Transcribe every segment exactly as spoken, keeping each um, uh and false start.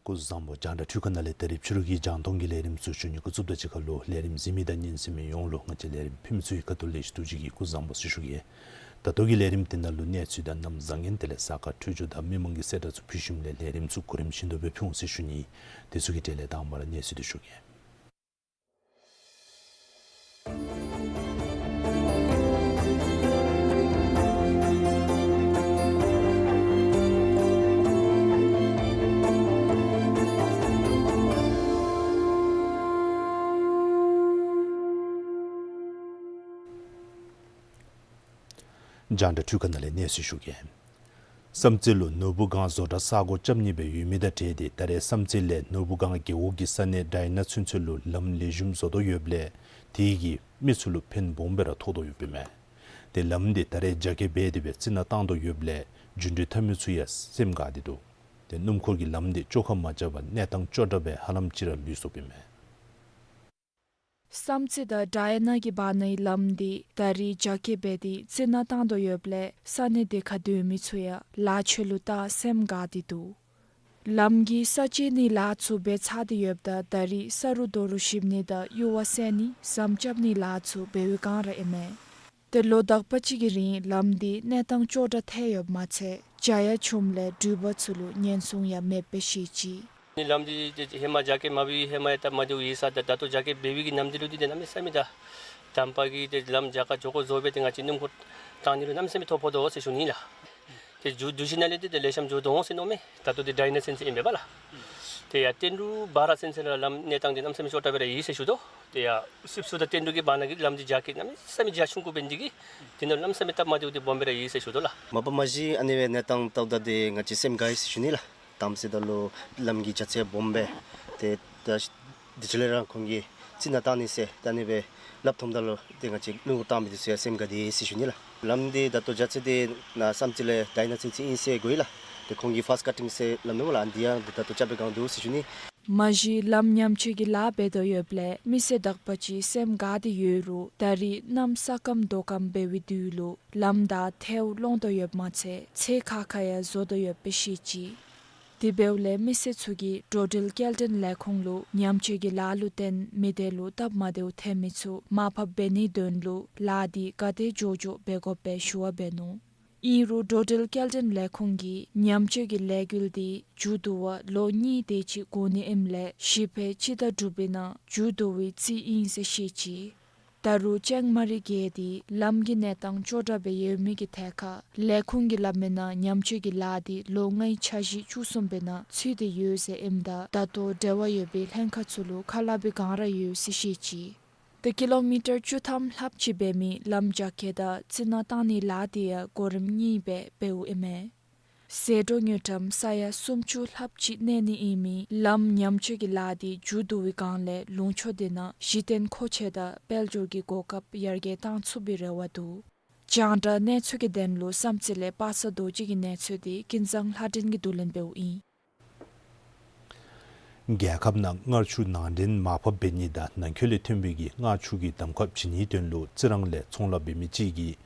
སྐུ་གཟུགས་བཟང་པོ། རྒྱང་བསྒྲགས་འཕྲུལ་ཁང་ནང་ལས་ད་རིས་ཕྱི་རུ་གི་རྒྱང་མཐོང་གི་ལས་རིམ་ཚུ་ཞུ་ནི་འགོ་བཙུགསཔ་དང་གཅིག་ཁར་ལུ་ལས་རིམ་གཟིགས་མི་དང་ཉན་གསན་མི་ཡོངས་ལུ་ང་བཅས་ལས་རིམ་ཕུལ་མི་ཚུ་གི་ཁ་ཐུག་ལས་ཞུ་དོ་ཅིག་གིས་སྐུ་གཟུགས་བཟང་པོ་ཟེར་ཞུ་གེ། ད་ལྟོ་གི་ལས་རིམ་འདི་ནང་ལུ་གནས་ཚུལ་དང་གནམ་བཟང་ངན་དེ་ལས་གཟའ་སྐར་འཕྲོད་སྦྱོར་དང་མི་མང་གི་གསལ་བསྒྲགས་ཚུ་ཕུལ་ཞིནམ་ལས་ལས་རིམ་ཚུ་གོ་རིམ་བཞིན་དུ་སྦེ་ཕུལ་འོང་ཟེར་ཞུ་ནི། དེ་ཚུ་གི་གྲས་ལས་དང་པ་ར་གནས་ཚུལ་འདི་ཞུ་གེ། རྒྱང་བསྒྲགས་འཕྲུལ་ཁང་ནང་ལས་གནས་ཚུལ་ཞུ་གེ། བསམ་རྩེ་ལུ་ནོར་བུ་སྒང་བཟོ་གྲྭ་ས་སྒོ་རྐྱབ་ནི་སྦེ་ཡོད་མི་དང་འབྲེལ་ཏེ་ད་རེས་བསམ་རྩེ་ལས་ནོར་བུ་སྒང་རྒེད་འོག་གི་ས་གནས་ཌའི་ན་ཚུན་ཚོད་ལུ་ལམ་ལེགས་ཤོམ་བཟོ་དོ་ཡོདཔ་ལས་དེ་གིས་མི་ཚུ་ལུ་ཕན་སྦོམ་སྦེ་ར་ཐོགས་དོ་ཡོདཔ་ཨིན་མས། ཏེ་ལམ་འདི་ད་རེས་རྒྱ་སྐྱེད་འབད་དེ་སྦེ་རྩི་ནག་བཏང་དོ་ཡོདཔ་ལས་འགྲུལ་འཁོར་འཐབ་མི་ཚུ་ཡང་སེམས་དགའ་སྟེ་འདུག། ཏེ་སྣུམ་འཁོར་གྱི་ལམ་འདི་བཅོ་ཁ་མ་རྐྱབ་པར་གནས་སྟངས་ཅོག་འཐདཔ་སྦེ་ཧ་ལམ་ཅིག་ར་ལུས་སོཔ་ཨིན་མས། བསམ་རྩེ་དང་ཌའི་ན་གི་བར་ནའི་ལམ་འདི་ད་རེས་རྒྱ་སྐྱེད་འབད་དེ་རྩི་ནག་བཏང་དོ་ཡོདཔ་ལས་ས་གནས་དེ་ཁར་སྡོད་མི་ཚུ་ཡང་ལཱ་འཆོལ་ལུ་བལྟ་སེམས་དགའ་སྟེ་འདུག། ལམ་གྱི་ས་བཅད་ནིའི་ལཱ་ཚུ་འབད་ཚར་ཏེ་ཡོདཔ་ད་ད་རེས་ས་རུད་རྡོ་རུད་བཤིབ་ནི་དང་གཡུར་བ་བསལ་ནི་ཟམ་རྐྱབ་ནིའི་ལཱ་ཚུ་འབད་བའི་བསྒང་ར་ཨིན་མས། ཏེ་ལོ་དག་པ་ཅིག་གི་རིང་ལམ་འདི་གནས་སྟངས་ཅོག་འཐདཔ་ཐལ་ཡོདཔ་མ་ཚད་རྒྱ་ཡང་ཆུངམ་ལས་འགྲུལ་པ་ཚུ་ལུ་ཉེན་སྲུང་ཡང་མེདཔ་སྦེ་བཤད་ཅི། ནི་ལམ་འདི་ཧེ་མ་རྒྱ་སྐྱེད་མ་འབད་བའི་ཧེ་མ་ཡང་སྟབས་མ་བདེཝ་ཡོད་ས་ད་ད་ལྟོ་རྒྱ་སྐྱེད་འབད་བའི་གི་ནམ་དུས་ལུ་འདི་ཏེ་གནམ་མེད་ས་མེད་ད་དམ་པ་གིས་ཏེ་ལམ་རྒྱ་ཁར་ཇོ་ཁོ་བཟོ་སྦེ་ཏེ་ང་བཅས་སྣུམ་འཁོར་བཏང་ནི་ལུ་གནམ་མེད་ས་མེད་ཐོ་ཕོག་དོ་ཟེར་ཞུ་ནི་ལགས། ཏེ་མཇུག་བསྡུ་ཞིནམ་ལས་ཏེ་ལེགས་ཤོམ་འགྱོ་དོ་འོང་ཟེར་མནོཝ་མས། ད་ལྟོ་འདི་ཌའི་ན་ཚུན་ཚོད་ཨིན་པས་ལགས། ཏེ་ཡར་བསྟན་འབྲུག་བར་ཚུན་ཚོད་ལུ་ལམ་གནས་སྟངས་འདི་གནམ་མེད་ས་མེད་ཅོག་འཐདཔ་སྦེ་ར་ཡོད་ཟེར་ཞུ་དོ། ཏེ་ཡར་སིབ་སུ་དང་བསྟན་འབྲུག་གི་བར་ན་གི་ལམ་འདི་རྒྱ་སྐྱེད་གནམ་མེད་ས་མེད་རྒྱ་ཆུང་ཀུ་འབད་ནི་འདི་གིས་དེ་ནང་གནམ་མེད་ས་མེད་སྟབས་མ་བདེཝ་འདི་སྦོམ་སྦེ་ར་ཡོད་ཟེར་ཞུ་དོ་ལགས། མ་པ་མ་གཞི་ཨ་ནི་སྦེ་གནས་སྟངས་འཐབ་ད་འདི་ང་བཅས་སེམས་དགའ་ཡི་ཟེར་ཞུ་ནི་ལགས། དམ་ཚིག་དང་ལུ་ལམ་གྱི་རྒྱ་ཚད་སྦོམ་སྦེ་ཏེ་ད་དེ་ཅིག་ལས་ར་ཁོང་གིས་རྩི་ནག་བཏང་ནི་ཟེར་ད་ཨ་ནི་སྦེ་སླབ་ཐོནམ་ད་ལུ་ཏེ་ང་བཅས་སྣུམ་འཁོར་བཏང་མི་འདི་ཚུ་ཡང་སེམས་དགའ་དེས་ཟེར་ཞུ་ནི་ལགས། ལམ་འདི་ད་ལྟོ་རྒྱ་ཚད་འདི་ནཱ་བསམ་རྩེ་ལས་ཌའི་ན་ཚུན་ཚོད་ཨིན་ཟེར་གོ་ཡི་ལགས། ཏེ་ཁོང་གིས་ཕཱསཊ་ཀཊིང་ཟེར་སླབ་ནུག་ལགས། འདི་ཡང་ད་ལྟོ་རྐྱབ་པའི་བསྒང་འདུག་ཟེར་ཞུ་ནི། མ་གཞི་ལམ་ཉམས་བཅོས་ཀྱི་ལཱ་འབད་དོ་ཡོདཔ་ལས་མི་སེར་དག་པ་ཅིག་སེམས་དགའ་སྟེ་ཡོད་རུང་ད་རེས་གནམ་ས་སྐམ་རྡོ་སྐམ་འབད་བའི་དུས་ལུ་ལམ་དང་ཐལཝ་སློང་དོ་ཡོདཔ་མ་ཚད་ཚེ་ཁ་ཁ་ཡང་བཟོ་དོ་ཡོདཔ་སྦེ་བཤད་ཅི། དེ་འབདཝ་ལས་མི་སེར་ཚུ་གིས་འགྲོ་འགྲུལ་སྐྱེལ་འདྲེན་ལས་ཁུངས་ལུ་ཉམས་བཅོས་ཀྱི་ལཱ་ལུ་བརྟེན་མི་སྡེ་ལུ་སྟབས་མ་བདེཝ་ཐོན་མི་ཚུ་མར་ཕབ་འབད་ནིའི་དོན་ལུ་ལཱ་འདི་ག་དེ་མགྱོགས་མགྱོགས་འབད་དགོཔ་སྦེ་ཞུ་བ་འབད་ནུག། ཨིན་རུང་འགྲོ་འགྲུལ་སྐྱེལ་འདྲེན་ལས་ཁུངས་ཀྱིས་ཉམས་བཅོས་ཀྱི་ལས་འགུལ་འདི་མཇུག་བསྡུ་བར་ལོ་གཉིས་དེ་ཅིག་འགོར་ནི་ཨིནམ་ལས་གཞི་ཕན་སྤྱི་ཟླ་དྲུག་པའི་ནང་མཇུག་བསྡུ་བའི་རྩིས་ཨིན་ཟེར་བཤད་ཅི། ད་རུང་ཅང་མ་རི་བརྒལ་ཏེ་ལམ་གྱི་གནས་སྟངས་ཅོག་འཐདཔ་སྦེ་ཡོད་མི་གི་ཐད་ཁར་ལས་ཁུངས་ཀྱིས་སླབ་མིའི་ནང་ཉམས་བཅོས་ཀྱི་ལཱ་འདི་ལོ་ལྔའི་འཆར་གཞི་བཅུ་གསུམ་པའི་ནང་ཚུད་དེ་ཡོད་ཟེར་ཨིནམ་ད་ད་ལྟོ་འབྲེལ་བ་ཡོད་པའི་ལྷན་ཁག་ཚུ་ལུ་ཁ་སླབ་པའི་བསྒང་ར་ཡོད་ཟེར་བཤད་ཅི། ཏེ་ཀི་ལོ་མི་ཊར་བཅུ་ཐམ་ལྷགཔ་ཅིག་འབད་མི་ལམ་རྒྱ་སྐྱེད་དང་རྩི་ནག་བཏང་ནིའི་ལཱ་འདི་ཡང་གོ་རིམ་གཉིས་སྦེ་འབདཝ་ཨིན་མས། ཟད་འགྲོ་དངུལ་ཀྲམ་ས་ཡ་སུམ་ཅུ་ལྷགཔ་ཅིག་གནས་ནི་ཨིན་མི་ལམ་ཉམས་བཅོས་ཀྱི་ལཱ་འདི་མཇུག་བསྡུ་བའི་སྒང་ལས་ལུང་ཕྱོགས་དེ་ནང་གཞི་རྟེན་མཁོ་ཆས་དང་དཔལ་འབྱོར་གྱི་གོ་སྐབས་ཡར་རྒྱས་གཏང་ཚུགས་པའི་རེ་བ་འདུག། རྒྱང་བསྒྲགས་གནས་ཚུལ་གྱི་དོན་ལུ་བསམ་རྩེ་ལས་པ་སངས་རྡོ་རྗེ་གི་གནས་ཚུལ་འདི་ཀུན་བཟང་ལྷ་སྒྲོན་གྱིས་བསྡུ་ལེན་འབདཝ་ཨིན། རྒྱལ་ཁབ་ནང་མངར་ཆུ་ནང་འདྲེན་མར་ཕབ་འབད་ནི་དང་ནང་འཁོད་ལས་ཐོན་པའི་གི་མངར་ཆུ་གི་གདམ་ཁ་བྱིན་ནིའི་དོན་ལུ་རྩི་རང་ལས་ཚོང་ལཱ་འབད་མི་ཅིག་གིས་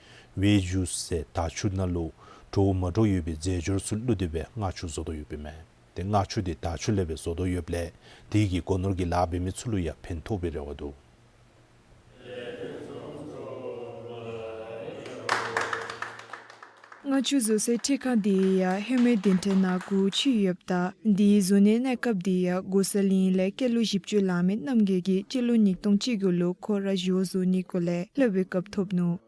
ཝེ་ཇུས་ཟེར་དར་ཆུ་ནང་ལུ་བྲོཝ་མ་བྲོ་ཡོད་པའི་རྫས་སྦྱོར་ཚུ་བླུགས་ཏེ་སྦེ་མངར་ཆུ་བཟོ་དོ་ཡོདཔ་ཨིན་མས། ཏེ་མངར་ཆུ་དེ་དར་ཆུ་ལས་སྦེ་བཟོ་དོ་ཡོདཔ་ལས་དེ་གིས་སྒོ་ནོར་གྱི་ལཱ་འབད་མི་ཚུ་ལུ་ཡང་ཕན་ཐོགས་པའི་རེ་བ་འདུག། མངར་ཆུ་བཟོ་སའི་འཕྲུལ་ཁང་འདི་ཡང་ཧེ་མའི་བདུན་ཕྲག་ནང་སྒོ་ཕྱེ་ཡོདཔ་ད་འདི་བཟོ་ནིའི་གནས་སྐབས་འདི་ཡང་གོ་ས་ལིང་ལས་སྐྱེས་ལོ་བཞི་བཅུ་ལང་མི་རྣམ་རྒྱལ་གྱིས་སྤྱི་ལོ་ཉིས་སྟོང་བཅུ་དགུ་ལུ་ཁོ་ར་ཞོ་བཟོ་ནི་གུ་ལས་ལྷོད་པའི་སྐབས་ཐོབ་ནུག།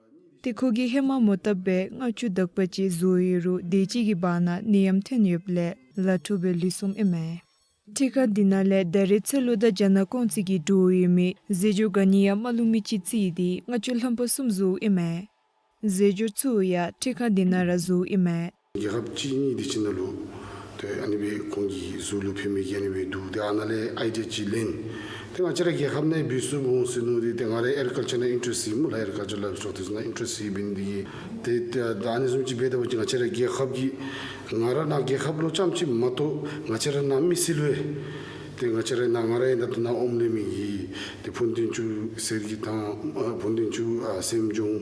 ཏེ་ཁོ་གིས་ཧེ་མ་མོ་བཏབ་སྦེ་མངར་ཆུ་དག་པ་ཅིག་བཟོ་ཡོད་རུང་དེ་ཅིག་གི་བར་ན་ནད་ཡམས་ཐོན་ཡོདཔ་ལས་ལཱ་འཕྲོ་སྦེ་ལུས་སོངམ་ཨིན་མས། འཕྲུལ་ཁང་འདི་ནང་ལས་ད་རེས་ཚེ་ལོ་དང་རྒྱ་ནག་ཀོང་ཙི་གིས་འདྲོག་ཡོད་མི་རྫས་སྦྱོར་ག་ནི་ཡང་མ་བླུགས་མི་ཅིག་བརྩིས་ཏེ་མངར་ཆུ་ལྷམ་པ་གསུམ་བཟོཝ་ཨིན་མས། རྫས་སྦྱོར་ཚུ་ཡང་འཕྲུལ་ཁང་འདི་ནང་ར་བཟོཝ་ཨིན་མས། རྒྱལ་ཁབ་གཅིག་གཉིས་དེ་ཅིག་ནང་ལུ་ཏེ་ཨ་ནི་སྦེ་ཁོང་གིས་གཟུགས་ལུ་ཕན་མི་གི་ཨ་ནི་སྦེ་འདུག། ཏེ་ཨ་ནཱ་ལས་ཨའི་ཌི་ཡ་ཅིག་ལེན། ཏེ་ང་བཅས་ར་རྒྱལ་ཁབ་ནང་འབད་ཚུགསཔ་འོང་ཟེར་མནོ་སྟེ་ཏེ་ང་ར་ཨེག་རི་ཀལ་ཅར་ནང་ཨིན་ཊ་རེསཊ་ཡོད་སྨོ་ལགས། ཨེག་རི་ཀལ་ཅར་ལཱའི་ཕྱོགས་དེ་ཚུ་ནང་ཨིན་ཊ་རེསཊ་ཡོད་པའི་འདི་གིས་ཏེ་ཏེ་ད་ཨ་ནི་བཟུམ་ཅིག་འབད་ད་པ་ཅིན་ང་བཅས་ར་རྒྱལ་ཁབ་ཀྱི་ང་ར་ནཱ་རྒྱལ་ཁབ་ལུ་རྐྱངམ་ཅིག་མ་གཏོགས་ང་བཅས་ར་ནཱ་མི་སེར་ལུ་ཡང་ཏེ་ང་བཅས་ར་ནཱ་ང་ར་ཡང་ད་ལྟོ་ནཱ་ཨོམ་ལེན་མི་གི་ཏེ་ཕུན་སྟོན་ཆུ་ཟེར་གི་དང་ཨ་ཕུན་སྟོན་ཆུ་ཨ་སེམས་ལྗོངས་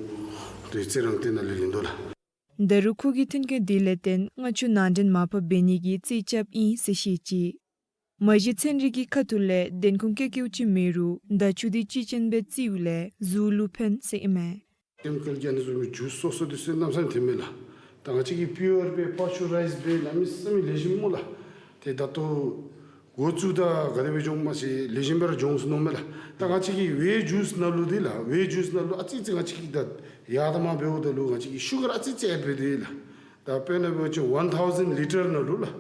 ཏེ་རྩི་རང་དེ་ནང་ལས་ལེན་དོ་ལགས། ད་རུང་ཁོ་གིས་མཐུན་རྐྱེན་དེ་ལས་བརྟེན་མངར་ཆུ་ནང་འདྲེན་མར་ཕབ་འབད་ནི་གི་རྩིས་རྐྱབ་ཨིན་ཟེར་བཤད་ཅི། མ་གཞི་ཚན་རིག་གི་ཁ་ཐུག་ལས་བདེན་ཁུངས་བཀལ་བཀལཝ་ཅིག་མེད་རུང་དར་ཆུ་འདི་བཅུད་ཅན་སྦེ་བརྩིཝ་ལས་གཟུགས་ལུ་ཕན་ཟེར་ཨིན་མས། ཀེ་མི་ཀལ་གྱི་ཨ་ནི་བཟུམ་མའི་ཇུས་སོ་སོ་དེ་ཚུ་གནམ་མེད་ས་མེད་ཐོན་མས་ལགས། ད་ང་བཅས་ཀྱིས་པིའུར་སྦེ་པ་སི་ཅར་རའིཛ་སྦེ་གནམ་མེད་ས་མེད་ལེགས་ཤོམ་སྨོ་ལགས། ཏེ་ད་ལྟོ་འགོ་བཙུགས་ད་ག་དེ་སྦེ་འགྱོཝ་མ་ཤེས། ལེགས་ཤོམ་སྦེ་ར་འགྱོ་སོ་ནུག་མས་ལགས། ད་ང་བཅས་ཀྱི་ཝེ་ཇུས་ནང་ལུ་འདི་ལགས་ཝེ་ཇུས་ནང་ལུ་ཨ་ཙི་ཙི་ང་བཅས་ཀྱིས་ད་ཡར་དང་མར་འབདཝ་ད་ལུ་ང་བཅས་ཀྱིས་ཤུ་གར་ཨ་ཙི་ཙི་ཨེཌ་འབད་དེ་ལགས། ད་དཔེར་ན་འབད་བ་ཅིན་ཝན་ཐའུ་ཟེནཌ་ལི་ཊར་ནང་ལུ་ལགས་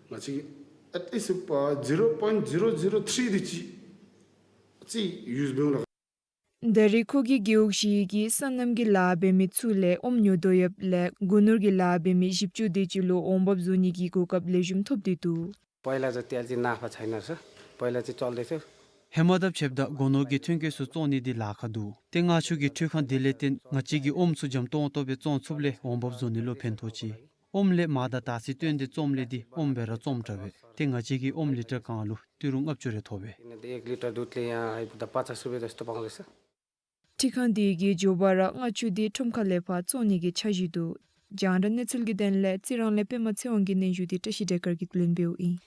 ང་བཅས་ཀྱིས་ཨེཊ་ལིསཊ་པ་ཛི་རོ་པོའིནཊ་ཛི་རོ་ཛི་རོ་ཐིརི་དེ་ཅིག་ཨ་ཙི་ཡུསི་འབདཝ་ལགས། ད་རེས་ཁོ་གིས་རྒེད་འོག་བཞི་གི་སོ་ནམ་གྱི་ལཱ་འབད་མི་ཚུ་ལས་ཨོམ་ཉོ་དོ་ཡོདཔ་ལས་སྒོ་ནོར་གྱི་ལཱ་འབད་མི་བཞི་བཅུ་དེ་ཅིག་ལུ་འོང་འབབ་བཟོ་ནི་གི་གོ་སྐབས་ལེགས་ཤོམ་ཐོབ་སྟེ་འདུག། पहिला जति अहिले चाहिँ नाफा छैन रहेछ। पहिला चाहिँ चल्दैथ्यो। ཧེ་མ་དང་ཕྱདཔ་ད་སྒོ་ནོར་གྱི་ཐོན་སྐྱེད་ཚུ་བཙོང་ནི་འདི་ལཱ་ཁག་འདུག། ཏེ་མངར་ཆུ་གི་འཕྲུལ་ཁང་འདི་ལས་བརྟེན་ང་བཅས་ཀྱིས་ཨོམ་ཚུ་འཇམ་ཏོང་ཏོ་སྦེ་བཙོང་ཚུགསཔ་ལས་འོང་འབབ་བཟོ་ནི་ལུ་ཕན་ཐོགས་ཅི། ཨོམ་ལས་མར་དང་དར་ཚི་བཏོན་ཏེ་བཙོངམ་ལས་འདི་ཨོམ་སྦེ་ར་བཙོངམ་དྲག་པས། ཏེ་ང་བཅས་ཀྱིས་ཨོམ་ལི་ཊར་གང་ལུ་ཏི་རུ་ལྔ་བཅུ་རེ་ཐོབ་པས། एक लिटर दुधले यहाँ आइपुग्दा पचास रुपियाँ जस्तो पाउँदैछ। འཕྲུལ་ཁང་འདི་གིས་མགྱོགས་པ་ར་མངར་ཆུ་འདི་ཁྲོམ་ཁ་ལས་ཕར་བཙོང་ནི་གི་འཆར་གཞི་འདུག། རྒྱང་བསྒྲགས་གནས་ཚུལ་གྱི་དོན་ལས་རྩི་རང་ལས་པདྨ་ཚེ་དབང་གི་སྙན་ཞུ་འདི་བཀྲ་ཤིས་སྒྲོལ་དཀར་གྱིས་ལེན་འབདཝ་ཨིན།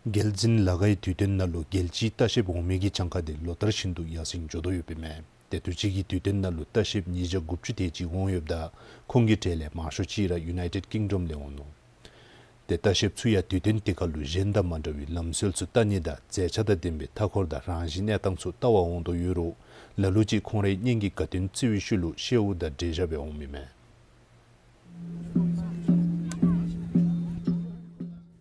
རྒྱལ་འཛིན་ལ་ཁའི་དུས་སྟོན་ནང་ལུ་རྒྱལ་སྤྱིའི་ལྟ་བཤལཔ་འོང་མི་གི་གྱངས་ཁ་དེ་ལོ་ལྟར་བཞིན་དུ་ཡར་སེང་འགྱོ་དོ་ཡོདཔ་ཨིན་མས། ཏེ་དུས་ཅི་གི་དུས་སྟོན་ནང་ལུ་ལྟ་བཤལཔ་ཉིས་བརྒྱ་དགུ་བཅུ་དེ་ཅིག་འོང་ཡོདཔ་ད་ཁོང་གི་གྲས་ལས་མང་ཤོས་ཅིག་ར་ཡུ་ནའི་ཊེཌ་ཀིང་ཌམ་ལས་འོང་ནུག། ཏེ་ལྟ་བཤལཔ་ཚུ་ཡང་དུས་སྟོན་དེ་ཁར་ལུ་གཞན་དང་མ་འདྲ་བའི་ལམ་སྲོལ་ཚུ་ལྟ་ནི་དང་མཛེས་ཆ་དང་ལྡན་པའི་མཐའ་འཁོར་དང་རང་བཞིན་གནས་སྟངས་ཚུ་ལྟ་བར་འོང་དོ་ཡོད་རུང་ལ་ལུ་ཅིག་ཁོང་རའི་གཉེན་གྱི་དགའ་སྟོན་བརྩི་བའི་ཤུལ་ལུ་བཤལཝ་དང་འབྲེལ་བཞག་སྦེ་འོངམ་ཨིན་མས།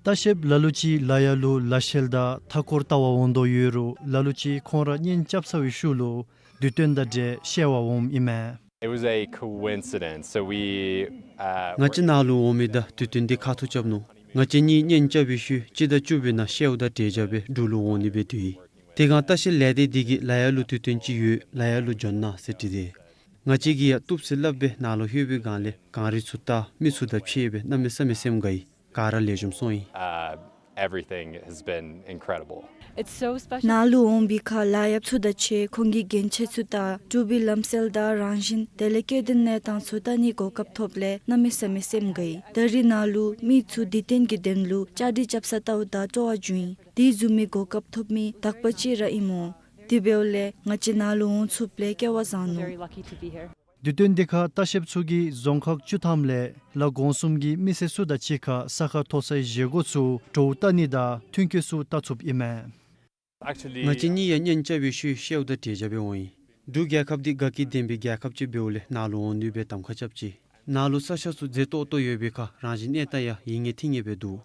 ལྟ་བཤལཔ་ལ་ལུ་ཅིག་ལ་ཡ་ལུ་ལ་བཤལ་དང་མཐའ་འཁོར་ལྟ་བར་འོང་དོ་ཡོད་རུང་ལ་ལུ་ཅིག་ཁོང་ར་གཉེན་རྐྱབ་ཚར་བའི་ཤུལ་ལུ་དུས་སྟོན་དང་འབྲེལ་བཤལ་བར་འོངམ་ཨིན་མས། It was a coincidence. So we, uh, ང་བཅས་ནཱ་ལུ་འོང་མི་དང་དུས་སྟོན་འདི་ཁ་ཐུག་རྐྱབ་ནུག། ང་བཅས་གཉིས་གཉེན་རྐྱབ་པའི་ཤུལ་སྤྱི་ཟླ་བཅུ་པའི་ནང་བཤལཝ་དང་འབྲེལ་བཞག་སྦེ་འབྲུག་ལུ་འོང་ནི་སྦེ་འདུག་ཡི། དེ་སྒང་ལྟ་བཤལ་ལས་སྡེ་འདི་གིས་ལ་ཡ་ལུ་དུས་སྟོན་ཅིག་ཡོད་ལ་ཡ་ལུ་འབྱོན་གནང་ཟེར་དྲིས་ཏེ། ང་བཅས་ཀྱིས་ཡང་བཏུབ་ཟེར་སླབ་སྦེ་ནཱ་ལུ་ལྷོད་པའི་སྒང་ལས་གངས་རི་ཚུ་བལྟ་མི་ཚུ་དང་ཕྱད་སྦེ་གནམ་མེད་ས་མེད་སེམས་དགའ་ཡི། ག་ར་ལེགས་ཤོམ་སོང་ཡི། Uh, everything has been incredible. It's so special. ནཱ་ལུ་འོང་པའི་ཁར་ལ་ཡ་ཚུ་དང་ཕྱད་ཁོང་གི་གྱོན་ཆས་ཚུ་དང་འབྲུག་པའི་ལམ་སྲོལ་དང་རང་བཞིན་དེ་ལས་སྐྱེ་ལྡན་གནས་སྟངས་ཚུ་བལྟ་ནིའི་གོ་སྐབས་ཐོབ་ལས་གནམ་མེད་ས་མེད་སེམས་དགའ་ཡི། ད་རིས་ནཱ་ལུ་མི་ཚུ་དུས་སྟོན་གྱི་དོན་ལུ་བཅའ་སྒྲིག་རྐྱབ་ས་བལྟཝ་ད་སྤྲོ་བ་བྱུང་ཡི། དེ་བཟུམ་མའི་གོ་སྐབས་ཐོབ་མི་དག་པ་ཅིག་ར་ཨིན་སྨོ། དེ་འབདཝ་ལས་ང་བཅས་ནཱ་ལུ་འོང་ཚུགསཔ་ལས་སྐལ་བ་བཟང་ནུག། དུས་སྟོན་འདི་ཁར་ལྟ་བཤལཔ་ཚུ་གིས་རྫོང་ཁག་བཅུ་ཐམ་ལས་ལ་གོང་གསུམ་གྱི་མི་སེར་ཚུ་དང་གཅིག་ཁར་ས་ཁ་མཐོ་སའི་བཞེས་སྒོ་ཚུ་བྲོཝ་བལྟ་ནི་དང་ཐོན་སྐྱེད་ཚུ་བལྟ་ཚུགསཔ་ཨིན་མས། Actually, ང་བཅས་གཉིས་ཡང་གཉེན་རྐྱབ་པའི་ཤུལ་བཤལཝ་དང་འབྲེལ་བཞག་སྦེ་འོང་ཡི། འབྲུག་རྒྱལ་ཁབ་འདི་དགའ་སྐྱིད་ལྡན་པའི་རྒྱལ་ཁབ་ཅིག་འབདཝ་ལས་ནཱ་ལུ་འོང་ནི་སྦེ་གདམ་ཁ་རྐྱབ་ཅི། ནཱ་ལུ་ས་ཆ་ཚུ་མཛེས་ཏོག་ཏོ་ཡོད་པའི་ཁར་རང་བཞིན་གནས་སྟངས་ཡང་ཡིད་ངེས་ཐིང་ངེས་སྦེ་འདུག།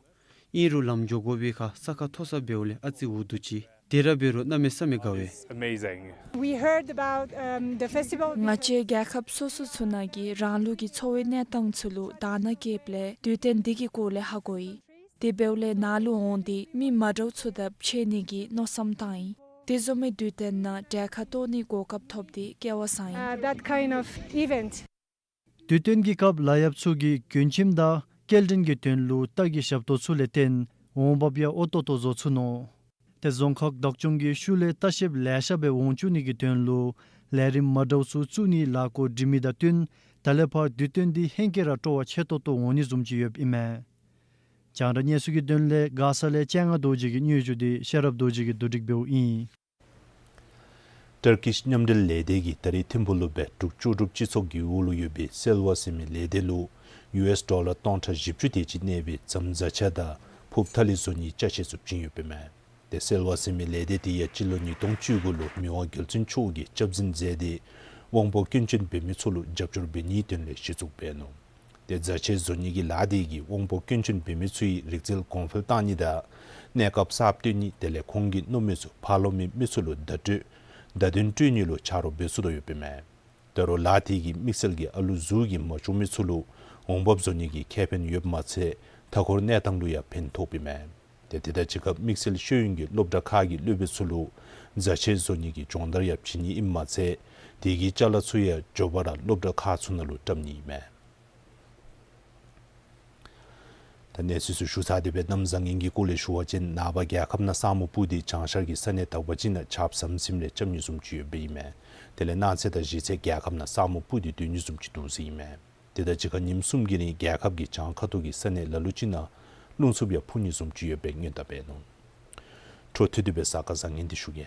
ཨིན་རུང་ལམ་འགྱོ་དགོ་པའི་ཁར་ས་ཁ་མཐོ་ས་འབདཝ་ལས་ཨ་ཙི་འུ་སྡུག་ཅི། དེ་ར་འབད་རུང་གནམ་མེད་ས་མེད་དགའ་བས། Amazing. We heard about, um, the festival. ང་བཅས་རྒྱལ་ཁབ་སོ་སོ་ཚུ་ནང་གི་རང་ལུགས་ཀྱི་འཚོ་བའི་གནས་སྟངས་ཚུ་ལུ་དང་འདོད་བསྐྱེདཔ་ལས་དུས་སྟོན་འདི་གི་སྐོར་ལས་ཧ་གོ་ཡི། དེ་འབདཝ་ལས་ནཱ་ལུ་འོང་སྟེ་མི་མ་འདྲཝ་ཚུ་དང་ཕྱད་ནི་གི་མནོ་བསམ་བཏང་ཡི། དེ་བཟུམ་མའི་དུས་སྟོན་ནང་གྲལ་ཁར་གཏོགས་ནིའི་གོ་སྐབས་ཐོབ་སྟེ་སྐལ་བ་བཟང་ཡི། Uh, that kind of event. དུས་སྟོན་གྱི་སྐབས་ལཱ་གཡོགཔ་ཚུ་གིས་གྱོན་ཁྱིམ་དང་སྐྱེལ་འདྲེན་གྱི་དོན་ལུ་རྟ་གི་ཞབས་ཏོག་ཚུ་ལས་བརྟེན་འོང་འབབ་ཡང་འོས་ཏོག་ཏོ་བཟོ་ཚུགས་ནུག། ཏེ་རྫོང་ཁག་བདག་སྐྱོང་གིས་ཤུལ་ལས་ལྟ་བཤལཔ་ལེ་ཤ་སྦེ་འོང་བཅུག་ནི་གི་དོན་ལུ་ལས་རིམ་མ་འདྲཝ་ཚུ་བཙུགས་ནིའི་ལཱ་འགོ་འདྲེན་མི་དང་བསྟུན་ད་ལས་ཕར་དུས་སྟོན་འདི་ཧེང་སྐལ་ར་སྤྲོ་བ་ཆེ་ཏོག་ཏོ་འོང་ནི་བཟུམ་ཅིག་ཡོདཔ་ཨིན་མས། རྒྱང་བསྒྲགས་གནས་ཚུལ་གྱི་དོན་ལས་མགར་ས་ལས་སྤྱན་སྔ་རྡོ་རྗེ་གི་སྙན་ཞུ་འདི་ཤེས་རབ་རྡོ་རྗེ་གིས་བསྡུ་སྒྲིག་འབདཝ་ཨིན། ཊར་ཀིཤ་མཉམ་འབྲེལ་ལས་སྡེ་གིས་ད་རེས་ཐིམ་ཕུག་ལུ་སྦེ་འབྲུག་ལྕོགས་གྲུབ་སྤྱི་ཚོགས་ཀྱི་འོག་ལུ་ཡོད་པའི་སེལ་ཝ་ཟེར་མི་ལས་སྡེ་ལུ་ཡུ་ཨེསི་ཌོ་ལར་སྟོང་ཕྲག་བཞི་བཅུ་དེ་ཅིག་གནས་པའི་རྫམ་རྫ་ཆས་དང་ཕུབ་ཐ་ལི་བཟོ་ནིའི་ཅ་ཆས་ཚུ་བྱིན་ཡོདཔ་ཨིན་མས། ཏེ་སེལ་ཝ་ཟེར་མི་ལས་སྡེ་དེ་ཡང་སྤྱི་ལོ་ཉིས་སྟོང་བཅུ་དགུ་ལུ་མི་དབང་རྒྱལ་བཙུན་མཆོག་གིས་སྐྱབས་འཛིན་མཛད་དེ་དབང་པོ་སྐྱོན་ཅན་འབད་མི་ཚུ་ལུ་རྒྱབ་སྐྱོར་འབད་ནིའི་དོན་ལས་གཞི་བཙུགས་འབད་ནུག། ཏེ་རྫ་ཆས་བཟོ་ནི་གི་ལཱ་དེ་གིས་དབང་པོ་སྐྱོན་ཅན་འབད་མི་ཚུ་གི་རིག་རྩལ་གོང་འཕེལ་གཏང་ནི་དང་གནས་སྐབས་གསརཔ་བཏོན་ནི་དེ་ལས་ཁོང་གི་མནོ་མི་ཚུ་ཕར་ལོགས་མི་མི་ཚུ་ལུ་བརྡ་སྤྲོད་བརྡ་དོན་སྤྲོད་ནི་ལུ་ཆ་རོགས་འབད་ཚུགས་དོ་ཡོདཔ་ཨིན་མས། ད་རུང་ལཱ་དེ་གིས་དམིགས་བསལ་གྱི་ཨ་ལུ་གཟུགས་ཀྱིས་མ་ལྕོགས་མི་ཚུ་ལུ་འོང་འབབ་བཟོ་ནི་གི་ཁེ་ཕན་ཡོདཔ་མ་ཚད་མཐའ་འཁོར་གནས་སྟངས་ལུ་ཡང་ཕན་ཐོགསཔ་ཨིན་མས། ཏེ་དེ་དང་གཅིག་ཁར་དམིགས་བསལ་ཤེས་ཡོན་གྱི་སློབ་གྲྭ་ཁག་གི་སློབ་དཔོན་ཚུ་ལུ་རྫ་ཆས་བཟོ་ནི་གི་སྦྱོང་བརྡར་ཡང་བྱིན་ནི་ཨིནམ་མ་ཚད་དེ་གི་ཅ་ལ་ཚུ་ཡང་མགྱོགས་པ་ར་སློབ་གྲྭ་ཁག་ཚུ་ནང་ལུ་བཀྲམ་ནི་ཨིན་མས། ད་གནས་ཚུལ་ཚུ་ཞུ་ཚར་ཏེ་སྦེ་གནམ་བཟང་ངན་གྱི་སྐོར་ལས་ཞུ་བ་ཅིན་ནངས་པ་རྒྱལ་ཁབ་ནང་ས་སྨུག་སྤུབས་ཏེ་བྱང་ཤར་གྱི་ས་གནས་དག་པ་ཅིག་ནང་ཆརཔ་ཟམ་ཟིམ་རེ་རྐྱབ་ནི་བཟུམ་ཅིག་ཡོདཔ་ཨིན་མས། དེ་ལས་གནངས་ཚེ་དང་གཞེས་ཚེ་རྒྱལ་ཁབ་ནང་ས་སྨུག་སྤུབས་ཏེ་སྡོད་ནི་བཟུམ་ཅིག་འདུག་ཟེར་ཨིན་མས། དེ་དང་གཅིག་ཁར་ཉིནམ་གསུམ་གྱི་རིང་རྒྱལ་ཁབ་ཀྱི་བྱང་ཁ་ཐུག་གི་ས་གནས་ལ་ལུ་ཅིག་ནང་རླུང་འཚུབ་ཡང་འཕུ་ནི་བཟུམ་ཅིག་ཡོདཔ་སྦེ་སྔོན་བརྡ་འབད་ནུག། འཕྲོ་མཐུད་དེ་སྦེ་གཟའ་སྐར་བཟང་ངན་འདི་ཞུ་གེ།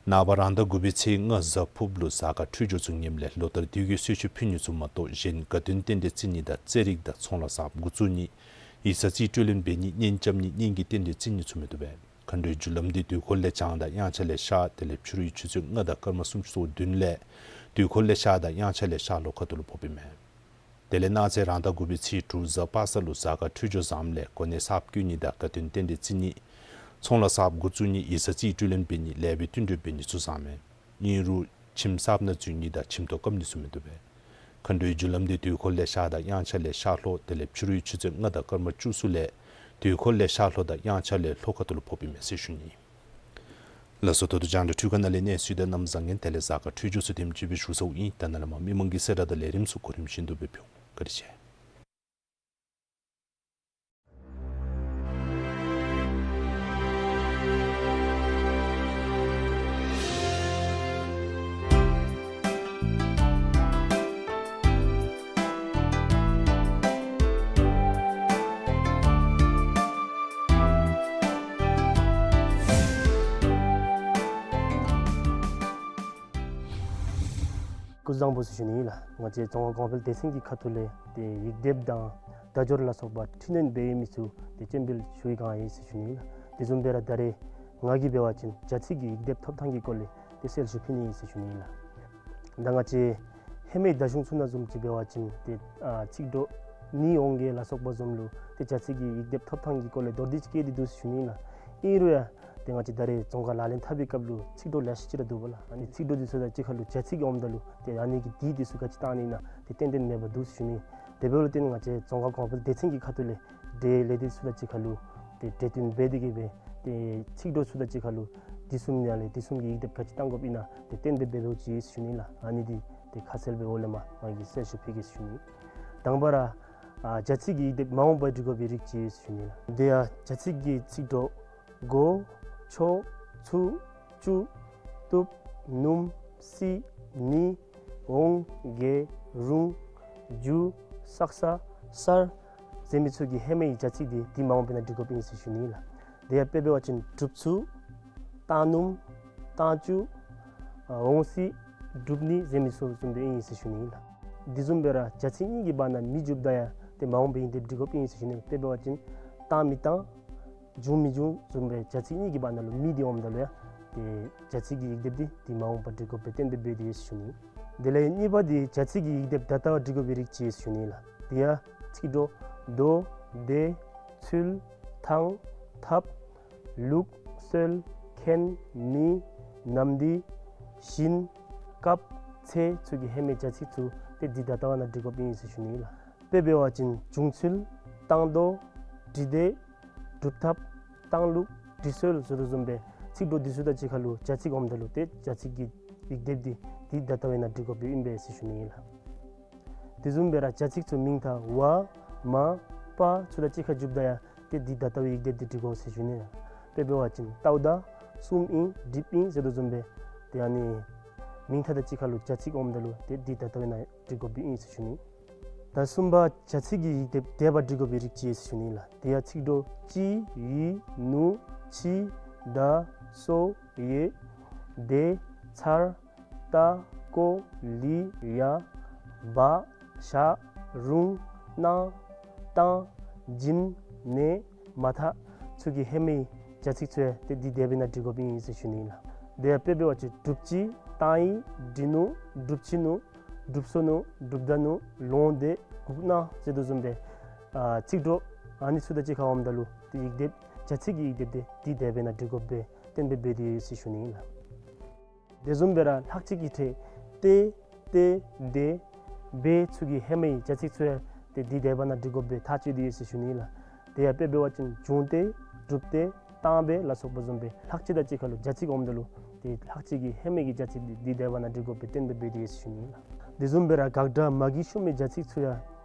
ནངས་པ་རང་ཟླ་དགུ་པའི་ཚེས་ལྔ་གཟའ་ཕུརཔ་ལུ་གཟའ་སྐར་འཕྲོད་སྦྱོར་ཚུ་ངནམ་ལས་ལོ་ལྟར་དུས་ཀྱི་གསོལ་མཆོད་ཕུལ་ནི་ཚུ་མ་གཏོགས་གཞན་དགའ་སྟོན་རྟེན་འབྲེལ་བརྩི་ནི་དང་རྩེད་རིགས་དང་ཚོང་ལཱ་གསརཔ་འགོ་བཙུགས་ནི་ཡིག་ཚང་རྩིས་སྤྲོད་ལེན་འབད་ནི་གཉེན་རྐྱབ་ནི་གཉེན་གྱི་རྟེན་འབྲེལ་བརྩི་ནི་ཚུ་མི་བཏུབ་པས། མཁའ་འགྲོའི་རྒྱུ་ལམ་འདི་དུས་འཁོར་ལས་བྱང་དང་དབྱངས་འཆར་ལས་ཤར་དེ་ལས་ཕྱི་རུའི་ཆུ་ཚོད་ལྔ་དང་སྐར་མ་སུམ་ཅུ་སོ་བདུན་ལས་དུས་འཁོར་ལས་ཤར་དང་དབྱངས་འཆར་ལས་ཤར་ལྷོ་ཁ་ཐུག་ལུ་ཕོགཔ་ཨིན་མས། དེ་ལས་གནངས་ཚེ་རང་ཟླ་དགུ་པའི་ཚེས་དྲུག་གཟའ་པ་སངས་ལུ་གཟའ་སྐར་འཕྲོད་སྦྱོར་བཟངམ་ལས་གོ་གནས་གསརཔ་བསྐོ་ནི་དང་དགའ་སྟོན་རྟེན་འབྲེལ་བརྩི་ནི་ཚོང་ལཱ་གསརཔ་འགོ་བཙུགས་ནི་ཡིག་ཚང་རྩིས་སྤྲོད་ལེན་འབད་ནི་ལེགས་པའི་བསྟུན་གྲོས་འབད་ནི་ཚུ་བཟང་མས། ཨིན་རུང་ཁྱིམ་གསརཔ་ནང་འཛུལ་ནི་དང་ཁྱིམ་ཐོག་བཀབ་ནི་ཚུ་མི་བཏུབ་པས། མཁའ་འགྲོའི་རྒྱུ་ལམ་འདི་དུས་འཁོར་ལས་ཤར་དང་དབྱངས་འཆར་ལས་ཤར་ལྷོ་དེ་ལས་ཕྱི་རུའི་ཆུ་ཚོད་ལྔ་དང་སྐར་མ་བཅུ་གསུམ་ལས་དུས་འཁོར་ལས་ཤར་ལྷོ་དང་དབྱངས་འཆར་ལས་ལྷོ་ཁ་ཐུག་ལུ་ཕོགཔ་ཨིན་མས་ཟེར་ཞུ་ནི། ལགས་སོ། ད་ལྟོ་རྒྱང་བསྒྲགས་འཕྲུལ་ཁང་ནང་ལས་གནས་ཚུལ་དང་གནམ་བཟང་ངན་དེ་ལས་གཟའ་སྐར་འཕྲོད་སྦྱོར་ཚུ་དེམ་ཅིག་སྦེ་ཞུ་ཚརཝ་ཨིན། ད་ནཱ་ལས་མར་མི་མང་གི་གསལ་བསྒྲགས་དང་ལས་རིམ་ཚུ་གོ་རིམ་བཞིན་དུ་སྦེ་ཕུལ་འོང་། བཀའ་དྲིན་ཆེ། སྐུ་གཟུགས་བཟང་པོ་ཟེར་ཞུ་ནི་ཨིན་ལགས། ང་བཅས་རྫོང་ཁ་གོང་འཕེལ་སྡེ་ཚན་གྱི་ཁ་ཐུག་ལས་ཏེ་ཡིག་སྡེབ་དང་བརྡ་སྦྱོར་ལ་སོགས་པ་འཕྲི་སྣོན་འབད་མི་ཚུ་ཏེ་སྤྱན་འབུལ་ཞུ་བའི་སྒང་ཨིན་ཟེར་ཞུ་ནི་ཨིན་ལགས། དེ་བཟུམ་སྦེ་ར་ད་རེས་ང་གིས་འབད་བ་ཅིན་བྱ་ཚིག་གི་ཡིག་སྡེབ་ཐོབ་ཐང་གི་སྐོར་ལས་ཏེ་གསལ་ཞུ་ཕུལ་ནི་ཨིན་ཟེར་ཞུ་ནི་ཨིན་ལགས། ད་ང་བཅས་ཧེ་མའི་ད་གཞུང་ཚུ་ནང་བཟུམ་ཅིག་འབད་བ་ཅིན་ཏེ་ཨ་ཚིག་གྲོགས་ནི་འོང་གེ་ལ་སོགས་པ་བཟུམ་ལུ་ཏེ་བྱ་ཚིག་གི་ཡིག་སྡེབ་ཐོབ་ཐང་གི་སྐོར་ལས་མདོར་བསྡུས་ཅིག་བཀོད་དེ་འདུག་ཟེར་ཞུ་ནི་ཨིན་ལགས། ཨིན་རུང་ཡང་ཏེ་ང་བཅས་ད་རེས་རྫོང་ཁ་ལག་ལེན་འཐབ་པའི་སྐབས་ལུ་ཚིག་གྲོགས་ལེ་ཤ་ཅིག་ར་འདུག་པ་ལགས། ཨ་ནི་ཚིག་གྲོགས་འདི་ཚུ་དང་གཅིག་ཁར་ལུ་བྱ་ཚིག་འོངམ་ད་ལུ་ཏེ་ཨ་ནི་གི་དེ་འདི་ཚུ་ག་ཅི་བཏང་ནི་ཨིན་ན་ཏེ་ཏན་ཏན་མེད་པར་འདུག་ཟེར་ཞུ་ནི། དེ་འབདཝ་ལས་བརྟེན་ང་བཅས་རྫོང་ཁ་གོང་འཕེལ་སྡེ་ཚན་གྱི་ཁ་ཐུག་ལས་འབྲེལ་ཡོད་ལས་སྡེ་ཚུ་དང་གཅིག་ཁར་ལུ་ཏེ་འབྲེལ་བསྟུན་འབད་དེ་གིས་སྦེ་ཏེ་ཚིག་གྲོགས་ཚུ་དང་གཅིག་ཁར་ལུ་དེ་བཟུམ་ནང་ལས་དེ་བཟུམ་གྱི་ཡིག་སྡེབ་ག་ཅི་བཏང་དགོཔ་ཨིན་ན་ཏེ་ཏན་ཏན་སྦེ་འབདཝ་ཅིག་ཟེར་ཞུ་ནི་ལགས། ཨ་ནི་འདི་ཏེ་ཁ་གསལ་སྦེ་འོག་ལས་མར་ང་གིས་གསལ་ཞུ་ཕུལ་གེ་ཟེར་ཞུ་ནི། དང་པ་ར་ཨ་བྱ་ཚིག་གི་ཡིག་སྡེབ་མ་འོངས་པར་འབྲི་དགོ་པའི་རིགས་ཅིག་ཟེར་ཞུ་ནི་ལགས། དེ་ཡང་བྱ་ཚིག་གི་ཚིག་གྲོགས་གོ་ཆོ་ཚུ་ཅུ་བཏུབ་ནུམ་སྲིད་ནི་འོང་གེ་རུང་རྒྱུ་སག་ས་སར་ཟེར་མི་ཚུ་གི་ཧེ་མའི་བྱ་ཚིག་འདི་དེ་མ་འོངས་པའི་ནང་འབྲི་དགོཔ་ཨིན་ཟེར་ཞུ་ནི་ལགས། དེ་ཡང་དཔེ་འབད་བ་ཅིན་གྲུབ་ཚུགས། བཏང་ནུམ། བཏང་བཅུག། འོང་སྲིད། གྲུབ་ནི་ཟེར་མི་ཚུ་བཟུམ་སྦེ་ཨིན་ཟེར་ཞུ་ནི་ཨིན་ལགས། དེ་བཟུམ་སྦེ་ར་བྱ་ཚིག་གཉིས་ཀྱི་བར་ན་མི་འཇུགཔ་ད་ཡང་ཏེ་མ་འོངས་པའི་ཡིག་སྡེབ་འབྲི་དགོཔ་ཨིན་ཟེར་ཞུ་ནི། དཔེ་འབད་བ་ཅིན་བཏང་མི་བཏང་། འབྱུང་མི་འབྱུང་བཟུམ་སྦེ་བྱ་ཚིག་གཉིས་ཀྱི་བར་ན་ལུ་མི་འདི་འོངམ་ད་ལུ་ཡང་ཏེ་བྱ་ཚིག་གི་ཡིག་སྡེབ་འདི་ཏེ་མ་འོངས་པར་འབྲི་དགོཔ་སྦེ་ཏན་ཏན་འབད་དེ་ཡོད་ཟེར་ཞུ་ནི། དེ་ལས་གཉིས་པ་འདི་བྱ་ཚིག་གི་ཡིག་སྡེབ་ད་ལྟ་བ་འབྲི་དགོ་པའི་རིགས་ཅིག་ཟེར་ཞུ་ནི་ལགས། དེ་ཡང་ཚིག་གྲོགས་དོ་དེ་ཚུལ་ཐང་ཐབས་ལུགས་སྲོལ་ ཁེན་མི་ནམ་དུས་ཞིང་སྐབས་ཚེས་ཚུ་གི་ཧེ་མའི་བྱ་ཚིག་ཚུ་ཏེ་འདི་ད་ལྟ་བ་ནང་འབྲི་དགོཔ་ཨིན་ཟེར་ཞུ་ནི་ལགས། དཔེ་འབད་བ་ཅིན་བྱུང་ཚུལ་བཏང་དོ་འབྲི་དེ་སྒྲུབ་ཐབས་བཏང་ལུགས་འབྲི་སྲོལ་ཟེར་དོ་བཟུམ་སྦེ་ཚིག་གྲོགས་འདི་ཚུ་དང་གཅིག་ཁར་ལུ་བྱ་ཚིག་འོངམ་ད་ལུ་ཏེ་བྱ་ཚིག་གི་ཡིག་སྡེབ་འདི་འདི་ད་ལྟ་བའི་ནང་འབྲི་དགོཔ་ཨིན་པས་ཟེར་ཞུ་ནི་ཨིན་ལགས། དེ་བཟུམ་སྦེ་ར་བྱ་ཚིག་ཚུ་མིང་མཐའ་བ་མ་པ་ཚུ་དང་གཅིག་ཁར་འཇུགཔ་ད་ཡང་ཏེ་འདི་ད་ལྟ་བའི་ཡིག་སྡེབ་འདི་འབྲི་དགོ་ཟེར་ཞུ་ནི་ལགས། དཔེ་འབད་བ་ཅིན་ལྟཝ་ད་གསུམ་ཨིན་འགྲིགཔ་ཨིན་ཟེར་དོ་བཟུམ་སྦེ་ཏེ་ཨ་ནི་མིང་མཐའ་དང་གཅིག་ཁར་ལུ་བྱ་ཚིག་འོངམ་ད་ལུ་ཏེ་འདི་ད་ལྟ་བའི་ནང་འབྲི་དགོཔ་ཨིན་ཟེར་ཞུ་ནི། ད་གསུམ་པ་བྱ་ཚིག་གི་ཡིག་སྡེབ་འདས་པ་འབྲི་དགོ་པའི་རིགས་ཅིག་ཟེར་ཞུ་ནི་ལགས། དེ་ཡང་ཚིག་གྲོགས་ཅི་ཡི་ནུ་ཆི་ད་སོ་ཡེ་དེ་ཚར་ད་ཀོ་ལི་ཡ་བ་ཞ་རུང་ན་ཏང་བྱིན་ནེ་མ་ཐག་ཚུ་གི་ཧེ་མའི་བྱ་ཚིག་ཚུ་ཡང་ཏེ་འདི་འདས་པའི་ནང་འབྲི་དགོཔ་ཨིན་ཟེར་ཞུ་ནི་ལགས། དེ་ཡང་དཔེ་འབད་བ་ཅིན་གྲུབ་ཅི་བཏང་ཡི་འབྲི་ནུག་གྲུབ་ཆི་ནུག་གྲུབ་སོ་ནུག་གྲུབ་ད་ནུག་ལོང་དེ་གུག་ན་ཟེར་དོ་བཟུམ་སྦེ་ཨ་ཚིག་གྲོགས་ཨ་ནི་ཚུ་དང་གཅིག་ཁར་འོངམ་ད་ལུ་ཏེ་ཡིག་སྡེབ་བྱ་ཚིག་གི་ཡིག་སྡེབ་འདི་འདི་འདས་པའི་ནང་འབྲི་དགོ་པའི་བསྟན་པའི་འབད་དེ་ཟེར་ཞུ་ནི་ཨིན་ལགས། དེ་བཟུམ་སྦེ་ར་ལྷག་ཆད་ཀྱི་ཕྲད་ཏེ་ཏེ་དེ་བེ་ཚུ་གི་ཧེ་མའི་བྱ་ཚིག་ཚུ་ཡང་ཏེ་འདི་འདས་པའི་ནང་འབྲི་དགོ་པའི་ཐག་བཅད་དེ་ཟེར་ཞུ་ནི་ཨིན་ལགས། དེ་ཡང་དཔེ་འབད་བ་ཅིན་བྱུང་སྟེ་གྲུབ་སྟེ་བཏང་སྦེ་ལ་སོགས་པ་བཟུམ་སྦེ་ལྷག་ཆད་དང་གཅིག་ཁར་ལུ་བྱ་ཚིག་འོངམ་ད་ལུ་ཏེ་ལྷག་ཆད་ཀྱི་ཧེ་མའི་གི་བྱ་ཚིག་འདི་འདི་འདས་པའི་ནང་འབྲི་དགོ་པའི་བསྟན་པའི་འབད་དེ་ཟེར་ཞུ་ནི་ཨིན་ལགས། དེ་བཟུམ་སྦེ་ར་དགག་སྒྲ་མ་གི་ཤུལ་མའི་བྱ་ཚིག་ཚུ་ཡང་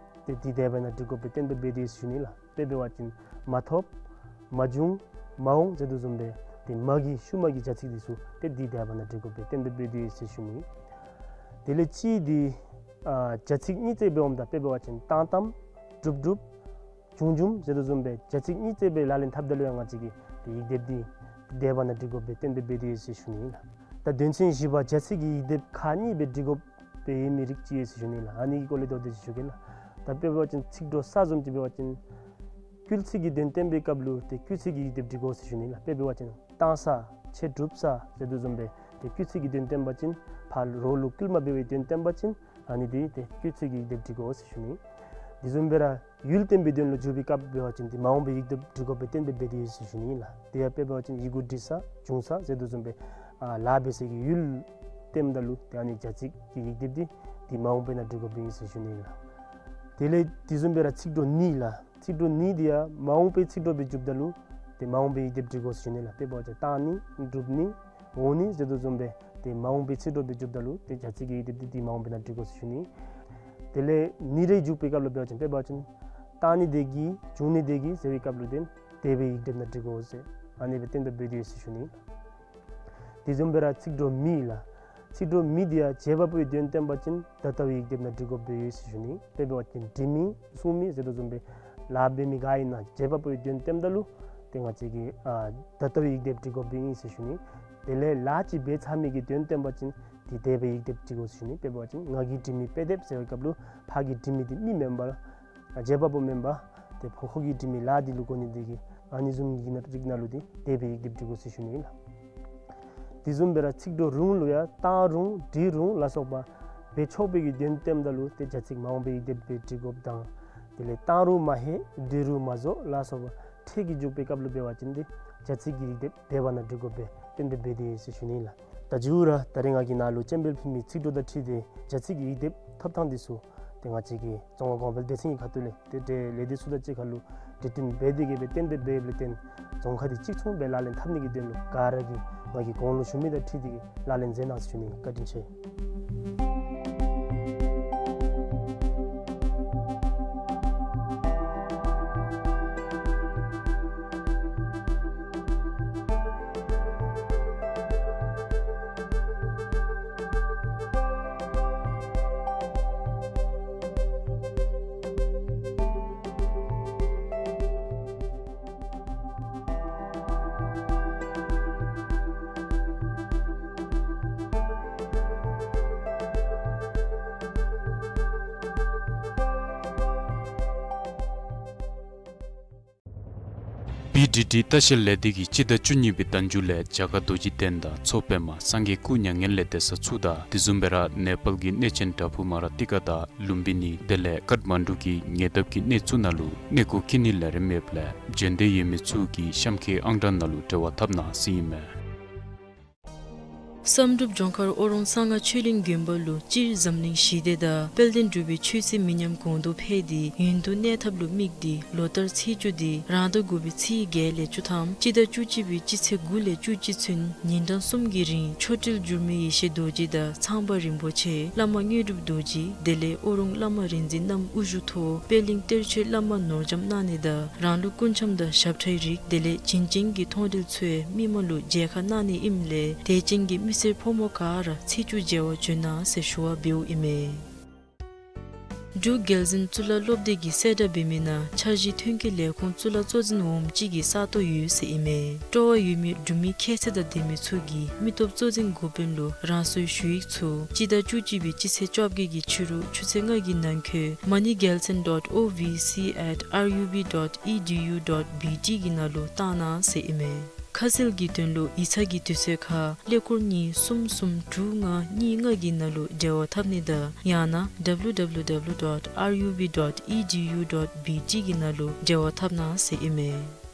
ཏེ་འདི་འདས་པའི་ནང་འབྲི་དགོ་པའི་བསྟན་པའི་འབད་དེ་ཟེར་ཞུ་ནི་ཨིན་ལགས། དཔེ་འབད་བ་ཅིན་མ་ཐོབ་མ་བྱུང་མ་འོང་ཟེར་དོ་བཟུམ་སྦེ་ཏེ་མ་གི་ཤུལ་མ་གི་བྱ་ཚིག་འདི་ཚུ་ཏེ་འདི་འདས་པའི་ནང་འབྲི་དགོ་པའི་བསྟན་པའི་འབད་དེ་ཟེར་ཞུ་ནི། དེ་ལས་ཅི་འདི་ཨ་བྱ་ཚིག་གཉིས་བརྩེགས་སྦེ་འོངམ་ད་དཔེ་འབད་བ་ཅིན་བཏང་བཏངམ་གྲུབ་གྲུབ་བྱུང་བྱུངམ་ཟེར་དོ་བཟུམ་སྦེ་བྱ་ཚིག་གཉིས་བརྩེགས་སྦེ་ལག་ལེན་འཐབ་ད་ལུ་ཡང་ང་བཅས་ཀྱིས་ཏེ་ཡིག་སྡེབ་འདི་འདས་པའི་ནང་འབྲི་དགོ་པའི་བསྟན་པའི་འབད་དེ་ཟེར་ཞུ་ནི་ཨིན་ལགས། ད་དོན་ཚན་བཞི་པ་བྱ་ཚིག་གི་ཡིག་སྡེབ་ཁག་གཉིས་སྦེ་འབྲི་དགོ་པའི་ཨིན་མི་རིགས་ཅིག་ཡོད་ཟེར་ཞུ་ནི་ཨིན་ལགས། ཨ་ནི་གི་སྐོར་ལས་ད་ཏེ་ཅིག་ཞུ་གེ་ལགས། ད་དཔེ་འབད་བ་ཅིན་ཚིག་གྲོགས་ས་བཟུམ་ཅིག་འབད་བ་ཅིན་སྐུལ་ཚིག་གི་དོན་བསྟན་པའི་སྐབས་ལུ་ཏེ་སྐུལ་ཚིག་གི་ཡིག་སྡེབ་འབྲི་དགོ་ཟེར་ཞུ་ནི་ཨིན་ལགས། དཔེ་འབད་བ་ཅིན་བཏང་ས་ཆེ་གྲུབ་ས་ཟེར་དོ་བཟུམ་སྦེ་ཏེ་སྐུལ་ཚིག་གི་དོན་བསྟན་པ་ཅིན་ཕར་རོགས་ལུ་སྐུལ་མ་འབད་བའི་དོན་བསྟན་པ་ཅིན་ཨ་ནི་འདི་ཏེ་སྐུལ་ཚིག་གི་ཡིག་སྡེབ་འབྲི་དགོ་ཟེར་ཞུ་ནི། དེ་བཟུམ་སྦེ་ར་ཡུལ་བསྟན་པའི་དོན་ལུ་འཇུག་པའི་སྐབས་འབད་བ་ཅིན་ཏེ་མ་འོངས་པའི་ཡིག་སྡེབ་འབྲི་དགོ་པའི་བསྟན་པའི་འབད་དེ་ཟེར་ཞུ་ནི་ཨིན་ལགས། དེ་ཡང་དཔེ་འབད་བ་ཅིན་ཡི་གུ་འབྲི་ས་བྱུང་ས་ཟེར་དོ་བཟུམ་སྦེ་ཨ་ལཱ་འབད་སའི་གི་ཡུལ་བསྟནམ་ད་ལུ་ཏེ་ཨ་ནི་བྱ་ཚིག་གི་ཡིག་སྡེབ་འདི་ཏེ་མ་འོངས་པའི་ནང་འབྲི་དགོཔ་ཨིན་ཟེར་ཞུ་ནི་ཨིན་ལགས། དེ་ལས་དེ་བཟུམ་སྦེ་ར་ཚིག་གྲོགས་ནི་ལགས། ཚིག་གྲོགས་ནི་འདི་ཡང་མ་འོངས་པའི་ཚིག་གྲོགས་སྦེ་འཇུགཔ་ད་ལུ་ཏེ་མ་འོངས་པའི་ཡིག་སྡེབ་འབྲི་དགོ་ཟེར་ཞུ་ནི་ལགས། དཔེ་འབད་བ་ཅིན་བཏང་ནི་གྲུབ་ནི་འོང་ནི་ཟེར་དོ་བཟུམ་སྦེ་ཏེ་མ་འོངས་པའི་ཚིག་གྲོགས་སྦེ་འཇུགཔ་ད་ལུ་ཏེ་བྱ་ཚིག་གི་ཡིག་སྡེབ་འདི་ཏེ་མ་འོངས་པའི་ནང་འབྲི་དགོ་ཟེར་ཞུ་ནི། དེ་ལས་ནི་རེ་འཇུག་པའི་སྐབས་ལུ་འབད་བ་ཅིན་དཔེ་འབད་བ་ཅིན་བཏང་ནི་དེ་གིས་བྱུང་ནི་དེ་གིས་ཟེར་བའི་སྐབས་ལུ་ཏེ་འདས་པའི་ཡིག་སྡེབ་ནང་འབྲི་དགོ་ཟེར་ཨ་ནི་སྦེ་བསྟན་པའི་འབད་དེ་ཟེར་ཞུ་ནི། དེ་བཟུམ་སྦེ་ར་ཚིག་གྲོགས་མི་ལགས། ཚིག་གྲོགས་མི་འདི་ཡང་བྱེད་པ་པོའི་དོན་བསྟན་པ་ཅིན་ད་ལྟ་བའི་ཡིག་སྡེབ་ནང་འབྲི་དགོཔ་སྦེ་ཡོད་ཟེར་ཞུ་ནི། དཔེ་འབད་བ་ཅིན་འབྲི་མི་གསུང་མི་ཟེར་དོ་བཟུམ་སྦེ་ལཱ་འབད་མི་ག་ཨིན་ན་བྱེད་པ་པོའི་དོན་བསྟནམ་ད་ལུ་ཏེ་ང་བཅས་ཀྱིས་ཨ་ད་ལྟ་བའི་ཡིག་སྡེབ་འབྲི་དགོཔ་སྦེ་ཨིན་ཟེར་ཞུ་ནི། དེ་ལས་ལཱ་ཅིག་འབད་ཚར་མི་གི་དོན་བསྟན་པ་ཅིན་ཏེ་འདས་པའི་ཡིག་སྡེབ་འབྲི་དགོ་ཟེར་ཞུ་ནི། དཔེ་འབད་བ་ཅིན་ང་གིས་འབྲི་མི་དཔེ་དེབ་ཟེར་བའི་སྐབས་ལུ་ཕར་གྱི་འབྲི་མི་འདི་མི་མེན་པར་ཨ་བྱེད་པ་པོ་མེན་པར་ཏེ་ཕོ་ཁོ་གིས་འབྲི་མི་ལཱ་འདི་ལུ་གོ་ནི་དེ་གིས་ཨ་ནི་བཟུམ་གྱི་ནང་རིགས་ནང་ལུ་ཏེ་འདས་པའི་ཡིག་སྡེབ་འབྲི་དགོ་ཟེར་ཞུ་ནི་ལགས། དེ་བཟུམ་སྦེ་ར་ཚིག་གྲོགས་རུང་ལུ་ཡང་བཏང་རུང་འབྲི་རུང་ལ་སོགས་པ་འབད་ཆོག་པའི་གི་དོན་བསྟནམ་ད་ལུ་ཏེ་བྱ་ཚིག་མ་འོངས་པའི་ཡིག་སྡེབ་སྦེ་འབྲི་དགོཔ་དང་དེ་ལས་བཏང་རུང་མ་ཧེ་འབྲི་རུང་མ་རྫོགས་ལ་སོགས་པ་ཕྲད་ཀྱིས་འཇུག་པའི་སྐབས་ལུ་འབད་བ་ཅིན་ཏེ་བྱ་ཚིག་གི་ཡིག་སྡེབ་འདས་པ་ནང་འབྲི་དགོཔ་སྦེ་བསྟན་པའི་འབད་དེ་ཟེར་ཞུ་ནི་ལགས། ད་མཇུག་ར་ད་རེས་ང་གིས་ནཱ་ལུ་སྤྱན་འབུལ་ཕུལ་མི་ཚིག་གྲོགས་དང་འཁྲིལ་ཏེ་བྱ་ཚིག་གི་ཡིག་སྡེབ་ཐོབ་ཐངས་འདི་ཚུ་ཏེ་ང་བཅས་ཀྱི་རྫོང་ཁ་གོང་འཕེལ་སྡེ་ཚན་གྱི་ཁ་ཐུག་ལས་ཏེ་ཏེ་ལས་སྡེ་ཚུ་དང་གཅིག་ཁར་ལུ་གྲོས་བསྟུན་འབད་དེ་གི་སྦེ་བསྟན་པའི་འབད་ཡོདཔ་ལས་བརྟེན་རྫོང་ཁ་འདི་གཅིག་མཚུངས་སྦེ་ལག་ལེན་འཐབ་ནི་གི་དོན་ལུ་ག་ར་གིས་ང་གིས་གོང་ལུ་ཞུ་མི་དང་འཁྲིལ་ཏེ་གི་ལག་ལེན་མཛད་གནང་ཟེར་ཞུ་ནི། བཀའ་དྲིན་ཆེ། པི་ཌི་ཌི་ལྟ་བཤལ་ལས་སྡེ་གིས་སྤྱི་ཟླ་བཅུ་གཉིས་པའི་ཟླ་མཇུག་ལས་རྒྱ་གར་རྡོ་རྗེ་གདན་དང་མཚོ་པདྨ་སངས་རྒྱས་སྐུ་མྱ་ངན་ལས་འདས་ས་ཚུ་དང་དེ་བཟུམ་སྦེ་ར་ནེ་པཱལ་གྱི་གནས་ཆེན་བྲག་ཕུག་མ་ར་ཏི་ཀ་དང་ལུམ་བི་ནི་དེ་ལས་ཀཊ་མན་ཌུ་གི་ཉེ་འདབས་ཀྱི་གནས་ཚུ་ནང་ལུ་གནས་སྐོར་འཁྱིད་ནི་ལས་རིམ་ཡོདཔ་ལས་འབྱོན་འདོད་ཡོད་མི་ཚུ་གིས་གཤམ་འཁོད་ཨང་གྲངས་ནང་ལུ་འབྲེལ་བ་འཐབ་གནང་ཟེར་ཨིན་མས། བསམ་གྲུབ་ལྗོངས་མཁར་ཨོ་རོང་གསང་སྔགས་ཆོས་གླིང་དགོན་པ་ལུ་སྤྱིར་འཛམ་གླིང་ཞི་བདེ་དང་དཔལ་ལྡན་འབྲུག་པའི་ཆོས་སྲིད་མི་ཉམས་གོང་དུ་འཕེལ་ཏེ་ཡུན་དུ་གནས་ཐབས་ལུ་དམིགས་ཏེ་ལོ་ལྟར་ཚེས་བཅུ་འདི་རང་ཟླ་དགུ་པའི་ཚེས་བརྒྱད་ལས་བཅུ་ཐམ་སྤྱི་ཟླ་བཅུ་གཅིག་པའི་སྤྱི་ཚེས་དགུ་ལས་བཅུ་གཅིག་ཚུན་ཉིན་གྲངས་གསུམ་གྱི་རིང་མཆོག་སྤྲུལ་འགྱུར་མེད་ཡེ་ཤེས་རྡོ་རྗེ་དང་ཚངས་པ་རིན་པོ་ཆེ་བླ་མ་དངོས་གྲུབ་རྡོ་རྗེ་དེ་ལས་ཨོ་རོང་བླ་མ་རིག་འཛིན་རྣམ་དབུ་བཞུགས་ཐོག་པད་གླིང་གཏེར་ཆོས་བླ་མ་ནོར་རྒྱམ་གནང་ནི་དང་རང་ལུགས་སྐུ་འཆམ་དང་ཞབས་ཁྲའི་རིགས་དེ་ལས་བྱིན་ཅན་གྱི་མཐོང་གྲོལ་ཚུ་མི་མང་ལུ་མཇལ་ཁ་གནང་ནི་ཨིནམ་ལས་དད་ཅན་གྱི་མི་སེར་ཕོ་མོ་ག་ར་ཚེས་བཅུ་མཇལ་བར་བྱོན་གནང་ཟེར་ཞུ་བ་འབདཝ་ཨིན་མས། འབྲུག་རྒྱལ་འཛིན་གཙུག་ལག་སློབ་སྡེ་གི་གསལ་བསྒྲགས་འབད་མི་ནང་འཆར་གཞི་ཐོན་སྐྱེད་ལས་ཁུངས་གཙུག་ལག་གཙོ་འཛིན་འོགམ་ཅིག་གི་ས་སྟོང་ཡོད་ཟེར་ཨིན་མས། སྤྲོ་བ་ཡོད་མི་འབྲུག་མི་ཁྱད་ཚད་དང་ལྡན་མི་ཚུ་གིས་མི་སྟོབས་གཙོ་འཛིན་འགོ་དཔོན་ལུ་རང་སོའི་ཞུ་ཡིག་ཚུ་སྤྱི་ཟླ་བཅུ་གཅིག་པའི་སྤྱི་ཚེས་བཅོ་བརྒྱད་ཀྱི་ཕྱི་རུ་ཆུ་ཚོད་ལྔ་གི་ནང་འཁོད་མ་ཎི་རྒྱལ་མཚན་dot O V C at R U B dot E D U dot B T གི་ནང་ལུ་བཏང་གནང་ཟེར་ཨིན་མས། ཁ་གསལ་གྱི་དོན་ལུ་ཡིག་ཚང་གི་དུས་ཚོད་ཁར་ཀླད་ཀོར་གཉིས་གསུམ་གསུམ་དྲུག་ལྔ་གཉིས་ལྔ་གི་ནང་ལུ་འབྲེལ་བ་འཐབ་ནི་དང་ཡང་ན་W W W dot R U B dot E D U dot B T གི་ནང་ལུ་འབྲེལ་བ་འཐབ་གནང་ཟེར་ཨིན་མས།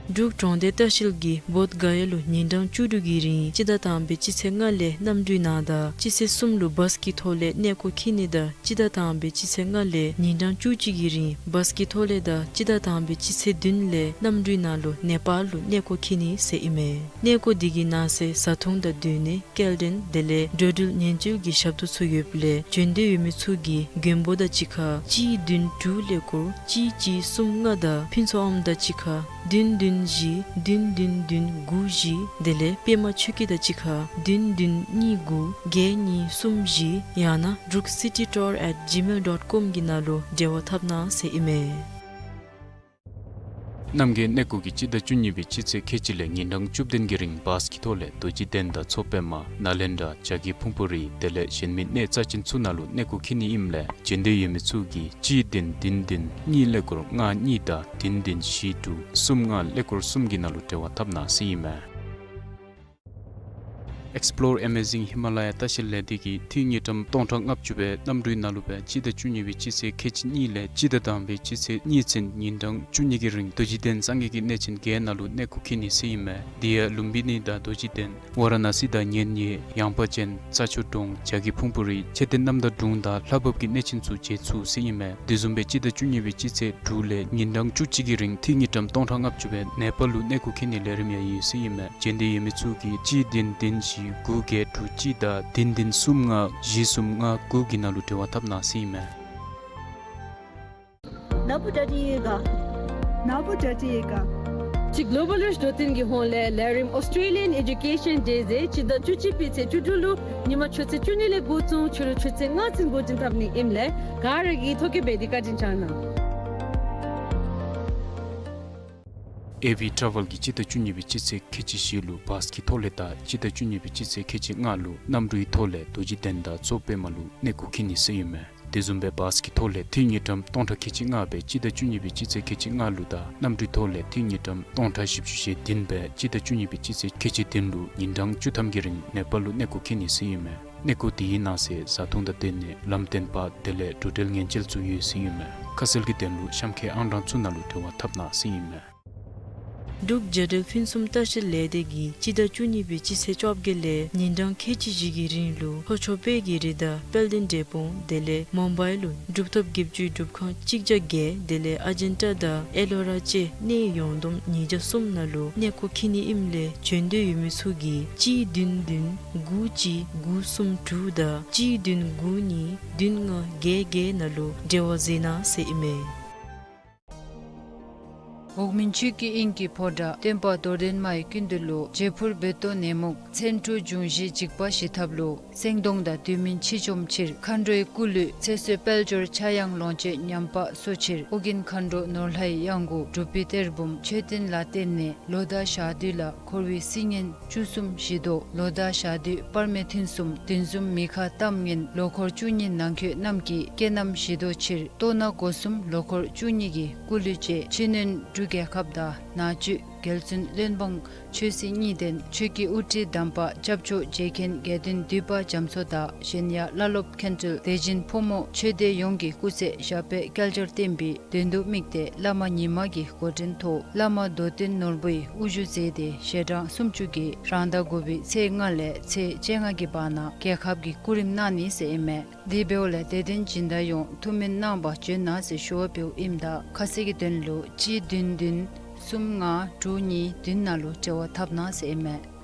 འབྲུག་གྲོང་སྡེ་ལྟ་བཤལ་གྱིས་བོདྷ་ག་ཡ་ལུ་ཉིན་གྲངས་བཅུ་དྲུག་གི་རིང་སྤྱི་ཟླ་དང་པའི་སྤྱི་ཚེས་ལྔ་ལས་གནམ་གྲུའི་ནང་དང་སྤྱི་ཚེས་གསུམ་ལུ་བཱས་ཀྱི་ཐོག་ལས་གནས་སྐོར་འཁྱིད་ནི་དང་སྤྱི་ཟླ་དང་པའི་སྤྱི་ཚེས་ལྔ་ལས་ཉིན་གྲངས་བཅུ་གཅིག་གི་རིང་བཱས་ཀྱི་ཐོག་ལས་དང་སྤྱི་ཟླ་དང་པའི་སྤྱི་ཚེས་བདུན་ལས་གནམ་གྲུའི་ནང་ལུ་ནེ་པཱལ་ལུ་གནས་སྐོར་འཁྱིད་ནི་ཟེར་ཨིན་མས། གནས་སྐོར་འདི་གི་ནང་གསེས་བཟའ་འཐུང་དང་སྡོད་གནས་སྐྱེལ་འདྲེན་དེ་ལས་འགྲོ་འགྲུལ་ཉེན་བཅོལ་གྱི་ཞབས་ཏོག་ཚུ་ཡོདཔ་ལས་བྱོན་འདོད་ཡོད་མི་ཚུ་གིས་མགོན་པོ་དང་གཅིག་ཁར་གཅིག་བདུན་དྲུག་ཀླད་ཀོར་གཅིག་གཅིག་གསུམ་ལྔ་དང་ཕུན་ཚོགས་ཨོམ་དང་གཅིག་ཁར་བདུན་བདུན་བཞི་བདུན་བདུན་བདུན་དགུ་བཞི་དེ་ལས་པདྨ་ཆོས་སྐྱིད་དང་གཅིག་ཁར་བདུན་བདུན་གཉིས་དགུ་བརྒྱད་གཉིས་གསུམ་བཞི་ཡང་ན་འབྲུག་སི་ཊི་ཊུར་ཨེཊ་ཇི་མེལ་ཌོཊ་ཀོམ་གྱི་ནང་ལུ་འབྲེལ་བ་འཐབ་གནང་ཟེར་ཨིན་མས། རྣམ་རྒྱལ་གནས་སྐོར་གྱིས་སྤྱི་ཟླ་བཅུ་གཉིས་པའི་སྤྱི་ཚེས་ཁལ་གཅིག་ལས་ཉིན་གྲངས་བཅུ་བདུན་གྱི་རིང་བཱས་ཀྱི་ཐོག་ལས་རྡོ་རྗེ་གདན་དང་མཚོ་པདྨ་ནཱ་ལེནྡྲ་བྱ་རྒོད་ཕུང་པོ་རི་དེ་ལས་གཞན་མི་གནས་རྩ་ཅན་ཚུ་ནང་ལུ་གནས་སྐོར་འཁྱིད་ནི་ཨིནམ་ལས་བྱོན་འདོད་ཡོད་མི་ཚུ་གིས་གཅིག་བདུན་བདུན་བདུན་གཉིས་ཀླད་ཀོར་ལྔ་གཉིས་དང་བདུན་བདུན་བཞི་དྲུག་གསུམ་ལྔ་ཀླད་ཀོར་གསུམ་གྱི་ནང་ལུ་འབྲེལ་བ་འཐབ་གནང་ཟེར་ཨིན་མས། Explore Amazing Himalaya ལྟ་བཤལ་ལས་སྡེ་གིས་འཐུས་དངུལ་ཀྲམ་སྟོང་ཕྲག་ལྔ་བཅུ་སྦེ་གནམ་གྲུའི་ནང་ལུ་སྦེ་སྤྱི་ཟླ་བཅུ་གཉིས་པའི་སྤྱི་ཚེས་ཁལ་གཅིག་གཉིས་ལས་སྤྱི་ཟླ་དང་པའི་སྤྱི་ཚེས་གཉིས་ཚུན་ཉིན་གྲངས་བཅུ་གཉིས་ཀྱི་རིང་རྡོ་རྗེ་གདན་སངས་རྒྱས་ཀྱི་གནས་ཆེན་བརྒྱད་ནང་ལུ་གནས་སྐོར་འཁྱིད་ནི་ཟེར་ཨིན་མས། དེ་ཡང་ལུམྦི་ནི་དང་རྡོ་རྗེ་གདན་ཝཱ་ར་ཎ་སི་དང་མཉན་ཡོད་ཡངས་པ་ཅན་རྩྭ་མཆོག་གྲོང་བྱ་རྒོད་ཕུང་པོ་རི་མཆོད་རྟེན་རྣམ་དག་གྲོང་དང་ལྷ་བབས་ཀྱི་གནས་ཆེན་ཚུ་མཇལ་ཚུགས་ཟེར་ཨིན་མས། དེ་བཟུམ་སྦེ་སྤྱི་ཟླ་བཅུ་གཉིས་པའི་སྤྱི་ཚེས་དྲུག་ལས་ཉིན་གྲངས་བཅུ་གཅིག་གི་རིང་འཐུས་དངུལ་ཀྲམ་སྟོང་ཕྲག་ལྔ་བཅུ་སྦེ་ནེ་པཱལ་ལུ་གནས་སྐོར་འཁྱིད་ནིའི་ལས་རིམ་ཡང་ཡོད་ཟེར་ཨིན་མས། བྱོན་འདོད་ཡོད་མི་ཚུ་གིས་གཅིག་བདུན་བདུན་བཞི་དགུ་བརྒྱད་དྲུག་གཅིག་དང་བདུན་བདུན་གསུམ་ལྔ་བཞི་གསུམ་ལྔ་དགུ་གི་ནང་ལུ་འབྲེལ་བ་འཐབ་གནང་ཟེར་ཨིན་མས། ནཱ་བུ་ཌ་ཌི་ཡེ་ག་ནཱ་བུ་ཌ་ཌི་ཡེ་ག་ཅིག་གོ་ལོ་བཱལ་རིཆ་འགྲོ་དོན་གྱི་ཧོངས་ལས་ལས་རིམ་Australian Education Day ཟེར་སྤྱི་ཟླ་བཅུ་གཅིག་པའི་ཚེས་བཅུ་དྲུག་ལུ་ཉིནམ་ཆུ་ཚོད་བཅུ་གཉིས་ལས་འགོ་བཙུགས་ཕྱི་རུ་ཆུ་ཚོད་ལྔ་ཚུན་འགོ་འདྲེན་འཐབ་ནི་ཨིནམ་ལས་ག་ར་གིས་ཐོ་བཀོད་འབད་དེ་བཀའ་དྲིན་བསྐྱང་གནང་། ཨེ་ཝི་ཊ་རེ་ཝཱལ་གྱིས་སྤྱི་ཟླ་བཅུ་གཉིས་པའི་སྤྱི་ཚེས་ཁལ་གཅིག་བཞི་ལུ་བཱས་ཀྱི་ཐོག་ལས་དང་སྤྱི་ཟླ་བཅུ་གཉིས་པའི་སྤྱི་ཚེས་ཁལ་གཅིག་ལྔ་ལུ་གནམ་གྲུའི་ཐོག་ལས་རྡོ་རྗེ་གདན་དང་མཚོ་པདྨ་ལུ་གནས་སྐོར་འཁྱིད་ནི་ཟེར་ཨིན་མས། དེ་བཟུམ་སྦེ་བཱས་ཀྱི་ཐོག་ལས་འཐུས་དངུལ་ཀྲམ་སྟོང་ཕྲག་ཁལ་གཅིག་ལྔ་སྦེ་སྤྱི་ཟླ་བཅུ་གཉིས་པའི་སྤྱི་ཚེས་ཁལ་གཅིག་ལྔ་ལུ་དང་གནམ་གྲུའི་ཐོག་ལས་འཐུས་དངུལ་ཀྲམ་སྟོང་ཕྲག་བཞི་བཅུ་ཞེ་བདུན་སྦེ་སྤྱི་ཟླ་བཅུ་གཉིས་པའི་སྤྱི་ཚེས་ཁལ་གཅིག་བདུན་ལུ་ཉིན་གྲངས་བཅུ་ཐམ་གྱི་རིང་ནེ་པཱལ་ལུ་གནས་སྐོར་འཁྱིད་ནི་ཟེར་ཨིན་མས། གནས་སྐོར་དེའི་ནང་གསེས་བཟའ་འཐུང་དང་སྡོད་གནས་ལམ་སྟོན་པ་དེ་ལས་འགྲོ་འགྲུལ་ཉེན་བཅོལ་ཚུ་ཡོད་ཟེར་ཨིན་མས། ཁ་གསལ་གྱི་དོན་ལུ་གཤམ་ཁའི་ཨང་གྲངས་ཚུ་ནང་ལུ་འབྲེལ་བ་འཐབ་གནང་ཟེར་ཨིན་མས། འབྲུག་རྒྱལ་སྒྲོལ་ཕུན་སུམ་ལྟ་བཤལ་ལས་སྡེ་གིས་སྤྱི་ཟླ་བཅུ་གཉིས་པའི་སྤྱི་ཚེས་བཅོ་བརྒྱད་ལས་ཉིན་གྲངས་ཁལ་གཅིག་བཞི་གི་རིང་ལུ་ལྷོ་ཕྱོགས་དཔལ་གྱི་རི་དང་དཔལ་ལྡན་འབྲས་སྤུངས་དེ་ལས་མུམ་བའི་ལུ་གྲུབ་ཐོབ་བརྒྱད་ཅུའི་སྒྲུབ་ཁང་གཅིག་བརྒྱ་བརྒྱད་དེ་ལས་ཨ་ཇན་ཊ་དང་ཨེ་ལོ་ར་བཅས་གནས་ཡོངས་བསྡོམས་ཉིས་བརྒྱ་གསུམ་ནང་ལུ་གནས་སྐོར་འཁྱིད་ནི་ཨིནམ་ལས་བྱོན་འདོད་ཡོད་མི་ཚུ་གིས་གཅིག་བདུན་བདུན་དགུ་གཅིག་དགུ་གསུམ་དྲུག་དང་གཅིག་བདུན་དགུ་གཉིས་བདུན་ལྔ་བརྒྱད་བརྒྱད་ནང་ལུ་འབྲེལ་བ་མཛད་གནང་ཟེར་ཨིན་མས། འོག་མིན་ཆོས་ཀྱི་དབྱིངས་ཀྱི་ཕོ་བྲང་སྟོན་པ་རྡོར་གདན་མའི་སྐུ་མདུན་ལུ་བྱད་ཕུར་རྦོད་གཏོང་ནད་མུག་མཚོན་འཁྲུགས་འབྱུང་བཞིའི་འཇིགས་པ་ཞི་ཐབས་ལུ་སེང་གདོང་དང་དུས་མིན་འཆི་བཅོམ་ཕྱིར་མཁའ་འགྲོའི་སྐུ་གླུད་ཚེ་བསོད་དཔལ་འབྱོར་ཕྱྭ་གཡང་ལོངས་སྤྱོད་ཉམས་པ་གསོ་ཕྱིར་ཨོ་རྒྱན་མཁའ་འགྲོ་ནོར་ལྷའི་གཡང་འགུགས་སྒྲུབ་པའི་གཏེར་བུམ་མཆོད་རྟེན་ལ་བརྟེན་ནས་ལོ་ཟླ་ཞག་དུས་ལ་འཁོར་བའི་སྲི་ངན་བཅུ་གསུམ་ཞི་དོ། ལོ་ཟླ་ཞག་དུས་སྤར་སྨེ་ཐུན་གསུམ་བདུན་ཟུམ་མི་ཁ་གཏམ་ངན་ལོ་འཁོར་བཅུ་གཉིས་ནང་འཁོད་རྣམས་ཀྱི་སྐེག་རྣམས་ཞི་དོ་ཕྱིར་ལྟོ་ན་སྒོ་གསུམ་ལོ་འཁོར་བཅུ་གཉིས་ཀྱི་སྐུ་གླུད་བཅས་ཕྱི་སྣོད་འབྲུག་རྒྱལ་ཁབ་དང་ནང་བཅུད་ རྒྱལ་བཙུན་བློན་འབངས་ཆོས་སྲིད་གཉིས་ལྡན་ཆོས་ཀྱི་དབུ་ཁྲིད་དམ་པ་སྐྱབས་མཆོག་རྗེ་མཁན་དགེ་འདུན་འདུས་པ་རྒྱ་མཚོ་དང་གཞན་ཡང་བླ་སློབ་མཁན་སྤྲུལ་དེ་བཞིན་ཕོ་མོ་ཆོས་སྡེ་ཡོངས་ཀྱི་སྐུ་ཚེ་ཞབས་པད་བསྐལ་བརྒྱར་བརྟན་པའི་དོན་དུ་དམིགས་ཏེ་བླ་མ་ཉི་མ་གི་འགོ་འདྲེན་ཐོག་བླ་མ་རྡོར་བསྟན་ནོར་བུའི་དབུ་བཞུགས་མཛད་དེ་ཞལ་གྲངས་སུམ་ཅུ་གིས་རང་ཟླ་དགུ་པའི་ཚེས་ལྔ་ལས་ཚེས་བཅོ་ལྔ་གི་བར་ན་རྒྱལ་ཁབ་ཀྱི་སྐུ་རིམ་གནང་ནི་ཟེར་ཨིན་མས། དེ་འབདཝ་ལས་དད་ལྡན་སྦྱིན་བདག་ཡོངས་ཐུགས་སྨོན་གནང་བར་བྱོན་གནང་ཟེར་ཞུ་བ་འབདཝ་ཨིནམ་ད་ཁ་གསལ་གྱི་དོན་ལུ་གཅིག་བདུན་བདུན་གསུམ་ལྔ་དྲུག་གཉིས་བདུན་ནང་ལུ་འབྲེལ་བ་འཐབ་གནང་ཟེར་ཨིན་མས།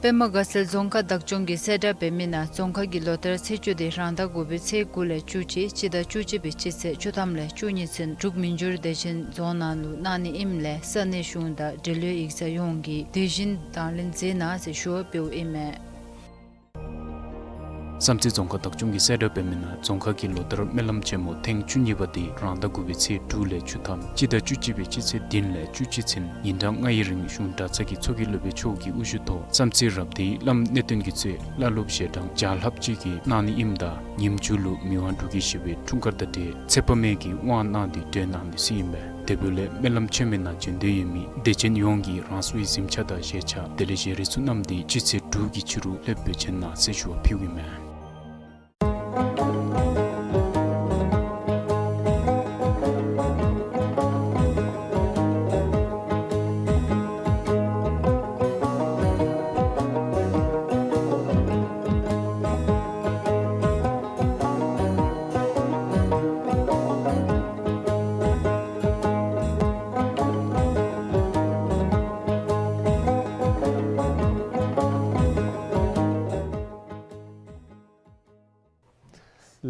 པདྨ་དགའ་ཚལ་རྫོང་ཁག་བདག་སྐྱོང་གི་གསལ་བསྒྲགས་འབད་མི་ནང་རྫོང་ཁག་གི་ལོ་ལྟར་ཚེས་བཅུ་དེ་རང་ཟླ་དགུ་པའི་ཚེས་དགུ་ལས་བཅུ་གཅིག་སྤྱི་ཟླ་བཅུ་གཅིག་པའི་སྤྱི་ཚེས་བཅུ་ཐམ་ལས་བཅུ་གཉིས་ཚུན་འབྲུག་མི་འགྱུར་བདེ་ཆེན་རྫོང་ནང་ལུ་གནང་ནི་ཨིནམ་ལས་ས་གནས་གཞུང་དང་འབྲེལ་ཡོད་ཡིག་ཚང་ཡོངས་ཀྱིས་དེ་བཞིན་དང་ལེན་མཛད་གནང་ཟེར་ཞུ་བ་འབདཝ་ཨིན་མས། བསམ་རྩེ་རྫོང་ཁག་བདག་སྐྱོང་གི་གསལ་བསྒྲགས་འབད་མི་ནང་རྫོང་ཁག་གི་ལོ་ལྟར་སྨོན་ལམ་ཆེན་མོ་ཐེངས་བཅུ་གཉིས་པ་དེ་རང་ཟླ་དགུ་པའི་ཚེས་དྲུག་ལས་བཅུ་ཐམ་སྤྱི་ཟླ་བཅུ་གཅིག་པའི་སྤྱི་ཚེས་བདུན་ལས་བཅུ་གཅིག་ཚུན་ཉིན་གྲངས་ལྔའི་རིང་གཞུང་གྲྭ་ཚང་གི་ཚོགས་ཀྱི་སློབ་དཔོན་མཆོག་གི་དབུ་བཞུགས་ཐོག་བསམ་རྩེ་རབ་སྡེའི་བླམ་གནས་བརྟན་གྱིས་གཙོས་བླ་སློབ་ཞལ་གྲངས་བརྒྱ་ལྷགཔ་ཅིག་གིས་གནང་ནི་ཨིནམ་ད་ཉིནམ་མཇུག་ལུ་མི་དབང་འབྲུག་རྒྱལ་བཞི་པའི་འཁྲུངས་སྐར་དང་འབྲེལ་ཚེ་དཔག་མེད་ཀྱི་དབང་གནང་སྟེ་གྲོལ་གནང་ནི་ཟེར་ཨིན་པས། དེ་འབདཝ་ལས་སྨོན་ལམ་ཆེན་མོའི་ནང་བྱོན་འདོད་ཡོད་མི་དད་ཅན་ཡོངས་ཀྱིས་རང་སོའི་གཟིམ་ཆས་དང་ཞལ་ཆས་དེ་ལས་ཞལ་རས་ཚུ་བསྣམས་ཏེ་སྤྱི་ཚེས་དྲུག་གི་ཕྱི་རུ་ལྷོདཔ་བྱོན་གནང་ཟེར་ཞུ་བ་ཕུལཝ་ཨིན་མས།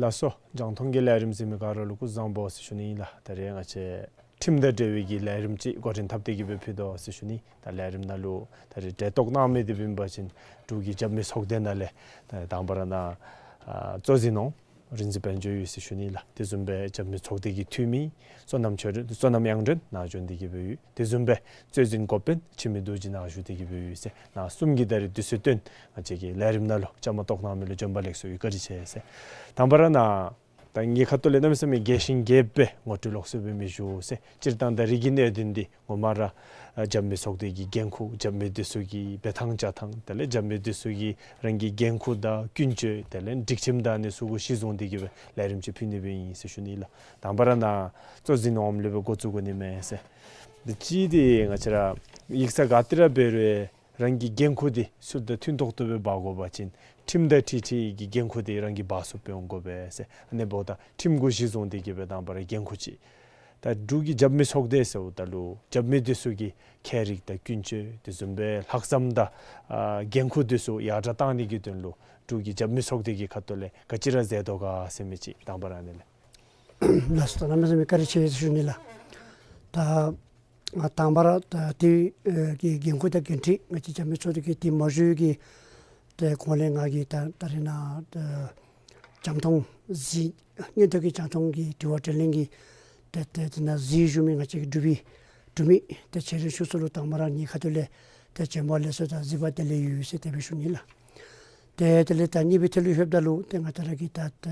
ལགས་སོ། རྒྱང་མཐོང་གི་ལས་རིམ་གཟིགས་མི་ག་ར་ལུ་སྐུ་གཟུགས་བཟང་པོ་ཟེར་ཞུ་ནི་ཨིན་ལགས། ད་རེས་ང་བཅས་ཁྲིམས་དང་འབྲེལ་བའི་གི་ལས་རིམ་ཅིག་འགོ་འདྲེན་འཐབ་སྟེ་གི་སྦེ་ཕུལ་དོ་ཟེར་ཞུ་ནི། ད་ལས་རིམ་ནང་ལུ་ད་རེས་གྲལ་གཏོགས་གནང་མི་དེ་འབད་བ་ཅིན་འབྲུག་གི་རྒྱབ་མི་ཚོགས་སྡེ་ནང་ལས་ད་དང་པ་ར་ནཱ་ཨ་གཙོ་འཛིན་འོགམ་རིག་འཛིན་དཔལ་འབྱོར་ཡོད་ཟེར་ཞུ་ནི་ལགས། དེ་བཟུམ་སྦེ་རྒྱབ་མི་ཚོགས་སྡེ་གི་འཐུས་མི་བསོད་ནམས་ཆོས་སྒྲོན་བསོད་ནམས་དབྱངས་སྒྲོན་ནཱ་བྱོན་ཏེ་གི་སྦེ་ཡོད། དེ་བཟུམ་སྦེ་གཙོ་འཛིན་འགོ་དཔོན་འཆི་མེད་རྡོ་རྗེ་ནཱ་བཞུགས་ཏེ་གི་སྦེ་ཡོད་ཟེར། ནཱ་གསུམ་གྱིས་ད་རེས་དུས་ཚོད་བཏོན་ང་བཅས་ཀྱི་ལས་རིམ་ནང་ལུ་བཅའ་མར་གཏོགས་གནང་མི་ལུ་བྱོན་པ་ལེགས་སོ་ཡོད། བཀའ་དྲིན་ཆེ་ཟེར། དང་པ་ར་ནཱ་ད་ངེའི་ཁ་ཐུག་ལས་གནམ་མེད་ས་མེད་རྒྱས་ཤིང་རྒྱསཔ་སྦེ་ངོ་སྤྲོད་ལོགས་སུ་སྦེ་མི་ཞུ་ཟེར། སྤྱིར་བཏང་ད་རིགས་ཀྱི་གནད་དོན་འདི་ངོ་མ་ར་ཨ་རྒྱབ་མི་ཚོགས་སྡེ་གི་འགན་ཁུར་རྒྱབ་མི་འདི་ཚུ་གི་འབད་ཐངས་བྱ་ཐངས་དེ་ལས་རྒྱབ་མི་འདི་ཚུ་གི་རང་གི་འགན་ཁུར་དང་ཀུན་སྤྱོད་དེ་ལས་སྒྲིག་ཁྲིམས་དང་ཨ་ནི་ཚུ་གུ་གཞི་བཟུང་སྟེ་གི་སྦེ་ལས་རིམ་ཅིག་ཕུལ་ནི་སྦེ་ཨིན་ཟེར་ཞུ་ནི་ལགས། དང་པ་ར་ནཱ་གཙོ་འཛིན་འོགམ་ལས་སྦེ་འགོ་བཙུགས་དགོ་ནི་མས་ཟེར། འདི་གཅིག་འདི་ང་བཅས་ར་ཡིག་ཚང་ག་ཏེ་ར་འབད་རུང་རང་གི་འགན་ཁུར་འདི་ཚུ་དང་མཐུན་ཏོག་ཏོ་སྦེ་འབག་དགོ་པ་ཅིན་ཁྲིམས་དང་འཁྲིལ་འཁྲིལ་གྱི་འགན་ཁུར་འདི་རང་གིས་འབག་ཚུགསཔ་སྦེ་འོང་དགོ་པས་ཟེར། ཨ་ནི་འབདཝ་ད་ཁྲིམས་གུ་གཞི་བཟུང་སྟེ་གི་སྦེ་དང་པ་ར་འགན་ཁུར་ཅིག། ད་འབྲུག་གི་རྒྱབ་མི་ཚོགས་སྡེ་ཟེརཝ་ད་ལུ་རྒྱབ་མི་འདི་ཚུ་གི་ཁྱད་རིག་དང་ཀུན་སྤྱོད་དེ་བཟུམ་སྦེ་ལྷག་བསམ་དང་ཨ་འགན་ཁུར་འདི་ཚུ་ཡར་དྲག་གཏང་ནི་གི་དོན་ལུ་འབྲུག་གི་རྒྱབ་མི་ཚོགས་སྡེ་གི་ཁ་ཐུག་ལས་ག་ཅི་ར་མཛད་དོ་ག་ཟེར་མི་ཅིག་དང་པ་ར་ཨ་ནི་ལགས། ལགས་སོ། ད་གནམ་མེད་ས་མེད་བཀའ་དྲིན་ཆེ་ཟེར་ཞུ་ནི་ལགས། ད་ང་དང་པ་ར་ད་དེ་ཨེ་གི་འགན་ཁུར་དང་འགན་འཁྲི་ང་བཅས་རྒྱབ་མི་ཚོགས་སྡེ་གི་དེ་མ་གཞི་གི་ཏེ་གོང་ལས་ང་གིས་ད་ད་རེས་ནཱ་ད་རྒྱང་མཐོང་གཟིགས་སྔོན་ཐོག་གི་རྒྱང་མཐོང་གི་དྲི་བ་དྲིས་ལན་གྱི་ཏེ་ཏེ་དེ་ནང་གཟིགས་བཞུགས་མི་ང་བཅས་ཀྱི་འབྲུག་པའི་འབྲུག་མི་ཏེ་ཆེ་འབྲིང་ཆུང་གསུམ་ལུ་དང་པ་ར་ངེའི་ཁ་ཐུག་ལས་ཏེ་བྱོན་པ་ལེགས་སོ་དང་གཟིགས་པ་བདེ་ལེགས་ཡོད་ཟེར་དེ་སྦེ་ཞུ་ནི་ལགས། ཏེ་དེ་ལས་ད་གཉིས་པའི་ཐད་ལུ་ལྷོདཔ་ད་ལུ་ཏེ་ང་བཅས་ར་གི་ད་ད་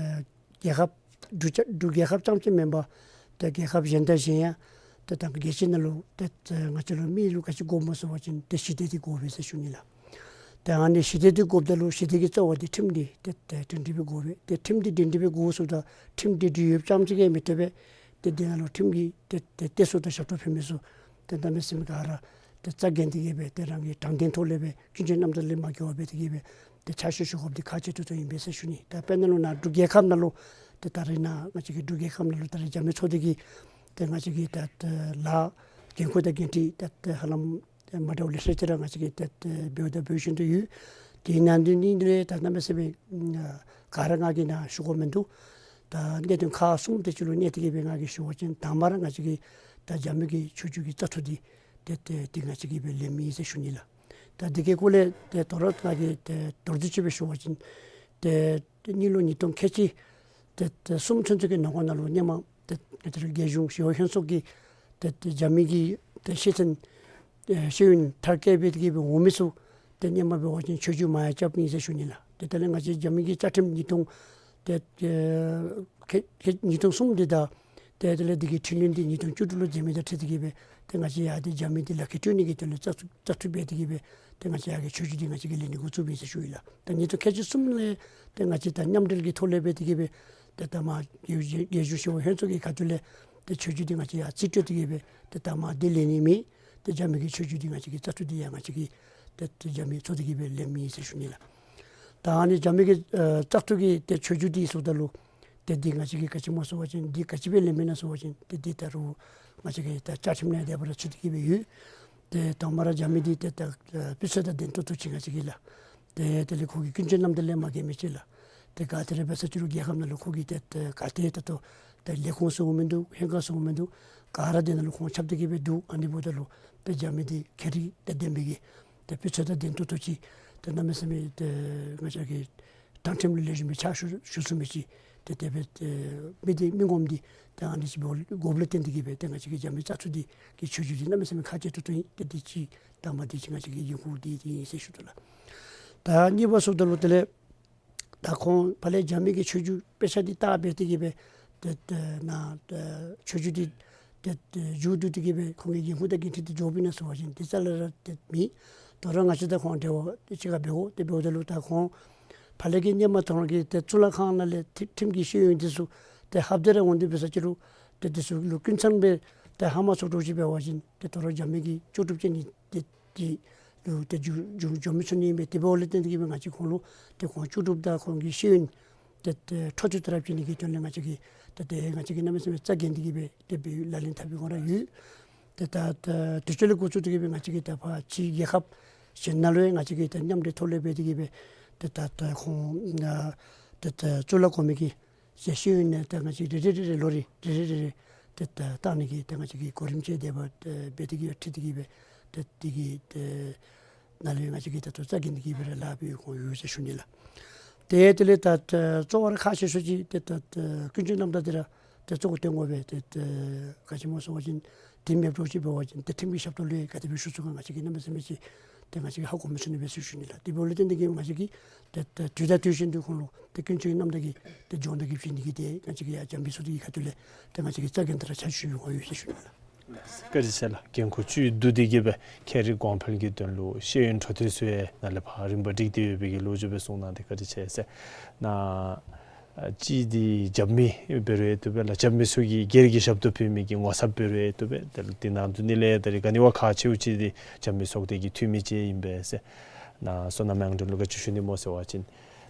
རྒྱལ་ཁབ་འབྲུག་རྒྱལ་འབྲུག་རྒྱལ་ཁབ་རྐྱངམ་ཅིག་མེན་པར་ཏེ་རྒྱལ་ཁབ་གཞན་དང་གཞན་ཡང་ཏེ་ད་རྒྱལ་སྤྱི་ནང་ལུ་ཏེ་ཏེ་ང་བཅས་ལུ་མི་ལུ་ག་ཅི་དགོཔ་སྨོ་ཟེར་བ་ཅིན་ཏེ་ཞི་བདེ་འདི་དགོ་པས་ཟེར་ཞུ་ནི་ལགས། ཏེ་ཨ་ནི་ཞི་བདེ་འདི་དགོཔ་ད་ལུ་ཞི་བདེ་གི་རྩ་བ་འདི་ཁྲིམས་འདི་ཏེ་ཏེ་སྒྲིང་སྒྲི་སྦེ་དགོ་པས། ཏེ་ཁྲིམས་འདི་སྒྲིང་སྒྲི་སྦེ་དགོ་ཟེརཝ་ད་ཁྲིམས་འདི་སྒྲིང་ཡོདཔ་རྐྱངམ་ཅིག་གིས་མི་ཐོབ་པས། ཏེ་འདི་ནང་ལུ་ཁྲིམས་ཀྱི་ཏེ་ཏེ་གཏད་སོ་དང་ཞབས་ཏོག་ཕུལ་མི་ཚུ་ཏེ་གནམ་མེད་ས་མེད་ག་ར་ཏེ་རྩ་འགེངས་ཏེ་གི་སྦེ་ཏེ་རང་གི་དྲང་བདེན་ཐོག་ལས་སྦེ་སྐྱོན་བརྗོད་རྣམ་དག་ལས་མ་འགལ་བར་སྦེ་ཏེ་གི་སྦེ་ཏེ་ཕྱག་ཞུ་ཞུ་དགོཔ་འདི་ཁག་ཆེ་ཏོག་ཏོ་ཨིན་པས་ཟེར་ཞུ་ནི། ད་དཔེར་ན་ལུ་ནཱ་འབྲུག་རྒྱལ་ཁབ་ནང་ལུ་ཏེ་ད་རེས་ནཱ་ང་བཅས་ཀྱི་འབྲུག་རྒྱལ་ཁབ་ནང་ལུ་ད་རེས་རྒྱབ་མི་ཚོགས་སྡེ་གི་ཏེ་ང་བཅས་ཀྱི་ད་ཏེ་ལཱ་འགན་ཁུར་དང་འགན་འཁྲི་ད་ཏེ་ཧ་ལམ་ཏེ་མ་འདྲཝ་ལེ་ཤ་ཅིག་ར་ང་བཅས་ཀྱིས་ཏེ་ཏེ་འབདཝ་དང་འབད་བཞིན་དུ་ཡོད། དེ་ནང་དོན་འདི་ལས་ད་གནམ་མེད་ས་མེད་ག་ར་ང་གིས་ནཱ་ཞུ་དགོཔ་མིན་འདུག། ད་གནད་དོན་ཁག་གསུམ་དེ་ཅིག་ལུ་གནས་ཏེ་གི་སྦེ་ང་གིས་ཞུ་བ་ཅིན་དང་པ་ར་ང་བཅས་ཀྱི་ད་རྒྱབ་མི་གི་ཆོས་བརྒྱུད་ཀྱི་བཙག་འཐུ་འདི་ཏེ་ཏེ་འདི་ང་བཅས་ཀྱིས་སྦེ་ལེནམ་ཨིན་ཟེར་ཞུ་ནི་ལགས། ད་འདི་གི་སྐོར་ལས་ཏེ་དོ་རུང་ང་གིས་ཏེ་མདོར་བསྡུས་ཅིག་སྦེ་ཞུ་བ་ཅིན་ཏེ་ཏེ་གཉིས་ལོ་ཉིས་སྟོང་ཁལ་གཅིག་ཏེ་ཏེ་གསུམ་ཚུན་ཚོད་ཀྱི་ནང་འཁོད་ནང་ལུ་ཧེ་མ་ཏེ་ཏེ་རྒྱལ་གཞུང་ཞི་གཡོག་ལྷན་ཚོགས་ཀྱིས་ཏེ་ཏེ་རྒྱབ་མི་གི་ཏེ་ཤེས་ཚད་ཨེ་ཤེས་ཡོན་མཐར་སྐྱེལ་སྦེ་ཏེ་གི་སྦེ་འོང་མི་ཚུ་ཏེ་ཧེ་མ་འབད་བ་ཅིན་ཆོས་བརྒྱུད་མ་ཡང་རྐྱབ་ཨིན་ཟེར་ཞུ་ནི་ལགས། ཏེ་དེ་ལས་ང་བཅས་རྒྱབ་མི་གི་བཅའ་ཁྲིམས་ཉིས་སྟོང་ཏེ་ཨེ་ཁལ་ཁལ་ཉིས་སྟོང་གསུམ་འདི་དང་ ཏེ་དེ་ལས་འདི་གི་ཁྲིམས་གླེང་འདི་ཉིས་སྟོང་བཅུ་དྲུག་ལུ་མཛད་མི་དང་འཁྲིལ་ཏེ་གི་སྦེ་ཏེ་ང་བཅས་ཡར་འདི་རྒྱབ་མི་འདི་ལག་ཁྱེར་སྤྲོད་ནི་གི་དོན་ལུ་བཙག་འཐུ་བཙག་འཐུ་འབད་དེ་གི་སྦེ་ཏེ་ང་བཅས་ཡར་གི་ཆོས་རྒྱུགས་འདི་ང་བཅས་ཀྱིས་ལེན་ནི་འགོ་བཙུགསཔ་ཨིན་ཟེར་ཞུ་ཡི་ལགས། ད་ཉིས་སྟོང་ཁལ་གཅིག་གསུམ་ལས་ཏེ་ང་བཅས་ད་མཉམ་འབྲེལ་གྱི་ཐོག་ལས་འབད་དེ་གི་སྦེ་ཏེ་ད་མར་རྒྱལ་རྒྱལ་གཞུང་ཞི་གཡོག་ལྷན་ཚོགས་ཀྱི་ཁ་ཐུག་ལས་ཏེ་ཆོས་རྒྱུགས་འདི་ང་བཅས་ཡར་རྩིས་སྤྲོད་དེ་གི་སྦེ་ཏེ་ད་མར་འདི་ལེན་ནི་མེད། ཏེ་རྒྱབ་མི་གི་ཆོས་རྒྱུགས་འདི་ང་བཅས་ཀྱིས་བཙག་འཐུ་འདི་ཡང་ང་བཅས་ཀྱིས་ཏེ་ཏེ་རྒྱབ་མི་ཚོགས་སྡེ་གིས་སྦེ་ལེན་མི་ཨིན་ཟེར་ཞུ་ནི་ལགས། ད་ཨ་ནི་རྒྱབ་མི་གི་ཨེ་བཙག་འཐུ་གི་ཏེ་ཆོས་རྒྱུགས་འདི་ཟེརཝ་ད་ལུ་ཏེ་འདི་ང་བཅས་ཀྱིས་ག་ཅི་སྨོ་ཟེར་བ་ཅིན་འདི་ག་ཅི་སྦེ་ལེན་མི་ཨིན་ན་ཟེར་བ་ཅིན་ཏེ་འདི་ད་རུང་ང་བཅས་ཀྱི་ད་བཅའ་ཁྲིམས་ནང་དེ་སྦེ་ར་ཚུད་དེ་གི་སྦེ་ཡོད། ཏེ་དང་པ་ར་རྒྱབ་མི་འདི་ཏེ་ད་ཨེ་སྤུས་ཚད་དང་ལྡན་ཏོག་ཏོ་ཅིག་ང་བཅས་ཀྱིས་ལགས། ཏེ་དེ་ལས་ཁོང་གི་ཀུན་སྤྱོད་རྣམ་དག་ལས་མ་འགལ་མི་ཅིག་ལགས། ཏེ་ག་ཏེ་ར་འབད་ས་ཅིག་རུང་རྒྱལ་ཁབ་ནང་ལུ་ཁོང་གིས་ཏེ་ཏེ་ག་ཏེ་ད་ལྟོ་ཏེ་ལས་ཁུངས་ཟེར་མི་འདུག། ལྷན་ཁག་ཟེར་མི་འདུག། ག་ར་དེ་ནང་ལུ་ཁོང་ཁྱབ་སྟེ་གི་སྦེ་འདུག། ཨ་ནི་འབདཝ་ད་ལུ་ཏེ་རྒྱབ་མི་འདི་ཁྱད་རིག་ཏེ་ལྡན་པའི་གི་ཏེ་སྤུས་ཚད་དང་ལྡན་ཏོག་ཏོ་ཅིག། ཏེ་གནམ་མེད་ས་མེད་ཏེ་ང་བཅས་ཀྱི་དྲང་ཁྲིམས་ལུ་ལེགས་ཤོམ་སྦེ་ཕྱག་ཞུ་ཞུ་ཚུགས་མི་ཅིག། ཏེ་དེ་སྦེ་ཏེ་མི་འདི་མི་ངོམ་འདི་ཏེ་ཨ་ནི་ཅིག་འབད་དགོཔ་ལས་བརྟེན་ཏེ་གི་སྦེ་ཏེ་ང་བཅས་ཀྱི་རྒྱབ་མི་བཙག་འཐུ་འདི་གི་ཆོས་རྒྱུགས་འདི་གནམ་མེད་ས་མེད་ཁག་ཆེ་ཏོག་ཏོ་ཨིན། ཏེ་འདི་གཅིག་དང་པ་འདི་གཅིག་ང་བཅས་ཀྱི་འགན་ཁུར་འདི་འདི་ཨིན་ཟེར་ཞུ་དོ་ལགས། ད་གཉིས་པ་ཟེརཝ་ད་ལུ་དེ་ལས་ད་ཁོང་ཕར་ལས་རྒྱབ་མི་གི་ཆོས་རྒྱུགས་དཔེ་ཆ་འདི་བལྟ་སྦེ་དེ་གི་སྦེ་ཏེ་ཏེ་ནཱ་ཏེ་ཆོས་རྒྱུགས་འདི་ཏེ་ཏེ་མཇུག་བསྡུ་སྟེ་གི་སྦེ་ཁོང་གི་འགན་ཁུར་དང་འགན་འཁྲི་འདི་འགྱོཝ་ཨིན་ན་ཟེར་བ་ཅིན་འདི་རྩ་ལས་ར་ཏེ་མེད། དོ་རུང་ང་བཅས་དང་ཁོང་འབྲེལ་བ་ཏེ་གཅིག་ཁར་འབད་དགོ། ཏེ་འབདཝ་ད་ལུ་ད་ཁོང་ཕར་ལས་ཀྱི་སྔོན་མ་ཐོན་གྱི་ཏེ་གཙུག་ལག་ཁང་ནང་ལས་ཁྲི་ཁྲིམས་ཀྱི་ཤེས་ཡོན་འདི་ཚུ་ཏེ་ལྷབ་སྟེ་ར་འོང་སྟེ་འབད་ས་ཅིག་རུང་ཏེ་འདི་ཚུ་ལུ་ཀུན་ཚང་སྦེ་ཏེ་ཧ་མ་སོང་འདྲཝ་ཅིག་འབད་བ་ཅིན་ཏེ་དོ་རུང་རྒྱབ་མི་གི་ལྕོགས་གྲུབ་ཅན་ནི་ཏེ་འདི་ལུ་ཏེ་འགྱོ་འགྱོ་འགྱོ་མི་ཚུགས་ནི་ཨིན་པས། དེ་འབདཝ་ལས་བརྟེན་ཏེ་གི་སྦེ་ང་བཅས་ཁོང་ལུ་ཏེ་ཁོང་ལྕོགས་གྲུབ་དང་ཁོང་གི་ཤེས་ཡོན་ཏེ་ཏེ་འཕྲོ་མཐུད་དེ་ར་བྱིན་ནི་གི་དོན་ལས་ང་བཅས་ཀྱིས་ཏེ་ཏེ་ང་བཅས་ཀྱིས་གནམ་མེད་ས་མེད་རྩ་འགེངས་ཏེ་གི་སྦེ་ཏེ་སྦེ་ལག་ལེན་འཐབ་པའི་སྒོ་ར་ཡོད། ཏེ་ད་ད་དུས་ཚོད་ལས་འགོ་བཙུགས་ཏེ་གི་སྦེ་ང་བཅས་ཀྱིས་ད་ཕར་ཕྱི་རྒྱལ་ཁབ་གཞན་ནང་ལུ་ཡང་ང་བཅས་ཀྱིས་ད་མཉམ་འབྲེལ་ཐོག་ལས་འབད་དེ་གི་སྦེ་ཏེ་ད་ད་ཁོང་ཨ་ཏེ་ད་གཙུག་ལག་གོང་མའི་གི་ཤེས་ཡོན་ནི་ད་ང་བཅས་རེ་རེ་རེ་རེ་ལོ་རེ་རེ་རེ་རེ་རེ་ཏེ་ད་བཏང་ནི་གི་ཏེ་ང་བཅས་ཀྱིས་གོ་རིམ་བྱས་ཏེ་འབད་ཏེ་འབད་དེ་གི་འཁྲིལ་ཏེ་གི་སྦེ་ཏེ་དེ་གི་ཏེ་ནང་ལས་ང་བཅས་ཀྱིས་ད་ལྟོ་རྩ་འགེངས་ཏེ་གི་སྦེ་ར་ལཱ་འབད་དགོཔ་ཡོད་ཟེར་ཞུ་ནི་ལགས། ཏེ་དེ་ལས་ད་ད་གཙོ་བོ་ར་ཁག་ཆེ་ཤོས་ཅིག་ཏེ་ད་ད་ཀུན་སྤྱོད་རྣམ་དག་འདི་ར་ཏེ་གཙོ་བོ་བཏོན་དགོ་པས། ཏེ་ད་ག་ཅི་སྨོ་ཟེར་བ་ཅིན་དེ་མེདཔ་འདྲཝ་ཅིག་འབད་བ་ཅིན་ཏེ་ཁྲིམས་ཀྱི་ཞབས་ཏོག་ལུ་ག་དེ་སྦེ་ཞུ་ཚུགས་ག་ང་བཅས་ཀྱིས་གནམ་མེད་ས་མེད་ཅིག་ཏེ་ང་བཅས་ཀྱིས་ཧ་གོ་མི་ཚུགས་ནི་སྦེ་ཟེར་ཞུ་ནི་ལགས། དེ་འབདཝ་ལས་བརྟེན་ཏེ་གི་ང་བཅས་ཀྱིས་ཏེ་ཏེ་དུས་དང་དུས་བཞིན་དུ་ཁོང་ལུ་ཏེ་ཀུན་སྤྱོད་རྣམ་དག་གི་ཏེ་སྦྱོང་བརྡར་གྱི་བྱིན་ནི་གི་ཏེ་ང་བཅས་ཀྱིས་ཡར་རྒྱབ་མི་ཚོགས་སྡེ་གི་ཁ་ཐུག་ལས་ཏེ་ང་བཅས་ཀྱིས་རྩ་འགེངས་ཏེ་ར་ཕྱག་ཞུ་བའི་དགོངས་ཡོད་ཟེར་ཞུ་ནི་ལགས། བཀའ་དྲིན་ཆེ་ལགས། འགན་ཁུར་བཅུད་བསྡུ་སྟེ་གི་སྦེ་ཁྱད་རིག་གོང་འཕེལ་གྱི་དོན་ལུ་ཤེས་ཡོན་འཕྲོ་མཐུད་ཚུ་ཡང་ནཱ་ལས་ཕར་རིམ་པ་སྒྲིག་སྟེ་ཡོད་པའི་གི་ལོ་རྒྱུས་སྦེ་གསུངས་གནང་སྟེ་བཀའ་དྲིན་ཆེ་ཟེར། ནཱ་ཨ་གཅིག་འདི་རྒྱབ་མི་འབད་རུང་ཡང་བཏུབ་པས་ལགས། རྒྱབ་མི་ཚུ་གིས་སྒེར་གྱི་ཞབས་ཏོག་ཕུལ་མི་གི་ངོ་ཚབ་འབད་རུང་ཡང་བཏུབ་པས། དེ་ལས་དེ་ནང་དུ་ནི་ལས་ད་རིས་ག་ནི་བ་ཁག་ཆེཝ་ཅིག་འདི་རྒྱབ་མི་ཚོགས་སྡེ་གི་འཐུས་མི་ཅིག་ཨིན་པས་ཟེར། ནཱ་བསོད་ནམས་དབྱངས་སྒྲོན་ལུ་ག་ཅི་ཞུ་ནི་སྨོ་ཟེར་བ་ཅིན་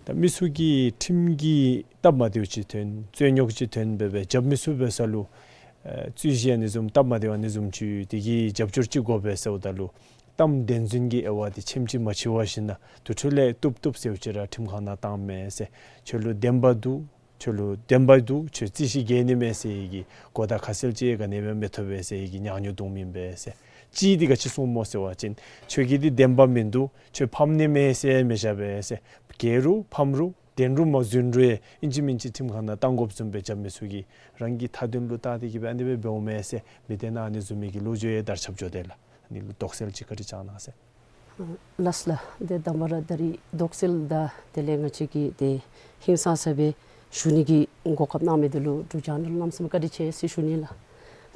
ད་མི་ཚུ་གིས་ཁྲིམས་ཀྱི་སྟབས་མ་བདེཝ་ཅིག་ཐོན་རྩོད་རྙོག་ཅིག་ཐོན་འབད་སྦེ་རྒྱབ་མི་ཚུ་འབད་ས་ལུ་ཨེ་རྩོད་གཞི་ཨ་ནི་བཟུམ་སྟབས་མ་བདེཝ་ཨ་ནི་བཟུམ་ཅིག་ཡོད། དེ་གི་རྒྱབ་སྐྱོར་ཅིག་དགོ་པས་ཟེརཝ་ད་ལུ་གཏམ་བདེན་རྫུན་གྱི་དབྱེ་བ་དེ་ཆེམ་ཅིག་མ་ཕྱེ་བར་ཞིནམ་ལས་དེ་འཕྲོ་ལས་བཏུབ་བཏུབ་ཟེརཝ་ཅིག་ར་ཁྲིམས་ཁང་ནང་བཏང་མས་ཟེར། ཁྱོད་ལུ་བདེན་པ་འདུག། ཁྱོད་ལུ་བདེན་པ་འདུག། ཁྱོད་རྩོད་གཞི་རྒྱལ་ནི་མས་ཟེར་བའི་གི་གོ་བརྡ་ཁ་གསལ་ཅིག་ག་ནི་སྦེ་མི་ཐོབ་པས་ཟེར་བའི་གི་ཉག་ཉོག་འདུག་མེན་པས་ཟེར། གཅིག་འདི་ག་ཅི་གསུངས་སྨོ་ཟེར་བ་ཅིན་ཁྱོད་ཀྱི་འདི་བདེན་པ་མིན་འདུག། ཁྱོད་ཕམ་ནི་མས་ཟེར་མི་བཞག་པས་ཟེར། རྒྱལ་རུང་ཕམ་རུང་བདེན་རུང་མ་རྫུན་རུང་ཡང་ཨིན་ཅི་མིན་ཅི་ཁྲིམས་ཁང་ནང་བཏང་དགོཔ་བཟུམ་སྦེ་རྒྱབ་མི་ཚུ་གིས་རང་གི་མཐའ་དོན་ལུ་བལྟ་སྟེ་གི་སྦེ་ཨ་ནི་སྦེ་འབདཝ་མས་ཟེར་མི་སྡེ་ནང་ཨ་ནི་བཟུམ་མའི་གི་ལོ་རྒྱུས་ཡང་དར་ཁྱབ་འགྱོ་དེས་ལགས། ཨ་ནི་ལུ་དོགས་སེལ་ཅིག་བཀའ་དྲིན་བསྐྱང་གནང་ཟེར། ལགས་ལགས། ཏེ་དང་པ་ར་ད་རིས་དོགས་སེལ་དང་དེ་ལས་ང་བཅས་ཀྱིས་ཏེ་ཧིང་སངས་ས་སྦེ་ཞུ་ནི་གི་གོ་སྐབས་གནང་མི་འདི་ལུ་འབྲུག་རྒྱང་བསྒྲགས་ལུ་གནམ་མེད་ས་མེད་བཀའ་དྲིན་ཆེ་ཟེར་ཞུ་ནི་ལགས།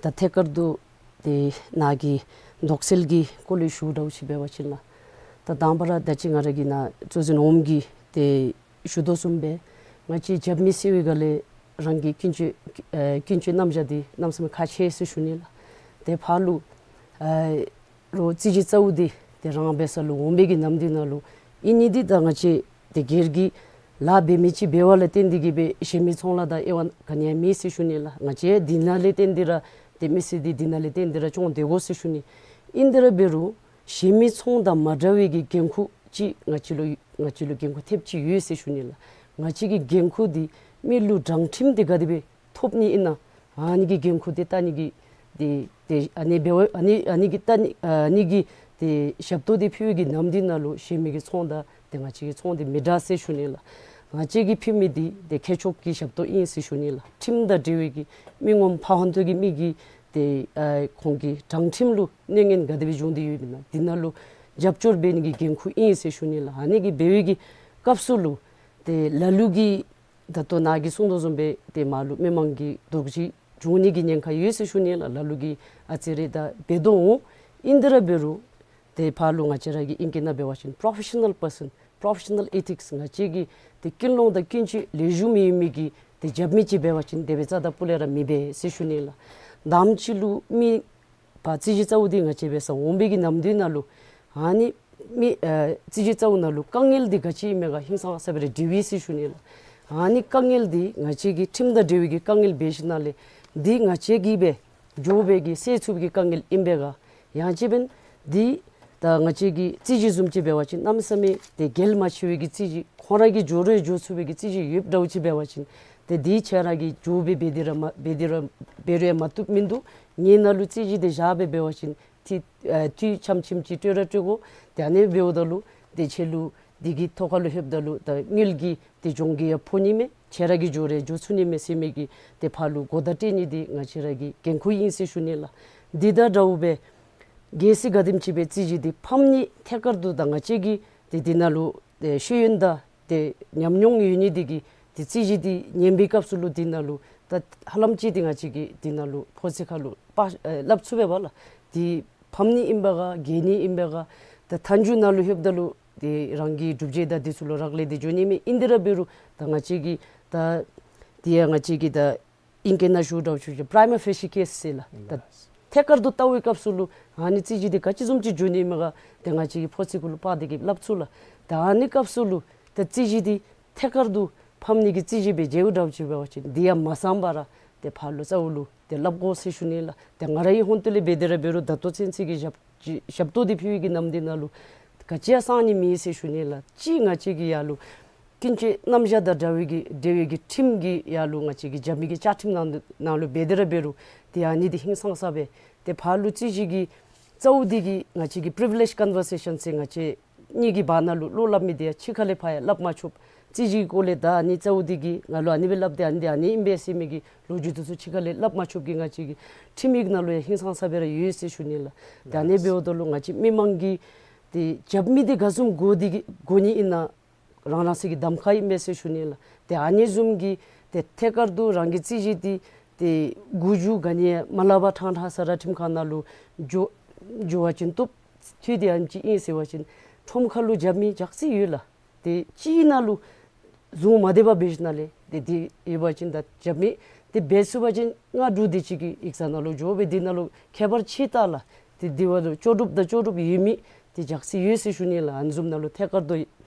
ད་ཐད་ཀར་དུ་ཏེ་ནཱ་གི་དོགས་སེལ་གྱི་སྐོར་ལས་ཞུ་འདྲཝ་ཅིག་འབད་བ་ཅིན་ལགས། ད་དང་པ་ར་ད་ཅི་ང་ར་གིས་ནཱ་གཙོ་འཛིན་འོགམ་གིས་ཏེ་ཞུ་དོ་བཟུམ་སྦེ་ང་བཅས་རྒྱབ་མི་ཟེར་བའི་སྒང་ལས་རང་གི་ཀུན་སྤྱོད་ཨེ་ཀུན་སྤྱོད་རྣམ་གཞག་འདི་གནམ་མེད་ས་མེད་ཁག་ཆེ་ཟེར་ཞུ་ནི་ལགས། ཏེ་ཕར་ལུ་ཨེ་རོགས་རྩོད་གཞི་རྩཝ་འདི་ཏེ་རང་འབད་ས་ལུ་འོང་བའི་གི་ནམ་དུས་ནང་ལུ་ཨིན་ནི་འདི་ད་ང་བཅས་ཏེ་སྒེར་གྱི་ལཱ་འབད་མི་ཅིག་འབད་བ་ལས་བརྟེན་ཏེ་གི་སྦེ་གཞན་མི་ཚོང་ལཱ་དང་དབྱེ་བ་ག་ནི་ཡང་མེད་ཟེར་ཞུ་ནི་ལགས། ང་བཅས་འདི་ནང་ལས་བརྟེན་ཏེ་ར་ཏེ་མི་སེར་འདི་འདི་ནང་ལས་བརྟེན་ཏེ་ར་སྐྱོང་སྡོད་དགོ་ཟེར་ཞུ་ནི། ཨིན་ཏེ་ར་འབད་རུང་གཞན་མི་ཚོང་དང་མ་འདྲ་བའི་གི་འགན་ཁུར་ཅིག་ང་བཅས་ལུ་ང་བཅས་ལུ་འགན་ཁུར་ཐེབས་ཅིག་ཡོད་ཟེར་ཞུ་ནི་ལགས། ང་བཅས་ཀྱི་འགན་ཁུར་འདི་མི་ལུ་དྲང་ཁྲིམས་འདི་ག་དེ་སྦེ་ཐོབ་ནི་ཨིན་ན། ཨ་ནི་གི་འགན་ཁུར་འདི་བལྟ་ནི་གི་ཏེ་ཏེ་ཨ་ནི་འབད་བ་ཨ་ནི་ཨ་ནི་གི་བལྟ་ནི་ཨ་ནི་གི་ཏེ་ཞབས་ཏོག་འདི་ཕུལ་བའི་གི་ནམ་དུས་ནང་ལུ་གཞན་མི་གི་ཚོང་དང་ཏེ་ང་བཅས་ཀྱི་ཚོང་འདི་མི་འདྲ་ཟེར་ཞུ་ནི་ལགས། ང་བཅས་ཀྱིས་ཕུལ་མི་འདི་ཏེ་མཁས་མཆོག་གི་ཞབས་ཏོག་ཨིན་ཟེར་ཞུ་ནི་ལགས། ཁྲིམས་དང་འབྲེལ་བའི་གི་མི་ངོམ་ཕ་ཧོན་ཏོ་གི་མི་གི་ཏེ་ཨ་ཁོང་གི་དྲང་ཁྲིམས་ལུ་གནོད་ངན་ག་དེ་སྦེ་བྱུང་སྟེ་ཡོདཔ་ཨིན་ན་འདི་ནང་ལུ་རྒྱབ་སྐྱོར་འབད་ནི་གི་འགན་ཁུར་ཨིན་ཟེར་ཞུ་ནི་ལགས། ཨ་ནི་གི་འབད་བའི་གི་སྐབས་སུ་ལུ་ཏེ་ལ་ལུ་གིས་ད་ལྟོ་ནཱ་གིས་གསུངས་དོ་བཟུམ་སྦེ་ཏེ་མར་ལུ་མི་མང་གི་དོགས་གཞི་ འབྱུང་ནི་གི་ཉེན་ཁ་ཡོད་ཟེར་ཞུ་ནི་ལགས། ལ་ལུ་གིས་ཨ་ཙི་རེ་ད་འབད་དོ་འོང་། ཨིན་དེ་ར་འབད་རུང་ཏེ་ཕར་ལུ་ང་བཅས་ར་གི་ཨིང་སྐད་ནང་འབད་བ་ཅིན་པོརོ་ཕེ་ཤ་ནཱལ་པར་སཱན་པོརོ་ཕེ་ཤ་ནཱལ་ཨེ་ཐིགསི་ང་བཅས་ཀྱི་ཏེ་ཀུན་སློང་དང་ཀུན་སྤྱོད་ལེགས་ཤོམ་ཡོད་མི་གི་ཏེ་རྒྱབ་མི་ཅིག་འབད་བ་ཅིན་དེ་སྦེ་རྩ་དང་སྤུ་ལས་ར་མི་འབད་ཟེར་ཞུ་ནི་ལགས། དང་པ་ཅིག་ལུ་མི་ཕར་རྩིས་ཞིབ་རྩ་བོ་འདི་ང་བཅས་འབད་སར་འོང་བའི་གི་ནམ་དུས་ནང་ལུ་ཨ་ནི་མི་ཨ་རྩིས་ཞིབ་རྩ་བོ་ནང་ལུ་དཀའ་ངལ་འདི་ག་ཅི་ཨིན་མས་ག་ཧིང་སངས་ས་སྦེ་ར་འདྲིཝ་ཨིན་ཟེར་ཞུ་ནི་ལགས། ཨ་ནི་དཀའ་ངལ་འདི་ང་བཅས་ཀྱི་ཁྲིམས་དང་འབྲེལ་བའི་གི་དཀའ་ངལ་འབད་ཞིནམ་ལས་འདི་ང་བཅས་ཀྱིས་སྦེ་འགྱོ་བའི་གི་སེལ་ཚུགས་པའི་གི་དཀའ་ངལ་ཨིན་པས་ག། ཡང་ཅིན་འབདན་འདི་ད་ང་བཅས་ཀྱི་རྩིས་ཞིབ་བཟུམ་ཅིག་འབད་བ་ཅིན་གནམ་མེད་ས་མེད་ཏེ་གལ་མ་ཆེ་བའི་གི་རྩིས་ཞིབ་ཁོང་ར་གིས་འགྱོ་རུང་འགྱོ་ཚུགས་པའི་གི་རྩིས་ཞིབ་ཡོདཔ་འདྲཝ་ཅིག་འབད་བ་ཅིན་ཏེ་འདི་ཁྱེད་ར་གིས་འགྱོ་སྦེ་འབད་དེ་ར་མ་འབད་དེ་ར་འབད་རུང་ཡང་མ་བཏུབ་མིན་འདུག། ངེའི་ནང་ལུ་རྩིས་ཞིབ་འདི་བཞག་སྦེ་འབད་བ་ཅིན་ཏེ་ཨ་དུས་ཙམ་ཙམ་ཅིག་སྤྲོད་ར་སྤྲོད་དགོ། ཏེ་ཨ་ནི་འབདཝ་ད་ལུ་ཏེ་ཁྱེད་ལུ་འདི་གི་ཐོག་ཁ་ལུ་ལྷོདཔ་ད་ལུ་ད་དངུལ་གྱི་ཏེ་གྱོང་གུད་ཡང་ཕོག་ནི་མས། ཁྱེད་ར་གིས་འགྱོ་རུང་འགྱོ་ཚུགས་ནི་མས་ཟེར་མི་གི་ཏེ་ཕར་ལུ་གོ་བརྡ་སྤྲོད་ནི་འདི་ང་བཅས་ར་གི་འགན་ཁུར་ཨིན་ཟེར་ཞུ་ནི་ལགས། འདི་དང་འདྲཝ་སྦེ་གལ་སྲིད་ག་དེམ་ཅིག་སྦེ་རྩིས་ཞིབ་འདི་ཕམ་ནི་ཐད་ཀར་དུ་ད་ང་བཅས་ཀྱིས་ཏེ་འདི་ནང་ལུ་ཏེ་ཤེས་ཡོན་དང་ཏེ་ཉམས་མྱོང་ཡོད་ནི་འདི་གིས་ཏེ་རྩིས་ཞིབ་འདི་ཉན་པའི་སྐབས་སུ་ལུ་འདི་ནང་ལུ་ད་ཧ་ལམ་ཅིག་འདི་ང་བཅས་ཀྱིས་འདི་ནང་ལུ་ཕོ་ཚོད་ཁ་ལུ་པ་ཨེ་སླབ་ཚུགས་པས་པ་ལགས། འདི་ཕམ་ནི་ཨིན་པས་ག་རྒྱལ་ནི་ཨིན་པས་ག། ད་མཐའ་མཇུག་ནང་ལུ་ལྷོདཔ་ད་ལུ་ཏེ་རང་གི་སྒྲུབ་བྱེད་དང་འདི་ཚུ་ལུ་རག་ལས་ཏེ་འགྱོ་ནི་མས། ཨིན་དེ་ར་འབད་རུང་ད་ང་བཅས་ཀྱིས་ད་འདི་ཡང་ང་བཅས་ཀྱིས་ད་ཨིང་སྐད་ནང་ཞུཝ་འདྲཝ་ཅིག་པྲའི་མ་ཕེ་ཤི་ཀེསི་ཟེར་ལགས། ད་ཐད་ཀར་དུ་བལྟ་བའི་སྐབས་སུ་ལུ་ཨ་ནི་རྩིས་ཞིབ་འདི་ག་ཅི་བཟུམ་ཅིག་འགྱོ་ནི་མས་ག་ཏེ་ང་བཅས་ཀྱིས་ཕོ་ཚོད་ཁ་ལུ་པ་འདི་གིས་སླབ་ཚུགས་ལགས། ད་ཨ་ནི་སྐབས་སུ་ལུ་ད་རྩིས་ཞིབ་འདི་ཐད་ཀར་དུ་ཕམ་ནི་གི་རྩིས་ཞིབ་སྦེ་མཇལཝ་འདྲཝ་ཅིག་འབད་བ་ཅིན་འདི་ཡང་མ་གསང་པར་ར་ཏེ་ཕར་ལུ་རྩ་བོ་ལུ་ཏེ་སླབ་དགོ་ཟེར་ཞུ་ནི་ལགས། ཏེ་ང་རའི་ཧོངས་ཏོ་ལས་འབད་དེ་ར་འབད་རུང་ད་ལྟོ་ཚུན་ཚོད་ཀྱི་ཞབས་ཞབས་ཏོག་འདི་ཕུལ་བའི་གི་ནམ་དུས་ནང་ལུ་ག་ཅི་ཡང་གསང་ནི་མེད་ཟེར་ཞུ་ནི་ལགས། གཅིག་ང་བཅས་ཀྱི་ཡར་ལུ་ཀུན་སྤྱོད་རྣམ་གཞག་དང་འདྲ་བའི་གི་འབྲེལ་བའི་གི་ཁྲིམས་ཀྱི་ཡར་ལུ་ང་བཅས་ཀྱི་རྒྱབ་མི་གི་བཅའ་ཁྲིམས་ནང་ནང་ལུ་འབད་དེ་ར་འབད་རུང་ཏེ་ཨ་ནི་འདི་ཧིང་སངས་ས་སྦེ་ཏེ་ཕར་ལུ་རྩིས་ཞིབ་ཀྱི་རྩ་བོ་འདི་གིས་ང་བཅས་ཀྱི་པི་རི་བི་ལེཇ་ཀོན་བར་སེ་ཤཱན་ཟེར་ང་བཅས་གཉིས་ཀྱི་བར་ན་ལུ་བློ་སླབ་མི་འདི་ཡང་ཕྱི་ཁ་ལས་ཕར་ཡང་སླབ་མ་ཆོགཔ། རྩིས་ཞིབ་སྐོར་ལས་ད་ཨ་ནི་རྩ་བོ་འདི་གིས་ང་ལུ་ཨ་ནི་སྦེ་སླབ་སྟེ་ཨ་ནི་འདི་ཨ་ནི་ཨིན་པས་ཟེར་མི་གི་ལོ་རྒྱུས་འདི་ཚུ་ཕྱི་ཁ་ལས་སླབ་མ་ཆོགཔ་གི་ང་བཅས་ཀྱི་ཁྲིམས་ཡིག་ནང་ལུ་ཡང་ཧིང་སངས་ས་སྦེ་ར་ཡོད་ཟེར་ཞུ་ནི་ལགས། ད་ཨ་ནི་འབདཝ་ད་ལུ་ང་བཅས་མི་མང་གིས་ཏེ་རྒྱབ་མི་འདི་ག་བཟུམ་དགོ་འདི་གི་དགོ་ནི་ཨིན་ན་རང་རང་སོའི་གི་གདམ་ཁ་ཨིན་མས་ཟེར་ཞུ་ནི་ལགས། ཏེ་ཨ་ནི་བཟུམ་གྱི་ཏེ་ཐད་ཀར་དུ་རང་གི་རྩིས་ཞིབ་འདི་ཏེ་འགོ་མཇུག་ག་ནི་ཡང་མ་སླབ་པར་ཕྲང་ཕྲང་ས་ར་ཁྲིམས་ཁང་ནང་ལུ་འགྱོ་འགྱོ་བ་ཅིན་བཏུབ། དུས་དེ་ཨ་ནེམ་ཅིག་ཨིན་ཟེར་བ་ཅིན་ཁྲོམ་ཁ་ལུ་རྒྱབ་མི་ཇག་རྩི་ཡོད་ལགས། ཏེ་གཅིག་ནང་ལུ་བཟུང་མ་སྡོད་པར་འབད་ཞིནམ་ལས་ཏེ་འདི་ཡོད་པ་ཅིན་ད་རྒྱབ་མི་འདི་འབད་ཚུགས་པ་ཅིན་ང་འདྲཝ་འདི་ཅིག་གི་ཡིག་ཚང་ནང་ལུ་འགྱོ་སྦེ་འདི་ནང་ལུ་ཁྱད་པར་ཅིག་ལྟ་ལགས། ཏེ་འདི་བ་ལུ་ལྕོགས་གྲུབ་དང་ལྕོགས་གྲུབ་ཡོད་མི་འདི་ཇག་རྩི་ཡོད་ཟེར་ཞུ་ནི་ལགས། ཨ་ནི་བཟུམ་ནང་ལུ་ཐད་ཀར་དུ་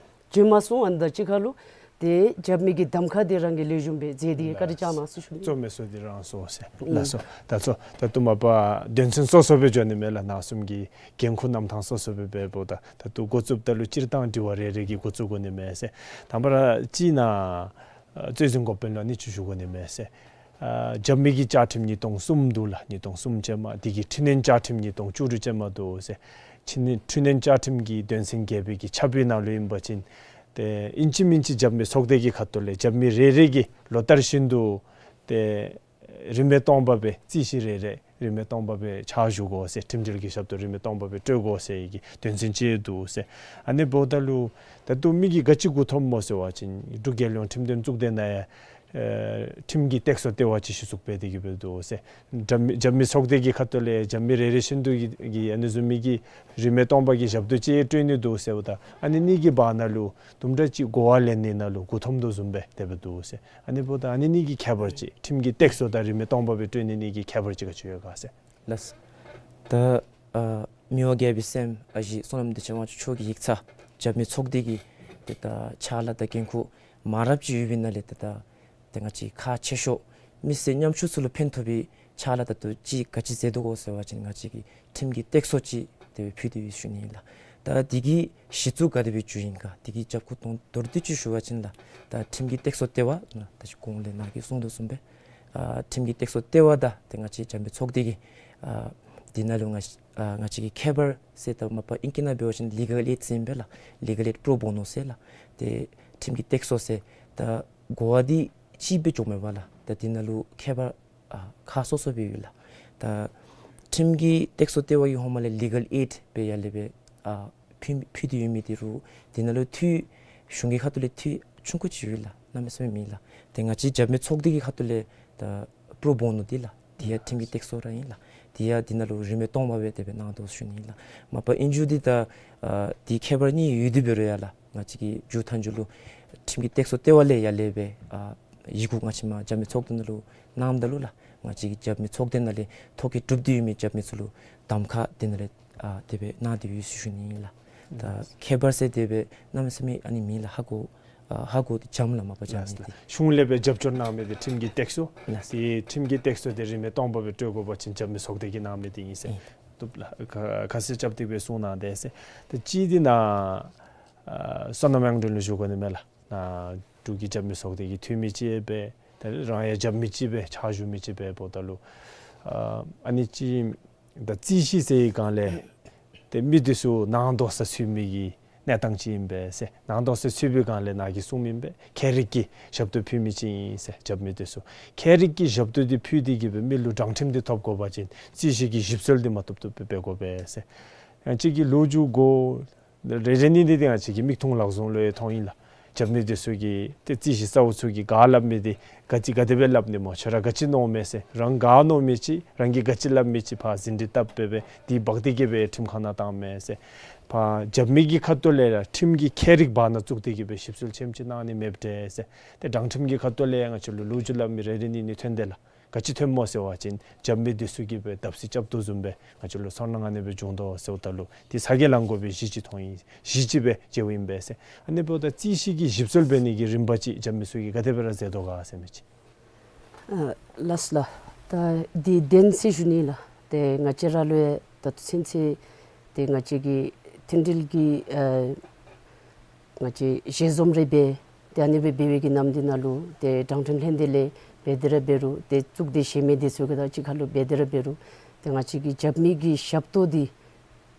འགྱོ་མ་སོང་། ཨ་ནི་དང་གཅིག་ཁར་ལུ་ཏེ་རྒྱབ་མི་གི་གདམ་ཁ་འདི་རང་གིས་ལེགས་ཤོམ་སྦེ་མཛད་དེ་བཀའ་དྲིན་བསྐྱང་གནང་ཟེར་ཞུ་ནི། གཙོ་མི་ཚུ་འདི་རང་སོ་ཟེར། ལགས་སོ། ད་ཚོ་ད་ལྟོ་མ་པ་དོན་ཚན་སོ་སོ་སྦེ་འགྱོ་ནི་མས་ལགས། ནཱ་གསུམ་གྱི་འགན་ཁུར་རྣམ་ཐར་སོ་སོ་སྦེ་འབདཝ་ད་ད་ལྟོ་འགོ་བཙུགསཔ་ད་ལུ་སྤྱིར་བཏང་དྲི་བ་རེ་རེ་གིས་འགོ་བཙུགས་དགོ་ནི་མས་ཟེར། དང་པ་ར་གཅིག་ནཱ་ཨ་རྩོད་འཛིན་འགོ་དཔོན་ལུ་ཨ་ནི་ཅིག་ཞུ་དགོ་ནི་མས་ཟེར། ཨ་རྒྱབ་མི་གི་བཅའ་ཁྲིམས་ཉིས་སྟོང་གསུམ་འདུག་ལགས། ཉིས་སྟོང་གསུམ་ཅན་མ་འདི་གི་འཕྲི་སྣོན་བཅའ་ཁྲིམས་ཉིས་སྟོང་བཅུ་དྲུག་ཅན་མ་འདུག་ཟེར། འཕྲི་སྣོན་འཕྲི་སྣོན་བཅའ་ཁྲིམས་ཀྱི་དོན་ཚན་བརྒྱད་པའི་གི་ཆ་བུའི་ནང་ལུ་ཨིན་པ་ཅིན་ཏེ་ཨིན་ཅི་མིན་ཅི་རྒྱབ་མི་ཚོགས་སྡེ་གི་ཁ་ཐུག་ལས་རྒྱབ་མི་རེ་རེ་གིས་ལོ་ལྟར་བཞིན་དུ་ཏེ་རིན་མེད་སྟོང་པ་སྦེ་རྩིས་ཞིབ་རེ་རེ་རིན་མེད་སྟོང་པ་སྦེ་ཕྱག་ཞུ་དགོ་ཟེར། ཁྲིམས་འབྲེལ་གྱི་ཞབས་ཏོག་རིན་མེད་སྟོང་པ་སྦེ་སྤྲོད་དགོ་ཟེར་བའི་གི་དོན་ཚན་ཅིག་འདུག་ཟེར། ཨ་ནི་འབདཝ་ད་ལུ་ད་ལྟོ་མི་གིས་ག་ཅི་གུ་འཐོམ་སྨོ་ཟེར་བ་ཅིན་འབྲུག་རྒྱལ་ཡོངས་ཁྲིམས་དོན་གཙུག་སྡེ་ནང་ཡང་ཨེ་ཁྲིམས་ཀྱི་སྟེགས་གསོ་ལྟེ་བ་ཅིག་གཞི་བཙུགས་འབད་དེ་གི་འབད་འདུག་ཟེར། རྒྱབ་མི་རྒྱབ་མི་ཚོགས་སྡེ་གི་ཁ་ཐུག་ལས་རྒྱབ་མི་རེ་རེ་བཞིན་དུ་གིས་གིས་ཨ་ནི་བཟུམ་མའི་གི་རིན་མེད་སྟོང་པ་གི་ཞབས་ཏོག་ཅིག་སྤྲོད་ནི་འདུག་ཟེརཝ་ད་ཨ་ནི་གཉིས་ཀྱི་བར་ན་ལུ་དུམ་གྲ་ཅིག་གོ་བ་ལེན་ནི་ནང་ལུ་མགུ་འཐོམ་དོ་བཟུམ་སྦེ་དེ་སྦེ་འདུག་ཟེར། ཨ་ནི་འབདཝ་ད་ཨ་ནི་གཉིས་ཀྱི་ཁྱད་པར་ཅིག་ཁྲིམས་ཀྱི་སྟེགས་གསོ་དང་རིན་མེད་སྟོང་པ་སྦེ་སྤྲོད་ནི་གཉིས་ཀྱི་ཁྱད་པར་ཅིག་ག་ཅི་ཡོད་ག་ཟེར། ལགས། ད་ཨ་མི་དབང་རྒྱལ་པོའི་སྲསམོ་ཨ་ཞེ་བསོད་ནམས་བདེ་ཆེན་དབང་ཕྱུག་མཆོག་གི་ཡིག་ཚང་རྒྱབ་མི་ཚོགས་སྡེ་གི་ཏེ་ད་ཕྱག་ལཱ་དང་འགན་ཁུར་མང་རབས་ཅིག་ཡོད་པའི་ནང་ལས་ཏེ་ད་ཏེ་ང་བཅས་ཁག་ཆེ་ཤོས་མི་སེར་ཉམ་ཆུང་ཚུ་ལུ་ཕན་ཐོགས་པའི་ཕྱག་ལཱ་ད་ལྟོ་ཅིག་ག་ཅི་མཛད་དོ་གོ་ཟེར་བ་ཅིན་ང་བཅས་ཀྱིས་ཁྲིམས་ཀྱི་སྟེགས་གསོ་ཅིག་དེ་སྦེ་ཕུལ་ཏེ་ཡོད་ཞུ་ནི་ཨིན་ལགས། ད་འདི་གི་གཞི་བཙུགས་ག་དེ་སྦེ་བཙུགས་ཡི་ག་འདི་གི་རྒྱབ་ཁུངས་དོན་མདོར་བསྡུས་ཅིག་ཞུ་བ་ཅིན་ལགས། ད་ཁྲིམས་ཀྱི་སྟེགས་གསོ་ལྟེ་བ་ད་ཅི་གོང་ལས་ནཱ་གིས་གསུངས་དོ་བཟུམ་སྦེ་ཨ་ཁྲིམས་ཀྱི་སྟེགས་གསོ་ལྟེ་བ་དང་ཏེ་ང་བཅས་རྒྱབ་མི་ཚོགས་སྡེ་གི་ཨ་འདི་ནང་ལུ་ང་ཨ་ང་བཅས་ཀྱི་ཁྱད་པར་ཟེར་ད་མ་པ་ཨིང་སྐད་ནང་འབད་བ་ཅིན་ལི་གལ་ཨེཌ་ཟེར་ཨིན་པས་ལགས། ལི་གལ་ཨེཌ་པྲོ་བོ་ནོ་ཟེར་ལགས། ཏེ་ཁྲིམས་ཀྱི་སྟེགས་གསོ་ཟེར་ད་གོ་བ་འདི་གཅིག་སྦེ་འགྱོཝ་མས་པ་ལགས། ད་འདི་ནང་ལུ་ཁྱད་པར་ཨ་ཁག་སོ་སོ་སྦེ་ཡོད་ལགས། ད་ཁྲིམས་ཀྱི་སྟེགས་གསོ་ལྟེ་བ་གི་ཧོངས་མ་ལས་ལི་གལ་ཨེཌ་སྦེ་ཡར་ལས་སྦེ་ཨ་ཕུལ་ཕུལ་ཏེ་ཡོད་མི་འདི་རུང་འདི་ནང་ལུ་འཐུས་གཞུང་གི་ཁ་ཐུག་ལས་འཐུས་ཆུང་ཀུ་ཅིག་ཡོད་ལགས། གནམ་མེད་ས་མེད་མེད་ལགས། ཏེ་ང་བཅས་རྒྱབ་མི་ཚོགས་སྡེ་གི་ཁ་ཐུག་ལས་ད་པྲོ་བོ་ནོ་འདི་ལགས། དེ་ཡང་ཁྲིམས་ཀྱི་སྟེགས་གསོ་ར་ཨིན་ལགས། དེ་ཡང་འདི་ནང་ལུ་རིན་མེད་སྟོང་པ་སྦེ་དེ་སྦེ་གནང་དོ་ཟེར་ཞུ་ནི་ཨིན་ལགས། མ་པ་ཨིན་རུང་འདི་ད་ཨ་དེ་ཁྱད་པར་གཉིས་ཡོད་དེ་འབད་རུང་ཡང་ལགས། ང་བཅས་ཀྱི་མཇུག་མཐའ་མཇུག་ལུ་ཁྲིམས་ཀྱི་སྟེགས་གསོ་ལྟེ་བ་ལས་ཡར་ལས་སྦེ་ཨ་ཡི་གུ་ང་བཅས་མ་རྒྱབ་མི་ཚོགས་སྡེ་ནང་ལུ་གནངམ་ད་ལུ་ལགས། ང་བཅས་ཀྱི་རྒྱབ་མི་ཚོགས་སྡེ་ནང་ལས་ཐོ་བཀོད་གྲུབ་སྟེ་ཡོད་མི་རྒྱབ་མི་ཚུ་ལུ་གདམ་ཁ་དེ་ནང་ལས་ཨ་དེ་སྦེ་གནང་སྟེ་ཡོད་ཟེར་ཞུ་ནི་ཨིན་ལགས། ད་ཁྱད་པར་ཟེར་དེ་སྦེ་གནམ་མེད་ས་མེད་ཨ་ནི་མེད་ལགས། ཧ་གོ་ཨ་ཧ་གོ་སྟེ་འཇམ་ལགས། མ་པ་འཇམ་ནི་དེ་གཞུང་ལས་སྦེ་རྒྱབ་སྐྱོར་གནང་མི་དེ་ཁྲིམས་ཀྱི་སྟེགས་གསོ། ལགས། དེ་ཁྲིམས་ཀྱི་སྟེགས་གསོ་དེ་རིན་མེད་སྟོང་པ་སྦེ་སྤྲོད་དགོ་པ་ཅིན་རྒྱབ་མི་ཚོགས་སྡེ་གིས་གནང་མི་དེ་ཨིན་ཟེར། ཨིན། བཏུབ་ལགས། ཁ་ཁ་གསལ་རྐྱབ་སྟེ་སྦེ་གསུང་གནང་དེས་ཟེར། ད་གཅིག་འདི་ནཱ་ཨ་སོ་ནམ་དབྱངས་སྒྲོན་ལུ་ཞུ་དགོ་ནི་མས་ལགས། ནཱ་འབྲུག་གི་རྒྱབ་མི་ཚོགས་སྡེ་གི་འཐུས་མི་ཅིག་སྦེ་ད་རང་ཡང་རྒྱབ་མི་ཅིག་སྦེ་ཕྱག་ཞུ་མི་ཅིག་སྦེ་འབདཝ་ད་ལུ་ཨ་ཨ་ནི་ཅིག་ད་རྩོད་གཞི་ཟེར་བའི་སྒང་ལས་ཏེ་མི་དེ་ཚུ་ནང་དོགས་ས་ཚུད་མི་གི་གནས་སྟངས་ཅིག་ཨིན་པས་ཟེར། ནང་དོགས་ས་ཚུད་པའི་སྒང་ལས་ནཱ་གིས་གསུངས་མི་ཨིན་པས། མཁས་རིག་གི་ཞབས་ཏོག་ཕུལ་མི་ཅིག་ཨིན་ཟེར། རྒྱབ་མི་དེ་ཚུ་མཁས་རིག་གི་ཞབས་ཏོག་དེ་ཕུལ་ཏེ་གིས་སྦེ་མི་ལུ་དྲང་ཁྲིམས་དེ་ཐོབ་དགོ་པ་ཅིན་རྩོད་གཞི་གི་ཞིབ་འཚོལ་དེ་མ་བཏུབ་བཏུབ་སྦེ་འབད་དགོ་པས་ཟེར། ཡང་གཅིག་གི་ལོ་རྒྱུས་གོ་རེ་རེ་གཉིས་གཉིས་དེ་ང་བཅས་ཀྱི་མིག་མཐོང་ལག་བཟུང་ལུ་ཡང་མཐོང་ཡི་ལགས། རྒྱབ་མི་དེ་ཚུ་གིས་ཏེ་རྩོད་གཞི་རྩ་བོ་ཚུ་གིས་ག་སླབ་མི་དེ་ག་ཅི་ག་དེ་སྦེ་སླབ་ནི་སྨོ། ཁྱོད་ར་ག་ཅི་མནོཝ་མས་ཟེར། རང་ག་མནོ་མི་ཅིག་རང་གིས་ག་ཅི་སླབ་མི་ཅིག་ཕར་ཟིན་བྲིས་བཏབ་སྦེ་སྦེ་དེ་འབག་སྟེ་གིས་སྦེ་ཁྲིམས་ཁང་ནང་བཏང་མས་ཟེར། ཕར་རྒྱབ་མི་གི་ཁ་ཐུག་ལས་ར་ཁྲིམས་ཀྱི་མཁས་རིག་བར་ན་བཙུགས་ཏེ་གིས་སྦེ་ཞིབ་འཚོལ་ཆེམ་ཅིག་གནང་ནི་མེདཔ་འདྲས་ཟེར། ཏེ་དྲང་ཁྲིམས་ཀྱི་ཁ་ཐུག་ལས་ཡང་ང་བཅས་ལུ་ལོ་རྒྱུས་སླབ་མི་རེ་རེ་གཉིས་གཉིས་ཐོན་དེས་ལགས། ག་ཅི་ཐོནམ་སྨོ་ཟེར་བ་ཅིན་རྒྱབ་མི་དེ་ཚུ་གིས་སྦེ་བརྡབ་གསིག་རྐྱབ་དོ་བཟུམ་སྦེ་ང་བཅས་ལུ་ཚོར་སྣང་ཨ་ནི་སྦེ་བྱུང་དོ་ཟེརཝ་ད་ལུ་དེ་ཚ་གྱང་ལང་དགོ་པའི་གཞི་ཅིག་མཐོང་ཡི། གཞི་ཅིག་སྦེ་མཇལཝ་ཨིན་པས་ཟེར། ཨ་ནི་འབདཝ་ད་རྩོད་གཞི་གི་ཞིབ་འཚོལ་འབད་ནི་གི་རིམ་པ་ཅིག་རྒྱབ་མི་ཚུ་གིས་ག་དེ་སྦེ་ར་མཛད་དོ་ག་ཟེར་མི་ཅིག། ཨ་ལགས་ལགས། ད་འདི་བདེན་ཟེར་ཞུ་ནི་ལགས། ཏེ་ང་བཅས་ར་ལུ་ཡང་ད་ལྟོ་ཚུན་ཚོད་ཏེ་ང་བཅས་ཀྱི་མཐུན་སྒྲིལ་གྱི་ཨ་ང་བཅས་ཞལ་འཛོམས་རེ་འབད་ཏེ་ཨ་ནི་སྦེ་འབད་བའི་གི་ནམ་དུས་ནང་ལུ་ཏེ་དྲང་ཁྲིམས་ལྷན་སྡེ་ལས་འབད་དེ་ར་འབད་རུང་ཏེ་གཙུག་སྡེ་གཞན་མི་དེ་ཚུ་གི་དང་གཅིག་ཁར་ལུ་འབད་དེ་ར་འབད་རུང་ཏེ་ང་བཅས་ཀྱི་རྒྱབ་མི་གི་ཞབས་ཏོག་འདི་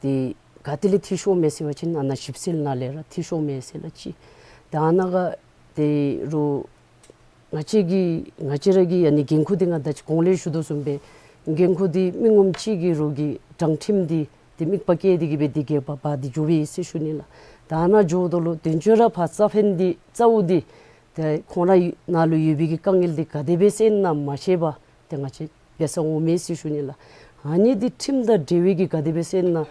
ཏེ་ག་ཏེ་ལས་འཐུས་ཤོར་མས་ཟེར་བ་ཅིན་ཨ་ནཱ་ཞིབ་འཚོལ་ནང་ལས་ར་འཐུས་ཤོར་མས་ཟེར་ལགས་ཅིག། ད་ཨ་ནཱ་ག་ཏེ་རུང་ང་བཅས་ཀྱི་ང་བཅས་ར་གི་ཨ་ནི་འགན་ཁུར་འདི་ང་ད་ཅི་གོང་ལས་ཞུ་དོ་བཟུམ་སྦེ་འགན་ཁུར་འདི་མི་ངོམ་ཅིག་གིས་རོགས་ཀྱི་དྲང་ཁྲིམས་འདི་ཏེ་དམིགས་པ་བསྐྱེད་དེ་གིས་སྦེ་འདི་གི་འབག་འབག་སྟེ་འགྱོ་བས་ཟེར་ཞུ་ནི་ལགས། ད་ཨ་ནཱ་འགྱོཝ་ད་ལུ་དོན་གཅོད་ར་ཕར་རྩ་ཕན་འདི་རྩ་བོ་འདི་ཏེ་ཁོང་ར་ནང་ལུ་ཡོད་པའི་གི་དཀའ་ངལ་འདི་ག་དེ་སྦེ་སེལ་ན་མ་ཤེས་པར་ཏེ་ང་བཅས་འབད་ས་འོང་མས་ཟེར་ཞུ་ནི་ལགས། ཨ་ནི་འདི་ཁྲིམས་དང་འབྲེལ་བའི་གི་ག་དེ་སྦེ་སེལ་ན་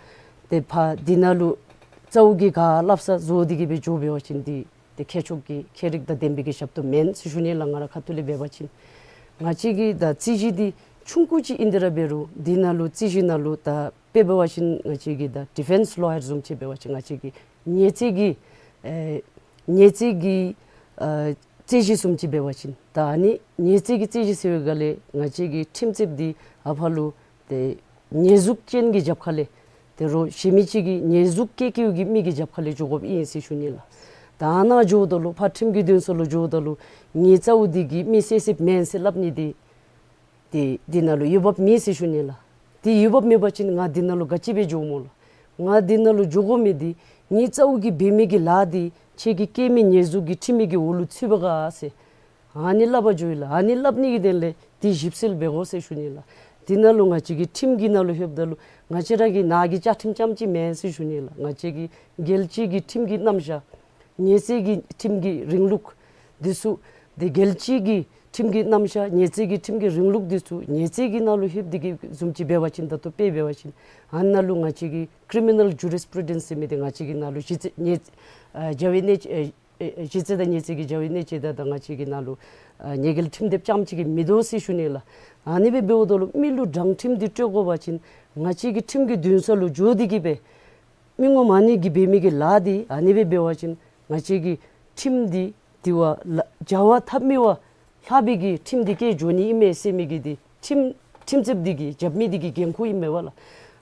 ཏེ་ཕར་འདི་ནང་ལུ་རྩ་བོ་གིས་ག་སླབ་ས་བཟོ་སྟེ་གིས་སྦེ་འགྱོ་འབད་བ་ཅིན་འདི་ཏེ་མཁས་མཆོག་གི་མཁས་རིག་དང་ལྡན་པའི་གི་ཞབས་ཏོག་མེན་ཟེར་ཞུ་ནི་ལགས། ང་ར་ཁ་ཐུག་ལས་འབད་བ་ཅིན་ང་བཅས་ཀྱི་ད་རྩོད་གཞི་འདི་ཆུང་ཀུ་ཅིག་ཨིན་དེ་ར་འབད་རུང་འདི་ནང་ལུ་རྩོད་གཞི་ནང་ལུ་ད་དཔེ་འབད་བ་ཅིན་ང་བཅས་ཀྱི་ད་ཌི་ཕེནསི་ལོ་ཡར་བཟུམ་ཅིག་འབད་བ་ཅིན་ང་བཅས་ཀྱི་ཉེས་རྩོད་ཀྱི་ཨེ་ཉེས་རྩོད་ཀྱི་ཨ་རྩོད་གཞི་བཟུམ་ཅིག་འབད་བ་ཅིན་ད་ཨ་ནི་ཉེས་རྩོད་ཀྱི་རྩོད་གཞི་ཟེར་བའི་སྒང་ལས་ང་བཅས་ཀྱི་ཁྲིམས་རྩོདཔ་འདི་ཨ་ཕར་ལུ་ཏེ་ཉེས་འཛུགས་ཅན་གྱི་རྒྱབ་ཁ་ལས་ཏེ་རོགས་གཞན་མི་ཅིག་གིས་ཉེས་འཛུགས་བཀལ་བཀལཝ་གི་མི་གི་རྒྱབ་ཁ་ལས་འགྱོ་དགོཔ་ཨིན་ཟེར་ཞུ་ནི་ལགས། ད་ཨ་ནཱ་འགྱོཝ་ད་ལུ་ཕར་ཁྲིམས་ཀྱི་འདུན་ས་ལུ་འགྱོཝ་ད་ལུ་ངེའི་རྩ་བོ་འདི་གིས་མི་བསད་བསདཔ་མེན་ཟེར་སླབ་ནི་འདི་ཏེ་འདི་ནང་ལུ་འོས་འབབ་མེད་ཟེར་ཞུ་ནི་ལགས། ཏེ་འོས་འབབ་མེད་པ་ཅིན་ང་འདི་ནང་ལུ་ག་ཅི་སྦེ་འགྱོཝ་སྨོ་ལགས། ང་འདི་ནང་ལུ་འགྱོ་དགོ་མི་འདི་ངེའི་རྩ་བོ་གིས་འབད་མི་གི་ལཱ་འདི་ཁྱེད་ཀྱིས་བཀལ་མི་ཉེས་འཛུགས་ཀྱི་ཁྲིམས་མི་གི་འོག་ལུ་ཚུད་པས་ག་ཟེར་ཨ་ནི་སླབ་པར་འགྱོ་ཡི་ལགས། ཨ་ནི་སླབ་ནི་གི་དོན་ལས་འདི་ཞིབ་འཚོལ་འབད་དགོ་ཟེར་ཞུ་ནི་ལགས། འདི་ནང་ལུ་ང་བཅས་ཀྱི་ཁྲིམས་ཀྱི་ནང་ལུ་ལྷོདཔ་ད་ལུ་ང་བཅས་ར་གི་ནང་གི་བཅའ་ཁྲིམས་རྐྱངམ་ཅིག་མེན་ཟེར་ཞུ་ནི་ལགས། ང་བཅས་ཀྱི་རྒྱལ་སྤྱི་གི་ཁྲིམས་ཀྱི་རྣམ་གཞག་ཉེས་རྩོད་ཀྱི་ཁྲིམས་ཀྱི་རིང་ལུགས་འདི་ཚུ་ཏེ་རྒྱལ་སྤྱི་གི་ཁྲིམས་ཀྱི་རྣམ་གཞག་ཉེས་རྩོད་ཀྱི་ཁྲིམས་ཀྱི་རིང་ལུགས་འདི་ཚུ་ཉེས་རྩོད་ཀྱི་ནང་ལུ་ལྷོདཔ་འདི་གི་བཟུམ་ཅིག་འབད་བ་ཅིན་ད་ལྟོ་དཔེ་འབད་བ་ཅིན་ཨ་ནཱ་ལུ་ང་བཅས་ཀྱི་ཀི་རི་མི་ནཱལ་ཇུ་རིས་པུ་རུ་ཌེནསི་ཟེར་མི་འདི་ང་བཅས་ཀྱི་ནང་ལུ་གཞི་རྩའི་ཉེས་ཨ་བྱ་བའི་གནད་ཨེ་ཨེ་གཞི་རྩ་དང་ཉེས་རྩོད་ཀྱི་བྱ་བའི་གནད་དཔྱད་དང་ད་ང་བཅས་ཀྱི་ནང་ལུ་ཨ་ཉེས་འགེལ་ཁྲིམས་དེབ་རྐྱངམ་ཅིག་གིས་མི་དོ་ཟེར་ཞུ་ནི་ལགས། ཨ་ནི་སྦེ་འབདཝ་ད་ལུ་མི་ལུ་དྲང་ཁྲིམས་འདི་སྤྲོད་དགོ་པ་ཅིན་ང་བཅས་ཀྱི་ཁྲིམས་ཀྱི་འདུན་ས་ལུ་འགྱོ་སྟེ་གིས་སྦེ་མི་ངོམ་ཨ་ནི་གིས་འབད་མི་གི་ལཱ་འདི་ཨ་ནི་སྦེ་འབད་བ་ཅིན་ང་བཅས་ཀྱི་ཁྲིམས་འདི་དེ་བ་ལ་བྱ་བ་ཐབས་མི་བ་ལྷག་པའི་གི་ཁྲིམས་འདི་བཀལ་འགྱོ་ནི་ཨིན་མས་ཟེར་མི་གི་འདི་ཁྲིམས་ཁྲིམས་རྩོདཔ་འདི་གི་རྒྱབ་མི་འདི་གི་འགན་ཁུར་ཨིན་མས་པ་ལགས།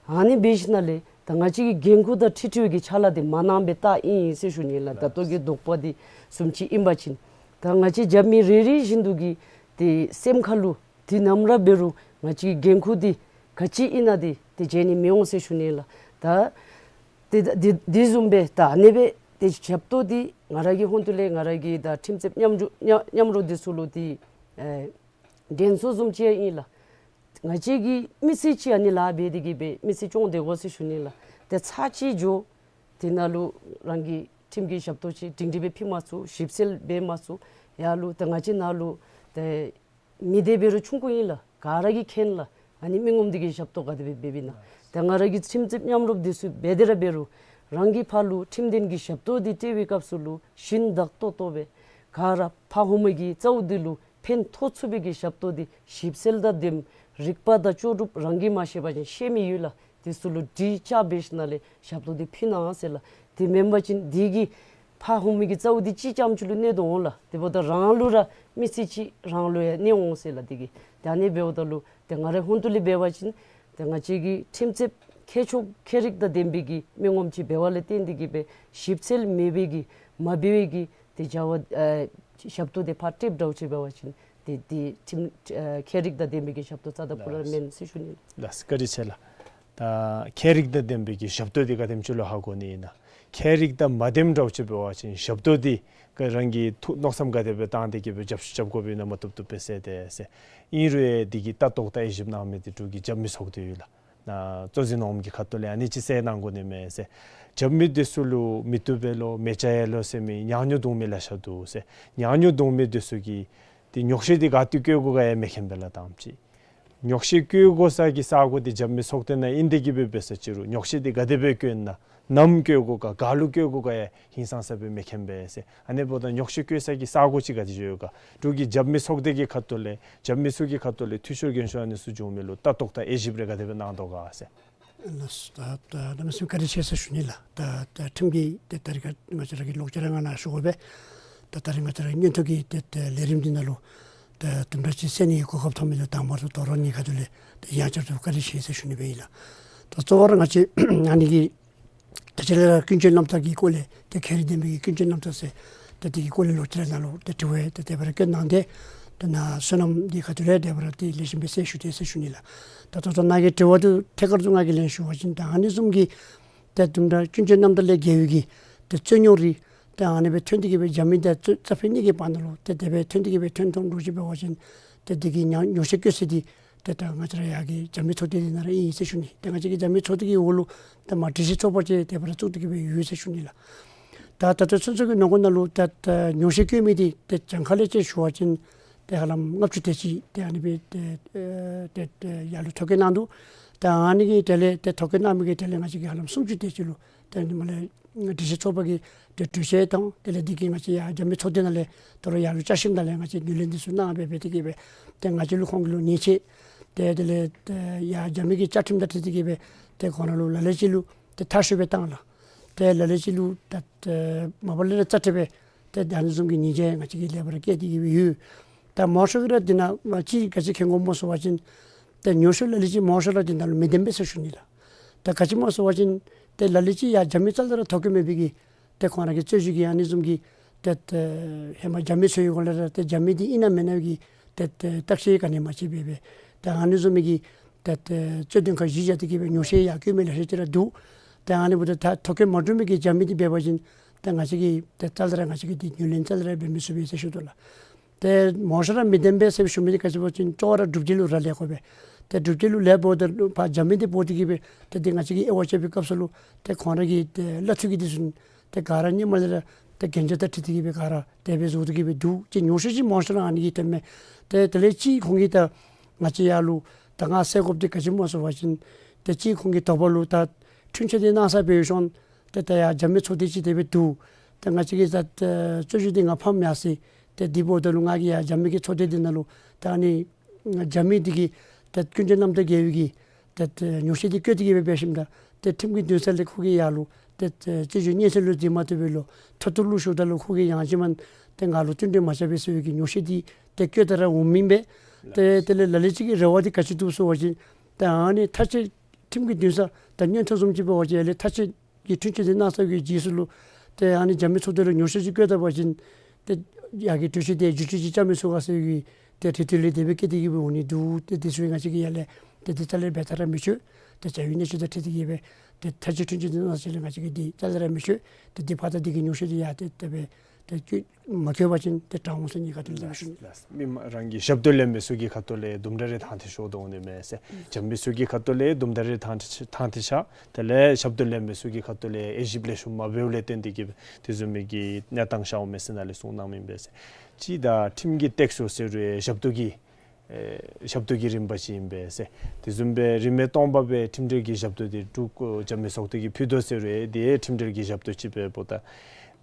ཨ་ནི་འབད་ཞིནམ་ལས་ད་ང་བཅས་ཀྱི་འགན་ཁུར་དང་འཁྲིལ་འཁྲིལ་བའི་གི་ཕྱག་ལཱ་འདི་མ་གནངམ་སྦེ་བལྟ་ཨིན་ཟེར་ཞུ་ནི་ལགས། ད་ལྟོ་གི་དོགས་པ་འདི་བཟུམ་ཅིག་ཨིན་པ་ཅིན་ད་ང་བཅས་རྒྱབ་མི་རེ་རེ་བཞིན་དུ་གི་ཏེ་སེམས་ཁ་ལུ་དུས་ནམ་ར་འབད་རུང་ང་བཅས་ཀྱི་འགན་ཁུར་འདི་ག་ཅི་ཨིན་ན་འདི་ཏེ་བརྗེད་ནི་མི་འོང་ཟེར་ཞུ་ནི་ལགས། ད་ཏེ་ད་འདི་འདི་བཟུམ་སྦེ་ད་ཨ་ནི་སྦེ་ཏེ་ཞབས་ཏོག་འདི་ང་ར་གི་ཧོངས་ཏོ་ལས་ང་ར་གི་ད་ཁྲིམས་རྩོདཔ་མཉམ་འབྲེལ་མཉམ་མཉམ་རོགས་འདི་ཚུ་ལུ་འདི་ཨེ་དྲན་གསོ་བཟུམ་ཅིག་ཨིན་ལགས། ང་བཅས་ཀྱིས་མི་ཚེ་གཅིག་ཨ་ནི་ལཱ་འབད་དེ་གིས་སྦེ་མི་ཚེ་སྐྱོང་སྡོད་དགོ་ཟེར་ཞུ་ནི་ལགས། ཏེ་ཚར་གཅིག་འགྱོ་དེ་ནང་ལུ་རང་གི་ཁྲིམས་ཀྱི་ཞབས་ཏོག་ཅིག་སྒྲིང་སྒྲི་སྦེ་ཕུལ་མ་ཚུགས་ཞིབ་འཚོལ་འབད་མ་ཚུགས་ཡར་ལུ་ད་ང་བཅས་ནང་ལུ་ཏེ་མི་སྡེ་འབད་རུང་ཆུང་ཀུ་ཨིན་ལགས། ག་ར་གིས་མཁྱེན་ལགས། ཨ་ནི་མི་ངོམ་འདི་གི་ཞབས་ཏོག་ག་དེ་སྦེ་འབདཝ་ཨིན་ན། ཏེ་ང་ར་གིས་ཁྲིམས་རྩོདཔ་མཉམ་རོགས་འདི་ཚུ་འབད་དེ་ར་འབད་རུང་རང་གི་ཕར་ལུ་ཁྲིམས་དོན་གྱི་ཞབས་ཏོག་འདི་སྤྲོད་པའི་སྐབས་སུ་ལུ་ཞིན་བདག་ཏོག་ཏོ་སྦེ་ག་ར་ཕར་ཧུ་མི་གི་རྩ་བོ་འདི་ལུ་ཕན་ཐོགས་ཚུགས་པའི་གི་ཞབས་ཏོག་འདི་ཞིབ་འཚོལ་དང་ལྡནམ་རིག་པ་དང་ལྕོགས་གྲུབ་རང་གིས་མ་ཤེས་པ་ཅིན་ཤེས་མི་ཡོད་ལགས། དེ་ཚུ་ལུ་དྲི་བཅའ་འབད་ཞིནམ་ལས་ཞབས་ཏོག་འདི་ཕུལ་གནང་ཟེར་ལགས། དེ་མེན་པ་ཅིན་འདི་གིས་ཕར་ཧུ་མི་གི་རྩ་བོ་འདི་གཅིག་རྐྱངམ་ཅིག་ལུ་གནོད་དོ་འོང་ལགས། དེ་འབདཝ་ད་རང་ལུ་ར་མི་ཚེ་གཅིག་རང་ལུ་ཡང་གནོད་འོང་ཟེར་ལགས། དེ་གིས་ད་ཨ་ནི་འབདཝ་ད་ལུ་ཏེ་ང་རའི་ཧོངས་ཏོ་ལས་འབད་བ་ཅིན་ཏེ་ང་བཅས་ཀྱི་ཁྲིམས་རྩོདཔ་མཁས་མཆོག་མཁས་རིག་དང་ལྡན་པའི་གི་མི་ངོམ་ཅིག་འབདཝ་ལས་བརྟེན་ཏེ་གིས་སྦེ་ཞིབ་འཚོལ་མེད་པའི་གི་མ་འབད་བའི་གི་ཏེ་བྱ་བ་ཨ་ཞབས་ཏོག་འདི་ཕར་སྤྲོདཔ་འདྲཝ་ཅིག་འབད་བ་ཅིན་ཏེ་འདི་ཁྲིམས་ཨ་མཁས་རིག་དང་ལྡན་པའི་གི་ཞབས་ཏོག་རྩ་དང་པོ་ར་མེན་ཟེར་ཞུ་ནི་ལགས། ལགས་བཀའ་དྲིན་ཆེ་ལགས། ད་མཁས་རིག་དང་ལྡན་པའི་གི་ཞབས་ཏོག་འདི་ག་དེམ་ཅིག་ལུ་ཧ་གོ་ནི་ཨིན་ན། མཁས་རིག་དང་མ་ལྡནམ་འདྲཝ་ཅིག་འབད་བ་ཅིན་ཞབས་ཏོག་འདི་ག་རང་གིས་ཐུགས་མནོ་བསམ་ག་དེ་སྦེ་བཏང་སྟེ་གིས་སྦེ་རྒྱབ་རྒྱབ་དགོཔ་ཨིན་ན་མ་བཏུབ་བཏུབ་སྦེ་ཟེར་ཏེ་ཟེར། ཨིན་རུང་འདི་གི་ལྟ་རྟོག་དང་དབྱེ་ཞིབ་གནང་མི་འདི་འབྲུག་གི་རྒྱབ་མི་ཚོགས་སྡེ་ཡོད་ལགས། ནཱ་གཙོ་འཛིན་ནོར་བུ་གི་ཁ་ཐུག་ལས་ཨ་ནི་ཅིག་གསལ་གནང་དགོ་ནི་མས་ཟེར། རྒྱབ་མི་འདི་ཚུ་ལུ་མི་བཏུབ་པས་ལོ་མི་བྱ་ཡས་ལོ་ཟེར་མི་ཉག་ཉོག་རྡུང་མི་ལེ་ཤ་འདུག་ཟེར། ཉག་ཉོག་རྡུང་མི་འདི་ཚུ་གིས་ཏེ་ཉོག་བཤད་འདི་ག་ཏེ་བཀོད་དགོ་ག་ཡང་མི་མཁྱེན་པས་ལགས་དང་པ་ཅིག། ཉོག་བཤད་བཀོད་དགོ་ས་གི་ས་གོ་འདི་རྒྱབ་མི་ཚོགས་སྡེ་ནང་ཨིན་ཏེ་གིས་སྦེ་འབད་ས་ཅིག་རུང་ཉོག་བཤད་འདི་ག་དེ་སྦེ་བཀོད་ན་ནམ་བཀོད་དགོ་ག་ག་ལུ་བཀོད་དགོ་ག་ཡང་ཧིང་སངས་ས་སྦེ་མི་མཁྱེན་པས་ཟེར། ཨ་ནི་འབདཝ་ད་ཉོག་བཤད་བཀོད་ས་གི་ས་གོ་ཅིག་ག་ཏེ་ཡོད་ག། འབྲུག་གི་རྒྱབ་མི་ཚོགས་སྡེ་གི་ཁ་ཐུག་ལས་རྒྱབ་མི་ཚུ་གི་ཁ་ཐུག་ལས་འཐུས་ཤོར་རྒན་ཤོར་ཨ་ནི་ཚུ་བྱུང་མི་ལུ་ལྟ་རྟོག་དང་དབྱེ་ཞིབ་རེ་ག་དེ་སྦེ་གནང་དོ་ག་ཟེར། ལགས་སོ། ད་ད་གནམ་མེད་ས་མེད་བཀའ་དྲིན་ཆེ་ཟེར་ཞུ་ནི་ལགས། ད་ད་ཁྲིམས་ཀྱི་ཏེ་ད་རིས་ཁ་ང་བཅས་ར་གི་ལོག་སྤྱོད་ར་ང་ནཱ་ཞུ་དགོ་པས། ད་ད་རིས་ང་བཅས་ར་གི་མངོན་མཐོ་གི་ཏེ་ཏེ་ལས་རིམ་འདི་ནང་ལུ་ཏེ་དུམ་གྲ་ཅིག་གསན་ནི་གི་གོ་སྐབས་ཐོབ་མི་འདི་དང་པ་ར་དོ་རུང་ངེའི་ཁ་ཐུག་ལས་ཏེ་ཡང་བསྐྱར་དུ་བཀའ་དྲིན་ཆེ་ཟེར་ཞུ་ནི་སྦེ་ཨིན་ལགས། ད་གཙོ་བོ་ར་ང་བཅས་ཨ་ནི་གི་ད་ཅི་ལས་ར་ཀུན་སྤྱོད་རྣམ་ཐར་གྱི་སྐོར་ལས་ཏེ་མཁས་རིག་ལྡན་པའི་གི་ཀུན་སྤྱོད་རྣམ་ཐར་ཟེར་ཏེ་དེ་གི་སྐོར་ལས་ལོག་སྤྱོད་ར་ནང་ལུ་ཏེ་དྲི་བ་ཏེ་དེ་སྦེ་ར་བཀོད་གནང་སྟེ་ཏེ་ནཱ་སོ་ནམ་འདི་ཁ་ཐུག་ལས་དེ་སྦེ་ར་ཏེ་ལེགས་ཤོམ་སྦེ་གསལ་ཞུ་སྟེ་ཟེར་ཞུ་ནི་ལགས། ད་ད་ལྟོ་ནཱ་གི་དྲི་བ་འདི་ཐད་ཀར་དུ་ང་གིས་ལན་ཞུ་བ་ཅིན་ད་ཨ་ནི་བཟུམ་གྱི་ཏེ་དུམ་གྲ་ཀུན་སྤྱོད་རྣམ་ཐར་ལས་འགལ་བའི་གི་ཏེ་རྩོད་རྙོག་རེ་ཏེ་ཨ་ནི་སྦེ་ཐོན་ཏེ་གིས་སྦེ་རྒྱབ་མི་འདི་རྩ་རྩ་ཕན་གཉིས་ཀྱི་བར་ན་ལུ་ཏེ་དེ་སྦེ་ཐོན་ཏེ་གིས་སྦེ་ཐོན་ཐོན་འགྲོ་ཅི་འབད་བ་ཅིན་ཏེ་དེ་གི་ཉོ་ཉོག་བཤད་བཀོད་ས་འདི་ཏེ་ད་ང་བཅས་ར་ཡར་གྱི་རྒྱབ་མི་ཚོགས་སྡེ་འདི་ནང་ར་ཨིན་ཟེར་ཞུ་ནི། ཏེ་ང་བཅས་ཀྱི་རྒྱབ་མི་ཚོགས་སྡེ་གི་འོག་ལུ་ཏེ་མ་སྒྲིག་གཞི་ཚོགས་པ་ཅིག་དེ་སྦེ་ར་བཙུགས་ཏེ་གིས་སྦེ་ཡོད་ཟེར་ཞུ་ནི་ལགས། ད་ད་ལྟོ་ཚུན་ཚོད་ཀྱི་ནང་འཁོད་ནང་ལུ་ད་ད་ཉོག་བཤད་བཀོད་མི་འདི་ཏེ་གྱངས་ཁ་ལས་ཅིག་ཞུ་བ་ཅིན་ཏེ་ཧ་ལམ་ལྔ་བཅུ་དེ་ཅིག་ཏེ་ཨ་ནི་སྦེ་ཏེ་ཨེ་ཏེ་ཏེ་ཡར་ལུ་ཐོ་བཀོད་གནང་འདུག། ད་ཨ་ནི་གི་དེ་ལས་ཏེ་ཐོ་བཀོད་གནང་མི་གི་དེ་ལས་ང་བཅས་ཀྱི་ཧ་ལམ་སུམ་ཅུ་དེ་ཅིག་ལུ་ཏེ་ཨ་ནི་མ་ལས་སྒྲིག་གཞི་ཚོགས་པ་གི་ཏེ་གྲོས་ཆོད་དང་དེ་ལས་འདི་གིས་ང་བཅས་ཡར་རྒྱབ་མི་ཚོགས་སྡེ་ནང་ལས་དོ་རུང་ཡར་ལུ་བཅའ་ཁྲིམས་ནང་ལས་ང་བཅས་ངོས་ལེན་འདི་ཚུ་གནང་སྦེ་སྦེ་ཏེ་གིས་སྦེ་ཏེ་ང་བཅས་ལུ་ཁོང་གི་ལུ་ཉེས་ཆད་ཏེ་དེ་ལས་ཏེ་ཡར་རྒྱབ་མི་གི་བཅའ་ཁྲིམས་དང་འཁྲིལ་ཏེ་གིས་སྦེ་ཏེ་ཁོང་ར་ལུ་ལ་ལུ་ཅིག་ལུ་ཏེ་མཐར་ཤོས་སྦེ་བཏང་ལགས། ཏེ་ལ་ལུ་ཅིག་ལུ་ད་ཏེ་མ་པ་ལས་ར་རྩ་ཁྲིམས་སྦེ་ཏེ་ད་ཨ་ནི་བཟུམ་གྱི་ཉེས་ཆད་ང་བཅས་ཀྱིས་ལེགས་པར་བཀལ་ཏེ་གིས་སྦེ་ཡོད། ད་མང་ཤོས་ཀྱིས་ར་འདི་ནང་ཅིག་ག་ཅི་མཁྱེན་དགོཔ་སྨོ་ཟེར་བ་ཅིན་ཏེ་ཉོག་བཤད་ལ་ལུ་ཅིག་མང་ཤོས་ར་འདི་ནང་ལུ་མི་བདེན་པས་ཟེར་ཞུ་ནི་ལགས། ད་ག་ཅི་སྨོ་ཟེར་བ་ཅིན་ཏེ་ལ་ལུ་ཅིག་ཡར་རྒྱབ་མི་རྩ་ལས་ར་ཐོ་བཀོད་མེད་པའི་གི་ཏེ་ཁོང་ར་གི་རྩོད་གཞི་གི་ཨ་ནི་བཟུམ་གྱི་ཏེ་ཏེ་ཧེ་མ་རྒྱབ་མི་ཚུ་གི་སྐོར་ལས་ར་ཏེ་རྒྱབ་མི་འདི་ཨིན་ན་མེན་ན་གི་ཏེ་ཏེ་བརྟག་དཔྱད་ག་ནི་མ་བྱས་པར་སྦེ་ཏེ་ཨ་ནི་བཟུམ་མའི་གི་ཏེ་ཏེ་རྩོད་དོན་ཁག་གཞི་བཞག་སྟེ་གིས་སྦེ་ཉོག་བཤད་ཡར་བཀོད་མི་ལེ་ཤ་ཅིག་ར་འདུག། ཏེ་ཨ་ནི་འབདཝ་ད་ད་ཐོ་བཀོད་མ་གྲུབ་མི་གི་རྒྱབ་མི་འདི་འབད་བ་ཅིན་ཏེ་ང་བཅས་ཀྱིས་ཏེ་རྩ་ལས་ར་ང་བཅས་ཀྱིས་འདི་ངོས་ལེན་རྩ་ལས་ར་འབད་མི་ཚུགས་པས་ཟེར་ཞུ་དོ་ལགས། ཏེ་མང་ཤོས་ར་མི་བདེན་པས་ཟེར་ཞུ་མི་འདི་ག་ཅི་འབད་བ་ཅིན་གཙོ་བོ་ར་སྒྲུབ་བྱེད་ལུ་ར་ལེགས་དགོ་པས། ཏེ་སྒྲུབ་བྱེད་ལུ་ལེགས་འབདཝ་ད་ཕར་རྒྱབ་མི་འདི་འབོ་སྟེ་གིས་སྦེ་ཏེ་འདི་ང་བཅས་ཀྱིས་དབྱེ་བ་དཔྱད་པའི་སྐབས་སུ་ལུ་ཏེ་ཁོང་ར་གི་ཏེ་གླ་འཐུས་ཀྱི་འདི་ཚུ་ཏེ་ག་ར་ཧེ་མ་ལས་ར་ཏེ་གན་རྒྱ་དང་འཁྲིལ་ཏེ་གིས་སྦེ་ག་ར་དེ་སྦེ་བཟོ་སྟེ་གིས་སྦེ་འདུག། ཅིག་ཉོག་བཤད་ཅིག་མང་ཤོས་ར་ཨ་ནི་གིས་ཐོནམ་མས། ཏེ་དེ་ལས་ཅིག་ཁོང་གིས་ད་ང་བཅས་ཡར་ལུ་ད་ང་ཟེར་དགོཔ་འདི་ག་ཅི་སྨོ་ཟེར་བ་ཅིན་ཏེ་ཅིག་ཁོང་གིས་དོགས་པ་ལུ་ད་འཁྲུན་ཆོད་འདི་གནང་ས་འབད་ཞིནམ་ཏེ་ད་ཡར་རྒྱབ་མི་ཚོགས་སྡེ་ཅིག་དེ་སྦེ་འདུག། ཏེ་ང་བཅས་ཀྱིས་ད་ཨེ་རྩོད་གཞི་འདི་ང་ཕམ་ཡར་སོ་ཡི། ཏེ་དེ་འབདཝ་ད་ལུ་ང་གིས་ཡར་རྒྱབ་མི་གི་ཚོགས་སྡེ་འདི་ནང་ལུ་ད་ཨ་ནི་རྒྱབ་མི་འདི་གིས་ཏེ་ཀུན་སྤྱོད་རྣམ་དག་འགལ་བའི་གི་ཏེ་ཨེ་ཉོག་བཤད་འདི་བཀོད་དེ་གིས་སྦེ་འབད་ཞིནམ་ད་ཏེ་ཁྲིམས་ཀྱི་འདུན་ས་ལས་ཁོ་གིས་ཡར་ལུ་ཏེ་ཨེ་རྩོད་གཞི་སྙན་སེང་ལུ་འཛིན་མ་བཏུབ་པར་ལུ་མཐོ་གཏུགས་ལུ་ཞུཝ་ད་ལུ་ཁོ་གིས་ཡང་ཅིན་མ་ཏེ་ང་ལུ་བསྟུན་གྲོས་མ་རྐྱབ་པས་ཟེར་བའི་གི་ཉོག་བཤད་འདི་ཏེ་བཀོད་དེ་ར་འོང་མི་ཨིན་པས། ཏེ་དེ་ལས་ལ་ལུ་ཅིག་གི་རེ་བ་འདི་ག་ཅི་འདུག་ཟེར་བ་ཅིན་ད་ཨ་ནི་མཐའ་དཔྱད་ཁྲིམས་ཀྱི་འདུན་ས་ད་མངོན་མཐོ་བཟུམ་ཅིག་འབད་བ་ཅིན་ཡར་ལས་མཐའ་དཔྱད་ཀྱི་འཁྲུན་ཆོད་འདི་གནང་ཚར་བའི་རྗེས་སུ་ལུ་ཏེ་ཨ་ནི་རྒྱབ་མི་ཚོགས་སྡེ་ལུ་ཉོག་བཤད་ཅིག་བཀོད་ད་པ་ཅིན་ཏེ་ཡར་གྱི་གྲོས་ཆོད་དེ་བསྒྱུར་བཅོས་ཅིག་རྐྱབ་མི་ཚུགས་ག་ཟེར་བའི་ཏེ་རེ་ལྟོས་ལས་དེ་སྦེ་བཀོད་དེ་གིས་སྦེ་འོང་ནི་འདུག། ཏེ་དེ་ཚུ་ང་བཅས་ཀྱིས་ཡར་ལས་ཏེ་འདི་རྩ་ལས་འབད་ད་ར་མི་ཆོག། ཏེ་བྱ་བའི་གནས་ཚུལ་དང་འཁྲིལ་ཏེ་གིས་སྦེ་ཏེ་མཐའ་དཔྱད་འཁྲུན་ཆོད་འདི་གནང་ཚར་ཞིནམ་ལས་ང་བཅས་ཀྱིས་འདི་རྩ་ལས་ར་མི་ཆོག། ཏེ་འདི་ཕར་ད་འདི་གི་ཉོག་བཤད་འདི་ཡར་ཏེ་དེ་སྦེ་ཏེ་མ་བཀོད་པ་ཅིན་ཏེ་དྲག་འོང་ཟེར་ངེའི་ཁ་ཐུག་ལས་ཞུ་ནི། ལགས། མི་མང་རང་གི་ཞབས་ཏོག་ལེན་མི་ཚུ་གི་ཁ་ཐུག་ལས་དུམ་གྲ་རེ་ཐང་ཐད་ཤོར་དོ་འོང་ནི་མས་ཟེར། རྒྱབ་མི་ཚུ་གི་ཁ་ཐུག་ལས་དུམ་གྲ་རེ་ཐང་ཐད་ཐང་ཐད་ཤར། དེ་ལས་ཞབས་ཏོག་ལེན་མི་ཚུ་གི་ཁ་ཐུག་ལས་དབྱེ་ཞིབ་ལེགས་ཤོམ་མ་འབདཝ་ལས་བརྟེན་ཏེ་གིས་དེ་བཟུམ་མའི་གི་གནས་སྟངས་ཤརཝ་མས་ཟེར་ནཱ་ལས་གསུངས་གནང་མི་ཨིན་པས་ཟེར། ཅིག་ད་ཁྲིམས་ཀྱི་སྟེགས་སུ་ཟེར་རུང་ཞབས་ཏོག་གི་ ཨེ་ཞབས་ཏོག་གི་རིམ་པ་ཅིག་ཨིན་པས་ཟེར། དེ་བཟུམ་སྦེ་རིན་མེད་སྟོང་པ་སྦེ་ཁྲིམས་འབྲེལ་གྱི་ཞབས་ཏོག་འདི་འབྲུག་ཨོ་རྒྱབ་མི་ཚོགས་སྡེ་གིས་ཕུལ་དོ་ཟེར་རུང་དེ་ཁྲིམས་འབྲེལ་གྱི་ཞབས་ཏོག་ཅིག་འབདཝ་ད་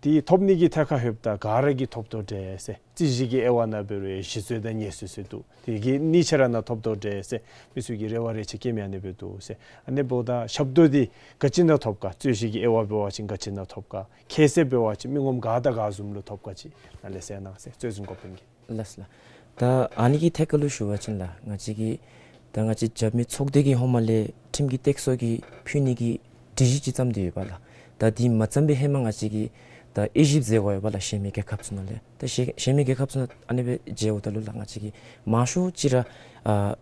དེ་ཐོབ་ནི་གི་ཐད་ཁར་ལྷོདཔ་ད་ག་ར་གིས་ཐོབ་དོ་འདྲས་ཟེར། རྩོད་གཞི་གི་དབྱེ་བ་ནང་འབད་རུང་ཞི་རྩོད་དང་ཉེས་རྩོད་ཟེར་འདུག། དེ་གི་གཉིས་ཆ་ར་ནང་ཐོབ་དོ་འདྲས་ཟེར་མི་ཚུ་གིས་རེ་བ་རེ་ཆེ་བསྐྱེདཔ་ཨ་ནི་སྦེ་འདུག་ཟེར། ཨ་ནི་འབདཝ་ད་ཞབས་ཏོག་འདི་ག་ཅི་ནང་ཐོབ་ག། རྩོད་གཞི་གི་དབྱེ་བ་འབད་བ་ཅིན་ག་ཅི་ནང་ཐོབ་ག། ཁྱད་གསད་འབད་བ་ཅིན་མི་ངོམ་ག་དང་ག་བཟུམ་ལུ་ཐོབ་ག་ཅིག་ནཱ་ལས་གསལ་གནང་ཟེར། རྩོད་ཟིན་འགོ་དཔོན་གྱིས། ལགས་སོ་ལགས། ད་ཨ་ནི་གི་ཐད་ཁར་ལུ་ཞུ་བ་ཅིན་ལགས། ང་བཅས་ཀྱི་ད་ང་བཅས་རྒྱབ་མི་ཚོགས་སྡེ་གིས་ཧེ་མ་ལས་ཁྲིམས་ཀྱི་སྟེགས་གསོ་གི་ཕུལ་ནི་གི་སྒྲིག་གཞི་ཅིག་བརྩམས་ཏེ་ཡོད་པས་ལགས། ད་དེ་མ་བརྩམས་པའི་ཧེ་མ་ང་བཅས་ཀྱིས་ད་དབྱེ་ཞིབ་མཛད་དགོ་ཡོད་པས་ལགས། གཞན་མི་རྒྱལ་ཁབ་ཚུ་ནང་ལས། ད་གཞན་གཞན་མི་རྒྱལ་ཁབ་ཚུ་ནང་ཨ་ནི་སྦེ་མཇལཝ་ད་ལུ་ལགས། ང་བཅས་ཀྱི་མང་ཤོས་ཅིག་ར་ཨ་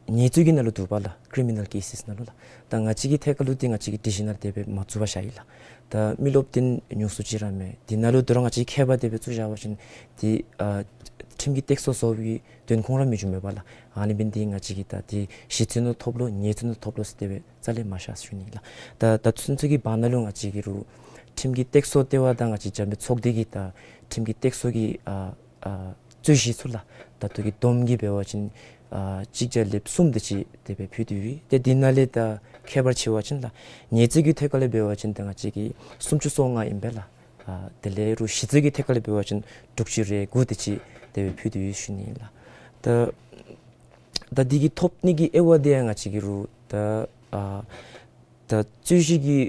ཉེས་རྩོད་ཀྱི་ནང་ལུ་འདུག་པས་ལགས། ཀི་རི་མི་ནཱལ་ཀེ་སིས་ནང་ལུ་ལགས། ད་ང་བཅས་ཀྱི་ཐད་ཁར་ལུ་དེ་ང་བཅས་ཀྱི་སྒྲིག་གཞི་ནང་དེ་སྦེ་མ་བཙུགས་པར་བཞག་ཡི་ལགས། ད་མི་རློབས་འདི་ཉུང་སུ་ཅིག་ར་མས། དེ་ནང་ལུ་དོ་རུང་ང་བཅས་ཀྱིས་ཁྱད་པར་དེ་སྦེ་བཙུགས་བཞག་པ་ཅིན་དེ་ཨ་ཁྲིམས་ཀྱི་སྟེགས་གསོ་བཟོ་བའི་དོན་ཁུངས་ར་མི་འབྱུང་མས་པ་ལགས། ཨ་ནི་འབད་ནི་འདི་ང་བཅས་ཀྱིས་ད་དེ་ཞི་རྩོད་ནང་ཐོབ་ལོ་ཉེས་རྩོད་ནང་ཐོབ་ལོ་ཟེར་དེ་སྦེ་རྩ་ལས་མ་བཞག་ཟེར་ཞུ་ནི་ལགས། ད་ད་ཚུན་ཚོད་ཀྱི་བར་ན་ལུ་ང་བཅས་ཀྱི་རུང་ཁྲིམས་ཀྱི་སྟེགས་གསོ་ལྟེ་བ་དང་ང་བཅས་རྒྱབ་མི་ཚོགས་སྡེ་གི་ད་ཁྲིམས་ཀྱི་སྟེགས་གསོ་གི་ཨ་ཨ་རྩོད་གཞི་ཚུ་ལགས། ད་ལྟོ་གི་བསྡོམས་ཀྱིས་འབད་བ་ཅིན་ཨ་གཅིག་བརྒྱ་ལེབ་གསུམ་དེ་ཅིག་དེ་སྦེ་ཕུལ་ཏེ་ཡོད། ཏེ་དེ་ནང་ལས་ད་ཁྱད་པར་ཕྱེ་བ་ཅིན་ལགས། ཉེས་རྩོད་ཀྱི་ཐད་ཁར་ལས་འབད་བ་ཅིན་ད་ང་བཅས་ཀྱིས་སུམ་ཅུ་སོ་ལྔ་ཨིན་པས་ལགས། ཨ་དེ་ལས་རུང་ཞི་རྩོད་ཀྱི་ཐད་ཁར་ལས་འབད་བ་ཅིན་དྲུག་ཅུ་རེ་དགུ་དེ་ཅིག་དེ་སྦེ་ཕུལ་ཏེ་ཡོད་ཞུ་ནི་ལགས། ད་ད་འདི་གི་ཐོབ་ནི་གི་དབྱེ་བ་དེ་ཡང་ང་བཅས་ཀྱི་རུང་ད་ཨ་ད་རྩོད་གཞི་གི་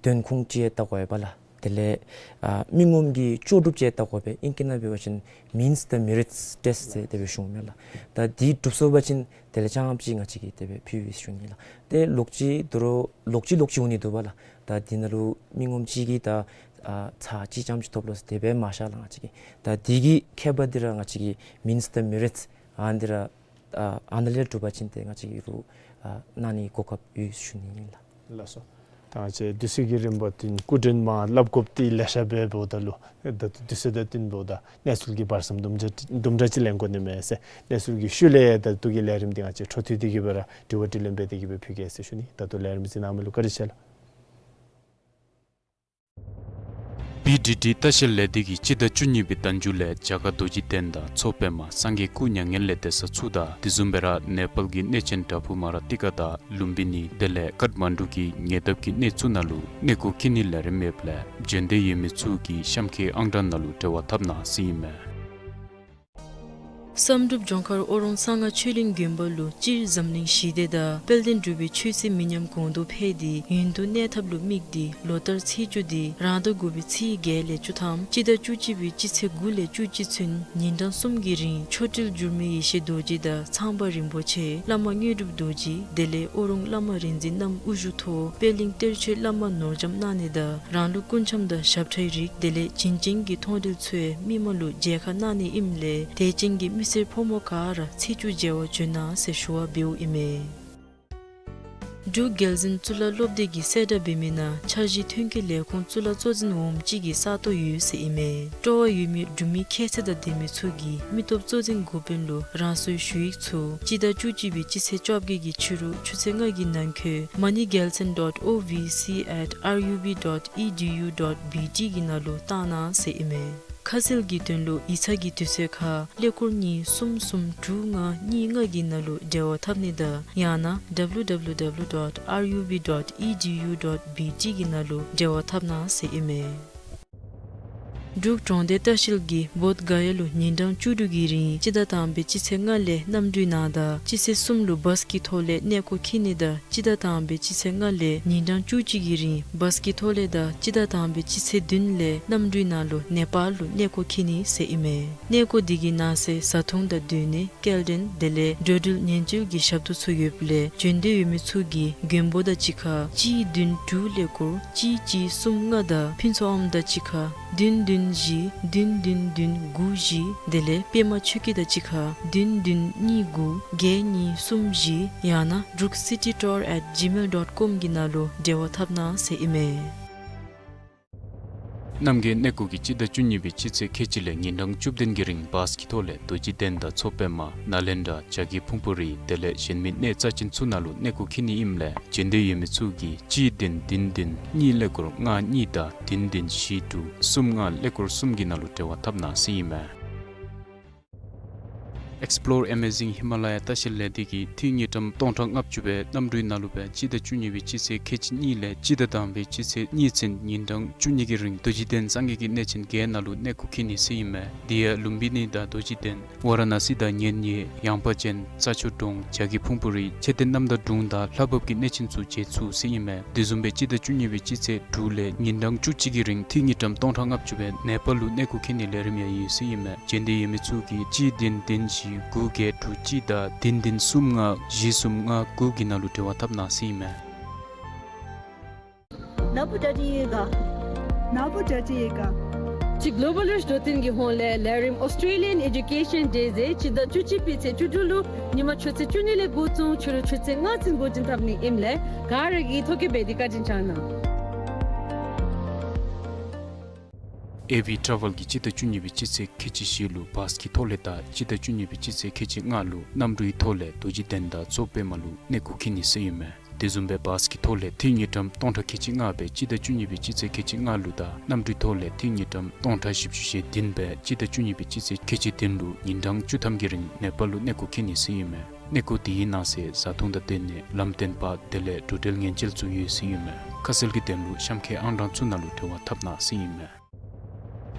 དོན་ཁུངས་ཅིག་ཡང་བལྟ་དགོ་ཡོད་པས་ལགས། དེ་ལས་ཨ་མི་ངོམ་གྱི་ལྕོགས་གྲུབ་ཅིག་ཡང་བལྟ་དགོ་པས། ཨིང་སྐད་ནང་འབད་བ་ཅིན་means the merits test ཟེར་དེ་སྦེ་ཞུཝ་མས་ལགས། ད་འདི་གྲུབ་སོང་པ་ཅིན་དེ་ལས་རྐྱངམ་ཅིག་ང་བཅས་ཀྱིས་དེ་སྦེ་ཕུལ་ཡི་ཞུ་ནི་ལགས། ཏེ་ལོག་ཅི་དོ་རུང་ལོག་ཅི་ལོག་ཅི་འོང་ནི་འདུག་པས་ལགས། ད་འདི་ནང་ལུ་མི་ངོམ་ཅིག་གིས་ད་ཨ་ཚར་གཅིག་རྐྱངམ་ཅིག་ཐོབ་ལོ་ཟེར་དེ་སྦེ་མ་བཞག་ལགས། ང་བཅས་ཀྱིས་ད་འདི་གི་ཁྱད་པར་འདི་ར་ང་བཅས་ཀྱིས་means the merits ཨ་འདི་ར་ཨ་ཨ་ནཱ་ལས་གྲུབ་པ་ཅིན་ཏེ་ང་བཅས་ཀྱི་རུང་ཨ་གནང་ནི་གོ་སྐབས་ཡོད་ཞུ་ནི་ཨིན་ལགས། ལགས་སོ། ད་ང་བཅས་དུས་ཚོད་ཀྱི་རིམ་པ་འདི་སྐུ་མགྲོན་མར་སླབ་དགོཔ་འདི་ལེ་ཤ་སྦེ་འབདཝ་ད་ལུ་ད་དུས་ཚོད་དང་བསྟུན་འབདཝ་ད་གནས་ཚུལ་གྱི་བར་མཚམས་དུམ་གྲ་དུམ་གྲ་ཅིག་ལེན་དགོ་ནི་མས་ཟེར། གནས་ཚུལ་གྱི་ཤུལ་ལས་ད་ལྟོ་གི་ལས་རིམ་འདི་ང་བཅས་འཕྲོ་མཐུད་དེ་གི་སྦེ་ར་དྲི་བ་དྲིས་ལན་འབད་དེ་གི་སྦེ་ཕུལ་གེ་ཟེར་ཞུ་ནི། ད་ལྟོ་ལས་རིམ་གཟིགས་གནང་མི་ལུ་བཀའ་དྲིན་ཆེ་ལགས། པི་ཌི་ཌི་ལྟ་བཤལ་ལས་སྡེ་གིས་སྤྱི་ཟླ་བཅུ་གཉིས་པའི་ཟླ་མཇུག་ལས་རྒྱ་གར་རྡོ་རྗེ་གདན་དང་མཚོ་པདྨ་སངས་རྒྱས་སྐུ་མྱ་ངན་ལས་འདས་ས་ཚུ་དང་དེ་བཟུམ་སྦེ་ར་ནེ་པཱལ་གྱི་གནས་ཆེན་བྲག་ཕུག་མ་ར་ཏི་ཀ་དང་ལུམ་བི་ནི་དེ་ལས་ཀཊ་མན་ཌུ་གི་ཉེ་འདབས་ཀྱི་གནས་ཚུ་ནང་ལུ་གནས་སྐོར་འཁྱིད་ནིའི་ལས་རིམ་ཡོདཔ་ལས་བྱོན་འདོད་ཡོད་མི་ཚུ་གིས་གཤམ་འཁོད་ཨང་གྲངས་ནང་ལུ་འབྲེལ་བ་འཐབ་གནང་ཟེར་ཨིན་མས། བསམ་གྲུབ་ལྗོངས་མཁར་ཨོ་རོང་གསང་སྔགས་ཆོས་གླིང་དགོན་པ་ལུ་སྤྱིར་འཛམ་གླིང་ཞི་བདེ་དང་དཔལ་ལྡན་འབྲུག་པའི་ཆོས་སྲིད་མི་ཉམས་གོང་དུ་འཕེལ་ཏེ་ཡུན་དུ་གནས་ཐབས་ལུ་དམིགས་ཏེ་ལོ་ལྟར་ཚེས་བཅུ་འདི་རང་ཟླ་དགུ་པའི་ཚེས་བརྒྱད་ལས་བཅུ་ཐམ་སྤྱི་ཟླ་བཅུ་གཅིག་པའི་སྤྱི་ཚེས་དགུ་ལས་བཅུ་གཅིག་ཚུན་ཉིན་གྲངས་གསུམ་གྱི་རིང་མཆོག་སྤྲུལ་འགྱུར་མེད་ཡེ་ཤེས་རྡོ་རྗེ་དང་ཚངས་པ་རིན་པོ་ཆེ་བླ་མ་དངོས་གྲུབ་རྡོ་རྗེ་དེ་ལས་ཨོ་རོང་བླ་མ་རིག་འཛིན་རྣམ་དབུ་བཞུགས་ཐོག་པད་གླིང་གཏེར་ཆོས་བླ་མ་ནོར་རྒྱམ་གནང་ནི་དང་རང་ལུགས་སྐུ་འཆམ་དང་ཞབས་ཁྲའི་རིགས་དེ་ལས་བྱིན་ཅན་གྱི་མཐོང་གྲོལ་ཚུ་ཡང་མི་མང་ལུ་མཇལ་ཁ་གནང་ནི་ཨིནམ་ལས་དད་ཅན་གྱི་མི་སེར་ཕོ་མོ་ག་ར་ཚེས་བཅུ་མཇལ་བར་བྱོན་གནང་ཟེར་ཞུ་བ་འབདཝ་ཨིན་མས། འབྲུག་རྒྱལ་འཛིན་གཙུག་ལག་སློབ་སྡེ་གིས་གསལ་བསྒྲགས་འབད་མི་ནང་འཆར་གཞི་ཐོན་སྐྱེད་ལས་ཁུངས་གཙུག་ལག་གཙོ་འཛིན་འོགམ་གཅིག་གི་ས་སྟོང་ཡོད་ཟེར་ཨིན་མས། སྤྲོ་བ་ཡོད་མི་འབྲུག་མི་ཁྱད་ཚད་དང་ལྡན་མི་ཚུ་གིས་མི་སྟོབས་གཙོ་འཛིན་འགོ་དཔོན་ལུ་རང་སོའི་ཞུ་ཡིག་ཚུ་སྤྱི་ཟླ་བཅུ་གཅིག་པའི་སྤྱི་ཚེས་བཅོ་བརྒྱད་ཀྱི་ཕྱི་རུ་ཆུ་ཚོད་ལྔ་གི་ནང་འཁོད་moneygelson dot O V C at R U B dot E D U dot B T གི་ནང་ལུ་བཏང་གནང་ཟེར་ཨིན་མས། ཁ་གསལ་གྱི་དོན་ལུ་ཡིག་ཚང་གི་དུས་ཚོད་ཁར་ཀླད་ཀོར་གཉིས་གསུམ་གསུམ་དྲུག་ལྔ་གཉིས་ལྔ་གི་ནང་ལུ་འབྲེལ་བ་འཐབ་ནི་དང་ཡང་ན་W W W dot R U B dot E D U dot B T གི་ནང་ལུ་འབྲེལ་བ་འཐབ་གནང་ཟེར་ཨིན་མས། འབྲུག་གྲོང་སྡེ་ལྟ་བཤལ་གྱིས་བོདྷ་ག་ཡ་ལུ་ཉིན་གྲངས་བཅུ་དྲུག་གི་རིང་སྤྱི་ཟླ་དང་པའི་སྤྱི་ཚེས་ལྔ་ལས་གནམ་གྲུའི་ནང་དང་སྤྱི་ཚེས་གསུམ་ལུ་བཱས་ཀྱི་ཐོག་ལས་གནས་སྐོར་འཁྱིད་ནི་དང་སྤྱི་ཟླ་དང་པའི་སྤྱི་ཚེས་ལྔ་ལས་ཉིན་གྲངས་བཅུ་གཅིག་གི་རིང་བཱས་ཀྱི་ཐོག་ལས་དང་སྤྱི་ཟླ་དང་པའི་སྤྱི་ཚེས་བདུན་ལས་གནམ་གྲུའི་ནང་ལུ་ནེ་པཱལ་ལུ་གནས་སྐོར་འཁྱིད་ནི་ཟེར་ཨིན་མས། གནས་སྐོར་འདི་གི་ནང་གསེས་བཟའ་འཐུང་དང་སྡོད་གནས་སྐྱེལ་འདྲེན་དེ་ལས་འགྲོ་འགྲུལ་ཉེན་བཅོལ་གྱི་ཞབས་ཏོག་ཚུ་ཡོདཔ་ལས་བྱོན་འདོད་ཡོད་མི་ཚུ་གིས་མགོན་པོ་དང་གཅིག་ཁར་གཅིག་བདུན་དྲུག་ཀླད་ཀོར་གཅིག་གཅིག་གསུམ་ལྔ་དང་ཕུན་ཚོགས་ཨོམ་དང་གཅིག་ཁར་བདུན་བདུན་བཞི་བདུན་བདུན་བདུན་དགུ་བཞི་དེ་ལས་པདྨ་ཆོས་སྐྱིད་དང་གཅིག་ཁར་བདུན་བདུན་གཉིས་དགུ་བརྒྱད་གཉིས་གསུམ་བཞི་ཡང་ན་འབྲུག་སི་ཊི་ཊུར་ཨེཊ་ཇི་མེལ་ཌོཊ་ཀོམ་གི་ནང་ལུ་འབྲེལ་བ་འཐབ་གནང་ཟེར་ཨིན་མས། རྣམ་རྒྱལ་གནས་སྐོར་གྱིས་སྤྱི་ཟླ་བཅུ་གཉིས་པའི་སྤྱི་ཚེས་ཁལ་གཅིག་ལས་ཉིན་གྲངས་བཅུ་བདུན་གྱི་རིང་བཱས་ཀྱི་ཐོག་ལས་རྡོ་རྗེ་གདན་དང་མཚོ་པདྨ་ནཱ་ལེནྡྲ་བྱ་རྒོད་ཕུང་པོ་རི་དེ་ལས་གཞན་མི་གནས་རྩ་ཅན་ཚུ་ནང་ལུ་གནས་སྐོར་འཁྱིད་ནི་ཨིནམ་ལས་བྱོན་འདོད་ཡོད་མི་ཚུ་གིས་གཅིག་བདུན་བདུན་བདུན་གཉིས་ཀླད་ཀོར་ལྔ་གཉིས་དང་བདུན་བདུན་བཞི་དྲུག་གསུམ་ལྔ་ཀླད་ཀོར་གསུམ་གྱི་ནང་ལུ་འབྲེལ་བ་འཐབ་གནང་ཟེར་ཨིན་མས། Explore Amazing Himalaya ལྟ་བཤལ་ལས་སྡེ་གིས་ཏི་རུ་དངུལ་ཀྲམ་སྟོང་ཕྲག་ལྔ་བཅུ་སྦེ་གནམ་གྲུའི་ནང་ལུ་སྦེ་སྤྱི་ཟླ་བཅུ་གཉིས་པའི་སྤྱི་ཚེས་ཁལ་གཅིག་གཉིས་ལས་སྤྱི་ཟླ་དང་པའི་སྤྱི་ཚེས་གཉིས་ཚུན་ཉིན་གྲངས་བཅུ་གཉིས་ཀྱི་རིང་རྡོ་རྗེ་གདན་སངས་རྒྱས་ཀྱི་གནས་ཆེན་བརྒྱད་ནང་ལུ་གནས་སྐོར་འཁྱིད་ནི་ཟེར་ཨིན་མས། དེ་ཡང་ལུམྦི་ནི་དང་རྡོ་རྗེ་གདན་ཝ་ར་ཎ་སི་དང་མཉན་ཡོད་ཡངས་པ་ཅན་རྩྭ་མཆོག་གྲོང་བྱ་རྒོད་ཕུང་པོ་རི་མཆོད་རྟེན་གནམ་ཟླ་དྲུང་དང་ལྷ་བབས་ཀྱི་གནས་ཆེན་ཚུ་མཇལ་ཚུགས་ཟེར་ཨིན་མས། དེ་བཟུམ་སྦེ་སྤྱི་ཟླ་བཅུ་གཉིས་པའི་སྤྱི་ཚེས་དྲུག་ལས་ཉིན་གྲངས་བཅུ་གཅིག་གི་རིང་ཏི་རུ་དངུལ་ཀྲམ་སྟོང་ཕྲག་ལྔ་བཅུ་སྦེ་ནེ་པཱལ་ལུ་གནས་སྐོར་འཁྱིད་ནི་ལས་རིམ་ཡང་ཡོད་ཟེར་ཨིན་མས། བྱོན་འདོད་ཡོད་མི་ཚུ་གིས་གཅིག་བདུན་བདུན་བཞི་དགུ་བརྒྱད་དྲུག་གཅིག་དང་བདུན་བདུན་གསུམ་ལྔ་བཞི་གསུམ་ལྔ་དགུ་གི་ནང་ལུ་འབྲེལ་བ་འཐབ་གནང་ཟེར་ཨིན་མས། ནཱ་བུ་ད་ཅི་ཡོད་ག། ནཱ་བུ་ད་ཅི་ཡོད་ག། ཅིག་Global Reach འགྲོ་དོན་གྱི་ཧོངས་ལས་ལས་རིམ་Australian Education Day ཟེར་སྤྱི་ཟླ་བཅུ་གཅིག་པའི་ཚེས་བཅུ་དྲུག་ལུ་ཉིན་མ་ཆུ་ཚོད་བཅུ་གཉིས་ལས་འགོ་བཙུགས་ཕྱི་རུ་ཆུ་ཚོད་ལྔ་ཚུན་འགོ་འདྲེན་འཐབ་ནི་ཨིནམ་ལས་ག་ར་གིས་ཐོ་བཀོད་འབད་དེ་བཀའ་དྲིན་བསྐྱང་གནང་། ཨེ་ཝི་ཊ་རེ་ཝེལ་གྱིས་སྤྱི་ཟླ་བཅུ་གཉིས་པའི་སྤྱི་ཚེས་ཁལ་གཅིག་བཞི་ལུ་བཱས་ཀྱི་ཐོག་ལས་དང་སྤྱི་ཟླ་བཅུ་གཉིས་པའི་སྤྱི་ཚེས་ཁལ་གཅིག་ལྔ་ལུ་གནམ་གྲུའི་ཐོག་ལས་རྡོ་རྗེ་གདན་དང་མཚོ་པདྨ་ལུ་གནས་སྐོར་འཁྱིད་ནི་ཟེར་ཨིན་མས། དེ་བཟུམ་སྦེ་བཱས་ཀྱི་ཐོག་ལས་ཏི་རུ་དངུལ་ཀྲམ་སྟོང་ཕྲག་ཁལ་གཅིག་ལྔ་སྦེ་སྤྱི་ཟླ་བཅུ་གཉིས་པའི་སྤྱི་ཚེས་ཁལ་གཅིག་ལྔ་ལུ་དང་གནམ་གྲུའི་ཐོག་ལས་ཏི་རུ་དངུལ་ཀྲམ་སྟོང་ཕྲག་བཞི་བཅུ་ཞེ་བདུན་སྦེ་སྤྱི་ཟླ་བཅུ་གཉིས་པའི་སྤྱི་ཚེས་ཁལ་གཅིག་བདུན་ལུ་ཉིན་གྲངས་བཅུ་ཐམ་གྱི་རིང་ནེ་པཱལ་ལུ་གནས་སྐོར་འཁྱིད་ནི་ཟེར་ཨིན་མས། གནས་སྐོར་དེའི་ནང་གསེས་བཟའ་འཐུང་དང་སྡོད་གནས་ལམ་སྟོན་པ་དེ་ལས་འགྲོ་འགྲུལ་ཉེན་བཅོལ་ཚུ་ཡོད་ཟེར་ཨིན་མས། ཁ་གསལ་གྱི་དོན་ལུ་གཤམ་འཁོད་ཨང་གྲངས་ཚུ་ནང་ལུ་འབྲེལ་བ་འཐབ་གནང་ཟེར་ཨིན་མས།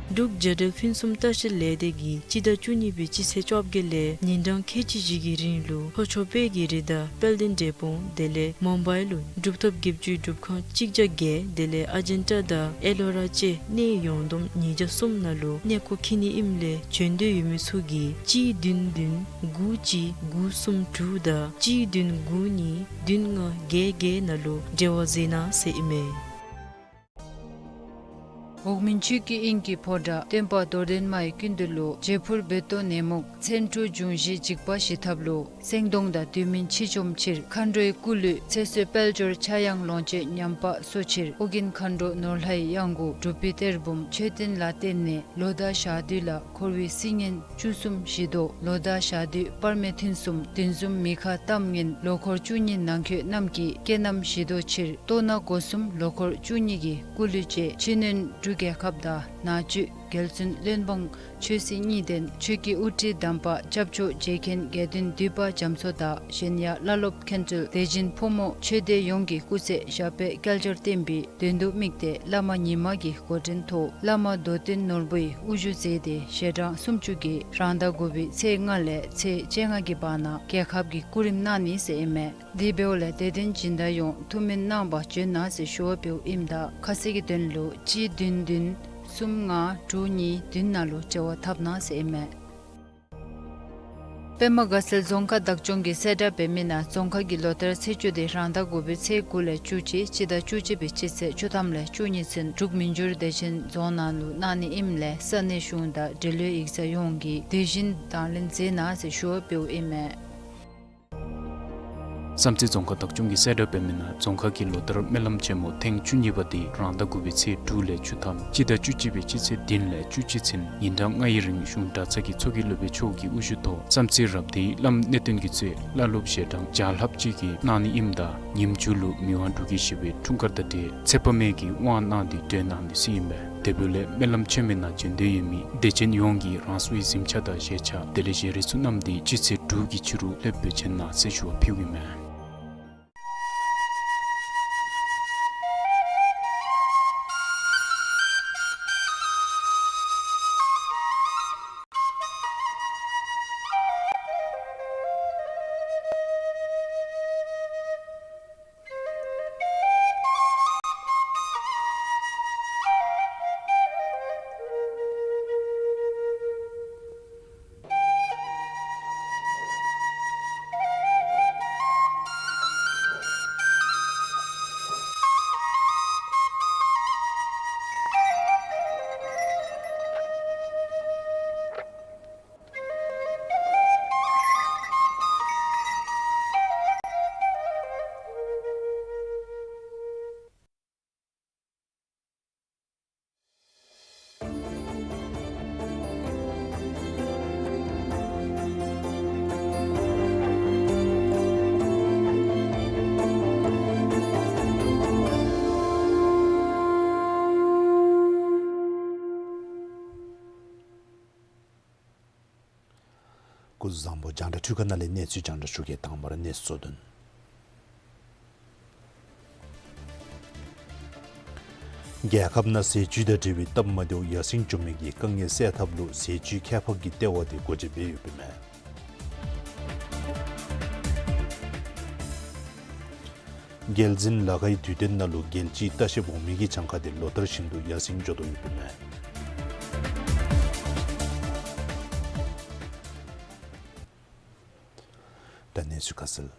འབྲུག་རྒྱལ་རབས་ཕུན་སུམ་ལྟ་བཤལ་ལས་སྡེ་གིས་སྤྱི་ཟླ་བཅུ་གཉིས་པའི་སྤྱི་ཚེས་བཅོ་བརྒྱད་ལས་ཉིན་གྲངས་ཁལ་གཅིག་བཞི་གི་རིང་ལུ་ལྷོ་ཕྱོགས་དཔལ་གྱི་རི་དང་དཔལ་ལྡན་འབྲས་སྤུངས་དེ་ལས་མུམ་བའི་ལུ་གྲུབ་ཐོབ་བརྒྱད་ཅུའི་སྒྲུབ་ཁང་གཅིག་བརྒྱ་བརྒྱད་དེ་ལས་ཨ་ཇན་ཊ་དང་ཨེ་ལོ་ར་བཅས་གནས་ཡོངས་བསྡོམས་ཉིས་བརྒྱ་གསུམ་ནང་ལུ་གནས་སྐོར་འཁྱིད་ནི་ཨིནམ་ལས་བྱོན་འདོད་ཡོད་མི་ཚུ་གིས་གཅིག་བདུན་བདུན་དགུ་གཅིག་དགུ་གསུམ་དྲུག་དང་གཅིག་བདུན་དགུ་གཉིས་བདུན་ལྔ་བརྒྱད་བརྒྱད་ནང་ལུ་འབྲེལ་བ་མཛད་གནང་ཟེར་ཨིན་མས། འོག་མིན་ཆོས་ཀྱི་དབྱིངས་ཀྱི་ཕོ་བྲང་སྟོན་པ་རྡོར་གདན་མ་ཡི་སྐུ་མདུན་ལུ་བྱད་ཕུར་རྦོད་གཏོང་ནད་མུག་མཚོན་འཁྲུགས་འབྱུང་བཞི་འཇིགས་པ་ཞི་ཐབས་ལུ་སེང་གདོང་དང་དུས་མིན་འཆི་བཅོམ་ཕྱིར་མཁའ་འགྲོའི་སྐུ་གླུད་ཚེ་བསོད་དཔལ་འབྱོར་ཕྱྭ་གཡང་ལོངས་སྤྱོད་ཉམས་པ་གསོ་ཕྱིར་ཨོ་རྒྱན་མཁའ་འགྲོ་ནོར་ལྷའི་གཡང་འགུགས་སྒྲུབ་པའི་གཏེར་བུམ་མཆོད་རྟེན་ལ་བརྟེན་ནས་ལོ་ཟླ་ཞག་དུས་ལ་འཁོར་བའི་སྲི་ངན་བཅུ་གསུམ་ཞི་དོ། ལོ་ཟླ་ཞག་དུས་སྤར་སྨེ་ཐུན་གསུམ་བདུན་ཟུམ་མི་ཁ་གཏམ་ངན་ལོ་འཁོར་བཅུ་གཉིས་ནང་ཁྱོད་རྣམས་ཀྱི་བསོད་ནམས་ཞི་དོ་ཕྱིར་ལྟོ་ན་སྒོ་གསུམ་ལོ་འཁོར་བཅུ་གཉིས་ཀྱི་སྐུ་གླུད་བཅས་ཕྱི་སྣོད་འབྲུག་རྒྱལ་ཁབ་དང་ནང་བཅུད་རྒྱལ་བཙུན་བློན་འབངས་ཆོས་སྲིད་གཉིས་ལྡན་ཆོས་ཀྱི་དབུ་ཁྲིད་དམ་པ་སྐྱབས་མཆོག་རྗེ་མཁན་དགེ་འདུན་འདུས་པ་རྒྱ་མཚོ་དང་གཞན་ཡང་བླ་སློབ་མཁན་སྤྲུལ་དེ་བཞིན་ཕོ་མོ་ཆོས་སྡེ་ཡོངས་ཀྱི་སྐུ་ཚེ་ཞབས་པད་བསྐལ་བརྒྱར་བརྟན་པའི་དོན་དུ་དམིགས་ཏེ་བླ་མ་ཉི་མ་གི་འགོ་འདྲེན་ཐོག་བླ་མ་རྡོར་སྟོན་ནོར་བུའི་དབུ་བཞུགས་མཛད་དེ་ཞལ་གྲངས་སུམ་ཅུ་གིས་རང་ཟླ་དགུ་པའི་ཚེས་ལྔ་ལས་ཚེས་བཅོ་ལྔ་གི་བར་ན་རྒྱལ་ཁབ་ཀྱི་སྐུ་རིམ་གནང་ནི་ཟེར་ཨིན་མས། དེ་འབདཝ་ལས་དད་ལྡན་སྦྱིན་བདག་ཡོངས་ཐུགས་སྨོན་གནང་བར་བྱོན་གནང་ཟེར་ཞུ་བ་འབདཝ་ཨིནམ་ད་ཁ་གསལ་གྱི་དོན་ལུ་གཅིག་བདུན་བདུན་གསུམ་ལྔ་དྲུག་གཉིས་བདུན་ནང་ལུ་འབྲེལ་བ་འཐབ་གནང་ཟེར་ཨིན་མས། པདྨ་དགའ་ཚལ་རྫོང་ཁག་བདག་སྐྱོང་གིས་གསལ་བསྒྲགས་འབད་མི་ནང་རྫོང་ཁག་གི་ལོ་ལྟར་ཚེས་བཅུ་དེ་རང་ཟླ་དགུ་པའི་ཚེས་དགུ་ལས་བཅུ་གཅིག་སྤྱི་ཟླ་བཅུ་གཅིག་པའི་སྤྱི་ཚེས་བཅུ་ཐམ་ལས་བཅུ་གཉིས་ཚུན་འབྲུག་མི་འགྱུར་བདེ་ཆེན་རྫོང་ནང་ལུ་གནང་ནི་ཨིནམ་ལས་ས་གནས་གཞུང་དང་འབྲེལ་ཡོད་ཡིག་ཚང་ཡོངས་ཀྱིས་དེ་བཞིན་དང་ལེན་མཛད་གནང་ཟེར་ཞུ་བ་འབདཝ་ཨིན་མས། བསམ་རྩེ་རྫོང་ཁག་བདག་སྐྱོང་གིས་གསལ་བསྒྲགས་འབད་མི་ནང་རྫོང་ཁག་གི་ལོ་ལྟར་སྨོན་ལམ་ཆེན་མོ་ཐེངས་བཅུ་གཉིས་པ་དེ་རང་ཟླ་དགུ་པའི་ཚེས་དྲུག་ལས་བཅུ་ཐམ་སྤྱི་ཟླ་བཅུ་གཅིག་པའི་སྤྱི་ཚེས་བདུན་ལས་བཅུ་གཅིག་ཚུན་ཉིན་གྲངས་ལྔ་ཡི་རིང་གཞུང་གྲྭ་ཚང་གི་ཚོགས་ཀྱི་སློབ་དཔོན་མཆོག་གི་དབུ་བཞུགས་ཐོག་བསམ་རྩེ་རབ་སྡེའི་བླམ་གནས་བརྟན་གྱིས་གཙོས་བླ་སློབ་ཞལ་གྲངས་བརྒྱ་ལྷགཔ་ཅིག་གིས་གནང་ནི་ཨིནམ་ད་ཉིནམ་མཇུག་ལུ་མི་དབང་འབྲུག་རྒྱལ་བཞི་པའི་འཁྲུངས་སྐར་དང་འབྲེལ་ཚེ་དཔག་མེད་ཀྱི་དབང་གནང་སྟེ་གྲོལ་གནང་ནི་ཟེར་ཨིན་མས། དེ་འབདཝ་ལས་སྨོན་ལམ་ཆེན་མོའི་ནང་བྱོན་འདོད་ཡོད་མི་དད་ཅན་ཡོངས་ཀྱིས་རང་སོའི་གཟིམ་ཆས་དང་བཞེས་ཆས་དེ་ལས་བཞེས་རིགས་ཚུ་བསྣམས་ཏེ་སྤྱི་ཚེས་དྲུག་གི་ཕྱི་རུ་ལྷོདཔ་འབད་བྱོན་གནང་ཟེར་ཞུ་བ་ཕུལཝ་ཨིན་མས། སྐུ་གཟུགས་བཟང་པོ། རྒྱང་བསྒྲགས་འཕྲུལ་ཁང་ནང་ལས་གནས་ཚུལ་རྒྱང་བསྒྲགས་ཞུ་གེ། དང་པ་ར་གནས་ཚུལ་གཙོ་དོན། རྒྱལ་ཁབ་ནང་ཟས་བཅུད་དང་འབྲེལ་བའི་སྟབས་མ་བདེཝ་ཡར་སེང་འགྱོ་མི་གི་དཀའ་ངལ་སེལ་ཐབས་ལུ་ཟས་བཅུད་ཁྱད་འཕགས་ཀྱི་ལྟེ་བ་དེ་སྒོ་འབྱེད་འབད་ཡོདཔ་ཨིན་མས། རྒྱལ་འཛིན་ལ་ཁའི་དུས་སྟོན་ནང་ལུ་རྒྱལ་སྤྱིའི་ལྟ་བཤལཔ་འོང་མི་གི་གྱངས་ཁ་དེ་ལོ་ལྟར་བཞིན་དུ་ཡར་སེང་འགྱོ་དོ་ཡོདཔ་ཨིན་མས། ད་གནས་ཚུལ་ཁ་གསལ།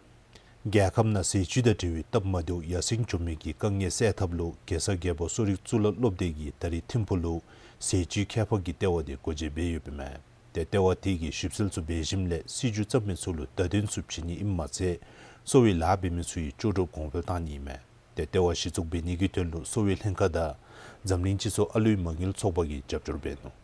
རྒྱལ་ཁབ་ནང་ཟས་བཅུད་དང་འབྲེལ་བའི་སྟབས་མ་བདེཝ་ཡར་སེང་འགྱོ་མི་གི་དཀའ་ངལ་སེལ་ཐབས་ལུ་གེ་སར་རྒྱལ་པོ་གསོ་རིག་གཙུག་ལག་སློབ་སྡེ་གིས་ད་རིས་ཐིམ་ཕུག་ལུ་ཟས་བཅུད་ཁྱད་འཕགས་ཀྱི་ལྟེ་བ་དེ་སྒོ་འབྱེད་འབད་ཡོདཔ་ཨིན་མས། ཏེ་ལྟེ་བ་དེ་གིས་ཞིབ་འཚོལ་ཚུ་འབད་ཞིནམ་ལས་སྲིད་བྱུས་བརྩམ་མི་ཚུ་ལུ་བརྡ་དོན་ཚུ་བྱིན་ནི་ཨིནམ་མ་ཚད་གསོ་བའི་ལཱ་འབད་མི་ཚུ་ཡི་ལྕོགས་གྲུབ་གོང་འཕེལ་བཏང་ནི་ཨིན་མས། ཏེ་ལྟེ་བ་གཞི་བཙུགས་འབད་ནི་གི་དོན་ལུ་གསོ་བའི་ལྷན་ཁག་དང་འཛམ་གླིང་སྤྱི་ཚོགས་ཨ་ལུའི་མ་དངུལ་ཚོགས་པ་གིས་རྒྱབ་སྐྱོར་འབད་ནུག།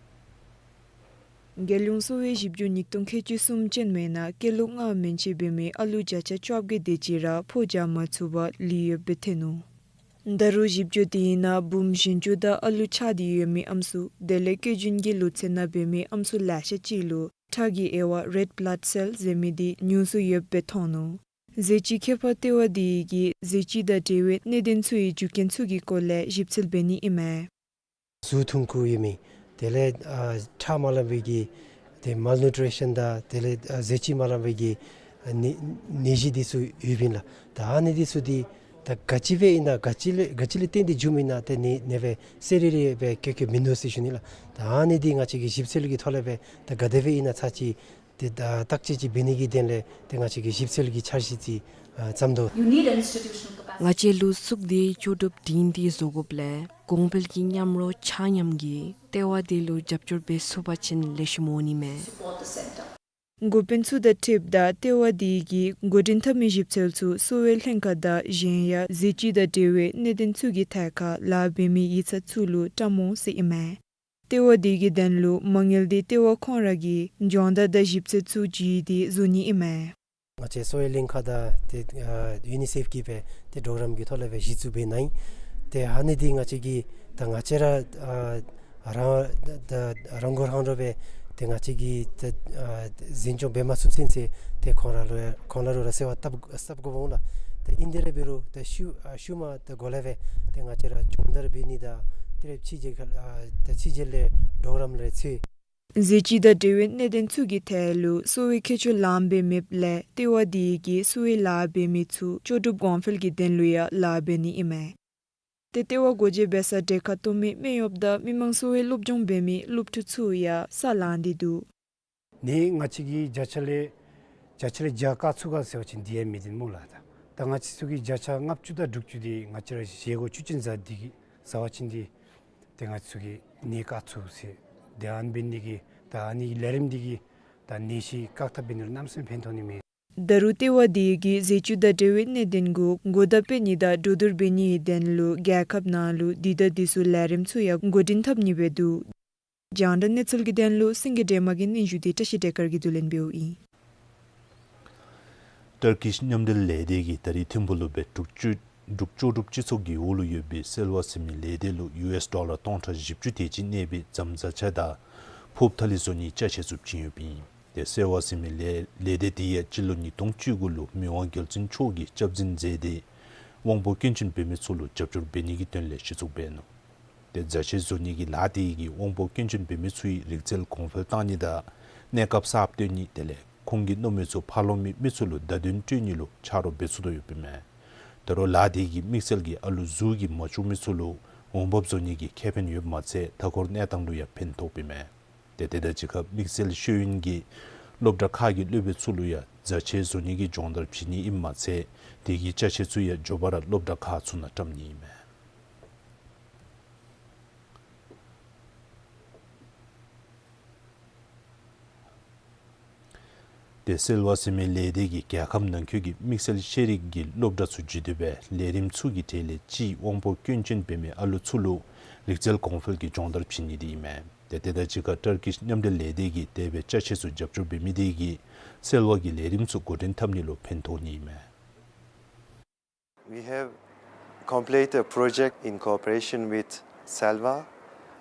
རྒྱལ་ཡོངས་གསོ་བའི་ཞིབ་འཇུག་ཉིས་སྟོང་ཁལ་གཅིག་གསུམ་ཅན་མའི་ནང་སྐྱེས་ལོ་ལྔ་མན་ཆད་འབད་མི་ཨ་ལུ་བརྒྱ་ཆ་བཅོ་བརྒྱད་དེ་ཅིག་ར་ཕོ་རྒྱས་མ་ཚུད་པར་ལུས་ཡོདཔ་སྦེ་ཐོན་ནུག། ད་རུང་ཞིབ་འཇུག་དེའི་ནང་བུམོ་གཞོན་སྐྱེས་དང་ཨ་ལུ་ཆགས་ཏེ་ཡོད་མི་ཨམ་སྲུ་དེ་ལས་སྐྱེ་རྒྱུན་གྱི་ལོ་ཚད་ནང་འབད་མི་ཨམ་སྲུ་ལེ་ཤ་ཅིག་ལུ་ཁྲག་གི་དབྱེ་བ་རེཌ་བླཌ་སེལ་ཟེར་མི་དེ་ཉུང་སུ་ཡོདཔ་སྦེ་མཐོང་ནུག། ཟས་བཅུད་ཁྱད་འཕགས་ལྟེ་བ་དེ་གིས་ཟས་བཅུད་དང་འབྲེལ་བའི་གནད་དོན་ཚུ་ཡི་རྒྱུ་རྐྱེན་ཚུ་གི་སྐོར་ལས་ཞིབ་འཚོལ་འབད་ནི་ཨིན་མས། གཟུགས་ཐུང་ཀུ་ཡོད་མི་དེ་ལས་ཨ་ཁྲག་མ་ལངམ་སྦེ་གི་ཏེ་མཱལ་ནུ་ཊི་རི་ཤཱན་དང་དེ་ལས་ཨ་ཟས་བཅུད་མ་ལངམ་སྦེ་གི་ཨ་ནད་ནད་གཞི་འདི་ཚུ་ཡོདཔ་ཨིན་ལགས། ད་ཨ་ནི་འདི་ཚུ་འདི་ད་ག་ཅི་སྦེ་ཨིན་ན་ག་ཅི་ལས་ག་ཅི་ལས་བརྟེན་ཏེ་འབྱུངམ་ཨིན་ན་ཏེ་ནད་ནད་པ་གསལ་རི་རི་སྦེ་བཀོད་བཀོདཔ་མིན་ནུག་ཟེར་ཞུ་ནི་ལགས། ད་ཨ་ནི་འདི་ང་བཅས་ཀྱིས་ཞིབ་འཚོལ་གྱི་ཐོག་ལས་སྦེ་ད་ག་དེ་སྦེ་ཨིན་ན་ཚར་ཅིག་ཏེ་ད་བརྟག་དཔྱད་ཅིག་འབད་ནི་གི་དོན་ལས་ཏེ་ང་བཅས་ཀྱིས་ཞིབ་འཚོལ་གྱི་འཆར་གཞི་ཅིག་ཨ་བརྩམས་དོ། ང་བཅས་ལུ་ཟུག་སྡེའི་ལྕོགས་གྲུབ་སྒྲིང་སྒྲི་བཟོ་དགོཔ་ལས་གོང་འཕེལ་གྱི་མཉམ་རོགས་ཆ་མཉམ་གྱིས་ལྟེ་བ་དེ་ལུ་རྒྱབ་སྐྱོར་འབད་ཚུགས་པ་ཅིན་ལེགས་ཤོམ་འོང་ནི་མས། འགོ་དཔོན་ཚུ་དང་འཁྲིལཝ་ད་ལྟེ་བ་དེ་གིས་འགོ་འདྲེན་འཐབ་མི་ཞིབ་འཚོལ་ཚུ་གསོ་བའི་ལྷན་ཁག་དང་གཞན་ཡང་ཟས་བཅུད་དང་འབྲེལ་བའི་གནད་དོན་ཚུ་གི་ཐད་ཁར་ལཱ་འབད་མི་ཡིག་ཚང་ཚུ་ལུ་བཀྲམ་འོང་ཟེར་ཨིན་མས། ལྟེ་བ་དེ་གི་དོན་ལུ་མ་དངུལ་དེ་ལྟེ་བ་ཁོང་ར་གིས་སྦྱོང་བརྡར་དང་ཞིབ་འཚོལ་ཚུ་བྱིན་ཏེ་བཟོ་ནི་ཨིན་མས། ང་བཅས་གསོ་བའི་ལྷན་ཁག་དང་ཏེ་ཨ་ཡུ་ནི་སེཕ་གིས་སྦེ་ཏེ་གྲོགས་རམ་གྱི་ཐོག་ལས་སྦེ་གཞི་བཙུགས་འབད་ནུག། ཏེ་ཨ་ནི་འདི་ང་བཅས་ཀྱིས་ད་ང་བཅས་ར་ཨ་རང་ད་རང་མགོ་རང་འདྲོངས་སྦེ་ཏེ་ང་བཅས་ཀྱིས་ཏེ་ཨ་འཛིན་སྐྱོང་འབད་མ་ཚུགས་ཚུན་ཚོད་ཏེ་ཁོང་ར་ལུ་ཁོང་ར་ལུ་ར་གསོལ་བ་བཏབ་བཏབ་དགོཔ་འོང་ལགས། ཏེ་ཨིན་དེ་ར་འབད་རུང་ཏེ་ཤུལ་ཨ་ཤུལ་མ་ཏེ་གོང་ལས་སྦེ་ཏེ་ང་བཅས་ར་སྦྱོང་བརྡར་འབད་ནི་དང་ཏེ་རེ་ཕྱི་རྒྱལ་ཁ་ཨ་ཏེ་ཕྱི་རྒྱལ་ལས་གྲོགས་རམ་ལས་ཚུ་ཟས་བཅུད་དང་འབྲེལ་བའི་གནད་དོན་ཚུ་གི་ཐད་ལུ་གསོ་བའི་མཁས་མཆོག་ལངམ་སྦེ་མེདཔ་ལས་ལྟེ་བ་དེ་གིས་གསོ་བའི་ལཱ་འབད་མི་ཚུ་ལྕོགས་གྲུབ་གོང་འཕེལ་གྱི་དོན་ལུ་ཡང་ལཱ་འབད་ནི་ཨིན་མས། ཏེ་ལྟེ་བ་སྒོ་འབྱེད་འབད་སར་གྲལ་ཁར་གཏོགས་མི་སྨན་གཡོགཔ་དང་མི་མང་གསོ་བའི་སློབ་སྦྱོང་འབད་མི་སློབ་ཕྲུག་ཚུ་ཡང་ས་ལང་སྟེ་འདུག། ནད་ང་བཅས་ཀྱི་བརྒྱ་ཆ་ལས་བརྒྱ་ཆ་ལས་བརྒྱ་བཀག་ཚུགས་ག་ཟེར་བ་ཅིན་འདི་ཡང་མི་བདེན་སྨོ་ལགས། ད་ད་ང་བཅས་ཚུ་གི་བརྒྱ་ཆ་ལྔ་བཅུ་དང་དྲུག་ཅུ་འདི་ང་བཅས་ར་བཞེས་སྒོ་བཅུད་ཅན་ཟ་འདི་གིས་ཟ་བ་ཅིན་འདི་ཏེ་ང་བཅས་ཚུ་གིས་ནད་བཀག་ཚུགས་ཟེར། ཏེ་ཨ་ནི་འབད་ནི་འདི་གིས་ད་ཨ་ནི་ལས་རིམ་འདི་གིས་ད་ནད་གཞི་བཀག་ཐབས་འབད་ནི་ལུ་གནམ་མེད་ས་མེད་ཕན་ཐོགས་ནི་མས། ད་རུང་ལྟེ་བ་དེ་གིས་ཟས་བཅུད་དང་འབྲེལ་བའི་གནད་དོན་གུ་གོ་བརྡ་སྤེལ་ནི་དང་གྲོས་བསྡུར་འབད་ནིའི་དོན་ལུ་རྒྱལ་ཁབ་ནང་ལུ་འདི་དང་འདི་ཚུ་ལས་རིམ་ཚུ་ཡང་འགོ་འདྲེན་འཐབ་ནི་སྦེ་འདུག། རྒྱང་བསྒྲགས་གནས་ཚུལ་གྱི་དོན་ལུ་སེང་གེ་སྒྲོལ་མ་གི་སྙན་ཞུ་དེ་བཀྲ་ཤིས་བདེ་སྐར་གྱིས་བསྡུ་ལེན་འབདཝ་ཨིན། ཊར་ཀིཤ་མཉམ་འབྲེལ་ལས་སྡེ་གིས་ད་རིས་ཐིམ་ཕུག་ལུ་སྦེ་འབྲུག་ལྕོགས་འབྲུག་ལྕོགས་གྲུབ་སྤྱི་ཚོགས་ཀྱི་འོག་ལུ་ཡོད་པའི་སེལ་བ་ཟེར་མི་ལས་སྡེ་ལུ་ཡུ་ཨེསི་ཌོ་ལར་སྟོང་ཕྲག་བཞི་བཅུ་དེ་ཅིག་གནས་པའི་རྫམ་རྫ་ཆས་དང་ཕོརཔ་ཐ་ལི་བཟོ་ནིའི་ཅ་ཆས་ཚུ་བྱིན་ཡོདཔ་ཨིན། ཏེ་སེལ་བ་ཟེར་མི་ལས་ལས་སྡེ་དེ་ཡང་སྤྱི་ལོ་ཉིས་སྟོང་བཅུ་དགུ་ལུ་མི་དབང་རྒྱལ་བཙུན་མཆོག་གིས་སྐྱབས་འཛིན་མཛད་དེ་དབང་པོ་སྐྱོན་ཅན་འབད་མི་ཚུ་ལུ་རྒྱབ་སྐྱོར་འབད་ནི་གི་དོན་ལས་གཞི་བཙུགས་འབད་ནུག། ཏེ་རྫ་ཆས་བཟོ་ནི་གི་ལཱ་དེ་གིས་དབང་པོ་སྐྱོན་ཅན་འབད་མི་ཚུ་ཡི་རིག་རྩལ་གོང་འཕེལ་བཏང་ནི་དང་གནས་སྐབས་གསརཔ་བཏོན་ནི་དེ་ལས་ཁོང་གི་མནོ་མི་ཚུ་ཕར་ལོགས་མི་མི་ཚུ་ལུ་བརྡ་དོན་སྤྲོད་ནི་ལུ་ཆ་རོགས་འབད་ཚུགས་དོ་ཡོདཔ་ཨིན་མས། ད་རུང་ལཱ་དེ་གིས་དམིགས་བསལ་གྱིས་ཨ་ལུ་གཟུགས་ཀྱིས་མ་ལྕོགས་མི་ཚུ་ལུ་འོང་འབབ་བཟོ་ནི་གི་ཁེ་ཕན་ཡོདཔ་མ་ཚད་མཐའ་འཁོར་གནས་སྟངས་ལུ་ཡང་ཕན་ཐོགསཔ་ཨིན་མས། ཏེ་དེ་དང་གཅིག་ཁར་དམིགས་བསལ་ཤེས་ཡོན་གྱི་སློབ་གྲྭ་ཁག་གི་སློབ་དཔོན་ཚུ་ལུ་ཡང་རྫ་ཆས་བཟོ་ནི་གི་སྦྱོང་བརྡར་བྱིན་ནི་ཨིནམ་མ་ཚད་དེ་གི་ཅ་ཆས་ཚུ་ཡང་མགྱོགས་པ་ར་སློབ་གྲྭ་ཁག་ཚུ་ནང་བཀྲམ་ནི་ཨིན་མས། ཏེ་སེལ་བ་ཟེར་མི་ལས་སྡེ་གིས་རྒྱལ་ཁབ་ནང་འཁོད་ཀྱི་དམིགས་བསལ་ཤེས་རིག་གི་སློབ་གྲྭ་ཚུ་བརྒྱུད་དེ་སྦེ་ལས་རིམ་ཚུ་གི་གྲས་ལས་གཅིག་དབང་པོ་སྐྱོན་ཅན་འབད་མི་ཨ་ལུ་ཚུ་ལུ་རིག་རྩལ་གོང་འཕེལ་གྱི་སྦྱོང་བརྡར་བྱིན་ནི་དེ་ཨིན་མས། ཏེ་དེ་དང་གཅིག་ཁར་ཊར་ཀིཤ་མཉམ་འབྲེལ་ལས་སྡེ་གིས་དེ་སྦེ་ཅ་ཆས་ཚུ་རྒྱབ་སྐྱོར་འབད་མི་དེ་གིས་སེལ་བ་གི་ལས་རིམ་ཚུ་འགོ་འདྲེན་འཐབ་ནི་ལུ་ཕན་ཐོགས་ནི་ཨིན་མས། We have completed a project in cooperation with Selva,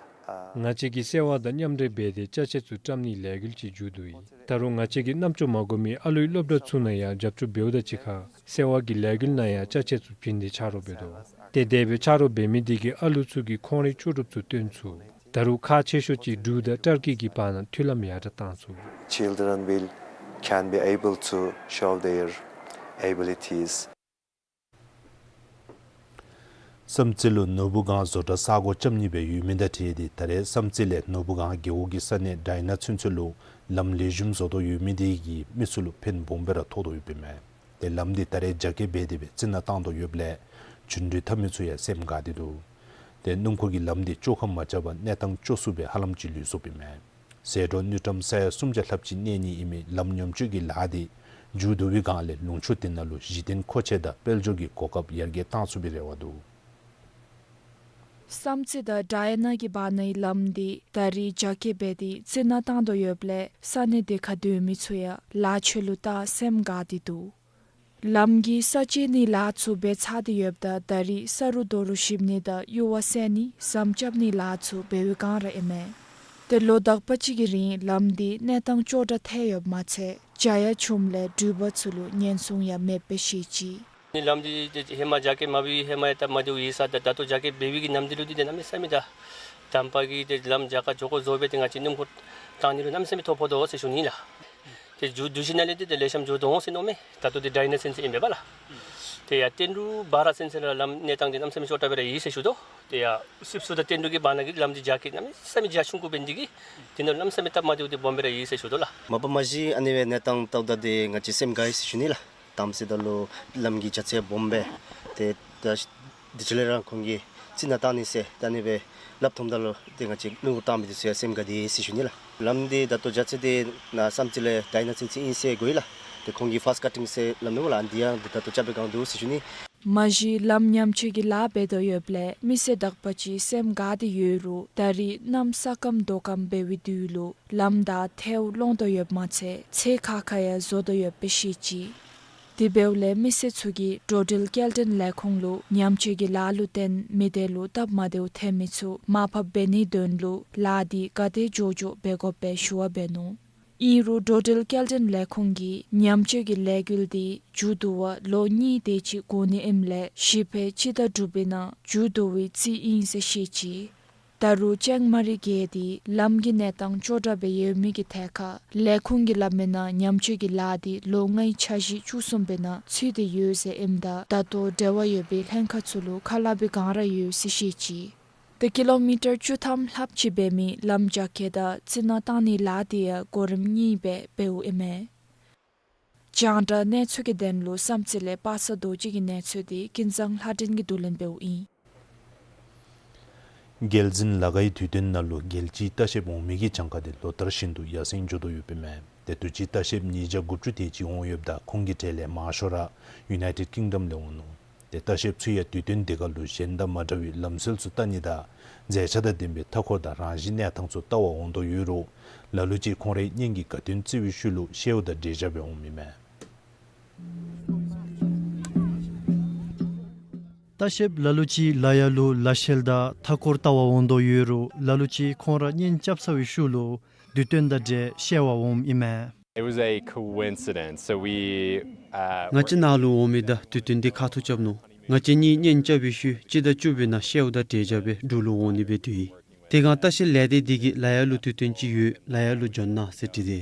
ང་བཅས་ཀྱིས་སེར་བ་དང་མཉམ་འབྲེལ་འབད་དེ་ཅ་ཆས་ཚུ་བཀྲམ་ནིའི་ལས་འགུལ་ཅིག་མཇུག་བསྡུ་ཡི། ད་རུང་ང་བཅས་ཀྱིས་རྣམ་ཅོ་མ་གོ་མི་ཨ་ལུའི་སློབ་གྲྭ་ཚུ་ནང་ཡང་རྒྱབ་སྐྱོར་འབདཝ་ད་གཅིག་ཁར་སེར་བ་གི་ལས་འགུལ་ནང་ཡང་ཅ་ཆས་ཚུ་བྱིན་ཏེ་ཆ་རོགས་འབད་དོ། ཏེ་དེ་སྦེ་ཆ་རོགས་འབད་མི་དེ་གིས་ཨ་ལུ་ཚུ་གིས་ཁོང་རའི་ལྕོགས་གྲུབ་ཚུ་སྟོན་ཚུགས། ད་རུང་ཁག་ཆེ་ཤོས་ཅིག་འབྲུག་དང་ཏར་ཀི་གི་བར་ན་མཐུན་ལམ་ཡར་དྲག་བཏང་ཚུགས། Children will, can be able to show their abilities. བསམ་རྩེ་ལུ་ནོར་བུ་སྒང་བཟོ་གྲྭ་ས་སྒོ་རྐྱབ་ནི་སྦེ་ཡོད་མི་དང་འཁྲིལ་ཏེ་ད་རེས་བསམ་རྩེ་ལས་ནོར་བུ་སྒང་རྒེད་འོག་གི་ས་གནས་ཌའི་ན་ཚུན་ཚོད་ལུ་ལམ་ལེགས་ཤོམ་བཟོ་དོ་ཡོད་མི་དེ་གིས་མི་ཚུ་ལུ་ཕན་སྦོམ་སྦེ་ར་ཐོགས་དོ་ཡོདཔ་ཨིན་མས། ཏེ་ལམ་འདི་ད་རེས་རྒྱ་སྐྱེད་འབད་དེ་སྦེ་རྩི་ནག་བཏང་དོ་ཡོདཔ་ལས་འགྲུལ་འཐབ་མི་ཚུ་ཡང་སེམས་དགའ་སྟེ་འདུག། ཏེ་སྣུམ་འཁོར་གྱི་ལམ་འདི་བཅོ་ཁ་མ་རྐྱབ་པར་གནས་སྟངས་སྐྱོ་སུ་སྦེ་ཧ་ལམ་ཅིག་ལུས་སོཔ་ཨིན་མས། ཟད་འགྲོ་དངུལ་ཀྲམ་ས་ཡ་སུམ་བརྒྱ་ལྷགཔ་ཅིག་གནས་ནི་ཨིན་མི་ལམ་ཉམས་བཅོས་ཀྱི་ལཱ་འདི་མཇུག་བསྡུ་བའི་སྒང་ལས་ལུང་ཕྱོགས་དེ་ནང་ལུ་གཞི་རྟེན་མཁོ་ཆས་དང་དཔལ་འབྱོར་གྱི་གོ་སྐབས་ཡར་རྒྱས་བཏང་ཚུགས་པའི་རེ་བ་འདུག། བསམ་རྩེ་དང་ཌའི་ན་གི་བར་ནའི་ལམ་འདི་ད་རེས་རྒྱ་སྐྱེད་འབད་དེ་རྩི་ནག་བཏང་དོ་ཡོདཔ་ལས་ས་གནས་དེ་ཁར་སྡོད་མི་ཚུ་ཡང་ལཱ་ཚུ་ལུ་བལྟ་སེམས་དགའ་སྟེ་འདུག། ལམ་གྱི་ས་བཅད་ནིའི་ལཱ་ཚུ་འབད་ཚར་ཏེ་ཡོདཔ་ད་ད་རེས་ས་རུག་རྡོ་རུག་བཤིབ་ནི་དང་ཡུར་བ་བསལ་ནི་ཟམ་རྐྱབ་ནིའི་ལཱ་ཚུ་འབད་བའི་སྒང་ར་ཨིན་མས། ཏེ་ལོ་དག་པ་ཅིག་གི་རིང་ལམ་འདི་གནས་སྟངས་ཅོག་འཐདཔ་ཐལ་ཡོདཔ་མ་ཚད་རྒྱ་ཡང་ཆུངམ་ལས་འགྲུལ་པ་ཚུ་ལུ་ཉེན་སྲུང་ཡང་མེདཔ་སྦེ་བཤད་ཅི། ནི་ལམ་འདི་ཧེ་མ་རྒྱ་སྐྱེད་མ་འབད་བའི་ཧེ་མ་ཡང་སྟབས་མ་བདེཝ་ཡོད་ས་ད་ད་ལྟོ་རྒྱ་སྐྱེད་འབད་བའི་གི་ནམ་དུས་ལུ་འདི་ཏེ་གནམ་མེད་ས་མེད་ད་དང་པ་གི་ཏེ་ལམ་རྒྱ་ཁར་འགྱོ་དགོ་བཟོ་སྦེ་ཏེ་ང་བཅས་སྣུམ་འཁོར་བཏང་ནི་ལུ་གནམ་མེད་ས་མེད་ཐོ་ཕོག་དོ་ཟེར་ཞུ་ནི་ལགས། ཏེ་མཇུག་བསྡུ་ཞིནམ་ལས་ཏེ་ཏེ་ལེགས་ཤོམ་འགྱོ་དོ་འོང་ཟེར་མནོཝ་མས། ད་ལྟོ་འདི་ཌའི་ན་ཚུན་ཚོད་ཨིན་པས་པ་ལགས། ཏེ་ཡར་བསྟན་འབྲུག་བར་ཚུན་ཚོད་ར་ལམ་གནས་སྟངས་འདི་གནམ་མེད་ས་མེད་ཅོག་འཐདཔ་སྦེ་ར་ཡོད་ཟེར་ཞུ་དོ། ཏེ་ཡར་སིབ་སུ་དང་བསྟན་འབྲུག་གི་བར་ན་གི་ལམ་འདི་རྒྱ་སྐྱེད་གནམ་མེད་ས་མེད་རྒྱ་ཆུང་ཀུ་འབད་ནི་དེ་གིས་དེ་ནང་གནམ་མེད་ས་མེད་སྟབས་མ་བདེཝ་འདི་སྦོམ་སྦེ་ར་ཡོད་ཟེར་ཞུ་དོ་ལགས། མ་པ་མ་གཞི་ཨ་ནི་སྦེ་གནས་སྟངས་བལྟཝ་ད་ཏེ་ང་བཅས་སེམས་དགའ་ཡི་ཟེར་ཞུ་ནི་ལགས། དམ་ཚིག་ད་ལུ་ལམ་གྱི་རྒྱ་ཚད་སྦོམ་སྦེ་ཏེ་ད་དེ་ཅིག་ལས་ར་ཁོང་གིས་རྩི་ནག་བཏང་ནི་ཟེར་ད་ཨ་ནི་སྦེ་སླབ་ཐོནམ་ད་ལུ་ཏེ་ང་བཅས་སྣུམ་འཁོར་བཏང་མི་འདི་ཚུ་ཡང་སེམས་དགའ་སྟེ་ཟེར་ཞུ་ནི་ལགས། ལམ་འདི་ད་ལྟོ་རྒྱ་ཚད་འདི་ནཱ་བསམ་རྩེ་ལས་ཌའི་ན་ཚུན་ཚོད་ཨིན་ཟེར་གོ་ཡི་ལགས། ཏེ་ཁོང་གིས་ཕཱསཊ་ཀ་ཊིང་ཟེར་སླབ་ནི་སྨོ་ལགས། ཨ་ནི་འདི་ཡང་ད་ལྟོ་རྐྱབ་པའི་སྒང་འདུག་ཟེར་ཞུ་ནི། མ་གཞི་ལམ་ཉམས་བཅོས་ཀྱི་ལཱ་འབད་དོ་ཡོདཔ་ལས་མི་སེར་དག་པ་ཅིག་སེམས་དགའ་སྟེ་ཡོད་རུང་ད་རེས་གནམ་ས་སྐམ་རྡོ་སྐམ་འབད་བའི་དུས་ལུ་ལམ་དང་ཐལཝ་སློང་དོ་ཡོདཔ་མ་ཚད་ཚེ་ཁ་ཁ་ཡང་བཟོ་དོ་ཡོདཔ་སྦེ་བཤད་ཅི། དེ་འབདཝ་ལས་མི་སེར་ཚུ་གིས་འགྲོ་འགྲུལ་སྐྱེལ་འདྲེན་ལས་ཁུངས་ལུ་ཉམས་བཅོས་ཀྱི་ལཱ་ལུ་བརྟེན་མི་སྡེ་ལུ་སྟབས་མ་བདེཝ་ཐོན་མི་ཚུ་མར་ཕབ་འབད་ནིའི་དོན་ལུ་ལཱ་འདི་ག་དེ་མགྱོགས་མགྱོགས་འབད་དགོཔ་སྦེ་ཞུ་བ་འབད་ནུག། ཨིན་རུང་འགྲོ་འགྲུལ་སྐྱེལ་འདྲེན་ལས་ཁུངས་ཀྱིས་ཉམས་བཅོས་ཀྱི་ལས་འགུལ་འདི་མཇུག་བསྡུ་བར་ལོ་གཉིས་དེ་ཅིག་འགོར་ནི་ཨིནམ་ལས་བཞི་པའི་སྤྱི་ཟླ་དྲུག་པའི་ནང་མཇུག་བསྡུ་བའི་རྩིས་ཨིན་ཟེར་བཤད་ཅི། ད་རུང་ཅང་མ་རི་རྒེད་འདི་ལམ་གྱི་གནས་སྟངས་ཅོག་འཐདཔ་སྦེ་ཡོད་མི་གི་ཐད་ཁར་ལས་ཁུངས་ཀྱིས་སླབ་མི་ནང་ཉམས་བཅོས་ཀྱི་ལཱ་འདི་ལོ་ལྔའི་འཆར་གཞི་བཅུ་གསུམ་པའི་ནང་ཚུད་དེ་ཡོད་ཟེར་ཨིནམ་ད་ད་ལྟོ་འབྲེལ་བ་ཡོད་པའི་ལྷན་ཁག་ཚུ་ལུ་ཁ་སླབ་པའི་སྒང་ར་ཡོད་ཟེར་བཤད་ཅི། ཏེ་ཀི་ལོ་མི་ཊར་བཅུ་ཐམ་ལྷགཔ་ཅིག་འབད་མི་ལམ་རྒྱ་སྐྱེད་དང་རྩི་ནག་བཏང་ནིའི་ལཱ་འདི་ཡང་གོ་རིམ་གཉིས་སྦེ་འབདཝ་ཨིན་མས། རྒྱང་བསྒྲགས་གནས་ཚུལ་གྱི་དོན་ལུ་བསམ་རྩེ་ལས་པ་སངས་རྡོ་རྗེ་གི་གནས་ཚུལ་འདི་ཀུན་བཟང་ལྷ་སྒྲོན་གྱིས་བསྡུ་ལེན་འབདཝ་ཨིན། རྒྱལ་འཛིན་ལ་དྭགས་ཀྱི་དུས་སྟོན་ནང་ལུ་རྒྱལ་སྤྱིའི་ལྟ་བཤལཔ་འོང་མི་གི་གྱངས་ཁ་འདི་ལོ་ལྟར་བཞིན་དུ་ཡར་སེང་འགྱོ་དོ་ཡོདཔ་ཨིན་མས། ཏེ་དུས་ཅི་ལྟ་བཤལཔ་ཉིས་བརྒྱ་དགུ་བཅུ་དེ་ཅིག་འོང་ཡོདཔ་ད་ཁོང་གི་གྲས་ལས་མང་ཤོས་ར་ཡུ་ནའི་ཊེཌ་ཀིང་ཌམ་ལས་འོང་ནུག། ཏེ་ལྟ་བཤལཔ་ཚུ་ཡང་དུས་སྟོན་དེ་ཁར་ལུ་གཞན་དང་མ་འདྲ་བའི་ལམ་སྲོལ་ཚུ་བལྟ་ནི་དང་མཛེས་ཆ་དང་ལྡན་པའི་མཐའ་འཁོར་དང་རང་བཞིན་གནས་སྟངས་ཚུ་བལྟ་བར་འོང་དོ་ཡོད་རུང་ལ་ལུ་ཅིག་ཁོང་རའི་གཉེན་གྱི་དགའ་སྟོན་བརྩི་བའི་ཤུལ་ལུ་ཤེའུ་དང་འབྲས་ཆང་སྦེ་འོངམ་ཨིན་མས། ལྟ་བཤལཔ་ལ་ལུ་ཅིག་ལ་ཡ་ལུ་ལ་ཤེལ་དང་མཐའ་འཁོར་བལྟ་བར་འོང་དོ་ཡོད་རུང་ལ་ལུ་ཅིག་ཁོང་ར་གཉེན་རྐྱབ་ཚར་བའི་ཤུལ་ལུ་དུས་སྟོན་དང་འབྲེལ་ཤེལ་བར་འོངམ་ཨིན་མས། It was a coincidence. So we, uh, ང་བཅས་ནཱ་ལུ་འོང་མི་དང་དུས་སྟོན་འདི་ཁ་ཐུག་རྐྱབ་ནུག། ང་བཅས་གཉིས་གཉེན་རྐྱབ་པའི་ཤུལ་སྤྱི་ཟླ་བཅུ་པའི་ནང་ཤེའུ་དང་འབྲས་ཆང་སྦེ་འབྲུག་ལུ་འོང་ནི་སྦེ་འདུག་ཡི། དེ་སྒང་ལྟ་བཤལ་ལས་སྡེ་འདི་གིས་ལ་ཡ་ལུ་དུས་སྟོན་ཅིག་ཡོད་ལ་ཡ་ལུ་འབྱོན་གནང་ཟེར་དྲིས་ཏེ།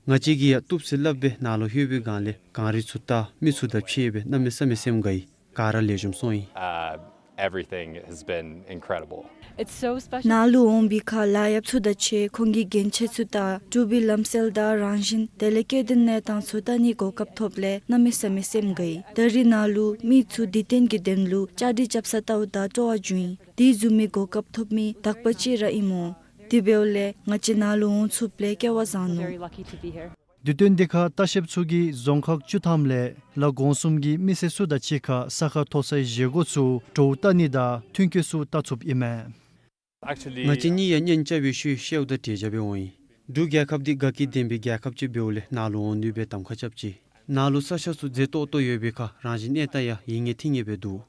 ང་བཅས་ཀྱིས་ཡང་བཏུབ་ཟེར་སླབ་སྦེ་ནཱ་ལུ་ལྷོད་པའི་སྒང་ལས་གངས་རི་ཚུ་བལྟ་མི་ཚུ་དང་ཕྱད་སྦེ་གནམ་མེད་ས་མེད་སེམས་དགའ་ཡི། ག་ར་ལེགས་ཤོམ་སོང་ཡི། Uh, everything has been incredible. It's so special. ནཱ་ལུ་འོང་བའི་ཁར་ལ་ཡ་ཚུ་དང་ཕྱད་ཁོང་གི་གྱོན་ཆས་ཚུ་དང་འབྲུག་པའི་ལམ་སྲོལ་དང་རང་བཞིན་དེ་ལས་སྐྱེ་ལྡན་གནས་སྟངས་ཚུ་བལྟ་ནིའི་གོ་སྐབས་ཐོབ་ལས་གནམ་མེད་ས་མེད་སེམས་དགའ་ཡི། ད་རིས་ནཱ་ལུ་མི་ཚུ་དུས་སྟོན་གྱི་དོན་ལུ་བཅའ་སྒྲིག་རྐྱབ་ས་བལྟཝ་ད་སྤྲོ་བ་བྱུང་ཡི། དེ་བཟུམ་མའི་གོ་སྐབས་ཐོབ་མི་དག་པ་ཅིག་ར་ཨིན་སྨོ། དེ་འབདཝ་ལས་ང་བཅས་ནཱ་ལུ་འོང་ཚུགསཔ་ལས་སྐལ་བ་བཟང་ནུག། Very lucky to be here. དུས་སྟོན་འདི་ཁར་ལྟ་བཤལཔ་ཚུ་གིས་རྫོང་ཁག་བཅུ་ཐམ་ལས་ལ་འགོ་གསུམ་གྱི་མི་སེར་ཚུ་དང་གཅིག་ཁར་ས་ཁར་མཐོ་སའི་བཞེས་སྒོ་ཚུ་བྲོཝ་བལྟ་ནི་དང་ཐོན་སྐྱེད་ཚུ་བལྟ་ཚུགསཔ་ཨིན་མས། Actually, ང་བཅས་གཉིས་ཡང་གཉེན་རྐྱབ་པའི་ཤུལ་ཤེའུ་དང་འབྲས་ཆང་སྦེ་འོང་ཡི། འབྲུག་རྒྱལ་ཁབ་འདི་དགའ་སྐྱིད་ལྡན་པའི་རྒྱལ་ཁབ་ཅིག་འབདཝ་ལས་ནཱ་ལུ་འོང་ནི་སྦེ་གདམ་ཁ་རྐྱབ་ཅི། ནཱ་ལུ་ས་ཆ་ཚུ་མཛེས་ཏོག་ཏོ་ཡོད་པའི་ཁར་རང་བཞིན་གནས་སྟངས་ཡང་ཡིད་ངེས་ཐིང་ངེས་སྦེ་འདུག།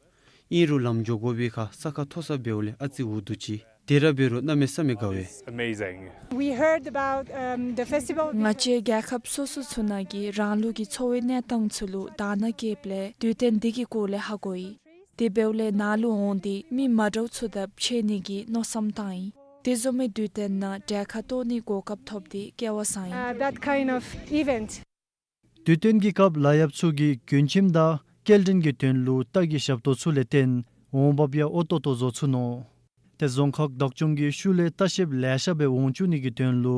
ཨིན་རུང་ལམ་འགྱོ་དགོ་པའི་ཁར་ས་ཁར་མཐོ་ས་འབདཝ་ལས་ཨ་ཙི་འུ་སྡུག་ཅི། དེ་ར་འབད་རུང་གནམ་མེད་ས་མེད་དགའ་བས། Amazing. We heard about, um, the festival. ང་བཅས་རྒྱལ་ཁབ་སོ་སོ་ཚུ་ནང་གི་རང་ལུགས་ཀྱི་འཚོ་བའི་གནས་སྟངས་ཚུ་ལུ་དང་འདོད་བསྐྱེདཔ་ལས་དུས་སྟོན་འདི་གི་སྐོར་ལས་ཧ་གོ་ཡི། དེ་འབདཝ་ལས་ནཱ་ལུ་འོང་སྟེ་མི་མ་འདྲཝ་ཚུ་དང་ཕྱད་ནི་གི་མནོ་བསམ་བཏང་ཡི། དེ་བཟུམ་མའི་དུས་སྟོན་ནང་གྲལ་ཁར་གཏོགས་ནིའི་གོ་སྐབས་ཐོབ་སྟེ་སྐལ་བ་བཟང་ཡི། Uh, that kind of event. དུས་སྟོན་གྱི་སྐབས་ལཱ་གཡོགཔ་ཚུ་གིས་གྱོན་ཁྱིམ་དང་སྐྱེལ་འདྲེན་གྱི་དོན་ལུ་རྟ་གི་ཞབས་ཏོག་ཚུ་ལས་བརྟེན་འོང་འབབ་ཡང་འོས་ཏོག་ཏོ་བཟོ་ཚུགས་ནུག། ཏེ་རྫོང་ཁག་བདག་སྐྱོང་གིས་ཤུལ་ལས་ལྟ་བཤལཔ་ལེ་ཤ་སྦེ་འོང་བཅུག་ནི་གི་དོན་ལུ་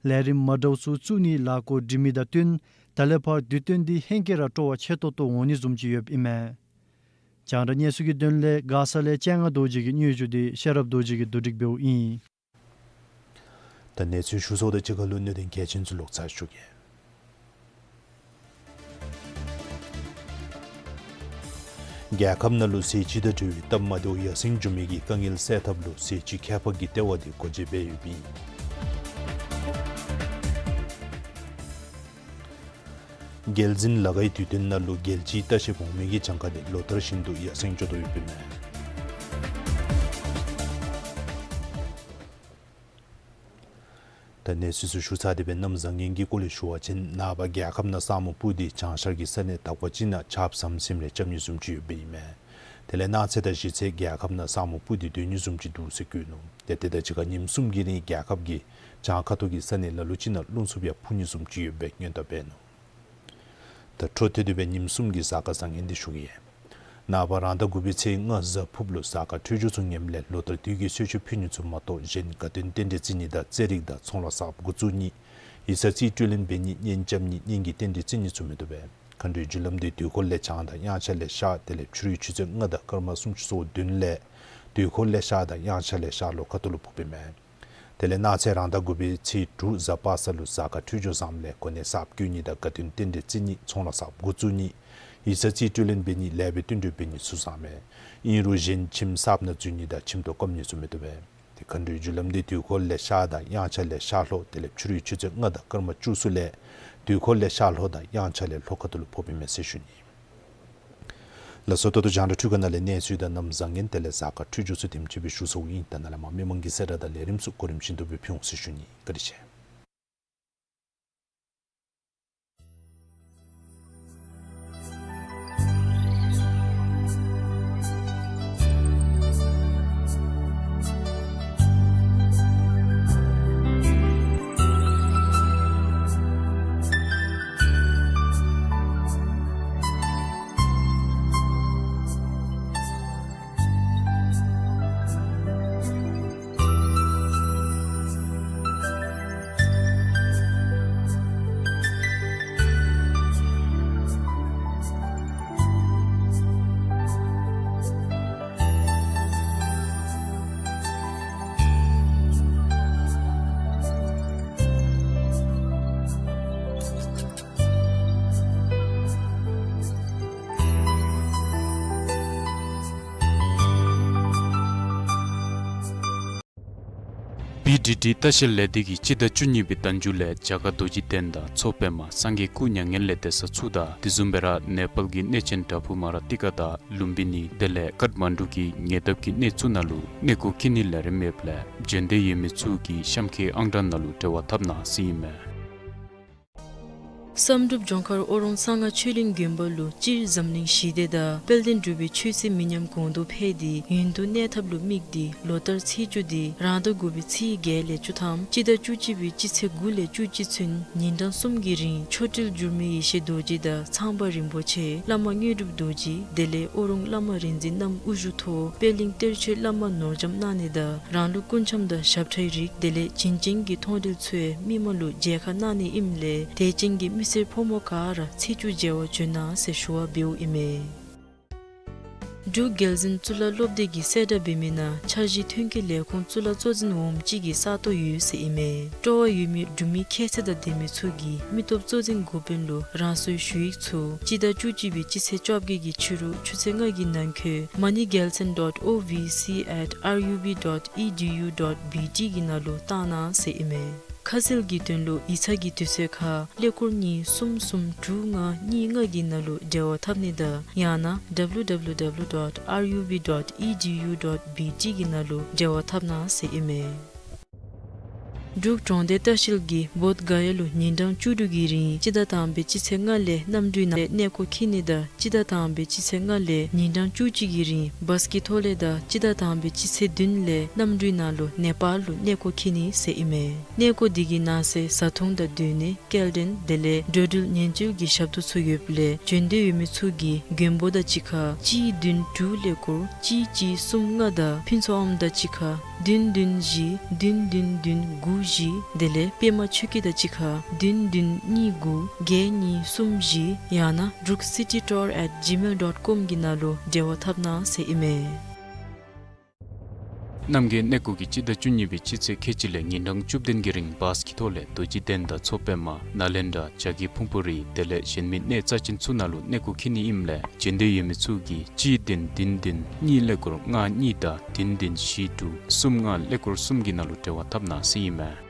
ལས་རིམ་མ་འདྲཝ་ཚུ་བཙུགས་ནིའི་ལཱ་འགོ་འདྲེན་མི་དང་བསྟུན་ད་ལས་ཕར་དུས་སྟོན་འདི་ཧེང་སྐལ་ར་སྤྲོ་བ་ཆེ་ཏོག་ཏོ་འོང་ནི་བཟུམ་ཅིག་ཡོདཔ་ཨིན་མས། རྒྱང་བསྒྲགས་གནས་ཚུལ་གྱི་དོན་ལས་མགར་ས་ལས་སྤྱན་སྔ་རྡོ་རྗེ་གི་སྙན་ཞུ་འདི་ཤེས་རབ་རྡོ་རྗེ་གིས་བསྡུ་སྒྲིག་འབདཝ་ཨིན། ད་གནས་ཚུལ་ཞུ་ཚརཝ་དང་གཅིག་ཁར་ལུ་གནད་དོན་གལ་ཆེན་ཚུ་ལོག་ཚར་ཞུ་གེ། རྒྱལ་ཁབ་ནང་ལུ་ཟས་བཅུད་དང་འབྲེལ་བའི་སྟབས་མ་བདེཝ་ཡར་སེང་འགྱོ་མི་གི་དཀའ་ངལ་སེལ་ཐབས་ལུ་ཟས་བཅུད་ཁྱད་འཕགས་ཀྱི་ལྟེ་བ་འདི་སྒོ་འབྱེད་འབད་ཡོདཔ་ཨིན། རྒྱལ་འཛིན་ལ་དྭགས་ཀྱི་དུས་སྟོན་ནང་ལུ་རྒྱལ་སྤྱིའི་ལྟ་བཤལཔ་འོང་མི་གི་གྱངས་ཁ་འདི་ལོ་ལྟར་བཞིན་དུ་ཡར་སེང་འགྱོ་དོ་ཡོདཔ་ཨིན་མས། ད་གནས་ཚུལ་ཚུ་ཞུ་ཚར་ཏེ་སྦེ་གནམ་བཟང་ངན་གྱི་སྐོར་ལས་ཞུ་བ་ཅིན་ནངས་པ་རྒྱལ་ཁབ་ནང་ས་སྨུག་སྤུབས་ཏེ་བྱང་ཤར་གྱི་ས་གནས་དག་པ་ཅིག་ནང་ཆརཔ་ཟམ་ཟིམ་རེ་རྐྱབ་ནི་བཟུམ་ཅིག་ཡོདཔ་ཨིན་མས། དེ་ལས་གནངས་ཚེ་དང་གཞེས་ཚེ་རྒྱལ་ཁབ་ནང་ས་སྨུག་སྤུབས་ཏེ་སྡོད་ནི་བཟུམ་ཅིག་འདུག་ཟེར་བཀོད་ནུག། ཏེ་དེ་དང་གཅིག་ཁར་ཉིནམ་གསུམ་གྱི་རིང་རྒྱལ་ཁབ་ཀྱི་བྱང་ཁ་ཐུག་གི་ས་གནས་ལ་ལུ་ཅིག་ནང་རླུང་འཚུབ་ཡང་འཕུ་ནི་བཟུམ་ཅིག་ཡོདཔ་སྦེ་སྔོན་བརྡ་འབད་ནུག། ད་འཕྲོ་མཐུད་དེ་སྦེ་ཉིནམ་གསུམ་གྱི་གཟའ་སྐར་བཟང་ངན་འདི་ཞུ་གེ། ནངས་པ་རང་ཟླ་དགུ་པའི་ཚེས་ལྔ་གཟའ་ཕུརཔ་ལུ་གཟའ་སྐར་འཕྲོད་སྦྱོར་ཚུ་ངནམ་ལས་ལོ་ལྟར་དུས་ཀྱི་གསོལ་མཆོད་ཕུལ་ནི་ཚུ་མ་གཏོགས་གཞན་དགའ་སྟོན་རྟེན་འབྲེལ་བརྩི་ནི་དང་རྩེད་རིགས་དང་ཚོང་ལཱ་གསརཔ་འགོ་བཙུགས་ནི་ཡིག་ཚང་རྩིས་སྤྲོད་ལེན་འབད་ནི་གཉེན་རྐྱབ་ནི་གཉེན་གྱི་རྟེན་འབྲེལ་བརྩི་ནི་ཚུ་མི་བཏུབ་པས། མཁའ་འགྲོའི་རྒྱུ་ལམ་འདི་དུས་འཁོར་ལས་བྱང་དང་དབྱངས་འཆར་ལས་ཤར་དེ་ལས་ཕྱི་རུའི་ཆུ་ཚོད་ལྔ་དང་སྐར་མ་སུམ་ཅུ་སོ་བདུན་ལས་དུས་འཁོར་ལས་ཤར་དང་དབྱངས་འཆར་ལས་ཤར་ལྷོ་ཁ་ཐུག་ལུ་ཕོགཔ་ཨིན་མས། དེ་ལས་གནངས་ཚེ་རང་ཟླ་དགུ་པའི་ཚེས་དྲུག་གཟའ་པ་སངས་ལུ་གཟའ་སྐར་འཕྲོད་སྦྱོར་བཟངམ་ལས་གོ་གནས་གསརཔ་བསྐོ་ནི་དང་དགའ་སྟོན་རྟེན་འབྲེལ་བརྩི་ནི་ཚོང་ལཱ་གསརཔ་འགོ་བཙུགས་ནི་ཡིག་ཚང་རྩིས་སྤྲོད་ལེན་འབད་ནི་ལེགས་པའི་བསྟུན་གྲོས་འབད་ནི་ཚུ་བཟང་མས། ཨིན་རུང་གཞན་ཁྱིམ་གསརཔ་ནང་འཛུལ་ནི་དང་ཁྱིམ་ཐོག་སྐོར་ནི་ཚུ་མི་བཏུབ་པས། ཏེ་མཁའ་འགྲོའི་རྒྱུ་ལམ་འདི་དུས་འཁོར་ལས་ཤར་དང་དབྱངས་འཆར་ལས་ཤར་ལྷོ་དེ་ལས་ཕྱི་རུའི་ཆུ་ཚོད་ལྔ་དང་སྐར་མ་བཅུ་གསུམ་ལས་དུས་འཁོར་ལས་ཤར་ལྷོ་དང་དབྱངས་འཆར་ལས་ལྷོ་ཁ་ཐུག་ལུ་ཕོགཔ་ཨིན་མས་ཟེར་ཞུ་ནི། ལགས་སོ། ད་ལྟོ་རྒྱང་བསྒྲགས་འཕྲུལ་ཁང་ནང་ལས་གནས་ཚུལ་དང་གནམ་བཟང་ངན་དེ་ལས་གཟའ་སྐར་འཕྲོད་སྦྱོར་ཚུ་དེམ་ཅིག་སྦེ་ཞུ་ཚརཝ་ཨིན། ད་ནཱ་ལས་མར་མི་མང་གི་གསལ་བསྒྲགས་དང་ལས་རིམ་ཚུ་གོ་རིམ་བཞིན་དུ་སྦེ་ཕུལ་འོང་ཟེར་ཞུ་ནི། བཀའ་དྲིན་ཆེ། པི་ཌི་ཌི་ལྟ་བཤལ་ལས་སྡེ་གིས་སྤྱི་ཟླ་བཅུ་གཉིས་པའི་ཟླ་མཇུག་ལས་རྒྱ་གར་རྡོ་རྗེ་གདན་དང་མཚོ་པདྨ་སངས་རྒྱས་སྐུ་མྱ་ངན་ལས་འདས་ས་ཚུ་དང་དེ་བཟུམ་སྦེ་ར་ནེ་པཱལ་གྱི་གནས་ཆེན་དྭ་ཕུ་མ་ར་ཏི་ཀ་དང་ལུམ་བི་ནི་དེ་ལས་ཀཊ་མན་ཌུ་གི་ཉེ་འདབས་ཀྱི་གནས་ཚུ་ནང་ལུ་གནས་སྐོར་འཁྱིད་ནིའི་ལས་རིམ་ཡོདཔ་ལས་འབྱོན་འདོད་ཡོད་མི་ཚུ་གིས་གཤམ་འཁོད་ཨང་གྲངས་ནང་ལུ་འབྲེལ་བ་འཐབ་གནང་ཟེར་ཨིན་མས། བསམ་གྲུབ་ལྗོངས་མཁར་ཨོ་རོང་གསང་སྔགས་ཆོས་གླིང་དགོན་པ་ལུ་སྤྱིར་འཛམ་གླིང་ཞི་བདེ་དང་དཔལ་ལྡན་འབྲུག་པའི་ཆོས་སྲིད་མི་ཉམས་གོང་དུ་འཕེལ་ཏེ་ཡུན་དུ་གནས་ཐབས་ལུ་དམིགས་ཏེ་ལོ་ལྟར་ཚེས་བཅུ་འདི་རང་ཟླ་དགུ་པའི་ཚེས་བརྒྱད་ལས་བཅུ་ཐམ་སྤྱི་ཟླ་བཅུ་གཅིག་པའི་སྤྱི་ཚེས་དགུ་ལས་བཅུ་གཅིག་ཚུན་ཉིན་གྲངས་གསུམ་གྱི་རིང་མཆོག་སྤྲུལ་འགྱུར་མེད་ཡེ་ཤེས་རྡོ་རྗེ་དང་ཚངས་པ་རིན་པོ་ཆེ་བླ་མ་དངོས་གྲུབ་རྡོ་རྗེ་དེ་ལས་ཨོ་རོང་བླ་མ་རིག་འཛིན་རྣམ་དབུ་བཞུགས་ཐོག་པད་གླིང་གཏེར་ཆོས་བླ་མ་ནོར་རྒྱམ་གནང་ནི་དང་རང་ལུགས་སྐུ་འཆམ་དང་ཞབས་ཁྲའི་རིགས་དེ་ལས་བྱིན་ཅན་གྱི་མཐོང་གྲོལ་ཚུ་མི་མང་ལུ་མཇལ་ཁ་གནང་ནི་ཨིནམ་ལས་དད་ཅན་གྱི་མི་སེར་ཕོ་མོ་ག་ར་ཚེས་བཅུ་མཇལ་བར་བྱོན་གནང་ཟེར་ཞུ་བ་འབདཝ་ཨིན་མས། འབྲུག་རྒྱལ་འཛིན་གཙུག་ལག་སློབ་སྡེ་གིས་གསལ་བསྒྲགས་འབད་མི་ནང་འཆར་གཞི་ཐོན་སྐྱེད་ལས་ཁུངས་གཙུག་ལག་གཙོ་འཛིན་འོགམ་ཅིག་གི་ས་སྟོང་ཡོད་ཟེར་ཨིན་མས། སྤྲོ་བ་ཡོད་མི་འབྲུག་མི་ཁྱད་ཚད་དང་ལྡན་མི་ཚུ་གིས་མི་སྟོབས་གཙོ་འཛིན་འགོ་དཔོན་ལུ་རང་སོའི་ཞུ་ཡིག་ཚུ་སྤྱི་ཟླ་བཅུ་གཅིག་པའི་སྤྱི་ཚེས་བཅོ་བརྒྱད་ཀྱི་ཕྱི་རུ་ཆུ་ཚོད་ལྔ་གི་ནང་འཁོད་money galsen dot O V C at R U B dot E D U dot B T གི་ནང་ལུ་བཏང་གནང་ཟེར་ཨིན་མས། ཁ་གསལ་གྱི་དོན་ལུ་ཡིག་ཚང་གི་དུས་ཚོད་ཁར་ཀླད་ཀོར་གཉིས་གསུམ་གསུམ་དྲུག་ལྔ་གཉིས་ལྔ་གི་ནང་ལུ་འབྲེལ་བ་འཐབ་ནི་དང་ཡང་ན་W W W dot R U B dot E D U dot B T གི་ནང་ལུ་འབྲེལ་བ་འཐབ་གནང་ཟེར་ཨིན་མས། འབྲུག་གྲོང་སྡེ་ལྟ་བཤལ་གྱིས་བོདྷ་ག་ཡ་ལུ་ཉིན་གྲངས་བཅུ་དྲུག་གི་རིང་སྤྱི་ཟླ་དང་པའི་སྤྱི་ཚེས་ལྔ་ལས་གནམ་གྲུའི་ནང་ལས་གནས་སྐོར་འཁྱིད་ནི་དང་སྤྱི་ཟླ་དང་པའི་སྤྱི་ཚེས་ལྔ་ལས་ཉིན་གྲངས་བཅུ་གཅིག་གི་རིང་བཱས་ཀྱི་ཐོག་ལས་དང་སྤྱི་ཟླ་དང་པའི་སྤྱི་ཚེས་བདུན་ལས་གནམ་གྲུའི་ནང་ལུ་ནེ་པཱལ་ལུ་གནས་སྐོར་འཁྱིད་ནི་ཟེར་ཨིན་མས། གནས་སྐོར་འདི་གི་ནང་གསེས་བཟའ་འཐུང་དང་སྡོད་གནས་སྐྱེལ་འདྲེན་དེ་ལས་འགྲོ་འགྲུལ་ཉེན་བཅོལ་གྱི་ཞབས་ཏོག་ཚུ་ཡོདཔ་ལས་བྱོན་འདོད་ཡོད་མི་ཚུ་གིས་མགོན་པོ་དང་གཅིག་ཁར་གཅིག་བདུན་དྲུག་ཀླད་ཀོར་གཅིག་གཅིག་གསུམ་ལྔ་དང་ཕུན་ཚོགས་ཨོམ་དང་གཅིག་ཁར་བདུན་བདུན་བཞི་བདུན་བདུན་བདུན་དགུ་བཞི་དེ་ལས་པདྨ་ཆོས་སྐྱིད་དང་གཅིག་ཁར་བདུན་བདུན་གཉིས་དགུ་བརྒྱད་གཉིས་གསུམ་བཞི་ཡང་ན་འབྲུག་སི་ཊི་ཊུར་ཨེཊ་ཇི་མེལ་ཌོཊ་ཀོམ་གི་ནང་ལུ་འབྲེལ་བ་འཐབ་གནང་ཟེར་ཨིན་མས། རྣམ་རྒྱལ་གནས་སྐོར་གྱིས་སྤྱི་ཟླ་བཅུ་གཉིས་པའི་སྤྱི་ཚེས་ཁལ་གཅིག་ལས་ཉིན་གྲངས་བཅུ་བདུན་གྱི་རིང་བཱས་ཀྱི་ཐོག་ལས་རྡོ་རྗེ་གདན་དང་མཚོ་པདྨ་ནཱ་ལེནྡྲ་བྱ་རྒོད་ཕུང་པོ་རི་དེ་ལས་གཞན་མི་གནས་རྩ་ཅན་ཚུ་ནང་ལུ་གནས་སྐོར་འཁྱིད་ནི་ཨིནམ་ལས་བྱོན་འདོད་ཡོད་མི་ཚུ་གིས་གཅིག་བདུན་བདུན་བདུན་གཉིས་ཀླད་ཀོར་ལྔ་གཉིས་དང་བདུན་བདུན་བཞི་དྲུག་གསུམ་ལྔ་ཀླད་ཀོར་གསུམ་གྱི་ནང་ལུ་འབྲེལ་བ་འཐབ་གནང་ཟེར་ཨིན་མས།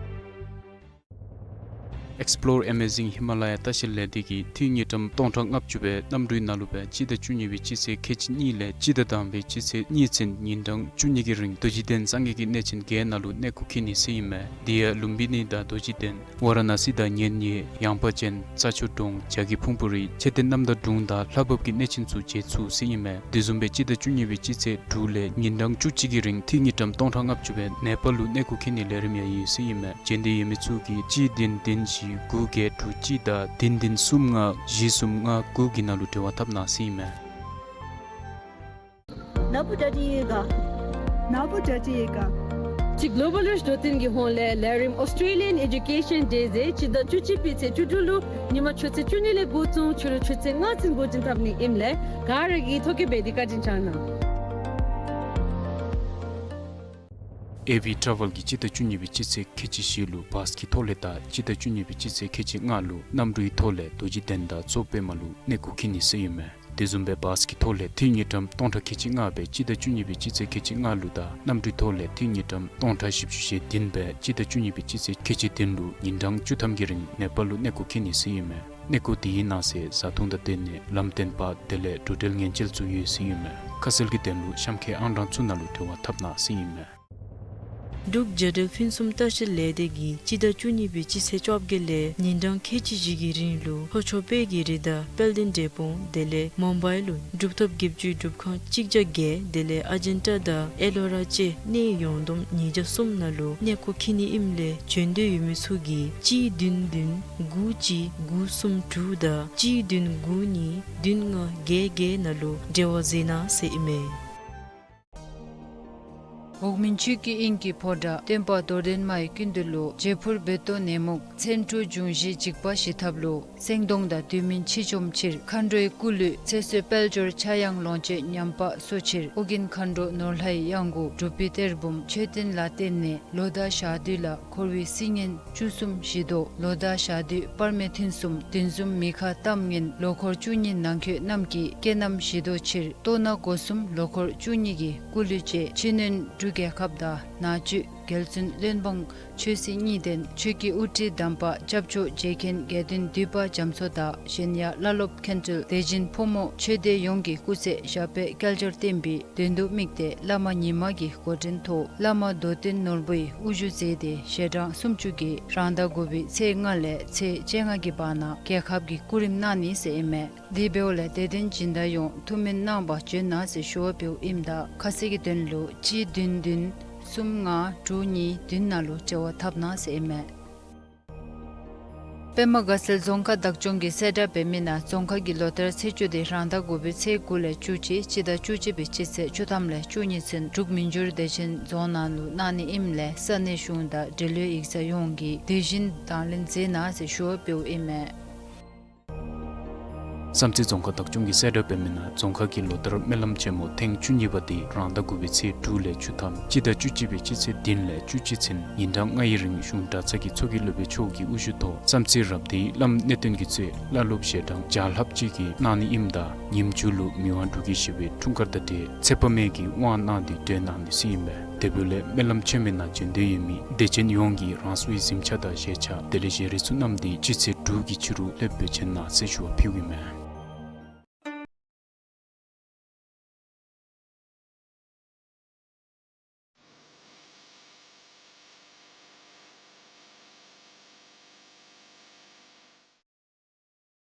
Explore Amazing Himalaya ལྟ་བཤལ་ལས་སྡེ་གིས་འཐུས་དངུལ་ཀྲམ་སྟོང་ཕྲག་ལྔ་བཅུ་སྦེ་གནམ་གྲུའི་ནང་ལུ་སྦེ་སྤྱི་ཟླ་བཅུ་གཉིས་པའི་སྤྱི་ཚེས་ཁལ་གཅིག་གཉིས་ལས་སྤྱི་ཟླ་དང་པའི་སྤྱི་ཚེས་གཉིས་ཚུན་ཉིན་གྲངས་བཅུ་གཉིས་ཀྱི་རིང་རྡོ་རྗེ་གདན་སངས་རྒྱས་ཀྱི་གནས་ཆེན་བརྒྱད་ནང་ལུ་གནས་སྐོར་འཁྱིད་ནི་ཟེར་ཨིན་མས། དེ་ཡང་ལུམ་བི་ནི་དང་རྡོ་རྗེ་གདན་ཝཱ་ར་ཎ་སི་དང་མཉན་ཡོད་ཡངས་པ་ཅན་རྩྭ་མཆོག་གྲོང་བྱ་རྒོད་ཕུང་པོ་རི་མཆོད་རྟེན་རྣམ་དག་གྲོང་དང་ལྷ་བབས་ཀྱི་གནས་ཆེན་ཚུ་མཇལ་ཚུགས་ཟེར་ཨིན་མས། དེ་བཟུམ་སྦེ་སྤྱི་ཟླ་བཅུ་གཉིས་པའི་སྤྱི་ཚེས་དྲུག་ལས་ཉིན་གྲངས་བཅུ་གཅིག་གི་རིང་འཐུས་དངུལ་ཀྲམ་སྟོང་ཕྲག་ལྔ་བཅུ་སྦེ་ནེ་པཱལ་ལུ་གནས་སྐོར་འཁྱིད་ནིའི་ལས་རིམ་ཡང་ཡོད་ཟེར་ཨིན་མས། བྱོན་འདོད་ཡོད་མི་ཚུ་གིས་གཅིག་བདུན་བདུན་བཞི་དགུ་བརྒྱད་དྲུག་གཅིག་དང་བདུན་བདུན་གསུམ་ལྔ་བཞི་གསུམ་ལྔ་དགུ་གི་ནང་ལུ་འབྲེལ་བ་འཐབ་གནང་ཟེར་ཨིན་མས། ནཱ་བུ་ཌ་ཌི་ཡེ་ག། ནཱ་བུ་ཌ་ཌི་ཡེ་ག། ཅིག་གློ་བཱལ་རིཆ་འདོད་བརྟན་གྱི་ཧོངས་ལས་ལས་རིམ་Australian Education Day ཟེར་སྤྱི་ཟླ་བཅུ་གཅིག་པའི་ཚེས་བཅུ་དྲུག་ལུ་ཉིནམ་ཆུ་ཚོད་བཅུ་གཉིས་ལས་འགོ་བཙུགས་ཕྱི་རུ་ཆུ་ཚོད་ལྔ་ཚུན་འགོ་འདྲེན་འཐབ་ནི་ཨིནམ་ལས་ག་ར་གིས་ཐོ་བཀོད་འབད་དེ་བཀའ་དྲིན་བསྐྱང་གནང་། ཨེ་ཝི་ཊ་རེ་ཝཱལ་གྱིས་སྤྱི་ཟླ་བཅུ་གཉིས་པའི་སྤྱི་ཚེས་ཁལ་གཅིག་བཞི་ལུ་བཱས་ཀྱི་ཐོག་ལས་དང་སྤྱི་ཟླ་བཅུ་གཉིས་པའི་སྤྱི་ཚེས་ཁལ་གཅིག་ལྔ་ལུ་གནམ་གྲུའི་ཐོག་ལས་རྡོ་རྗེ་གདན་དང་མཚོ་པདྨ་ལུ་གནས་སྐོར་འཁྱིད་ནི་ཟེར་ཨིན་མས། དེ་བཟུམ་སྦེ་བཱས་ཀྱི་ཐོག་ལས་འཐུས་དངུལ་ཀྲམ་སྟོང་ཕྲག་ཁལ་གཅིག་ལྔ་སྦེ་སྤྱི་ཟླ་བཅུ་གཉིས་པའི་སྤྱི་ཚེས་ཁལ་གཅིག་ལྔ་ལུ་དང་གནམ་གྲུའི་ཐོག་ལས་འཐུས་དངུལ་ཀྲམ་སྟོང་ཕྲག་བཞི་བཅུ་ཞེ་བདུན་སྦེ་སྤྱི་ཟླ་བཅུ་གཉིས་པའི་སྤྱི་ཚེས་ཁལ་གཅིག་བདུན་ལུ་ཉིན་གྲངས་བཅུ་ཐམ་གྱི་རིང་ནེ་པཱལ་ལུ་གནས་སྐོར་འཁྱིད་ནི་ཟེར་ཨིན་མས། གནས་སྐོར་དེའི་ནང་གསེས་བཟའ་འཐུང་དང་སྡོད་གནས་ལམ་སྟོན་པ་དེ་ལས་འགྲོ་འགྲུལ་ཉེན་བཅོལ་ཚུ་ཡོད་ཟེར་ཨིན་མས། ཁ་གསལ་གྱི་དོན་ལུ་གཤམ་ཁའི་ཨང་གྲངས་ཚུ་ནང་ལུ་འབྲེལ་བ་འཐབ་གནང་ཟེར་ཨིན་མས། འབྲུག་རྒྱལ་འབྲེལ་ཕུན་སུམ་ལྟ་བཤལ་ལས་སྡེ་གིས་སྤྱི་ཟླ་བཅུ་གཉིས་པའི་སྤྱི་ཚེས་བཅོ་བརྒྱད་ལས་ཉིན་གྲངས་ཁལ་གཅིག་བཞི་གི་རིང་ལུ་ལྷོ་ཕྱོགས་དཔལ་གྱི་རི་དང་དཔལ་ལྡན་འབྲས་སྤུངས་དེ་ལས་མུམ་བའི་ལུ་གྲུབ་ཐོབ་བརྒྱད་ཅུའི་སྒྲུབ་ཁང་གཅིག་བརྒྱ་བརྒྱད་དེ་ལས་ཨ་ཇན་ཊ་དང་ཨེ་ལོ་ར་བཅས་གནས་ཡོངས་བསྡོམས་ཉིས་བརྒྱ་གསུམ་ནང་ལུ་གནས་སྐོར་འཁྱིད་ནི་ཨིནམ་ལས་བྱོན་འདོད་ཡོད་མི་ཚུ་གིས་གཅིག་བདུན་བདུན་དགུ་གཅིག་དགུ་གསུམ་དྲུག་དང་གཅིག་བདུན་དགུ་གཉིས་བདུན་ལྔ་བརྒྱད་བརྒྱད་ནང་ལུ་འབྲེལ་བ་མཛད་གནང་ཟེར་ཨིན་མས། འོག་མིན་ཆོས་ཀྱི་དབྱིངས་ཀྱི་ཕོ་བྲང་སྟོན་པ་རྡོར་གདན་མ་ཡི་སྐུ་མདུན་ལུ་བྱད་ཕུར་རྦོད་གཏོང་ནད་མུག་མཚོན་འཁྲུགས་འབྱུང་བཞིའི་འཇིགས་པ་ཞི་ཐབས་ལུ་སེང་གདོང་དང་དུས་མིན་འཆི་བཅོམ་ཕྱིར་མཁའ་འགྲོའི་སྐུ་གླུད་ཚེ་བསོད་དཔལ་འབྱོར་ཕྱྭ་གཡང་ལོངས་སྤྱོད་ཉམས་པ་གསོ་ཕྱིར་ཨོ་རྒྱན་མཁའ་འགྲོ་ནོར་ལྷའི་གཡང་འགུགས་སྒྲུབ་པའི་གཏེར་བུམ་མཆོད་རྟེན་ལ་བརྟེན་ནས་ལོ་ཟླ་ཞག་དུས་ལ་འཁོར་བའི་སྲི་ངན་བཅུ་གསུམ་ཞི་དོ། ལོ་ཟླ་ཞག་དུས་སྤར་སྨེ་ཐུན་གསུམ་བདུན་ཟུམ་མི་ཁ་གཏམ་ངན་ལོ་འཁོར་བཅུ་གཉིས་ནང་འཁོད་རྣམས་ཀྱི་རྐྱེན་རྣམས་ཞི་དོ་ཕྱིར་གཏོར་ནག་སྒོ་གསུམ་ལོ་འཁོར་བཅུ་གཉིས་ཀྱི་སྐུ་གླུད་བཅས་ཕྱི་སྣོད་འབྲུག་རྒྱལ་ཁབ་དང་ནང་བཅུད་རྒྱལ་བཙུན་བློན་འབངས་ཆོས་སྲིད་གཉིས་ལྡན་ཆོས་ཀྱི་དབུ་ཁྲིད་དམ་པ་སྐྱབས་མཆོག་རྗེ་མཁན་དགེ་འདུན་འདུས་པ་རྒྱ་མཚོ་དང་གཞན་ཡང་བླ་སློབ་མཁན་སྤྲུལ་དེ་བཞིན་ཕོ་མོ་ཆོས་སྡེ་ཡོངས་ཀྱི་སྐུ་ཚེ་ཞབས་པད་བསྐལ་བརྒྱར་བརྟན་པའི་དོན་དུ་དམིགས་ཏེ་བླ་མ་ཉི་མ་གི་འགོ་འདྲེན་ཐོག་བླ་མ་རྡོར་གདན་ནོར་བུའི་དབུ་བཞུགས་མཛད་དེ་ཞལ་གྲངས་སུམ་ཅུ་གིས་རང་ཟླ་དགུ་པའི་ཚེས་ལྔ་ལས་ཚེས་བཅོ་ལྔ་གི་བར་ན་རྒྱལ་ཁབ་ཀྱི་སྐུ་རིམ་གནང་ནི་ཟེར་ཨིན་མས། དེ་འབདཝ་ལས་དད་ལྡན་སྦྱིན་བདག་ཡོངས་ཐུགས་སྨོན་གནང་བར་བྱོན་གནང་ཟེར་ཞུ་བ་འབདཝ་ཨིནམ་ད་ཁ་གསལ་གྱི་དོན་ལུ་གཅིག་བདུན་བདུན་གསུམ་ལྔ་དྲུག་གཉིས་བདུན་ནང་ལུ་འབྲེལ་བ་འཐབ་གནང་ཟེར་ཨིན་མས། པདྨ་དགའ་ཚལ་རྫོང་ཁག་བདག་སྐྱོང་གིས་གསལ་བསྒྲགས་འབད་མི་ནང་རྫོང་ཁག་གི་ལོ་བསྟར་ཚེས་བཅུ་དེ་རང་ཟླ་དགུ་པའི་ཚེས་དགུ་ལས་བཅུ་གཅིག་སྤྱི་ཟླ་བཅུ་གཅིག་པའི་སྤྱི་ཚེས་བཅུ་ཐམ་ལས་བཅུ་གཉིས་ཚུན་འབྲུག་མི་འགྱུར་བདེ་ཆེན་རྫོང་ནང་ལུ་གནང་ནི་ཨིནམ་ལས་ས་གནས་གཞུང་དང་འབྲེལ་ཡོད་ཡིག་ཚང་ཡོངས་ཀྱིས་དེ་བཞིན་དང་ལེན་མཛད་གནང་ཟེར་ཞུ་བ་འབདཝ་ཨིན་མས། བསམ་རྩེ་རྫོང་ཁག་བདག་སྐྱོང་གིས་གསལ་བསྒྲགས་འབད་མི་ནང་རྫོང་ཁག་གི་ལོ་བསྟར་སྨོན་ལམ་ཆེན་མོ་ཐེངས་བཅུ་གཉིས་པ་དེ་རང་ཟླ་དགུ་པའི་ཚེས་དྲུག་ལས་བཅུ་ཐམ་སྤྱི་ཟླ་བཅུ་གཅིག་པའི་སྤྱི་ཚེས་བདུན་ལས་བཅུ་གཅིག་ཚུན་ཉིན་གྲངས་ལྔ་ཡི་རིང་གཞུང་གྲྭ་ཚང་གི་ཚོགས་ཀྱི་སློབ་དཔོན་མཆོག་གི་དབུ་བཞུགས་ཐོག་བསམ་རྩེ་རབ་སྡེའི་བླམ་གནས་བརྟན་གྱིས་གཙོས་བླ་སློབ་ཞལ་གྲངས་བརྒྱ་ལྷགཔ་ཅིག་གིས་གནང་ནི་ཨིནམ་ད་ཉིནམ་མཇུག་ལུ་མི་དབང་འབྲུག་རྒྱལ་བཞི་པའི་འཁྲུངས་སྐར་དང་འབྲེལ་ཚེ་དཔག་མེད་ཀྱི་དབང་གནང་སྟེ་གྲོལ་གནང་ནི་ཟེར་ཨིན་པས། དེ་འབདཝ་ལས་སྨོན་ལམ་ཆེན་མོའི་ནང་འབྱོན་འདོད་ཡོད་མི་དད་ཅན་ཡོངས་ཀྱིས་རང་སོའི་གཟིམ་ཆས་དང་བཞེས་ཆས་དེ་ལས་བཞེས་རིགས་ཚུ་བསྣམས་ཏེ་སྤྱི་ཚེས་དྲུག་གི་ཕྱི་རུ་ལྷོདཔ་འབད་བ་ཅིན་ཟེར་ཞུ་བ་ཕུལཝ་ཨིན་མས།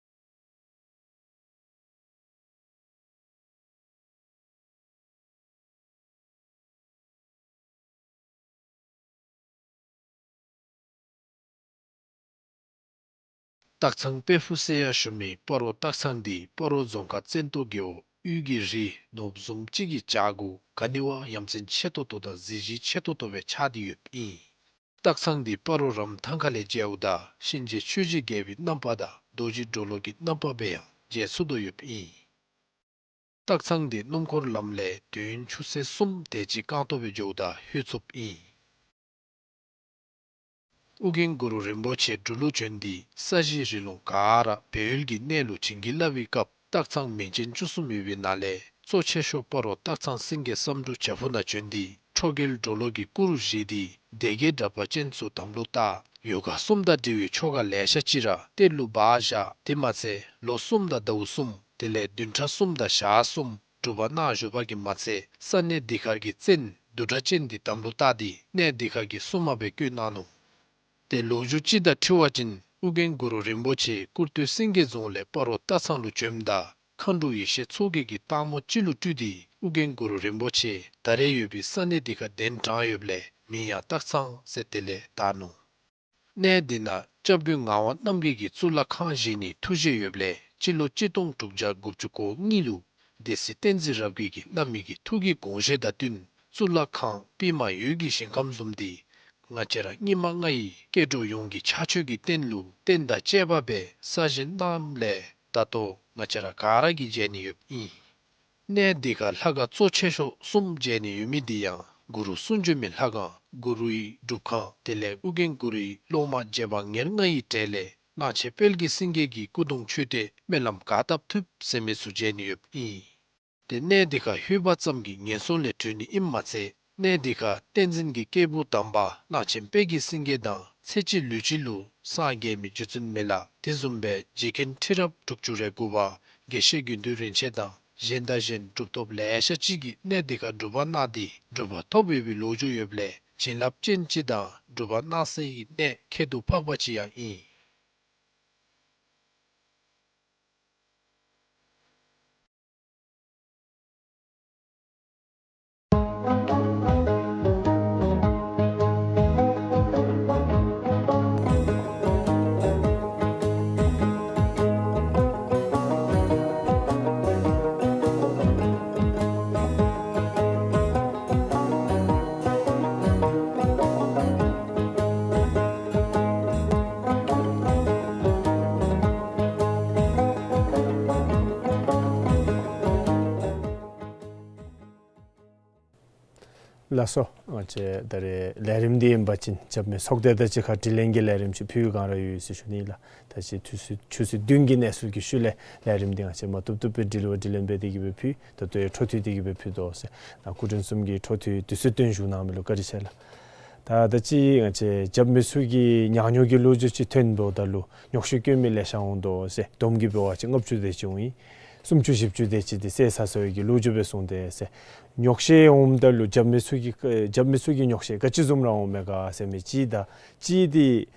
སྟག་ཚང་དཔལ་ཕུག་ཟེར་ཡང་ཞུ་མི་སྤ་རོ་སྟག་ཚང་འདི་སྤ་རོ་རྫོང་ཁག་བཙན་ཏོ་རྒེད་འོག་དབུས་ཀྱི་རི་ནོར་བུ་བཟུམ་ཅིག་གི་བྱག་གུ་ག་ནི་བ་ཡ་མཚན་ཆེ་ཏོག་ཏོ་དང་གཟི་བརྗིད་ཆེ་ཏོག་ཏོ་སྦེ་ཆགས་ཏེ་ཡོདཔ་ཨིན། སྟག་ཚང་འདི་སྤ་རོ་རམ་ཐང་ཁ་ལས་མཇལཝ་ད་གཤིན་རྗེ་ཆོས་ཀྱི་རྒྱལ་པོའི་རྣམ་པ་དང་རྡོ་རྗེ་གྲོ་ལོད་ཀྱི་རྣམ་པ་སྦེ་ཡང་མཇལ་ཚུགས་དོ་ཡོདཔ་ཨིན། སྟག་ཚང་འདི་སྣུམ་འཁོར་ལམ་ལས་དུས་ཡུན་ཆུ་ཚོད་གསུམ་དེ་ཅིག་རྐང་སྟོང་སྦེ་འགྱོཝ་ད་ལྷོད་ཚུགསཔ་ཨིན། ཨོ་རྒྱན་གུ་རུ་རིན་པོ་ཆེ་འབྲུག་ལུ་བྱོན་ཏེ་ས་གཞི་རི་ལུང་ག་ར་སྦས་ཡུལ་གྱི་གནས་ལུ་བྱིན་གྱིས་བརླབས་པའི་སྐབས་སྟག་ཚང་མིང་ཅན་བཅུ་གསུམ་ཡོད་པའི་ནང་ལས་གཙོ་ཆེ་ཤོས་སྤ་རོ་སྟག་ཚང་སེང་གེ་བསམ་འགྲུབ་བྱག་ཕུག་ནང་བྱོན་ཏེ་ཁྲོ་རྒྱལ་གྲོ་ལོད་ཀྱི་སྐུ་རུ་བཞེངས་ཏེ་སྡེ་བརྒྱད་དྲེགས་པ་ཅན་ཚུ་དམ་ལུ་བཏགས། ཡོ་ག་གསུམ་དང་འབྲེལ་བའི་ཆོ་ག་ལེ་ཤ་ཅིག་ར་གཏེར་ལུ་སྦ་བཞག། དེ་མ་ཚད་ལོ་གསུམ་དང་ཟླཝ་གསུམ་དེ་ལས་བདུན་ཕྲག་གསུམ་དང་ཞག་གསུམ་སྒྲུབ་པ་གནང་བཞུགས་པ་གིས་མ་ཚད་ས་གནས་འདི་ཁར་གྱི་བཙན་བདུད་དྲེགས་ཅན་འདི་དམ་ལུ་བཏགས་ཏེ་གནས་འདི་ཁར་གྱི་སྲུང་མ་སྦེ་བསྐོས་གནང་ནུག། ཏེ་ལོ་རྒྱུས་ཅིག་དང་འཁྲིལ་བ་ཅིན་ཨོ་རྒྱན་གུ་རུ་རིན་པོ་ཆེ་ཀུར་སྟོད་སེང་གེ་རྫོང་ལས་སྤ་རོ་སྟག་ཚང་ལུ་བྱོནམ་ད་མཁའ་འགྲོ་ཡེ་ཤེས་མཚོ་རྒྱལ་གྱིས་སྟག་མོ་ཅིག་ལུ་སྤྲུལ་ཏེ་ཨོ་རྒྱན་གུ་རུ་རིན་པོ་ཆེ་ད་རེས་ཡོད་པའི་ས་གནས་འདི་ཁར་གདན་དྲངས་ཡོདཔ་ལས་མིང་ཡང་སྟག་ཚང་ཟེར་དེ་ལས་བཏགས་ནུག། གནས་འདི་ནང་སྐྱབས་མགོན་ངག་དབང་རྣམ་རྒྱལ་གྱིས་གཙུག་ལག་ཁང་བཞེངས་ནིའི་ཐུགས་བཞེད་ཡོདཔ་ལས་སྤྱི་ལོ་གཅིག་སྟོང་དྲུག་བརྒྱ་དགུ་བཅུ་གོ་གཉིས་ལུ་སྡེ་སྲིད་བསྟན་འཛིན་རབ་རྒྱས་ཀྱིས་གནང་མི་གི་ཐུགས་ཀྱི་དགོངས་བཞེད་དང་བསྟུན་གཙུག་ལག་ཁང་པདྨ་འོད་ཀྱི་ཞིང་ཁམས་བཟུམ་འདི་ང་བཅས་ར་སྙིགས་མ་ལྔ་ཡི་སྐྱེ་འགྲོ་ཡོངས་ཀྱི་ཕྱག་མཆོད་ཀྱི་རྟེན་ལུ་རྟེན་དང་བཅས་པ་སྦེ་གསར་བཞེངས་གནངམ་ལས་ད་ལྟོ་ང་བཅས་ར་ག་ར་གིས་མཇལ་ནི་ཡོདཔ་ཨིན། གནས་འདི་ཁར་ལྷ་ཁང་གཙོ་ཆེ་ཤོས་གསུམ་མཇལ་ནི་ཡོད་མི་འདི་ཡང་གུ་རུ་གསུང་བྱོན་མའི་ལྷ་ཁང་གུ་རུའི་སྒྲུབ་ཁང་དེ་ལས་ཨོ་རྒྱན་གུ་རུའི་སློབ་མ་རྗེ་འབངས་ཉེར་ལྔ་ཡི་གྲས་ལས་གླང་ཆེན་དཔལ་གྱི་སེང་གེ་གི་སྐུ་གདུང་མཆོད་རྟེན་སྨོན་ལམ་ག་བཏབ་ཐུབ་ཟེར་མི་ཚུ་མཇལ་ནི་ཡོདཔ་ཨིན། ཏེ་གནས་འདི་ཁར་ལྷོད་པ་ཙམ་གྱིས་ངན་སོང་ལས་གྲོལ་ནི་ཨིནམ་མ་ཚད་གནས་འདི་ཁར་བསྟན་འཛིན་གྱི་སྐྱེས་བུ་དམ་པ་གླང་ཆེན་དཔལ་གྱི་སེང་གེ་དང་ཚེ་གཅིག་ལུས་གཅིག་ལུ་སངས་རྒྱས་མི་རྗེ་བཙུན་མི་ལ་དེ་བཟུམ་སྦེ་རྗེ་མཁན་ཁྲི་རབས་དྲུག་ཅུ་རེ་དགུ་པ་དགེ་བཤེས་དགེ་འདུན་རིན་ཆེན་དང་གཞན་དང་གཞན་གྲུབ་ཐོབ་ལེ་ཤ་ཅིག་གིས་གནས་འདི་ཁར་སྒྲུབ་པ་གནང་སྟེ་གྲུབ་པ་ཐོབ་ཡོད་པའི་ལོ་རྒྱུས་ཡོདཔ་ལས་བྱིན་རླབས་ཅན་ཅིག་དང་སྒྲུབ་པ་གནང་སའི་གནས་ཁྱད་དུ་འཕགས་པ་ཅིག་ཡང་ཨིན། ལགས་སོ། ང་བཅས་ད་རེས་ལས་རིམ་འདི་ཨིན་པ་ཅིན་རྒྱབ་མི་ཚོགས་སྡེ་དང་གཅིག་ཁར་དྲི་ལན་གྱི་ལས་རིམ་ཅིག་ཕུལ་བའི་སྒང་ར་ཡོད་ཟེར་ཞུ་ནི་ལགས། ད་ཅི་དུས་ཚོད་ཆུ་ཚོད་བདུན་གྱི་གནས་ཚུལ་གྱི་ཤུལ་ལས་ལས་རིམ་འདི་ང་བཅས་མ་བཏུབ་བཏུབ་སྦེ་དྲི་བ་དྲི་ལན་འབད་དེ་གི་སྦེ་ཕུལ། ད་ལྟོ་ཡང་འཕྲོ་མཐུད་དེ་གི་སྦེ་ཕུལ་དོ་ཟེར། ནཱ་སྐུ་མགྲོན་གསུམ་གྱིས་འཕྲོ་མཐུད་དུས་ཚོད་བཏོན་བཞུགས་གནང་མི་ལུ་བཀའ་དྲིན་ཆེ་ལགས། ད་ད་ཅི་ང་བཅས་རྒྱབ་མི་ཚུ་གི་ཉག་ཉོག་གི་ལོ་རྒྱུས་ཅིག་ཐོན་འབདཝ་ད་ལུ་ཉོག་བཤད་བཀོད་མི་ལེ་ཤ་འོང་དོ་ཟེར། བསྡོམས་ཀྱིས་འབད་བ་ཅིན་ལྔ་བཅུ་དེ་ཅིག་འོང་ཡི། སུམ་ཅུ་བཞི་བཅུ་དེ་ཅིག་འདི་བསད་ཚར་སོང་ཡི་གི་ལོ་རྒྱུས་སྦེ་གསུངས་ཏེ་ཟེར། ཉོག་བཤད་འོངམ་ད་ལུ་རྒྱབ་མི་ཚུ་གི་རྒྱབ་མི་ཚུ་གི་ཉོག་བཤད་ག་ཅི་བཟུམ་ར་འོང་མས་ག་ཟེར་མི་ཅིག་དང་གཅིག་འདི་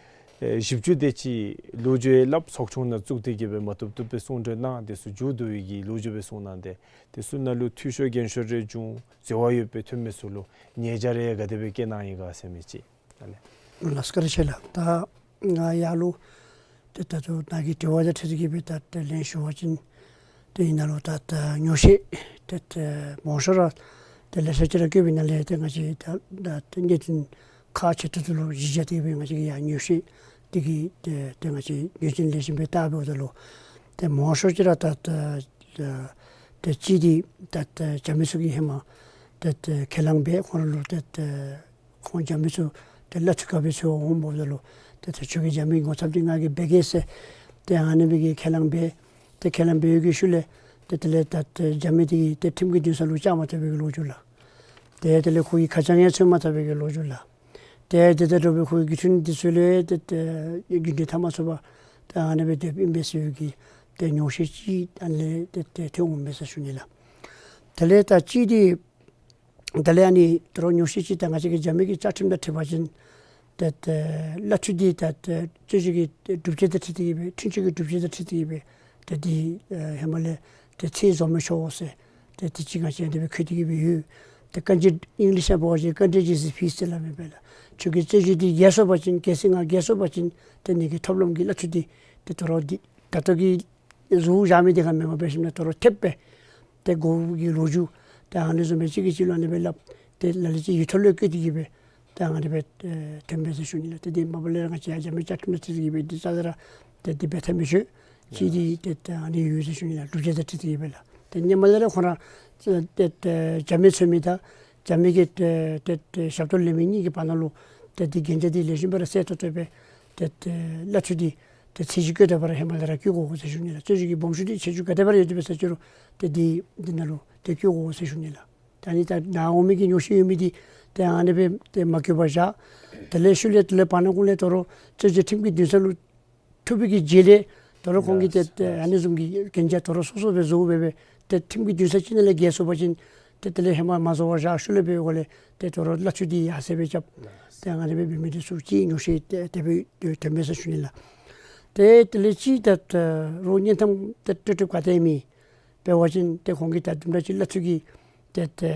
ཨེ་བཞི་བཅུ་དེ་ཅིག་ལོ་རྒྱུས་ཡང་སླབ་ཚོགས་ཆུང་ནང་བཙུགས་ཏེ་གི་སྦེ་མ་བཏུབ་བཏུབ་སྦེ་གསུང་གྲོས་གནང་དེ་ཚུ་མཇུག་བསྡུ་བའི་གི་ལོ་རྒྱུས་སྦེ་གསུངས་གནང་སྟེ་དེ་ཚུ་ནང་ལུ་འཐུས་ཤོར་འགན་ཤོར་རེ་བྱུང་འཛོལ་བ་ཡོདཔ་སྦེ་ཐོན་མི་ཚུ་ལུ་ཉེས་བྱ་རེ་ག་དེ་སྦེ་བཀལ་གནང་ཡི་ག་ཟེར་མི་ཅིག་ཨ་ལས། ལགས་སོ་བཀའ་དྲིན་ཆེ་ལགས། ད་ང་ཡར་ལུ་ཏེ་ད་ལྟོ་ནཱ་གི་དྲི་བ་དང་འཁྲིལ་ཏེ་གི་སྦེ་ད་ཏེ་ལན་ཞུ་བ་ཅིན་ཏེ་ཨིན་ན་ལུ་ད་ད་ཉོག་བཤད་ཏེ་ཏེ་མང་ཤོས་ར་ཏེ་ལེ་ཤ་ཅིག་ར་བཀོད་པའི་ནང་ལས་ཏེ་ང་བཅས་ད་ད་ཏེ་གནད་དོན་ཁག་ཆེ་ཏོག་ཏོ་ལུ་གཞི་བཞག་སྟེ་སྦེ་ང་བཅས་ཀྱིས་ཡར་ཉོག་བཤད་འདི་གི་ཏེ་ཏེ་ང་བཅས་ཉོག་བཤད་ལེགས་ཤོམ་སྦེ་བལྟ་འབདཝ་ད་ལུ་ཏེ་མང་ཤོས་ཅིག་ར་ད་ད་ད་ཏེ་གཅིག་འདི་ད་ད་རྒྱབ་མི་ཚུ་གིས་ཧེ་མ་ད་ད་ཁས་བླངས་འབད་ཁོང་ར་ལུ་ད་ད་ཁོང་རྒྱབ་མི་ཚུ་ཏེ་གླ་འཐུས་ཁ་སྦེ་ཚུར་འོང་འབདཝ་ད་ལུ་ཏེ་ད་ཁྱོད་ཀྱིས་རྒྱབ་མི་ངོ་ཚབ་འདི་ང་གིས་འབད་གེ་ཟེར་ཏེ་ཨ་ནི་སྦེ་གི་ཁས་བླངས་འབད། ཏེ་ཁས་བླངས་འབད་བའི་གི་ཤུལ་ལས་ཏེ་དེ་ལས་ད་ཏེ་རྒྱབ་མི་འདི་གིས་ཏེ་ཁྲིམས་ཀྱི་འདུན་ས་ལུ་བཅར་མ་བཏུབ་པའི་གི་ལོ་རྒྱུས་ལགས། ཏེ་དེ་ལས་ཁོ་གིས་ཁ་བྱང་ཡང་འཚོལ་མ་ཐོབ་པའི་གི་ལོ་རྒྱུས་ལགས། ཏེ་དེ་དང་འདྲ་བའི་ཁོ་གི་རྒྱུ་མཐུན་འདི་ཚུ་ལས་ཏེ་ཏེ་རྒྱུན་འཁྱོངས་འཐབ་མ་ཚུགས་པར་ཏེ་ཨ་ནི་སྦེ་སྡོདཔ་ཨིན་པས་ཟེར་བའི་གི་ཏེ་མྱོང་བཤད་ཅིག་ཨ་ནི་ལས་ཏེ་ཏེ་ཐོན་འོང་མས་ཟེར་ཞུ་ནི་ལགས། དེ་ལས་ད་ཅི་འདི་དེ་ལས་ཨ་ནི་དོ་རུང་མྱོང་བཤད་ཅིག་ད་ང་བཅས་ཀྱི་རྒྱབ་མི་གི་བཅའ་ཁྲིམས་དང་འཁྲིལ་བ་ཅིན་ཏེ་ཏེ་གླ་འཐུས་འདི་ད་ཏེ་རྩོད་གཞི་གི་སྒྲུབ་བྱེད་དང་འཁྲིལ་ཏེ་གི་སྦེ་འཁྲུན་ཆོད་ཀྱི་སྒྲུབ་བྱེད་དང་འཁྲིལ་ཏེ་གི་སྦེ་ཏེ་འདི་ཨེ་ཧེ་མ་ལས་ཏེ་ཚད་བཟོ་མི་ཆོག་ཟེར་ཏེ་དེ་ཅིག་ང་བཅས་དེ་སྦེ་འཁོད་དེ་གི་སྦེ་ཡོད། ཏེ་ཀན་ཇི་ཨིང་ལིཤ་ནང་འབད་བ་ཅིན་ཀན་ཇི་ཇི་སི་ཕིས་ཟེར་སླབ་མས་པ་ལགས། ཁྱོད་ཀྱི་རྩོད་གཞི་འདི་རྒྱལ་སོང་པ་ཅིན་གལ་སྲིད་ང་རྒྱལ་སོང་པ་ཅིན་ཏེ་ངེ་གི་ཐོབ་ལམ་གྱི་གླ་འཐུས་འདི་ཏེ་དོ་རུང་འདི་ད་ལྟོ་གི་བཟོ་བཞག་མི་འདི་ཁར་མེན་པར་འབད་ཞིནམ་ལས་དོ་རུང་ཐེབས་སྦེ་ཏེ་དགོ་པའི་གི་ལོ་རྒྱུས་ཏེ་ཨ་ནི་བཟུམ་སྦེ་གཅིག་གིས་གཅིག་ལུ་ཨ་ནི་སྦེ་སླབ་སྟེ་ལ་ལུ་ཅིག་ཡིག་ཐོག་ལས་བཀོད་དེ་གི་སྦེ་ཏེ་ཨ་ནི་སྦེ་ཨེ་ཐོན་པས་ཟེར་ཞུ་ནི་ལགས། ཏེ་འདི་མ་པ་ལས་ར་ང་བཅས་ཡང་རྒྱབ་མི་བཅའ་ཁྲིམས་དང་འཁྲིལ་ཏེ་གི་སྦེ་འདི་རྩ་ལས་ར་ཏེ་འདི་འབད་ཐབས་མི་ཆོག་ཅིག་འདི་ཏེ་ཏེ་ཨ་ནི་ཡོད་ཟེར་ཞུ་ནི་ལགས། སྒྲུབ་བྱེད་དང་འཁྲིལ་ཏེ་གི་སྦེ་ལགས། ཏེ་སྔོན་མ་ལས་ར་ཁོང་ར་ཏེ་ཏེ་རྒྱབ་མི་འཚོལ་མི་དང་རྒྱབ་མི་གི་ཏེ་ཏེ་ཏེ་ཞབས་ཏོག་ལེན་མི་གཉིས་ཀྱི་བར་ན་ལུ་ཏེ་འདི་གན་རྒྱ་འདི་ལེགས་ཤོམ་སྦེ་ར་གསལ་ཏོག་ཏོ་སྦེ་ཏེ་ཏེ་གླ་འཐུས་འདི་ཏེ་ཚད་གཞི་བཀོད་དེ་འབད་ར་ཧེ་མ་ལས་ར་བཀོད་དགོ་ཟེར་ཞུ་ནི་ལགས། རྩོད་གཞི་གི་སྦོམ་ཆུང་འདི་ཆེ་ཆུང་ག་དེ་འབད་ར་ཡོད་དེ་འབད་ས་ཅི་རུང་ཏེ་འདི་འདི་ནང་ལུ་ཏེ་བཀོད་དགོ་ཟེར་ཞུ་ནི་ལགས། ད་ནི་ད་ནཱ་འོང་མི་གི་ཉོགས་བཤད་ཡོད་མི་འདི་ཏེ་ཨ་ནི་སྦེ་ཏེ་མ་བཀོད་པར་བཞག། དེ་ལས་ཤུལ་ལས་དེ་ལས་བར་ན་ཁོང་ལས་དོ་རུང་རྩོད་གཞི་ཁྲིམས་ཀྱི་འདུན་ས་ལུ་ཐུག་པའི་གི་རྗེས་ལས་དོ་རུང་ཁོང་གིས་ཏེ་ཏེ་ཨ་ནི་བཟུམ་གྱི་གན་རྒྱ་དོ་རུང་སོ་སོ་སྦེ་བཟོ་སྦེ་སྦེ་ཏེ་ཁྲིམས་ཀྱི་འདུན་ས་ཅིག་ནང་ལས་འགལ་སོང་པ་ཅིན་ཏེ་དེ་ལས་ཧེ་མ་མ་བཟོ་བར་བཞག། ཤུལ་ལས་འབད་འགོ་ལས་ཏེ་དོ་རུང་གླ་འཐུས་འདི་ཡར་སེང་སྦེ་རྐྱབ། ཏེ་ཨ་ནི་སྦེ་འབད་མི་འདི་ཚུ་ཅིག་ཉོགས་བཤད་ཏེ་དེ་སྦེ་ཐོན་མས་ཟེར་ཞུ་ནི་ལགས། ཏེ་དེ་ལས་ཅིག་ད་ད་རུང་སྙན་ཐམ་ཏེ་སྤྲོད་སྤྲོདཔ་ག་ཏེ་མེད། འབད་བ་ཅིན་ཏེ་ཁོང་གིས་ད་དུམ་གྲ་ཅིག་གླ་འཐུས་ཀྱི་ཏེ་ཏེ་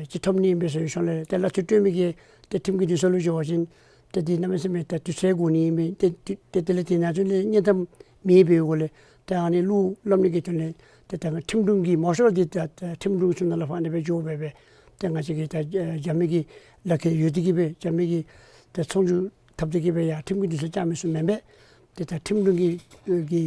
ཅིག་ཐོབ་ནི་ཨིན་པས་ཟེར་ཞུ་ལས་ཏེ་གླ་འཐུས་སྤྲོད་མི་གིས་ཏེ་ཁྲིམས་ཀྱི་འདུན་ས་ལུ་འགྱོ་བ་ཅིན་ཏེ་འདི་གནམ་མེད་ས་མེད་ད་དུས་ཚོད་འགོར་ནི་ཨིན་པས། ཏེ་ཏེ་དེ་ལས་དེ་ནང་ཚུན་ལས་སྙན་ཐམ་མེད་པའི་སྒོ་ལས་ཏེ་ཨ་ནི་གླུ་སླབ་ནི་གི་དོན་ལས་ཏེ་ད་ཁྲིམས་དྲུང་གིས་མང་ཤོས་འདི་ད་ད་ཁྲིམས་དྲུང་ཚུ་ནང་ལས་ཕར་ཨ་ནི་སྦེ་འགྱོ་སྦེ་སྦེ་ཏེ་ང་བཅས་ཀྱི་ད་རྒྱབ་མི་གི་ལག་ཁྱེར་ཡོད་དེ་གིས་སྦེ་རྒྱབ་མི་གི་ད་ཚོང་བསྒྱུར་འཐབ་སྟེ་གིས་སྦེ་ཡར་ཁྲིམས་ཀྱི་འདུན་ས་བཅར་མི་ཚུ་མེན་པས། ཏེ་ད་ཁྲིམས་དྲུང་གི་གི་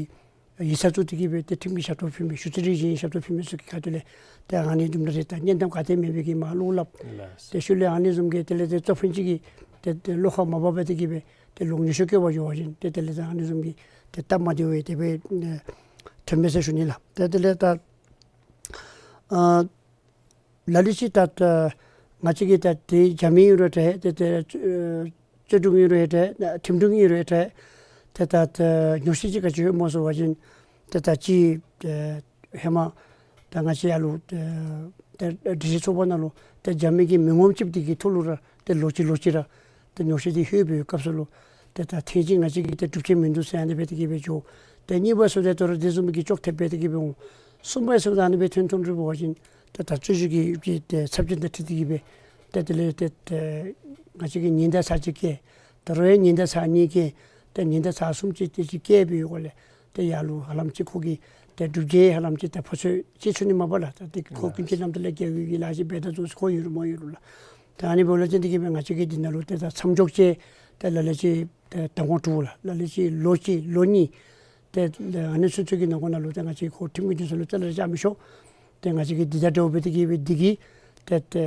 ཡིག་ཚང་བཙུགས་ཏེ་གིས་སྦེ་ཏེ་ཁྲིམས་ཀྱི་ཞབས་ཏོག་ཕུལ་མི་ཞུ་རྩིས་རིག་གཞུང་ཞབས་ཏོག་ཕུལ་མི་ཚུ་གི་ཁ་ཐུག་ལས་ཏེ་ཨ་ནི་དུམ་གྲ་རེ་ད་སྙན་ཐམ་ག་ཏེ་མེད་པའི་གི་མར་གླུ་སླབ། ལགས། ཏེ་ཤུལ་ལས་ཨ་ནི་བཟུམ་གྱི་དེ་ལས་ཏེ་གཙོ་ཕུན་ཅིག་གིས་ཏེ་ཏེ་བློ་ཁ་མ་བབ་པར་ཏེ་གིས་སྦེ་ཏེ་ལོག་ཉེས་ཤོས་བཀོད་པར་འགྱོ་བ་ཅིན་ཏེ་དེ་ལས་ད་ཨ་ནི་བཟུམ་གྱི་ཏེ་སྟབས་མ་བདེཝ་ཡང་དེ་སྦེ་ཨེ་ཐོན་མས་ཟེར་ཞུ་ནི་ལགས། ཏེ་དེ་ལས་ད་ཨ་ལ་ལུ་ཅིག་ད་ད་ང་བཅས་ཀྱི་ད་ཏེ་རྒྱབ་མི་ཨིན་རུང་འདྲ་ཏེ་ཏེ་ཨེ་རྩོད་དྲུང་ཨིན་རུང་འདྲ་ཁྲིམས་དྲུང་ཨིན་རུང་འདྲ་ཏེ་ད་ད་ཉོགས་བཤད་ཅིག་ག་ཅི་ཡོད་སྨོ་ཟེར་བ་ཅིན་ཏེ་ད་ཅིག་ཨེ་ཧེ་མ་ད་ང་བཅས་ཡར་ལུ་ཏེ་ཏེ་སྒྲིག་གཞི་ཚོགས་པ་ནང་ལུ་ཏེ་རྒྱབ་མི་གི་མི་ངོམ་ཅིག་འདི་གི་ཐོག་ལུ་ར་ཏེ་ལོག་ཅི་ལོག་ཅི་ར་ཏེ་ཉོགས་བཤད་འདི་ལྷོད་པའི་སྐབས་སུ་ལུ་ཏེ་ད་ཐེངས་ཅིག་ང་བཅས་ཀྱིས་ཏེ་སྒྲུབ་ཅིག་མིན་འདུག་ཟེར་ཨ་ནི་སྦེ་ཏེ་གིས་སྦེ་འགྱོ། ཏེ་གཉིས་པ་ཚུ་ཏེ་དོ་རུང་དེ་བཟུམ་གྱི་ཅོག་འཐདཔ་སྦེ་ཏེ་གིས་སྦེ་འོང་། གསུམ་པ་ཚུ་ད་ཨ་ནི་སྦེ་ཐོན་ཐོན་ར་འབད་བ་ཅིན་ཏེ་ད་རྩོད་གཞི་གི་གི་ཏེ་ཚབས་ཆེན་དང་འཁྲིལ་ཏེ་གིས་སྦེ་ཏེ་དེ་ལས་ཏེ་ཏེ་ང་བཅས་ཀྱིས་ཉེན་བརྡ་ཚར་གཅིག་བཀལ། དོ་རུང་ཡང་ཉེན་བརྡ་ཚར་གཉིས་བཀལ། ཏེ་ཉེན་བརྡ་ཚར་གསུམ་ཅིག་དེ་ཅིག་བཀལ་བའི་སྒོ་ལས་ཏེ་ཡར་ལུ་ཧ་ལམ་ཅིག་ཁོ་གིས་ཏེ་སྒྲུབ་བྱེད་ཧ་ལམ་ཅིག་ད་ཕོ་ཚོད་ཅིག་ཚུད་ནི་མས་པ་ལགས། ད་ཏེ་ཁོ་ཀུན་གྱི་རྣམ་ཐར་ལས་རྒྱལ་བའི་གི་ལཱ་ཅིག་འབད་ད་ཚུགས་ཁོ་ཡོད་རུང་མ་ཡོད་རུང་ལགས། ད་ཨ་ནི་འབདཝ་ལས་བརྟེན་ཏེ་གིས་སྦེ་ང་བཅས་ཀྱིས་འདི་ནང་ལུ་ཏེ་ད་མཚམས་འཇོག་ཅིག་ཏེ་ལ་ལུ་ཅིག་ཏེ་ཟླ་ངོ་དྲུག་ལགས། ལ་ལུ་ཅིག་ལོ་གཅིག་ལོ་གཉིས་ཏེ་ཨ་ནི་ཚུན་ཚོད་ཀྱི་ནང་འཁོད་ནང་ལུ་ཏེ་ང་བཅས་ཁོ་ཁྲིམས་ཀྱི་འདུན་ས་ལུ་རྩ་ལས་བཅར་མི་ཆོག། ཏེ་ང་བཅས་ཀྱིས་འདི་དང་འདྲཝ་སྦེ་ཏེ་གིས་སྦེ་འདི་གིས་ཏེ་ཏེ་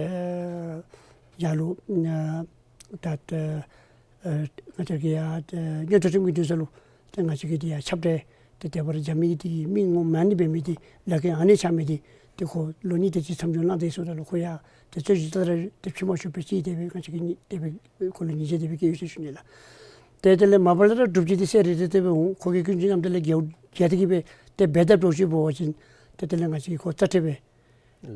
ཡར་ལུ་ཨ་ད་ཏེ་ཨ་ང་བཅས་ཀྱིས་ཡར་ཏེ་མངོན་མཐོ་ཁྲིམས་ཀྱི་འདུན་ས་ལུ་ཏེ་ང་བཅས་ཀྱིས་འདི་ཡར་ཁྱབ་སྤྲད་ཏེ་དེ་སྦེ་ར་རྒྱབ་མི་གི་འདི་གི་མི་ངོམ་མ་ནི་འབད་མི་འདི་ལག་ཁྱེར་ཨ་ནི་ཆགས་མི་འདི་ཏེ་ཁོ་ལོ་གཉིས་དེ་ཅིག་མཚམས་འཇོག་གནང་སྟེ་ཡོད་ས་ད་ལུ་ཁོ་ཡང་ཏེ་རྩོད་གཞི་ད་ར་ཏེ་ཕྱེ་མ་ཆོག་པའི་ཅིག་དེ་སྦེ་ང་བཅས་ཀྱིས་དེ་སྦེ་ཁོ་ལུ་ཉེས་ཆད་དེ་སྦེ་བཀལ་ཡོད་ཟེར་ཞུ་ནི་ལགས། ཏེ་དེ་ལས་མ་པ་ལས་ར་སྒྲུབ་བྱེད་འདི་གསལ་རི་རི་ཏེ་སྦེ་འོང་། ཁོ་གིས་ཀུན་གྱི་རྣམ་ཐར་ལས་རྒྱལ་རྒྱལ་ཏེ་གིས་སྦེ་ཏེ་འབད་དཔ་འདྲཝ་ཅིག་འབད་བ་ཅིན་ཏེ་དེ་ལས་ང་བཅས་ཀྱིས་ཁོ་རྩ་ཁྲིམས་སྦེ་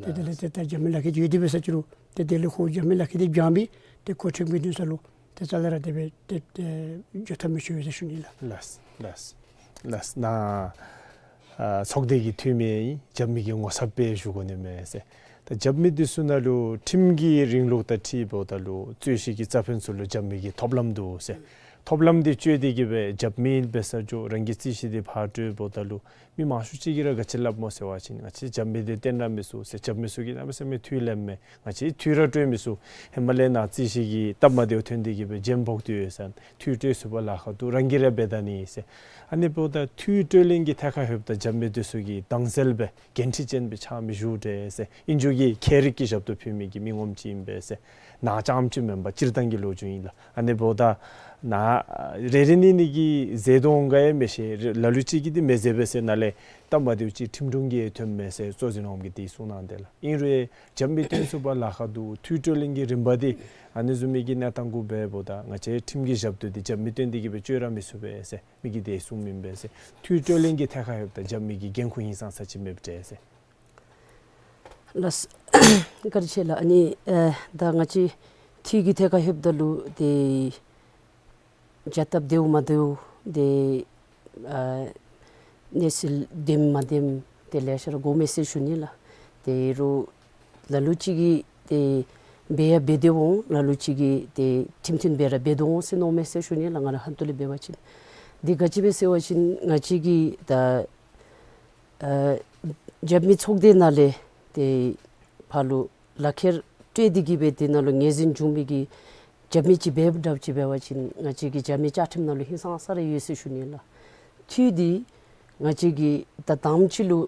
ཏེ་དེ་ལས་ཏེ་ད་རྒྱབ་མི་ལག་ཁྱེར་ཡོད་དེ་འབད་ས་ཅི་རུང་ཏེ་དེ་ལས་ཁོ་རྒྱབ་མི་ལག་ཁྱེར་འདི་བྱང་སྦེ་ཏེ་ཁོ་ཁྲིམས་ཀྱི་འདུན་ས་ལུ་ཏེ་རྩ་ལས་ར་དེ་སྦེ་ཏེ་ཏེ་འགྱོ་ཐབས་མི་ཆོག་ཟེར་ཞུ་ནི་ལགས། ལགས་ལགས་ལགས། ནཱ་ཨ་ཚོགས་སྡེ་གི་འཐུས་མི་ཨིན། རྒྱབ་མི་གི་ངོ་ཚབ་སྦེ་ཞུ་དགོ་ནི་མས་ཟེར། ད་རྒྱབ་མི་འདི་ཚུ་ནང་ལུ་ཁྲིམས་ཀྱི་རིང་ལུགས་དང་འཁྲིལཝ་ད་ལུ་རྩོད་གཞི་གི་རྩ་ཕན་ཚུ་ལུ་རྒྱབ་མི་གི་ཐོབ་ལམ་འདུག་ཟེར། ཐོབ་ལམ་འདི་སྤྱོད་དེ་གིས་སྦེ་རྒྱབ་མི་འབད་ས་ཅི་རང་གི་རྩོད་གཞི་འདི་ཕར་སྤྲོདཔ་ད་ལུ་མི་མང་ཤོས་ཅིག་གིས་ར་ག་ཅི་སླབ་སྨོ་ཟེར་བ་ཅིན་ང་བཅས་རྒྱབ་མི་འདི་བསྟེན་ར་མི་ཚུགས་ཟེར། རྒྱབ་མི་ཚུ་གིས་གནམ་མེད་ས་མེད་འཐུས་ལེན་མས། ང་བཅས་འཐུས་ར་སྤྲོད་མི་ཚུགས། ཧེ་མ་ལས་ནཱ་རྩོད་གཞི་གི་སྟབས་མ་བདེཝ་ཐོན་ཏེ་གིས་སྦེ་རྗེན་ཕོག་སྟེ་ཡོད་ཟེར། འཐུས་སྤྲོད་ཚུགས་པར་ལཱ་ཁག་འདུག། རང་གིས་ར་འབད་ད་ནི་ཟེར། ཨ་ནི་འབདཝ་ད་འཐུས་སྤྲོད་ལེན་གྱི་ཐད་ཁར་ལྷོདཔ་ད་རྒྱབ་མི་འདི་ཚུ་གིས་དྭངས་གསལ་སྦེ་འགན་འཁྲི་ཅན་སྦེ་ཆགས་མི་བཞུགས་ཏེ་ཟེར། ཨིན་རུང་གི་ཁྱད་རིག་གི་ཞབས་ཏོག་ཕུལ་མི་གི་མི་ངོམ་ཅིག་ཨིན་པས་ཟེར། ནཱ་རྐྱངམ་ཅིག་མེན་པར་སྤྱིར་བཏང་གི་ལོ་རྒྱུས་ཨིན་ལགས། ཨ་ནི་འབདཝ་ད་ ནཱ་རེ་རེ་གཉིས་གཉིས་ཀྱིས་བཟོ་དོ་འོང་ག་ཡང་མི་ཤེས། ལ་ལུ་ཅིག་གིས་འདི་མི་བཟོ་པས་ཟེར། ནཱ་ལས་སྟབས་མ་བདེཝ་ཅིག་ཁྲིམས་དྲུང་གིས་ཐོནམ་མས་ཟེར་གཙོ་འཛིན་འོགམ་གིས་དེ་གསུངས་གནང་དེས་ལགས། ཨིན་རུང་རྒྱབ་མི་བཏོན་ཚུགས་པར་ལཱ་ཁག་འདུག། འཐུས་གྲོས་གླེང་གི་རིམ་པ་འདི་ཨ་ནི་བཟུམ་མའི་གི་གནས་སྟངས་གུ་འབདཝ་ད་ང་བཅས་ཁྲིམས་ཀྱི་ཞབས་ཏོག་འདི་རྒྱབ་མི་བཏོན་ཏེ་གི་སྦེ་སྤྱོད་ར་མི་ཚུགས་པས་ཟེར་མི་གིས་དེ་གསུངམ་ཨིན་པས་ཟེར། འཐུས་གྲོས་གླེང་གི་ཐད་ཁར་ལྷོདཔ་ད་རྒྱབ་མི་གི་འགན་ཁུར་ཧིང་སངས་ས་ཅིག་མེདཔ་འདྲས་ཟེར། ལགས། བཀའ་དྲིན་ཆེ་ལགས། ཨ་ནི་ཨེ་ད་ང་བཅས་འཐུས་ཀྱི་ཐད་ཁར་ལྷོདཔ་ད་ལུ་ཏེ་བྱ་སྟབས་བདེཝ་མ་བདེཝ་ཏེ་ཨ་གནས་ཚུལ་བདེནམ་མ་བདེནམ་ཏེ་ལེ་ཤ་ར་གོཝ་མས་ཟེར་ཞུ་ནི་ལགས། ཏེ་རུང་ལ་ལུ་ཅིག་གིས་ཏེ་འབད་ཡང་འབད་དེ་འོང་། ལ་ལུ་ཅིག་གིས་ཏེ་ཁྲིམས་མཐུན་སྦེ་ར་འབད་དོ་འོང་ཟེར་མནོཝ་མས་ཟེར་ཞུ་ནི་ལགས། ང་རའི་ཁ་ཐུག་ལས་འབད་བ་ཅིན་འདི་ག་ཅི་སྦེ་ཟེར་བ་ཅིན་ང་བཅས་ཀྱིས་ད་ཨ་རྒྱབ་མི་ཚོགས་སྡེ་ནང་ལས་ཏེ་ཕར་ལུ་ལག་ཁྱེར་སྤྲོད་དེ་གི་སྦེ་དེ་ནང་ལུ་ངོས་འཛིན་བྱུང་མི་གི་རྒྱབ་མི་ཅིག་འབདཝ་འདྲཝ་ཅིག་འབད་བ་ཅིན་ང་བཅས་ཀྱི་རྒྱབ་མི་བཅའ་ཁྲིམས་ནང་ལུ་ཧིང་སངས་ས་ར་ཡོད་ཟེར་ཞུ་ནི་ལགས། འཐུས་འདི་ང་བཅས་ཀྱིས་ད་དང་པ་ཅིག་ལུ་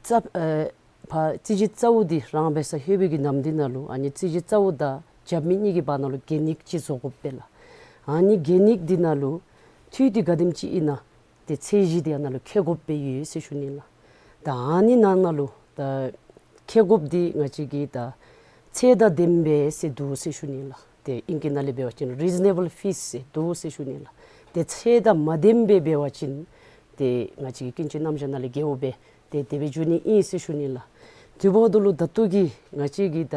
རྩ་ཨེ་ཕར་རྩོད་གཞི་རྩ་བོ་འདི་རང་འབད་སར་ལྷོད་པའི་གི་ནམ་དུས་ནང་ལུ་ཨ་ནི་རྩོད་གཞི་རྩ་བོ་དང་རྒྱབ་མི་གཉིས་ཀྱི་བར་ན་ལུ་གན་ཡིག་ཅིག་བཟོ་དགོཔ་སྦེ་ལགས། ཨ་ནི་གན་ཡིག་འདི་ནང་ལུ་འཐུས་འདི་ག་དེམ་ཅིག་ཨིན་ན་ཏེ་ཚད་གཞི་འདི་ཨ་ནཱ་ལུ་འཁོད་དགོཔ་སྦེ་ཡོད་ཟེར་ཞུ་ནི་ལགས། ད་ཨ་ནི་ནང་ན་ལུ་ད་འཁོད་དགོཔ་འདི་ང་བཅས་ཀྱིས་ད་ཚད་དང་ལྡནམ་སྦེ་ཟེར་འདུག་ཟེར་ཞུ་ནི་ལགས། ཏེ་ཨིང་སྐད་ནང་ལས་འབད་བ་ཅིན་རི་ཛི་ནེ་བཱལ་ཕིས་ཟེར་འདུག་ཟེར་ཞུ་ནི་ལགས། ཏེ་ཚད་དང་མ་ལྡནམ་སྦེ་འབད་བ་ཅིན་ཏེ་ང་བཅས་ཀྱི་ཀུན་སྤྱོད་རྣམ་གཞག་ནང་ལས་འགལཝ་སྦེ་ཏེ་དེ་སྦེ་འགྱོ་ནི་ཨིན་ཟེར་ཞུ་ནི་ལགས། དེ་འབདཝ་ད་ལུ་ད་ལྟོ་གི་ང་བཅས་ཀྱིས་ད་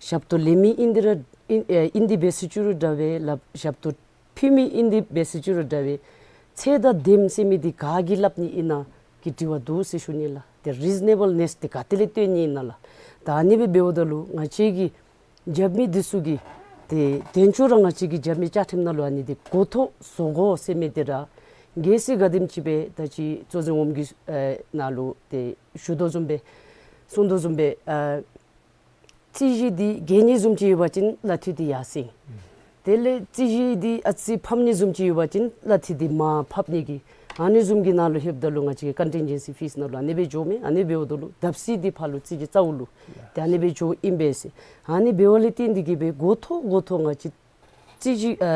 ཞབས་ཏོག་ལེན་མི་ཨིན་ཏེ་ར་ཨིན་ཨེ་ཨིན་ཏེ་འབད་ཟེར་ཅི་རུང་འདྲ་བས་ལགས། ཞབས་ཏོག་ཕུལ་མི་ཨིན་ཏེ་འབད་ཟེར་ཅི་རུང་འདྲ་བས་ཚད་དང་ལྡནམ་ཟེར་མི་འདི་ག་གིས་སླབ་ནི་ཨིན་ན་གི་དྲི་བ་འདུག་ཟེར་ཞུ་ནི་ལགས། ཏེ་རི་ཛི་ནེ་བཱལ་ནེས་འདི་ག་ཏེ་ལས་བཏོན་ནི་ཨིན་ན་ལགས། ད་ཨ་ནི་སྦེ་འབདཝ་ད་ལུ་ང་བཅས་ཀྱི་རྒྱབ་མི་འདི་ཚུ་གིས་ཏེ་དེ་ཚུ་ར་ང་བཅས་ཀྱི་རྒྱབ་མི་བཅའ་ཁྲིམས་ནང་ལུ་ཨ་ནི་འདི་འགོ་ཐོག་བཟོ་དགོ་ཟེར་མི་འདི་ར་གལ་སྲིད་ག་དེམ་ཅིག་སྦེ་ད་ཅི་གཙོ་འཛིན་འོགམ་གི་ཨེ་ནང་ལུ་ཏེ་ཞུ་དོ་བཟུམ་སྦེ་གསུང་དོ་བཟུམ་སྦེ་ཨ་རྩོད་གཞི་འདི་རྒྱས་ནི་བཟུམ་ཅིག་ཡོད་པ་ཅིན་གླ་འཐུས་འདི་ཡར་སེང་། དེ་ལས་རྩོད་གཞི་འདི་ཨ་ཙི་ཕམ་ནི་བཟུམ་ཅིག་ཡོད་པ་ཅིན་གླ་འཐུས་འདི་མར་ཕབ་ནི་གི་ཨ་ནི་བཟུམ་གྱི་ནང་ལུ་ལྷོདཔ་ད་ལུ་ང་བཅས་ཀྱི་ཀོན་ཊིན་ཇེན་སི་ཕིས་ནང་ལུ་ཨ་ནི་སྦེ་འགྱོཝ་མས། ཨ་ནི་འབདཝ་ད་ལུ་བརྡབ་གསིག་འདི་ཕར་ལུ་རྩོད་གཞི་རྩ་བོ་ལུ་ཏེ་ཨ་ནི་སྦེ་འགྱོཝ་ཨིན་པས་ཟེར། ཨ་ནི་འབདཝ་ལས་བརྟེན་ཏེ་གི་སྦེ་འགོ་ཐོག་འགོ་ཐོག་ང་བཅས་རྩོད་གཞི་ཨ་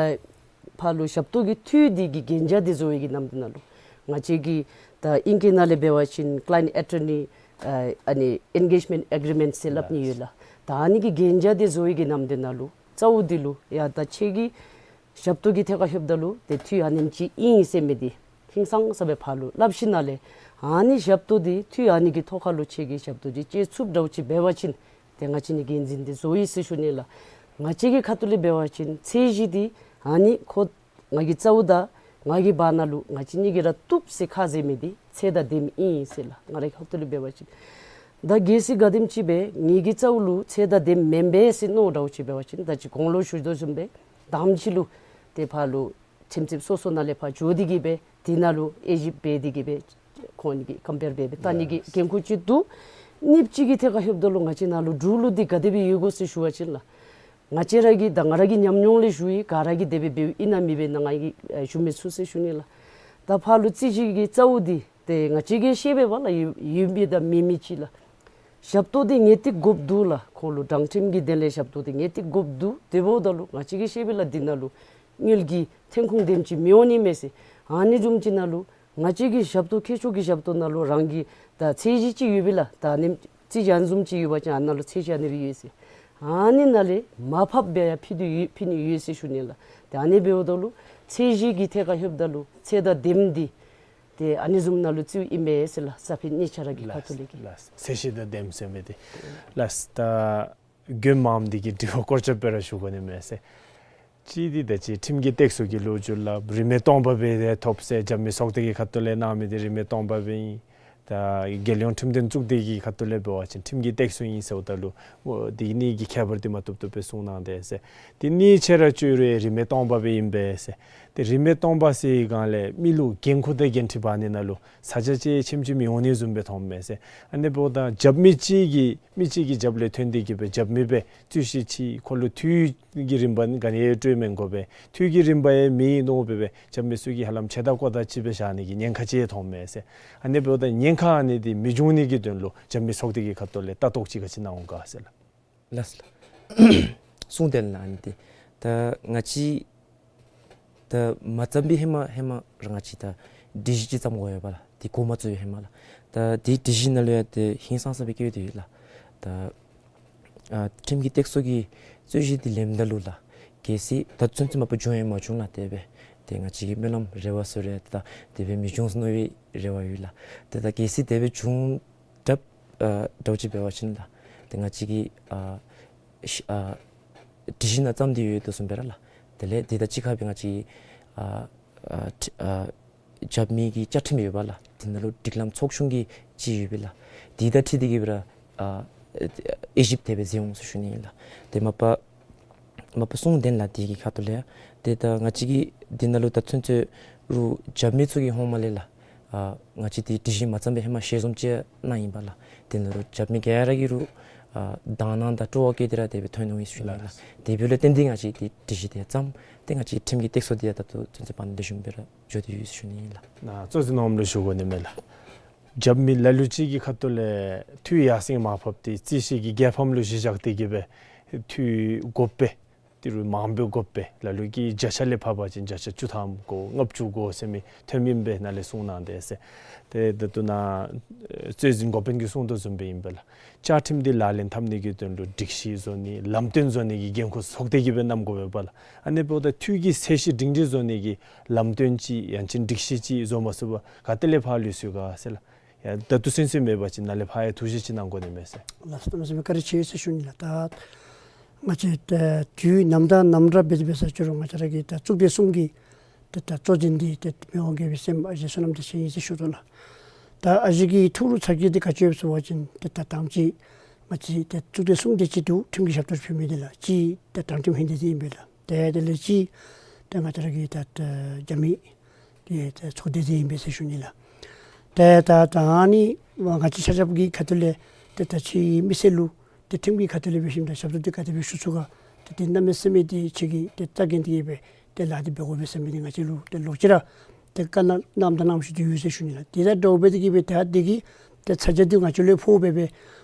ཕར་ལུ་ཞབས་ཏོག་གི་འཐུས་འདི་གི་གན་རྒྱ་འདི་བཟོ་བའི་གི་ནམ་དུས་ནང་ལུ་ང་བཅས་ཀྱི་ད་ཨིང་སྐད་ནང་ལས་འབད་བ་ཅིན་ཀ་ལའིནཊ་ཨེ་ཊོར་ནི་ཨ་ཨ་ནི་ཨེན་གེཇ་མེནཊ་ཨེ་གི་རི་མེནཊ་ཟེར་སླབ་ནི་ཡོད་ལགས། ད་ཨ་ནི་གི་གན་རྒྱ་འདི་བཟོ་བའི་གི་ནམ་དུས་ནང་ལུ་རྩ་བོ་འདི་ལུ་ཡ་ད་ཁྱེད་ཀྱི་ཞབས་ཏོག་གི་ཐད་ཁར་ལྷོདཔ་ད་ལུ་ཏེ་འཐུས་ཨ་ནེམ་ཅིག་ཨིན་ཟེར་མི་འདི་ཧིང་སངས་ས་སྦེ་ཕར་ལུ་སླབ་ཞིནམ་ལས་ཨ་ནི་ཞབས་ཏོག་འདི་འཐུས་ཨ་ནི་གི་ཐོག་ཁར་ལུ་ཁྱེད་ཀྱི་ཞབས་ཏོག་འདི་སྤྱོད་ཚུགསཔ་འདྲཝ་ཅིག་འབད་བ་ཅིན་ཏེ་ང་བཅས་ནི་འགན་འཛིན་འདི་བཟོ་ཡི་ཟེར་ཞུ་ནི་ལགས། ང་བཅས་ཀྱི་ཁ་ཐུག་ལས་འབད་བ་ཅིན་ཚད་གཞི་འདི་ཨ་ནི་ཁོ་ང་གི་རྩ་བོ་དང་ང་གི་བར་ན་ལུ་ང་བཅས་གཉིས་ཀྱིས་ར་བཏུབ་ཟེར་ཁ་བཟེད་མི་འདི་ཚད་དང་ལྡནམ་ཨིན་ཟེར་ལགས། ང་རའི་ཁ་ཐུག་ལས་འབད་བ་ཅིན་ད་གལ་སྲིད་ག་དེམ་ཅིག་སྦེ་ངེ་གི་རྩ་བོ་ལུ་ཚད་དང་ལྡནམ་མེན་པས་ཟེར་མནོ་འདྲཝ་ཅིག་འབད་བ་ཅིན་ད་ཅི་གོང་ལུ་ཞུ་དོ་བཟུམ་སྦེ་དང་པ་ཅིག་ལུ་ཏེ་ཕར་ལུ་ཁྲིམས་རྩོདཔ་སོ་སོ་ནང་ལས་ཕར་འགྱོ་སྟེ་གི་སྦེ་དེ་ནང་ལུ་དབྱེ་ཞིབ་འབད་དེ་གི་སྦེ་ཁོང་གཉིས་ཀྱི་ཀམ་པེར་འབད་སྦེ་བལྟ་ནི་གི་འགན་ཁུར་ཅིག་འདུག། གཉིས་པ་ཅིག་གི་ཐད་ཁར་ལྷོདཔ་ད་ལུ་ང་བཅས་ནང་ལུ་འབྲུག་ལུ་འདི་ག་དེ་སྦེ་ཡོད་གོ་ཟེར་ཞུ་བ་ཅིན་ལགས། ང་བཅས་ར་གི་ད་ང་ར་གི་ཉམས་མྱོང་ལས་ཞུ་ཡི། ག་ར་གིས་དེ་སྦེ་འབདཝ་ཨིན་ན་མེན་པས་ན་ང་གིས་ཨེ་ཞུ་མི་ཚུགས་ཟེར་ཞུ་ནི་ལགས། ད་ཕར་ལུ་རྩོད་གཞི་གི་རྩ་བོ་འདི་ཏེ་ང་བཅས་ཀྱིས་ཤེས་པས་པ་ལགས། ཡོད་ཡོད་མི་དང་མེད་མི་ཅིག་ལགས། ཞབས་ཏོག་འདི་ངེས་ཏིག་དགོཔ་འདུག་ལགས། ཁོ་ལུ་དྲང་ཁྲིམས་ཀྱི་དོན་ལས་ཞབས་ཏོག་འདི་ངེས་ཏིག་དགོཔ་འདུག། དེ་འབདཝ་ད་ལུ་ང་བཅས་ཀྱིས་ཤེས་པས་ལགས། འདི་ནང་ལུ་དངུལ་གྱི་ཐོན་ཁུངས་དེམ་ཅིག་མི་འོང་ནི་མས་ཟེར། ཨ་ནི་བཟུམ་ཅིག་ནང་ལུ་ང་བཅས་ཀྱི་ཞབས་ཏོག་ཁྱད་ཆོས་ཀྱི་ཞབས་ཏོག་ནང་ལུ་རང་གི་ད་ཚད་གཞི་ཅིག་ཡོད་པས་ལགས། ད་ཨ་ནི་རྩོད་གཞི་ཨ་ནི་བཟུམ་ཅིག་ཡོད་པ་ཅིན་ཨ་ནཱ་ལུ་ཚད་གཞི་ཨ་ནི་སྦེ་ཡོད་ཟེར། ཨ་ནི་ནང་ལས་མར་ཕབ་སྦེ་ཡང་ཕུལ་དོ་ཡོད་ཕུལ་ནི་ཡོད་ཟེར་ཞུ་ནི་ལགས། ཏེ་ཨ་ནི་འབདཝ་ད་ལུ་ཚད་གཞི་གི་ཐད་ཁར་ལྷོདཔ་ད་ལུ་ཚད་དང་ལྡནམ་འདི་ཏེ་ཨ་ནི་བཟུམ་ནང་ལུ་བརྩིཝ་ཨིན་པས་ཟེར་ལགས། ས་ཕི་གཉིས་ཆ་ར་གི་ཁ་ཐུག་ལས་ཀྱི། ལགས། ཚད་གཞི་དང་ལྡནམ་ཟེར་མི་འདི་ལགས། ད་རྒྱུན་མངམ་འདི་གི་དྲི་བ་སྐོར་ཅིག་སྦེ་ར་ཞུ་དགོ་ནི་མས་ཟེར། གཅིག་འདི་ད་ཅི་ཁྲིམས་ཀྱི་སྟེགས་གསོ་གི་ལོ་རྒྱུས་ལགས། རིན་མེད་སྟོང་པ་སྦེ་ཐོབ་ཟེར་རྒྱབ་མི་ཚོགས་སྡེ་གི་ཁ་ཐུག་ལས་གནང་མི་འདི་རིན་མེད་སྟོང་པ་སྦེ་ཨིན། ད་རྒྱལ་ཡོངས་ཁྲིམས་དོན་གཙུག་སྡེ་གི་ཁ་ཐུག་ལས་འབད་བ་ཅིན་ཁྲིམས་ཀྱི་སྟེགས་གསོ་ཨིན་ཟེརཝ་ད་ལུ་འོ་འདི་གཉིས་ཀྱི་ཁྱད་པར་འདི་མ་བཏུབ་བཏུབ་སྦེ་གསུངས་གནང་དེས་ཟེར། འདི་གཉིས་ཆ་ར་ཅིག་རུང་རིན་མེད་སྟོང་པ་སྦེ་ཨིན་པས་ཟེར། ཏེ་རིན་མེད་སྟོང་པ་ཟེར་བའི་སྒང་ལས་མི་ལུ་འགན་ཁུར་དང་འགན་འཁྲི་འབག་ནི་ནང་ལུ་ས་ཆ་ཅིག་ཆེམ་ཅིག་མི་འོང་ནི་བཟུམ་སྦེ་མཐོངམ་མས་ཟེར། ཨ་ནི་འབདཝ་ད་རྒྱབ་མི་གཅིག་གིས་མི་གཅིག་གི་རྒྱབ་ལས་ཐོན་ཏེ་གི་སྦེ་རྒྱབ་མི་སྦེ་རྩོད་གཞི་ཅིག་ཁོ་ལུ་འཐུས་ཀྱི་རིམ་པ་ག་ནི་ཡང་སྤྲོད་མི་དགོ་པས། འཐུས་ཀྱི་རིམ་པ་ཡང་མེད་མནོ་སྦེ་སྦེ་རྒྱབ་མི་ཚུ་གིས་ཧ་ལམ་ཆེ་ད་ཀོ་ད་ཅིག་སྦེ་བཞག་ནི་གི་ཉེན་ཁ་ཅིག་མཐོངམ་མས་ཟེར། ཨ་ནི་འབདཝ་ད་ཉེན་ཁ་ཨ་ནི་འདི་མི་འབྱུང་ནི་གི་དོན་ལུ་རྒྱབ་མི་ཚོགས་སྡེ་གི་ཁ་ཐུག་ལས་ལྟ་རྟོག་ཅིག་ག་ཅི་གནང་འོང་ག་ཟེར་ལགས། ལགས་ལགས། གསུང་དོན་ལགས། ཨ་ནི་འདི་ད་ང་བཅས་ ད་མ་བརྩམས་པའི་ཧེ་མ་ཧེ་མ་ར་ང་བཅས་ད་སྒྲིག་གཞི་ཅིག་བརྩམ་དགོ་ཡོདཔ་ལགས། དེ་འགོ་མ་བཙུགས་པའི་ཧེ་མ་ལགས། ད་དེ་སྒྲིག་གཞི་ནང་ལུ་ཡང་ཏེ་ཧིང་སངས་ས་སྦེ་བཀོད་དེ་ཡོད་ལགས། ད་ཨ་ཁྲིམས་ཀྱི་སྟེགས་གསོ་གི་རྩོད་གཞི་དེ་ལེནམ་ད་ལུ་ལགས། གལ་སྲིད་ད་ཚུན་ཚོད་མ་པ་བྱུང་ཡང་མ་བྱུང་ལགས། དེ་སྦེ་ཏེ་ང་བཅས་ཀྱིས་སྨོན་ལམ་རེ་བ་ཟེར་རུང་ད་དེ་སྦེ་མི་འབྱུང་ཟེར་མནོ་བའི་རེ་བ་ཡོད་ལགས། ཏེ་ད་གལ་སྲིད་དེ་སྦེ་བྱུང་དྲགས་ཨ་འདྲཝ་ཅིག་འབད་བ་ཅིན་ལགས། ཏེ་ང་བཅས་ཀྱིས་ཨ་ཤ་ཨ་སྒྲིག་གཞི་ནང་བརྩམས་ཏེ་ཡོད་དོ་བཟུམ་སྦེ་ར་ལགས། དེ་ལས་དེ་དང་གཅིག་ཁར་སྦེ་ང་བཅས་ཀྱིས་ཨ་ཨ་ཁྲི་ཨ་རྒྱབ་མི་གི་བཅའ་ཁྲིམས་ཡོདཔ་ལགས། དེ་ནང་ལུ་སྒྲིག་ལམ་ཚོགས་ཆུང་གི་ཅིག་ཡོདཔ་ལགས། དེ་དང་འཁྲིལ་ཏེ་གིས་སྦེ་ར་ཨ་དབྱེ་ཞིབ་དེ་སྦེ་མཛད་འོང་ཟེར་ཞུ་ནི་ཨིན་ལགས། ཏེ་མ་པ་མ་པ་གསུང་དོན་ལགས། དེ་གི་ཁ་ཐུག་ལས་ཏེ་ད་ང་བཅས་ཀྱིས་དེ་ནང་ལུ་ད་ཚུན་ཚོད་རུང་རྒྱབ་མི་ཚུ་གི་ཧོངས་མ་ལས་ལགས། ཨ་ང་བཅས་དེ་སྒྲིག་གཞི་མ་བརྩམས་པའི་ཧེ་མ་ཞལ་འཛོམས་ཅིག་གནང་ཡི་པ་ལགས། དེ་ནང་ལུ་རྒྱབ་མི་ག་ར་གིས་རུང་ཨ་དག་སྣང་དང་སྤྲོ་བ་བསྐྱེད་དེ་ར་དེ་སྦེ་ཐོན་འོང་ཡི་ཟེར་ཞུ་ནི་ཨིན་ལགས། དེ་འབདཝ་ལས་བརྟེན་ཏེ་ང་བཅས་དེ་སྒྲིག་གཞི་དེ་བརྩམས་ཏེ་ང་བཅས་ཁྲིམས་ཀྱི་སྟེགས་གསོ་དེ་ཡང་ད་ལྟོ་ཚུན་ཚོད་བར་ན་ལེགས་ཤོམ་སྦེ་ར་འགྱོ་སྟེ་ཡོད་ཟེར་ཞུ་ནི་ཨིན་ལགས། ནཱ་གཙོ་འཛིན་ནོར་བུ་ལུ་ཞུ་དགོ་ནི་མས་ལགས། རྒྱབ་མི་ལ་ལུ་ཅིག་གི་ཁ་ཐུག་ལས་འཐུས་ཡར་སེང་མར་ཕབ་སྟེ་རྩོད་གཞི་གི་རྒྱལ་ཕམ་ལུ་གཞི་བཞག་སྟེ་གིས་སྦེ་འཐུས་དགོཔ་སྦེ་ཏི་རུ་མང་པོ་དགོཔ་སྦེ་ལ་ལུ་གིས་བརྒྱ་ཆ་ལས་ཕབ་པ་ཅིན་བརྒྱ་ཆ་བཅུ་ཐམ་དགོ་ལྔ་བཅུ་དགོ་ཟེར་མི་ཐོནམ་ཨིན་པས་ནཱ་ལས་གསུང་གནང་དེས་ཟེར། ཏེ་ད་ལྟོ་ནཱ་ཨེ་གཙོ་འཛིན་འགོ་དཔོན་གྱིས་གསུང་དོ་བཟུམ་སྦེ་ཨིན་པས་ལགས། བཅའ་ཁྲིམས་འདི་ལག་ལེན་འཐབ་ནི་གི་དོན་ལུ་སྒྲིག་གཞི་བཟོ་ནི་ལམ་སྟོན་བཟོ་ནི་གི་འགན་ཁུར་ཚོགས་སྡེ་གིས་སྦེ་བསྣམ་དགོ་པས་པ་ལགས། ཨ་ནི་འབདཝ་ད་འཐུས་ཀྱི་ཚད་གཞི་སྒྲིང་སྒྲི་བཟོ་ནི་གི་ལམ་སྟོན་ཅིག་ཡང་ཅིན་སྒྲིག་གཞི་ཅིག་བཟོ་མ་ཚུགས་པར་ག་ཏེ་ལས་ཕར་ལུས་སོང་ག་ཟེར་ལགས། ཡ་ད་ལྟོ་ཚུན་ཚོད་མེད་པ་ཅིན་ནཱ་ལས་ཕར་ཡང་ཐུགས་བཞེད་ཅིག་གནང་དགོ་ནི་མས་ཟེར། ལགས་སོ། གནམ་མེད་ས་མེད་བཀའ་དྲིན་ཆེ་ཟེར་ཞུ་ནི་ལགས། ད་ང་བཅས་ད་དུས་ནམ་དང་ནམ་ར་འབད་དེ་འབད་ས་ཅིག་རུང་ང་བཅས་ར་གི་ད་གཙུག་སྡེ་གསུམ་གྱི་ད་ད་གཙོ་འཛིན་འདི་ད་མི་དབང་རྒྱལ་པོའི་སྲསམོ་ཨ་ཞེ་བསོད་ནམས་བདེ་ཆེན་ཨིན་ཟེར་ཞུ་དོ་ལགས། ད་ཨ་ཞེ་གི་ཐུགས་ལུ་ཚ་གྱང་འདི་ག་ཅི་ཡོདཔ་ཟེར་བ་ཅིན་ད་ད་དང་པ་ཅིག་ང་བཅས་ད་གཙུག་སྡེ་གསུམ་དེ་ཅིག་འདུག། ཁྲིམས་ཀྱི་ཞབས་ཏོག་ཕུལ་མི་འདི་ལགས། གཅིག་ད་དྲང་ཁྲིམས་ལྷན་སྡེ་འདི་ཨིན་པས་ལགས། ཏེ་དེ་ལས་གཅིག་ཏེ་ང་བཅས་ར་གི་ད་ད་རྒྱབ་མི་ཏེ་ད་ཚོགས་སྡེ་འདི་ཨིན་པས་ཟེར་ཞུ་ནི་ལགས། ཏེ་ད་ད་ཨ་ནི་ང་བཅས་ཆ་ཁྱབ་ཀྱི་ཁ་ཐུག་ལས་ཏེ་ད་ཕྱིའི་མི་སེར་ལུ་ཏེ་ཁྲིམས་ཀྱི་ཁ་ཐུག་ལས་འབད་ཞིནམ་ད་ཞབས་ཏོག་འདི་ག་དེ་སྦེ་ཞུ་ཚུགས་ག། ཏེ་ཏེ་གནམ་མེད་ས་མེད་ཏེ་ཁྱེད་ཀྱིས་ཏེ་རྩ་འགེངས་ཏེ་གིས་སྦེ་ཏེ་ལཱ་འདི་འབད་དགོ་པས་ཟེར་མི་འདི་ང་བཅས་ལུ་ཏེ་ལོག་ཅི་ར་ཏེ་བཀའ་གནང་གནངམ་དང་གནང་བཞིན་དུ་ཡོད་ཟེར་ཞུ་ནི་ལགས། ཏེ་ད་འདྲཝ་འབད་དེ་གིས་སྦེ་ད་འདི་གིས་ཏེ་ཚ་གྱང་འདི་ང་བཅས་ལུ་ཕོག་སྦེ་སྦེ་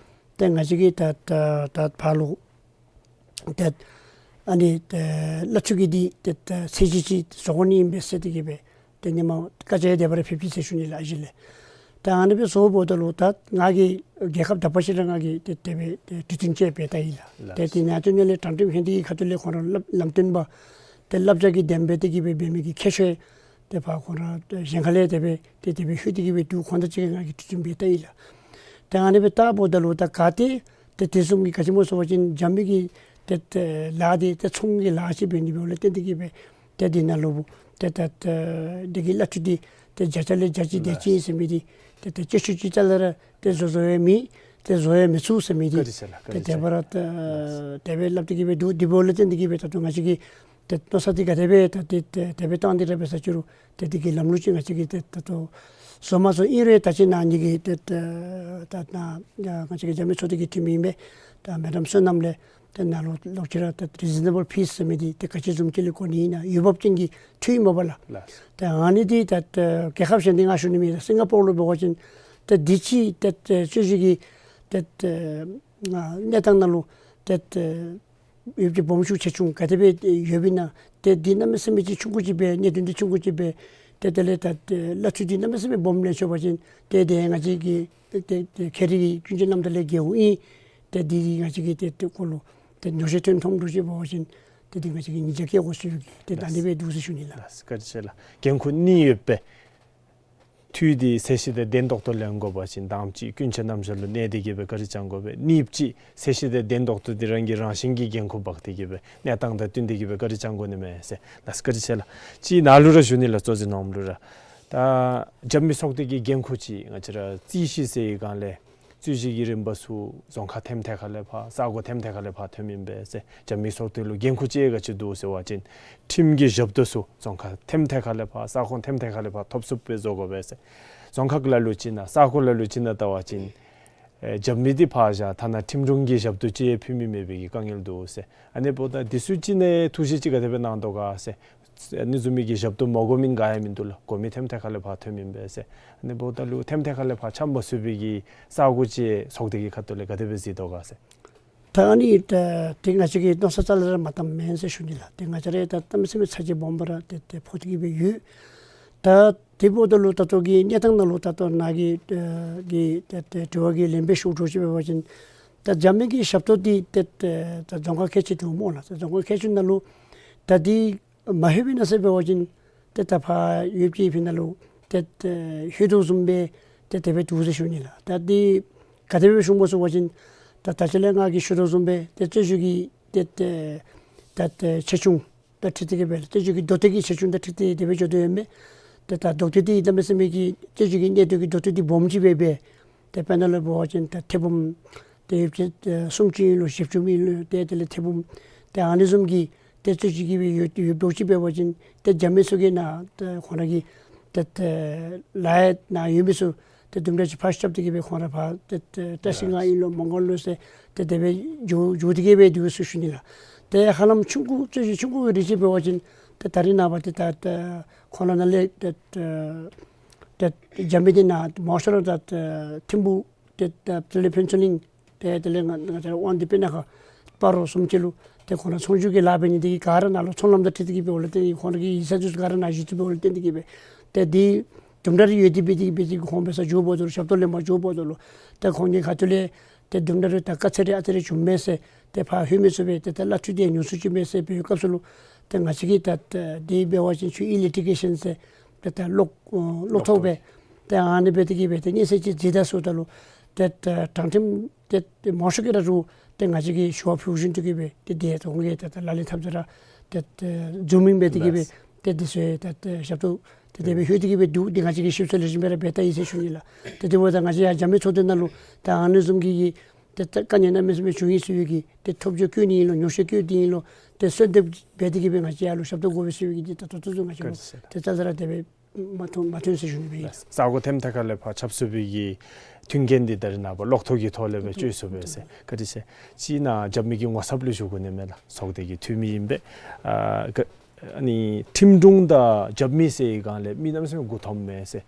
ཏེ་ང་བཅས་ཀྱིས་ད་ད་ད་ཕར་ལུ་ཏེ་ཨ་ནི་ཏེ་གླ་འཐུས་ཀྱི་འདི་ཏེ་ད་ཚད་གཞི་ཅིག་བཟོ་དགོ་ནི་ཨིན་པས་ཟེར་ཏེ་གིས་སྦེ་ཏེ་ནི་མ་བཀའ་རྒྱ་དེ་སྦེ་ར་ཕེབས་ཅི་ཟེར་ཞུ་ནི་ལགས། ཨ་ཞེ་ལས་ད་ཨ་ནི་སྦེ་བཟོཝ་ད་ལུ་ད་ང་གིས་རྒྱལ་ཁབ་དག་པ་ཅིག་ར་ང་གིས་ཏེ་དེ་སྦེ་ཏེ་གྲོས་བསྟུན་ཅིག་འབད་ད་ཡི་ལགས། ལགས། ཏེ་དེ་ནང་དོན་ལས་དྲང་ཁྲིམས་ལྷན་སྡེ་གི་ཁ་ཐུག་ལས་ཁོང་ར་ལམ་སྟོན་པ་ཏེ་བསླབ་བྱ་གི་དེ་སྦེ་ཏེ་གིས་སྦེ་འབད་མི་གི་ཁྱད་ཆོས་ཏེ་ཕར་ཁོང་ར་གཞན་ཁ་ལས་དེ་སྦེ་ཏེ་དེ་སྦེ་ལྷོད་དེ་གིས་སྦེ་འདུག། ཁོང་དང་གཅིག་ཁར་ང་གིས་གྲོས་བསྟུན་འབད་ད་ཡི་ལགས། ཏེ་ཨ་ནི་སྦེ་བལྟཝ་ད་ལུ་ད་ག་ཏེ་ཏེ་དེ་བཟུམ་གྱི་ག་ཅི་སྨོ་ཟེར་བ་ཅིན་རྒྱབ་མི་གི་ཏེ་ཏེ་ལཱ་འདི་ཏེ་ཚོང་གི་ལཱ་ཅིག་འབད་ནི་འབདཝ་ལས་བརྟེན་ཏེ་གིས་སྦེ་ཏེ་འདི་ནང་ལུ་ཏེ་ཏེ་ཏེ་འདི་གི་གླ་འཐུས་འདི་ཏེ་བརྒྱ་ཆ་ལས་བརྒྱ་ཅིག་དེ་ཅིག་ཨིན་ཟེར་མི་འདི་ཏེ་ཏེ་སྤྱོད་ཚུགས་ཅིག་རྩ་ལས་ར་ཏེ་བཟོ་བཟོ་ཡང་མེད། ཏེ་བཟོ་ཡང་མི་ཚུགས་ཟེར་མི་འདི་བཀའ་དྲིན་ཆེ་ལགས། ཏེ་བཀའ་དྲིན་ཆེ་དེ་སྦེ་ར་ཏེ་ལགས། དེ་སྦེ་སླབ་སྟེ་གིས་སྦེ་འདུག། དེ་འབདཝ་ལས་བརྟེན་ཏེ་གིས་སྦེ་ད་ལྟོ་ང་བཅས་ཀྱིས་ཏེ་མནོ་བསམ་འདི་ག་དེ་སྦེ་ད་ཏེ་ཏེ་དེ་སྦེ་བཏང་སྟེ་ར་འབད་ས་ཅིག་རུང་ཏེ་འདི་གི་ལམ་ལུགས་ཅིག་ང་བཅས་ཀྱིས་ཏེ་ད་ལྟོ་བཟོ་མ་བཟོ་ཨིན་རུང་ད་ཅི་ནཱ་ཨ་ནི་གི་ཏེ་ཏེ་ད་ནཱ་ང་བཅས་ཀྱི་རྒྱབ་མི་ཚོགས་སྡེ་གི་འཐུས་མི་ཨིན་པས། ད་མེ་ཌམ་བསོད་ནམས་ལས་ཏེ་ནཱ་ལུ་ལོག་ཅི་ར་ད་རི་ཛི་ནེ་བཱལ་ཕིས་ཟེར་མི་འདི་ཏེ་ག་ཅི་བཟུམ་ཅིག་ལས་གོ་ནི་ཨིན་ན་འོས་འབབ་ཅན་གྱི་འཐུས་ཨིན་མས་པ་ལགས། ལགས། ཏེ་ཨ་ནི་འདི་ད་ཏེ་རྒྱལ་ཁབ་གཞན་འདི་ང་ཞུ་ནི་མེད། ད་སིང་ག་པོར་ལུ་འབད་བ་ཅིན་ཏེ་འདི་ཅིག་ཏེ་ཏེ་རྩོད་གཞི་གི་ཏེ་ཏེ་གནས་སྟངས་ནང་ལུ་ཏེ་ཏེ་ཡོདཔ་ཅིག་སྦོམ་ཆུང་ཆེ་ཆུང་ག་དེ་སྦེ་ཡོདཔ་ཨིན་ན་ཏེ་འདི་གནམ་མེད་ས་མེད་ཅིག་ཆུང་ཀུ་ཅིག་སྦེ་གནད་དོན་འདི་ཆུང་ཀུ་ཅིག་སྦེ་ཏེ་དེ་ལས་ད་ཏེ་གླ་འཐུས་འདི་གནམ་མེད་ས་མེད་སྦོམ་ལེན་ཆོག་པ་ཅིན་ཏེ་དེ་ང་བཅས་ཀྱི་ཏེ་ཏེ་ཏེ་ཁེ་རི་གི་ཀུན་སྤྱོད་རྣམ་དག་ལས་འགལཝ་ཨིན། ཏེ་འདི་འདི་ང་བཅས་ཀྱིས་ཏེ་ཏེ་ཁོ་ལུ་ཏེ་ཉོགས་བཤད་ཐོན་ཐོནམ་འདྲཝ་ཅིག་འབད་བ་ཅིན་ཏེ་འདི་ང་བཅས་ཀྱིས་ཉེས་བྱ་བཀལ་དགོ་ཟེར་ཏེ་ད་ཨ་ནི་སྦེ་འདུག་ཟེར་ཞུ་ནི་ལགས། ལགས། བཀའ་དྲིན་ཆེ་ལགས། འགན་ཁུར་གཉིས་ཡོད་པས། འཐུས་འདི་ཚད་གཞི་དང་ལྡན་ཏོག་ཏོ་ལེན་དགོ་པ་ཅིན་དང་པ་ཅིག་ཀུན་སྤྱོད་རྣམ་གཞག་ལུ་གནས་ཏེ་གིས་སྦེ་བཀའ་དྲིན་བསྐྱང་དགོ་པས། གཉིས་པ་ཅིག་ཚད་གཞི་དང་ལྡན་ཏོག་ཏོ་འདི་རང་གིས་རང་བཞིན་གྱིས་འགན་ཁུར་འབག་སྟེ་གིས་སྦེ་གནས་སྟངས་དང་བསྟུན་ཏེ་གིས་སྦེ་བཀའ་དྲིན་བསྐྱང་དགོ་ནི་མས་ཟེར། ལགས་སོ། བཀའ་དྲིན་ཆེ་ལགས། ཅིག་ནཱ་ལུ་ར་ཞུ་ནི་ལགས། གཙོ་འཛིན་ནོར་བུ་ལུ་ར། ད་རྒྱབ་མི་ཚོགས་སྡེ་གི་འགན་ཁུར་ཅིག་ང་བཅས་ར་རྩོད་གཞི་ཟེར་བའི་སྒང་ལས་རྩོད་གཞི་གི་རིམ་པ་ཚུ་རྫོང་ཁག་ཐེམ་ཐད་ཁ་ལས་ཕར་ས་གོ་ཐེམ་ཐད་ཁ་ལས་ཕར་ཐོནམ་ཨིན་པས་ཟེར། རྒྱབ་མི་ཚོགས་སྡེ་ལུ་འགན་ཁུར་ཅིག་ག་ཅི་འདུག་ཟེར་བ་ཅིན་ཁྲིམས་ཀྱི་ཞབས་ཏོག་ཚུ་རྫོང་ཁག་ཐེམ་ཐད་ཁ་ལས་ཕར་ས་ཁོངས་ཐེམ་ཐད་ཁ་ལས་ཕར་ཐོབ་ཚུགསཔ་སྦེ་བཟོ་དགོ་པས་ཟེར། རྫོང་ཁག་ལ་ལུ་ཅིག་ནང་ས་གོ་ལ་ལུ་ཅིག་ནང་བལྟ་བ་ཅིན་ཨེ་རྒྱབ་མི་འདི་ཕར་བཞག་ཐ་ན་ཁྲིམས་དྲུང་གི་ཞབས་ཏོག་ཅིག་ཡང་ཕུལ་མི་མེད་པའི་གི་དཀའ་ངལ་འདུག་ཟེར། ཨ་ནི་འབདཝ་ད་འདི་ཚུ་ཅིག་ནང་ཐུགས་བཞེད་ཅིག་ག་དེ་སྦེ་གནང་དོ་ག་ཟེར། ཨ་ནི་བཟུམ་མའི་གི་ཞབས་ཏོག་མ་དགོ་མི་ག་ཡང་མིན་འདུག་ལགས། དགོ་མི་ཐེམ་ཐད་ཁ་ལས་ཕར་ཐོནམ་ཨིན་པས་ཟེར། ཨ་ནི་འབདཝ་ད་ལུ་ཐེམ་ཐད་ཁ་ལས་ཕར་འཆམ་མ་ཚུགས་པའི་གི་ས་གོ་ཅིག་ཚོགས་སྡེ་གི་ཁ་ཐུག་ལས་ག་དེ་སྦེ་གཟིགས་དོ་ག་ཟེར། ད་ཨ་ནི་ད་དེ་ང་བཅས་ཀྱིས་མནོ་བསམ་རྩ་ལས་ར་མ་བཏངམ་མེན་ཟེར་ཞུ་ནི་ལགས། དེ་ང་བཅས་ར་ད་གནམ་མེད་ས་མེད་ཚ་གྱང་སྦོམ་སྦེ་ར་ཏེ་ཏེ་ཕོག་སྟེ་གི་སྦེ་ཡོད། ད་དེ་འབདཝ་ད་ལུ་ད་ལྟོ་གི་གནས་སྟངས་ནང་ལུ་ད་ལྟོ་ནཱ་གི་ཨ་གི་ཏེ་ཏེ་དྲི་བ་གི་ལན་སྦེ་ཞུ་དགོཔ་ཅིག་འབད་བ་ཅིན་ད་རྒྱབ་མི་གི་ཞབས་ཏོག་འདི་ཏེ་ཏེ་ད་རྫོང་ཁག་ཁལ་གཅིག་འདུག་སྨོ་ལགས། ད་རྫོང་ཁག་ཁལ་གཅིག་ནང་ལུ་ད་འདི་མ་ལྷོད་པའི་ནང་ཟེར་འབད་བ་ཅིན་ཏེ་ད་ཕར་ཡུལ་གྱི་ཕི་ནང་ལུ་ཏེ་ཏེ་ལྷོད་དོ་བཟུམ་སྦེ་ཏེ་དེ་སྦེ་འདུག་ཟེར་ཞུ་ནི་ལགས། ད་འདི་ག་དེ་སྦེ་ཞུཝ་སྨོ་ཟེར་བ་ཅིན་ད་ད་ཅི་ལས་ང་གིས་ཞུ་དོ་བཟུམ་སྦེ་ཏེ་རྩོད་བཅུད་ཀྱི་ཏེ་ཏེ་ད་ཏེ་ཆེ་ཆུང་དང་འཁྲིལ་ཏེ་གི་སྦེ་རྩོད་བཅུད་ཀྱི་མདོ་སྟོད་ཀྱི་ཆེ་ཆུང་དང་འཁྲིལ་ཏེ་དེ་སྦེ་འགྱོ་དོ་ཡོདཔ་མས། ཏེ་ད་མདོ་སྟོད་འདི་གནམ་མེད་ས་མེད་ཀྱི་རྩོད་བཅུད་ཀྱི་གནད་དོན་གྱི་མདོ་སྟོད་འདི་སྦོམ་ཅིག་སྦེ་འབད། ཏེ་དཔེར་ན་ལུ་འབད་བ་ཅིན་ད་ཐེར་འབུམ་ཏེ་ཡོདཔ་ཅིག་ཨེ་སུམ་ཅུ་ཨིན་ལོ་བཞི་བཅུ་ཨིན་ལོ་ཏེ་དེ་ལས་ཐེར་འབུམ་ཏེ་ཨ་ནི་བཟུམ་གྱི་ཏེ་རྩོད་བཅུད་ཀྱི་སྦེ་ཡོད་ཡོདཔ་འདྲཝ་ཅིག་འབད་བ་ཅིན་ཏེ་རྒྱབ་མི་ཚུ་གིས་ནཱ་ཏེ་ཁོང་ར་གི་ཏེ་ཏེ་ལཱ་ཡང་ནཱ་ཡོད་མི་ཚུ་ཏེ་དུམ་གྲ་ཅིག་ཕར་རྐྱབ་སྟེ་གི་སྦེ་ཁོང་ར་ཕར་ཏེ་ཏེ་བཀྲིས་སྒང་ཨིན་ལོ་མོང་སྒར་ལོ་ཟེར་ཏེ་དེ་སྦེ་འགྱོ་འགྱོ་སྟེ་གི་སྦེ་འདུག་ཟེར་ཞུ་ནི་ལགས། ཏེ་ཧ་ལམ་ཆུང་ཀུ་རྩོད་བཅུད་ཆུང་ཀུ་གི་རིགས་ཅིག་འབད་བ་ཅིན་ཏེ་ད་རིས་ནངས་པ་ཏེ་ད་ཏེ་ཁོང་ར་ནང་ལས་ཏེ་ཏེ་ཏེ་རྒྱབ་མི་འདི་ནཱ་མང་ཤོས་ར་ད་ཏེ་ཐིམ་ཕུག་ཏེ་ད་དེ་ལས་ཕུན་ཚོགས་གླིང་ཏེ་དེ་ལས་ང་ང་བཅས་ར་དབང་འདུས་སྤུ་ན་ཁ་སྤ་རོ་བཟུམ་ཅིག་ལུ་ཏེ་ཁོང་ར་ཚོང་བསྒྱུར་གྱི་ལཱ་འབད་ནི་འདི་གིས་ག་ར་ནཱ་ལུ་ཚོང་ལམ་དང་འཁྲིལ་ཏེ་གི་སྦེ་འོང་ལས་བརྟེན་ཏེ་ཁོང་ར་གི་ཡིག་ཚང་འདི་ཚུ་ག་ར་ནཱ་བཞུགས་ཏེ་སྦེ་འོང་ལས་བརྟེན་ཏེ་གི་སྦེ་ཏེ་འདི་དུམ་གྲ་རེ་ཡོད་དེ་འབད་དེ་འབད་དེ་ཁོང་འབད་སར་འགྱོཝ་ད་ལུ་ཞབས་ཏོག་ལེན་པར་འགྱོཝ་ད་ལུ་ཏེ་ཁོང་གི་ཁ་ཐུག་ལས་ཏེ་དུམ་གྲ་རེ་ད་དཀའ་ཚེགས་རེ་ཨ་ཙི་རེ་བྱུངམ་མས་ཟེར་ཏེ་ཕར་ལྷོད་མི་ཚུ་སྦེ་ཏེ་ད་གླ་འཐུས་འདི་ཉུང་སུ་ཅིག་མས་ཟེར་འབད་བའི་སྐབས་སུ་ལུ་ཏེ་ང་བཅས་ཀྱིས་ད་ད་འདི་འབད་བ་ཅིན་ཆུ་ཨི་ལི་ཊི་གེ་ཤཱན་ཟེར་ཏེ་ད་གློག་ཨ་གློག་ཐོག་སྦེ་ཏེ་ཨ་ནི་འབད་དེ་གི་སྦེ་ཏེ་སྙན་སེང་ཅིག་མཛད་ད་ཟེརཝ་ད་ལུ་ཏེ་ད་དྲང་ཁྲིམས་ཏེ་ཏེ་མང་ཤོས་ཀྱིས་ར་རུང་ཏེ་ང་བཅས་ཀྱིས་ཞུ་བ་ཕུལ་བཞིན་དུ་གི་སྦེ་ཏེ་དེ་ད་ཁོང་གིས་ཏེ་ད་ལག་ལེན་འཐབ་ས་ར་ཏེ་ཏེ་ཛུམ་མིང་འབད་དེ་གི་སྦེ་ཏེ་དེ་ཚུ་ད་ཏེ་ཞབས་ཏོག་ཏེ་དེ་སྦེ་ལྷོད་དེ་གི་སྦེ་འདུག། ཏེ་ང་བཅས་ཀྱིས་ཞིབ་འཚོལ་ལེགས་ཤོམ་སྦེ་ར་འབད་ད་ཡི་ཟེར་ཞུ་ནི་ལགས། ཏེ་དེ་འབདཝ་ད་ང་བཅས་ཡར་རྒྱབ་མི་ཚོགས་སྡེ་ནང་ལུ་ད་ཨ་ནི་བཟུམ་གྱི་ཏེ་ད་དཀའ་ངལ་གནམ་མེད་ས་མེད་བྱུང་ཡི་ཟེར་བའི་གི་ཏེ་ཐོབ་བརྗོད་བཀོད་ནི་ཨིན་ལོ་ཉོགས་བཤད་བཀོད་དེ་ཨིན་ལོ་ཏེ་གསོལ་འདེབས་འབད་དེ་གི་སྦེ་ང་བཅས་ཡར་ལུ་ཞབས་ཏོག་དགོ་པས་ཟེར་བའི་གི་ཏེ་ད་ད་ལྟོ་ཚུན་ང་བཅས་ལུ་ཏེ་ད་ལྟོ་ར་དེ་སྦེ་མ་ཐོན་མ་ཐོན་ཟེར་ཞུ་ནི་སྦེ་ཨིན། ས་གོ་ཐེམ་ཐ་ཁ་ལས་ཕར་ཆབ་སྲིད་པའི་གི་མཐུན་རྐྱེན་འདི་ད་རིས་ནངས་པ་གློག་ཐོག་གི་ཐོག་ལས་སྦེ་སྤྱོད་ཚུགས་པས་ཟེར། བཀའ་དྲིན་ཆེ། ཅིག་ནཱ་རྒྱབ་མི་གི་ངོ་ཚབ་ལུ་ཞུ་དགོ་ནི་མས་ལགས། ཚོགས་སྡེ་གི་འཐུས་མི་ཨིན་པས། ཨ་ག་ཨ་ནི་ཁྲིམས་དྲུང་དང་རྒྱབ་མི་ཟེར་བའི་སྒང་ལས་མི་གནམ་མེད་ས་མེད་མགུ་འཐོམ་མས་ཟེར།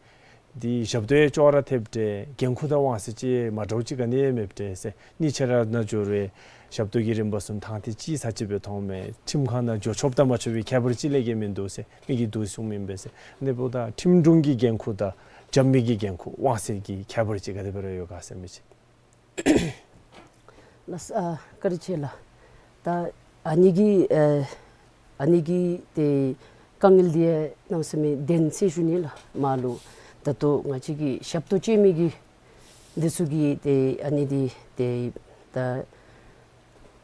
འདི་ཞབས་ཏོག་ཡང་ཅོག་ར་འཐདཔ་འདྲས་འགན་ཁུར་དང་དབང་ཚད་ཅིག་མ་འདྲཝ་ཅིག་ག་ནི་ཡང་མེདཔ་འདྲས་ཟེར། གཉིས་ཆ་ར་ནཱ་འགྱོ་རུང་ཞབས་ཏོག་གི་རིམ་པ་ཚུ་ཐང་ཐད་ཅིག་ས་ཅིག་སྦེ་མཐོངམ་མས། ཁྲིམས་ཁང་ནང་འགྱོ་ཆོགཔ་དང་མ་ཆོག་པའི་ཁྱད་པར་ཅིག་ལས་བརྒལ་མིན་འདུག་ཟེར་མི་གིས་འདུག་གསུངམ་ཨིན་པས་ཟེར། ཨ་ནི་འབདཝ་ད་ཁྲིམས་དྲུང་གི་འགན་ཁུར་དང་རྒྱབ་མི་གི་འགན་ཁུར་དབང་ཚད་ཀྱི་ཁྱད་པར་ཅིག་ག་དེ་སྦེ་ར་ཡོད་ག་ཟེར་མི་ཅིག། ལགས་སོ། ཨ་བཀའ་དྲིན་ཆེ་ལགས། ད་ཨ་ནི་གི་ཨ་ཨ་ནི་གི་ཏེ་དཀའ་ངལ་འདི་ཡང་གནམ་མེད་ས་མེད་བདེན་ཟེར་ཞུ་ནི་ལགས། མ་ལུ་ད་ལྟོ་ང་བཅས་ཀྱི་ཞབས་ཏོག་སྤྱོད་མི་གི་འདི་ཚུ་གིས་ཏེ་ཨ་ནི་འདི་ཏེ་ད་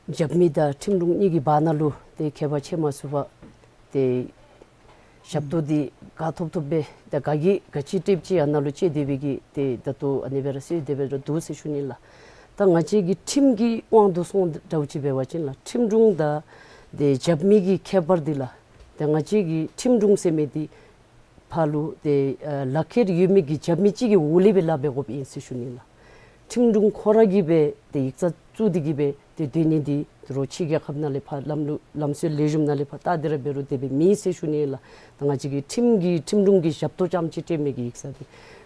རྒྱབ་མི་དང་ཁྲིམས་དྲུང་གཉིས་ཀྱི་བར་ན་ལུ་ཏེ་ཁྱད་པར་ཕྱེ་མ་ཚུགས་པར་ཏེ་ཞབས་ཏོག་འདི་ག་ཐོབ་ཐོབ་སྦེ་ད་ག་གིས་ག་ཅི་སྤྲོདཔ་ཅིག་ཨ་ནཱ་ལུ་སྤྱོད་སྡོད་པའི་གི་ཏེ་ད་ལྟོ་ཨ་ནི་སྦེ་ར་ཟེར་དེ་སྦེ་ར་འདུག་ཟེར་ཞུ་ནི་ལགས། ད་ང་བཅས་ཀྱི་ཁྲིམས་ཀྱི་དབང་དུ་སོང་འདྲཝ་ཅིག་འབད་བ་ཅིན་ལགས་ཁྲིམས་དྲུང་དང་ཏེ་རྒྱབ་མི་གི་ཁྱད་པར་འདི་ལགས་ད་ང་བཅས་ཀྱི་ཁྲིམས་དྲུང་ཟེར་མི་འདི་ཕར་ལུ་ཏེ་ཨ་ལག་ཁྱེར་ཡོད་མི་གི་རྒྱབ་མི་ཅིག་གི་འོག་ལས་སྦེ་ལཱ་འབད་དགོཔ་ཨིན་ཟེར་ཞུ་ནི་ལགས། ཁྲིམས་དྲུང་ཁོ་ར་གིས་སྦེ་ཏེ་ཡིག་ཚང་བཙུགས་ཏེ་གི་སྦེ་ཏེ་སྡོད་ནི་འདི་རོགས་ཕྱི་རྒྱལ་ཁབ་ནང་ལས་ཕར་ལམ་ལུགས་ལམ་སྲོལ་ལེགས་ཤོམ་ནང་ལས་ཕར་བལྟ་སྟེ་ར་འབད་རུང་དེ་སྦེ་མེད་ཟེར་ཞུ་ནི་ལགས། ད་ང་བཅས་ཀྱི་ཁྲིམས་ཀྱི་ཁྲིམས་དྲུང་གི་ཞབས་ཏོག་རྐྱངམ་ཅིག་སྤྲོད་མི་གི་ཡིག་ཚང་འདི་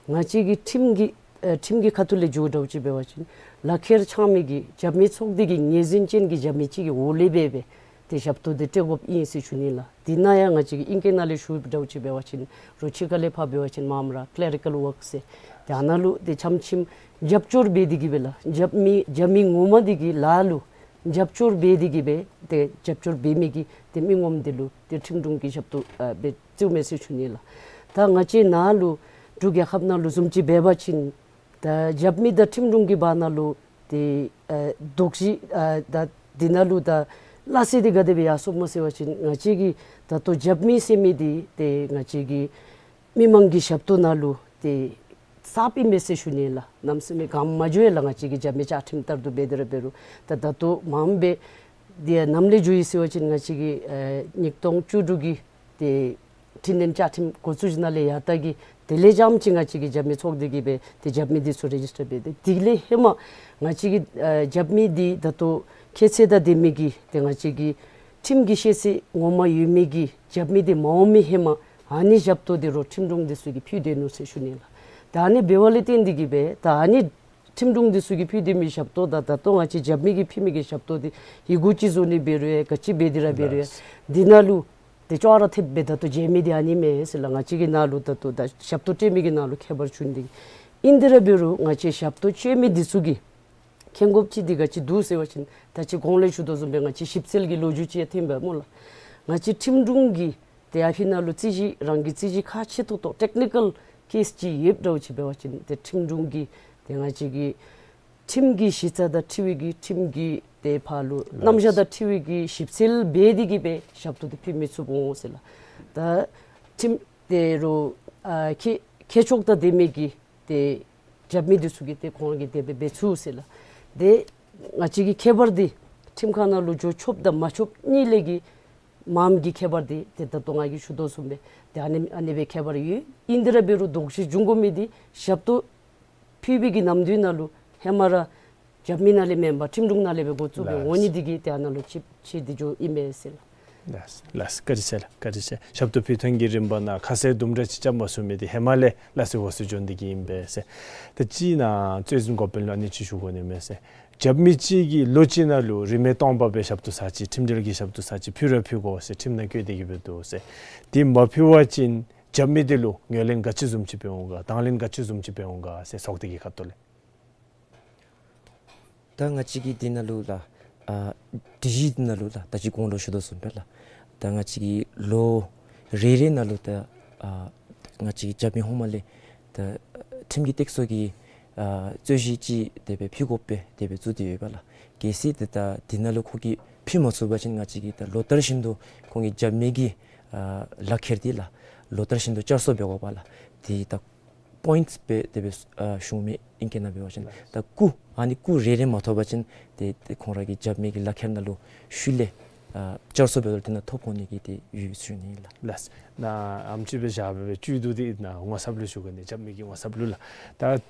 ང་བཅས་ཀྱི་ཁྲིམས་ཀྱི་ཨ་ཁྲིམས་ཀྱི་ཁ་ཐུག་ལས་འགྱོ་འདྲཝ་ཅིག་འབད་བ་ཅིན་ལག་ཁྱེར་འཆང་མི་གི་རྒྱབ་མི་ཚོགས་སྡེ་གི་ངོས་འཛིན་ཅན་གྱི་རྒྱབ་མི་ཅིག་གི་འོག་ལས་སྦེ་སྦེ་ཏེ་ཞབས་ཏོག་འདི་སྤྲོད་དགོཔ་ཨིན་ཟེར་ཞུ་ནི་ལགས། འདི་ནང་ཡང་ང་བཅས་ཀྱིས་ཨིང་སྐད་ནང་ལས་ཞུ་འདྲཝ་ཅིག་འབད་བ་ཅིན་རོགས་ཕྱི་ཁ་ལས་ཕར་འབད་བ་ཅིན་མངམ་ར་ཀི་ལེ་རི་ཀཱལ་ཝརཀ་ཟེར་ཏེ་ཨ་ནཱ་ལུ་ཏེ་ཆམ་ཆིམ་རྒྱབ་སྐྱོར་འབད་དེ་གི་སྦེ་ལགས་རྒྱབ་མི་རྒྱབ་མི་ངོ་མ་འདི་གི་ལཱ་ལུ་རྒྱབ་སྐྱོར་འབད་དེ་གི་སྦེ་ཏེ་རྒྱབ་སྐྱོར་འབད་མི་གི་ཏེ་མི་ངོམ་འདི་ལུ་ཏེ་ཁྲིམས་དྲུང་གི་ཞབས་ཏོག་ཨ་སྦེ་བཙུགས་མས་ཟེར་ཞུ་ནི་ལགས། ད་ང་བཅས་ནཱ་ལུ་འབྲུག་རྒྱལ་ཁབ་ནང་ལུ་བཟུམ་ཅིག་འབད་བ་ཅིན་ད་རྒྱབ་མི་དང་ཁྲིམས་དྲུང་གི་བར་ན་ལུ་ཏེ་ཨ་དོགས་གཞི་ཨ་ད་འདི་ནང་ལུ་ད་སླ་བསྲེ་འདི་ག་དེ་སྦེ་ཡར་སོངམ་སྨོ་ཟེར་བ་ཅིན་ང་བཅས་ཀྱི་ད་ལྟོ་རྒྱབ་མི་ཟེར་མི་འདི་ཏེ་ང་བཅས་ཀྱི་མི་མང་གི་ཞབས་ཏོག་ནང་ལུ་ཏེ་གསརཔ་ཨིན་མས་ཟེར་ཞུ་ནི་ལགས། གནམ་མེད་ས་མེད་གང་མ་འགྱོ་ཡ་ལགས། ང་བཅས་ཀྱི་རྒྱབ་མི་བཅའ་ཁྲིམས་ལྟར་དུ་འབད་དེ་ར་འབད་རུང་ད་ད་ལྟོ་མངམ་སྦེ་འདི་ནམ་ལས་འགྱོ་ཡི་ཟེར་བ་ཅིན་ང་བཅས་ཀྱི་ཨ་ཉིས་སྟོང་བཅུ་དྲུག་གི་ཏེ་འཕྲི་སྣོན་བཅའ་ཁྲིམས་འགོ་བཙུགས་ནང་ལས་ཡར་ད་གི་དེ་ལས་རྐྱངམ་ཅིག་ང་བཅས་ཀྱི་རྒྱབ་མི་ཚོགས་སྡེ་གིས་སྦེ་ཏེ་རྒྱབ་མི་འདི་ཚུ་རེ་ཇིས་ཊར་འབད་དེ་དེ་ལས་ཧེ་མ་ང་བཅས་ཀྱི་ཨ་རྒྱབ་མི་འདི་ད་ལྟོ་ཁྱད་ཚད་དང་ལྡན་མི་གི་ཏེ་ང་བཅས་ཀྱི་ཁྲིམས་ཀྱི་ཤེས་ཚད་ངོ་མ་ཡོད་མི་གི་རྒྱབ་མི་འདི་མ་འོང་མི་ཧེ་མ་ཨ་ནི་ཞབས་ཏོག་འདི་རོགས་ཁྲིམས་དྲུང་འདི་ཚུ་གིས་ཕུལ་སྡོད་ནུག་ཟེར་ཞུ་ནི་ལགས། ད་ཨ་ནི་འབདཝ་ལས་བརྟེན་ཏེ་གི་སྦེ་ད་ཨ་ནི་ ཁྲིམས་དྲུང་འདི་ཚུ་གིས་ཕུལ་ཏེ་མི་ཞབས་ཏོག་དང་ད་ལྟོ་ང་བཅས་རྒྱབ་མི་གིས་ཕུལ་མི་གི་ཞབས་ཏོག་འདི་ཡི་གུ་ཅིག་བཟོ་ནི་འབད་རུང་ཡང་ག་ཅི་འབད་དེ་ར་འབད་རུང་ཡང་འདི་ནང་ལུ་ཏེ་ཅོག་ར་འཐདཔ་སྦེ་ད་ལྟོ་མཇལ་མི་འདི་ཨ་ནི་མས་ཟེར་ལགས། ང་བཅས་ཀྱི་ནང་ལུ་ད་ལྟོ་ད་ཞབས་ཏོག་སྤྲོད་མི་གི་ནང་ལུ་ཁྱད་པར་ཆུང་ནི་འདི་ཨིན། དེ་ར་འབད་རུང་ང་བཅས་ཞབས་ཏོག་སྤྲོད་མི་འདི་ཚུ་གིས་མཁྱེན་དགོཔ་ཅིག་འདི་ག་ཅི་འདུག་ཟེར་བ་ཅིན་ད་ཅི་གོང་ལས་ཞུ་དོ་བཟུམ་སྦེ་ང་བཅས་ཞིབ་འཚོལ་གྱི་ལོ་རྒྱུས་ཅིག་ཡང་ཐོན་པས་སྨོ་ལགས། ང་བཅས་ཁྲིམས་དྲུང་གིས་ཏེ་ཨ་ཕི་ནང་ལུ་རྩོད་གཞི་རང་གི་རྩོད་གཞི་ཁག་ཆེ་ཏོག་ཏོ་ཊེཀ་ནི་ཀཱལ་ཀེསི་ཅིག་ཡོདཔ་འདྲཝ་ཅིག་འབད་བ་ཅིན་ཏེ་ཁྲིམས་དྲུང་གིས་ཏེ་ང་བཅས་ཀྱི་ཁྲིམས་ཀྱི་གཞི་རྩ་དང་འཁྲིལ་བའི་གི་ཁྲིམས་ཀྱི་ཏེ་ཕར་ལུ་རྣམ་གཞག་དང་འཁྲིལ་བའི་གི་ཞིབ་འཚོལ་འབད་དེ་གིས་སྦེ་ཞབས་ཏོག་འདི་ཕུལ་མི་ཚུགས་འོང་ཟེར་ལགས། ད་ཁྲིམས་ཏེ་རུང་ཨ་མཁས་མཁས་མཆོག་དང་ལྡན་མི་གི་ཏེ་རྒྱབ་མི་འདི་ཚུ་གིས་ཏེ་ཁོང་གིས་དེ་སྦེ་འབད་ཚུགས་ཟེར་ལགས། ཏེ་ང་བཅས་ཀྱི་ཁྱད་པར་འདི་ཁྲིམས་ཁང་ནང་ལུ་འགྱོ་ཆོགཔ་དང་མ་ཆོགཔ་གཉིས་ལས་ཀྱི་མངམ་གི་ཁྱད་པར་འདི་ཏེ་ད་ལྟོ་ང་གིས་ཞུ་དོ་བཟུམ་སྦེ་ཏེ་ཨ་ནི་ཨ་ནི་སྦེ་ཁྱད་པར་ཡོད། ཨིན་དེ་ར་འབད་རུང་དོགས་གཞི་འབྱུང་དགོ་མི་འདི་ཞབས་ཏོག་ཕུལ་བའི་གི་ནམ་དུས་ནང་ལུ་ཧེ་མ་ར་རྒྱབ་མི་ནང་ལས་མེན་པར་ཁྲིམས་དྲུང་ནང་ལས་སྦེ་འགོ་བཙུགས་སྦེ་འོང་ནི་འདི་གིས་ཏེ་ཨ་ནཱ་ལུ་ཆད་ཆད་དེ་འགྱོཝ་ཨིན་མས་ཟེར་ལགས། ལགས་ལགས། བཀའ་དྲིན་ཆེ་ལགས། བཀའ་དྲིན་ཆེ། ཞབས་ཏོག་ཕུལ་ཐངས་ཀྱི་རིམ་པ་ནང་ཁ་གསལ་དུམ་གྲ་ཅིག་རྐྱབ་མ་ཚུགས་མི་འདི་ཧེ་མ་ལས་ལ་སོ་ལོགས་སུ་འགྱོ་ནི་འདི་གིས་ཨིན་པས་ཟེར། ད་ཅི་ནཱ་རྩོད་འཛིན་འགོ་དཔོན་ལུ་ཨ་ནི་ཅིག་ཞུ་དགོ་ནི་མས་ཟེར། རྒྱབ་མི་ཅིག་གིས་ལོ་གཅིག་ནང་ལུ་རིན་མེད་སྟོང་པ་སྦེ་ཞབས་ཏོག་ཚར་གཅིག་ཁྲིམས་འབྲེལ་གྱི་ཞབས་ཏོག་ཚར་གཅིག་ཕུལ་ར་ཕུལ་དགོ་ཟེར་ཁྲིམས་ནང་བཀོད་དེ་གིས་སྦེ་འདུག་ཟེར། དེ་མ་ཕུལ་བ་ཅིན་རྒྱབ་མི་འདི་ལུ་ངོས་ལེན་ག་ཅི་བཟུམ་ཅིག་འབད་འོང་ག་དང་ལེན་ག་ཅི་བཟུམ་ཅིག་འབད་འོང་ག་ཟེར་ཚོགས་སྡེ་གི་ཁ་ཐུག་ལས། ད་ང་བཅས་ཀྱི་འདི་ནང་ལུ་ལགས་ཨ་སྒྲིག་གཞི་འདི་ནང་ལུ་ལགས་ད་ཅི་གོང་ལུ་ཞུ་དོ་བཟུམ་སྦེ་ལགས་ད་ང་བཅས་ཀྱི་ལོ་རེ་རེ་ནང་ལུ་ད་ཨ་ང་བཅས་ཀྱི་རྒྱབ་མི་ཧོངས་མ་ལས་ད་ཁྲིམས་ཀྱི་སྟེགས་གསོ་གི་ཨ་རྩོད་གཞི་ཅིག་དེ་སྦེ་ཕུལ་དགོཔ་སྦེ་དེ་སྦེ་བཙུགས་ཏེ་ཡོདཔ་ལགས། གལ་སྲིད་ཏེ་ད་འདི་ནང་ལུ་ཁོ་གིས་ཕུལ་མ་ཚུགས་པ་ཅིན་ང་བཅས་ཀྱིས་ད་ལོ་ལྟར་བཞིན་དུ་ཁོང་གི་རྒྱབ་མི་གི་ཨ་ལག་ཁྱེར་འདི་ལགས་ལོ་ལྟར་བཞིན་དུ་བསྐྱར་གསོ་འབད་དགོཔ་ལགས། དེ་ད་པོའིནཊསི་སྦེ་དེ་སྦེ་ཨ་ཞུ་མི་ཨིན་གྱི་ན་འབད་བ་ཅིན་ལགས། ད་སྐུ་ཨ་ནི་སྐུ་རེ་རེ་མ་ཐོབ་པ་ཅིན་ཏེ་ཏེ་ཁོང་ར་གི་རྒྱབ་མི་གི་ལག་ཁྱེར་ནང་ལུ་ཤུལ་ལས་ཨ་བསྐྱར་གསོ་འབད་དོ་དེ་ནང་ཐོབ་འོང་ནི་གི་དེ་ཡོད་ཟེར་ཞུ་ནི་ཨིན་ལགས། ལགས། ནཱ་ཨེམ་ཅིག་སྦེ་བཞག་སྦེ་བཅུད་བསྡུ་སྟེ་ནཱ་ངོ་ཚབ་ལུ་ཞུ་གེ་ནི། རྒྱབ་མི་གི་ངོ་ཚབ་ལུ་ལགས། ད་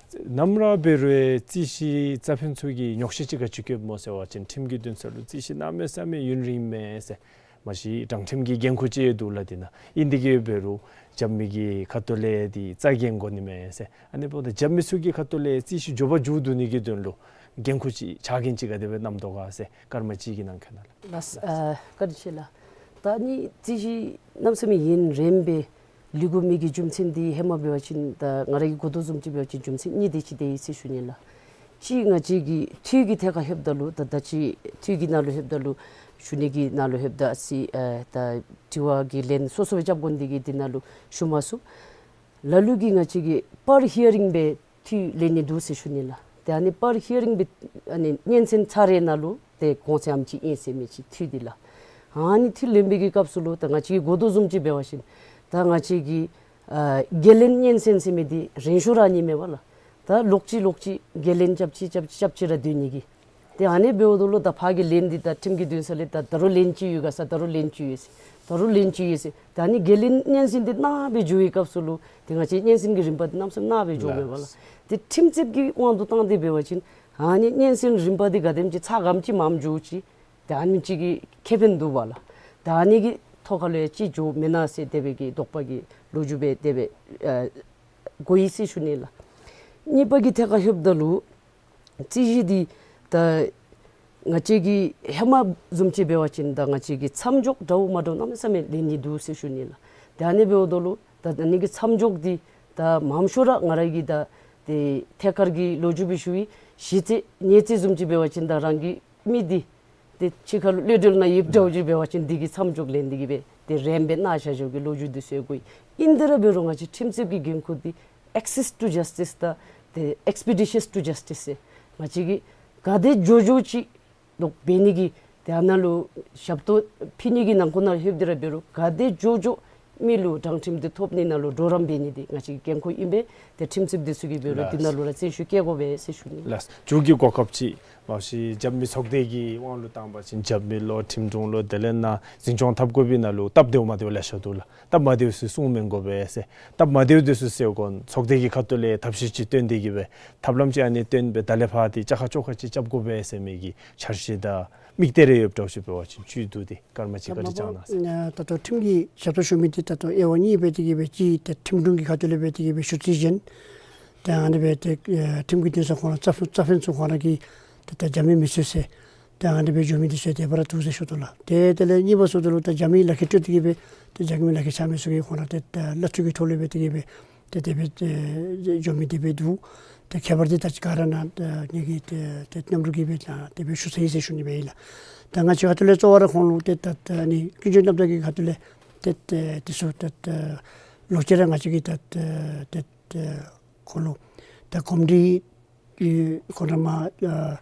ནམ་ར་འབད་རུང་རྩོད་གཞི་རྩ་ཕན་ཚུ་གིས་ཉོགས་བཤད་ཅིག་ག་ཅི་བཀོདཔ་སྨོ་ཟེར་བ་ཅིན་ཁྲིམས་ཀྱི་འདུན་ས་ལུ་རྩོད་གཞི་གནམ་མེད་ས་མེད་ཡུན་རིངམ་མས་ཟེར། མ་གཞི་དྲང་ཁྲིམས་ཀྱི་འགན་ཁུར་ཅིག་ཡང་འདུག་ལགས། དེ་ནང་ཨིན་དེ་གིས་འབད་རུང་རྒྱབ་མི་གི་ཁ་ཐུག་ལས་འདི་རྩ་འགེངས་དགོ་ནི་མས་ཟེར། ཨ་ནི་འབདཝ་ད་རྒྱབ་མི་ཚུ་གི་ཁ་ཐུག་ལས་རྩོད་གཞི་མགྱོགས་པ་མཇུག་བསྡུ་ནི་གི་དོན་ལུ་འགན་ཁུར་ཅིག་ཕྱག་འགན་ཅིག་ག་དེ་སྦེ་བསྣམ་དོ་ག་ཟེར་སྐར་མ་གཅིག་གི་ནང་འཁོད་ནང་ལགས། ལགས། ཨ་བཀའ་དྲིན་ཆེ་ལགས། ད་ཨ་ནི་རྩོད་གཞི་གནམ་མེད་ས་མེད་ཡུན་རིངམོ་སྦེ་ལུས་དགོ་མི་གི་རྒྱུ་མཚན་འདི་ཧེ་མ་འབད་བ་ཅིན་ད་ང་ར་གིས་གོ་དོ་བཟུམ་ཅིག་འབད་བ་ཅིན་རྒྱུ་མཚན་གཉིས་དེ་ཅིག་དེ་ཨིན་ཟེར་ཞུ་ནི་ལགས། གཅིག་ང་བཅས་ཀྱི་འཐུས་ཀྱི་ཐད་ཁར་ལྷོདཔ་ད་ལུ་ད་ད་ཅི་འཐུས་ཀྱི་ནང་ལུ་ལྷོདཔ་ད་ལུ་ཞུ་ནི་གི་ནང་ལུ་ལྷོདཔ་ད་ཨ་ཙི་ཨ་ད་དྲི་བ་གི་ལན་སོ་སོ་སྦེ་རྐྱབ་དགོ་ནི་དེ་གིས་འདི་ནང་ལུ་ཞུ་མ་ཚུགས། ལ་ལུ་གིས་ང་བཅས་ཀྱིས་པར་ཧི་ཡ་རིང་སྦེ་འཐུས་ལེན་ནི་འདུག་ཟེར་ཞུ་ནི་ལགས། ཏེ་ཨ་ནི་པར་ཧི་ཡ་རིང་སྦེ་ཨ་ནི་སྙན་གསན་ཚར་རེ་ནང་ལུ་ཏེ་གོང་ཚད་ཨ་ནེམ་ཅིག་ཨིན་ཟེར་མི་ཅིག་འཐུས་འདི་ལགས། ཨ་ནི་འཐུས་ལེན་པའི་གི་སྐབས་སུ་ལུ་ད་ང་བཅས་ཀྱིས་གོ་དོ་བཟུམ་ཅིག་འབད་བ་ཅིན་ད་ང་བཅས་ཀྱི་ཨ་འགན་ལེན་སྙན་གསན་ཟེར་མི་འདི་རན་ཤོས་ར་ཨ་ནི་མས་པ་ལགས། ད་ལོག་ཅི་ལོག་ཅི་འགན་ལེན་རྐྱབ་ཅི་རྐྱབ་ཅི་རྐྱབ་ཅི་ར་སྡོད་ནི་གི། ཏེ་ཨ་ནི་འབདཝ་ད་ལུ་ད་ཕར་གྱི་ལན་འདི་ད་ཁྲིམས་ཀྱི་འདུན་ས་ལས་ད་ད་རུང་ལན་ཅིག་ཡོད་ག་ཟེར། ད་རུང་ལན་ཅིག་ཡོད་ཟེར། ད་རུང་ལན་ཅིག་ཡོད་ཟེར། ད་ཨ་ནི་འགན་ལེན་སྙན་གསན་འདི་གནང་སྦེ་འགྱོ་བའི་སྐབས་སུ་ལུ་ཏེ་ང་བཅས་སྙན་གསན་གྱི་རིམ་པ་འདི་གནམ་མེད་ས་མེད་གནང་སྦེ་འགྱོ་དགོ་པས་ལགས། ཏེ་ཁྲིམས་རྩོདཔ་གི་དབང་དུ་བཏང་སྟེ་འབད་བ་ཅིན་ཨ་ནི་སྙན་གསན་རིམ་པ་འདི་ག་དེམ་ཅིག་ཚ་ག་དེམ་ཅིག་མངམ་འགྱོ་ཅི། ཏེ་ཨ་ནེམ་ཅིག་གི་ཁེ་ཕན་འདུག་པ་ལགས། ད་ཨ་ནི་གི་ཐོག་ཁ་ལུ་ཡང་ཅིག་འགྱོ་མེན་ན་ཟེར་དེ་སྦེ་གི་དོགས་པ་གི་ལོ་རྒྱུས་སྦེ་དེ་སྦེ་ཨ་གོ་ཡི་ཟེར་ཞུ་ནི་ལགས། གཉིས་པ་གི་ཐད་ཁར་ལྷོདཔ་ད་ལུ་རྩོད་གཞི་འདི་ད་ང་བཅས་ཀྱི་ཧེ་མ་བཟུམ་ཅིག་འབད་བ་ཅིན་ད་ང་བཅས་ཀྱིས་མཚམས་འཇོག་འདྲཝ་མ་འདྲཝ་གནམ་མེད་ས་མེད་ལེན་ནི་འདུག་ཟེར་ཞུ་ནི་ལགས། ཏེ་ཨ་ནི་འབདཝ་ད་ལུ་ད་ཨ་ནི་གི་མཚམས་འཇོག་འདི་ད་མངམ་ཤོས་ར་ང་ར་གིས་ད་ཏེ་ཐད་ཀར་གྱི་ལོ་རྒྱུས་སྦེ་ཞུ་ཡི། གཞི་རྩ་ཉེས་རྩ་བཟུམ་ཅིག་འབད་བ་ཅིན་ད་རང་གི་མི་འདི་ཏེ་ཕྱི་ཁ་ལུ་གློད་གྲོལ་ནང་ཡོདཔ་འདྲཝ་ཅིག་འབད་བ་ཅིན་འདི་གི་མཚམས་འཇོག་ལེན་ཏེ་གི་སྦེ་ཏེ་རནམ་སྦེ་གནང་བཞག་བཞག་གི་ལོ་རྒྱུས་འདི་ཚུ་ཡང་གོ་ཡི། ཨིན་དེ་ར་འབད་རུང་ང་བཅས་ཁྲིམས་རྩོདཔ་གི་འགན་ཁུར་འདི་access to justice དང་ཏེ་expeditious to justice ཟེར་ང་བཅས་ཀྱིས་ག་དེ་མགྱོགས་མགྱོགས་ཅིག་ལོག་འབད་ནི་གི་ཏེ་ཨ་ནཱ་ལུ་ཞབས་ཏོག་ཕུལ་ནི་གི་ནང་འཁོད་ནང་ལྷོདཔ་འདི་ར་འབད་རུང་ག་དེ་མགྱོགས་མགྱོགས་མི་ལུ་དྲང་ཁྲིམས་འདི་ཐོབ་ནི་ནང་ལུ་གྲོགས་རམ་འབད་ནི་འདི་ང་བཅས་ཀྱི་འགན་ཁུར་ཨིན་པས། ཏེ་ཁྲིམས་རྩོདཔ་འདི་ཚུ་གིས་འབད་རུང་འདི་ནང་ལུ་ར་བརྩོན་ཤུགས་བསྐྱེད་དགོ་པས་ཟེར་ཞུ་ནི། ལགས། མཇུག་གི་གོ་སྐབས་ཅིག་མ་གཞི་རྒྱབ་མི་ཚོགས་སྡེ་གི་དབང་ལུ་བཏང་པ་ཅིན་རྒྱབ་མི་ལོ་ཁྲིམས་དྲུང་ལོ་དེ་ལས་ནཱ་འཛིན་སྐྱོང་འཐབ་དགོ་པའི་ནང་ལུ་སྟབས་བདེཝ་མ་བདེཝ་ལེ་ཤ་འདུག་ལགས། སྟབས་མ་བདེཝ་ཚུ་གསུང་མི་དགོ་པས་ཟེར། སྟབས་མ་བདེཝ་འདི་ཚུ་སེལ་དགོ་ཚོགས་སྡེ་གི་ཁ་ཐུག་ལས་ཐབས་ཤེས་ཅིག་བཏོན་ཏེ་གི་སྦེ་ཐབས་ལམ་ཅིག་ཨ་ནི་བཏོན་སྦེ་ད་ལས་ཕར་འདི་བཅའ་ཁ་བཅོ་ཁ་ཅིག་རྐྱབ་དགོ་པས་ཟེར་མི་གི་འཆར་གཞི་དང་དམིགས་གཏད་རེ་ཡོདཔ་འདྲཝ་ཅིག་འབད་བ་ཅིན་བཅུད་བསྡུ་སྟེ་སྐར་མ་གཅིག་བཀའ་དྲིན་བསྐྱང་གནང་ཟེར། ད་ལྟོ་ཁྲིམས་ཀྱི་ཞབས་ཏོག་ཞུ་མི་འདི་ད་ལྟོ་དབྱེ་བ་གཉིས་སྦེ་དེ་གི་སྦེ་གཅིག་ཏེ་ཁྲིམས་དྲུང་གི་ཁ་ཐུག་ལས་སྦེ་དེ་གི་སྦེ་ཞུ་རྩིས་གཞན། ད་ ད་ཨ་ནི་སྦེ་ཏེ་ཨེ་ཁྲིམས་ཀྱི་འདུན་སར་ཁོང་ར་རྩ་དཔོན་རྩ་དཔོན་ཚུ་ཁོང་ར་གིས་ཏེ་ད་རྒྱབ་མི་མི་འཚོལ་ཟེར་ད་ཨ་ནི་སྦེ་འགྱོ་མི་འདི་ཚུ་ཏེ་དེ་སྦེ་ར་འདུག་ཟེར་ཞུ་དོ་ལགས། ཏེ་དེ་ལས་གཉིས་པ་ཚུ་དེ་ལུ་ད་རྒྱབ་མི་ལག་ཁྱེར་སྤྲོད་དེ་གིས་སྦེ་ཏེ་རྒྱབ་མི་ལག་ཁྱེར་ཆགས་མི་ཚུ་གིས་ཁོང་ར་ཏེ་ད་གླ་འཐུས་ཀྱི་ཐོག་ལས་སྦེ་དེ་གིས་སྦེ་ཏེ་དེ་སྦེ་ཏེ་འགྱོ་མི་དེ་སྦེ་འདུག། ཏེ་ཁྱད་པར་འདི་ད་ཅི་ག་ར་ནཱ་ད་ངེ་གི་ཏེ་ཏེ་གནམ་གྲུ་གིས་སྦེ་ད་དེ་སྦེ་ཞུ་ཚར་ཡི་ཟེར་ཞུ་ནི་སྦེ་ཨིན་ལགས། ད་ང་བཅས་ཁ་ཐུག་ལས་གཙོ་བོ་ར་ཁོང་ལུ་ཏེ་ད་ད་ཨ་ནི་ཀུན་སྤྱོད་རྣམ་དག་གི་ཁ་ཐུག་ལས་ཏེ་ཏེ་དེ་ཚུ་ད་ད་ལོག་ཅི་ར་ང་བཅས་ཀྱིས་ད་ད་ཏེ་ཏེ་ཁོང་ལུ་ད་གོམས་འདྲིས་ཀྱི་ཁོང་ར་མར་ཨ་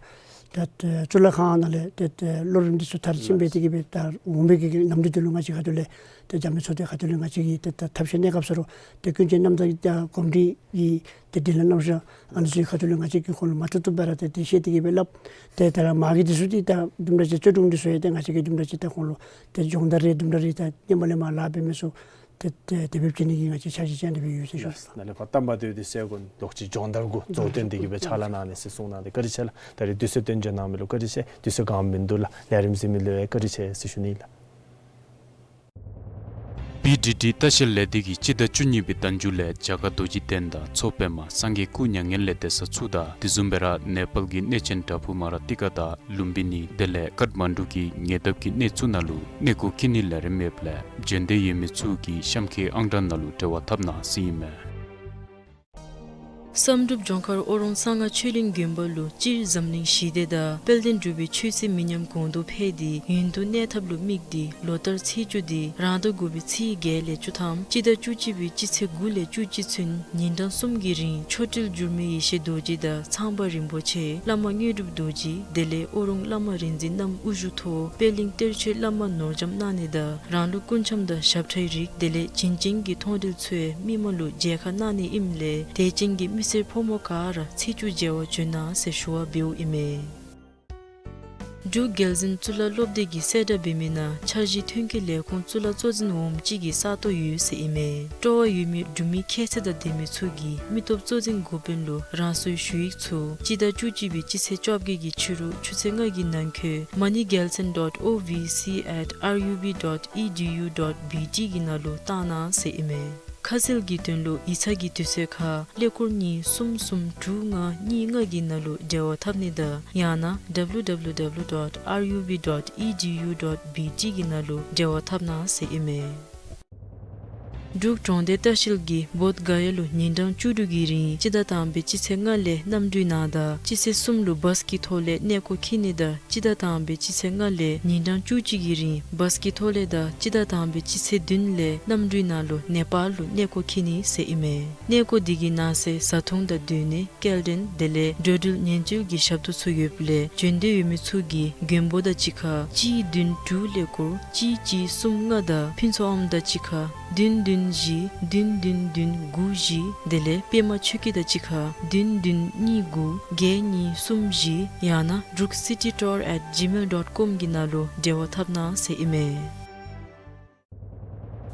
ད་ད་གཙུག་ལག་ཁང་ནང་ལས་ཏེ་ད་གློག་རིན་འདི་ཚུ་མཐར་ཕྱིན་སྦེ་དེ་གིས་སྦེ་ད་འོང་མི་གི་ལམ་འདི་དེ་ལུ་ང་བཅས་ཁ་ཐུག་ལས་ཏེ་རྒྱབ་མི་ཚུ་ཏེ་ཁ་ཐུག་ལས་ང་བཅས་ཀྱིས་ཏེ་ད་ཐབས་ཤེས་གནས་སྐབས་སུ་རུང་ཏེ་ཀུན་སྤྱོད་རྣམ་དག་གི་ད་གོམས་འདྲིས་ཀྱི་ཏེ་དྲིན་ལན་རྣམ་གཞག་ཨ་ནི་ཚུ་གི་ཁ་ཐུག་ལས་ང་བཅས་ཀྱིས་ཁོང་ལུ་མ་བཏུབ་བཏུབ་སྦེ་ར་ཏེ་ཏེ་བཤད་དེ་གིས་སྦེ་སླབ། ཏེ་ད་ར་མ་གི་འདི་ཚུ་འདི་ད་དུམ་གྲ་ཅིག་རྩོད་སྒྲུང་འདི་ཚུ་ཡང་ཏེ་ང་བཅས་ཀྱིས་དུམ་གྲ་ཅིག་ད་ཁོང་ལུ་ཏེ་སྦྱོང་བརྡར་རེ་དུམ་གྲ་རེ་ད་ཧེ་མ་ལས་མར་ལཱ་འབད་མི་ཚུ་ཏེ་ཏེ་དེ་སྦེ་བྱིན་ནི་གི་ང་བཅས་འཆར་གཞི་ཅིག་ཨ་ནི་སྦེ་ཡོད་ཟེར་ཞུ་ནི་ལགས། ནཱ་ལས་ཕར་གཏམ་པ་དེ་འདི་ཟེར་དགོ་ལོག་ཅི་སྦྱོང་བརྡར་གུ་གཙོ་བོ་བཏོན་ཏེ་གིས་སྦེ་ཕྱག་ལཱ་གནང་ནི་ཟེར་གསུངས་གནང་སྟེ་བཀའ་དྲིན་ཆེ་ལགས། ད་རིས་དུས་ཚོད་བཏོན་བྱོན་གནང་མི་ལུ་བཀའ་དྲིན་ཆེ། དུས་ཚོད་གང་མིན་འདུག་ལགས། ལས་རིམ་གཟིགས་མི་ལུ་ཡང་བཀའ་དྲིན་ཆེ་ཟེར་ཞུ་ནི་ལགས། པི་ཌི་ཌི་ལྟ་བཤལ་ལས་སྡེ་གིས་སྤྱི་ཟླ་བཅུ་གཉིས་པའི་ཟླ་མཇུག་ལས་རྒྱ་གར་རྡོ་རྗེ་གདན་དང་མཚོ་པདྨ་སངས་རྒྱས་སྐུ་མྱ་ངན་ལས་འདས་ས་ཚུ་དང་དེ་བཟུམ་སྦེ་ར་ནེ་པཱལ་གྱི་གནས་ཆེན་བྲག་ཕུག་མ་ར་ཏི་ཀ་དང་ལུམ་བི་ནི་དེ་ལས་ཀཏ་མན་ཌུ་གི་ཉེ་འདབས་ཀྱི་གནས་ཚུ་ནང་ལུ་གནས་སྐོར་འཁྱིད་ནིའི་ལས་རིམ་ཡོདཔ་ལས་བྱོན་འདོད་ཡོད་མི་ཚུ་གིས་གཤམ་འཁོད་ཨང་གྲངས་ནང་ལུ་འབྲེལ་བ་འཐབ་གནང་ཟེར་ཨིན་མས། བསམ་གྲུབ་ལྗོངས་མཁར་ཨོ་རོང་གསང་སྔགས་ཆོས་གླིང་དགོན་པ་ལུ་སྤྱིར་འཛམ་གླིང་ཞི་བདེ་དང་དཔལ་ལྡན་འབྲུག་པའི་ཆོས་སྲིད་མི་ཉམས་གོང་དུ་འཕེལ་ཏེ་ཡུན་དུ་གནས་ཐབས་ལུ་དམིགས་ཏེ་ལོ་ལྟར་ཚེས་བཅུ་འདི་རང་ཟླ་དགུ་པའི་ཚེས་བརྒྱད་ལས་བཅུ་ཐམ་སྤྱི་ཟླ་བཅུ་གཅིག་པའི་སྤྱི་ཚེས་དགུ་ལས་བཅུ་གཅིག་ཚུན་ཉིན་གྲངས་གསུམ་གྱི་རིང་མཆོག་སྤྲུལ་འགྱུར་མེད་ཡེ་ཤེས་རྡོ་རྗེ་དང་ཚངས་པ་རིན་པོ་ཆེ་བླ་མ་དངོས་གྲུབ་རྡོ་རྗེ་དེ་ལས་ཨོ་རོང་བླ་མ་རིག་འཛིན་རྣམ་དབུ་བཞུགས་ཐོག་པད་གླིང་གཏེར་ཆོས་བླ་མ་ནོར་རྒྱམ་གནང་ནི་དང་རང་ལུགས་སྐུ་འཆམ་དང་ཞབས་ཁྲའི་རིགས་དེ་ལས་བྱིན་ཅན་གྱི་མཐོང་གྲོལ་ཚུ་ཡང་མི་མང་ལུ་མཇལ་ཁ་གནང་ནི་ཨིནམ་ལས་དད་ཅན་གྱི་མི་སེར་ཕོ་མོ་ག་ར་ཚེས་བཅུ་མཇལ་བར་བྱོན་གནང་ཟེར་ཞུ་བ་འབདཝ་ཨིན་མས། འབྲུག་རྒྱལ་འཛིན་གཙུག་ལག་སློབ་སྡེ་གིས་གསལ་བསྒྲགས་འབད་མི་ནང་འཆར་གཞི་ཐོན་སྐྱེད་ལས་ཁུངས་གཙུག་ལག་གཙོ་འཛིན་འོགམ་ཅིག་གི་ས་སྟོང་ཡོད་ཟེར་ཨིན་མས། སྤྲོ་བ་ཡོད་མི་འབྲུག་མི་ཁྱད་ཚད་དང་ལྡན་མི་ཚུ་གིས་མི་སྟོབས་གཙོ་འཛིན་འགོ་དཔོན་ལུ་རང་སོའི་ཞུ་ཡིག་ཚུ་སྤྱི་ཟླ་བཅུ་གཅིག་པའི་སྤྱི་ཚེས་བཅོ་བརྒྱད་ཀྱི་ཕྱི་རུ་ཆུ་ཚོད་ལྔ་གི་ནང་འཁོད་money galsen dot O V C at R U B dot E D U dot B T གི་ནང་ལུ་བཏང་གནང་ཟེར་ཨིན་མས། ཁ་གསལ་གྱི་དོན་ལུ་ཡིག་ཚང་གི་དུས་ཚོད་ཁར་ཀླད་ཀོར་གཉིས་གསུམ་གསུམ་དྲུག་ལྔ་གཉིས་ལྔ་གི་ནང་ལུ་འབྲེལ་བ་འཐབ་ནི་དང་ཡང་ན་W W W dot R U B dot E D U dot B T གི་ནང་ལུ་འབྲེལ་བ་འཐབ་གནང་ཟེར་ཨིན་མས། འབྲུག་གྲོང་སྡེ་ལྟ་བཤལ་གྱིས་བོདྷ་ག་ཡ་ལུ་ཉིན་གྲངས་བཅུ་དྲུག་གི་རིང་སྤྱི་ཟླ་དང་པའི་སྤྱི་ཚེས་ལྔ་ལས་གནམ་གྲུའི་ནང་དང་སྤྱི་ཚེས་གསུམ་ལུ་བཱས་ཀྱི་ཐོག་ལས་གནས་སྐོར་འཁྱིད་ནི་དང་སྤྱི་ཟླ་དང་པའི་སྤྱི་ཚེས་ལྔ་ལས་ཉིན་གྲངས་བཅུ་གཅིག་གི་རིང་བཱས་ཀྱི་ཐོག་ལས་དང་སྤྱི་ཟླ་དང་པའི་སྤྱི་ཚེས་བདུན་ལས་གནམ་གྲུའི་ནང་ལུ་ནེ་པཱལ་ལུ་གནས་སྐོར་འཁྱིད་ནི་ཟེར་ཨིན་མས། གནས་སྐོར་འདི་གི་ནང་གསེས་བཟའ་འཐུང་དང་སྡོད་གནས་སྐྱེལ་འདྲེན་དེ་ལས་འགྲོ་འགྲུལ་ཉེན་བཅོལ་གྱི་ཞབས་ཏོག་ཚུ་ཡོདཔ་ལས་བྱོན་འདོད་ཡོད་མི་ཚུ་གིས་མགོན་པོ་དང་གཅིག་ཁར་གཅིག་བདུན་དྲུག་ཀླད་ཀོར་གཅིག་གཅིག་གསུམ་ལྔ་དང་ཕུན་ཚོགས་ཨོམ་དང་གཅིག་ཁར་བདུན་བདུན་བཞི་བདུན་བདུན་བདུན་དགུ་བཞི་དེ་ལས་པདྨ་ཆོས་སྐྱིད་དང་གཅིག་ཁར་བདུན་བདུན་གཉིས་དགུ་བརྒྱད་གཉིས་གསུམ་བཞི་ཡང་ན་འབྲུག་city tour at gmail dot com གི་ནང་ལུ་འབྲེལ་བ་འཐབ་གནང་ཟེར་ཨིན་མས།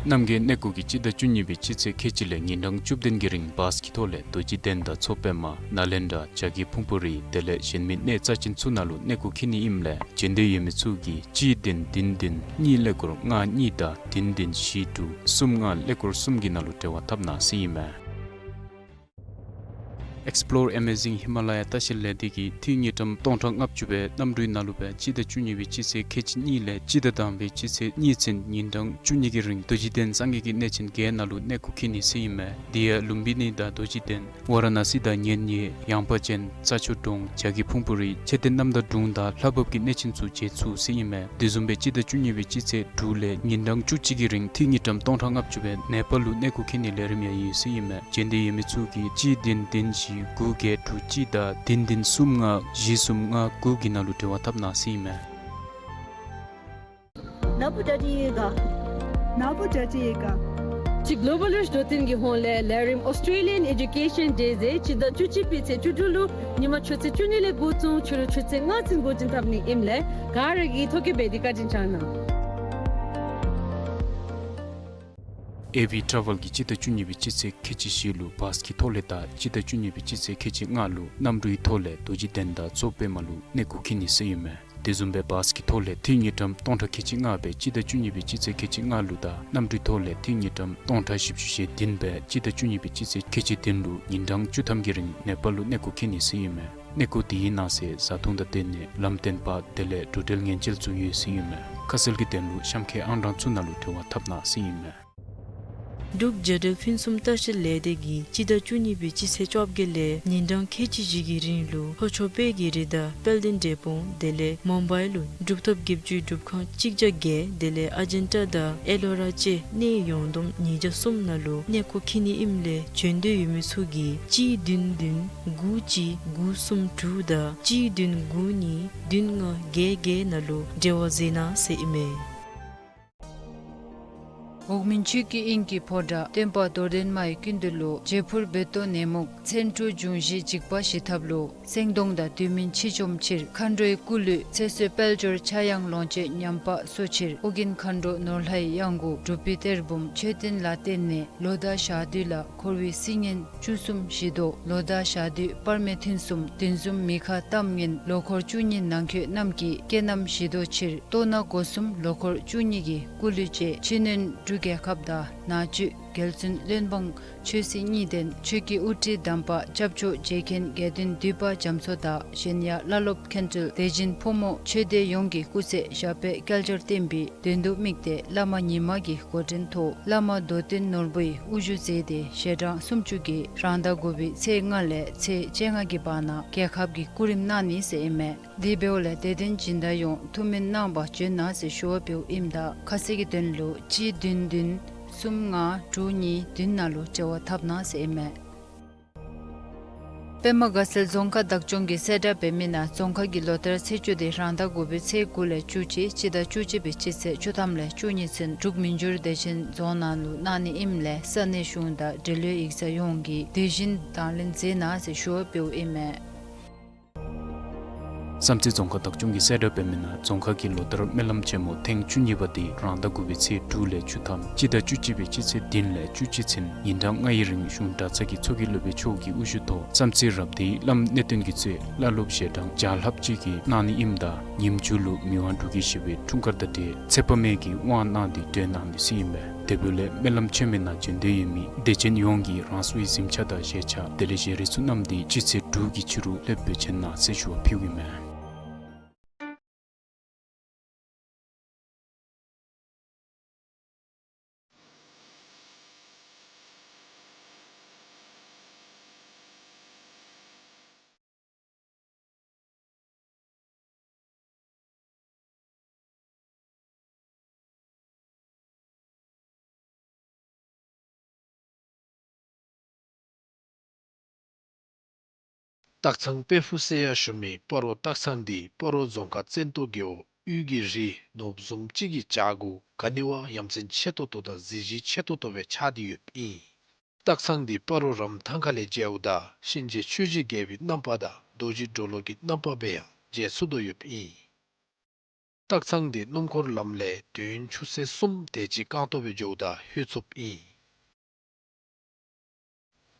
རྣམ་རྒྱལ་གནས་སྐོར་གྱིས་སྤྱི་ཟླ་བཅུ་གཉིས་པའི་སྤྱི་ཚེས་ཁལ་གཅིག་ལས་ཉིན་གྲངས་བཅུ་བདུན་གྱི་རིང་བཱས་ཀྱི་ཐོག་ལས་རྡོ་རྗེ་གདན་དང་མཚོ་པདྨ་ནཱ་ལེནྡྲ་བྱ་རྒོད་ཕུང་པོ་རི་དེ་ལས་གཞན་མི་གནས་རྩ་ཅན་ཚུ་ནང་ལུ་གནས་སྐོར་འཁྱིད་ནི་ཨིནམ་ལས་བྱོན་འདོད་ཡོད་མི་ཚུ་གིས་གཅིག་བདུན་བདུན་བདུན་གཉིས་ཀླད་ཀོར་ལྔ་གཉིས་དང་བདུན་བདུན་བཞི་དྲུག་གསུམ་ལྔ་ཀླད་ཀོར་གསུམ་གྱི་ནང་ལུ་འབྲེལ་བ་འཐབ་གནང་ཟེར་ཨིན་མས། Explore Amazing Himalaya ལྟ་བཤལ་ལས་སྡེ་གིས་འཐུས་དངུལ་ཀྲམ་སྟོང་ཕྲག་ལྔ་བཅུ་སྦེ་གནམ་གྲུའི་ནང་ལུ་སྦེ་སྤྱི་ཟླ་བཅུ་གཉིས་པའི་སྤྱི་ཚེས་ཁལ་གཅིག་གཉིས་ལས་སྤྱི་ཟླ་དང་པའི་སྤྱི་ཚེས་གཉིས་ཚུན་ཉིན་གྲངས་བཅུ་གཉིས་ཀྱི་རིང་རྡོ་རྗེ་གདན་སངས་རྒྱས་ཀྱི་གནས་ཆེན་བརྒྱད་ནང་ལུ་གནས་སྐོར་འཁྱིད་ནི་ཟེར་ཨིན་མས། དེ་ཡང་ལུམ་བི་ནི་དང་རྡོ་རྗེ་གདན་ཝ་ར་ཎ་སི་དང་གཉེན་ཉེ་ཡངས་པ་ཅན་རྩྭ་མཆོག་གྲོང་བྱ་རྒོད་ཕུང་པོ་རི་ཚེ་བརྟན་རྣམ་དག་གྲོང་དང་ལྷ་བབས་ཀྱི་གནས་ཆེན་ཚུ་མཇལ་ཚུགས་ཟེར་ཨིན་མས། དེ་བཟུམ་སྦེ་སྤྱི་ཟླ་བཅུ་གཉིས་པའི་སྤྱི་ཚེས་དྲུག་ལས་ཉིན་གྲངས་བཅུ་གཅིག་གི་རིང་འཐུས་དངུལ་ཀྲམ་སྟོང་ཕྲག་ལྔ་བཅུ་སྦེ་ནེ་པཱལ་ལུ་གནས་སྐོར་འཁྱིད་ནིའི་ལས་རིམ་ཡང་ཡོད་ཟེར་ཨིན་མས། བྱོན་འདོད་ཡོད་མི་ཚུ་གིས་གཅིག་བདུན་བདུན་བཞི་དགུ་བརྒྱད་དྲུག་གཅིག་དང་བདུན་བདུན་གསུམ་ལྔ་བཞི་གསུམ་ལྔ་དགུ་གི་ནང་ལུ་འབྲེལ་བ་འཐབ་གནང་ཟེར་ཨིན་མས། ན་བུ་ཏྲ་ཏི་ཡེ་ག། ན་བུ་ཏྲ་ཏི་ཡེ་ག། ཅིག་Global Reach འགྲོ་སྟོན་གྱི་ཧོངས་ལས་ལས་རིམ་Australian Education Day ཟེར་སྤྱི་ཟླ་བཅུ་གཅིག་པའི་ཚེས་བཅུ་དྲུག་ལུ་ཉིནམ་ཆུ་ཚོད་བཅུ་གཉིས་ལས་འགོ་བཙུགས་ཕྱི་རུ་ཆུ་ཚོད་ལྔ་ཚུན་འགོ་འདྲེན་འཐབ་ནི་ཨིནམ་ལས་ག་ར་གིས་ཐོ་བཀོད་འབད་དེ་བཀའ་དྲིན་བསྐྱང་གནང་། ཨེ་ཝི་ཊ་རེ་ཝེལ་གྱིས་སྤྱི་ཟླ་བཅུ་གཉིས་པའི་སྤྱི་ཚེས་ཁལ་གཅིག་བཞི་ལུ་བཱས་ཀྱི་ཐོག་ལས་དང་སྤྱི་ཟླ་བཅུ་གཉིས་པའི་སྤྱི་ཚེས་ཁལ་གཅིག་ལྔ་ལུ་གནམ་གྲུའི་ཐོག་ལས་རྡོ་རྗེ་གདན་དང་མཚོ་པདྨ་ལུ་གནས་སྐོར་འཁྱིད་ནི་ཟེར་ཨིན་མས། དེ་བཟུམ་སྦེ་བཱས་ཀྱི་ཐོག་ལས་ཏི་རུ་དངུལ་ཀྲམ་སྟོང་ཕྲག་ཁལ་གཅིག་ལྔ་སྦེ་སྤྱི་ཟླ་བཅུ་གཉིས་པའི་སྤྱི་ཚེས་ཁལ་གཅིག་ལྔ་ལུ་དང་གནམ་གྲུའི་ཐོག་ལས་ཏི་རུ་དངུལ་ཀྲམ་སྟོང་ཕྲག་བཞི་བཅུ་ཞེ་བདུན་སྦེ་སྤྱི་ཟླ་བཅུ་གཉིས་པའི་སྤྱི་ཚེས་ཁལ་གཅིག་བདུན་ལུ་ཉིན་གྲངས་བཅུ་ཐམ་གྱི་རིང་ནེ་པཱལ་ལུ་གནས་སྐོར་འཁྱིད་ནི་ཟེར་ཨིན་མས། གནས་སྐོར་དེའི་ནང་གསེས་བཟའ་འཐུང་དང་སྡོད་གནས་ལམ་སྟོན་པ་དེ་ལས་འགྲོ་འགྲུལ་ཉེན་བཅོལ་ཚུ་ཡོད་ཟེར་ཨིན་མས། ཁ་གསལ་གྱི་དོན་ལུ་གཤམ་ཁའི་ཨང་གྲངས་ཚུ་ནང་ལུ་འབྲེལ་བ་འཐབ་གནང་ཟེར་ཨིན་མས། འབྲུག་རྒྱལ་འགྲུལ་ཕུན་སུམ་ལྟ་བཤལ་ལས་སྡེ་གིས་སྤྱི་ཟླ་བཅུ་གཉིས་པའི་སྤྱི་ཚེས་བཅོ་བརྒྱད་ལས་ཉིན་གྲངས་ཁལ་གཅིག་བཞི་གི་རིང་ལུ་ལྷོ་ཕྱོགས་དཔལ་གྱི་རི་དང་དཔལ་ལྡན་འབྲས་སྤུངས་དེ་ལས་མུམ་བའི་ལུ་གྲུབ་ཐོབ་བརྒྱད་ཅུའི་སྒྲུབ་ཁང་གཅིག་བརྒྱ་བརྒྱད་དེ་ལས་ཨ་ཇན་ཊ་དང་ཨེ་ལོ་ར་བཅས་གནས་ཡོངས་བསྡོམས་ཉིས་བརྒྱ་གསུམ་ནང་ལུ་གནས་སྐོར་འཁྱིད་ནི་ཨིནམ་ལས་བྱོན་འདོད་ཡོད་མི་ཚུ་གིས་གཅིག་བདུན་བདུན་དགུ་གཅིག་དགུ་གསུམ་དྲུག་དང་གཅིག་བདུན་དགུ་གཉིས་བདུན་ལྔ་བརྒྱད་བརྒྱད་ནང་ལུ་འབྲེལ་བ་མཛད་གནང་ཟེར་ཨིན་མས། འོག་མིན་ཆོས་ཀྱི་དབྱིངས་ཀྱི་ཕོ་བྲང་སྟོན་པ་རྡོར་གདན་མ་ཡི་སྐུ་མདུན་ལུ་བྱད་ཕུར་རྦོད་གཏོང་ནད་མུག་མཚོན་འཁྲུགས་འབྱུང་བཞིའི་འཇིགས་པ་ཞི་ཐབས་ལུ་སེང་གདོང་དང་དུས་མིན་འཆི་འཇོམས་ཕྱིར་མཁའ་འགྲོའི་སྐུ་ལུས་ཚེ་བསོད་དཔལ་འབྱོར་ཕྱྭ་གཡང་ལོངས་སྤྱོད་ཉམས་པ་གསོ་ཕྱིར་ཨོ་རྒྱན་མཁའ་འགྲོ་ནོར་ལྷའི་གཡང་འགུགས་སྒྲུབ་པའི་གཏེར་བུམ་མཆོད་རྟེན་ལ་བརྟེན་ནས་ལོ་ཟླ་ཞག་དུས་ལ་འཁོར་བའི་སྲི་ངན་བཅུ་གསུམ་ཞི་ལྡོག་ལོ་ཟླ་ཞག་དུས་སྤར་སྨེ་ཐུན་གསུམ་བདུན་ཟུམ་མི་ཁ་གཏམ་ངན་ལོ་འཁོར་བཅུ་གཉིས་ནང་འཁོད་རྣམས་ཀྱི་རྐྱེན་རྣམས་ཞི་ལྡོག་ཕྱིར་གཏོར་ནག་སྒོ་གསུམ་ལོ་འཁོར་བཅུ་གཉིས་ཀྱི་སྐུ་ལུས་བཅས་ཕྱི་སྣོད་འབྲུག་རྒྱལ་ཁབ་དང་ནང་བཅུད་རྒྱལ་བཙུན་བློན་འབངས་ཆོས་སྲིད་གཉིས་ལྡན་ཆོས་ཀྱི་དབུ་ཁྲིད་དམ་པ་སྐྱབས་མཆོག་རྗེ་མཁན་དགེ་འདུན་འདུས་པ་རྒྱ་མཚོ་དང་གཞན་ཡང་བླ་སློབ་མཁན་སྤྲུལ་དེ་བཞིན་ཕོ་མོ་ཆོས་སྡེ་ཡོངས་ཀྱི་སྐུ་ཚེ་ཞབས་པད་བསྐལ་བརྒྱར་བརྟན་པའི་དོན་དུ་དམིགས་ཏེ་བླ་མ་ཉི་མ་གི་འགོ་འདྲེན་ཐོག་བླ་མ་རྡོར་སྟོན་ནོར་བུའི་དབུ་བཞུགས་མཛད་དེ་ཞལ་གྲངས་སུམ་ཅུ་གིས་རང་ཟླ་དགུ་པའི་ཚེས་ལྔ་ལས་ཚེས་བཅོ་ལྔ་གི་བར་ན་རྒྱལ་ཁབ་ཀྱི་སྐུ་རིམ་གནང་ནི་ཟེར་ཨིན་མས། དེ་འབདཝ་ལས་དད་ལྡན་སྦྱིན་བདག་ཡོངས་ཐུགས་སྨོན་གནང་བར་བྱོན་གནང་ཟེར་ཞུ་བ་འབདཝ་ཨིནམ་ད་ཁ་གསལ་གྱི་དོན་ལུ་གཅིག་བདུན་བདུན་གསུམ་ལྔ་དྲུག་གཉིས་བདུན་ནང་ལུ་འབྲེལ་བ་འཐབ་གནང་ཟེར་ཨིན་མས། པདྨ་དགའ་ཚལ་རྫོང་ཁག་བདག་སྐྱོང་གིས་གསལ་བསྒྲགས་འབད་མི་ནང་རྫོང་ཁག་གི་ལོ་ལྟར་ཚེས་བཅུ་དེ་རང་ཟླ་དགུ་པའི་ཚེས་དགུ་ལས་བཅུ་གཅིག་སྤྱི་ཟླ་བཅུ་གཅིག་པའི་སྤྱི་ཚེས་བཅུ་ཐམ་ལས་བཅུ་གཉིས་ཚུན་འབྲུག་མི་འགྱུར་བདེ་ཆེན་རྫོང་ནང་ལུ་གནང་ནི་ཨིནམ་ལས་ས་གནས་གཞུང་དང་འབྲེལ་ཡོད་ཡིག་ཚང་ཡོངས་ཀྱིས་དེ་བཞིན་དང་ལེན་མཛད་གནང་ཟེར་ཞུ་བ་འབདཝ་ཨིན་མས། བསམ་རྩེ་རྫོང་ཁག་བདག་སྐྱོང་གིས་གསལ་བསྒྲགས་འབད་མི་ནང་རྫོང་ཁག་གི་ལོ་ལྟར་སྨོན་ལམ་ཆེན་མོ་ཐེངས་བཅུ་གཉིས་པ་དེ་རང་ཟླ་དགུ་པའི་ཚེས་དྲུག་ལས་བཅུ་ཐམ་སྤྱི་ཟླ་བཅུ་གཅིག་པའི་སྤྱི་ཚེས་བདུན་ལས་བཅུ་གཅིག་ཚུན་ཉིན་གྲངས་ལྔ་ཡི་རིང་གཞུང་གྲྭ་ཚང་གི་ཚོགས་ཀྱི་སློབ་དཔོན་མཆོག་གི་དབུ་བཞུགས་ཐོག་བསམ་རྩེ་རབ་སྡེའི་བླམ་གནས་བརྟན་གྱིས་གཙོས་བླ་སློབ་ཞལ་གྲངས་བརྒྱ་ལྷགཔ་ཅིག་གིས་གནང་ནི་ཨིནམ་ད་ཉིནམ་མཇུག་ལུ་མི་དབང་འབྲུག་རྒྱལ་བཞི་པའི་འཁྲུངས་སྐར་དང་འབྲེལ་ཚེ་དཔག་མེད་ཀྱི་དབང་གནང་སྟེ་གྲོལ་གནང་ནི་ཟེར་ཨིན་པས། དེ་འབདཝ་ལས་སྨོན་ལམ་ཆེན་མོའི་ནང་བྱོན་འདོད་ཡོད་མི་དད་ཅན་ཡོངས་ཀྱིས་རང་སོའི་གཟིམ་ཆས་དང་བཞེས་ཆས་དེ་ལས་བཞེས་རིགས་ཚུ་བསྣམས་ཏེ་སྤྱི་ཚེས་དྲུག་གི་ཕྱི་རུ་ལྷོདཔ་འབད་བྱོན་གནང་ཟེར་ཞུ་བ་ཕུལཝ་ཨིན་མས། སྟག་ཚང་དཔལ་ཕུག་ཟེར་ཡང་ཞུ་མི་སྤ་རོ་སྟག་ཚང་འདི་སྤ་རོ་རྫོང་ཁག་བཙན་ཏོ་རྒེད་འོག་དབུས་ཀྱི་རི་ནོར་བུ་བཟུམ་ཅིག་གི་བྱག་གུ་ག་ནི་བ་ཡ་མཚན་ཆེ་ཏོག་ཏོ་དང་གཟི་བརྗིད་ཆེ་ཏོག་ཏོ་སྦེ་ཆགས་ཏེ་ཡོདཔ་ཨིན། སྟག་ཚང་འདི་སྤ་རོ་རམ་ཐང་ཁ་ལས་མཇལཝ་ད་གཤིན་རྗེ་ཆོས་རྗེ་རྒྱལ་པོའི་རྣམ་པ་དང་རྡོ་རྗེ་གྲོ་ལོད་ཀྱི་རྣམ་པ་སྦེ་ཡང་མཇལ་ཚུགས་དོ་ཡོདཔ་ཨིན། སྟག་ཚང་འདི་སྣུམ་འཁོར་ལམ་ལས་དུས་ཡུན་ཆུ་ཚོད་གསུམ་དེ་ཅིག་རྐང་སྟོང་སྦེ་འགྱོཝ་ད་ལྷོད་ཚུགསཔ་ཨིན།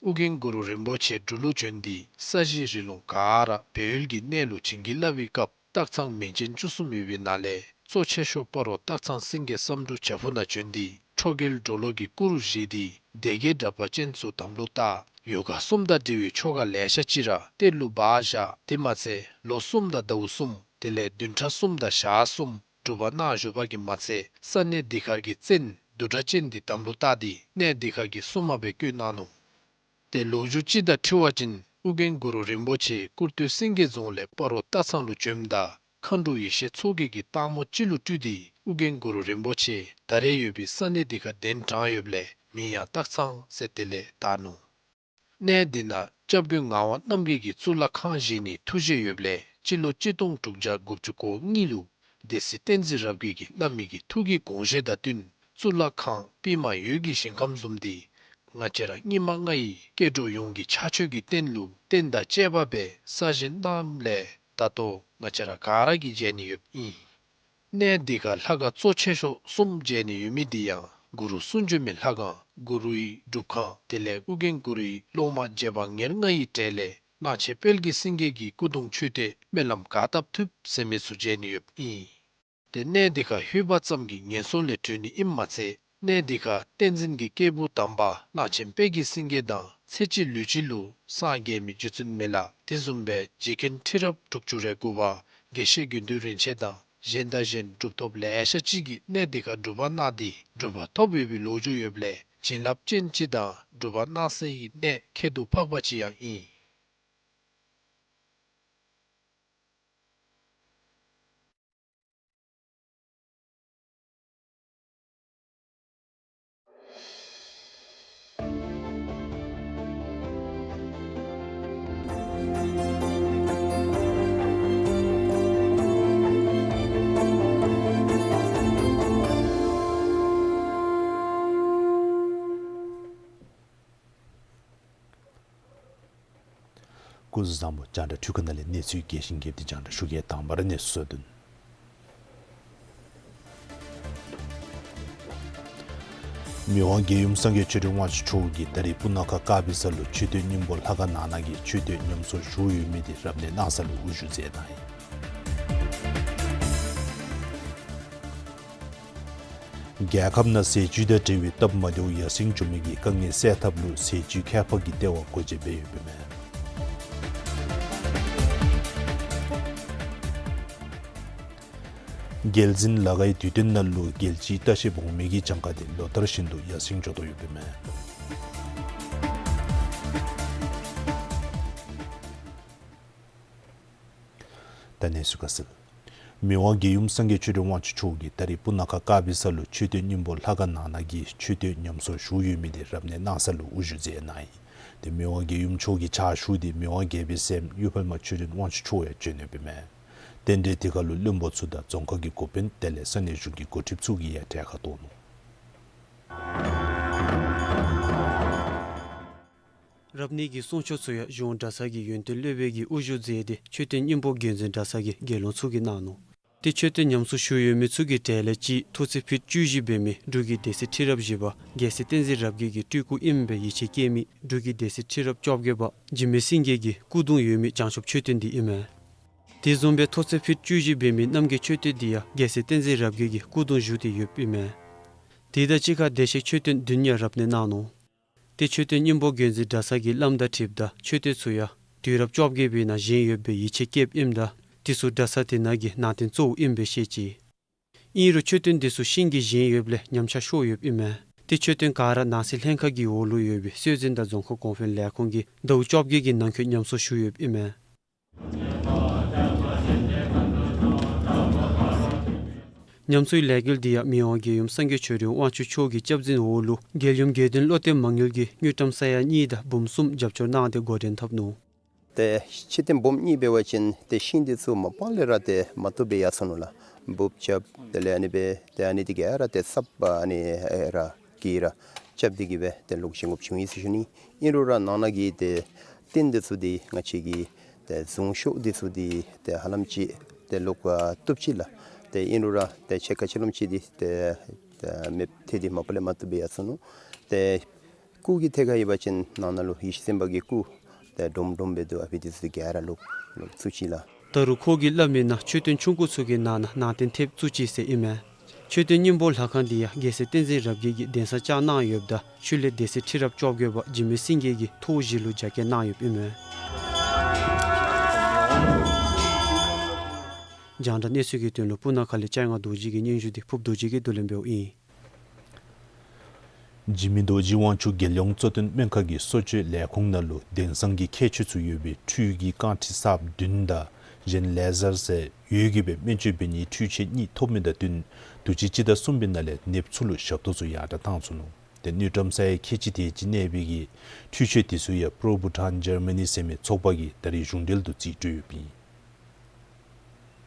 ཨོ་རྒྱན་གུ་རུ་རིན་པོ་ཆེ་འབྲུག་ལུ་བྱོན་ཏེ་ས་གཞི་རི་ལུང་ག་ར་སྦས་ཡུལ་གྱི་གནས་ལུ་བྱིན་གྱིས་བརླབས་པའི་སྐབས་སྟག་ཚང་མིང་ཅན་བཅུ་གསུམ་ཡོད་པའི་ནང་ལས་གཙོ་ཆེ་ཤོས་སྤ་རོ་སྟག་ཚང་སེང་གེ་བསམ་འགྲུབ་བྱག་ཕུག་ནང་བྱོན་ཏེ་ཁྲོ་རྒྱལ་གྲོ་ལོད་ཀྱི་སྐུ་རུ་བཞེངས་ཏེ་སྡེ་བརྒྱད་དྲེགས་པ་ཅན་ཚུ་དམ་ལུ་བཏགས། ཡོ་ག་གསུམ་དང་འབྲེལ་བའི་ཆོ་ག་ལེ་ཤ་ཅིག་ར་གཏེར་ལུ་སྦ་བཞག། དེ་མ་ཚད་ལོ་གསུམ་དང་ཟླཝ་གསུམ་དེ་ལས་བདུན་ཕྲག་གསུམ་དང་ཞག་གསུམ་སྒྲུབ་པ་གནང་བཞུགས་པ་གིས་མ་ཚད་ས་གནས་འདི་ཁར་གྱི་བཙན་བདུད་གྲགས་ཅན་འདི་དམ་ལུ་བཏགས་ཏེ་གནས་འདི་ཁར་གྱི་སྲུང་མ་སྦེ་བསྐོས་གནང་ནུག། ཏེ་ལོ་རྒྱུས་ཅིག་དང་འཁྲིལ་བ་ཅིན་ཨོ་རྒྱན་གུ་རུ་རིན་པོ་ཆེ་སྐུར་སྟོད་སེང་གེ་རྫོང་ལས་སྤ་རོ་སྟག་ཚང་ལུ་བྱོནམ་ད་མཁའ་འགྲོ་ཡེ་ཤེས་མཚོ་རྒྱལ་གྱིས་སྟག་མོ་ཅིག་ལུ་སྤྲུལ་ཏེ་ཨོ་རྒྱན་གུ་རུ་རིན་པོ་ཆེ་ད་རེས་ཡོད་པའི་ས་གནས་འདི་ཁར་གདན་དྲངས་ཡོདཔ་ལས་མིང་ཡང་སྟག་ཚང་ཟེར་དེ་ལས་བཏགས་ནུག། གནས་འདི་ནང་སྐྱབས་མགོན་ངག་དབང་རྣམ་རྒྱལ་གྱིས་གཙུག་ལག་ཁང་བཞེངས་ནིའི་ཐུགས་བཞེད་ཡོདཔ་ལས་སྤྱི་ལོ་གཅིག་སྟོང་དྲུག་བརྒྱ་དགུ་བཅུ་གོ་གཉིས་ལུ་སྡེ་སྲིད་བསྟན་འཛིན་རབ་རྒྱས་ཀྱིས་བླ་མའི་གི་ཐུགས་ཀྱི་དགོངས་བཞེད་དང་བསྟུན་གཙུག་ལག་ཁང་པདྨ་འོད་ཀྱི་ཞིང་ཁམས་བཟུམ་འདི་ང་བཅས་ར་སྙིགས་མ་ལྔ་ཡི་སྐྱེ་འགྲོ་ཡོངས་ཀྱི་ཕྱག་མཆོད་ཀྱི་རྟེན་ལུ་རྟེན་དང་བཅས་པ་སྦེ་གསར་བཞེངས་གནངམ་ལས་ད་ལྟོ་ང་བཅས་ར་ག་ར་གིས་མཇལ་ནི་ཡོདཔ་ཨིན། གནས་འདི་ཁར་ལྷ་ཁང་གཙོ་ཆེ་ཤོས་གསུམ་མཇལ་ནི་ཡོད་མི་འདི་ཡང་གུ་རུ་གསུང་བྱོན་མའི་ལྷ་ཁང་གུ་རུའི་སྒྲུབ་ཁང་དེ་ལས་ཨོ་རྒྱན་གུ་རུའི་སློབ་མ་རྗེ་འབངས་ཉེར་ལྔ་ཡི་གྲས་ལས་ གླང་ཆེན་དཔལ་གྱི་སེང་གེ་གི་སྐུ་གདུང་མཆོད་རྟེན་སྨོན་ལམ་ག་བཏབ་ཐུབ་ཟེར་མི་ཚུ་མཇལ་ནི་ཡོདཔ་ཨིན། ཏེ་གནས་འདི་ཁར་ལྷོད་པ་ཙམ་གྱིས་ངན་སོང་ལས་གྲོལ་ནི་ཨིནམ་མ་ཚད་གནས་འདི་ཁར་བསྟན་འཛིན་གྱི་སྐྱེས་བུ་དམ་པ་གླང་ཆེན་དཔལ་གྱི་སེང་གེ་དང་ཚེ་གཅིག་ལུས་གཅིག་ལུ་སངས་རྒྱས་མི་རྗེ་བཙུན་མི་ལ་དེ་བཟུམ་སྦེ་རྗེ་མཁན་ཁྲི་རབས་དྲུག་ཅུ་རེ་དགུ་པ་དགེ་བཤེས་དགེ་འདུན་རིན་ཆེན་དང་གཞན་དང་གཞན་གྲུབ་ཐོབ་ལེ་ཤ་ཅིག་གིས་གནས་འདི་ཁར་སྒྲུབ་པ་གནང་སྟེ་གྲུབ་པ་ཐོབ་ཡོད་པའི་ལོ་རྒྱུས་ཡོདཔ་ལས་བྱིན་རླབས་ཅན་ཅིག་དང་སྒྲུབ་པ་གནང་སའི་གནས་ཁྱད་དུ་འཕགས་པ་ཅིག་ཡང་ཨིན། སྐུ་གཟུགས་བཟང་པོ། རྒྱང་བསྒྲགས་འཕྲུལ་ཁང་ནང་ལས་གནས་ཚུལ་རྒྱས་ཤིང་རྒྱསཔ་འདི་རྒྱང་བསྒྲགས་ཞུ་གེ། དང་པ་ར་གནས་ཚུལ་གཙོ་དོན། མི་དབང་རྒྱལ་ཡུམ་སངས་རྒྱས་ཆོས་སྒྲོན་དབང་ཕྱུག་མཆོག་གིས་ད་རིས་སྤུ་ན་ཁ་དཀར་སྦིས་ས་ལུ་མཆོད་རྟེན་སྙིང་པོ་ལྷ་ཁང་ནང་ན་གི་མཆོད་རྟེན་ཉམས་གསོ་ཞུ་ཡོད་མི་འདི་རབ་གནས་གནང་ས་ལུ་དབུ་བཞུགས་མཛད་གནང་ཡི། རྒྱལ་ཁབ་ནང་ཟས་བཅུད་དང་འབྲེལ་བའི་སྟབས་མ་བདེཝ་ཡར་སེང་འགྱོ་མི་གི་དཀའ་ངལ་སེལ་ཐབས་ལུ་ཟས་བཅུད་ཁྱད་འཕགས་ཀྱི་ལྟེ་བ་སྒོ་འབྱེད་འབད་ཡོདཔ་ཨིན་མས། རྒྱལ་འཛིན་ལ་ཁའི་དུས་སྟོན་ནང་ལུ་རྒྱལ་སྤྱིའི་ལྟ་བཤལཔ་འོང་མི་གི་གྱངས་ཁ་འདི་ལོ་ལྟར་བཞིན་དུ་ཡར་སེང་འགྱོ་དོ་ཡོདཔ་ཨིན་མས། ད་གནས་ཚུལ་ཁ་གསལ། མི་དབང་རྒྱལ་ཡུམ་སངས་རྒྱས་ཆོས་སྒྲོན་དབང་ཕྱུག་མཆོག་གིས་ད་རིས་སྤུ་ན་ཁ་དཀར་སྦིས་ས་ལུ་མཆོད་རྟེན་སྙིང་པོ་ལྷ་ཁང་ནང་ན་གི་མཆོད་རྟེན་ཉམས་གསོ་ཞུ་ཡོད་མི་འདི་རབ་གནས་གནང་ས་ལུ་དབུ་བཞུགས་མཛད་གནང་ཡི། ཏེ་མི་དབང་རྒྱལ་ཡུམ་མཆོག་གི་ཕྱག་ཞུ་འདི་མི་དབང་རྒྱལ་པོའི་སྲསམོ་གཡུ་འཕེལ་མ་ཆོས་སྒྲོན་དབང་ཕྱུག་མཆོག་ཡང་བྱོན་ཡོདཔ་ཨིན་མས། རྟེན་འབྲེལ་དེ་ཁར་ལུ་བློན་པོ་ཚུ་དང་རྫོང་ཁག་གི་འགོ་དཔོན་དེ་ལས་ས་གནས་གཞུང་གི་འགོ་ཁྲིདཔ་ཚུ་གིས་ཡང་གྲལ་ཁར་གཏོགས་ནུག། རབ་གནས་ཀྱི་གསུང་ཆོག་ཚུ་ཡང་གཞུང་གྲྭ་ཚང་གི་ཡོན་ཏན་སློབ་དཔོན་གྱིས་དབུ་བཞུགས་མཛད་དེ་མཆོད་རྟེན་སྙིང་པོ་འགན་འཛིན་གྲྭ་ཚང་གི་དགེ་སློང་ཚུ་གིས་གནང་ནུག། ཏེ་མཆོད་རྟེན་ཉམས་གསོ་ཞུ་ཡོད་མི་ཚུ་གི་གྲས་ལས་གཅིག་མཐོ་ཚད་ཕིཊ་བཅུ་བཞི་འབད་མི་འབྲུག་གི་སྡེ་སྲིད་ཁྲི་རབས་བཞི་པ་རྒྱལ་སྲས་བསྟན་འཛིན་རབ་རྒྱས་ཀྱི་སྤྲུལ་སྐུ་ཨིནམ་སྦེ་ཡིད་ཆེས་བསྐྱེད་མི་འབྲུག་གི་སྡེ་སྲིད་ཁྲི་རབས་བཅོ་བརྒྱད་པ་འཇིགས་མེད་སེང་གེ་གི་སྐུ་གདུང་ཡོད་མི་བྱང་ཆུབ་མཆོད་རྟེན་འདི་ཨིན་མས། དེ་བཟུམ་སྦེ་མཐོ་ཚད་ཕིཊ་བཅུ་བཞི་འབད་མི་རྣམ་རྒྱལ་མཆོད་རྟེན་འདི་ཡང་རྒྱལ་སྲས་བསྟན་འཛིན་རབ་རྒྱས་ཀྱི་སྐུ་གདུང་བཞུགས་ཏེ་ཡོདཔ་ཨིན་མས། དེ་དང་གཅིག་ཁར་བདེ་གཤེགས་མཆོད་རྟེན་བདུན་ཡང་རབ་གནས་གནང་ནུག། ཏེ་མཆོད་རྟེན་སྙིང་པོ་འགན་འཛིན་གྲྭ་ཚང་གི་བླམ་དང་འཁྲིལཝ་ད་མཆོད་རྟེན་ཚུ་ཡང་དུས་རབས་བཅོ་བརྒྱད་པའི་ནང་བཞེངས་ཡོདཔ་སྦེ་ཡིད་ཆེས་བསྐྱེདཔ་ཨིནམ་ད་དེ་ཚུ་གྲྭ་ཚང་དེ་ནང་གི་ནང་རྟེན་གཙོ་བོ་ཨིནམ་སྦེ་བཤད་ཅི། ཨིན་རུང་མཆོད་རྟེན་དེ་ཚུ་ཤིང་གིས་བཞེངས་ཡོདཔ་ལས་ཉམས་ཆག་ཤོར་ཡོདཔ་ཨིན་མས། ཏེ་མཆོད་རྟེན་ག་ར་ནང་སྲིད་ལྷན་ཁག་གི་འོག་ལུ་ཡོད་པའི་སྲོལ་འཛིན་དང་རྫོང་ཁ་གོང་འཕེལ་ལས་ཁུངས་ཀྱིས་ཟླཝ་བཅོ་བརྒྱད་ཀྱི་ནང་འཁོད་ཉམས་གསོ་ཞུ་ཡོདཔ་ཨིན་མས། ཉམས་གསོའི་ལས་འགུལ་འདི་ཡང་མི་དབང་རྒྱལ་ཡུམ་སངས་རྒྱས་ཆོས་སྒྲོན་དབང་ཕྱུག་མཆོག་གི་སྐྱབས་འཛིན་འོག་ལུ་རྒྱལ་ཡུམ་དགེ་འདུན་བློ་བརྟན་མ་དངུལ་གྱིས་དངུལ་ཀྲམ་ས་ཡ་གཉིས་དང་འབུམ་གསུམ་རྒྱབ་སྐྱོར་གནང་སྟེ་འགོ་འདྲེན་འཐབ་ནུག། ཏེ་མཆོད་རྟེན་འབུམ་གཉིས་འབད་བ་ཅིན་ཏེ་ཤིང་འདི་ཚུ་མ་པ་ལས་ར་ཏེ་མ་བཏུབ་སྦེ་ཡར་སོ་ནུག་ལགས། འབུཔ་རྐྱབ་དེ་ལས་ཨ་ནི་སྦེ་ཏེ་ཨ་ནི་འདི་ག་ར་ཏེ་སྲབ་ཨ་ནི་ར་གིས་ར་རྐྱབ་སྟེ་གིས་སྦེ་ཏེ་ལོག་བཞེངས་དགོཔ་བྱུང་ཡི་ཟེར་ཞུ་ནི། ཨིན་རུང་ར་ནང་ན་གི་ཏེ་རྟེན་འདི་ཚུ་འདི་ང་བཅས་ཀྱི་ཏེ་གཟུངས་ཤོག་འདི་ཚུ་འདི་ཏེ་ཧ་ལམ་ཅིག་ཏེ་ལོག་ཨ་བཏུབ་ཅི་ལགས། ཏེ་ཨིན་རུང་ར་ཏེ་ཕྱེད་ཀ་ཅིག་ལོངམ་ཅིག་འདི་ཏེ་ཏེ་མེདཔ་ཐལ་ཏེ་མ་པ་ལས་མ་བཏུབ་སྦེ་ཡར་སོ་ནུག། ཏེ་སྐུ་གི་ཐད་ཁར་ཡོད་པ་ཅིན་ནང་ན་ལུ་ཡེ་ཤེས་སེམས་དཔའ་གི་སྐུ་ཏེ་སྒྲོམ་སྒྲོམ་སྦེ་འདུག། ཨ་ཕི་འདི་ཚུ་ག་ར་ལོག་ལོག་བཙུགས་ཅི་ལགས། ད་རུང་ཁོ་གིས་སླབ་མིའི་ནང་མཆོད་རྟེན་ཆུང་ཀུ་ཚུ་གི་ནང་ན་ནང་རྟེན་ཐེབས་བཙུགས་ཅི་ཟེར་ཨིན་མས། མཆོད་རྟེན་སྙིང་པོ་ལྷ་ཁང་འདི་ཡང་རྒྱལ་སྲས་བསྟན་འཛིན་རབ་རྒྱས་ཀྱིས་གདན་ས་བསྐྱངས་གནང་ཡོདཔ་ད་ཤུལ་ལས་སྡེ་སྲིད་ཁྲི་རབས་བཅོ་བརྒྱད་པ་འཇིགས་མེད་སེང་གེ་གིས་ཐོག་བཞི་ལུ་རྒྱ་བསྐྱེད་གནང་ཡོདཔ་ཨིན་མས། རྒྱང་བསྒྲགས་གནས་ཚུལ་གྱི་དོན་ལུ་སྤུ་ན་ཁ་ལས་ལྕང་ང་རྡོ་རྗེ་གི་སྙན་ཞུ་འདི་ཕུབ་རྡོ་རྗེ་གིས་བསྡུ་ལེན་འབདཝ་ཨིན། འཇིགས་མེད་རྡོ་རྗེ་དབང་ཕྱུག་རྒྱལ་ཡོངས་གཙོ་བསྟེན་སྨན་ཁང་གི་གསོ་བཅོས་ལས་ཁུངས་ནང་ལུ་དེང་སང་གི་ཁྱད་ཆོས་ཚུ་ཡོད་པའི་འཕྲུལ་གྱི་རྐང་ཁྲི་གསརཔ་བདུན་དང་གཞན་ལེ་ཟར་ཟེར་འོད་ཀྱིས་སྦེ་སྨན་བཅོས་འབད་ནིའི་འཕྲུལ་ཆས་གཉིས་ཐོབ་མི་དང་བསྟུན་དུས་ཅི་སྤྱི་ཟླ་གསུམ་པའི་ནང་ལས་ནདཔ་ཚུ་ལུ་ཞབས་ཏོག་ཚུ་ཡར་དྲག་བཏང་ཚུགས་ནུག། ཏེ་དངུལ་ཀྲམ་ས་ཡ་ཁལ་གཅིག་དེ་ཅིག་གནས་པའི་གི་འཕྲུལ་ཆས་དེ་ཚུ་ཡང་པྲོ་བུ་ཊཱན་ཇར་མ་ནི་ཟེར་མི་ཚོགས་པ་གིས་ད་རིས་གཞུང་འབྲེལ་དུ་རྩིས་སྤྲོད་ཡོདཔ་ཨིན།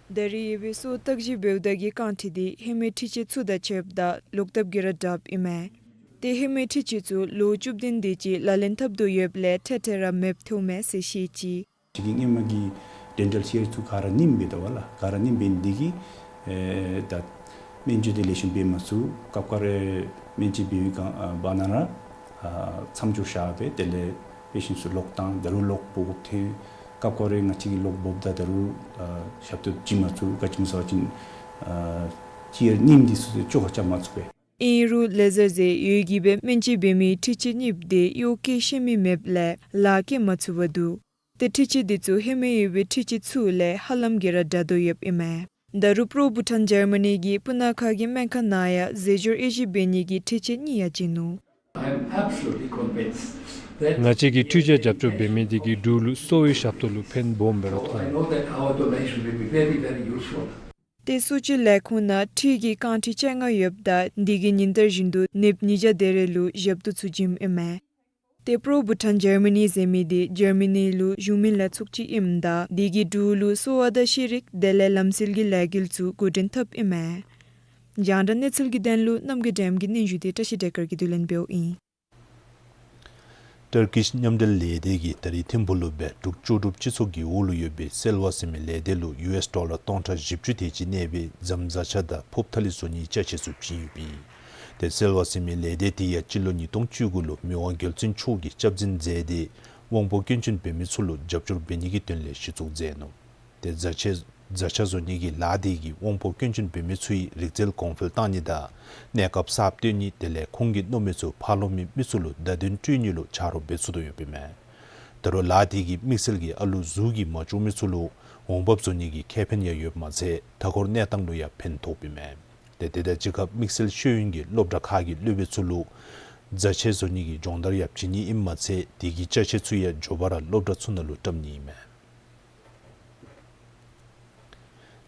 ད་རིས་ཡོད་པའི་གསོ་བརྟག་ཞིབ་འབདཝ་ད་གི་རྐང་ཁྲི་འདི་ཧེ་མའི་འཕྲུལ་ཆས་ཚུ་དང་ཕྱདཔ་ད་ལོག་ལྟབ་ཀྱིས་ར་དྲགཔ་ཨིན་མས། ཏེ་ཧེ་མའི་འཕྲུལ་ཆས་ཚུ་ལོ་བཅུ་བདུན་དེ་ཅིག་ལག་ལེན་འཐབ་དོ་ཡོདཔ་ལས་འཕྲལ་འཕྲལ་ར་མེདཔ་ཐོནམ་མས་ཟེར་བཤད་ཅི། ཅིག་གི་སྔོན་མ་གི་ཌེན་ཊལ་ཅེར་ཚུ་ག་ར་རྙིངམ་སྦེ་འདུག་པ་ལགས། ག་ར་རྙིངམ་སྦེ་འདི་གིས་ཨེ་ད་སྨན་བཅོས་འདི་ལེགས་ཤོམ་འབད་མ་ཚུགས། སྐབས་འགའ་ར་སྨན་བཅོས་འབད་བའི་སྒང་ཨ་བར་ན་ར་ཨ་མཚམས་འཇོག་བཞག་སྦེ་དེ་ལས་ པེ་ཤེནཊ་ཚུ་ལོག་བཏང་། ད་རུང་ལོག་འབོ་དགོཔ་ཐོན། སྐབས་སྐབས་རེ་ང་བཅས་ཀྱིས་ལོག་འབོཝ་ད་ད་རུང་ཨ་ཞབས་ཏོག་བྱིན་མ་ཚུགས། ག་ཅི་སྨོ་ཟེར་བ་ཅིན་ཨ་ཅི་ཡར་རྙིངམ་འདི་ཚུ་བཅོ་ཁ་རྐྱབ་མ་ཚུགས་པས། ཨིན་རུང་ལེ་ཟར་ཟེར་འོད་ཀྱིས་སྦེ་སྨན་དཔྱད་འབད་མི་འཕྲུལ་ཆས་གཉིསཔོ་དེ་གཡོག་བཀོལ་ཤེས་མི་མེདཔ་ལས་ལཱ་བཀལ་མ་ཚུགས་པར་འདུག། ཏེ་འཕྲུལ་ཆས་འདི་ཚུ་ཧེ་མ་ཡོད་པའི་འཕྲུལ་ཆས་ཚུ་ལས་ཧ་ལམ་གྱིས་ར་དྲག་དོ་ཡོདཔ་ཨིན་མས། ད་རུང་པྲོ་བྷུ་ཊཱན་ཇར་མ་ནི་གི་སྤུ་ན་ཁ་གི་སྨན་ཁང་ནང་ཡང་རྫས་སྦྱོར་དབྱེ་ཞིབ་འབད་ནི་གི་འཕྲུལ་ཆས་གཉིས་ཡང་བྱིན་ནུག། I'm absolutely convinced that ང་བཅས་ཀྱིས་འཕྲུལ་ཆས་རྒྱབ་སྐྱོར་འབད་མི་འདི་གིས་འབྲུག་ལུ་གསོ་བའི་ཞབས་ཏོག་ལུ་ཕན་སྦོམ་སྦེ་ར་ཐོགས་ནུག། I know that our donation will be very, very useful. ཏེ་གསོ་བཅོས་ལས་ཁུངས་ནང་འཕྲུལ་གྱི་རྐང་ཁྲི་བཅོ་ལྔ་ཡོདཔ་ད་འདི་གིས་ཉིན་ལྟར་བཞིན་དུ་ནདཔ་ཉིས་བརྒྱ་དེ་རེ་ལུ་ཞབས་ཏོག་ཚུ་བྱིནམ་ཨིན་མས། ཏེ་པྲོ་བྷུ་ཊཱན་ཇར་མ་ནི་ཟེར་མི་འདི་ཇར་མ་ནི་ལུ་བཞུགས་མི་ལས་ཚོགས་ཅིག་ཨིནམ་ད་འདི་གིས་འབྲུག་ལུ་གསོ་བ་དང་ཤེས་རིག་དེ་ལས་ལམ་སྲོལ་གྱི་ལས་འགུལ་ཚུ་འགོ་འདྲེན་འཐབ་ཨིན་མས། རྒྱང་བསྒྲགས་གནས་ཚུལ་གྱི་དོན་ལུ་རྣམ་རྒྱལ་སྒྲོལམ་གྱི་སྙན་ཞུ་འདི་བཀྲ་ཤིས་བདེ་དཀར་གྱིས་བསྡུ་ལེན་འབདཝ་ཨིན། ཏར་ཀིཤ་མཉམ་འབྲེལ་ལས་སྡེ་གིས་ད་རིས་ཐིམ་ཕུག་ལུ་སྦེ་འབྲུག་ལྕོགས་གྲུབ་སྤྱི་ཚོགས་ཀྱི་འོག་ལུ་ཡོད་པའི་སེལ་བ་ཟེར་མི་ལས་སྡེ་ལུ་ཡུ་ཨེསི་ཌོ་ལར་སྟོང་ཕྲག་བཞི་བཅུ་དེ་ཅིག་གནས་པའི་རྫམ་རྫ་ཆས་དང་ཕོརཔ་ཐ་ལི་བཟོ་ནིའི་ཅ་ཆས་ཚུ་བྱིན་ཡོདཔ་ཨིན། ཏེ་སེལ་བ་ཟེར་མི་ལས་སྡེ་དེ་ཡང་སྤྱི་ལོ་ཉིས་སྟོང་བཅུ་དགུ་ལུ་མི་དབང་རྒྱལ་བཙུན་མཆོག་གིས་སྐྱབས་འཛིན་མཛད་དེ་དབང་པོ་སྐྱོན་ཅན་འབད་མི་ཚུ་ལུ་རྒྱབ་སྐྱོར་འབད་ནི་གི་དོན་ལས་གཞི་བཙུགས་མཛད་ནུག། ཏེ་རྫ་ཆས་རྫ་ཆས་བཟོ་ནི་གི་ལཱ་དེ་གིས་དབང་པོ་སྐྱོན་ཅན་འབད་མི་ཚུ་གི་རིག་རྩལ་གོང་འཕེལ་གཏང་ནི་དང་གནས་སྐབས་གསརཔ་བཏོན་ནི་དེ་ལས་ཁོང་གི་མནོ་མི་ཚུ་ཕར་ལོགས་མི་མི་ཚུ་ལུ་བརྡ་དོན་སྤྲོད་ནི་ལུ་ཆ་རོགས་འབད་ཚུགས་དོ་ཡོདཔ་ཨིན་མས། ད་རུང་ལཱ་དེ་གིས་དམིགས་བསལ་གྱིས་ཨ་ལུ་གཟུགས་ཀྱིས་མ་ལྕོགས་མི་ཚུ་ལུ་འོང་འབབ་བཟོ་ནི་གི་ཁེ་ཕན་ཡང་ཡོདཔ་མ་ཚད་མཐའ་འཁོར་གནས་སྟངས་ལུ་ཡང་ཕན་ཐོགསཔ་ཨིན་མས། ཏེ་དེ་དང་གཅིག་ཁར་དམིགས་བསལ་ཤེས་ཡོན་གྱི་སློབ་གྲྭ་ཁག་གི་སློབ་དཔོན་ཚུ་ལུ་རྫ་ཆས་བཟོ་ནི་གི་སྦྱོང་བརྡར་ཡང་བྱིན་ནི་ཨིནམ་མ་ཚད་དེ་གི་ཅ་ཆས་ཚུ་ཡང་མགྱོགས་པ་ར་སློབ་གྲྭ་ཚུ་ནང་ལུ་བཀྲམ་ནི་ཨིན་མས།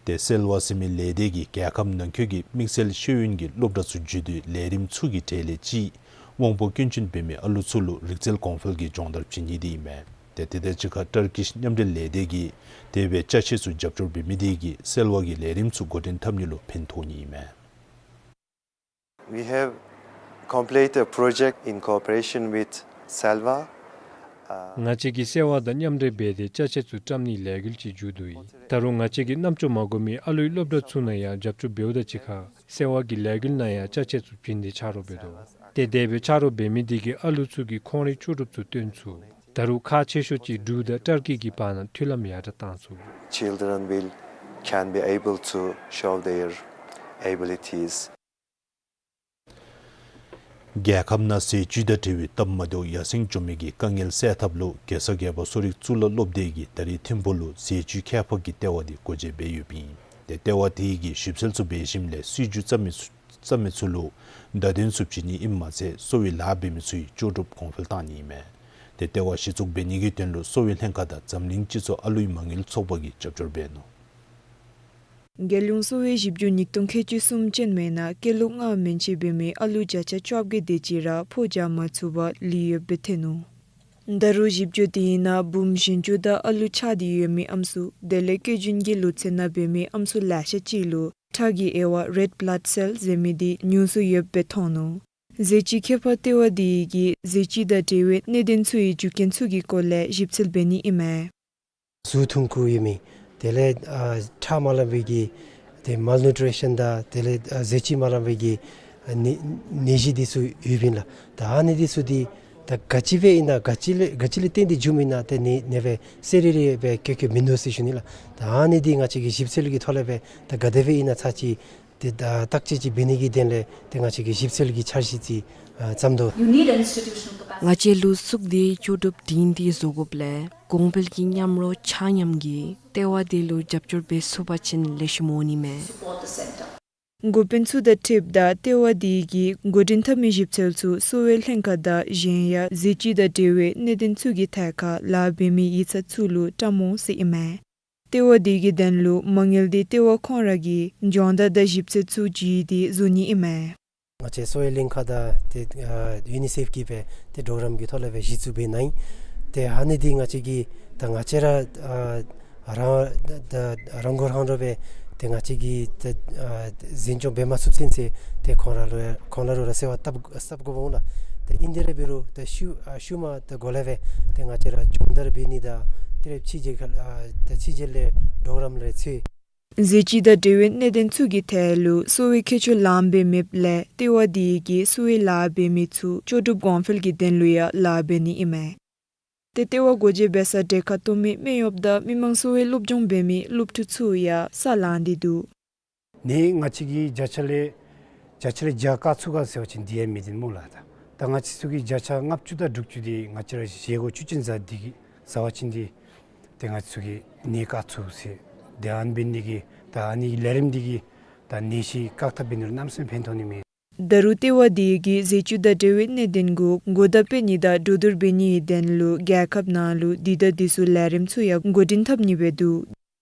ཏེ་སེལ་བ་ཟེར་མི་ལས་སྡེ་གིས་རྒྱལ་ཁབ་ནང་འཁོད་ཀྱི་དམིགས་བསལ་ཤེས་ཡོན་གྱི་སློབ་གྲྭ་ཚུ་བརྒྱུད་དེ་ལས་རིམ་ཚུ་གི་གྲས་ལས་གཅིག་དབང་པོ་སྐྱོན་ཅན་འབད་མི་ཨ་ལུ་ཚུ་ལུ་རིག་རྩལ་གོང་འཕེལ་གྱི་སྦྱོང་བརྡར་བྱིན་ནི་དེ་ཨིན་མས། ཏེ་དེ་དང་གཅིག་ཁར་ཏར་ཀིཤ་མཉམ་འབྲེལ་ལས་སྡེ་གིས་དེ་སྦེ་ཅ་ཆས་ཚུ་རྒྱབ་སྐྱོར་འབད་མི་དེ་གིས་སེལ་བ་གི་ལས་རིམ་ཚུ་འགོ་འདྲེན་འཐབ་ནི་ལུ་ཕན་ཐོགས་ནི་ཨིན་མས། We have completed a project in cooperation with Selwa. ཨ། ང་བཅས་ཀྱིས་སེལ་བ་དང་མཉམ་འབྲེལ་འབད་དེ་ཅ་ཆས་ཚུ་བཀྲམ་ནིའི་ལས་འགུལ་ཅིག་མཇུག་བསྡུ་ཡི། ད་རུང་ང་བཅས་ཀྱིས་རྣམ་ཅོ་མ་གོ་མི་ཨ་ལུའི་སློབ་གྲྭ་ཚུ་ནང་ཡང་རྒྱབ་སྐྱོར་འབདཝ་དང་གཅིག་ཁར་སེལ་བ་གི་ལས་འགུལ་ནང་ཡང་ཅ་ཆས་ཚུ་བྱིན་ཏེ་ཆ་རོགས་འབད་དོ། ཏེ་དེ་སྦེ་ཆ་རོགས་འབད་མི་དེ་གིས་ཨ་ལུ་ཚུ་གི་ཁོང་རའི་ལྕོགས་གྲུབ་ཚུ་སྟོན་ཚུགས། ད་རུང་ཁག་ཆེ་ཤོས་ཅིག་འབྲུག་དང་ཏར་ཀི་གི་བར་ན་མཐུན་ལམ་ཡར་དྲག་གཏང་ཚུགས། Children will, can be able to show their abilities. རྒྱལ་ཁབ་ནང་ཟས་བཅུད་དང་འབྲེལ་བའི་སྟབས་མ་བདེཝ་ཡར་སེང་འགྱོ་མི་གི་དཀའ་ངལ་སེལ་ཐབས་ལུ་གེ་སར་རྒྱལ་པོ་གསོ་རིག་གཙུག་ལག་སློབ་སྡེ་གིས་ད་རིས་ཐིམ་ཕུག་ལུ་ཟས་བཅུད་ཁྱད་འཕགས་ཀྱི་ལྟེ་བ་དེ་སྒོ་འབྱེད་འབད་ཡོདཔ་ཨིན། ཏེ་ལྟེ་བ་དེ་གི་ཞིབ་འཚོལ་ཚུ་འབད་ཞིནམ་ལས་སྲིད་བྱུས་བརྩམ་མི་ཚུ་བརྩམ་མི་ཚུ་ལུ་བརྡ་དོན་ཚུ་བྱིན་ནི་ཨིནམ་མ་ཚད་གསོ་བའི་ལཱ་འབད་མི་ཚུ་གི་ལྕོགས་གྲུབ་གོང་འཕེལ་གཏང་ནི་ཨིན་མས། ཏེ་ལྟེ་བ་གཞི་བཙུགས་འབད་ནི་གི་དོན་ལུ་གསོ་བའི་ལྷན་ཁག་དང་འཛམ་གླིང་སྤྱི་ཚོགས་ཨ་ལུའི་མ་དངུལ་ཚོགས་པ་གིས་རྒྱབ་སྐྱོར་འབད་ནུག། རྒྱལ་ཡོངས་གསོ་བའི་ཞིབ་འཇུག་ཉིས་སྟོང་ཁལ་གཅིག་གསུམ་ཅན་མའི་ནང་སྐྱེས་ལོ་ལྔ་མན་ཆད་འབད་མི་ཨ་ལུ་བརྒྱ་ཆ་བཅོ་བརྒྱད་དེ་ཅིག་ར་འཕོ་རྒྱག་མ་ཚུགས་པར་ལུས་ཡོདཔ་སྦེ་ཐོན་ནུག། ད་རུང་ཞིབ་འཇུག་དེ་ནང་བུམོ་གཞོན་སྐྱེས་དང་ཨ་ལུ་ཆགས་ཏེ་ཡོད་མི་ཨམ་སྲུ་དེ་ལས་སྐྱེ་རྒྱུན་གྱི་ལོ་ཚད་ནང་འབད་མི་ཨམ་སྲུ་ལེ་ཤ་ཅིག་ལུ་ཁྲག་གི་དབྱེ་བ་རེཌ་བླཌ་སེལ་ཟེར་མི་དེ་ཉུང་སུ་ཡོདཔ་སྦེ་མཐོང་ནུག། ཟས་བཅུད་ཁྱད་འཕགས་ལྟེ་བ་དེ་གིས་ཟས་བཅུད་དང་འབྲེལ་བའི་གནད་དོན་ཚུ་གི་རྒྱུ་རྐྱེན་ཚུ་གི་སྐོར་ལས་ཞིབ་འཚོལ་འབད་ནི་ཨིན་མས། གཟུགས་ཐུང་ཀུ་ཡོད་མི་དེ་ལས་ཨ་ཁྲག་མ་ལངམ་སྦེ་གི་ཏེ་མཱལ་ནུ་ཊི་རི་ཤཱན་དང་དེ་ལས་ཨ་ཟས་བཅུད་མ་ལངམ་སྦེ་གི་ཨ་ནད་ནད་གཞི་འདི་ཚུ་ཡོདཔ་ཨིན་ལགས། ད་ཨ་ནི་འདི་ཚུ་འདི་ད་ག་ཅི་སྦེ་ཨིན་ན་ག་ཅི་ལས་ག་ཅི་ལས་བརྟེན་ཏེ་འབྱུངམ་ཨིན་ན་ཏེ་ནད་ནད་པ་སེ་རེ་རེ་སྦེ་བཀོད་བཀོདཔ་མིན་འདུག་ཟེར་ཞུ་ནི་ལགས། ད་ཨ་ནི་འདི་ང་བཅས་ཀྱིས་ཞིབ་འཚོལ་གྱི་ཐོག་ལས་སྦེ་ད་ག་དེ་སྦེ་ཨིན་ན་ཚར་ཅིག་ཏེ་ད་བརྟག་དཔྱད་ཅིག་འབད་ནི་གི་དོན་ལས་ཏེ་ང་བཅས་ཀྱིས་ཞིབ་འཚོལ་གྱི་འཆར་གཞི་ཅིག་ཨ་བརྩམ་དོ། ང་བཅས་ལུ་གཟུགས་འདི་ལྕོགས་གྲུབ་སྒྲིང་སྒྲི་བཟོ་དགོཔ་ལས་གོང་འཕེལ་གྱི་མཉམ་རོགས་ཆ་མཉམ་གྱིས་ལྟེ་བ་དེ་ལུ་རྒྱབ་སྐྱོར་འབད་ཚུགས་པ་ཅིན་ལེགས་ཤོམ་འོང་ནི་མས། འགོ་དཔོན་ཚུ་དང་འཁྲིལཝ་ད་ལྟེ་བ་དེ་གིས་འགོ་འདྲེན་འཐབ་མི་ཞིབ་འཚོལ་ཚུ་གསོ་བའི་ལྷན་ཁག་དང་གཞན་ཡང་ཟས་བཅུད་དང་འབྲེལ་བའི་གནད་དོན་ཚུ་གི་ཐད་ཁར་ལཱ་འབད་མི་ཡིག་ཚང་ཚུ་ལུ་བཀྲམ་འོང་ཟེར་ཨིན་མས། ལྟེ་བ་དེ་གི་དོན་ལུ་མ་དངུལ་དེ་ལྟེ་བ་ཁོང་ར་གིས་སྦྱོང་བརྡར་དང་ཞིབ་འཚོལ་ཚུ་བྱིན་ཏེ་བཟོ་ནི་ཨིན་མས། ང་བཅས་གསོ་བའི་ལྷན་ཁག་དང་ཏེ་ཨ་ཡུ་ནི་སེཕ་གི་སྦེ་ཏེ་གྲོགས་རམ་གྱི་ཐོག་ལས་སྦེ་གཞི་བཙུགས་འབད་ནི་ཨིན། ཏེ་ཨ་ནི་འདི་ང་བཅས་ཀྱིས་ད་ང་བཅས་ར་ཨ་རང་ད་རང་མགོ་རང་འདྲོངས་སྦེ་ཏེ་ང་བཅས་ཀྱིས་ཏེ་ཨ་འཛིན་སྐྱོང་འབད་མ་ཚུགས་ཚུན་ཚོད་ཏེ་ཁོང་ར་ལུ་ཁོང་ར་ལུ་ར་གསོལ་བ་བཏབ་བཏབ་དགོཔ་འོང་ལགས། ཏེ་ཨིན་དེ་ར་འབད་རུང་ཏེ་ཤུལ་ཨ་ཤུལ་མ་ཏེ་གོ་ལ་སྦེ་ཏེ་ང་བཅས་ར་སྦྱོང་བརྡར་འབད་ནི་དང་ཏེ་ར་ཕྱི་རྒྱལ་ཁ་ཨ་ཏེ་ཕྱི་རྒྱལ་ལས་གྲོགས་རམ་རེ་འཚོལ། ཟས་བཅུད་དང་འབྲེལ་བའི་གནད་དོན་ཚུ་གི་ཐད་ལུ་གསོ་བའི་མཁས་མཆོག་ལངམ་སྦེ་མེདཔ་ལས་ལྟེ་བ་དེ་གིས་གསོ་བའི་ལཱ་འབད་མི་ཚུ་ལྕོགས་གྲུབ་གོང་འཕེལ་གྱི་དོན་ལུ་ཡང་ལཱ་འབད་ནི་ཨིན་མས། ཏེ་ལྟེ་བ་སྒོ་འབྱེད་འབད་སར་གྲལ་ཁར་གཏོགས་མི་སྨན་གཡོགཔ་དང་མི་མང་གསོ་བའི་སློབ་སྦྱོང་འབད་མི་སློབ་ཕྲུག་ཚུ་ཡང་ས་ལང་སྟེ་འདུག། ནི་ང་བཅས་ཀྱིས་བརྒྱ་ཆ་ལས་བརྒྱ་ཆ་ལས་བརྒྱ་བཀག་ཚུགས་ག་ཟེར་བ་ཅིན་འདི་ཡང་མི་བདེན་སྨོ་ལགས། ད་ད་ང་བཅས་ཚུ་གིས་བརྒྱ་ཆ་ལྔ་བཅུ་དང་དྲུག་ཅུ་འདི་ང་བཅས་ར་བཞེས་སྒོ་བཅུད་ཅན་ཟ་འདི་གིས་ཟ་བ་ཅིན་འདི་ཏེ་ང་བཅས་ཚུ་གིས་ནད་བཀག་ཚུགས་ཟེར། དེ་ཨ་ནི་འབད་ནི་འདི་གིས་ད་ཨ་ནི་ལས་རིམ་འདི་གིས་ད་ནད་གཞི་བཀག་ཐབས་འབད་ནི་ལུ་གནམ་མེད་ས་མེད་ཕན་ཐོགས་ནི་མས། ད་རུང་ལྟེ་བ་འདི་གིས་ཟས་བཅུད་དང་འབྲེལ་བའི་གནད་དོན་གུ་གོ་བརྡ་སྤེལ་ནི་དང་གྲོས་བསྡུར་འབད་ནིའི་དོན་ལུ་རྒྱལ་ཁབ་ནང་ལུ་འདི་དང་འདི་ཚུ་ལས་རིམ་ཚུ་ཡང་འགོ་འདྲེན་འཐབ་ནི་སྦེ་འདུག།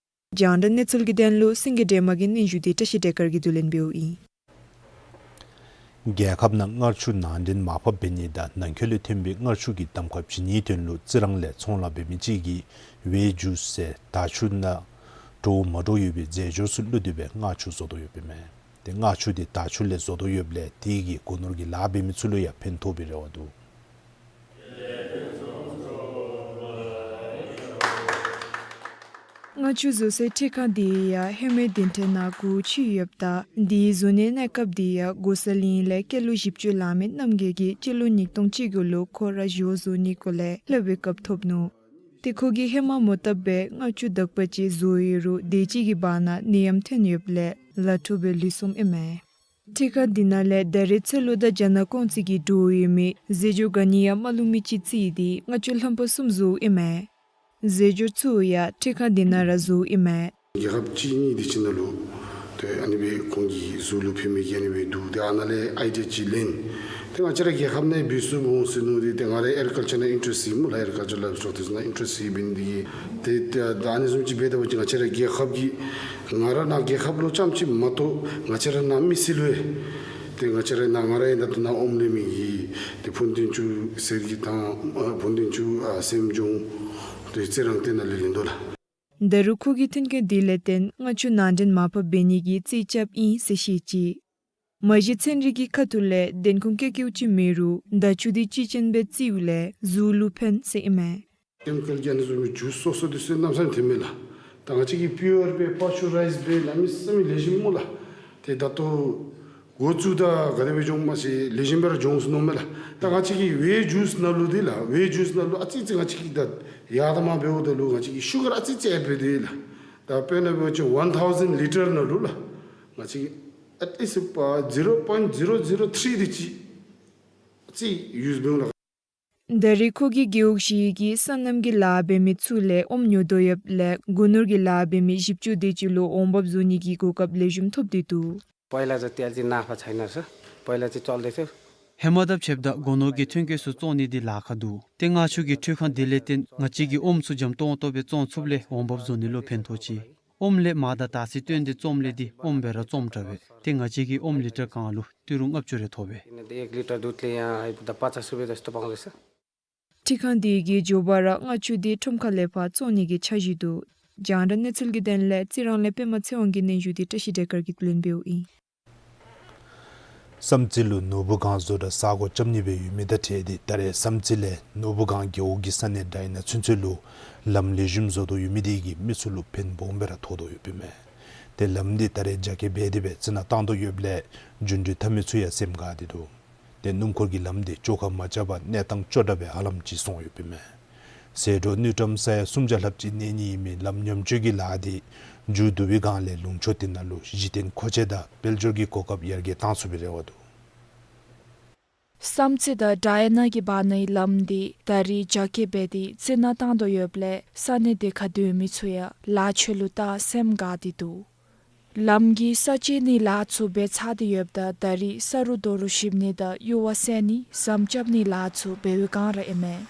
རྒྱང་བསྒྲགས་གནས་ཚུལ་གྱི་དོན་ལུ་སེང་གེ་སྒྲོལ་མ་གི་སྙན་ཞུ་འདི་བཀྲ་ཤིས་བདེ་དཀར་གྱིས་བསྡུ་ལེན་འབདཝ་ཨིན། རྒྱལ་ཁབ་ནང་མངར་ཆུ་ནང་འདྲེན་མར་ཕབ་འབད་ནི་དང་ནང་འཁོད་ལས་ཐོན་པའི་མངར་ཆུ་གི་གདམ་ཁ་བྱིན་ནིའི་དོན་ལུ་རྩི་རང་ལས་ཚོང་ལཱ་འབད་མི་ཅིག་གིས་ཝེ་ཇུས་ཟེར་དར་ཆུ་ནང་འགྲོ་མ་འགྲོ་ཡོད་པའི་རྫས་སྦྱོར་ཚུ་བླུགས་ཏེ་སྦེ་མངར་ཆུ་བཟོ་དོ་ཡོདཔ་ཨིན་མས། ཏེ་མངར་ཆུ་འདི་དར་ཆུ་ལས་བཟོ་དོ་ཡོདཔ་ལས་དེ་གིས་སྒོ་ནོར་གྱི་ལཱ་འབད་མི་ཚུ་ལུ་ཡང་ཕན་ཐོགས་པའི་རེ་བ་འདུག། མངར་ཆུ་བཟོ་སའི་འཕྲུལ་ཁང་འདི་ཡང་ཧེ་མའི་བདུན་ཕྲག་ནང་སྒོ་ཕྱེ་ཡོདཔ་ད་འདི་བཟོ་ནིའི་གནས་སྐབས་འདི་ཡང་གོ་ས་གླིང་ལས་སྐྱེས་ལོ་བཞི་བཅུ་ལང་མི་རྣམ་རྒྱལ་གྱིས་སྤྱི་ལོ་ཉིས་སྟོང་བཅུ་དགུ་ལུ་ཁོ་ར་ཞོ་བཟོ་ནི་སྐོར་ལས་ལྷབ་པའི་སྐབས་ཐོབ་ནུག། ཏེ་ཁོ་གིས་ཧེ་མ་མོ་བཏབ་སྦེ་མངར་ཆུ་དག་པ་ཅིག་བཟོ་ཡི་རུང་དེ་ཅིག་གི་བར་ན་ནད་ཡམས་ཐོན་ཡོདཔ་ལས་ལཱ་འཕྲོ་སྦེ་ལུས་སོངམ་ཨིན་མས། འཕྲུལ་ཁང་འདི་ནང་ལས་ད་རེས་ཚལ་ལུ་དང་རྒྱ་ནག་ཀོང་ཙི་གིས་འདྲོག་ཡོད་མི་རྫས་སྦྱོར་ག་ནི་ཡང་མ་བླུགས་མི་ཅིག་བརྩིས་ཏེ་མངར་ཆུ་ལྷམ་པ་གསུམ་བཟོཝ་ཨིན་མས། རྫས་སྦྱོར་ཚུ་ཡང་འཕྲུལ་ཁང་འདི་ནང་ར་བཟོཝ་ཨིན་མས། རྒྱལ་ཁབ་གཅིག་གཉིས་དེ་ཅིག་ནང་ལུ་ཏེ་ཨ་ནི་སྦེ་ཁོང་གིས་གཟུགས་ལུ་ཕན་མི་གི་ཨ་ནི་སྦེ་འདུག། ཏེ་ཨ་ནཱ་ལས་ཨའི་ཌི་ཡ་ཅིག་ལེན། ཏེ་ང་བཅས་ར་རྒྱལ་ཁབ་ནང་འབད་ཚུགསཔ་འོང་ཟེར་མནོ་སྟེ་ཏེ་ང་ར་ཨེག་རི་ཀལ་ཅར་ནང་ཨིན་ཊེ་རེསཊ་ཡོད་སྨོ་ལགས། ཨེག་རི་ཀལ་ཅར་ལའིབ་སི་ཊོག་དེ་ཚུ་ནང་ཨིན་ཊེ་རེསཊ་ཡོད་འབད་ནི་དེ་གིས་ཏེ་ཏེ་ད་ཨ་ནི་བཟུམ་ཅིག་འབད་ད་པ་ཅིན་ང་བཅས་ར་རྒྱལ་ཁབ་ཀྱི་ང་ར་ནཱ་རྒྱལ་ཁབ་ལུ་རྐྱངམ་ཅིག་མ་གཏོགས་ང་བཅས་ར་ནཱ་མི་སེར་ལུ་ཡང་ཏེ་ང་བཅས་ར་ནཱ་ང་ར་ཡང་ད་ལྟོ་ནཱ་ཨོམ་ལེན་མི་གི་ཏེ་ཕུན་སྟོན་ཆུ་ཟེར་གྱི་དང་ཨ་ཕུན་སྟོན་ཆུ་ཨ་སྲིངམོ་ལྗོངས་ཏེ་རྩི་རང་ཏེ་ནཱ་ལས་ལེན་དོ་ལགས། ད་རུང་ཁོ་གིས་མཐུན་རྐྱེན་འདི་ལས་བརྟེན་མངར་ཆུ་ནང་འདྲེན་མར་ཕབ་འབད་ནི་གི་རྩིས་རྐྱབ་ཨིན་ཟེར་བཤད་ཅི། མ་གཞི་ཚན་རིག་གི་ཁ་ཐུག་ལས་བདེན་ཁུངས་བཀལ་བཀལཝ་ཅིག་མེད་རུང་དར་ཆུ་འདི་བཅུད་ཅན་སྦེ་བརྩིཝ་ལས་གཟུགས་ལུ་ཕན་ཟེར་ཨིན་མས། ཀེ་མི་ཀལ་གྱི་ཨ་ནི་བཟུམ་མའི་ཇུས་སོ་སོ་འདི་ཚུ་གནམ་མེད་ས་མེད་ཐོན་མས་ལགས། ད་ང་བཅས་ཀྱིས་པིའུར་སྦེ་པ་སི་ཅར་རའིཛ་སྦེ་གནམ་མེད་ས་མེད་ལེགས་ཤོམ་སྨོ་ལགས། ཏེ་ད་ལྟོ་འགོ་བཙུགས་ད་ག་དེ་སྦེ་འགྱོཝ་མ་ཤེས། ལེགས་ཤོམ་སྦེ་ར་འགྱོ་འོང་ཟེར་མནོཝ་མས་ལགས། ད་ང་བཅས་ཀྱི་ཝེ་ཇུས་ནང་ལུ་འདི་ལགས་ཝེ་ཇུས་ནང་ལུ་ཨ་ཙི་ཙི་ང་བཅས་ཀྱིས་ད་ཡར་དང་མར་འབདཝ་ད་ལུ་ང་བཅས་ཀྱིས་ཤུ་གར་ཨ་ཙི་ཙི་ཨེཌ་འབད་དེ་ལགས། ད་དཔེར་ན་འབད་བ་ཅིན་ཝན་ཐའུ་ཟེནཌ་ལི་ཊར་ནང་ལུ་ལགས་ང་བཅས་ཀྱིས་ཨེཊ་ལིསཊ་པ་ཛི་རོ་པོའིནཊ་ཛི་རོ་ཛི་རོ་ཐིརི་དེ་ཅིག་ཨ་ཙི་ཡུསི་འབདཝ་ལགས། ད་རེས་ཁོ་གིས་རྒེད་འོག་བཞི་གི་སོ་ནམ་གྱི་ལཱ་འབད་མི་ཚུ་ལས་ཨོམ་ཉོ་དོ་ཡོདཔ་ལས་སྒོ་ནོར་གྱི་ལཱ་འབད་མི་བཞི་བཅུ་དེ་ཅིག་ལུ་འོང་འབབ་བཟོ་ནི་གི་གོ་སྐབས་ལེགས་ཤོམ་ཐོབ་སྟེ་འདུག། पहिला चाहिँ तेल चाहिँ नाफा छैन रहेछ। पहिला चाहिँ चल्दैथ्यो। ཧེ་མ་དང་ཕྱདཔ་ད་སྒོ་ནོར་གྱི་ཐོན་སྐྱེད་ཚུ་བཙོང་ནི་འདི་ལཱ་ཁག་འདུག། ཏེ་མངར་ཆུ་གི་འཕྲུལ་ཁང་འདི་ལས་བརྟེན་ང་བཅས་ཀྱིས་ཨོམ་ཚུ་འཇམ་ཏོང་ཏོ་སྦེ་བཙོང་ཚུགསཔ་ལས་འོང་འབབ་བཟོ་ནི་ལུ་ཕན་ཐོགས་ཅི། ཨོམ་ལས་མར་དང་དར་ཚི་བཏོན་ཏེ་བཙོངམ་ལས་འདི་ཨོམ་སྦེ་ར་བཙོངམ་དྲག་པས། ཏེ་ང་བཅས་ཀྱིས་ཨོམ་ལི་ཊར་གང་ལུ་ཏི་རུ་ལྔ་བཅུ་རེ་ཐོབ་པས། एक लिटर दुधले यहाँ है, पचास रुपियाँ जस्तो पाउँदैछ। འཕྲུལ་ཁང་འདི་གིས་མགྱོགས་པ་ར་མངར་ཆུ་འདི་ཁྲོམ་ཁ་ལས་ཕར་བཙོང་ནི་གི་འཆར་གཞི་འདུག། རྒྱང་བསྒྲགས་གནས་ཚུལ་གྱི་དོན་ལས་རྩི་རང་ལས་པདྨ་ཚེ་དབང་གི་སྙན་ཞུ་འདི་བཀྲ་ཤིས་བདེ་དཀར་གྱིས་བསྡུ་ལེན་འབདཝ་ཨིན། བསམ་རྩེ་ལུ་ནོར་བུ་སྒང་བཟོ་གྲྭ་ས་སྒོ་རྐྱབ་ནི་སྦེ་ཡོད་མི་དང་འཁྲིལ་ཏེ་ད་རེས་བསམ་རྩེ་ལས་ནོར་བུ་སྒང་རྒེད་འོག་གི་ས་གནས་དྲ་ཡི་ནང་ཚུན་ཚོད་ལུ་ལམ་ལེགས་ཤོམ་བཟོ་དོ་ཡོད་མི་དེ་གིས་མི་ཚུ་ལུ་ཕན་སྦོམ་སྦེ་ར་ཐོགས་དོ་ཡོདཔ་ཨིན་མས། ཏེ་ལམ་འདི་ད་རེས་རྒྱ་སྐྱེད་འབད་དེ་སྦེ་རྩི་ནག་བཏང་དོ་ཡོདཔ་ལས་རྒྱུ་འགྲུལ་འཐབ་མི་ཚུ་ཡང་སེམས་དགའ་སྟེ་འདུག། ཏེ་སྣུམ་འཁོར་གྱི་ལམ་འདི་བཅོ་ཁ་མ་རྐྱབ་པར་གནས་སྟངས་སྐྱོ་དྲགས་སྦེ་ཧ་ལམ་ཅིག་སོང་ཡོདཔ་ཨིན་མས། ཟད་འགྲོ་དངུལ་ཀྲམ་ས་ཡ་སུམ་བརྒྱ་ལྷགཔ་ཅིག་གནས་ནི་ཨིན་མི་ལམ་ཉམས་བཅོས་ཀྱི་ལཱ་འདི་མཇུག་བསྡུ་བའི་སྒང་ལས་ལུང་ཕྱོགས་དེ་ནང་ལུ་གཞི་རྟེན་མཁོ་ཆས་དང་དཔལ་འབྱོར་གྱི་གོ་སྐབས་ཡར་རྒྱས་བཏང་ཚུགས་པའི་རེ་བ་འདུག། བསམ་རྩེ་དང་དྲ་ཡི་ནང་གི་བར་ནའི་ལམ་འདི་ད་རེས་རྒྱ་སྐྱེད་འབད་དེ་རྩི་ནག་བཏང་དོ་ཡོདཔ་ལས་ས་གནས་དེ་ཁར་སྡོད་མི་ཚུ་ཡང་ལཱ་ཚུ་ལུ་བལྟ་སེམས་དགའ་སྟེ་འདུག། ལམ་གྱི་ས་བཅད་ནིའི་ལཱ་ཚུ་འབད་ཚར་ཏེ་ཡོདཔ་ད་ད་རེས་ས་རུ་རྡོ་རུ་ཞིབ་ནི་དང་གཡུར་བ་བསལ་ནི་ཟམ་རྐྱབ་ནིའི་ལཱ་ཚུ་འབད་བའི་སྒང་ར་ཨིན་མས།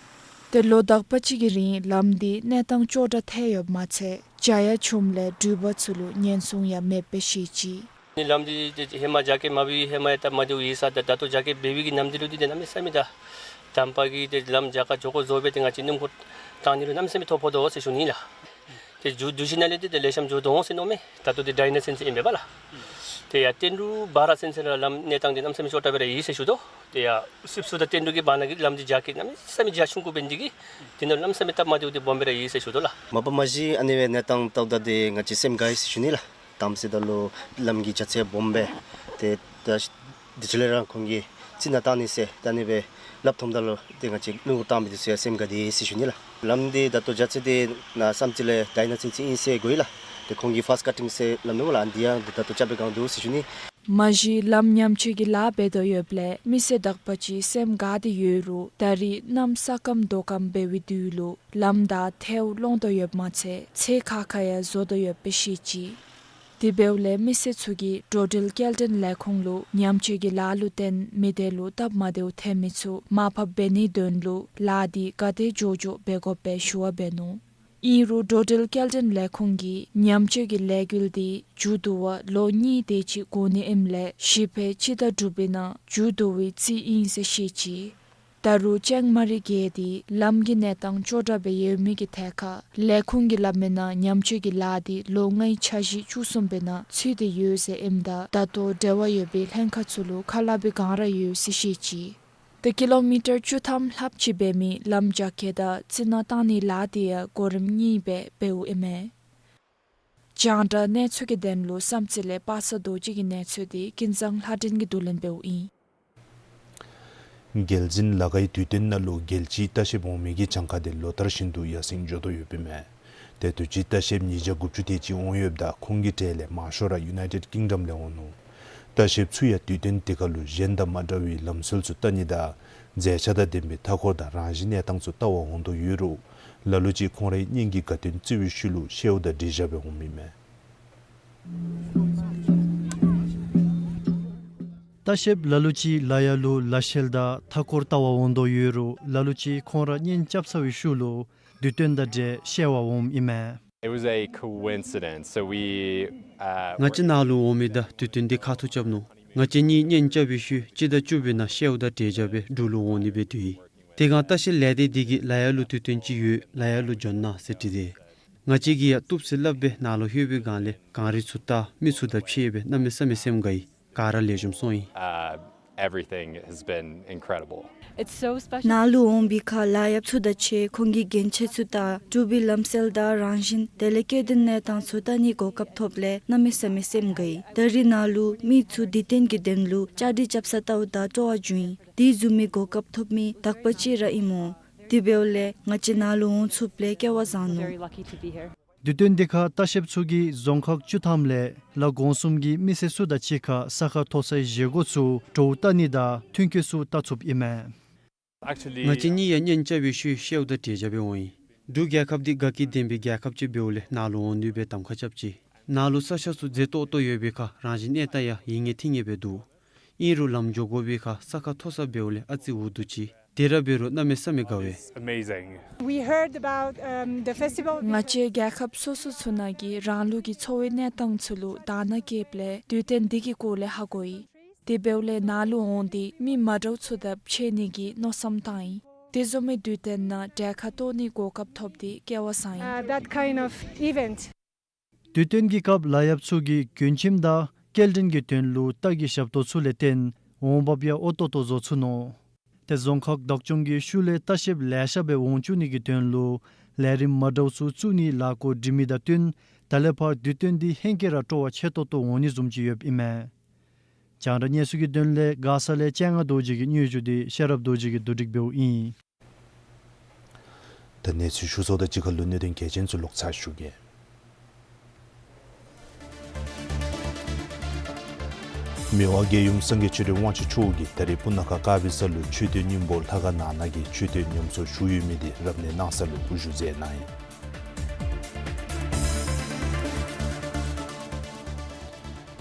ཏེ་ལོ་དག་པ་ཅིག་གི་རིང་ལམ་འདི་གནས་སྟངས་སྐྱོ་དྲགས་ཐལ་ཡོདཔ་མ་ཚད་རྒྱ་ཡང་ཆུངམ་ལས་འགྲུལ་པ་ཚུ་ལུ་ཉེན་སྲུང་ཡང་མེདཔ་སྦེ་བཤད་ཅི། ནི་ལམ་འདི་ཧེ་མ་རྒྱ་སྐྱེད་མ་འབད་བའི་ཧེ་མ་ཡང་ད་མ་བདེཝ་ཡོད་ས་ད་ད་ལྟོ་རྒྱ་སྐྱེད་འབད་བའི་གི་ནམ་འདི་ལུ་འདི་ཏེ་གནམ་མེད་ས་མེད་ད་དམ་པ་གི་ཏེ་ལམ་རྒྱ་ཁར་འགྱོ་དགོ་བཟོ་སྦེ་ཏེ་ང་བཅས་སྣུམ་འཁོར་བཏང་ནི་ལུ་གནམ་མེད་ས་མེད་ཐོ་ཕོག་དོ་ཟེར་ཞུ་ནི་ལགས། ཏེ་མཇུག་བསྡུ་ཞིནམ་ལས་ཏེ་ཏེ་ལེགས་ཤོམ་འགྱོ་དོ་འོང་ཟེར་མནོཝ་མས། ད་ལྟོ་ཏེ་ཌའི་ནེཇ་སེན་སར་ཨིན་པས་ལགས། ཏེ་ཡར་བསྟན་འབྲུག་སྦ་ར་ཚུན་ཚོད་ར་ལམ་གནས་སྟངས་འདི་གནམ་མེད་ས་མེད་སྐྱོ་དྲགས་སྦེ་ར་ཡོད་ཟེར་ཞུ་དོ། ཏེ་ཡར་སིབ་སུ་དང་བསྟན་འབྲུག་གི་བར་ན་གི་ལམ་འདི་རྒྱ་སྐྱེད་གནམ་མེད་ས་མེད་རྒྱ་ཆུང་ཀུ་འབད་ནི་འདི་གིས་དེ་ནང་གནམ་མེད་ས་མེད་སྟབས་མ་བདེཝ་འདི་སྦོམ་སྦེ་ར་ཡོད་ཟེར་ཞུ་དོ་ལགས། མ་པ་མ་གཞི་ཨ་ནི་སྦེ་གནས་སྟངས་བལྟཝ་ད་ཏེ་ང་བཅས་སེམས་དགའ་ཡི་ཟེར་ཞུ་ནི་ལགས། དམ་ཟེརཝ་ད་ལུ་ལམ་གྱི་རྒྱ་ཚད་སྦོམ་སྦེ་ཏེ་ད་དེ་ཅིག་ལས་ར་ཁོང་གིས་རྩི་ནག་བཏང་ནི་ཟེར་ད་ཨ་ནི་སྦེ་སླབ་ཐོནམ་ད་ལུ་ཏེ་ང་བཅས་སྣུམ་འཁོར་བཏང་མི་འདི་ཚུ་ཡང་སེམས་དགའ་སྟེ་ཟེར་ཞུ་ནི་ལགས། ལམ་འདི་ད་ལྟོ་རྒྱ་ཚད་འདི་ནཱ་བསམ་རྩེ་ལས་དྷ་ཡི་ན་ཚུན་ཚོད་ཨིན་ཟེར་གོ་ཡི་ལགས། ཏེ་ཁོང་གིས་ཕཱསཊ་ཀ་ཊིང་ཟེར་སླབ་ནུག་ལགས། ཨ་ནི་འདི་ཡང་ད་ལྟོ་རྐྱབ་པའི་སྒང་འདུག་ཟེར་ཞུ་ནི། མ་གཞི་ལམ་ཉམས་བཅོས་ཀྱི་ལཱ་འབད་དོ་ཡོདཔ་ལས་མི་སེར་དག་པ་ཅིག་སེམས་དགའ་སྟེ་ཡོད་རུང་ད་རེས་གནམ་ས་སྐམ་རྡོ་སྐམ་འབད་བའི་དུས་ལུ་ལམ་དང་ཐལཝ་སློང་དོ་ཡོདཔ་མ་ཚད་ཚེ་ཁ་ཁ་ཡང་བཟོ་དོ་ཡོདཔ་སྦེ་བཤད་ཅི། དེ་འབདཝ་ལས་མི་སེར་ཚུ་གིས་འགྲོ་འགྲུལ་སྐྱེལ་འདྲེན་ལས་ཁུངས་ལུ་ཉམས་བཅོས་ཀྱི་ལཱ་ལུ་བརྟེན་མི་སྡེ་ལུ་སྟབས་མ་བདེཝ་ཐོན་མི་ཚུ་མར་ཕབ་འབད་ནིའི་དོན་ལུ་ལཱ་འདི་ག་དེ་མགྱོགས་མགྱོགས་འབད་དགོཔ་སྦེ་ཞུ་བ་འབད་ནུག། ཨིན་རུང་འགྲོ་འགྲུལ་སྐྱེལ་འདྲེན་ལས་ཁུངས་ཀྱིས་ཉམས་བཅོས་ཀྱི་ལས་འགུལ་འདི་མཇུག་བསྡུ་བར་ལོ་གཉིས་དེ་ཅིག་འགོར་ནི་ཨིནམ་ལས་གཞི་ཕན་སྤྱི་ཟླ་དྲུག་པའི་ནང་མཇུག་བསྡུ་བའི་རྩིས་ཨིན་ཟེར་བཤད་ཅི། ད་རུང་ཅང་མ་རི་རྒེད་འདི་ལམ་གྱི་གནས་སྟངས་ཅོག་འཐདཔ་སྦེ་ཡོད་མི་གི་ཐད་ཁར་ལས་ཁུངས་ཀྱིས་སླབ་མིའི་ནང་ཉམས་བཅོས་ཀྱི་ལཱ་འདི་ལོ་ལྔའི་འཆར་གཞི་བཅུ་གསུམ་པའི་ནང་ཚུད་དེ་ཡོད་ཟེར་ཨིནམ་ད་ད་ལྟོ་འབྲེལ་བ་ཡོད་པའི་ལྷན་ཁག་ཚུ་ལུ་ཁ་སླབ་པའི་སྒང་ར་ཡོད་ཟེར་བཤད་ཅི། ཏེ་ཀི་ལོ་མི་ཊར་བཅུ་ཐམ་ལྷགཔ་ཅིག་འབད་མི་ལམ་རྒྱ་སྐྱེད་དང་རྩི་ནག་བཏང་ནིའི་ལཱ་འདི་ཡང་གོ་རིམ་གཉིས་སྦེ་འབདཝ་ཨིན་མས། རྒྱང་བསྒྲགས་གནས་ཚུལ་གྱི་དོན་ལུ་བསམ་རྩེ་ལས་པ་སངས་རྡོ་རྗེ་གི་གནས་ཚུལ་འདི་ཀུན་བཟང་ལྷ་སྒྲོན་གྱིས་བསྡུ་ལེན་འབདཝ་ཨིན། རྒྱལ་འཛིན་ལ་ཁའི་དུས་སྟོན་ནང་ལུ་རྒྱལ་སྤྱིའི་ལྟ་བཤལཔ་འོང་མི་གི་གྱངས་ཁ་འདི་ལོ་ལྟར་བཞིན་དུ་ཡར་སེང་འགྱོ་དོ་ཡོདཔ་ཨིན་མས། ཏེ་དུས་ཅི་ལྟ་བཤལཔ་ཉིས་བརྒྱ་དགུ་བཅུ་དེ་ཅིག་འོང་ཡོདཔ་ད་ཁོང་གི་གྲས་ལས་མང་ཤོས་ར་ཡུ་ནའི་ཊེཌ་ཀིང་ཌམ་ལས་འོང་ནུག། ལྟ་བཤལཔ་ཚུ་ཡང་དུས་སྟོན་དེ་ཁར་ལུ་གཞན་དང་མ་འདྲ་བའི་ལམ་སྲོལ་ཚུ་བལྟ་ནི་དང་མཛེས་ཆ་དང་ལྡན་པའི་མཐའ་འཁོར་དང་རང་བཞིན་གནས་སྟངས་ཚུ་བལྟ་བར་འོང་དོ་ཡོད་རུང་ལ་ལུ་ཅིག་ཁོང་རའི་གཉེན་གྱི་དགའ་སྟོན་བརྩི་བའི་ཤུལ་ལུ་བཤལཝ་དང་འགྲིགས་བཞག་སྦེ་འོངམ་ཨིན་མས། ལྟ་བཤལཔ་ལ་ལུ་ཅིག་ལ་ཡ་ལུ་ལ་བཤལ་དང་མཐའ་འཁོར་བལྟ་བར་འོང་དོ་ཡོད་རུང་ལ་ལུ་ཅིག་ཁོང་ར་གཉེན་རྐྱབ་ཚར་བའི་ཤུལ་ལུ་དུས་སྟོན་དང་འབྲེལ་བཤལ་བར་འོངམ་ཨིན་མས། It was a coincidence. So we, uh, ང་བཅས་ནཱ་ལུ་འོང་མི་དང་དུས་སྟོན་འདི་ཁ་ཐུག་རྐྱབ་ནུག། ང་བཅས་གཉིས་གཉེན་རྐྱབ་པའི་ཤུལ་སྤྱི་ཟླ་བཅུ་པའི་ནང་བཤལཝ་དང་འབྲེལ་བཞག་སྦེ་འབྲུག་ལུ་འོང་ནི་སྦེ་འདུག་ཡི། དེ་སྒང་ལྟ་བཤལ་ལས་སྡེ་འདི་གིས་ལ་ཡ་ལུ་དུས་སྟོན་ཅིག་ཡོད་ལ་ཡ་ལུ་འབྱོན་གནང་ཟེར་དྲིས་ཏེ། ང་བཅས་ཀྱིས་ཡང་བཏུབ་ཟེར་སླབ་སྦེ་ནཱ་ལུ་ལྷོད་པའི་སྒང་ལས་གངས་རི་ཚུ་བལྟ་མི་ཚུ་དང་ཕྱད་སྦེ་གནམ་མེད་ས་མེད་སེམས་དགའ་ཡི། ག་ར་ལེགས་ཤོམ་སོང་ཡི། Uh, everything has been incredible. It's so special. ནཱ་ལུ་འོང་པའི་ཁར་ལ་ཡ་ཚུ་དང་ཕྱད་ཁོང་གི་གྱོན་ཆས་ཚུ་དང་འབྲུག་པའི་ལམ་སྲོལ་དང་རང་བཞིན་དེ་ལས་སྐྱེ་ལྡན་གནས་སྟངས་ཚུ་བལྟ་ནིའི་གོ་སྐབས་ཐོབ་ལས་གནམ་མེད་ས་མེད་སེམས་དགའ་ཡི། ད་རིས་ནཱ་ལུ་མི་ཚུ་དུས་སྟོན་གྱི་དོན་ལུ་བཅའ་སྒྲིག་རྐྱབ་ས་བལྟཝ་ད་སྤྲོ་བ་བྱུང་ཡི། དེ་བཟུམ་མའི་གོ་སྐབས་ཐོབ་མི་དག་པ་ཅིག་ར་ཨིན་མོ། དེ་འབདཝ་ལས་ང་བཅས་ནཱ་ལུ་འོང་ཚུགསཔ་ལས་སྐལ་བ་བཟང་ནུག། Very lucky to be here. དུས་སྟོན་འདི་ཁར་ལྟ་བཤལཔ་ཚུ་གིས་རྫོང་ཁག་བཅུ་ཐམ་ལས་ལ་གོང་གསུམ་གྱི་མི་སེར་ཚུ་དང་གཅིག་ཁར་ས་ཁ་མཐོ་སའི་བཞེས་སྒོ་ཚུ་འགྲོཝ་བལྟ་ནི་དང་ཐོན་སྐྱེད་ཚུ་བལྟ་ཚུགསཔ་ཨིན་མས། Actually, ང་བཅས་གཉིས་ཡང་གཉེན་རྐྱབ་པའི་ཤུལ་བཤལཝ་དང་འབྲེལ་བཞག་སྦེ་འོང་ཡི། འབྲུག་རྒྱལ་ཁབ་འདི་དགའ་སྐྱིད་ལྡན་པའི་རྒྱལ་ཁབ་ཅིག་འབདཝ་ལས་ནཱ་ལུ་འོང་ནི་སྦེ་གདམ་ཁ་རྐྱབ་ཅི། ནཱ་ལུ་ས་ཆ་ཚུ་མཛེས་ཏོག་ཏོ་ཡོད་པའི་ཁར་རང་བཞིན་གནས་སྟངས་ཡང་ཡིད་ངེས་ཐིང་ངེས་སྦེ་འདུག། ཨིན་རུང་ལམ་འགྱོ་དགོ་པའི་ཁར་ས་ཁ་མཐོ་ས་འབདཝ་ལས་ཨ་ཙི་འུ་སྡུག་ཅི། དེ་ར་འབད་རུང་གནམ་མེད་ས་མེད་དགའ་བས། Amazing. We heard about, um, the festival. ང་བཅས་རྒྱལ་ཁབ་སོ་སོ་ཚུ་ནང་གི་རང་ལུགས་ཀྱི་འཚོ་བའི་གནས་སྟངས་ཚུ་ལུ་དང་འདོད་བསྐྱེདཔ་ལས་དུས་སྟོན་འདི་གི་སྐོར་ལས་ཧ་གོ་ཡི། དེ་འབདཝ་ལས་ནཱ་ལུ་འོང་སྟེ་མི་མ་འདྲཝ་ཚུ་དང་ཕྱད་ནི་གི་མནོ་བསམ་བཏང་ཡི། དེ་བཟུམ་མའི་དུས་སྟོན་ནང་གྲལ་ཁར་གཏོགས་ནིའི་གོ་སྐབས་ཐོབ་སྟེ་སྐལ་བ་བཟང་ཡི། Uh, that kind of event. དུས་སྟོན་གྱི་སྐབས་ལ་ཡབ་ཚུ་གིས་གྱོན་ཁྱིམ་དང་སྐྱེལ་འདྲེན་གྱི་དོན་ལུ་རྟ་གི་ཞབས་ཏོག་ཚུ་ལས་བརྟེན་འོང་འབབ་ཡང་འོས་ཏོག་ཏོ་བཟོ་ཚུགས་ནུག། ཏེ་རྫོང་ཁག་བདག་སྐྱོང་གིས་ཤུལ་ལས་ལྟ་བཤལཔ་ལེ་ཤ་སྦེ་འོང་བཅུག་ནི་གི་དོན་ལུ་ལས་རིམ་མ་འདྲཝ་ཚུ་བཙུགས་ནིའི་ལས་སྒོ་སྒྲིག་མི་དང་བསྟུན་ད་ལས་ཕར་དུས་སྟོན་འདི་ཧེང་སྐལ་ར་སྤྲོ་བ་ཆེ་ཏོག་ཏོ་འོང་ནི་བཟུམ་ཅིག་ཡོདཔ་ཨིན་མས། རྒྱང་བསྒྲགས་གནས་ཚུལ་གྱི་དོན་ལས་མགར་ས་ལས་སྤྱན་སྔ་རྡོ་རྗེ་གི་སྙན་ཞུ་འདི་ཤེས་རབ་རྡོ་རྗེ་གིས་བསྡུ་སྒྲིག་འབདཝ་ཨིན། ད་གནས་ཚུལ་ཞུ་ཚརཝ་དང་གཅིག་ཁར་ལུ་གནད་དོན་གལ་ཆེན་ཚུ་ལོག་ཚར་ཞུ་གེ། མི་དབང་རྒྱལ་ཡུམ་སངས་རྒྱས་ཆོས་སྒྲོན་དབང་ཕྱུག་མཆོག་གིས་ད་རིས་སྤུ་ན་ཁ་དཀར་སྦིས་ས་ལུ་མཆོད་རྟེན་སྙིང་པོ་ལྷ་ཁང་ནང་ན་གི་མཆོད་རྟེན་ཉམས་གསོ་ཞུ་ཡོད་མི་འདི་རབ་གནས་གནང་ས་ལུ་དབུ་བཞུགས་མཛད་གནང་ཡི།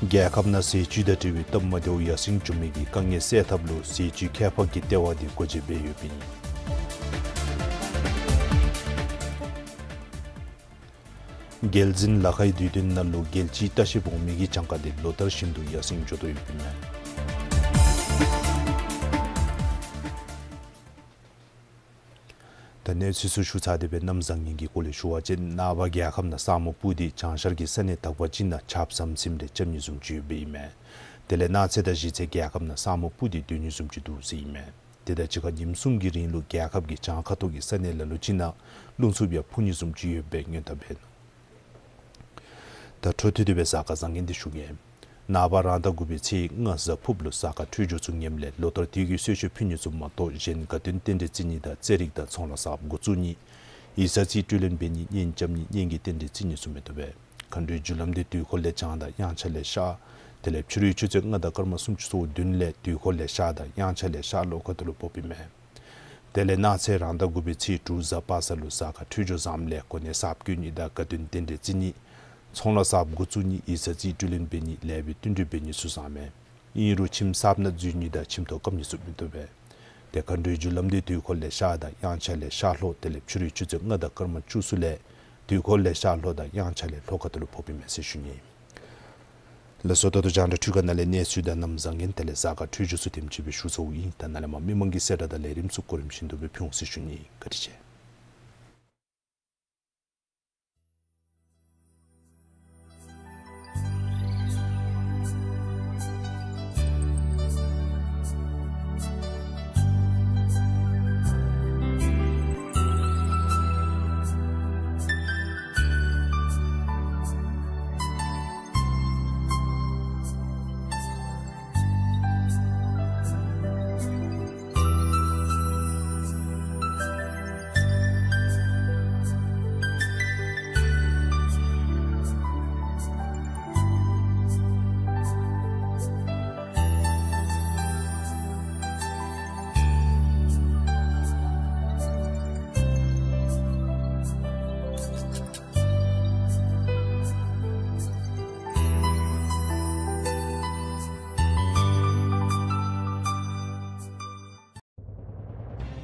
རྒྱལ་ཁབ་ནང་ཟས་བཅུད་དང་འབྲེལ་བའི་སྟབས་མ་བདེཝ་ཡར་སེང་འགྱོ་མི་གི་དཀའ་ངལ་སེལ་ཐབས་ལུ་ཟས་བཅུད་ཁྱད་འཕགས་ཀྱི་ལྟེ་བ་འདི་སྒོ་འབྱེད་འབད་ཡོདཔ་ཨིན། རྒྱལ་འཛིན་ལ་ཁའི་དུས་སྟོན་ནང་ལུ་རྒྱལ་སྤྱིའི་ལྟ་བཤལཔ་འོང་མི་གི་གྱངས་ཁ་འདི་ལོ་ལྟར་བཞིན་དུ་ཡར་སེང་འགྱོ་དོ་ཡོདཔ་ཨིན་མས། ད་གནས་ཚུལ་ཚུ་ཞུ་ཚར་ཏེ་སྦེ་གནམ་བཟང་ངན་གྱི་སྐོར་ལས་ཞུ་བ་ཅིན་ནངས་པ་རྒྱལ་ཁབ་ནང་ས་སྨུག་སྤུབས་ཏེ་བྱང་ཤར་གྱི་ས་གནས་དག་པ་ཅིག་ནང་ཆརཔ་ཟམ་ཟིམ་རེ་རྐྱབ་ནི་བཟུམ་ཅིག་ཡོདཔ་ཨིན་མས། དེ་ལས་གནངས་ཚེ་དང་གཞེས་ཚེ་རྒྱལ་ཁབ་ནང་ས་སྨུག་སྤུབས་ཏེ་སྡོད་ནི་བཟུམ་ཅིག་འདུག་ཟེར་ཨིན་མས། དེ་དང་གཅིག་ཁར་ཉིནམ་གསུམ་གྱི་རིང་ལུ་རྒྱལ་ཁབ་ཀྱི་བྱང་ཁ་ཐུག་གི་ས་གནས་ལ་ལུ་ཅིག་ནང་རླུང་འཚུབ་ཡང་འཕུ་ནི་བཟུམ་ཅིག་ཡོདཔ་སྦེ་སྔོན་བརྡ་འབད་ནུག། ད་འཕྲོ་མཐུད་དེ་སྦེ་གཟའ་སྐར་བཟང་ངན་འདི་ཞུ་གེ། ནངས་པ་རང་ཟླ་དགུ་པའི་ཚེས་ལྔ་གཟའ་ཕུརཔ་ལུ་གཟའ་སྐར་འཕྲོད་སྦྱོར་ཚུ་ངནམ་ལས་ལོ་ལྟར་དུས་ཀྱི་གསོལ་མཆོད་ཕུལ་ནི་ཚུ་མ་གཏོགས་གཞན་དགའ་སྟོན་རྟེན་འབྲེལ་བརྩི་ནི་དང་རྩེད་རིགས་དང་ཚོང་ལཱ་གསརཔ་འགོ་བཙུགས་ནི། ཡིག་ཚང་རྩིས་སྤྲོད་ལེན་འབད་ནི། གཉེན་རྐྱབ་ནི། གཉེན་གྱི་རྟེན་འབྲེལ་བརྩི་ནི་ཚུ་མི་བཏུབ་པས། མཁའ་འགྲོའི་རྒྱུ་ལམ་འདི་དུས་འཁོར་ལས་བྱང་དང་དབྱངས་འཆར་ལས་ཤར། དེ་ལས་ཕྱི་རུའི་ཆུ་ཚོད་ལྔ་དང་སྐར་མ་སུམ་ཅུ་སོ་བདུན་ལས་དུས་འཁོར་ལས་ཤར་དང་དབྱངས་འཆར་ལས་ཤར་ལྷོ་ཁ་ཐུག་ལུ་ཕོགཔ་ཨིན་མས། དེ་ལས་གནངས་ཚེ་རང་ཟླ་དགུ་པའི་ཚེས་དྲུག་གཟའ་པ་སངས་ལུ་གཟའ་སྐར་འཕྲོད་སྦྱོར་བཟངམ་ལས་གོ་གནས་གསརཔ་བསྐོ་ནི་དང་དགའ་སྟོན་རྟེན་འབྲེལ་བརྩི་ནི། ཚོང་ལཱ་གསརཔ་འགོ་བཙུགས་ནི། ཡིག་ཚང་རྩིས་སྤྲོད་ལེན་འབད་ནི། ལེགས་པའི་བསྟུན་གྲོས་འབད་ནི་ཚུ་བཟང་མས། ཨིན་རུང་ཁྱིམ་གསརཔ་ནང་འཛུལ་ནི་དང་ཁྱིམ་ཐོག་བཀབ་ནི་ཚུ་མི་བཏུབ་པས། ཏེ་མཁའ་འགྲོའི་རྒྱུ་ལམ་འདི་དུས་འཁོར་ལས་ཤར་དང་དབྱངས་འཆར་ལས་ཤར་ལྷོ། དེ་ལས་ཕྱི་རུའི་ཆུ་ཚོད་ལྔ་དང་སྐར་མ་བཅུ་གསུམ་ལས་དུས་འཁོར་ལས་ཤར་ལྷོ་དང་དབྱངས་འཆར་ལས་ལྷོ་ཁ་ཐུག་ལུ་ཕོགཔ་ཨིན་མས་ཟེར་ཞུ་ནི། ལགས་སོ། ད་ལྟོ་རྒྱང་བསྒྲགས་འཕྲུལ་ཁང་ནང་ལས་གནས་ཚུལ་དང་གནམ་བཟང་ངན་དེ་ལས་གཟའ་སྐར་འཕྲོད་སྦྱོར་ཚུ་དེམ་ཅིག་སྦེ་ཞུ་ཚརཝ་ཨིན། ད་ནཱ་ལས་མར་མི་མང་གི་གསལ་བསྒྲགས་དང་ལས་རིམ་ཚུ་གོ་རིམ་བཞིན་དུ་སྦེ་ཕུལ་འོང་ཟེར་ཞུ་ནི། བཀའ་དྲིན་ཆེ།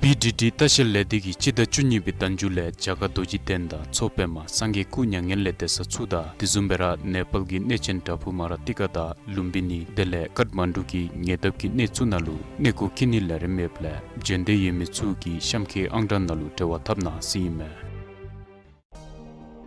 བི་ཌི་ཌི་ལྟ་བཤལ་ལས་སྡེ་གིས་སྤྱི་ཟླ་བཅུ་གཉིས་པའི་ཟླ་མཇུག་ལས་རྒྱ་གར་རྡོ་རྗེ་གདན་དང་མཚོ་པདྨ་སངས་རྒྱས་སྐུ་མྱ་ངན་ལས་འདས་ས་ཚུ་དང་དེ་བཟུམ་སྦེ་ར་ནེ་པཱལ་གྱི་གནས་ཆེན་བྲག་ཕུག་མ་ར་ཏི་ཀ་དང་ལུམ་བི་ནི་དེ་ལས་ཀཊ་མན་ཌུ་གི་ཉེ་འདབས་ཀྱི་གནས་ཚུ་ནང་ལུ་གནས་སྐོར་འཁྱིད་ནིའི་ལས་རིམ་ཡོདཔ་ལས་བྱོན་འདོད་ཡོད་མི་ཚུ་གིས་གཤམ་ཁའི་ཨང་གྲངས་ནང་ལུ་འབྲེལ་བ་འཐབ་གནང་ཟེར་ཨིན་མས།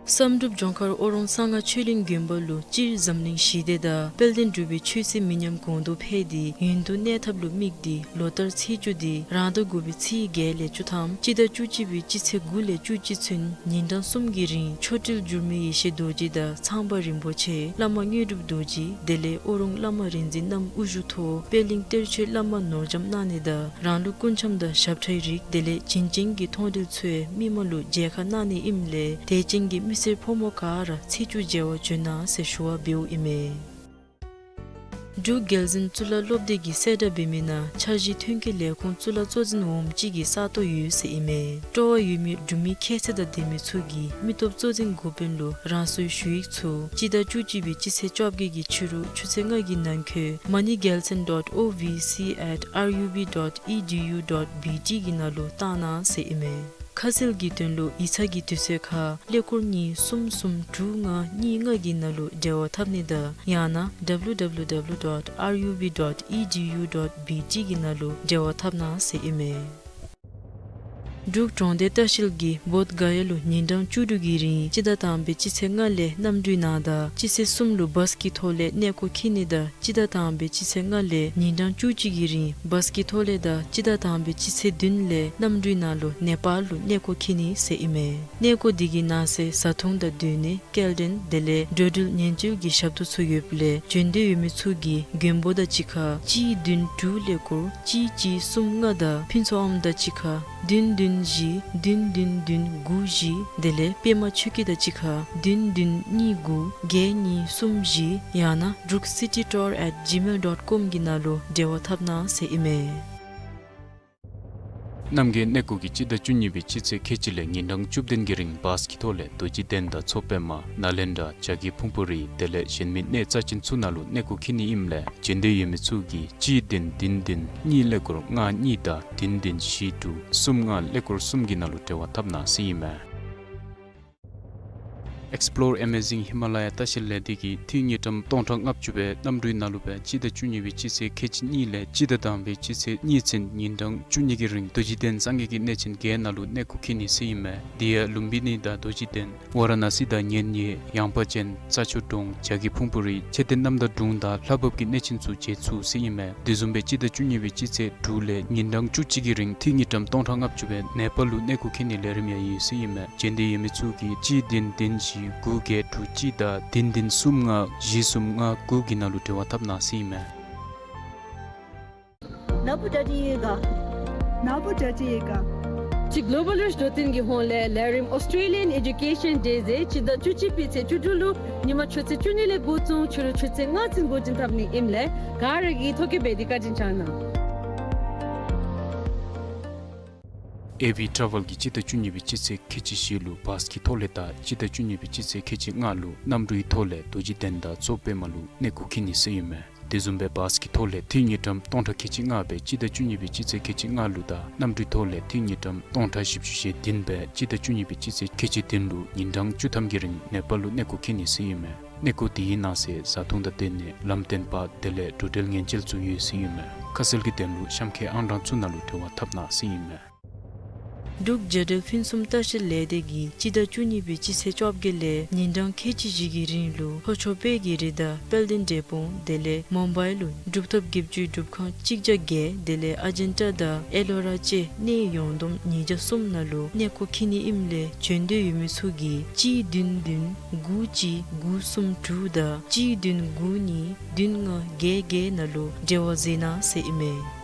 བསམ་གྲུབ་ལྗོངས་མཁར་ཨོ་རོང་གསང་སྔགས་ཆོས་གླིང་དགོན་པ་ལུ་སྤྱིར་འཛམ་གླིང་ཞི་བདེ་དང་དཔལ་ལྡན་འབྲུག་པའི་ཆོས་སྲིད་མི་ཉམས་གོང་དུ་འཕེལ་ཏེ་ཡུན་དུ་གནས་ཐབས་ལུ་དམིགས་ཏེ་ལོ་ལྟར་ཚེས་བཅུ་འདི་རང་ཟླ་དགུ་པའི་ཚེས་བརྒྱད་ལས་བཅུ་ཐམ་སྤྱི་ཟླ་བཅུ་གཅིག་པའི་སྤྱི་ཚེས་དགུ་ལས་བཅུ་གཅིག་ཚུན་ཉིན་གྲངས་གསུམ་གྱི་རིང་མཆོག་སྤྲུལ་འགྱུར་མེད་ཡེ་ཤེས་རྡོ་རྗེ་དང་ཚངས་པ་རིན་པོ་ཆེ་བླ་མ་དངོས་གྲུབ་རྡོ་རྗེ་དེ་ལས་ཨོ་རོང་བླ་མ་རིག་འཛིན་རྣམ་དབུ་བཞུགས་ཐོག་པད་གླིང་གཏེར་ཆོས་བླ་མ་ནོར་རྒྱམ་གནང་ནི་དང་རང་ལུགས་སྐུ་འཆམ་དང་ཞབས་ཁྲའི་རིགས་དེ་ལས་བྱིན་ཅན་གྱི་མཐོང་གྲོལ་ཚུ་ཡང་མི་མང་ལུ་མཇལ་ཁ་གནང་ནི་ཨིནམ་ལས་དད་ཅན་གྱི་མི་སེར་ཕོ་མོ་ག་ར་ཚེས་བཅུ་མཇལ་བར་བྱོན་གནང་ཟེར་ཞུ་བ་འབདཝ་ཨིན་མས། འབྲུག་རྒྱལ་འཛིན་གཙུག་ལག་སློབ་སྡེ་གིས་གསལ་བསྒྲགས་འབད་མི་ནང་འཆར་གཞི་ཐོན་སྐྱེད་ལས་ཁུངས་གཙུག་ལག་གཙོ་འཛིན་འོགམ་ཅིག་གི་ས་སྟོང་ཡོད་ཟེར་ཨིན་མས། སྤྲོ་བ་ཡོད་མི་འབྲུག་མི་ཁྱད་ཚད་དང་ལྡན་མི་ཚུ་གིས་མི་སྟོབས་གཙོ་འཛིན་འགོ་དཔོན་ལུ་རང་སོའི་ཞུ་ཡིག་ཚུ་སྤྱི་ཟླ་བཅུ་གཅིག་པའི་སྤྱི་ཚེས་བཅོ་བརྒྱད་ཀྱི་ཕྱི་རུ་ཆུ་ཚོད་ལྔ་གི་ནང་འཁོད་མ་ནི་རྒྱལ་མཚན་dot O V C at R U B dot E D U dot B T གི་ནང་ལུ་བཏང་གནང་ཟེར་ཨིན་མས། ཁ་གསལ་གྱི་དོན་ལུ་ཡིག་ཚང་གི་དུས་ཚོད་ཁར་ཀླད་ཀོར་གཉིས་གསུམ་གསུམ་དྲུག་ལྔ་གཉིས་ལྔ་གི་ནང་ལུ་འབྲེལ་བ་འཐབ་ནི་དང་ཡང་ན་W W W dot R U B dot E D U dot B T གི་ནང་ལུ་འབྲེལ་བ་འཐབ་གནང་ཟེར་ཨིན་མས། འབྲུག་གྲོང་སྡེ་ལྟ་བཤལ་གྱིས་བོདྷ་ག་ཡ་ལུ་ཉིན་གྲངས་བཅུ་དྲུག་གི་རིང་སྤྱི་ཟླ་དང་པའི་སྤྱི་ཚེས་ལྔ་ལས་གནམ་གྲུའི་ནང་དང་སྤྱི་ཚེས་གསུམ་ལུ་བཱས་ཀྱི་ཐོག་ལས་གནས་སྐོར་འཁྱིད་ནི་དང་སྤྱི་ཟླ་དང་པའི་སྤྱི་ཚེས་ལྔ་ལས་ཉིན་གྲངས་བཅུ་གཅིག་གི་རིང་བཱས་ཀྱི་ཐོག་ལས་དང་སྤྱི་ཟླ་དང་པའི་སྤྱི་ཚེས་བདུན་ལས་གནམ་གྲུའི་ནང་ལུ་ནེ་པཱལ་ལུ་གནས་སྐོར་འཁྱིད་ནི་ཟེར་ཨིན་མས། གནས་སྐོར་འདི་གི་ནང་གསེས་བཟའ་འཐུང་དང་སྡོད་གནས་སྐྱེལ་འདྲེན་དེ་ལས་འགྲོ་འགྲུལ་ཉེན་བཅོལ་གྱི་ཞབས་ཏོག་ཚུ་ཡོདཔ་ལས་བྱོན་འདོད་ཡོད་མི་ཚུ་གིས་མགོན་པོ་དང་གཅིག་ཁར་གཅིག་བདུན་དྲུག་ཀླད་ཀོར་གཅིག་གཅིག་གསུམ་ལྔ་དང་ཕུན་ཚོགས་ཨོམ་དང་གཅིག་ཁར་བདུན་བདུན་བཞི་བདུན་བདུན་བདུན་དགུ་བཞི་དེ་ལས་པདྨ་ཆོས་སྐྱིད་དང་གཅིག་ཁར་བདུན་བདུན་གཉིས་དགུ་བརྒྱད་གཉིས་གསུམ་བཞི་ཡང་ན་འབྲུག་སི་ཊི་ཊུར་ཨེཊ་ཇི་མེལ་ཌོཊ་ཀོམ་གི་ནང་ལུ་འབྲེལ་བ་འཐབ་གནང་ཟེར་ཨིན་མས། རྣམ་རྒྱལ་གནས་སྐོར་གྱིས་སྤྱི་ཟླ་བཅུ་གཉིས་པའི་སྤྱི་ཚེས་ཁལ་གཅིག་ལས་ཉིན་གྲངས་བཅུ་བདུན་གྱི་རིང་བཱས་ཀྱི་ཐོག་ལས་རྡོ་རྗེ་གདན་དང་མཚོ་པདྨ་ནཱ་ལེནྡྲ་བྱ་རྒོད་ཕུང་པོ་རི་དེ་ལས་གཞན་མི་གནས་རྩ་ཆེན་ཚུ་ནང་ལུ་གནས་སྐོར་འཁྱིད་ནི་ཨིནམ་ལས་བྱོན་འདོད་ཡོད་མི་ཚུ་གིས་གཅིག་བདུན་བདུན་བདུན་གཉིས་ཀླད་ཀོར་ལྔ་གཉིས་དང་བདུན་བདུན་བཞི་དྲུག་གསུམ་ལྔ་ཀླད་ཀོར་གསུམ་གྱི་ནང་ལུ་འབྲེལ་བ་འཐབ་གནང་ཟེར་ཨིན་མས། Explore Amazing Himalaya ལྟ་བཤལ་ལས་སྡེ་གིས་འཐུས་དངུལ་ཀྲམ་སྟོང་ཕྲག་ལྔ་བཅུ་སྦེ་གནམ་གྲུའི་ནང་ལུ་སྦེ་སྤྱི་ཟླ་བཅུ་གཉིས་པའི་སྤྱི་ཚེས་ཁལ་གཅིག་གཉིས་ལས་སྤྱི་ཟླ་དང་པའི་སྤྱི་ཚེས་གཉིས་ཚུན་ཉིན་གྲངས་བཅུ་གཉིས་ཀྱི་རིང་རྡོ་རྗེ་གདན་སངས་རྒྱས་ཀྱི་གནས་ཆེན་བརྒྱད་ནང་ལུ་གནས་སྐོར་འཁྱིད་ནི་ཟེར་ཨིན་མས། དེ་ཡང་ལུམ་བི་ནི་དང་རྡོ་རྗེ་གདན་ཝཱ་ར་ཎ་སི་དང་མཉན་ཡོད་ཡངས་པ་ཅན་རྩྭ་མཆོག་གྲོང་བྱ་རྒོད་ཕུང་པོ་རི་ཚེ་བརྟན་རྣམ་དག་གྲོང་དང་ལྷ་བབས་ཀྱི་གནས་ཆེན་ཚུ་མཇལ་ཚུགས་ཟེར་ཨིན་མས། དེ་བཟུམ་སྦེ་སྤྱི་ཟླ་བཅུ་གཉིས་པའི་སྤྱི་ཚེས་དྲུག་ལས་ཉིན་གྲངས་བཅུ་གཅིག་གི་རིང་འཐུས་དངུལ་ཀྲམ་སྟོང་ཕྲག་ལྔ་བཅུ་སྦེ་ནེ་པཱལ་ལུ་གནས་སྐོར་འཁྱིད་ནིའི་ལས་རིམ་ཡང་ཡོད་ཟེར་ཨིན་མས། བྱོན་འདོད་ཡོད་མི་ཚུ་གིས་གཅིག་བདུན་བདུན་བཞི་དགུ་བརྒྱད་དྲུག་གཅིག་དང་བདུན་བདུན་གསུམ་ལྔ་བཞི་གསུམ་ལྔ་དགུ་གི་ནང་ལུ་འབྲེལ་བ་འཐབ་གནང་ཟེར་ཨིན་མས། ན་བུ་ཏྲ་ཏྲི་ཡེ་ག། ན་བུ་ཏྲ་ཏྲི་ཡེ་ག། ཅིག་Global Reach འགྲོ་སྟོན་གྱི་ཧོངས་ལས་ལས་རིམ་Australian Education Day ཟེར་སྤྱི་ཟླ་བཅུ་གཅིག་པའི་ཚེས་བཅུ་དྲུག་ལུ་ཉིནམ་ཆུ་ཚོད་བཅུ་གཉིས་ལས་འགོ་བཙུགས་ཕྱི་རུ་ཆུ་ཚོད་ལྔ་ཚུན་འགོ་འདྲེན་འཐབ་ནི་ཨིནམ་ལས་ག་ར་གིས་ཐོ་བཀོད་འབད་དེ་བཀའ་དྲིན་བསྐྱང་གནང་། ཨེ་ཝི་ཊ་རེ་ཝལ་གྱིས་སྤྱི་ཟླ་བཅུ་གཉིས་པའི་སྤྱི་ཚེས་ཁལ་གཅིག་བཞི་ལུ་བཱས་ཀྱི་ཐོག་ལས་དང་སྤྱི་ཟླ་བཅུ་གཉིས་པའི་སྤྱི་ཚེས་ཁལ་གཅིག་ལྔ་ལུ་གནམ་གྲུའི་ཐོག་ལས་རྡོ་རྗེ་གདན་དང་མཚོ་པདྨ་ལུ་གནས་སྐོར་འཁྱིད་ནི་ཟེར་ཨིན་མས། དེ་བཟུམ་སྦེ་བཱས་ཀྱི་ཐོག་ལས་འཐུས་དངུལ་ཀྲམ་སྟོང་ཕྲག་ཁལ་གཅིག་ལྔ་སྦེ་སྤྱི་ཟླ་བཅུ་གཉིས་པའི་སྤྱི་ཚེས་ཁལ་གཅིག་ལྔ་ལུ་དང་གནམ་གྲུའི་ཐོག་ལས་འཐུས་དངུལ་ཀྲམ་སྟོང་ཕྲག་བཞི་བཅུ་ཞེ་བདུན་སྦེ་སྤྱི་ཟླ་བཅུ་གཉིས་པའི་སྤྱི་ཚེས་ཁལ་གཅིག་བདུན་ལུ་ཉིན་གྲངས་བཅུ་ཐམ་གྱི་རིང་ནེ་པཱལ་ལུ་གནས་སྐོར་འཁྱིད་ནི་ཟེར་ཨིན་མས། གནས་སྐོར་དེའི་ནང་གསེས་བཟའ་འཐུང་དང་དེ་ལས་ལམ་སྟོན་པ་དེ་ལས་འགྲོ་འགྲུལ་ཉེན་བཅོལ་ཚུ་ཡོད་ཟེར་ཨིན་མས། ཁ་གསལ་གྱི་དོན་ལུ་གཤམ་ཁའི་ཨང་གྲངས་ཚུ་ནང་ལུ་འབྲེལ་བ་འཐབ་གནང་ཟེར་ཨིན་མས། འབྲུག་རྒྱལ་ཡོངས་ཕུན་སུམ་ལྟ་བཤལ་ལས་སྡེ་གིས་སྤྱི་ཟླ་བཅུ་གཉིས་པའི་སྤྱི་ཚེས་བཅོ་བརྒྱད་ལས་ཉིན་གྲངས་ཁལ་གཅིག་བཞི་གི་རིང་ལུ་ལྷོ་ཕྱོགས་དཔལ་གྱི་རི་དང་དཔལ་ལྡན་འབྲས་སྤུངས་དེ་ལས་མུམ་བའི་ལུ་གྲུབ་ཐོབ་བརྒྱད་ཅུའི་སྒྲུབ་ཁང་གཅིག་བརྒྱ་བརྒྱད་དེ་ལས་ཨ་ཇན་ཊ་དང་ཨེ་ལོ་ར་བཅས་གནས་ཡོངས་བསྡོམས་ཉིས་བརྒྱ་གསུམ་ནང་ལུ་གནས་སྐོར་འཁྱིད་ནི་ཨིནམ་ལས་བྱོན་འདོད་ཡོད་མི་ཚུ་གིས་གཅིག་བདུན་བདུན་དགུ་གཅིག་དགུ་གསུམ་དྲུག་དང་གཅིག་བདུན་དགུ་གཉིས་བདུན་ལྔ་བརྒྱད་བརྒྱད་ནང་ལུ་འབྲེལ་བ་མཛད་གནང་ཟེར་ཨིན་མས།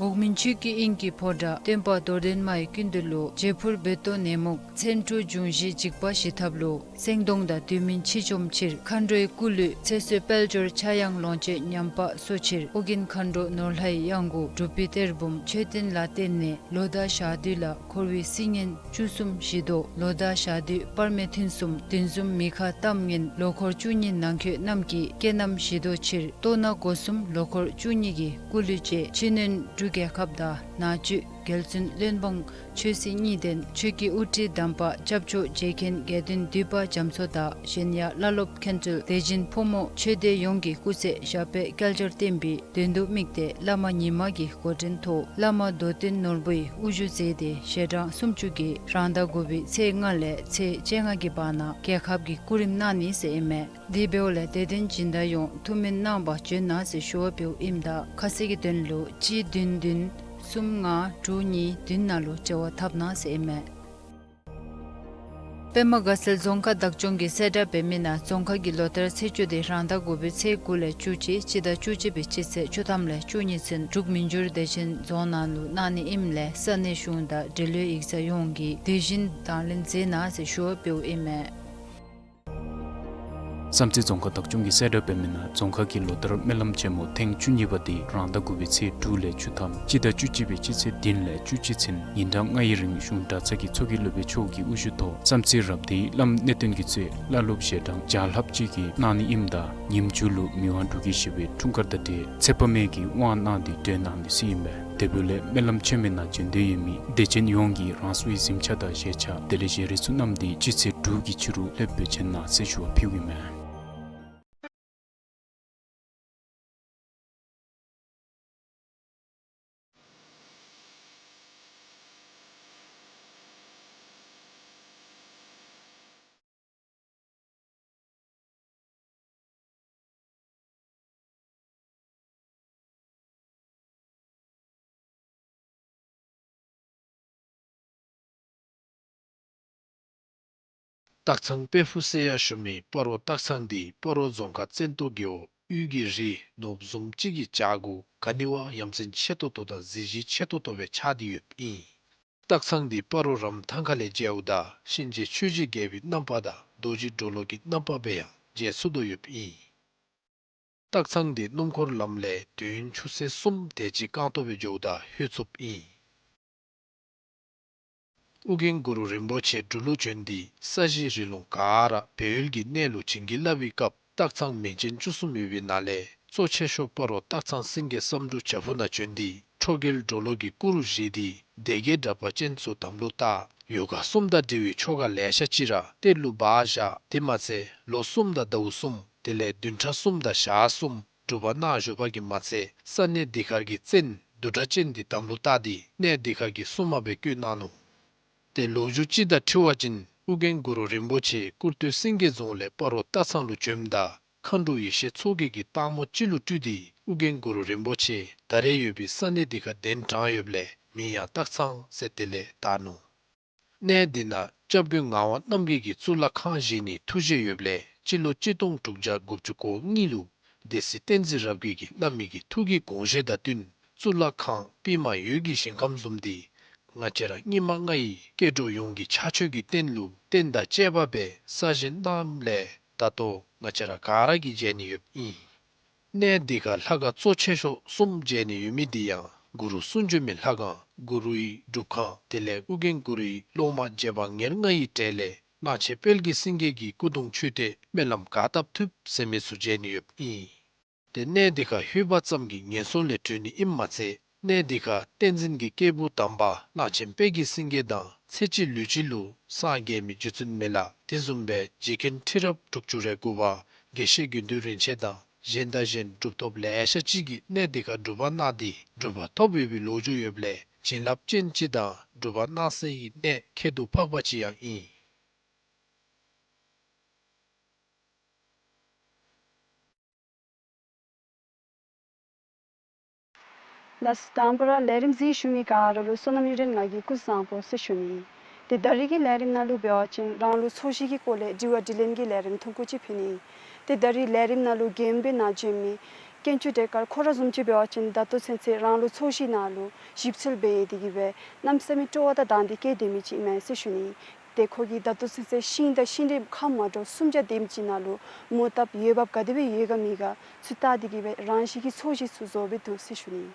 འོག་མིན་ཆོས་ཀྱི་དབྱིངས་ཀྱི་ཕོ་བྲང་སྟོན་པ་རྡོར་གདན་མ་ཡི་སྐུ་མདུན་ལུ་བྱད་ཕུར་རྦོད་གཏོང་ནད་མུག་མཚོན་འཁྲུགས་འབྱུང་བཞིའི་འཇིགས་པ་ཞི་ཐབས་ལུ་སེང་གདོང་དང་དུས་མིན་འཆི་བཅོམ་ཕྱིར་མཁའ་འགྲོའི་སྐུ་གླུད་ཚེ་བསོད་དཔལ་འབྱོར་ཕྱྭ་གཡང་ལོངས་སྤྱོད་ཉམས་པ་གསོ་ཕྱིར་ཨོ་རྒྱན་མཁའ་འགྲོ་ནོར་ལྷའི་གཡང་འགུགས་སྒྲུབ་པའི་གཏེར་བུམ་མཆོད་རྟེན་ལ་བརྟེན་ནས་ལོ་ཟླ་ཞག་དུས་ལ་འཁོར་བའི་སྲི་ངན་བཅུ་གསུམ་ཞི་དོ། ལོ་ཟླ་ཞག་དུས་སྤར་སྨེ་ཐུན་གསུམ་བདུན་ཟུར་མི་ཁ་གཏམ་ངན་ལོ་འཁོར་བཅུ་གཉིས་ནང་འཁོད་རྣམས་ཀྱི་སྐྱེ་རྣམས་ཞི་དོ་ཕྱིར་ལྟོ་ན་སྒོ་གསུམ་ལོ་འཁོར་བཅུ་གཉིས་ཀྱི་སྐུ་གླུད་བཅས་ཕྱི་སྣོད་འབྲུག་རྒྱལ་ཁབ་དང་ནང་བཅུད་རྒྱལ་བཙུན་བློན་འབངས་ཆོས་སྲིད་གཉིས་ལྡན་ཆོས་ཀྱི་དབུ་ཁྲིད་དམ་པ་སྐྱབས་མཆོག་རྗེ་མཁན་དགེ་འདུན་འདུས་པ་རྒྱ་མཚོ་དང་གཞན་ཡང་བླ་སློབ་མཁན་སྤྲུལ་དེ་བཞིན་ཕོ་མོ་ཆོས་སྡེ་ཡོངས་ཀྱི་སྐུ་ཚེ་ཞབས་པད་བསྐལ་བརྒྱར་བརྟན་པའི་དོན་དུ་དམིགས་ཏེ་བླ་མ་ཉི་མ་གི་འགོ་འདྲེན་ཐོག་བླ་མ་རྡོར་གདན་ནོར་བུའི་དབུ་བཞུགས་མཛད་དེ་ཞལ་གྲངས་སུམ་ཅུ་གིས་རང་ཟླ་དགུ་པའི་ཚེས་ལྔ་ལས་ཚེས་བཅོ་ལྔ་གི་བར་ན་རྒྱལ་ཁབ་ཀྱི་སྐུ་རིམ་གནང་ནི་ཟེར་ཨིན་མས། དེ་འབདཝ་ལས་དད་ལྡན་སྦྱིན་བདག་ཡོངས་ཐུགས་སྨོན་གནང་བར་བྱོན་གནང་ཟེར་ཞུ་བ་འབདཝ་ཨིནམ་ད་ཁ་གསལ་གྱི་དོན་ལུ་གཅིག་བདུན་བདུན་གསུམ་ལྔ་དྲུག་གཉིས་བདུན་ནང་ལུ་འབྲེལ་བ་འཐབ་གནང་ཟེར་ཨིན་མས། པདྨ་དགའ་ཚལ་རྫོང་ཁག་བདག་སྐྱོང་གིས་གསལ་བསྒྲགས་འབད་མི་ནང་རྫོང་ཁག་གི་ལོ་བསྟར་ཚེས་བཅུ་དེ་རང་ཟླ་དགུ་པའི་ཚེས་དགུ་ལས་བཅུ་གཅིག་སྤྱི་ཟླ་བཅུ་གཅིག་པའི་སྤྱི་ཚེས་བཅུ་ཐམ་ལས་བཅུ་གཉིས་ཚུན་འབྲུག་མི་འགྱུར་བདེ་ཆེན་རྫོང་ནང་ལུ་གནང་ནི་ཨིནམ་ལས་ས་གནས་གཞུང་དང་འབྲེལ་ཡོད་ཡིག་ཚང་ཡོངས་ཀྱིས་དེ་བཞིན་དང་ལེན་མཛད་གནང་ཟེར་ཞུ་བ་འབདཝ་ཨིན་མས། བསམ་རྩེ་རྫོང་ཁག་བདག་སྐྱོང་གིས་གསལ་བསྒྲགས་འབད་མི་ནང་རྫོང་ཁག་གི་ལོ་བསྟར་སྨོན་ལམ་ཆེན་མོ་ཐེངས་བཅུ་གཉིས་པ་དེ་རང་ཟླ་དགུ་པའི་ཚེས་དྲུག་ལས་བཅུ་ཐམ་སྤྱི་ཟླ་བཅུ་གཅིག་པའི་སྤྱི་ཚེས་བདུན་ལས་བཅུ་གཅིག་ཚུན་ཉིན་གྲངས་ལྔའི་རིང་གཞུང་གྲྭ་ཚང་གི་ཚོགས་ཀྱི་སློབ་དཔོན་མཆོག་གི་དབུ་བཞུགས་ཐོག་བསམ་རྩེ་རབ་སྡེའི་བླམ་གནས་བརྟན་གྱིས་གཙོས་བླ་སློབ་ཞལ་གྲངས་བརྒྱ་ལྷགཔ་ཅིག་གིས་གནང་ནི་ཨིནམ་ད་ཉིནམ་མཇུག་ལུ་མི་དབང་འབྲུག་རྒྱལ་བཞི་པའི་འཁྲུངས་སྐར་དང་འབྲེལ་ཚེ་དཔག་མེད་ཀྱི་དབང་གནང་སྟེ་གྲོལ་གནང་ནི་ཟེར་ཨིན་པས། དེ་འབདཝ་ལས་སྨོན་ལམ་ཆེན་མོའི་ནང་བྱོན་འདོད་ཡོད་མི་དད་ཅན་ཡོངས་ཀྱིས་རང་སོའི་གཟིམ་ཆ་དང་བཞེས་ཆ་དེ་ལས་བཞེས་རིགས་ཚུ་བསྣམས་ཏེ་སྤྱི་ཚེས་དྲུག་གི་ཕྱི་རུ་ལྷོདཔ་སྦེ་བྱོན་གནང་ཟེར་ཞུ་བ་ཕུལཝ་ཨིན་མས། སྟག་ཚང་དཔལ་ཕུག་ཟེར་ཡང་ཞུ་མི་སྤ་རོ་སྟག་ཚང་འདི་སྤ་རོ་རྫོང་ཁག་བཙན་ཏོ་རྒེད་འོག་དབུས་ཀྱི་རི་ནོར་བུ་བཟུམ་ཅིག་གི་བྱག་གུ་ག་ནི་བ་ཡ་མཚན་ཆེ་ཏོག་ཏོ་དང་གཟི་བརྗིད་ཆེ་ཏོག་ཏོ་སྦེ་ཆགས་ཏེ་ཡོདཔ་ཨིན། སྟག་ཚང་འདི་སྤ་རོ་རམ་ཐང་ཁ་ལས་མཇལཝ་ད་གཤིན་རྗེ་ཆོས་ཀྱི་རྒྱལ་པོའི་རྣམ་པ་དང་རྡོ་རྗེ་གྲོ་ལོད་ཀྱི་རྣམ་པ་སྦེ་ཡང་མཇལ་ཚུགས་དོ་ཡོདཔ་ཨིན། སྟག་ཚང་འདི་སྣུམ་འཁོར་ལམ་ལས་དུས་ཡུན་ཆུ་ཚོད་གསུམ་དེ་ཅིག་རྐང་སྟོང་སྦེ་འགྱོཝ་ད་ལྷོད་ཚུགསཔ་ཨིན། ཨོ་རྒྱན་གུ་རུ་རིན་པོ་ཆེ་འབྲུག་ལུ་བྱོན་ཏེ་ས་གཞི་རི་ལུང་ག་ར་སྦས་ཡུལ་གྱི་གནས་ལུ་བྱིན་གྱིས་བརླབས་པའི་སྐབས་སྟག་ཚང་མིང་ཅན་བཅུ་གསུམ་ཡོད་པའི་ནང་ལས་གཙོ་ཆེ་ཤོས་སྤ་རོ་སྟག་ཚང་སེང་གེ་བསམ་འགྲུབ་བྱག་ཕུག་ནང་བྱོན་ཏེ་ཁྲོ་རྒྱལ་གྲོ་ལོད་ཀྱི་སྐུ་རུ་བཞེངས་ཏེ་སྡེ་བརྒྱད་དྲེགས་པ་ཅན་ཚུ་དམ་ལུ་བཏགས། ཡོ་ག་གསུམ་དང་འབྲེལ་བའི་ཆོ་ག་ལེ་ཤ་ཅིག་ར་གཏེར་ལུ་སྦ་བཞག། དེ་མ་ཚད་ལོ་གསུམ་དང་ཟླཝ་གསུམ་དེ་ལས་བདུན་ཕྲག་གསུམ་དང་ཞག་གསུམ་སྒྲུབ་པ་གནང་བཞུགས་པ་གིས་མ་ཚད་ས་གནས་འདི་ཁར་གྱི་བཙན་བདུད་དྲག་ཅན་འདི་དམ་ལུ་བཏགས་ཏེ་གནས་འདི་ཁར་གྱི་སྲུང་མ་སྦེ་བསྐོས་གནང་ནུག། ཏེ་ལོ་རྒྱུས་ཅིག་དང་འཁྲིལ་བ་ཅིན་ཨོ་རྒྱན་གུ་རུ་རིན་པོ་ཆེ་སྐུར་སྟོད་སེང་གེ་རྫོང་ལས་སྤ་རོ་སྟག་ཚང་ལུ་བྱོནམ་ད་མཁའ་འགྲོ་ཡེ་ཤེས་མཚོ་རྒྱལ་གྱིས་སྟག་མོ་ཅིག་ལུ་སྤྲུལ་ཏེ་ཨོ་རྒྱན་གུ་རུ་རིན་པོ་ཆེ་ད་རེས་ཡོད་པའི་ས་གནས་འདི་ཁར་གདན་དྲངས་ཡོདཔ་ལས་མིང་ཡང་སྟག་ཚང་ཟེར་དེ་ལས་བཏགས་ནུག། གནས་འདི་ནང་སྐྱབས་མགོན་ངག་དབང་རྣམ་རྒྱལ་གྱིས་གཙུག་ལག་ཁང་བཞེངས་ནིའི་ཐུགས་བཞེད་ཡོདཔ་ལས་སྤྱི་ལོ་གཅིག་སྟོང་དྲུག་བརྒྱ་དགུ་བཅུ་གོ་གཉིས་ལུ་སྡེ་སྲིད་བསྟན་འཛིན་རབ་རྒྱས་ཀྱིས་བླ་མའི་གི་ཐུགས་ཀྱི་དགོངས་བཞེད་དང་བསྟུན་ གཙུག་ལག་ཁང་པདྨ་འོད་ཀྱི་ཞིང་ཁམས་བཟུམ་འདི་ང་བཅས་ར་སྙིགས་མ་ལྔ་ཡི་སྐྱེ་འགྲོ་ཡོངས་ཀྱི་ཕྱག་མཆོད་ཀྱི་རྟེན་ལུ་རྟེན་དང་བཅས་པ་སྦེ་གསར་བཞེངས་གནངམ་ལས་ད་ལྟོ་ང་བཅས་ར་ག་ར་གིས་མཇལ་ནི་ཡོདཔ་ཨིན། གནས་འདི་ཁར་ལྷ་ཁང་གཙོ་ཆེ་ཤོས་གསུམ་མཇལ་ནི་ཡོད་མི་འདི་ཡང་གུ་རུ་གསུང་བྱོན་མའི་ལྷ་ཁང་གུ་རུའི་སྒྲུབ་ཁང་དེ་ལས་ཨོ་རྒྱན་གུ་རུའི་སློབ་མ་རྗེ་འབངས་ཉེར་ལྔ་ཡི་གྲས་ལས་གླང་ཆེན་དཔལ་གྱི་སེང་གེ་གི་སྐུ་གདུང་མཆོད་རྟེན་སྨོན་ལམ་ག་བཏབ་ཐུབ་ཟེར་མི་ཚུ་མཇལ་ནི་ཡོདཔ་ཨིན། ཏེ་གནས་འདི་ཁར་ལྷོད་པ་ཙམ་གྱིས་ངན་སོང་ལས་གྲོལ་ནི་ཨིནམ་མ་ཚད་གནས་འདི་ཁར་བསྟན་འཛིན་གྱི་སྐྱེས་བུ་དམ་པ་གླང་ཆེན་དཔལ་གྱི་སེང་གེ་དང་ཚེ་གཅིག་ལུས་གཅིག་ལུ་སངས་རྒྱས་མི་རྗེ་བཙུན་མི་ལ་དེ་བཟུམ་སྦེ་རྗེ་མཁན་ཁྲི་རབས་དྲུག་ཅུ་རེ་དགུ་པ་དགེ་བཤེས་དགེ་འདུན་རིན་ཆེན་དང་གཞན་དང་གཞན་གྲུབ་ཐོབ་ལེ་ཤ་ཅིག་གིས་གནས་འདི་ཁར་སྒྲུབ་པ་གནང་སྟེ་གྲུབ་པ་ཐོབ་ཡོད་པའི་ལོ་རྒྱུས་ཡོདཔ་ལས་བྱིན་རླབས་ཅན་ཅིག་དང་སྒྲུབ་པ་གནང་སའི་གནས་ཁྱད་དུ་འཕགས་པ་ཅིག་ཡང་ཨིན། ལགས་སོ། དང་པ་ར་ལས་རིམ་གཟིགས་བཞུགས་མི་ག་ར་ལུ་བསོད་ནམས་གཡུ་སྒྲོན་ང་གིས་སྐུ་གཟུགས་བཟང་པོ་ཟེར་ཞུ་ནི། ཏེ་ད་རིས་ཀྱི་ལས་རིམ་ནང་ལུ་འབད་བ་ཅིན་རང་ལུགས་ཚོས་གཞི་གི་སྐོར་ལས་དྲི་བ་དྲིས་ལན་གྱི་ལས་རིམ་ཐུང་ཀུ་ཅིག་ཕུལ་ནི། ཏེ་ད་རིས་ལས་རིམ་ནང་ལུ་རྒྱན་སྦེ་ནཱ་བྱོན་མི་དཀོན་མཆོག་གྲལ་དཀར་ཁོ་ར་བཟུམ་ཅིག་འབད་བ་ཅིན་ད་ལྟོ་ཚུན་ཚོད་རང་ལུགས་ཚོས་གཞི་ནང་ལུ་ཞིབ་འཚོལ་འབད་དེ་གིས་སྦེ་གནམ་མེད་ས་མེད་སྤྲོ་བ་དང་དང་འདོད་བསྐྱེད་དེ་མི་ཅིག་མས་ཟེར་ཞུ་ནི། ཏེ་ཁོ་གིས་ད་ལྟོ་ཚུན་ཚོད་ཤིང་དང་ཤིང་འབྲས་ཁམས་མ་འདྲཝ་སུམ་བརྒྱ་དེམ་ཅིག་ནང་ལུ་མོ་བཏབ་འོས་འབབ་ག་དེ་སྦེ་ཡོད་ག་མེད་ག་ཚུ་བལྟ་སྟེ་གིས་སྦེ་རང་བཞིན་གྱི་ཚོས་གཞི་ཚུ་བཟོ་སྦེ་འདུག་ཟེར་ཞུ་ནི།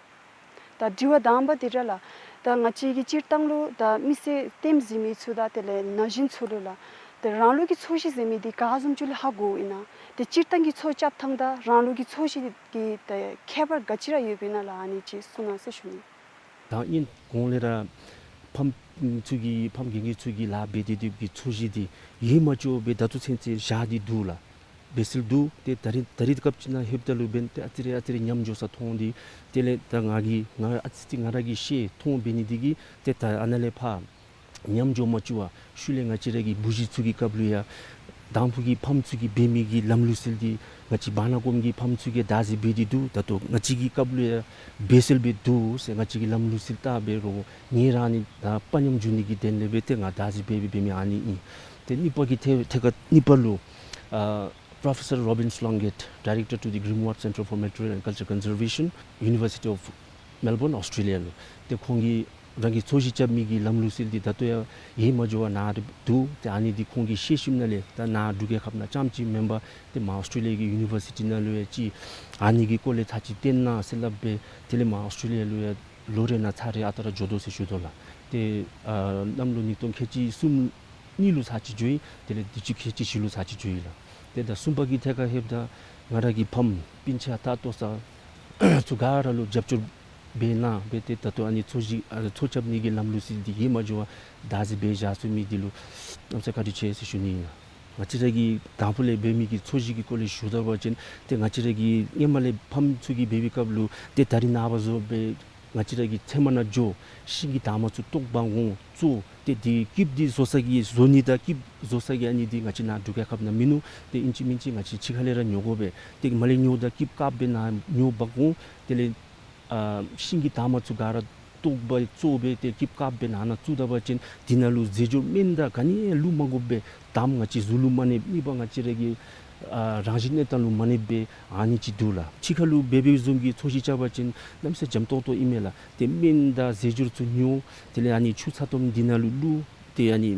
ད་དྲི་བ་དང་པ་འདི་ར་ལགས། ད་ང་བཅས་ཀྱི་སྤྱིར་བཏང་ལུ་ད་མི་སེར་ལྟདམོ་གཟིགས་མི་ཚུ་དང་དེ་ལས་ན་གཞོན་ཚུ་ལུ་ལགས། ད་རང་ལུགས་ཀྱི་ཚོས་གཞི་ཟེར་མི་འདི་ག་བཟུམ་ཅིག་ལུ་ཧ་གོཝ་ཨིན་ན། ཏེ་སྤྱིར་བཏང་གི་ཚོས་རྐྱབ་ཐངས་དང་རང་ལུགས་ཀྱི་ཚོས་གཞི་གི་ད་ཁྱད་པར་ག་ཅི་ར་ཡོདཔ་ཨིན་ན་ལགས། ཨ་ནི་ཅིག་གསུང་གནང་ཟེར་ཞུ་ནི། ད་ཨིན་གོང་ལས་ར་ཕམ་ཚུ་གིས་ཕམ་རྒན་རྒས་ཚུ་གིས་ལཱ་འབད་དེ་དེ་གི་ཚོས་གཞི་འདི་ཡོད་མ་བཅུག་སྦེ་ད་ལྟོ་ཚུན་ཚོད་བཞག་སྟེ་འདུག་ལགས། འབད་སྲོལ་འདུག། ཏེ་ད་རིས་ད་རིས་སྐབས་ཅིག་ནང་ལྷོདཔ་ད་ལུ་འབདན་ཏེ་ཨ་ཙི་རེ་ཨ་ཙི་རེ་ཉམས་འགྱོ་ས་མཐོང་སྟེ་དེ་ལས་ད་ང་གིས་ང་ཨ་ཙི་ཅིག་ང་ར་གིས་ཤེས་མཐོང་འབད་ནི་འདི་གིས་ཏེ་ད་ཨ་ནཱ་ལས་ཕར་ཉམས་འགྱོ་མ་བཅུག་པར་ཤུལ་ལས་ང་བཅས་ར་གི་བུ་གཞི་ཚུ་གི་སྐབས་ལུ་ཡང་དང་ཕུ་གི་ཕམ་ཚུ་གིས་འབད་མི་གི་ལམ་ལུགས་སྲོལ་འདི་ང་བཅས་བར་ན་གོངམ་གི་ཕམ་ཚུ་གིས་བདག་འཛིན་འབད་དེ་འདུག། ད་ལྟོ་ང་བཅས་ཀྱི་སྐབས་ལུ་ཡང་འབད་སྲོལ་སྦེ་འདུག་ཟེར་ང་བཅས་ཀྱིས་ལམ་ལུགས་སྲོལ་བལྟ་འབད་རུང་ངེ་ར་ནི་ད་དཔའ་ཉམས་འགྱོ་ནི་གི་དོན་ལས་སྦེ་ཏེ་ང་བདག་འཛིན་འབད་འབད་འབད་མི་ཨ་ནི་ཨིན། ཏེ་གཉིས་པ་གི་ཐད་ཐད་ཁར་གཉིས་པ་ལུ་ཨ་Professor Robin Slungate, Director to the Grimoire Centre for Military and Cultural Conservation, University of Melbourne, Australia ལུ། ཏེ་ཁོང་གིས་རང་གི་ཚོས་གཞི་རྐྱབ་མི་གི་ལམ་ལུགས་སྲོལ་འདི་ད་ལྟོ་ཡང་ཡོད་མ་འགྱོ་བར་ནཱ་ར་འདུག། ཏེ་ཨ་ནི་འདི་ཁོང་གིས་ཤེས་ཞིནམ་ལས་ད་ནཱ་འབྲུག་རྒྱལ་ཁབ་ནང་རྐྱངམ་ཅིག་མེན་པར་ཏེ་མར་ཨོསི་ཊྲེ་ལི་ཡ་གི་ཡུ་ནི་བར་སི་ཊི་ནང་ལུ་ཡང་ཅིག་ཨ་ནི་གི་སྐོར་ལས་ཚར་ཅིག་སྟོན་གནང་ཟེར་སླབ་སྦེ་དེ་ལས་མར་ཨོསི་ཊྲེ་ལི་ཡ་ལུ་ཡང་ལོ་རེ་ནང་ཚར་རེ་ཨ་རྟག་ར་འགྱོ་དོ་ཟེར་ཞུ་དོ་ལགས། ཏེ་ཨ་གནམ་ལོ་ཉིས་སྟོང་ཁལ་གཅིག་གསུམ་གཉིས་ལུ་ཚར་ཅིག་འགྱོ་ཡི། དེ་ལས་དུས་ཅི་ཁལ་གཅིག་བཞི་ལུ་ཚར་ཅིག་འགྱོ་ཡི་ལགས། ཏེ་ད་གསུམ་པ་གི་ཐད་ཁར་ལྷོདཔ་ད་ང་ར་གི་ཕམ་སྤུན་ཆ་ད་ལྟོ་ཚུ་ག་ར་ལུ་རྒྱབ་སྐྱོར་འབད་གནང་སྦེ་ཏེ་ད་ལྟོ་ཨ་ནི་ཚོས་གཞི་ཨ་ཚོས་རྐྱབ་ནི་གི་ལམ་ལུགས་སྲོལ་འདི་ཡོད་མ་འགྱོ་བར་བདག་འཛིན་འབད་བཞག་ཚུགས་མི་འདི་ལུ་གནམ་མེད་ས་མེད་བཀའ་དྲིན་ཆེ་ཟེར་ཞུ་ནི་ཨིན་ལགས། ང་བཅས་ར་གི་དང་ཕུ་ལས་འབད་མི་གི་ཚོས་གཞི་གི་སྐོར་ལས་ཞུ་ད་པ་ཅིན་ཏེ་ང་བཅས་ར་གི་སྔོན་མ་ལས་ཕམ་ཚུ་གིས་འབད་བའི་སྐབས་ལུ་ཏེ་ད་རིས་ནངས་པ་བཟུམ་སྦེ་ང་བཅས་ར་གིས་ཚལ་མ་ནང་འགྱོ་ཤིང་གི་དར་མ་ཚུ་བཏོག་འབག་འོང་བཙོ། ཏེ་དེ་སྐྱིབས་འདི་བཟོ་ས་གི་བཟོ་ནི་དང་སྐྱིབས་བཟོ་ས་གི་ཨ་ནི་འདི་ང་བཅས་ནཱ་འབྲུག་རྒྱལ་ཁབ་ནང་མིན་ནུག། ཏེ་ཨིན་ཅི་མིན་ཅི་ང་བཅས་ཕྱི་ཁ་ལས་ར་ཉོ་དགོ་པས། ཏེ་མར་ལས་ཉོཝ་ད་སྐྱིབས་དཀརཔོ་སྦེ་ནཱ་ཉོ་འབག་འོང་། དེ་ལས་ཨ་ཤིང་གི་དར་མ་ཚུ་ག་ར་བཏོག་འབག་བཙོ་སྦེ་ཏེ་སྐྱིབས་དཀརཔོ་སྦེ་ནང་ན་བཙུགས་ད་པ་ཅིན་དེ་ནང་ལུ་རྫས་སྦྱོར་སྨན་དང་ག་ནི་ཡང་བླུག་མ་དགོ་པས། དར་མ་ང་བཅས་གཟུགས་ལུ་མ་གནོད་མི་འབག་ང་བཅས་ར་གི་ཨ་རང་བཞིན་གནས་སྟངས་ལུ་མ་གནོད་པས། ཨ་ནི་ཅིག་འདུག་ལགས། ཕྱི་ཁ་ལུ་འབད་བའི་བཟུམ་གྱི་ཚོས་གཞི་རྐྱབ་པ་ཅིན་གནམ་མེད་ས་མེད་འཇམ་ཏོང་ཏོ་ཨིན་མས་ལགས། ཏེ་སྨན་དང་རྫས་སྦྱོར་ཚུ་ཉོ། དེ་ལས་ཨ་ནི་ཆུ་ཚ་ཏོམ་འདི་ནང་ལུ་བླུག། ཏེ་ཨ་ནི་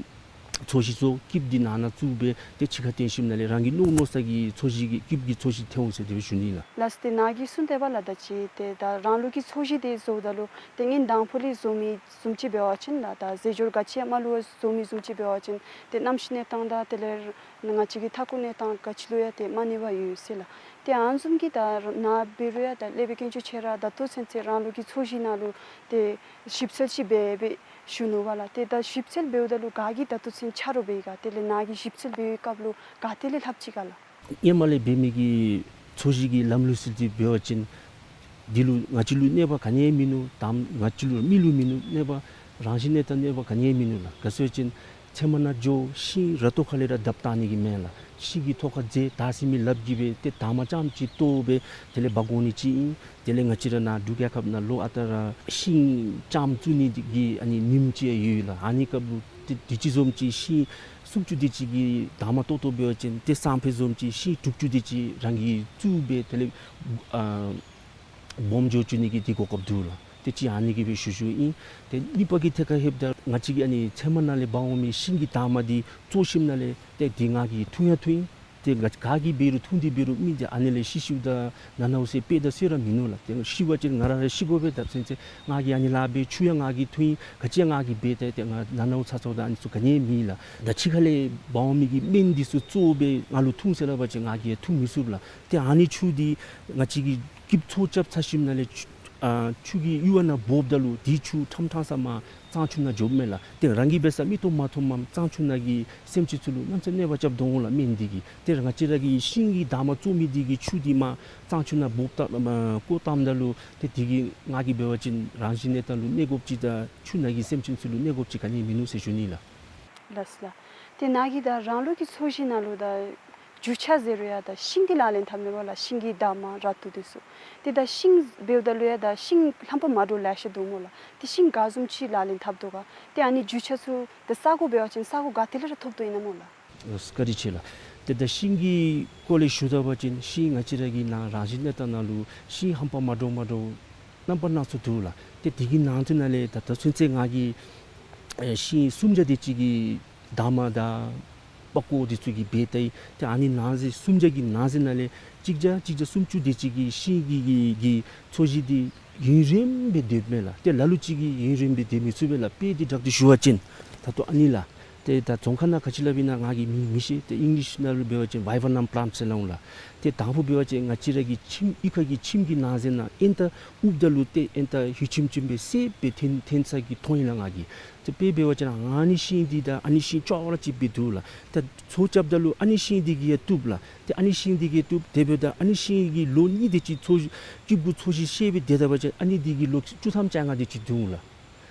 ཚོས་གཞི་བཙོ། སྐྱིབས་འདི་ནང་ན་བཙུགས་སྦེ་ཏེ་ཕྱི་ཁར་སྟོན་ཞིནམ་ལས་རང་གིས་མནོ་མནོ་ས་གི་ཚོས་གཞི་གི་སྐྱིབས་ཀྱི་ཚོས་གཞི་ཐོན་འོང་ཟེར་དེ་སྦེ་ཞུ་ནི་ལགས། ལགས་སོ། ཏེ་ནཱ་གིས་གསུངས་ཏེ་འབདཝ་ལས་ད་ཅི་ཏེ་ད་རང་ལུགས་ཀྱི་ཚོས་གཞི་འདི་བཟོཝ་ད་ལུ་ཏེ་སྔོན་དང་ཕུ་ལས་བཟོ་མི་བཟུམ་ཅིག་འབད་བ་ཅིན་ལགས། ད་རྫས་སྦྱོར་ག་ཅི་ཡང་མ་བླུག་པར་བཟོ་མི་བཟུམ་ཅིག་འབད་བ་ཅིན་ཏེ་གནམ་གཤིས་གནས་སྟངས་དང་དེ་ལས་ང་བཅས་ཀྱི་མཐའ་འཁོར་གནས་སྟངས་ག་ཅི་ལུ་ཡང་ཏེ་མ་གནོད་པ་ཡོད་ཟེར་ལགས། ཏེ་ཨ་ནི་བཟུམ་གྱི་ད་ནཱ་འབད་རུང་ཡང་ད་སློབ་དཔོན་དཀོན་མཆོག་ཁྱོད་ར་ད་ལྟོ་ཚུན་ཚོད་རང་ལུགས་ཀྱི་ཚོས་གཞི་ནང་ལུ་ཏེ་ཞིབ་འཚོལ་ཅིག་འབད་འབད་ཞུ་ནུག་པ་ལགས། ཏེ་ད་ཞིབ་འཚོལ་འབདཝ་ད་ལུ་ག་གིས་ད་ལྟོ་ཚུན་ཆ་རོགས་འབད་ཡི་ག། དེ་ལས་ནཱ་གིས་ཞིབ་འཚོལ་འབད་བའི་སྐབས་ལུ་ག་ཏེ་ལས་ལྷབ་ཅི་ག་ལགས། སྔོན་མ་ལས་འབད་མི་གི་ཚོས་གཞི་གི་ལམ་ལུགས་སྲོལ་འདི་འབད་བ་ཅིན་འདི་ལུ་ང་བཅས་ལུ་གནོད་པ་ག་ནི་ཡང་མིན་ནུག། དམ་མི་ལུ་མི་ལུ་མིན་ནུག། གནོད་པ་རང་བཞིན་གནས་སྟངས་གནོད་པ་ག་ནི་ཡང་མིན་ནུག་ལགས། ག་ཅི་སྦེ་ཟེར་བ་ཅིན་ཚལ་མ་ནང་འགྱོ་ཤིང་ར་ཏོག་ཁ་ལས་ར་བརྡབ་བཏང་ནི་གི་མེན་ལགས། ཤིང་གི་ཐོག་ཁར་རྫས་དར་སི་མི་ལགཔ་གིས་སྦེ་ཏེ་དར་མ་རྐྱངམ་ཅིག་བཏོག་སྦེ་དེ་ལས་འབག་འོང་ནི་ཅིག་ཨིན། དེ་ལས་ང་བཅས་ར་ནཱ་འབྲུག་རྒྱལ་ཁབ་ནང་ལོག་ཨ་རྟག་ར་ཤིང་རྐྱངམ་བཙུགས་ནི་གི་ཨ་ནི་ཉིནམ་ཅིག་ཡོད་ལགས། ཨ་ནི་སྐབས་ལུ་ཏེ་དུས་ཅི་བཟུམ་ཅིག་ཤིང་སུམ་ཅུ་དེ་ཅིག་གི་དར་མ་བཏོག་བཏོགཔ་འབད་བ་ཅིན་ཏེ་སང་ཕོད་བཟུམ་ཅིག་ཤིང་དྲུག་ཅུ་དེ་ཅིག་རང་གིས་བཙུགས་སྦེ་དེ་ལས་ཨ་ སྦོམ་འགྱོ་བཅུག་ནི་གི་འདི་གོ་སྐབས་འདུག་ལགས། ཏེ་གཅིག་ཨ་ནི་གི་སྦེ་ཞུ་ཞུཝ་ཨིན། ཏེ་གཉིས་པ་གི་ཐད་ཁར་ལྷོདཔ་ད་ང་བཅས་ཀྱི་ཨ་ནི་ཚལ་མ་ནང་ལས་འབག་འོང་མི་ཤིང་གི་འདབ་མ་འདི་བཙོ་ཞིནམ་ལས་ཏེ་འདི་ང་གིས་འཐུང་ཡང་འཐུང་ཡི། ཏེ་ག་ག་གིས་འབད་རུང་འཐུང་སྟེ་འབད་རུང་མི་འདི་ཨ་ནི་ལས་ཤི་ཤིཝ་ད་ནང་ན་འོང་ཟེར་དཔེ་དང་སྲོད་ར་མིན་ནུག་ལགས། ཏེ་ཤི་བ་ཅིན་ང་ར་ར་ཤི་དགོ་པས། ད་ཚུན་ཚོད་ང་གིས་ཨ་ནི་ལཱ་འབད། ཆུ་ཡང་ང་གིས་འཐུང་ཡི། ག་ཅི་ཡང་ང་གིས་འབད་ཏེ་ཏེ་ང་ནང་ན་འོང་ཚར་ཚརཝ་ད་ཨ་ནི་ཚུ་ག་ནི་ཡང་མེད་ལགས། ད་ཕྱི་ཁ་ལས་འབག་འོང་མི་གི་སྨན་འདི་ཚུ་བཙོ་སྦེ་ང་ལུ་འཐུང་ཟེར་སླབ་པ་ཅིན་ང་གིས་ཡང་འཐུང་མི་ཚུགས་ལགས། ཏེ་ཨ་ནི་ཆུ་འདི་ང་བཅས་ཀྱིས་སྐྱིདཔ་འཚོ་རྐྱབ་ཚར་ཞིནམ་ལས་ཆུ་ཨ་ཆུ་གི་གཡུར་བ་ནང་འབོཝ་ད་ལུ་འདི་ཆུ་ཕྲང་ཕྲང་ས་མར་གཙང་ཆུ་ནང་འགྱོཝ་མས་ལགས། ཏེ་རང་གིས་འབད་ས་མིག་ཏོ་མ་མཐོངམ་གཙང་ཆུ་ནང་གི་སེམས་ཅན་ཚུ་ལུ་གནམ་མེད་ས་མེད་གནོད་པ་རྐྱབ་དོ་འོང་ལགས་སྨན་འདི་གིས། ཏེ་ང་བཅས་ར་གི་ཤིང་གི་འདབ་མ་བཙོ་མི་འདི་གི་ཆུ་འདི་མར་གཙང་ཆུ་ནང་འབོཝ་ད་མར་བཀོ་བཏངམ་ད་ལུ་ཏེ་འདི་གིས་ང་གིས་འབད་བ་ཅིན་རང་བཞིན་གནས་སྟངས་ལུ་གནོད་དགོཔ་ཅིག་དང་ཆུ་ནང་གི་སེམས་ཅན་ཚུ་ལུ་གནོད་དགོཔ་ཅིག་ག་ནི་ཡང་མིན་ནུག་ཟེར་ཞུ་ནི་ལགས། ལགས་སོ་ལགས། ཏེ་ནཱ་གིས་ད་རང་ལུགས་ཀྱི་འཚོ་བཞིན་ནང་ལུ་ད་རྒྱུ་ཆ་ཟེར་རུང་ཡང་ད་ཤིང་འདི་ལག་ལེན་འཐབ་མས་པ་ལགས། ཤིང་གི་འདབ་མ་ར་ཏོ་འདི་ཚུ། ཏེ་ད་ཤིང་འབདཝ་ད་ལུ་ཡང་ད་ཤིང་ལྷམ་པ་མ་འདྲཝ་ལེ་ཤ་འདུག་སྨོ་ལགས། ཏེ་ཤིང་ག་བཟུམ་ཅིག་ལག་ལེན་འཐབ་དོ་ག། ཏེ་ཨ་ནི་རྒྱུ་ཆ་ཚུ་ད་ས་གོ་འབད་བ་ཅིན་ས་གོ་ག་ཏེ་ལས་ར་ཐོབ་དོ་ཨིན་ན་སྨོ་ལགས། བཀའ་དྲིན་ཆེ་ལགས། ཏེ་ད་ཤིང་གི་སྐོར་ལས་ཞུ་ད་པ་ཅིན་ཤིང་ང་བཅས་ར་གི་ནང་རང་བཞིན་གནས་སྟངས་ནང་ལུ་ཤིང་ལྷམ་པ་མ་འདྲཝ་མ་འདྲཝ་རྣམ་པ་སྣ་ཚོགས་འདུག་ལགས། ཏེ་འདི་གི་ནང་དོན་ནང་ལས་ད་ད་ཚུན་ཚོད་ང་གིས་ཨེ་ཤིང་སུམ་བརྒྱ་དེ་ཅིག་གི་འདབ་མ་དང་པགས་ཀོ་འདི་ཚུ་གིས་འབད་ད་ཡི། ཏེ་ཨ་ནི་ནང་གསེས་སུམ་བརྒྱ་གི་ནང་གསེས་ནང་ལས་གཅིག་བརྒྱ་གཅིག་བརྒྱ་སུམ་ཅུ་དེ་ཅིག་གི་ཤིང་གི་གི་གི་འཚོ་གཞི་འདི་ཡུན་རིངམོ་སྦེ་སྡོདཔ་མས་ལགས། ཏེ་ལ་ལུ་ཅིག་གིས་ཡུན་རིངམོ་སྦེ་སྡོད་མི་ཚུགས་པས་ལགས། དཔེ་འདི་བསྒྲགས་ཏེ་ཞུ་བ་ཅིན་ད་ལྟོ་ཨ་ནི་ལགས། ཏེ་ད་རྫོང་ཁ་ནང་ག་ཅི་སླབ་ཨིན་ན་ང་གིས་མི་མི་ཤེས། ཏེ་ཨིང་ལིཤ་ནང་ལུ་འབད་བ་ཅིན་བའི་བར་ནམ་པ་ལཱནཊ་ཟེར་སླབ་འོང་ལགས། ཏེ་དང་ཕུ་འབད་བ་ཅིན་ང་བཅས་ར་གི་ཁྱིམ་གཡུས་ཁ་གི་ཁྱིམ་གྱི་ནང་གསེས་ནང་ཨེན་ཏ་ཨུབ་ད་ལུ་ཏེ་ཨེན་ཏ་ཧུད་ཆིམ་ཆིམ་སྦེ་སེརཔོ་སྦེ་ཐོན་ཐོན་ས་གི་མཐོང་ཡི་ལགས་ང་གིས། ཏེ་དཔེ་འབད་བ་ཅིན་ཨ་ནི་ཤིང་འདི་དང་ཨ་ནི་ཤིང་ཅོག་ར་གཅིགཔ་སྦེ་འདུག་ལགས། ཏེ་འཚོ་རྐྱབ་ད་ལུ་ཨ་ནི་ཤིང་འདི་གིས་ཡང་བཏུབ་ལགས། ཏེ་ཨ་ནི་ཤིང་འདི་གིས་བཏུབ། དེ་འབདཝ་ད་ཨ་ནི་ཤིང་གིས་ལོ་གཉིས་དེ་ཅིག་འཚོ་སྐྱིད་པོ་འཚོ་གཞི་བཤལ་སྦེ་སྡོད་ད་པ་ཅིན་ཨ་ནི་འདི་གིས་ལོ་བཅུ་ཐམ་བཅོ་ལྔ་དེ་ཅིག་འདུག་ལགས།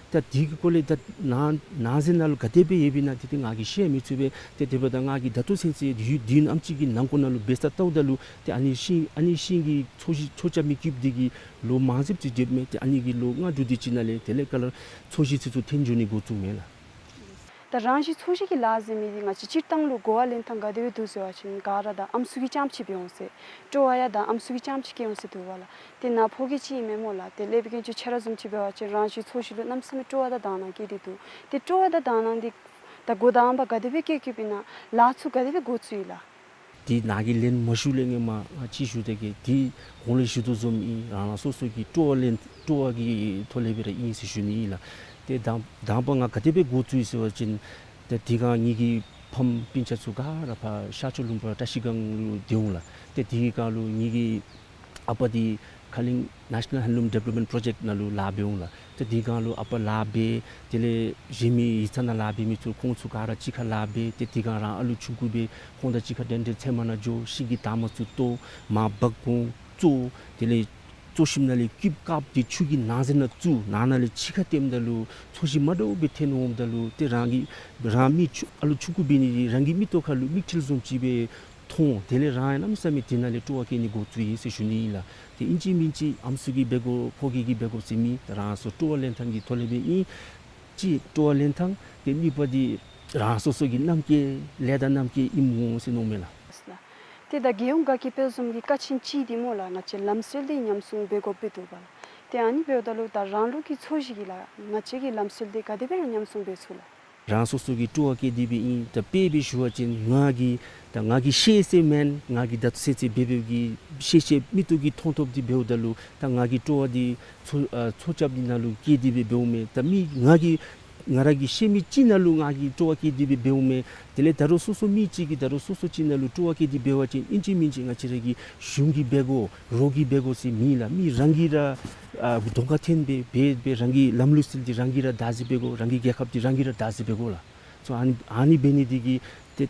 ད་འདི་གི་སྐོར་ལས་ད་ནང་ནང་གསེས་ནང་ལུ་ག་དེ་སྦེ་ཡོདཔ་ཨིན་ན་ཏེ་ཏེ་ང་གིས་ཤེས་མི་ཚུགས་པས། ཏེ་དེ་འབདཝ་ད་ང་གིས་ད་ལྟོ་ཚུན་ཚོད་ཡུན་བདུན་ཨམ་ཅིག་གི་ནང་འཁོད་ནང་ལུ་འབད་ས་ལྟཝ་ད་ལུ་ཏེ་ཨ་ནི་ཤིང་ཨ་ནི་ཤིང་གི་འཚོ་གཞི་འཚོ་རྐྱབ་མི་སྐྱིདཔ་འདི་གིས་ལོ་མང་སུ་ཅིག་སྡོདཔ་མས། ཏེ་ཨ་ནི་གིས་ལོ་ལྔ་དྲུག་དེ་ཅིག་ནང་ལས་དེ་ལས་ཁ་ལས་འཚོ་གཞི་ཚུ་ཚུ་འཐོན་འགྱོ་ནི་འགོ་བཙུགས་མས་ལགས། ད་རང་བཞིན་འཚོ་གཞི་གི་ལཱ་ཟེར་མི་འདི་ང་བཅས་སྤྱིར་བཏང་ལུ་གོ་བ་ལེན་ཐངས་ག་དེ་སྦེ་འདུག་ཟེར་བ་ཅིན་ག་ར་ད་ཨམ་སྲུ་གི་རྐྱངམ་ཅིག་འབད་འོང་ཟེར། སྤྲོ་བ་ཡང་ད་ཨམ་སྲུ་གི་རྐྱངམ་ཅིག་སྐྱེ་འོང་ཟེར་འདུག་པ་ལགས། ཏེ་ནཱ་ཕོ་རྒྱས་ཅིག་ཨིན་མས་སྨོ་ལགས། ཏེ་ལས་བྱེད་མཁན་ཚུ་ཁྱོད་ར་བཟུམ་ཅིག་འབད་བ་ཅིན་རང་བཞིན་འཚོ་གཞི་ལུ་གནམ་མེད་ས་མེད་སྤྲོ་བ་དང་དག་སྣང་བསྐྱེད་དེ་འདུག། ཏེ་སྤྲོ་བ་དང་དག་སྣང་འདི་ད་གོ་དང་པ་ག་དེ་སྦེ་བསྐྱེད་བསྐྱེདཔ་ཨིན་ན་ལཱ་ཚུ་ག་དེ་སྦེ་འགོ་བཙུགས་ཡི་ལགས། འདི་ནཱ་གིས་ལན་མ་ཞུ་ལས་སྔོན་མ་ཨ་ཅིག་ཞུ་སྟེ་གི་འདི་གོང་ལས་ཞུ་དོ་བཟུམ་ཨིན། རང་རང་སོ་སོ་གི་སྤྲོ་བ་ལེན་སྤྲོ་བ་གི་ཐོག་ལས་སྦེ་ར་ཨིན་ཟེར་ཞུ་ནི་ཨིན་ལགས། ཏེ་དང་དང་པ་ང་ག་དེ་སྦེ་འགོ་བཙུགས་ཡི་ཟེར་བ་ཅིན་ཏེ་དེ་སྒང་ངེ་གི་ཕམ་སྤུན་ཆ་ཚུ་ག་ར་ཕར་ཤར་ཕྱོགས་ལུང་པ་བཀྲ་ཤིས་སྒང་ལུ་སྡོད་འོང་ལགས། ཏེ་དེ་སྒང་ལུ་ངེ་གི་ཨ་པ་འདི་ཁ་གླིང་National Handloom Development Project ནང་ལུ་ལཱ་འབད་འོང་ལགས། ཏེ་དེ་སྒང་ལུ་ཨ་པ་ལཱ་འབད། དེ་ལས་གཞན་མི་ཡིག་ཚང་ནང་ལཱ་འབད་མི་ཚུ་ཁོང་ཚུ་ག་ར་གཅིག་ཁར་ལཱ་འབད། ཏེ་དེ་སྒང་རང་ཨ་ལུ་ཆུང་ཀུ་སྦེ་ཁོང་དང་གཅིག་ཁར་འགྲན་འགྲན་ཚལ་མ་ནང་འགྱོ། ཤིང་གི་འདབ་མ་ཚུ་བཏོག། མར་འབག་འོང་བཙོ། དེ་ལས་བཙོ་ཞིནམ་ལས་སྐྱིདཔ་བཀབ་སྟེ་ཆུ་གི་ནང་གསེས་ནང་བཙུགས། ནང་ན་ལས་ཕྱི་ཁར་བཏོནམ་ད་ལུ་འཚོ་གཞི་མ་འདྲཝ་སྦེ་འཐོན་འོངམ་ད་ལུ་ཏེ་རང་གི་རང་མི་ཆུང་ཨ་ལུ་ཆུང་ཀུ་འབད་ནི་འདི་རང་གི་མིག་ཏོ་ཁར་ལུ་མིག་འཕྲུལ་བཟུམ་ཅིག་སྦེ་མཐོང་། དེ་ལས་རང་ཡང་གནམ་མེད་ས་མེད་དེ་ནང་ལས་སྤྲོ་བ་བསྐྱེད་ནི་འགོ་བཙུགས་ཡི་ཟེར་ཞུ་ནི་ཨིན་ལགས། ཏེ་ཨིན་ཅི་མིན་ཅི་ཨམ་སྲུ་གིས་འབད་དགོ་ཕོ་རྒྱས་ཀྱིས་འབད་དགོ་ཟེར་མེད། རང་སོ་སྤྲོ་བ་ལེན་ཐངས་ཀྱི་ཐོག་ལས་སྦེ་ཨིན། གཅིག་སྤྲོ་བ་ལེན་ཐངས། ཏེ་གཉིས་པ་འདི་རང་སོ་སོ་གི་རྣམ་ཀྱི་ལས་དང་རྣམ་ཀྱི་ཨིནམ་འོང་ཟེར་མནོཝ་མས་ལགས། ལགས། ཏེ་ད་རྒྱལ་ཡོངས་དགའ་སྐྱིད་དཔལ་འཛོམས་ཀྱི་ཀ་ཆེན་ཅིག་འདི་སྨོ་ལགས། ང་བཅས་ལམ་སྲོལ་འདི་ཉམས་སྲུང་འབད་དགོཔ་སྦེ་འདུག་པ་ལགས། ཏེ་ཨ་ནི་འབདཝ་ད་ལུ་ད་རང་ལུགས་ཀྱི་འཚོ་གཞི་གི་ལཱ་ང་བཅས་ཀྱི་ལམ་སྲོལ་འདི་ག་དེ་སྦེ་ར་ཉམས་སྲུང་འབད་ཚུགས་ལགས། རང་སོ་སོ་གི་སྤྲོ་བ་བསྐྱེད་དེ་སྦེ་ཨིན། ད་དཔེ་སྦེ་ཞུ་བ་ཅིན་ང་གིས་ད་ང་གིས་ཤེས་ཟེར་མེན། ང་གིས་ད་ཚེ་ཚེ་འབད་འབདཝ་གི་ཤེས་ཤེས་མིག་ཏོ་གིས་མཐོང་མཐོངམ་འདི་འབདཝ་ད་ལུ་ད་ང་གིས་སྤྲོ་བ་འདི་འཚོ་ཨ་འཚོ་རྐྱབ་འདི་ནང་ལུ་བསྐྱེད་དེ་སྦེ་འབདཝ་མས། ད་མི་ང་གིས་ང་ར་གིས་ཤེས་མི་ཅིག་ནང་ལུ་ང་གིས་སྤྲོ་བ་བསྐྱེད་དེ་སྦེ་འབདཝ་མས། དེ་ལས་ད་རུང་སོ་སོ་མི་ཅིག་གིས་ད་རུང་སོ་སོ་ཅིག་ནང་ལུ་སྤྲོ་བ་བསྐྱེད་དེ་འབད་བ་ཅིན་ཨིན་ཅི་མིན་ཅི་ང་བཅས་ར་གི་གཞུང་གིས་འབད་དགོ། རོགས་ཀྱིས་འབད་དགོ་ཟེར་མེད་ལགས། མི་རང་གིས་ར་ཨ་གདོང་ཁར་འཐོན་སྦེ་འབད་སྦེ་རང་གི་ལམ་ལུགས་སྲོལ་འདི་རང་གིས་ར་བདག་འཛིན་འབད་དགོ། རང་གི་རྒྱལ་ཁབ་འདི་རང་གིས་ར་བདག་འཛིན་འབད་དགོ་ལགས། སོ་ཨ་ནི་ཨ་ནི་འབད་ནི་འདི་གིས་ཏེ་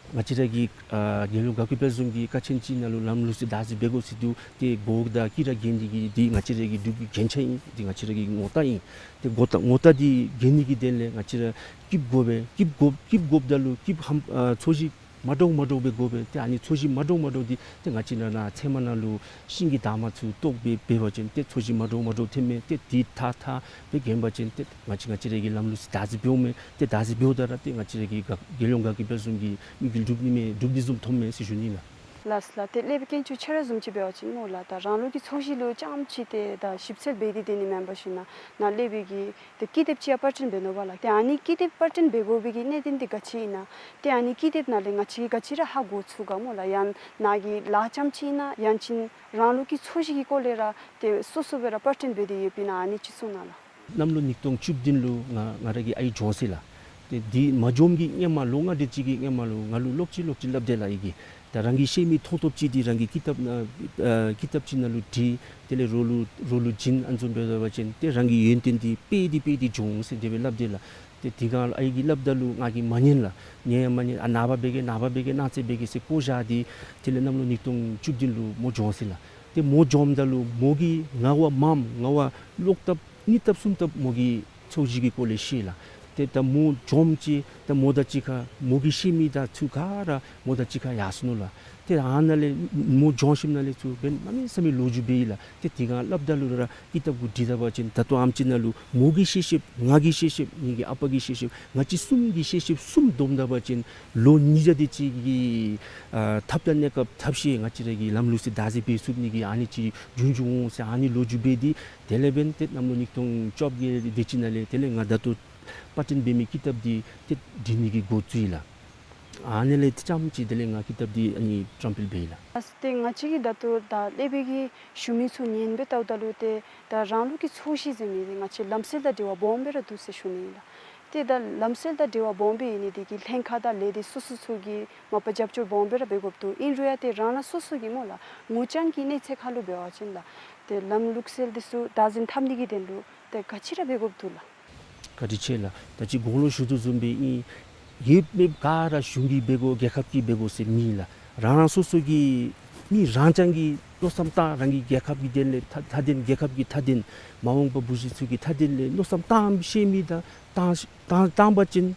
ང་བཅས་ར་གི་ཨ་རྒྱལ་ཡོངས་དགའ་སྐྱིད་དཔལ་འཛོམས་ཀྱི་ཀ་ཆེན་ཅིག་ནང་ལུ་ལམ་ལུགས་སྲོལ་བདག་འཛིན་འབད་དགོ་ཟེར་འདུག། ཏེ་མགུ་དང་དཀྱི་ར་གྱོན་ནི་གི་འདི་ང་བཅས་ར་གི་འབྲུག་གི་རྒྱན་ཆ་ཨིན། འདི་ང་བཅས་ར་གི་ངོ་རྟགས་ཨིན། ཏེ་མགུ་དང་མགུ་དང་འདི་གྱོན་ནི་གི་དོན་ལས་ང་བཅས་ར་སྐྱིདཔ་དགོ་པས། སྐྱིདཔ་དགོ་སྐྱིདཔ་དགོཔ་ད་ལུ་སྐྱིདཔ་ཧམ་ཨ་འཚོ་གཞི་མ་འདྲཝ་མ་འདྲཝ་སྦེ་དགོ་པས། ཏེ་ཨ་ནི་འཚོ་གཞི་མ་འདྲཝ་མ་འདྲཝ་འདི་ཏེ་ང་བཅས་ནཱ་ནཱ་ཚལ་མ་ནང་ལུ་ཤིང་གི་འདབ་མ་ཚུ་བཏོག་སྦེ་འབད་བ་ཅིན་ཏེ་འཚོ་གཞི་མ་འདྲཝ་མ་འདྲཝ་འཐོནམ་མས། ཏེ་འདི་ཐགས་ཐགས་སྦེ་གྱོན་པ་ཅིན་ཏེ་ང་བཅས་ང་བཅས་ར་གི་ལམ་ལུགས་སྲོལ་བདག་འཛིན་འབདཝ་མས། ཏེ་བདག་འཛིན་འབདཝ་ད་ར་ཏེ་ང་བཅས་ར་གི་དགའ་རྒྱལ་ཡོངས་དགའ་སྐྱིད་དཔལ་འཛོམས་ཀྱི་དམིགས་ཡུལ་འགྲུབ་ནི་མས། འགྲུབ་ནི་བཟུམ་མཐོངམ་མས་ཟེར་ཞུ་ནི་ལགས། ལགས་ལགས། ཏེ་ལས་པའི་དཀོན་མཆོག་ཁྱོད་ར་བཟུམ་ཅིག་འབད་བ་ཅིན་སྨོ་ལགས། ད་རང་ལུགས་ཀྱི་ཚོས་གཞི་ལུ་རྐྱངམ་ཅིག་ཏེ་ད་ཞིབ་འཚོལ་འབད་དེ་སྡོད་ནི་མེན་པར་ཞུ་ན་ནཱ་ལས་པའི་གི་ཏེ་ཀི་དེབ་ཅིག་ཡང་པར་སྐྲུན་འབད་ནུག་པ་ལགས། ཏེ་ཨ་ནི་ཀི་དེབ་པར་སྐྲུན་འབད་དགོ་པའི་གི་གནད་དོན་འདི་ག་ཅི་ཨིན་ན། ཏེ་ཨ་ནི་ཀི་དེབ་ནང་ལས་ང་བཅས་ག་ཅི་ར་ཧ་གོ་ཚུགས་ག་སྨོ་ལགས། ཡང་ནཱ་གི་ལཱ་རྐྱངམ་ཅིག་ཨིན་ན་ཡང་ཅིན་རང་ལུགས་ཀྱི་ཚོས་གཞི་གི་སྐོར་ལས་ར་ཏེ་སོ་སོ་སྦེ་ར་པར་སྐྲུན་འབད་དེ་ཡོདཔ་ཨིན་ན་ཨ་ནི་ཅིག་གསུང་གནང་ལགས། གནམ་ལོ་ཉིས་སྟོང་བཅུ་བདུན་ལུ་ང་ང་ར་གི་ཨའི་འགྱོ་ཟེར་ལགས། ཏེ་འདི་མ་འགྱོཝ་གི་སྔོན་མ་ལོ་ལྔ་དེ་ཅིག་གི་སྔོན་མ་ལུ་ང་ལུ་ལོག་ཅི་ལོག་ཅི་སླབ་དེས་ལགས། ཨའི་གིས་ད་རང་གི་ཤེས་མི་མཐོང་ཐོབ་ཅིག་འདི་རང་གི་ཀི་དེབ་ནང་ཨ་ཀི་དེབ་ཅིག་ནང་ལུ་བྲིས། དེ་ལས་རོགས་ལུ་རོགས་ལུ་བྱིན། ཨ་ནི་བཟུམ་འབད་བ་ཅིན་ཏེ་རང་གི་ཡོན་ཏན་འདི་སྤེལ་ཏེ་སྤེལ་ཏེ་འགྱོ་འོང་ཟེར་དེ་སྦེ་སླབ་དེས་ལགས། ཏེ་དེ་སྒང་ཨའི་གིས་སླབ་ད་ལུ་ང་གིས་མ་ཉན་ལགས། ཉན་ཡང་མ་ཉན། ཨ་ནངས་པ་འབད་གེ་ནངས་པ་འབད་གེ་གནངས་ཚེ་འབད་གེ་ཟེར་བཀོ་བཞག་སྟེ་དེ་ལས་གནམ་ལོ་ཉིས་སྟོང་བཅུ་བདུན་ལུ་མོ་འགྱོ་ཟེར་ལགས། ཏེ་མོ་འགྱོཝ་ད་ལུ་མོ་གིས་ང་བ་མངམ་ང་བ་ལོག་ལྟབ་གཉིས་ལྟབ་གསུམ་ལྟབ་མོ་གིས་ཚོས་གཞི་གི་སྐོར་ལས་ཤེས་ལགས། ཏེ་ད་མོ་འགྱོཝ་ཅིག་ད་མོ་དང་གཅིག་ཁར་མོ་གི་ཤེས་མི་དང་ཚུ་ག་ར་མོ་དང་གཅིག་ཁར་ཡར་སོ་ནུག་ལགས། ཏེ་ཨ་ནཱ་ལས་མོ་འགྱོ་ཞིནམ་ལས་ཚུར་འབདན་གནམ་མེད་ས་མེད་ལོ་རྒྱུས་འབད་ཡི་ལགས། ཏེ་དེ་སྒང་སླབ་ད་ལུ་ར་ཀི་དེབ་གུ་བྲིས་ད་པ་ཅིན་ད་ལྟོ་ཨེམ་ཅིག་ནང་ལུ་མོ་གི་ཤེས་ཤེསཔ་ང་གི་ཤེས་ཤེསཔ་ངེ་གི་ཨ་པ་གི་ཤེས་ཤེསཔ་ང་བཅས་གསུམ་གྱི་ཤེས་ཤེསཔ་གསུམ་བསྡོམས་ད་པ་ཅིན་ལོ་ཉིས་བརྒྱ་དེ་ཅིག་གི་ཨ་ཐབས་དང་གནས་སྐབས་ཐབས་ཤེས་ང་བཅས་ར་གི་ལམ་ལུགས་སྲོལ་བདག་འཛིན་འབད་ཚུགས་ནི་གི་ཨ་ནི་ཅིག་རྒྱུན་བྱུང་འོང་ཟེར་ཨ་ནི་ལོ་རྒྱུས་འབད་དེ་དེ་ལས་འབདན་ཏེ་གནམ་ལོ་ཉིས་སྟོང་བཅོ་བརྒྱད་དེ་ཅིག་ནང་ལས་དེ་ལས་ང་ད་ལྟོ་པར་སྐྲུན་འབད་མི་ཀི་དེབ་འདི་ཏེ་འབྲི་ནི་གི་འགོ་བཙུགས་ཡི་ལགས། ཨ་ནི་ལས་ཏེ་རྐྱངམ་ཅིག་དེ་ལས་ང་ཀི་དེབ་འདི་ཨ་ནི་བཀྲམ་སྤེལ་འབད་ཡི་ལགས། ཨ་ཏེ་ང་བཅས་ཀྱིས་ད་ལྟོ་ད་ལས་པའི་གི་ཞུ་མི་ཚུ་ཉན་སྦེ་བལྟཝ་ད་ལུ་ཏེ་ད་རང་ལུགས་ཀྱི་ཚོས་གཞི་ཟེར་མི་འདི་ང་བཅས་ལམ་སྲོལ་དང་འབྲེལ་བ་སྦོམ་སྦེ་ར་འདུག་ཟེར་ཞུ་ནི་ཨིན་ལགས། ཏེ་ད་ལམ་སྲོལ་དང་འབྲེལ་བ་སྦོམ་སྦེ་ཨིན་ནི་འདི་གིས་ལྷན་ཁག་དང་ལས་སྡེ་སོ་སོ་ཚུ་གིས་མ་པ་རྒྱབ་སྐྱོར་སྦོམ་སྦེ་ར་འབད་དགོཔ་འདུག། ཨིན་རུང་ཡང་ཏེ་རང་རང་སོ་སོ་གི་སྨོ་ལགས་ངོ་རྐྱང་གི་གནས་ཚད་ཁར་ལུ་འབད་བ་ཅིན་ལགས་ཏེ་ལམ་ལུགས་སྲོལ་འདི་ཚུ་བདག་འཛིན་འཐབ་ནི་གི་དོན་ལུ་ཏེ་ག་ཅི་ར་འབད་དགོཔ་འདུག་ལགས། བཀའ་དྲིན་ཆེ་ལགས། ད་ཅི་གོང་ལུ་ཞུ་དོ་བཟུམ་སྦེ་ཨིན། ཡོད་མེད་ག་ར་གཞུང་གིས་འབད་དགོ་རྒྱལ་ཁབ་ཀྱིས་འབད་དགོ་ཟེར་མེད་ལགས། རང་རང་སོ་སོ་གི་མི་རང་རྐྱང་གིས་མནོ་བསམ་བཏང་རང་གི་རྒྱལ་ཁབ་ཀྱི་དོན་ལས་མཐའ་མཐའ་དོན་རྒྱལ་ཁབ་ཀྱི་མཐའ་དོན་མ་འོངས་པ་བུ་གཞི་ཚུ་གི་མཐའ་དོན་ལས་མནོ་བསམ་བཏང་ཤེས་མི་དང་བཏང་བཏང་བཏང་པ་ཅིན་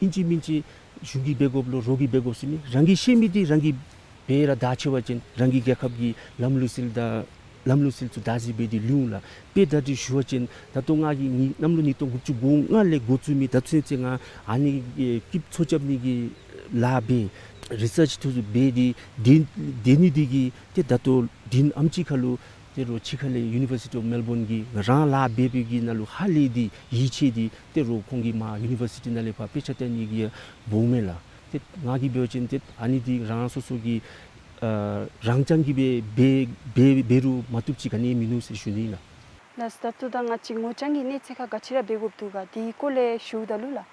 ཨིན་ཅི་མིན་ཅི་གཞུང་གིས་འབད་དགོཔ་ལོ་རོགས་ཀྱིས་འབད་དགོཔ་ཟེར་མེད། རང་གིས་ཤེས་མི་འདི་རང་གིས་འབད་ར་བདའ་ཆེ་བ་ཅིན་རང་གི་རྒྱལ་ཁབ་ཀྱི་ལམ་ལུགས་སྲོལ་དང་ལམ་ལུགས་སྲོལ་ཚུ་བདག་འཛིན་འབད་དེ་ལུས་འོང་ལགས། དཔེ་ད་རེས་ཞུ་བ་ཅིན་ད་ལྟོ་ང་གིས་ནི་གནམ་ལོ་ཉིས་སྟོང་དགུ་བཅུ་གོ་ལྔ་ལས་འགོ་བཙུགས་མི་ད་ཚུན་ཚོད་ང་ཨ་ནི་ཨེ་སྐྱིདཔ་འཚོ་རྐྱབ་ནི་གི་ལཱ་འབད་རི་སརཆ་ཚུ་འབད་དེ་དེ་དེ་ནི་འདི་གིས་ཏེ་ད་ལྟོ་དེ་ཨེམ་ཅིག་ཁར་ལུ་ཏེ་རོགས་ཕྱི་ཁ་ལས་ཡུ་ནི་བར་སི་ཊི་ཨོཕ་མེལ་བོན་གྱིས་རང་ལཱ་འབད་བའི་གི་ནང་ལུ་ཧ་ལས་ཏེ་ཡིད་ཆེས་ཏེ་ཏེ་རོགས་ཁོང་གིས་མར་ཡུ་ནི་བར་སི་ཊི་ནང་ལས་ཕར་དཔེ་ཆ་སྟོན་ནི་གི་འབོཝ་མས་ལགས། ཏེ་ང་གིས་འབད་བ་ཅིན་ཏེ་ཨ་ནི་འདི་རང་རང་སོ་སོ་གི་ཨ་རང་རྐྱང་གིས་འབད་འབད་འབད་འབད་རུང་མ་བཏུབ་ཅིག་ག་ནི་ཡང་མིན་ནུག་ཟེར་ཞུ་ནི་ཨིན་ལགས། ལགས་སོ། ད་ལྟོ་ད་ང་བཅས་ངོ་རྐྱང་གི་གནས་ཚད་ཁར་ག་ཅི་ར་འབད་དགོཔ་འདུག་ག་དེའི་སྐོར་ལས་ཞུཝ་ད་ལུ་ལགས།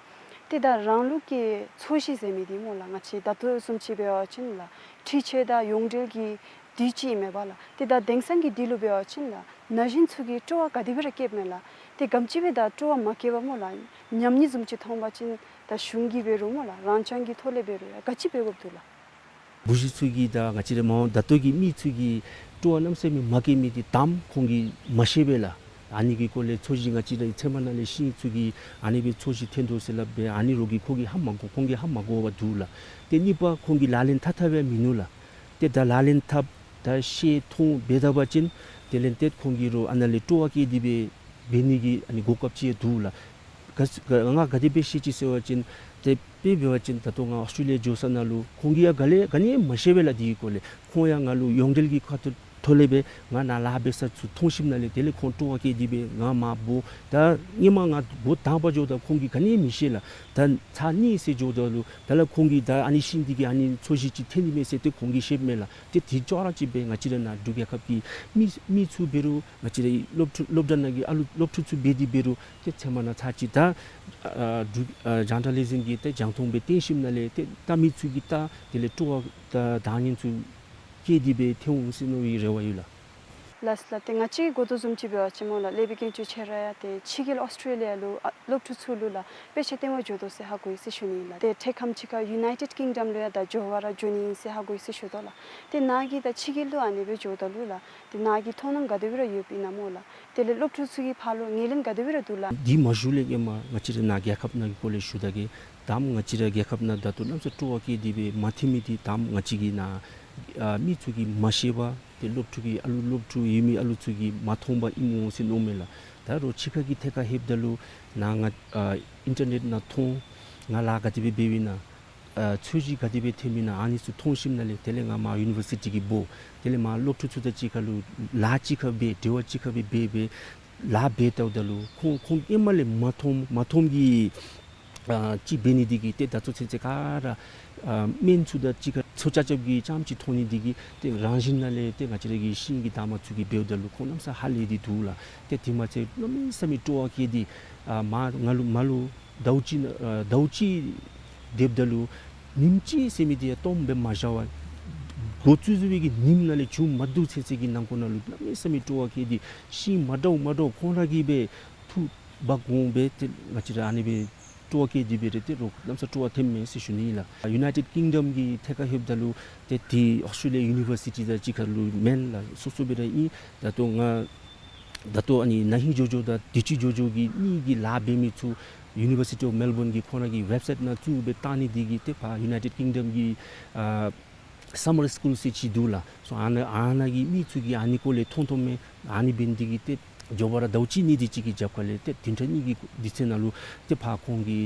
ཏེ་ད་རང་ལུགས་ཀྱི་ཚོས་གཞི་ཟེར་མི་འདི་སྨོ་ལགས་ང་བཅས་ད་ལྟོ་བཟུམ་ཅིག་འབད་བ་ཅིན་ལགས་འཕྲུལ་ཆས་དང་ཡོངས་འབྲེལ་གྱི་དུས་ཅིག་ཨིན་མས་པ་ལགས། ཏེ་ད་དེང་སང་གི་དུས་ལུ་འབད་བ་ཅིན་ལགས་ན་གཞོན་ཚུ་གིས་སྤྲོ་བ་ག་དེ་སྦེ་ར་བསྐྱེདཔ་མས་ལགས། ཏེ་ག་དེམ་ཅིག་སྦེ་ད་སྤྲོ་བ་མ་བསྐྱེད་པར་སྨོ་ལགས་ཉམས་ནི་བཟུམ་ཅིག་མཐོང་པ་ཅིན་ད་གཞུང་གིས་འབད་རུང་སྨོ་ལགས་རང་རྐྱང་གི་ཐོག་ལས་འབད་རུང་ཡང་ག་ཅི་འབད་དགོཔ་འདུག་ལགས། བུ་གཞི་ཚུ་གིས་དང་ང་བཅས་ར་མ་འོངས་ད་ལྟོ་གི་མི་ཚུ་གིས་སྤྲོ་བ་གནམ་མེད་ས་མེད་མ་བསྐྱེད་མི་འདི་དང་པ་ཁོང་གིས་མ་ཤེས་པས་ལགས། ཨ་ནི་གི་སྐོར་ལས་ཚོས་གཞི་ང་བཅས་ར་ཚལ་མ་ནང་ལས་ཤིང་ཚུ་གིས་ཨ་ནི་སྦེ་ཚོས་གཞི་འཐོན་དོ་ཟེར་སླབ་སྦེ་ཨ་ནི་རོགས་ཀྱིས་ཁོང་གིས་ཧ་མ་གོ་ཁོང་གིས་ཧ་མ་གོ་བར་འདུག་ལགས། ཏེ་གཉིས་པ་ཁོང་གིས་ལག་ལེན་འཐབ་འཐབ་པའི་མིན་ནུག་ལགས། ཏེ་ད་ལག་ལེན་འཐབ་ད་ཤེས་མཐོང་འབད་ད་པ་ཅིན་དེ་ལས་ཏེ་ཁོང་གིས་རོགས་ཨ་ནཱ་ལས་སྤྲོ་བ་བསྐྱེད་དེ་སྦེ་འབད་ནི་གི་ཨ་ནི་གོ་སྐབས་ཅིག་འདུག་ལགས། ག་ག་ང་ག་དེ་སྦེ་ཤེས་ཅི་ཟེར་བ་ཅིན་ཏེ་དཔེ་འབད་བ་ཅིན་ད་ལྟོ་ང་ཨོསི་ཊྲེ་ལི་ཡ་འགྱོ་ས་ནང་ལུ་ཁོང་གིས་ཡང་ག་ལས་ག་ནི་ཡང་མ་ཤེས་པས་ལགས། དེའི་སྐོར་ལས་ཁོང་ཡང་ང་ལུ་ཡོངས་འབྲེལ་གྱི་ཁ་ཐུག་ཐོག་ལས་སྦེ་ང་ནཱ་ལཱ་འབད་ས་ཚུ་མཐོང་ཞིནམ་ལས་དེ་ལས་ཁོང་སྤྲོ་བ་བསྐྱེད་དེ་སྦེ་ང་མར་འབོ། ད་སྔོན་མ་ང་འགོ་དང་པ་འགྱོཝ་ད་ཁོང་གིས་ག་ནི་ཡང་མི་ཤེས་ལགས། ད་ཚར་གཉིས་ཚེ་འགྱོཝ་ད་ལུ་ད་ལགས་ཁོང་གིས་ད་ཨ་ནི་ཤིང་འདི་གིས་ཨ་ནི་ཚོས་གཞི་ཅིག་འཐོན་ནི་མས་ཟེར་ཏེ་ཁོང་གིས་ཤེསཔ་མས་ལགས། ཏེ་དེ་ཅོག་ར་གཅིག་སྦེ་ང་བཅས་ར་ནཱ་འབྲུག་རྒྱལ་ཁབ་ཀྱི་མི་མི་ཚུ་འབད་རུང་ང་བཅས་ར་སློབ་ཕྲུག་སློབ་གྲྭ་ནང་གི་ཨ་ལུ་སློབ་ཕྲུག་ཚུ་འབད་དེ་འབད་རུང་ཏེ་ཚལ་མ་ནང་ཚར་གཅིག་ད་ཨ་འབྲུག་ཨ་རྒྱང་བསྒྲགས་ལས་འཛིན་གྱིས་ཏེ་རྒྱང་མཐོང་སྦེ་སྟོན་ཞིནམ་ལས་ཏེ་ལྟ་མི་ཚུ་གིས་ད་དེ་ལས་སྤྲོ་བ་ད་དང་བརྙན་ཚུ་བསྐྱེད་དེ་སྦེ་འཐོན་འོང་ཟེར་མནོ་བའི་རེ་བ་ཡོད་ལགས། ལགས་ལགས། ཏེ་ང་བཅས་ཀྱིས་གོ་དོ་བཟུམ་ཅིག་འབད་བ་ཅིན་སྨོ་ལགས་ལས་པའི་དཀོན་མཆོག་ཁྱོད་ར་ཡང་ཏེ་ཕྱི་རྒྱལ་ཨོསི་ཊྲེ་ལི་ཡ་ལུ་ཨ་སློབ་ཕྲུག་ཚུ་ལུ་ལགས་དཔེ་ཆ་སྟོན་པར་འགྱོ་དོ་ཟེར་ཧ་གོ་ཡི་ཟེར་ཞུ་ནི་ཨིན་ལགས། ཏེ་འཕྲལ་ཁམས་ཅིག་ཁར་ཡུ་ནའི་ཊེཌ་ཀིང་ཌམ་ལུ་ཡང་ད་འགྱོ་བར་འགྱོ་ནི་ཨིན་ཟེར་ཧ་གོ་ཡི་ཟེར་ཞུ་དོ་ལགས། ཏེ་ནཱ་གིས་ད་ཕྱི་རྒྱལ་ལུ་ཨ་ནི་སྦེ་འགྱོཝ་ད་ལུ་ལགས་ཏེ་ནཱ་གི་མཐོང་སྣང་ག་དེ་སྦེ་ར་ཡོདཔ་ཨིན་ན་སྨོ་ལགས། དེ་ལས་སློབ་ཕྲུག་ཚུ་གི་ཕར་ལུ་ངོས་ལེན་ག་དེ་སྦེ་ར་འདུག་ལགས། འདི་མ་ཞུ་ལས་སྔོན་མ་ང་བཅས་ར་ནཱ་རྒྱལ་ཁབ་ནང་གི་སྐོར་ལས་ཞུ་ད་གེ། དང་པ་ང་བཅས་ར་རྒྱལ་ཁབ་ནང་ད་ལྟོ་གནམ་ས་སྤྲོ་བ་བསྐྱེད་དེ་སྦེ་མ་འཐོན་མི་འདི་དང་པ་ང་བཅས་ཀྱི་ནཱ་ཨ་མི་ཚུ་གིས་མ་ཤེས་པར་ཏེ་སློབ་ཕྲུག་གི་ཨ་ལུ་སློབ་ཕྲུག་ཡོད་མི་ཨ་ལུ་ཚུ་གིས་མ་མཐོང་པར་ཨིནམ་འོང་ཟེར་མནོཝ་མས་ལགས། ད་རོགས་ཕྱི་ཁ་གི་ཐད་ཁར་ལྷོདཔ་ད་ལུ་ནཱ་ང་ཨ་ཨིན་ཊར་ནེཊ་ནང་མཐོང་ང་ལཱ་ག་དེ་སྦེ་འབདཝ་ཨིན་ན། ཨ་ཚོས་གཞི་ག་དེ་སྦེ་འཐེནམ་ཨིན་ན་ཨ་ནི་ཚུ་མཐོང་ཞིནམ་ལས་དེ་ལས་ང་མར་ཡུ་ནི་བར་སི་ཊི་གི་འབོ། དེ་ལས་མར་སློབ་ཕྲུག་ཚུ་དང་གཅིག་ཁར་ལུ་ལཱ་གཅིག་ཁར་སྦེ་འབྲེལ་བ་གཅིག་ཁར་སྦེ་འབད་སྦེ་ལཱ་འབད་བལྟཝ་ད་ལུ་ཁོང་ཁོང་ཧེ་མ་ལས་མ་མཐོང་མ་མཐོངམ་གི་ཨ་ཅིག་འབད་ནི་འདི་གིས་ཏེ་ད་ལྟོ་ཚུན་ཚོད་ག་ར་ཨ་སྨན་ཚུ་དང་གཅིག་ཁར་ཚོ་རྐྱབ་རྐྱབ་ཀྱིས་རྐྱངམ་ཅིག་མཐོང་ནི་འདི་གིས་ཏེ་རང་བཞིན་ནང་ལས་ཏེ་ང་བཅས་ར་གི་ཤིང་གི་འདབ་མ་ཚུ་གིས་འབདཝ་ད་ལུ་ཁོང་གནམ་མེད་ས་མེད་ཧ་ལས་ཏེ་འདུག་ལགས། ཏེ་དེ་མ་ཚད་གནམ་མེད་ས་མེད་སྤྲོ་བ་བསྐྱེད་དེ་ཨ་མར་ང་ལུ་མར་ལུ་ཟླཝ་གཅིག་ཨ་ཟླཝ་གཅིག་སྡོདཔ་ད་ལུ་ཉིནམ་གཅིག་ཟེར་མི་འདི་ཡང་སྟོངམ་སྦེ་མ་བཞག་པར་འགོ་བཙུགས་བཙུགས་པའི་གི་ཉིནམ་ནང་ལས་མཇུག་མ་བསྡུ་ཚུན་ཚོད་ཀྱི་ནང་འཁོད་ནང་ལུ་གནམ་མེད་ས་མེད་སྤྲོ་བ་བསྐྱེད་དེ་ཤིང་མ་འདྲཝ་མ་འདྲཝ་ཁོང་ར་གིས་སྦེ་འཐུ་འབག་འོང་སྦེ་ཏེ་ང་བཅས་ར་ཨ་ནི་སྦེ་སྤྲོ་བ་བསྐྱེད་དེ་སྦེ་ར་ཏེ་རོགས་གནམ་མེད་ས་མེད་སྤྲོ་བ་ཐོནམ་མས་ཟེར་ཞུ་ནི་ཨིན་ལགས། ཡུ་ནའི་ཊེཌ་ཀིང་ཌམ་གྱི་ཐད་ཁར་ལྷོདཔ་ད་ལུ་ཏེ་དེ་ཨོསི་ཊྲེ་ལི་ཡ་ཡུ་ནི་བར་སི་ཊི་དང་གཅིག་ཁར་ལུ་མེན་ལགས། སོ་སོ་སྦེ་ར་ཨིན། ད་ལྟོ་ང་ད་ལྟོ་ཨ་ནི་ན་ཧིང་ཇོ་ཇོ་དང་དུས་ཅི་ཇོ་ཇོ་གི་གཉིས་ཀྱི་ལཱ་འབད་མི་ཚུ་ཡུ་ནི་བར་སི་ཊི་ཨོཕ་མེལ་བཱོན་གྱི་ཁོང་ར་གི་ཝེབ་སའིཊ་ནང་བཙུགས་སྦེ་བཏང་ནི་འདི་གིས་ཏེ་ཕར་ཡུ་ནའི་ཊེཌ་ཀིང་ཌམ་གྱི་ཨ་སམ་མར་སི་ཀུལ་ཟེར་ཅིག་འདུག་ལགས། སོ་ཨ་ནཱ་ཨ་ནཱ་གི་མི་ཚུ་གིས་ཨ་ནི་སྐོར་ལས་མཐོང་མཐོངམ་མས། ཨ་ནི་འབད་ནི་འདི་གིས་ཏེ་མགྱོགས་པ་ར་ཟླཝ་གཅིག་གཉིས་དེ་ཅིག་གི་རྒྱབ་ཁ་ལས་ཏེ་བདུན་ཕྲག་གཉིས་ཀྱི་དུས་ཚོད་ནང་ལུ་ཏེ་ཕར་ཁོང་གི་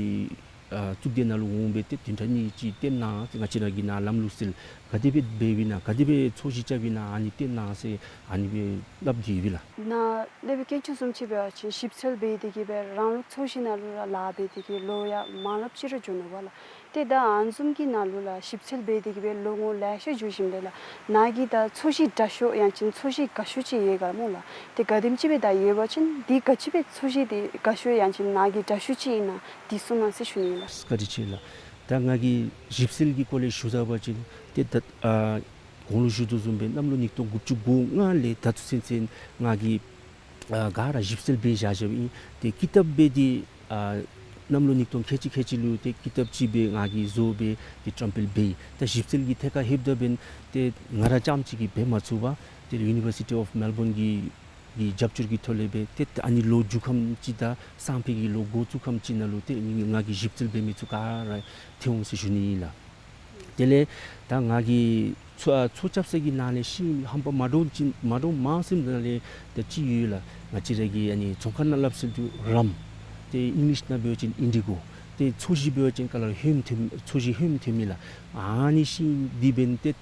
ཨ་གཙུག་སྡེ་ནང་ལུ་འོང་སྦེ་ཏེ་བདུན་ཕྲག་གཉིས་ཅིག་སྟོན་གནང་། ཏེ་ང་བཅས་ར་གིས་ནཱ་ལམ་ལུགས་སྲོལ་ག་དེ་སྦེ་འབདཝ་ཨིན་ན་ག་དེ་སྦེ་ཚོས་གཞི་རྐྱབ་ཨིན་ན་ཨ་ནི་སྟོན་གནང་ཟེར་ཨ་ནི་སྦེ་སླབ་སྟེ་ཡོད་ལགས། ནཱ་ལས་སྦེ་དཀོན་མཆོག་བཟུམ་ཅིག་འབད་བ་ཅིན་ཞིབ་འཚོལ་འབད་དེ་གིས་སྦེ་རང་ལུགས་ཚོས་གཞི་ནང་ལུ་ར་ལཱ་འབད་དེ་གིས་ལོ་ཡང་མང་རབས་ཅིག་ར་འགྱོ་ནུག་པ་ལགས། ཏེ་ད་ཨ་ནི་བཟུམ་གྱི་ནང་ལུ་ལགས་ཞིབ་འཚོལ་འབད་དེ་གིས་སྦེ་ལོ་ངོ་ལེ་ཤ་འགྱོ་ཞིནམ་ལས་ལགས་ནཱ་གི་ད་ཚོས་གཞི་དྲག་ཤོས་ཡང་ཅིན་ཚོས་གཞི་དགའ་ཤོས་ཅིག་ཡོད་ག་སྨོ་ལགས། ཏེ་ག་དེམ་ཅིག་སྦེ་ད་ཡོད་པ་ཅིན་འདི་ག་ཅི་སྦེ་ཚོས་གཞི་འདི་དགའ་ཤོས་ཡང་ཅིན་ནཱ་གི་དྲག་ཤོས་ཅིག་ཨིན་ན་འདི་གསུང་གནང་ཟེར་ཞུ་ནི་ཨིན་ལགས། བཀའ་དྲིན་ཆེ་ལགས། ད་ང་གིས་ཞིབ་འཚོལ་གྱི་སྐོར་ལས་ཞུ་ད་པ་ཅིན་ཏེ་ད་ཨ་གོང་ལུ་ཞུ་དོ་བཟུམ་སྦེ་གནམ་ལོ་ཉིས་སྟོང་དགུ་བཅུ་གོ་ལྔ་ལས་ད་ལྟོ་ཚུན་ཚོད་ང་གིས་ཨ་ག་ར་ཞིབ་འཚོལ་འབད་བཞག་བཞགཔ་ཨིན། ཏེ་ཀི་ཏབ་འབད་དེ་ཨ་གནམ་ལོ་ཉིས་སྟོང་ཁལ་གཅིག་ཁལ་གཅིག་ལུ་ཏེ་ཀི་ཏབ་ཅིག་སྦེ་ང་གིས་བཟོ་སྦེ་ཏེ་བཀྲམ་སྤེལ་འབད་ཡི། ད་ཞིབ་འཚོལ་གྱི་ཐད་ཁར་ལྷོདཔ་ད་འབདན་ཏེ་ང་ར་རྐྱངམ་ཅིག་གིས་འབད་མ་ཚུགས་པར་ཏེ་ཡུ་ནི་བར་སི་ཊི་ཨོཕ་མེལ་བཱོན་གྱི་གི་རྒྱབ་སྐྱོར་གྱི་ཐོག་ལས་སྦེ་ཏེ་ཨ་ནི་ལོ་མཇུག་ཁམས་ཅིག་དང་སང་ཕོད་ཀྱི་ལོ་འགོ་བཙུགས་ཁམས་ཅིག་ནང་ལུ་ཏེ་ང་གིས་ཞིབ་འཚོལ་འབད་མི་ཚུ་ག་ར་ཐོན་འོང་ཟེར་ཞུ་ནི་ཨིན་ལགས། དེ་ལས་ད་ང་གིས་ཚོ་ཨ་ཚོ་རྐྱབ་ས་གི་ནང་ལས་ཤིང་རྣམ་པ་མ་འདྲཝ་ཅིག་མ་འདྲཝ་མང་སུ་ནང་ལས་ད་ཅིག་ཡོད་ལགས། ང་བཅས་ར་གི་ཨ་ནི་ཚོང་ཁང་ནང་སླབ་སྲོལ་འདུག་རམ། ཏེ་ཨིང་ལིཤ་ནང་འབད་བ་ཅིན་ཨིན་ཌི་གོ། ཏེ་ཚོས་གཞི་འབད་བ་ཅིན་ཀ་ལར་ཧོནམ་ཐོནམ་ཚོས་གཞི་ཧོནམ་ཐོནམ་ཨིན་ལགས། ཨ་ནི་ཤིང་འདི་འབདན་ཏེ་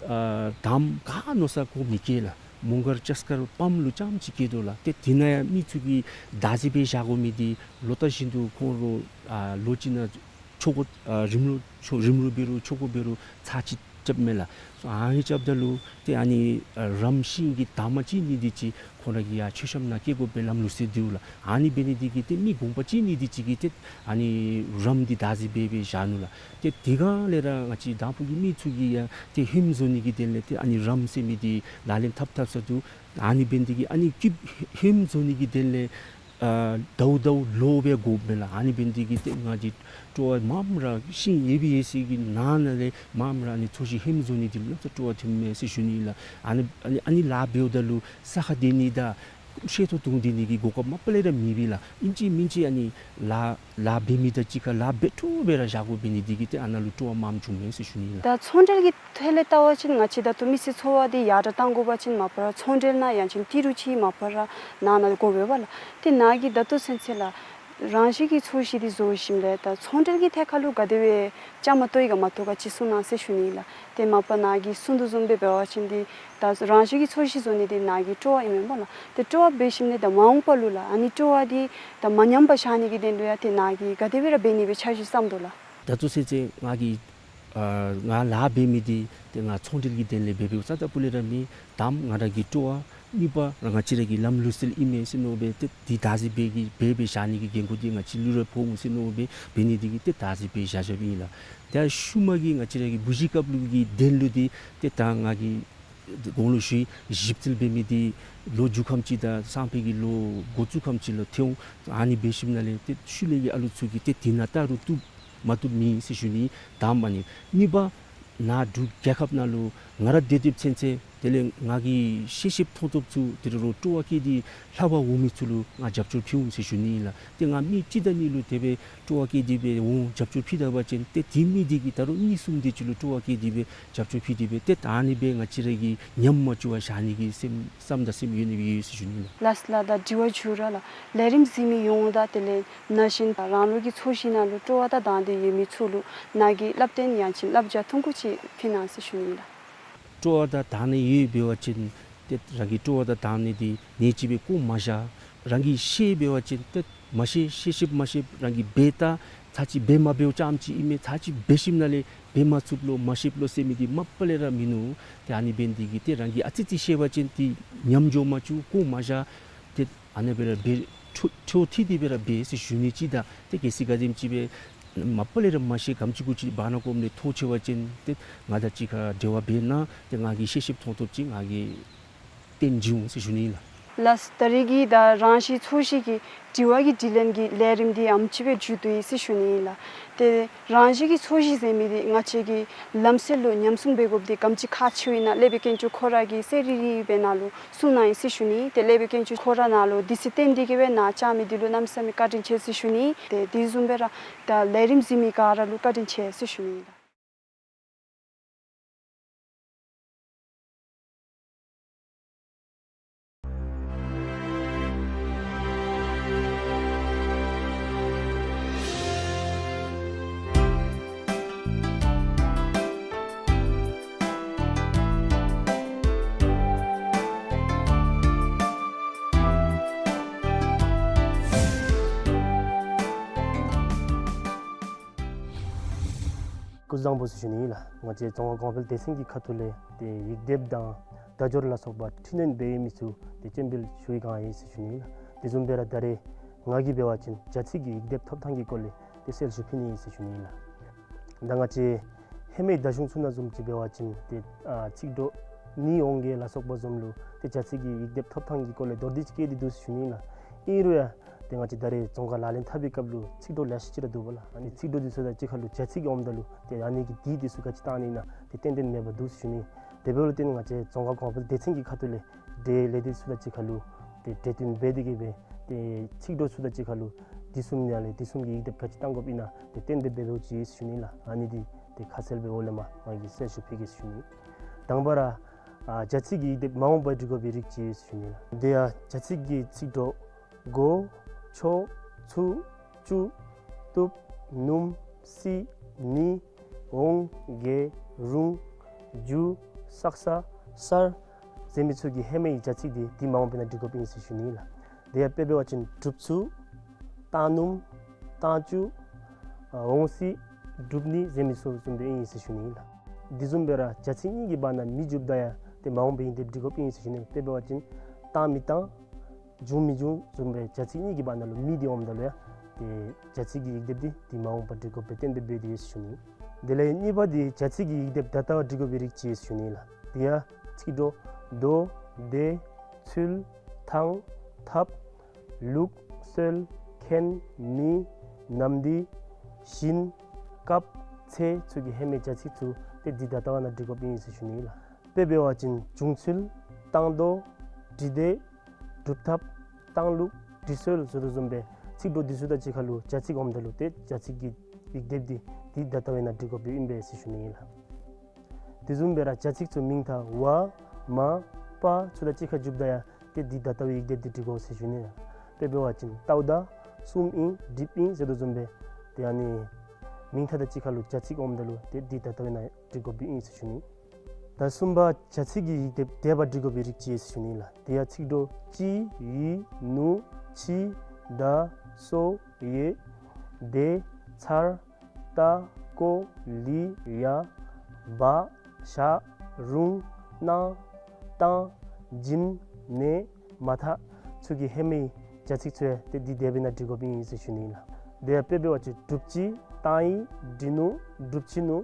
ཨ་དངམ་ག་མནོ་ས་གོ་མི་སྐྱེ་ལགས། མོང་སྒར་ལྕགས་མཁར་པམ་ལུ་རྐྱངམ་ཅིག་སྐྱེ་དོ་ལགས། ཏེ་དེ་ནང་ཡང་མི་ཚུ་གིས་བདག་འཛིན་འབད་བཞག་དགོ་མི་འདི་ལོ་ལྟར་བཞིན་དུ་ཁོང་ར་ཨ་ལོ་གཅིག་ནང་ཆོ་ག་ཨ་རིམ་ལུགས་ཆོ་རིམ་ལུགས་འབད་རུང་ཆོ་ག་འབད་རུང་ཚར་གཅིག་རྐྱབ་མས་ལགས། སོ་ཨ་ནི་རྐྱབ་ད་ལུ་ཏེ་ཨ་ནི་ཨ་རམ་ཤིང་གི་འདབ་མ་ཅིག་གཉིས་འདི་ཅིག་ཁོང་ར་གི་ཡར་མཆོད་བཤམ་ནང་བཀལ་དགོ་པའི་ལམ་ལུགས་སྲོལ་འདུག་ལགས། ཨ་ནི་འབད་ནི་འདི་གིས་ཏེ་མི་གོང་པ་ཅིག་གཉིས་འདི་ཅིག་གིས་ཏེ་ཨ་ནི་རམ་འདི་བདག་འཛིན་འབད་འབད་བཞག་ནུག་ལགས། ཏེ་དེ་སྒང་ལས་ར་ང་བཅས་དང་ཕུ་གི་མི་ཚུ་གིས་ཡང་ཏེ་ཧོནམ་བཟོ་ནི་གི་དོན་ལས་ཏེ་ཨ་ནི་རམ་ཟེར་མི་འདི་ལག་ལེན་འཐབ་འཐབ་ས་འདུག། ཨ་ནི་འབད་ནི་འདི་གིས་ཨ་ནི་སྐྱིབ་ཧོནམ་བཟོ་ནི་གི་དོན་ལས་ཨ་ཟླཝ་ཟླཝ་ལོ་སྦེ་དགོཔ་མས་ལགས། ཨ་ནི་འབད་ནི་འདི་གིས་ཏེ་ང་བཅས་སྤྲོ་བ་མངམ་ར་ཤིང་ཡོད་པའི་ཡོད་ས་གི་ནང་ན་ལས་མངམ་ར་ཨ་ནི་ཚོས་གཞི་ཧོནམ་བཟོ་ནི་འདི་ལུ་སྤྲོ་བ་ཐོནམ་མས་ཟེར་ཞུ་ནི་ལགས། ཨ་ནི་ཨ་ནི་ཨ་ནི་ལཱ་འབདཝ་ད་ལུ་ས་ཁར་སྡོད་ནི་དང་ཤེལ་ཏོག་བརྡུང་སྡོད་ནི་གི་གོ་སྐབས་མ་པ་ལས་ར་མེད་པས་ལགས། ཨིན་ཅི་མིན་ཅི་ཨ་ནི་ལཱ་ལཱ་འབད་མི་དང་གཅིག་ཁར་ལཱ་འབད་འཕྲོ་སྦེ་ར་བཞག་དགོ་པའི་ནི་འདི་གིས་ཏེ་ཨ་ནཱ་ལུ་སྤྲོ་བ་མངམ་བྱུང་མས་ཟེར་ཞུ་ནི་ལགས། ད་ཚོང་འབྲེལ་གྱི་ཐད་ལས་བལྟ་བ་ཅིན་ང་བཅས་ད་ལྟོ་མི་སེར་འཚོ་བ་འདི་ཡར་དྲག་གཏང་དགོ་པ་ཅིན་མ་པ་ར་ཚོང་འབྲེལ་ནང་ཡང་ཅིན་ཏི་རུ་ཅིག་མ་པ་ར་ནང་ན་དགོ་པས་པ་ལགས། ཏེ་ནཱ་གི་ད་ལྟོ་ཚུན་ཚོད་ལགས་རང་བཞིན་གྱི་ཚོས་གཞི་འདི་བཟོ་ཞིནམ་ལས་ད་ཚོང་འབྲེལ་གྱི་ཐད་ཁར་ལུ་ག་དེ་སྦེ་བཅའ་མར་གཏོགས་ཡི་ག་མ་གཏོགས་ག་ཅིག་གསུང་གནང་ཟེར་ཞུ་ནི་ལགས། ཏེ་མ་པ་ནཱ་གིས་གསུང་དོ་བཟུམ་སྦེ་འབད་བ་ཅིན་འདི་ད་རང་བཞིན་གྱི་ཚོས་གཞི་བཟོ་ནི་འདི་ནཱ་གི་སྤྲོ་བ་ཨིན་མས་པ་ལགས། ཏེ་སྤྲོ་བ་འབད་ཞིནམ་ལས་ད་མ་འོངས་པ་ལུ་ལགས་ཨ་ནི་སྤྲོ་བ་འདི་ད་མ་ཉམས་པར་བཞག་ནི་གི་དོན་ལུ་ཡང་ཏེ་ནཱ་གིས་ག་དེ་སྦེ་ར་འབད་ནི་སྦེ་འཆར་གཞི་བརྩམ་དོ་ལགས། ད་ལྟོ་ཚུན་ཚོད་ང་གིས་ཨ་ང་ལཱ་འབད་མི་འདི་ཏེ་ང་ཚོང་འབྲེལ་གྱི་དོན་ལས་འབད་འབདཝ་རྩ་དང་ཕུ་ལས་ར་མེན། དངམ་ང་ར་གི་སྤྲོ་བ། གཉིས་པ་ར་ང་བཅས་ར་གི་ལམ་ལུགས་སྲོལ་ཨིན་མས་ཟེར་མནོ་སྦེ་ཏེ་འདི་བདག་འཛིན་འབད་གི་འབད་འབད་བཞག་ནི་གི་འགན་ཁུར་འདི་ང་བཅས་ལུ་ར་ཕོག་འོང་ཟེར་མནོ་སྦེ་འབད་ནི་འདི་གིས་ཏེ་བདག་འཛིན་འབད་བཞག་བཞགཔ་ཨིན་ལགས། ཏེ་ཤུལ་མ་གི་ང་བཅས་ར་གི་བུ་གཞི་རྐྱབ་ལུགས་ཀྱི་དོན་ལུ་འདི་ཏེ་ད་ང་གིས་གོང་ལུ་ཞུ་ཡི་ཞིབ་འཚོལ་འབད་མི་འདི་ལོ་མཇུག་ཁམས་ཅིག་དང་སང་ཕོད་ཀྱི་ལོ་འགོ་བཙུགས་ཁམས་ཅིག་ལུ་ཐོན་འོང་། ཨ་ནི་འབད་ཞིནམ་ལས་ཏེ་ཤུལ་ལས་ཀྱི་ཨ་ལུ་ཚུ་གིས་ཏེ་དེ་ནང་བལྟ་རུང་བཏུབ་མ་བཏུབ་མེད་ཟེར་ཞུ་ནི། དངམ་ཨ་ནི་གཉིས་པ་ནཱ་འབྲུག་རྒྱལ་ཁབ་ནང་ལུ་ང་ར་སྡོད་སྡོདཔ་ཚུན་ཚོད་ དེ་ལས་ང་གིས་ཤེས་ཤེསཔ་མཐོང་ཐོབ་ཚུ་དེ་རུ་སྤྲོ་བ་བསྐྱེད་དེ་ལྷབ་པར་འོང་མི་ཚུ་ལུ་ང་རྒྱབ་སྐྱོར་ཕུལ་འོང་ཟེར་ཞུ་ནི་ཨིན་ལགས། ཏེ་ང་མི་གཅིག་དང་གཉིས་ལུ་དེ་སྦེ་སྤྲོ་བ་བསྐྱེད་དེ་སྦེ་འོང་རྒྱབ་སྐྱོར་ཕུལ་ད་པ་ཅིན་ཏེ་དེ་མི་དེ་གིས་ད་རུང་གཉིས་གསུམ་དེ་ཅིག་ལུ་སྤྲོ་བ་བསྐྱེད་དེ་སྦེ་རྒྱབ་སྐྱོར་ཕུལ་ཏེ་སྦེ་ཏེ་ད་ཨ་ནི་སྦེ་ང་བཅས་ར་གིས་ཉམས་མ་བཅུག་པར་བཞག་ནི་གི་སེམས་བསམ་དང་སེམས་ཡོད་ནི་སྦེ་ཡོད་ཟེར་ཞུ་ནི་ལགས། ལགས་ལགས། ད་དྲི་བ་བཅུ་ར་ལགས། ལས་རིམ་གཟིགས་མི་ཡོངས་དང་དེ་ལས་ན་གཞོན་རང་ལུགས་ཀྱི་ཚོས་གཞི་ནང་ལུ་སྤྲོ་བ་དང་དང་འདོད་ཡོད་མི་ཚུ་ལུ་ནཱ་གི་བསླབ་སྟོན་ཡང་ཅིན་བསླབ་བྱ་ཐུང་ཀུ་ཅིག་ཕུལ་གནང་ཟེར་ཞུ་ནི་ལགས། སྤྲོ་བ་དང་དང་འདོད་ཡོད་འབད་བ་ཅིན་ཏེ་རང་གི་སྤྲོ་བ་དང་དང་འདོད་འདི་ནེ་ཅིག་སྦེ་བཀོ་མ་བཞག། རང་གིས་ཤེས་འབད་བ་ཅིན་ཏེ་མ་ཤེས་ཤེས་ཤེསཔ་མ་ཤེསཔ་རང་གིས་འབད་ད་ཚར་གཅིག་འབད་མ་འབདཝ་ཙམ་ཅིག་ཨིན་མས། ཚར་གཅིག་འབད་ཞིནམ་ལས་འབད་མ་ཚུགསཔ་ལོ་མ་ཤེསཔ་ལོ་ཟེར་མི་འདི་མ་པ་ལས་ར་མིན་ནུག། ཏེ་ཨ་ནི་འབད་ནི་འདི་གིས་ཏེ་རང་གིས་ཨ་ཙི་ཅིག་ཤེས་པ་ཅིན་ཏེ་ཉམས་འགྱོ་མ་བཅུག། བཀོ་མ་བཞག། ཏེ་ཨ་ནི་སྦེ་ར་འབད་འཕྲོ་འཕྲོ་མཐུད་དེ་སྦེ་ར་འབད་ཟེར་ཞུ་ནི་ཅིག་དང་ཏེ་གལ་སྲིད་ག་དེམ་ཅིག་སྦེ་མ་པ་ལས་ར་མ་ཤེས་གམ་ཅིག་གུ་ཅིག་བར་ན་ཀོམ་ལས་ཐོགས་ཆེ་བ་ཅིན་ཏེ་ང་དང་གཅིག་ཁར་འབྲེལ་བ་འབད་གནང་། ཏེ་ང་གིས་ཤེས་ཤེསཔ་མཐོང་ཐོབ་ཅིག་ང་གིས་སྟོན་བྱིན་འོང་ཟེར་ཞུ་ནི་ཨིན་ལགས། ལགས། ད་རེས་ཀྱི་ད་རང་གཤིས་ཚོས་གཞི་གི་དྲི་བ་གི་དྲིས་ལན་གྱི་ལས་རིམ་འདི་ཨམ་ཅིག་སྦེ་མཇུག་བསྡུ་ཡི་ཟེར་ཞུ་ནི་ཨིན་ལགས། ཏེ་རང་གཤིས་ཀྱི་ཚོས་གཞི་ཟེར་མི་འདི་ང་བཅས་ཀྱིས་ལམ་སྲོལ་ལུ་ཉམས་སྲུང་འབད་དགོཔ་འདི་ག་དེམ་ཅིག་ཁག་ཆེཝ་ཨིན་ན་ལེགས་པའི་དཀོན་མཆོག་ཁོ་ར་གིས་གསལ་རི་རི་སྦེ་ནཱ་ལུ་གསུངས་གནང་ཡི་ཟེར་ཞུ་ནི། ཏེ་ལེགས་པའི་དཀོན་མཆོག་ཁོ་ར་ནཱ་ལུ་དུས་ཚོད་བཏོན་ཏེ་གིས་སྦེ་ནཱ་བཅར་མི་འདི་ལུ་གནམ་མེད་ས་མེད་བཀའ་དྲིན་ཆེ་ཟེར་ཞུ་ནི། ཏེ་དེ་བཟུམ་སྦེ་ར་ད་ལས་རིམ་གཟིགས་མི་ག་ར་ལུ་བཀའ་དྲིན་ཆེ་ཟེར་ཞུ་ནི་ཨིན་ལགས། སྐུ་གཟུགས་བཟང་པོ་ཟེར་ཞུ་ནི་ཨིན་ལགས། ང་བཅས་རྫོང་ཁ་གོང་འཕེལ་སྡེ་ཚན་གྱི་ཁ་ཐུག་ལས་ཏེ་ཡིག་སྡེབ་དང་བརྡ་སྦྱོར་ལ་སོགས་པ་འཕྲི་སྣོན་འབད་མི་ཚུ་ཏེ་སྤྱན་འབུལ་ཞུ་བའི་སྒང་ཨིན་ཟེར་ཞུ་ནི་ཨིན་ལགས། དེ་བཟུམ་སྦེ་ར་ད་རེས་ང་གིས་འབད་བ་ཅིན་བྱ་ཚིག་གི་ཡིག་སྡེབ་ཐོབ་ཐང་གི་སྐོར་ལས་ཏེ་གསལ་ཞུ་ཕུལ་ནི་ཨིན་ཟེར་ཞུ་ནི་ཨིན་ལགས། ད་ང་བཅས་ཧེ་མའི་ད་གཞུང་ཚུ་ནང་བཟུམ་ཅིག་འབད་བ་ཅིན་ཏེ་ཨ་ཚིག་གྲོགས་ནི་འོང་གེ་ལ་སོགས་པ་བཟུམ་ལུ་ཏེ་བྱ་ཚིག་གི་ཡིག་སྡེབ་ཐོབ་ཐང་གི་སྐོར་ལས་མདོར་བསྡུས་ཅིག་བཀོད་དེ་འདུག་ཟེར་ཞུ་ནི་ཨིན་ལགས། ཨིན་རུང་ཡང་ཏེ་ང་བཅས་ད་རེས་རྫོང་ཁ་ལག་ལེན་འཐབ་པའི་སྐབས་ལུ་ཚིག་གྲོགས་ལེ་ཤ་ཅིག་ར་འདུག་པ་ལགས། ཨ་ནི་ཚིག་གྲོགས་འདི་ཚུ་དང་གཅིག་ཁར་ལུ་བྱ་ཚིག་འོངམ་ད་ལུ་ཏེ་ཨ་ནི་གི་དེ་འདི་ཚུ་ག་ཅི་བཏང་ནི་ཨིན་ན་ཏེ་ཏན་ཏན་མེད་པར་འདུག་ཟེར་ཞུ་ནི། དེ་འབདཝ་ལས་བརྟེན་ང་བཅས་རྫོང་ཁ་གོང་འཕེལ་སྡེ་ཚན་གྱི་ཁ་ཐུག་ལས་འབྲེལ་ཡོད་ལས་སྡེ་ཚུ་དང་གཅིག་ཁར་ལུ་ཏེ་གྲོས་བསྟུན་འབད་དེ་གིས་སྦེ་ཏེ་ཚིག་གྲོགས་ཚུ་དང་གཅིག་ཁར་ལུ་དེ་བཟུམ་ནང་ལས་དེ་བཟུམ་གྱི་ཡིག་སྡེབ་ག་ཅི་བཏང་དགོཔ་ཨིན་ན་ཏེ་གཏན་འབེབས་འབད་འབདཝ་ཅིག་ཟེར་ཞུ་ནི་ལགས། ཨ་ནི་འདི་ཏེ་ཁ་གསལ་སྦེ་འོག་ལས་མར་ང་གིས་གསལ་ཞུ་ཕུལ་གེ་ཟེར་ཞུ་ནི། དང་པ་ར་ཨ་བྱ་ཚིག་གི་ཡིག་སྡེབ་མ་འོངས་པར་འབྲི་དགོ་པའི་རིགས་ཅིག་ཟེར་ཞུ་ནི་ལགས། དེ་ཡང་བྱ་ཚིག་གི་ཚིག་གྲོགས་གོ་ཆོ་ཚུ་ཅུ་བཏུབ་ནུམ་སི་ནི་འོང་གེ་རུང་རྒྱུ་སག་ས་སར་ཟེར་མི་ཚུ་གི་ཧེ་མའི་བྱ་ཚིག་འདི་དེ་མ་འོངས་པའི་ནང་འབྲི་དགོཔ་ཨིན་ཟེར་ཞུ་ནི་ལགས། དེ་ཡང་དཔེ་འབད་བ་ཅིན་གྲུབ་ཚུ་བཏང་ནུམ་བཏང་ཅུ་ཨ་འོང་སི་གྲུབ་ནི་ཟེར་མི་ཚུ་བཟུམ་སྦེ་ཨིན་ཟེར་ཞུ་ནི་ལགས། དེ་བཟུམ་སྦེ་ར་བྱ་ཚིག་གཉིས་ཀྱི་བར་ན་མི་འཇུགཔ་ད་ཡང་ཏེ་མ་འོངས་པའི་ཡིག་སྡེབ་འབྲི་དགོཔ་ཨིན་ཟེར་ཞུ་ནི། དཔེ་འབད་བ་ཅིན་བཏང་མི་བཏང་འབྱུང་མི་འབྱུང་བཟུམ་སྦེ་བྱ་ཚིག་གཉིས་ཀྱི་བར་ན་ལུ་མི་འདི་འོངམ་ད་ལུ་ཡང་ཏེ་བྱ་ཚིག་གི་ཡིག་སྡེབ་འདི་དེ་མ་འོངས་པར་འབྲི་དགོཔ་སྦེ་གཏན་འབེབས་འབད་དེ་ཡོད་ཟེར་ཞུ་ནི། དེ་ལས་གཉིས་པ་འདི་བྱ་ཚིག་གི་ཡིག་སྡེབ་ད་ལྟ་བ་འབྲི་དགོ་པའི་རིགས་ཅིག་ཟེར་ཞུ་ནི་ལགས། དེ་ཡང་ཚིག་གྲོགས་དོ་དེ་ཚུལ་ཐང་ཐབས་ལུགས་སྲོལ་མཁན་མི་ནམ་དུས་བཞིན་སྐབས་ཚེས་ཚུ་གི་ཧེ་མའི་བྱ་ཚིག་ཚུ་ཏེ་འདི་ད་ལྟ་བ་ནང་འབྲི་དགོཔ་ཨིན་ཟེར་ཞུ་ནི་ལགས། དཔེ་འབད་བ་ཅིན་བྱུང་ཚུལ་བཏང་དོ་འབྲི་དེ་སྒྲུབ་ཐབས་བཏང་ལུགས་འབྲི་སྲོལ་ཟེར་དོ་བཟུམ་སྦེ་ཚིག་གྲོགས་འདི་ཚུ་དང་གཅིག་ཁར་ལུ་བྱ་ཚིག་འོངམ་ད་ལུ་ཏེ་བྱ་ཚིག་གི་ཡིག་སྡེབ་འདི་འདི་ད་ལྟ་བའི་ནང་འབྲི་དགོཔ་སྦེ་ཨིན་པས་ཟེར་ཞུ་ནི་ཨིན་ལགས། དེ་བཟུམ་སྦེ་ར་བྱ་ཚིག་ཚུ་མིང་མཐའ་བ་མ་པ་ཚུ་དང་གཅིག་ཁར་འཇུགཔ་ད་ཡང་ཏེ་འདི་ད་ལྟ་བའི་ཡིག་སྡེབ་འདི་འབྲི་དགོ་ཟེར་ཞུ་ནི་ཨིན་ལགས། དཔེ་འབད་བ་ཅིན་ལྟཝ་ད་གསུམ་ཨིན་འགྲིགཔ་ཨིན་ཟེར་དོ་བཟུམ་སྦེ་ཏེ་ཨ་ནི་མིང་མཐའ་དང་གཅིག་ཁར་ལུ་བྱ་ཚིག་འོངམ་ད་ལུ་ཏེ་འདི་ད་ལྟ་བའི་ནང་འབྲི་དགོཔ་སྦེ་ཨིན་ཟེར་ཞུ་ནི། ད་གསུམ་པ་བྱ་ཚིག་གི་ཡིག་སྡེབ་འདས་པ་འབྲི་དགོ་པའི་རིགས་ཅིག་ཟེར་ཞུ་ནི་ལགས། དེ་ཡང་ཚིག་གྲོགས་ཅི་ཡི་ནུ་ཆི་ད་སོ་ཡེ་དེ་ཚར་ད་ཀོ་ལི་ཡ་བ་ཞ་རུང་ན་ཏང་བྱིན་ནེ་མ་ཐག་ཚུ་གི་ཧེ་མའི་བྱ་ཚིག་ཚུ་ཡང་ཏེ་འདི་འདས་པའི་ནང་འབྲི་དགོཔ་ཨིན་ཟེར་ཞུ་ནི་ལགས། དེ་ཡང་དཔེ་འབད་བ་ཅིན་གྲུབ་ཅི་བཏང་ཡི་འབྲི་ནུ་གྲུབ་ཅི་ནུ་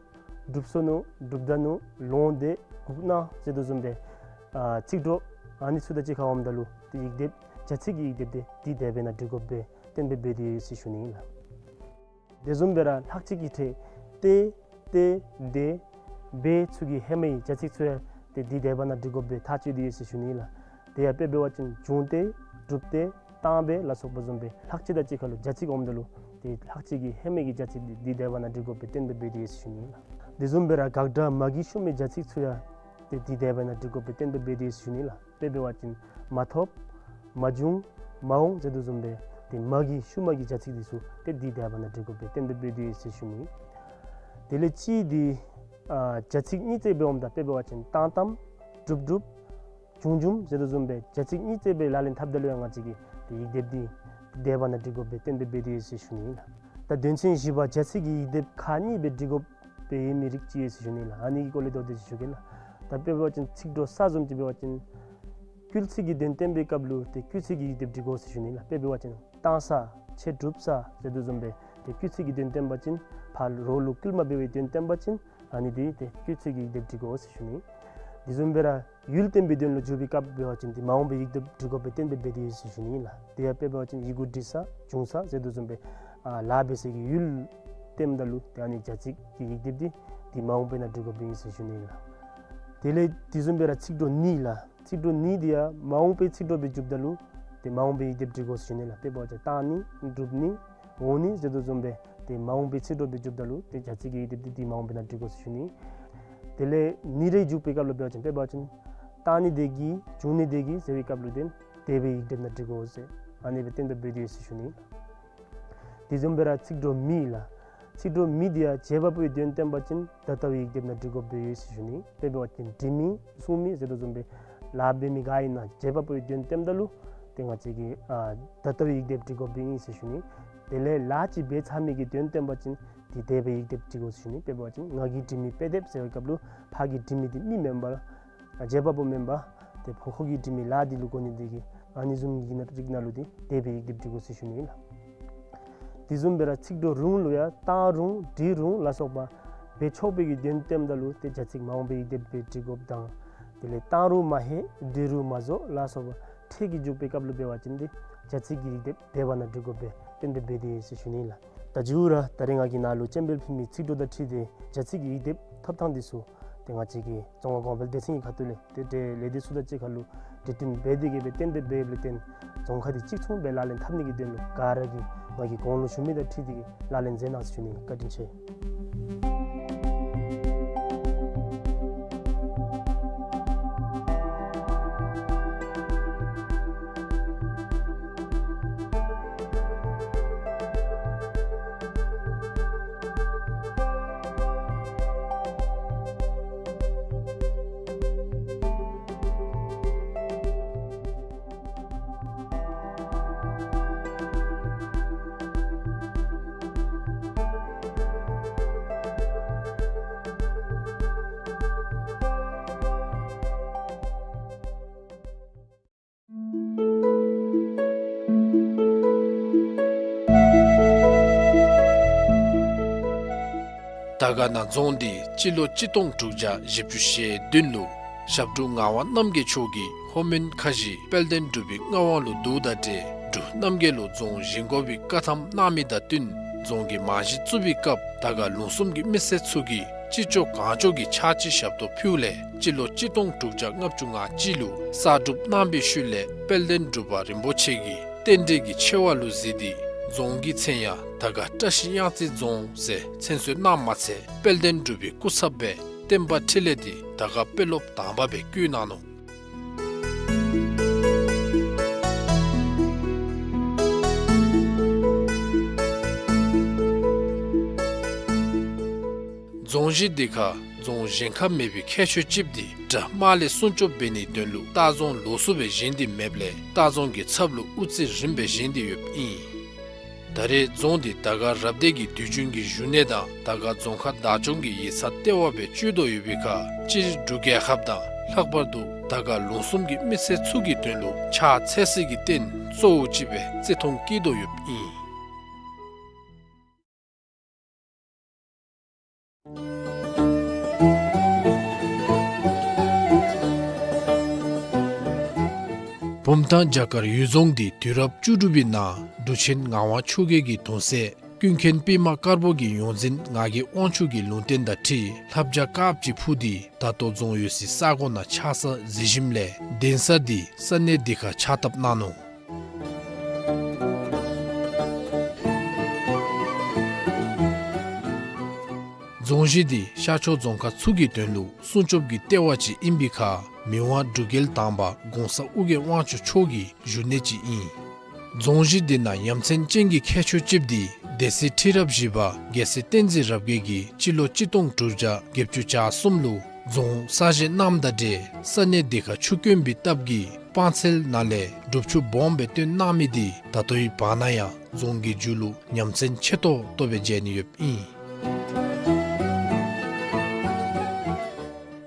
གྲུབ་སོ་ནུ་གྲུབ་ད་ནུ་ལོང་དེ་གུག་ན་ཟེར་དོ་བཟུམ་སྦེ་ཨ་ཚིག་གྲོགས་ཨ་ནི་ཚུ་དང་གཅིག་ཁར་འོངམ་ད་ལུ་ཏེ་ཡིག་སྡེབ་བྱ་ཚིག་གི་ཡིག་སྡེབ་འདི་འདི་འདས་པའི་ནང་འབྲི་དགོཔ་སྦེ་གཏན་འབེབས་འབད་དེ་ཡོད་ཟེར་ཞུ་ནི་ཨིན་ལགས། དེ་བཟུམ་སྦེ་ར་ལྷག་ཅིག་གི་ཕྲད་ཏེ་ཏེ་དེ་བེ་ཚུ་གི་ཧེ་མའི་བྱ་ཚིག་ཚུ་ཡང་ཏེ་ འདི་སྡེ་པ་ནང་སྒྲིག་དགོ་པའི་ཐག་བཅད་དེ་ཡོད་ཟེར་ཞུ་ནི་ལགས། དེ་ཡང་དཔེ་འབད་བ་ཅིན་འབྱུང་སྟེ་གྲུབ་སྟེ་དང་པོ་ལ་སོགས་པ་བཟུམ་སྦེ་ལྷག་བཅས་དང་གཅིག་ཁར་ལུ་བྱ་ཚིག་འོངམ་ད་ལུ་ཏེ་ལྷག་བཅས་ཀྱི་ཧེ་མའི་གི་བྱ་ཚིག་འདི་འདི་སྡེ་པ་ནང་སྒྲིག་དགོ་པའི་གཏན་འབེབས་འབད་དེ་ཡོད་ཟེར་ཞུ་ནི་ལགས། དེ་བཟུམ་སྦེ་ར་དགག་སྒྲ་མ་གི་ཤུལ་མའི་བྱ་ཚིག་ཚུ་ཡང་ཏེ་འདི་སྡེ་པ་ནང་སྒྲིག་དགོ་པའི་གཏན་འབེབས་འབད་དེ་ཡོད་ཟེར་ཞུ་ནི་ལགས། དཔེ་འབད་བ་ཅིན་མ་ཐོབ། མ་བྱུང་། མ་འོང་ཟེར་དོ་བཟུམ་སྦེ་ཏེ་མ་གི་ཤུལ་མ་གི་བྱ་ཚིག་འདི་ཚུ་ཏེ་འདི་སྡེ་པ་ནང་སྒྲིག་དགོ་པའི་གཏན་འབེབས་འབད་དེ་ཡོད་ཟེར་ཞུ་ནི། དེ་ལས་གཅིག་འདི་ཨ་བྱ་ཚིག་གཉིས་བརྩེགས་སྦེ་འོངམ་ད་དཔེ་འབད་བ་ཅིན་བཏང་བཏངམ། བསྒྲུབས་བསྒྲུབསཔ། བྱུང་བྱུངམ་ཟེར་དོ་བཟུམ་སྦེ་བྱ་ཚིག་གཉིས་བརྩེགས་སྦེ་ལག་ལེན་འཐབ་ད་ལུ་ཡང་ང་བཅས་ཀྱིས་ཏེ་ཡིག་སྡེབ་འདི་སྡེ་པ་ནང་སྒྲིག་དགོ་པའི་གཏན་འབེབས་འབད་དེ་ཡོད་ཟེར་ཞུ་ནི་ལགས། ད་དོན་ཚན་བཞི་པ་བྱ་ཚིག་གི་ཡིག་སྡེབ་ཁག་གཉིས་སྦེ་སྒྲིག་དགོཔ་སྦེ་ཡོད་མི་རིགས་ཅིག་ཡོད་ཟེར་ཞུ་ནི་ལགས། ཨ་ནི་གི་སྐོར་ལས་མདོར་བསྡུས་ཅིག་ཞུ་གེ་ལགས། ད་དཔེ་འབད་བ་ཅིན་ཚིག་གྲོགས་ས་བཟུམ་ཅིག་འབད་བ་ཅིན་སྐུལ་ཚིག་གི་དོན་བསྟན་པའི་སྐབས་ལུ་ཏེ་སྐུལ་ཚིག་གི་ཡིག་སྡེབ་སྒྲིག་དགོ་ཟེར་ཞུ་ནི་ལགས། དཔེ་འབད་བ་ཅིན་བཏང་ས་བྱས་གྲུབ་ས་ཟེར་དོ་བཟུམ་སྦེ་ཏེ་སྐུལ་ཚིག་གི་དོན་བསྟན་པ་ཅིན་ཕར་རོགས་ལུ་སྐུལ་མ་འབད་བའི་དོན་བསྟན་པ་ཅིན་ཨ་ནི་འདི་ཏེ་སྐུལ་ཚིག་གི་ཡིག་སྡེབ་སྒྲིག་དགོ་ཟེར་ཞུ་ནི། དེ་བཟུམ་སྦེ་ར་ཡུལ་བསྟན་པའི་དོན་ལུ་འཇུག་པའི་སྐབས་འབད་བ་ཅིན་ཏེ་མ་འོངས་པའི་ཡིག་སྡེབ་སྒྲིག་དགོ་པའི་གཏན་འབེབས་འབད་དེ་ཡོད་ཟེར་ཞུ་ནི་ལགས། དེ་ཡང་དཔེ་འབད་བ་ཅིན་ཡི་གུ་འབྲི་ས་འབྱུང་ས་ཟེར་དོ་བཟུམ་སྦེ་ཨ་ལཱ་འབད་སའི་གི་ཡུལ་བསྟནམ་ད་ལུ་ཏེ་ཨ་ནི་བྱ་ཚིག་གི་ཡིག་སྡེབ་འདི་ཏེ་མ་འོངས་པའི་ནང་སྒྲིག་དགོཔ་ཨིན་ཟེར་ཞུ་ནི་ལགས། དེ་ལས་དེ་བཟུམ་སྦེ་ར་ཚིག་གྲོགས་ནི་ལགས། ཚིག་གྲོགས་ནི་འདི་ཡང་མ་འོངས་པའི་ཚིག་གྲོགས་སྦེ་འཇུགཔ་ད་ལུ་ཏེ་མ་འོངས་པའི་ཡིག་སྡེབ་སྒྲིག་དགོ་ཟེར་ཞུ་ནི་ལགས། དཔེ་འབད་བ་ཅིན་བཏང་ནི། བསྒྲུབས་ནི། འོང་ནི་ཟེར་དོ་བཟུམ་སྦེ་ཏེ་མ་འོངས་པའི་ཚིག་གྲོགས་སྦེ་འཇུགཔ་ད་ལུ་ཏེ་བྱ་ཚིག་གི་ཡིག་སྡེབ་འདི་ཏེ་མ་འོངས་པའི་ནང་སྒྲིག་དགོ་ཟེར་ཞུ་ནི། དེ་ལས་ནི་རེ་འཇུག་པའི་སྐབས་ལུ་འབད་བ་ཅིན་དཔེ་འབད་བ་ཅིན་བཏང་ནི་དེ་གིས་བྱུང་ནི་དེ་གིས་ཟེར་བའི་སྐབས་ལུ་ཏེ་འདས་པའི་ཡིག་སྡེབ་ནང་སྒྲིག་དགོ་ཟེར་ཨ་ནི་སྦེ་གཏན་འབེབས་འབད་དེ་ཡོད་ཟེར་ཞུ་ནི། དེ་བཟུམ་སྦེ་ར་ཚིག་གྲོགས་མི་ལགས། ཚིག་གྲོགས་མི་འདི་ཡང་བྱེད་པ་པོའི་དོན་བསྟན་པ་ཅིན་ད་ལྟ་བའི་ཡིག་སྡེབ་ནང་སྒྲིག་དགོཔ་སྦེ་ཡོད་ཟེར་ཞུ་ནི། དཔེ་འབད་བ་ཅིན་འབྲི་མི་གསུང་མི་ཟེར་དོ་བཟུམ་སྦེ་ལཱ་འབད་མི་ག་ཨིན་ན་བྱེད་པ་པོའི་དོན་བསྟནམ་ད་ལུ་ཏེ་ང་བཅས་ཀྱིས་ཨ་ད་ལྟ་བའི་ཡིག་སྡེབ་སྒྲིག་དགོཔ་སྦེ་ཨིན་ཟེར་ཞུ་ནི། དེ་ལས་ལཱ་ཅིག་འབད་ཚར་མི་གི་དོན་བསྟན་པ་ཅིན་ཏེ་འདས་པའི་ཡིག་སྡེབ་སྒྲིག་དགོ་ཟེར་ཞུ་ནི། དཔེ་འབད་བ་ཅིན་ང་གིས་འབྲི་མི་དཔེ་དེབ་ཟེར་བའི་སྐབས་ལུ་ཕ་གིས་འབྲི་མི་འདི་མི་མེན་པར་ཨ་བྱེད་པ་པོ་མེན་པར་ཏེ་ཕོ་ཁོ་གིས་འབྲི་མི་ལཱ་འདི་ལུ་གོ་ནི་དེ་གིས་ཨ་ནི་བཟུམ་གྱི་ནང་རིགས་ནང་ལུ་ཏེ་འདས་པའི་ཡིག་སྡེབ་སྒྲིག་དགོ་ཟེར་ཞུ་ནི་ཨིན་ལགས། དེ་བཟུམ་སྦེ་ར་ཚིག་གྲོགས་རུང་ལུ་ཡང་བཏང་རུང་འབྲི་རུང་ལ་སོགས་པ་འབད་ཆོག་པའི་གི་དོན་བསྟནམ་ད་ལུ་ཏེ་བྱ་ཚིག་མ་འོངས་པའི་ཡིག་སྡེབ་སྦེ་སྒྲིག་དགོཔ་དང་དེ་ལས་བཏང་རུང་མ་ཧེ་འབྲི་རུང་མ་རྫོགས་ལ་སོགས་པ་ཕྲད་ཀྱིས་འཇུག་པའི་སྐབས་ལུ་འབད་བ་ཅིན་ཏེ་བྱ་ཚིག་གི་ཡིག་སྡེབ་སྡེ་པ་ནང་སྒྲིག་དགོཔ་སྦེ་གཏན་འབེབས་འབད་དེ་ཡོད་ཟེར་ཞུ་ནི་ཨིན་ལགས། ད་མཇུག་ར་ད་རེས་ང་གིས་ནཱ་ལུ་སྤྱན་འབུལ་ཕུལ་མི་ཚིག་གྲོགས་དང་འཁྲིལ་ཏེ་བྱ་ཚིག་གི་ཡིག་སྡེབ་ཐོབ་ཐངས་འདི་ཚུ་ཏེ་ང་བཅས་ཀྱི་རྫོང་ཁ་གོང་འཕེལ་སྡེ་ཚན་གྱི་ཁ་ཐུག་ལས་ཏེ་ཏེ་ལས་སྡེ་ཚུ་དང་གཅིག་ཁར་ལུ་གྲོས་བསྟུན་འབད་དེ་གི་སྦེ་གཏན་འབེབས་འབད་ཡོདཔ་ལས་བརྟེན་རྫོང་ཁ་འདི་གཅིག་མཚུངས་སྦེ་ལག་ལེན་འཐབ་ནི་གི་དོན་ལུ་ག་ར་གིས་ང་གིས་གོང་ལུ་ཞུ་མི་དང་འཁྲིལ་ཏེ་གི་ལག་ལེན་མཛད་གནང་ཟེར་ཞུ་ནི། བཀའ་དྲིན་ཆེ། དར་དཀར་ན་རྫོང་འདི་སྤྱི་ལོ་གཅིག་སྟོང་དྲུག་བརྒྱ་བཞི་བཅུ་ཞེ་བདུན་ལུ་ཞབས་དྲུང་ངག་དབང་རྣམ་རྒྱལ་མཆོག་གིས་ལྷོ་མོན་ཁ་བཞི་དཔལ་ལྡན་འབྲུག་པའི་མངའ་དབང་ལུ་བསྡུཝ་ད་ཏེ་འབྲུག་རྣམ་རྒྱལ་ལུ་རྫོང་བཞེངས་དགོ་པའི་བཀའ་ཐམ་གནང་མི་དང་བསྟུན་རྫོང་གི་རྨང་གཞི་བཙུགས་པའི་སྐབས་དར་དཀར་ལུང་གསུམ་གྱི་མི་སེར་ཚུ་གིས་ཅི་ལྕོགས་གང་ལྕོགས་ཀྱི་ཕྱག་ཕྱི་ཞབས་ཏོག་ཕུལཝ་ལས་སྤྱི་ལོ་གཅིག་སྟོང་དྲུག་བརྒྱ་ལྔ་བཅུ་ང་གཅིག་ལུ་གསར་སྒྲུབ་གནང་བའི་ཤུལ་ལས་དཔལ་ལྡན་འབྲུག་པ་རིན་པོ་ཆེ་གིས་རྟེན་འབྲེལ་གྱི་ཆེ་བ་ལུ་གཟིགས་ཏེ་རྫོང་གི་མཚན་ཡང་དར་དཀར་བཀྲ་ཤིས་གཡང་རྩེ་རྫོང་ཟེར་མཚན་གསོལ་གནངམ་མ་ཚད་དཔལ་ལྡན་འབྲུག་པའི་སྐུ་ཚབ་སྦེ་བསྟན་པ་འཕྲིན་ལས་འདི་དར་དཀར་དཔོན་སློབ་དང་པ་སྦེ་བསྐོས་གནང་ནུག། རྫོང་གཞི་འདི་ཁར་རྫོང་བཞེངས་ཁ་མེད་པའི་ཁྱད་ཆོས་ཅིག་འདི་དགྲ་དམག་ལས་སྲུང་སྐྱོབ་འབད་ནིའི་དོན་ལུ་ལྟ་རྫོང་ལོགས་སུ་སྦེ་བཞེངས་ཏེ་མེདཔ་ལས་ལྟ་རྫོང་གི་ཚབ་ལུ་དབུ་རྩེ་རིམ་སྦེ་བཞེངས་ཏེ་ཡོདཔ་ཨིན། ད་རེས་རྫོང་འདི་དར་དཀར་རབ་སྡེ་གི་དུས་རྒྱུན་གྱི་བཞུགས་གནས་དང་དར་དཀར་རྫོང་ཁག་བདག་སྐྱོང་གི་ཡིག་ཚང་ལྟེ་བ་སྦེ་སྤྱོད་དོ་ཡོད་པའི་ཁར་སྤྱིར་འབྲུག་རྒྱལ་ཁབ་དང་ལྷག་པར་དུ་དར་དཀར་ལུང་གསུམ་གྱི་མི་སེར་ཚུ་གི་དོན་ལུ་ཕྱག་འཚལ་སའི་རྟེན་གཙོ་བོ་ཅིག་སྦེ་བརྩི་མཐོང་བསྐྱེད་དོ་ཡོདཔ་ཨིན། བུམ་ཐང་བྱ་དཀར་གཡུལ་རྫོང་འདི་དུས་རབས་བཅུ་དྲུག་པའི་ནང་འབྲུག་ཆེན་ངག་དབང་ཆོས་རྒྱལ་གྱི་གདུང་སྲས་ ཀུན་མཁྱེན་པདྨ་དཀར་པོ་གི་ཡོངས་འཛིན་ངག་གི་དབང་ཕྱུག་གི་ལུང་བསྟན་དང་འཁྲིལ་ལྷ་བྱ་དཀརཔོ་ཅིག་འཕུར་ཏེ་ད་ལྟོ་རྫོང་ཡོད་སའི་ས་གོ་ནང་ཆགས་ས་གཟིགས་ཞིནམ་ལས་གདན་ས་འདི་ས་གནས་འདི་ཁར་ཕྱག་བཏབ་གནང་ནུག། རྫོང་གཞི་འདི་ཤར་ཕྱོགས་རྫོང་ཁག་ཚུ་གི་དོན་ལུ་སྲུང་སྐྱོབ་ཀྱི་ལྟེ་བ་ཅིག་ཨིན་པའི་ཁར་མི་དབང་འབྲུག་རྒྱལ་དང་པ་གོང་ས་ཨོ་རྒྱན་དབང་ཕྱུག་མཆོག་གི་བཞུགས་གནས་ཅིག་ཨིན། རྫོང་གཞི་འདི་ནང་ཡ་མཚན་ཅན་གྱི་ཁྱད་ཆོས་ཅིག་འདི་སྡེ་སྲིད་ཁྲི་རབས་བཞི་པ་རྒྱལ་སྲས་བསྟན་འཛིན་རབ་རྒྱས་ཀྱིས་སྤྱི་ལོ་གཅིག་སྟོང་དྲུག་བརྒྱ་བརྒྱད་ཅུ་གྱ་གསུམ་ལུ་རྫོང་གསར་བཞེངས་གནངམ་དང་འབྲེལ་ས་གནས་འདི་ཁར་ཆུ་དཀོན་པའི་སྟབས་ཀྱིས་སྤང་ཚལ་ནང་ལས་སྒྲུབ་ཆུ་སྦོམ་སྦེ་བཏོན་གནང་མི་འདི་ད་ལྟོའི་བར་ན་ཡང་རྫོང་གི་མཇུག་ལུ་ཡ་མཚན་ཆེ་ཏོག་ཏོ་སྦེ་མཇལ་ནི་ཡོདཔ་ཨིན།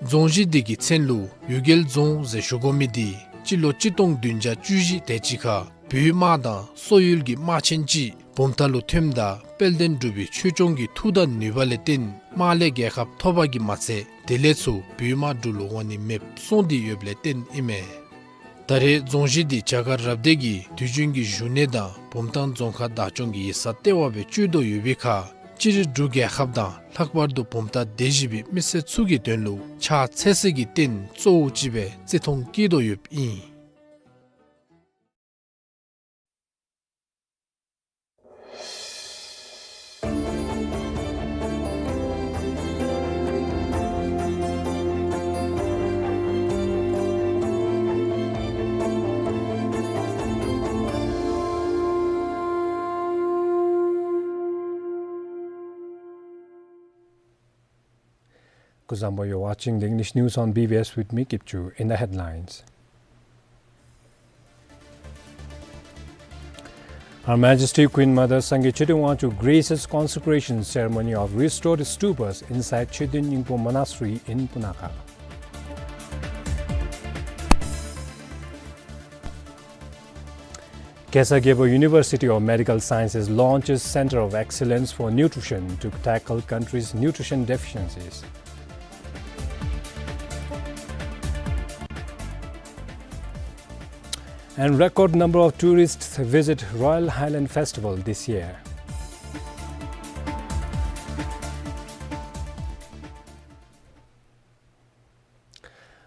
རྫོང་གཞི་འདི་གི་མཚན་ལུ་གཡུལ་རྒྱལ་རྫོང་ཟེར་ཞུ་དགོ་མི་འདི་སྤྱི་ལོ་གཅིག་སྟོང་བདུན་བརྒྱ་བཅུ་བཞི་དེ་ཅིག་ཁར་བོད་དམག་དང་སོག་ཡུལ་གྱི་དམག་ཆེན་ཅིག་བུམ་ཐང་ལུ་ཐོནམ་ད་དཔལ་ལྡན་འབྲུག་པའི་ཆོས་སྐྱོང་གི་མཐུ་དང་ནུས་པ་ལས་བརྟེན་དམག་ལས་རྒྱལ་ཁ་ཐོབ་པ་གིས་མ་ཚད་དེ་ལས་ཚུར་བོད་དམག་འབྲུག་ལུ་འོང་ནི་མེདཔ་སོང་སྟེ་ཡོདཔ་ལས་བརྟེན་ཨིན་མས། ད་རེས་རྫོང་གཞི་འདི་བྱ་དཀར་རབ་སྡེ་གི་དུས་རྒྱུན་གྱི་བཞུགས་གནས་དང་བུམ་ཐང་རྫོང་ཁག་བདག་སྐྱོང་གི་ཡིག་ཚང་ལྟེ་བ་སྦེ་སྤྱོད་དོ་ཡོད་པའི་ཁར་སྤྱིར་འབྲུག་རྒྱལ་ཁབ་དང་ལྷག་པར་དུ་བུམ་ཐང་སྡེ་བཞི་པའི་མི་སེར་ཚུ་གི་དོན་ལུ་ཕྱག་འཚལ་སའི་རྟེན་གཙོ་བོ་ཅིག་སྦེ་བརྩི་མཐོང་བསྐྱེད་དོ་ཡོདཔ་ཨིན། སྐུ་གཟུགས་བཟང་པོ། You're watching the English news on B B S with me, Kipchu. In the headlines, Her Majesty Queen Mother Sangay Choden Wangchuck graces consecration ceremony of restored stupas inside Choeden Nyingpo Monastery in Punakha. Khesar Gyalpo University of Medical Sciences launches Center of Excellence for Nutrition to tackle country's nutrition deficiencies. And record number of tourists visit Royal Highland Festival this year.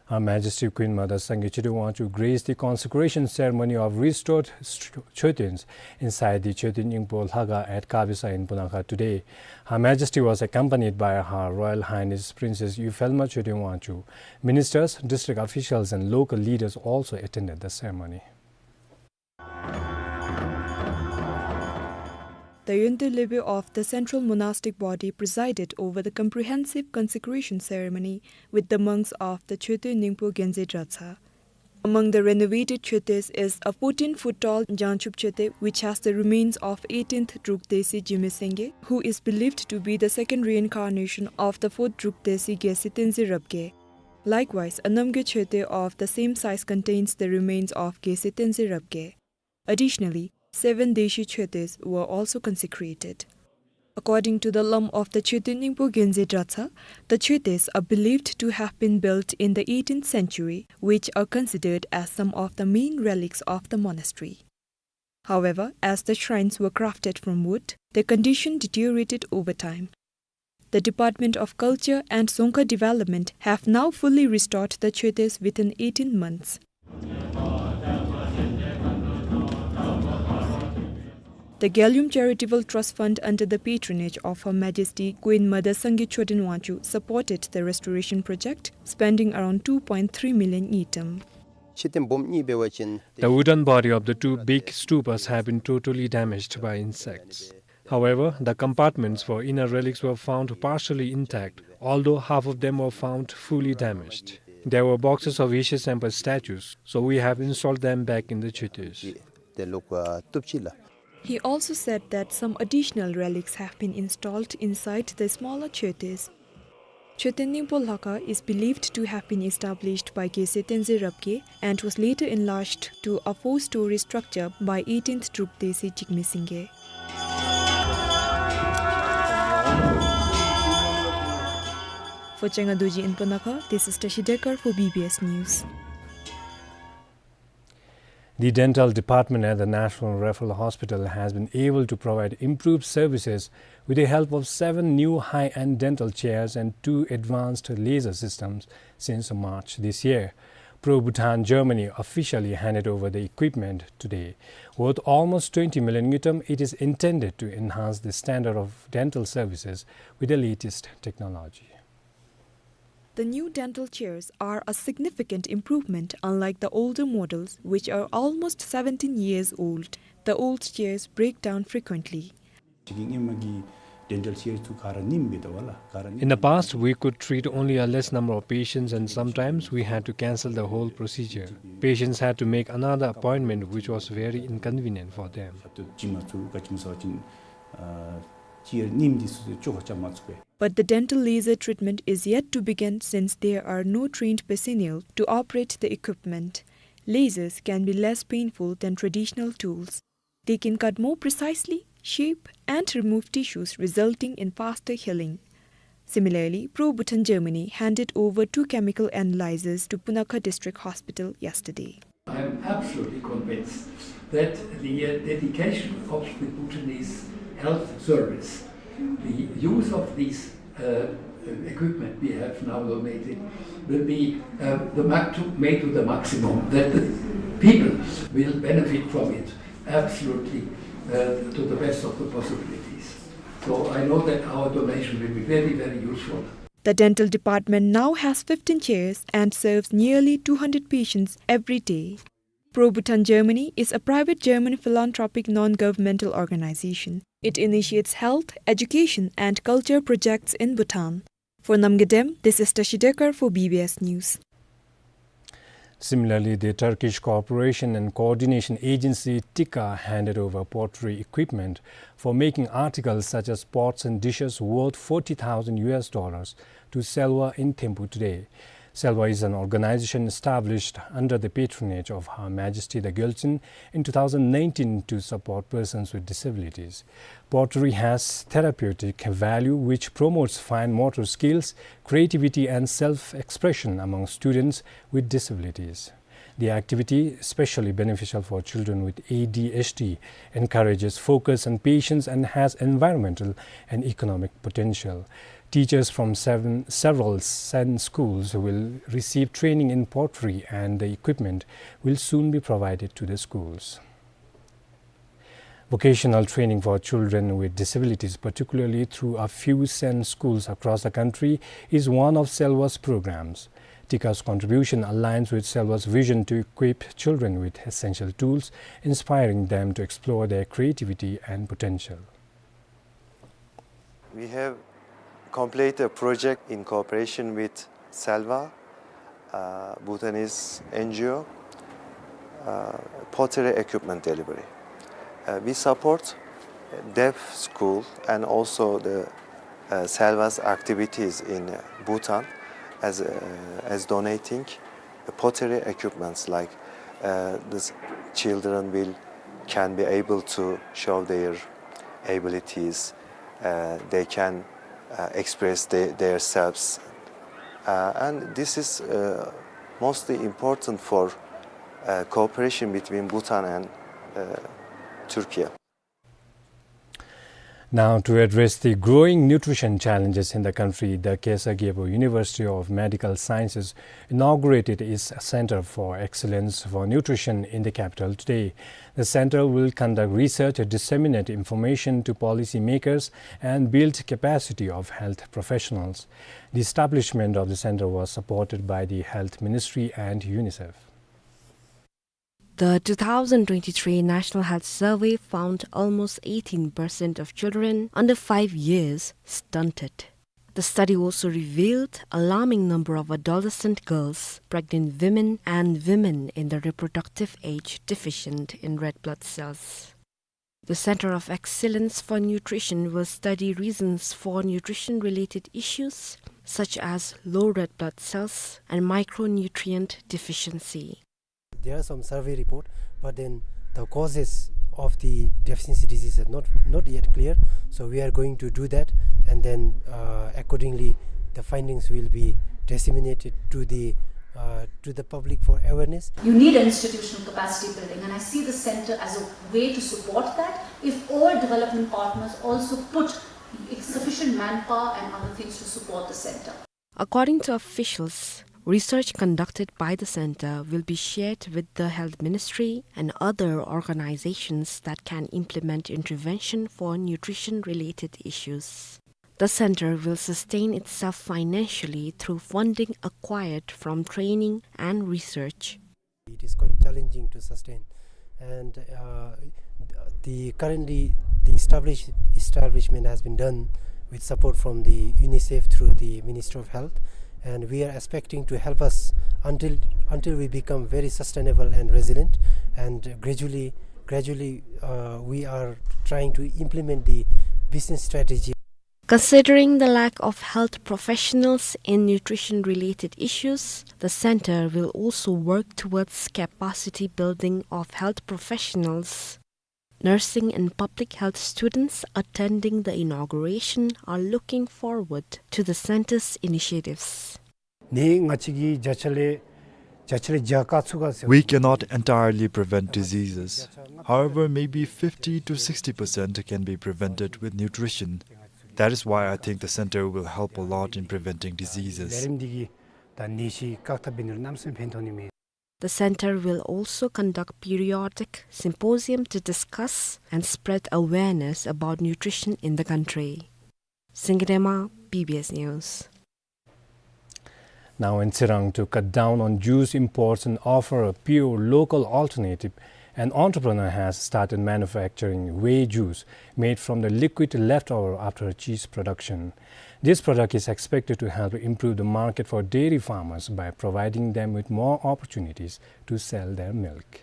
Her Majesty Queen Mother Sangay Choden Wangchuck graced the consecration ceremony of restored st-, Choedens inside the Choeden Nyingpo Lhakha at Kabisa in Punakha today. Her Majesty was accompanied by Her Royal Highness Princess Yuphelma Choden Wangchuck. Ministers, district officials and local leaders also attended the ceremony. The Yonten Lebe of the Central Monastic Body presided over the comprehensive consecration ceremony with the monks of the Choeden Nyingpo Gyaltsuen Dratshang. Among the renovated Choeden is a fourteen foot tall Jangchup Choeden, which has the remains of eighteenth Druk Desi Jigme Sangay, who is believed to be the second reincarnation of the fourth Druk Desi Gyalse Tenzin Rabgye. Likewise, a Namgay Choeden of the same size contains the remains of Gyalse Tenzin Rabgye. Additionally, seven Deshi Choedens were also consecrated. According to the Lam of the Choeden Nyingpo Gyaltsuen Dratshang, the Choedens are believed to have been built in the eighteenth century, which are considered as some of the main relics of the monastery. However, as the shrines were crafted from wood, their condition deteriorated over time. The Department of Culture and Dzongkha Development have now fully restored the Choedens within eighteen months. The Gyalyum Charitable Trust Fund, under the patronage of Her Majesty Queen Mother Sangay Choeden Wangchuck, supported the restoration project, spending around two point three million ngultrum. The wooden body of the two big stupas have been totally damaged by insects. However, the compartments for inner relics were found partially intact, although half of them were found fully damaged. There were boxes of Yeshe Sempa statues, so we have installed them back in the Choedens. He also said that some additional relics have been installed inside the smaller Choedens. Choeden Nyingpo Lhakha is believed to have been established by Gyalse Tenzin Rabgye and was later enlarged to a four-story structure by eighteenth Druk Desi Jigme Sangay. For Changa Dorji in Punakha, this is Tashi Dekar for B B S News. The dental department at the National Referral Hospital has been able to provide improved services with the help of seven new high-end dental chairs and two advanced laser systems since March this year. Pro Bhutan Germany officially handed over the equipment today. Worth almost twenty million ngultrum, it is intended to enhance the standard of dental services with the latest technology. The new dental chairs are a significant improvement, unlike the older models, which are almost seventeen years old. The old chairs break down frequently. In the past, we could treat only a less number of patients, and sometimes we had to cancel the whole procedure. Patients had to make another appointment, which was very inconvenient for them. But the dental laser treatment is yet to begin since there are no trained personnel to operate the equipment. Lasers can be less painful than traditional tools. They can cut more precisely, shape, and remove tissues, resulting in faster healing. Similarly, Pro Bhutan Germany handed over two chemical analyzers to Punakha District Hospital yesterday. I am absolutely convinced that the, uh, dedication of the Bhutanese health service, the use of these, uh, equipment we have now donated, will be, uh, the max to, made to the maximum, that the people will benefit from it absolutely, uh, to the best of the possibilities. So I know that our donation will be very, very useful. The dental department now has fifteen chairs and serves nearly two hundred patients every day. Pro Bhutan Germany is a private German philanthropic non-governmental organization. It initiates health, education, and culture projects in Bhutan. For Namgay Dem, this is Tashi Dekar for B B S News. Similarly, the Turkish Cooperation and Coordination Agency, TIKA, handed over pottery equipment for making articles such as pots and dishes worth forty thousand U S dollars to Selwa in Thimphu today. Selwa is an organization established under the patronage of Her Majesty the Gyaltsuen in two thousand nineteen to support persons with disabilities. Pottery has therapeutic value, which promotes fine motor skills, creativity, and self-expression among students with disabilities. The activity, especially beneficial for children with A D H D, encourages focus and patience and has environmental and economic potential. Teachers from seven, several Sen schools will receive training in pottery, and the equipment will soon be provided to the schools. Vocational training for children with disabilities, particularly through a few Sen schools across the country, is one of Selwa's programs. TIKA's contribution aligns with Selwa's vision to equip children with essential tools, inspiring them to explore their creativity and potential. We have completed a project in cooperation with Selwa, uh, Bhutanese N G O, uh, pottery equipment delivery. Uh, we support deaf school and also the, uh, Selwa's activities in Bhutan as, uh, as donating pottery equipments, like, uh, these children will, can be able to show their abilities, uh, they can, uh, express the, their selves. Uh, and this is, uh, mostly important for, uh, cooperation between Bhutan and, uh, Turkey. Now, to address the growing nutrition challenges in the country, the Khesar Gyalpo University of Medical Sciences inaugurated its Center for Excellence for Nutrition in the capital today. The center will conduct research, disseminate information to policymakers, and build capacity of health professionals. The establishment of the center was supported by the Health Ministry and UNICEF. The two thousand twenty-three National Health Survey found almost eighteen percent of children under five years stunted. The study also revealed alarming number of adolescent girls, pregnant women, and women in the reproductive age deficient in red blood cells. The Center of Excellence for Nutrition will study reasons for nutrition-related issues such as low red blood cells and micronutrient deficiency. There are some survey report, but then the causes of the deficiency disease are not, not yet clear. So we are going to do that, and then, uh, accordingly, the findings will be disseminated to the, uh, to the public for awareness. You need an institutional capacity building, and I see the center as a way to support that if all development partners also put sufficient manpower and other things to support the center. According to officials, research conducted by the center will be shared with the Health Ministry and other organizations that can implement intervention for nutrition-related issues. The center will sustain itself financially through funding acquired from training and research. It is quite challenging to sustain. And, uh, the, currently, the establish-, establishment has been done with support from the UNICEF through the Ministry of Health. And we are expecting to help us until, until we become very sustainable and resilient. And gradually, gradually, uh, we are trying to implement the business strategy. Considering the lack of health professionals in nutrition-related issues, the center will also work towards capacity building of health professionals. Nursing and public health students attending the inauguration are looking forward to the center's initiatives. ནི་ང་བཅས་ཀྱིས་བརྒྱ་ཆ་ལས་བརྒྱ་ཆ་ལས་བརྒྱ་བཀག་ཚུགས་ག་ཟེར། We cannot entirely prevent diseases. However, maybe fifty to sixty percent can be prevented with nutrition. That is why I think the center will help a lot in preventing diseases. ལས་རིམ་འདི་གིས་ད་ནད་གཞི་བཀག་ཐབས་འབད་ནི་ལུ་གནམ་མེད་ས་མེད་ཕན་ཐོགས་ནི་མས། The center will also conduct periodic symposium to discuss and spread awareness about nutrition in the country. Singye Dema, B B S News. Now in Tsirang, to cut down on juice imports and offer a pure local alternative, an entrepreneur has started manufacturing whey juice made from the liquid left over after cheese production. This product is expected to help improve the market for dairy farmers by providing them with more opportunities to sell their milk.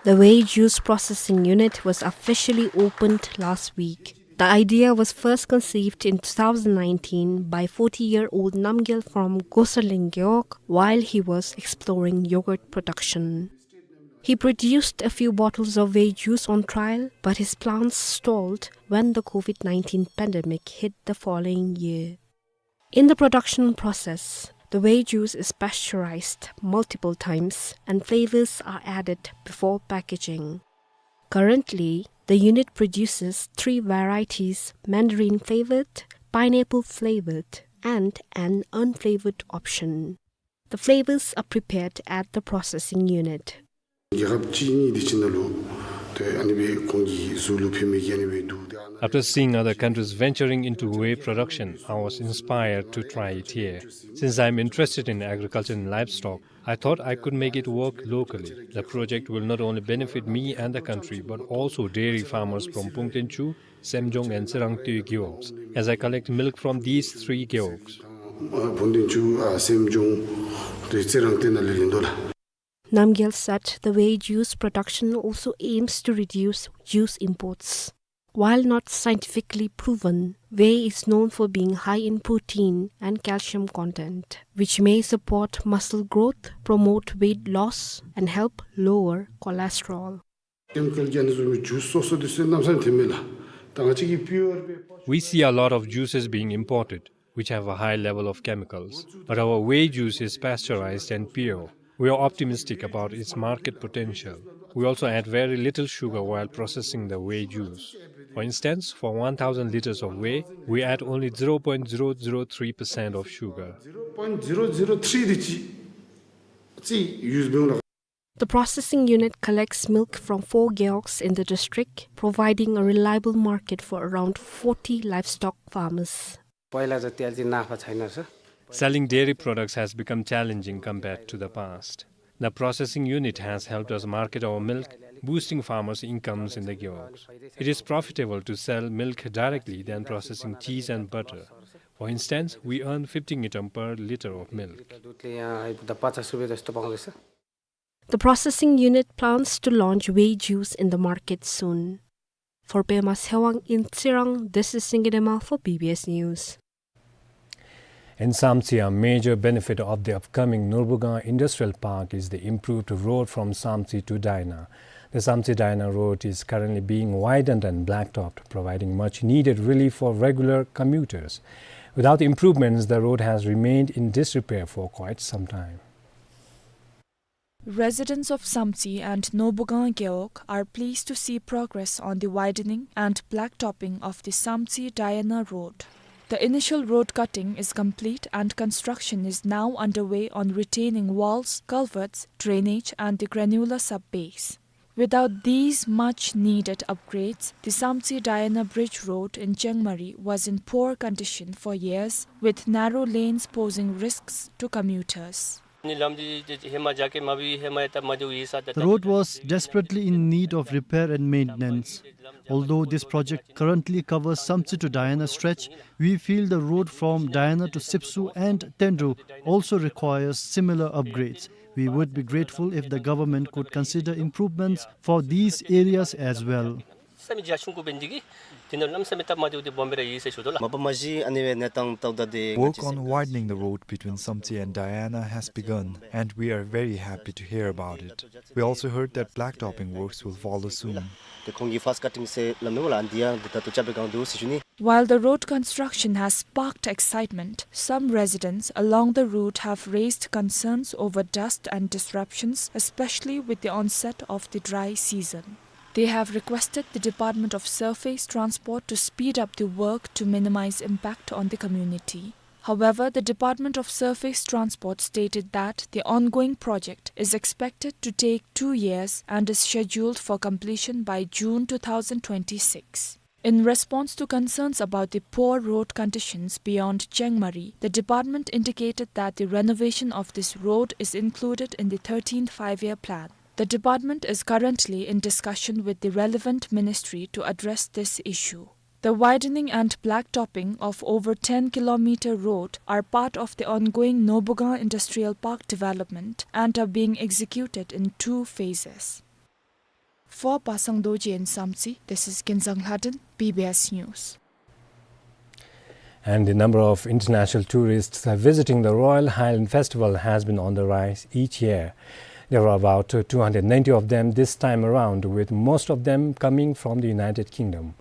The whey juice processing unit was officially opened last week. The idea was first conceived in two thousand nineteen by forty-year-old Namgyel from Gosaleng Gewog while he was exploring yogurt production. He produced a few bottles of whey juice on trial, but his plans stalled when the COVID nineteen pandemic hit the following year. In the production process, the whey juice is pasteurized multiple times and flavors are added before packaging. Currently, the unit produces three varieties: mandarin flavored, pineapple flavored, and an unflavored option. The flavors are prepared at the processing unit. རྒྱལ་ཁབ་གཅིག་གཉིས་འདི་ཅིག་ནང་ལུ་ཏེ་ཨ་ནི་སྦེ་ཁོང་གི་གཟུགས་ལུ་ཕན་མི་གི་ཨ་ནི་སྦེ་འདུག། ཏེ་ཨ་ནི། After seeing other countries venturing into whey production, I was inspired to try it here. Since I am interested in agriculture and livestock, I thought I could make it work locally. The project will not only benefit me and the country, but also dairy farmers from Pungtenchu, Semjong and Tsirang Tui gewogs, as I collect milk from these three gewogs. ཕུན་ཏན་ཆུ་ཨ་སེམས་ལྗོངས་ཏེ་རྩི་རང་ཏེ་ནཱ་ལས་ལེན་དོ་ལགས། Namgyel said the whey juice production also aims to reduce juice imports. While not scientifically proven, whey is known for being high in protein and calcium content, which may support muscle growth, promote weight loss, and help lower cholesterol. ཀེ་མི་ཀལ་གྱི་ཨ་ནི་བཟུམ་གྱི་ཇུས་སོ་སོ་འདི་ཚུ་གནམ་མེད་ས་མེད་ཐོན་མས་ལགས། ད་ང་བཅས་ཀྱི་པིའུར་སྦེ། We see a lot of juices being imported, which have a high level of chemicals, but our whey juice is pasteurized and pure. We are optimistic about its market potential. We also add very little sugar while processing the whey juice. For instance, for one thousand liters of whey, we add only zero point zero zero three percent of sugar. Zero point zero zero three འདི་ཅིག་ཅིག་ཡུས་འབད་འོང་ལགས། The processing unit collects milk from four gewogs in the district, providing a reliable market for around forty livestock farmers. पहिला जति अहिले चाहिँ नाफा छैन रहेछ। Selling dairy products has become challenging compared to the past. The processing unit has helped us market our milk, boosting farmers' incomes in the gewogs. It is profitable to sell milk directly than processing cheese and butter. For instance, we earn fifty ngultrum per liter of milk. दुधले यहाँ आइपुग्दा पचास रुपियाँ जस्तो पाउँदैछ। The processing unit plans to launch whey juice in the market soon. For Pema Sewang in Tsirang, this is Singye Dema for B B S News. In Samtse, a major benefit of the upcoming Nurbugang Industrial Park is the improved road from Samtse to Daina. The Samtse-Diana road is currently being widened and blacktopped, providing much needed relief for regular commuters. Without improvements, the road has remained in disrepair for quite some time. Residents of Samtse and Nobugang Gewog are pleased to see progress on the widening and blacktopPing of the Samtse-Diana road. The initial road cutting is complete and construction is now underway on retaining walls, culverts, drainage and the granular sub-base. Without these much needed upgrades, the Samtse-Diana bridge road in Chengmari was in poor condition for years, with narrow lanes posing risks to commuters. The road was desperately in need of repair and maintenance. Although this project currently covers Samtse to Diana stretch, we feel the road from Diana to Sipsu and Tendu also requires similar upgrades. We would be grateful if the government could consider improvements for these areas as well. Work on widening the road between Samtse and Diana has begun, and we are very happy to hear about it. We also heard that blacktopping works will follow soon. While the road construction has sparked excitement, some residents along the route have raised concerns over dust and disruptions, especially with the onset of the dry season. They have requested the Department of Surface Transport to speed up the work to minimize impact on the community. However, the Department of Surface Transport stated that the ongoing project is expected to take two years and is scheduled for completion by June two thousand twenty-six. In response to concerns about the poor road conditions beyond Chengmari, the department indicated that the renovation of this road is included in the thirteenth Five-Year Plan. The department is currently in discussion with the relevant ministry to address this issue. The widening and blacktopping of over ten kilometer road are part of the ongoing Nobugang Industrial Park development and are being executed in two phases. For Basang Dorji in Samtse, this is Kinzang Lhaden, B B S News. And the number of international tourists visiting the Royal Highland Festival has been on the rise each year. There are about two hundred ninety of them this time around, with most of them coming from the United Kingdom.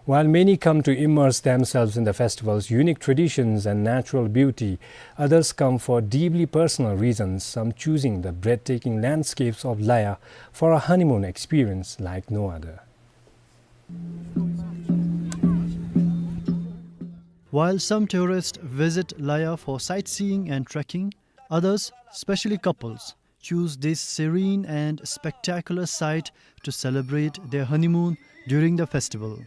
While many come to immerse themselves in the festival's unique traditions and natural beauty, others come for deeply personal reasons, some choosing the breathtaking landscapes of Laya for a honeymoon experience like no other. While some tourists visit Laya for sightseeing and trekking, others, especially couples, choose this serene and spectacular site to celebrate their honeymoon during the festival.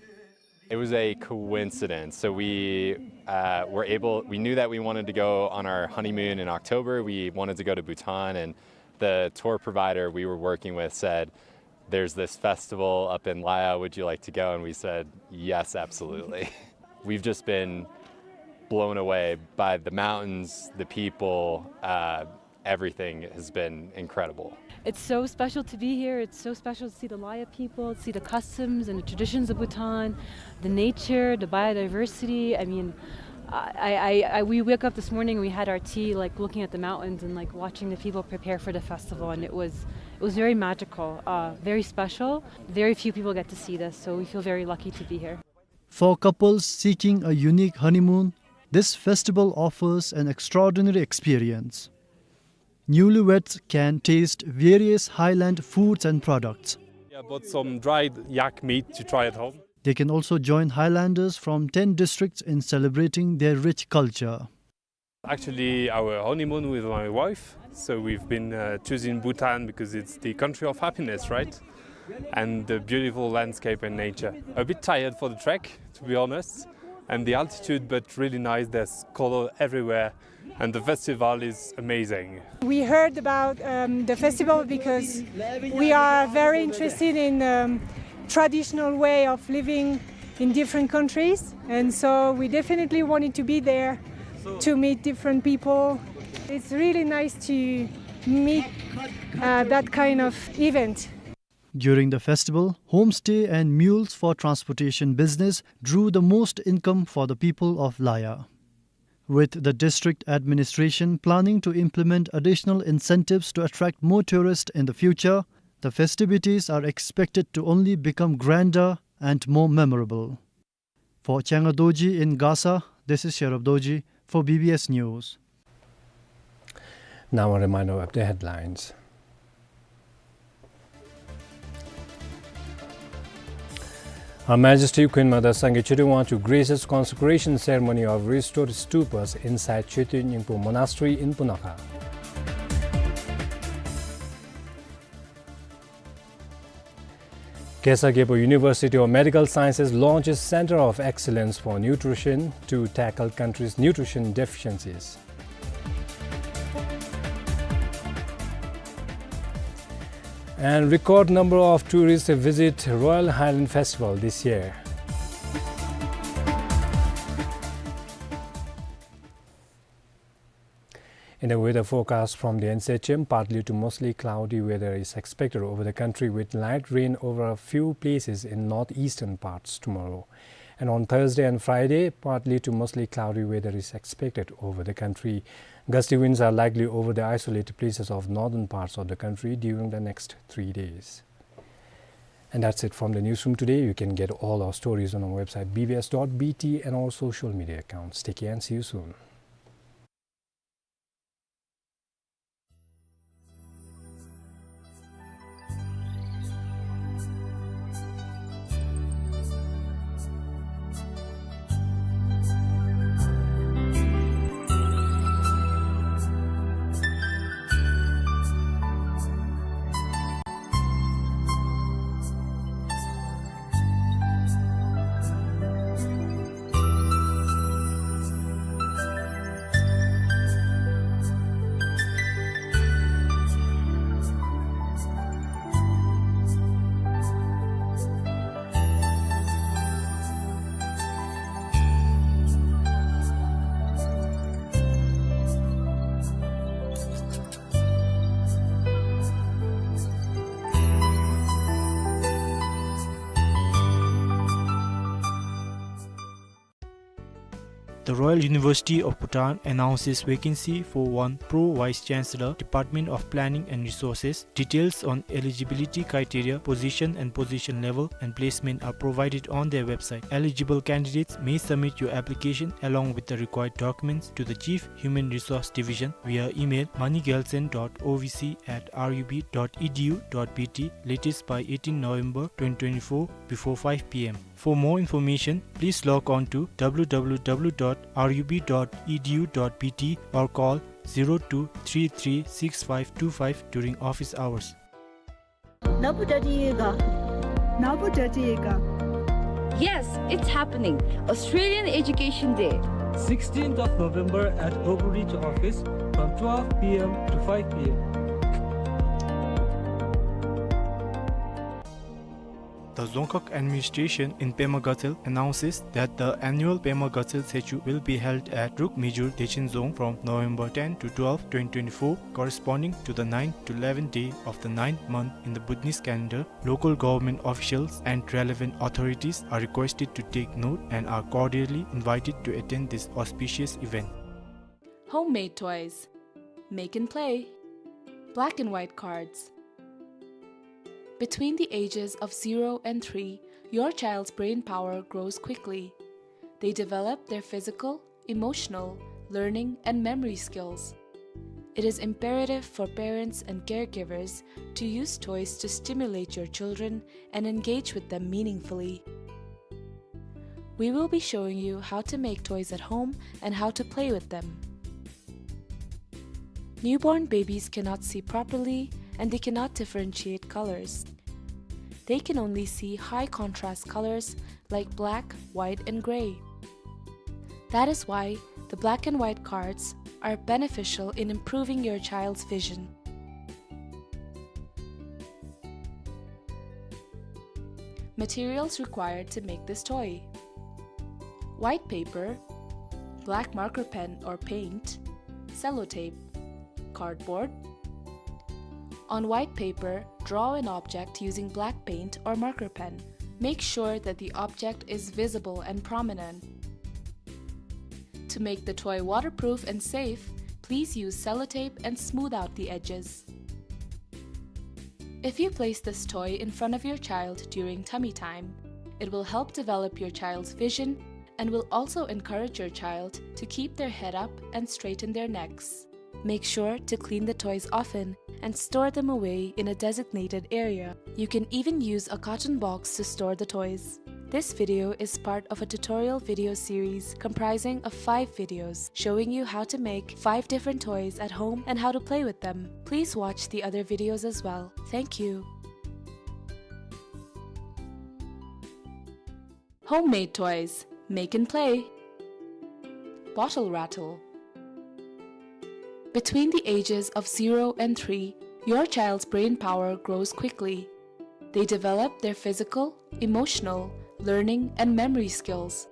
It was a coincidence. So we, uh, were able, we knew that we wanted to go on our honeymoon in October. We wanted to go to Bhutan, and the tour provider we were working with said, "There's this festival up in Laya. Would you like to go?" And we said, "Yes, absolutely." We've just been blown away by the mountains, the people, uh, everything has been incredible. It's so special to be here. It's so special to see the Laya people, to see the customs and the traditions of Bhutan, the nature, the biodiversity. I mean, I, I, I, we woke up this morning, we had our tea, like, looking at the mountains and, like, watching the people prepare for the festival, and it was, it was very magical, uh, very special. Very few people get to see this, so we feel very lucky to be here. For couples seeking a unique honeymoon, this festival offers an extraordinary experience. Newlyweds can taste various highland foods and products. Yeah, I bought some dried yak meat to try at home. They can also join highlanders from ten districts in celebrating their rich culture. Actually, our honeymoon with my wife, so we've been, uh, choosing Bhutan because it's the country of happiness, right? And the beautiful landscape and nature. A bit tired for the trek, to be honest, and the altitude, but really nice. There's color everywhere, and the festival is amazing. We heard about, um, the festival because we are very interested in, um, traditional way of living in different countries, and so we definitely wanted to be there to meet different people. It's really nice to meet, uh, that kind of event. During the festival, homestay and mules for transportation business drew the most income for the people of Laya. With the district administration planning to implement additional incentives to attract more tourists in the future, The festivities are expected to only become grander and more memorable. For Changa Dorji in Gasa, this is Sherab Dorji for B B S News. Now a reminder of the headlines. Her Majesty Queen Mother Sangay Choden Wangchuck graces consecration ceremony of restored stupas inside Choeten Nyingpo Monastery in Punakha. Khesar Gyalpo University of Medical Sciences launches Center of Excellence for Nutrition to tackle country's nutrition deficiencies. And record number of tourists visit Royal Highland Festival this year. In the weather forecast from the N C H M, partly to mostly cloudy weather is expected over the country, with light rain over a few places in northeastern parts tomorrow. And on Thursday and Friday, partly to mostly cloudy weather is expected over the country. Gusty winds are likely over the isolated places of northern parts of the country during the next three days. And that's it from the newsroom today. You can get all our stories on our website B B S dot B T and all social media accounts. Take care and see you soon. The Royal University of Bhutan announces vacancy for one Pro Vice Chancellor, Department of Planning and Resources. Details on eligibility criteria, position and position level, and placement are provided on their website. Eligible candidates may submit your application along with the required documents to the Chief Human Resource Division via email money gyaltshen dot O V C at R U B dot E D U dot B T, latest by eighteen November twenty twenty-four before five P M. For more information, please log on to W W W dot R U B dot E D U dot B T or call zero two three three six five two five during office hours. Nabu dadi ga. Nabu dadi ga. Yes, it's happening. Australian Education Day. Sixteenth of November at Oakridge office from twelve P M to five P M. The Dzongkhag administration in Pema Gatshel announces that the annual Pema Gatshel Tshechu will be held at Druk Mijur Dechen Dzong from November ten to twelve, twenty twenty-four, corresponding to the ninth to eleventh day of the ninth month in the Buddhist calendar. Local government officials and relevant authorities are requested to take note and are cordially invited to attend this auspicious event. Homemade toys. Make and play. Black and white cards. Between the ages of zero and three, your child's brain power grows quickly. They develop their physical, emotional, learning, and memory skills. It is imperative for parents and caregivers to use toys to stimulate your children and engage with them meaningfully. We will be showing you how to make toys at home and how to play with them. Newborn babies cannot see properly and they cannot differentiate colors. They can only see high contrast colors like black, white, and gray. That is why the black and white cards are beneficial in improving your child's vision. Materials required to make this toy: white paper, black marker pen or paint, sellotape, cardboard. On white paper, draw an object using black paint or marker pen. Make sure that the object is visible and prominent. To make the toy waterproof and safe, please use sellotape and smooth out the edges. If you place this toy in front of your child during tummy time, it will help develop your child's vision and will also encourage your child to keep their head up and straighten their necks. Make sure to clean the toys often and store them away in a designated area. You can even use a carton box to store the toys. This video is part of a tutorial video series comprising of five videos showing you how to make five different toys at home and how to play with them. Please watch the other videos as well. Thank you. Homemade toys. Make and play. Bottle rattle. Between the ages of zero and three, your child's brain power grows quickly. They develop their physical, emotional, learning, and memory skills.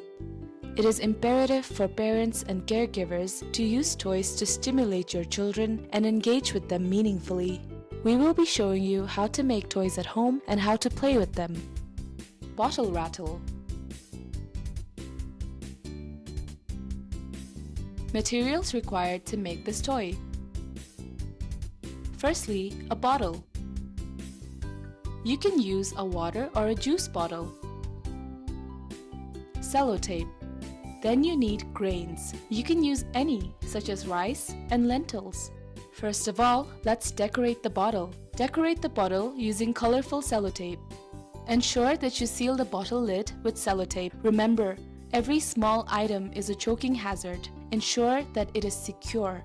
It is imperative for parents and caregivers to use toys to stimulate your children and engage with them meaningfully. We will be showing you how to make toys at home and how to play with them. Bottle rattle. Materials required to make this toy. Firstly, a bottle. You can use a water or a juice bottle. Sellotape. Then you need grains. You can use any, such as rice and lentils. First of all, let's decorate the bottle. Decorate the bottle using colorful sellotape. Ensure that you seal the bottle lid with sellotape. Remember, every small item is a choking hazard. Ensure that it is secure.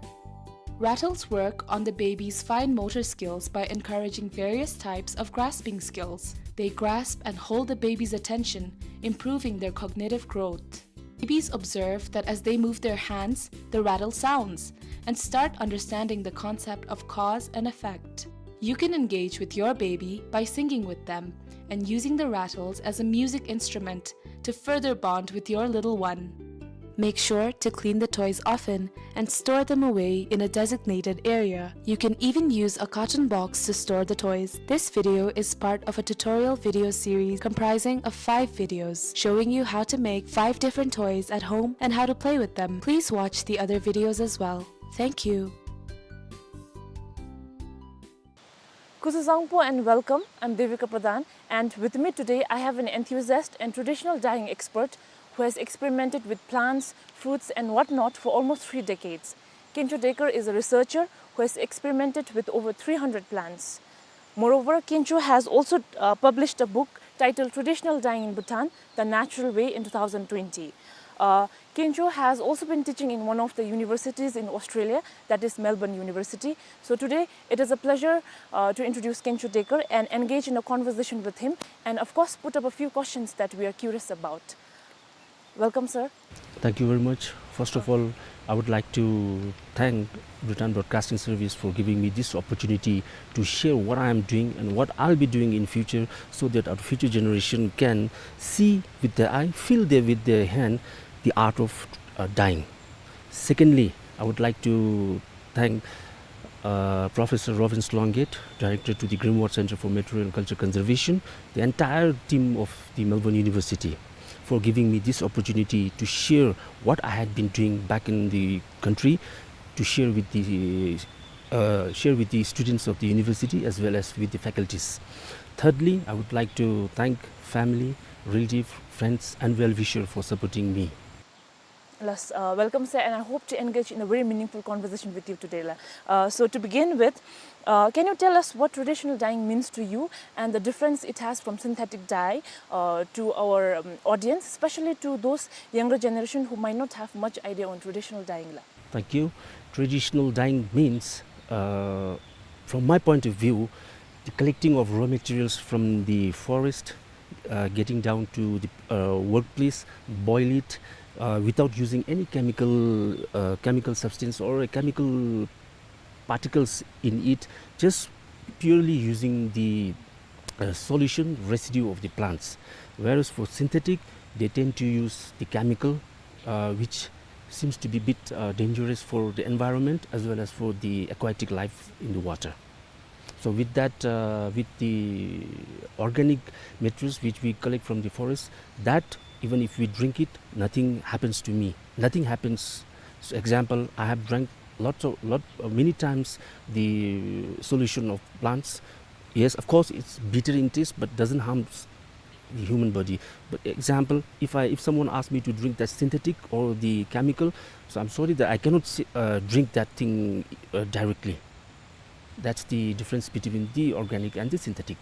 Rattles work on the baby's fine motor skills by encouraging various types of grasping skills. They grasp and hold the baby's attention, improving their cognitive growth. Babies observe that as they move their hands, the rattle sounds, and start understanding the concept of cause and effect. You can engage with your baby by singing with them and using the rattles as a music instrument to further bond with your little one. Make sure to clean the toys often and store them away in a designated area. You can even use a carton box to store the toys. This video is part of a tutorial video series comprising of five videos showing you how to make five different toys at home and how to play with them. Please watch the other videos as well. Thank you. Kuzuzangpo and welcome. I'm Devika Pradhan, and with me today I have an enthusiast and traditional dyeing expert who has experimented with plants, fruits and whatnot for almost three decades. Kencho Dekar is a researcher who has experimented with over three hundred plants. Moreover, Kencho has also, uh, published a book titled Traditional Dyeing in Bhutan, The Natural Way in two thousand twenty. Uh, Kencho has also been teaching in one of the universities in Australia, that is Melbourne University. So today, it is a pleasure, uh, to introduce Kencho Dekar and engage in a conversation with him, and of course, put up a few questions that we are curious about. Welcome, sir. Thank you very much. First of all, I would like to thank Bhutan Broadcasting Service for giving me this opportunity to share what I am doing and what I'll be doing in future, so that our future generation can see with their eye, feel their, with their hand, the art of, uh, dyeing. Secondly, I would like to thank, uh, Professor Robin Sloungate, Director to the Greenwald Center for Material and Culture Conservation, the entire team of the Melbourne University, for giving me this opportunity to share what I had been doing back in the country, to share with the, uh, share with the students of the university as well as with the faculties. Thirdly, I would like to thank family, relative, friends and well-wisher for supporting me. Yes, uh, welcome, sir, and I hope to engage in a very meaningful conversation with you today, la. Uh, so to begin with, uh, can you tell us what traditional dyeing means to you and the difference it has from synthetic dye, uh, to our, um, audience, especially to those younger generation who might not have much idea on traditional dyeing, la? Thank you. Traditional dyeing means, uh, from my point of view, the collecting of raw materials from the forest, uh, getting down to the, uh, workplace, boil it, uh, without using any chemical, uh, chemical substance or a chemical particles in it, just purely using the, uh, solution residue of the plants. Whereas for synthetic, they tend to use the chemical, uh, which seems to be a bit, uh, dangerous for the environment as well as for the aquatic life in the water. So with that, uh, with the organic materials which we collect from the forest, that even if we drink it, nothing happens to me. Nothing happens. So example, I have drank lots of, lot, uh, many times the solution of plants, Yes, of course, it's bitter in taste, but doesn't harm s-, the human body. But example, if I, if someone asks me to drink that synthetic or the chemical, so I'm sorry that I cannot s-, uh, drink that thing, uh, directly. That's the difference between the organic and the synthetic.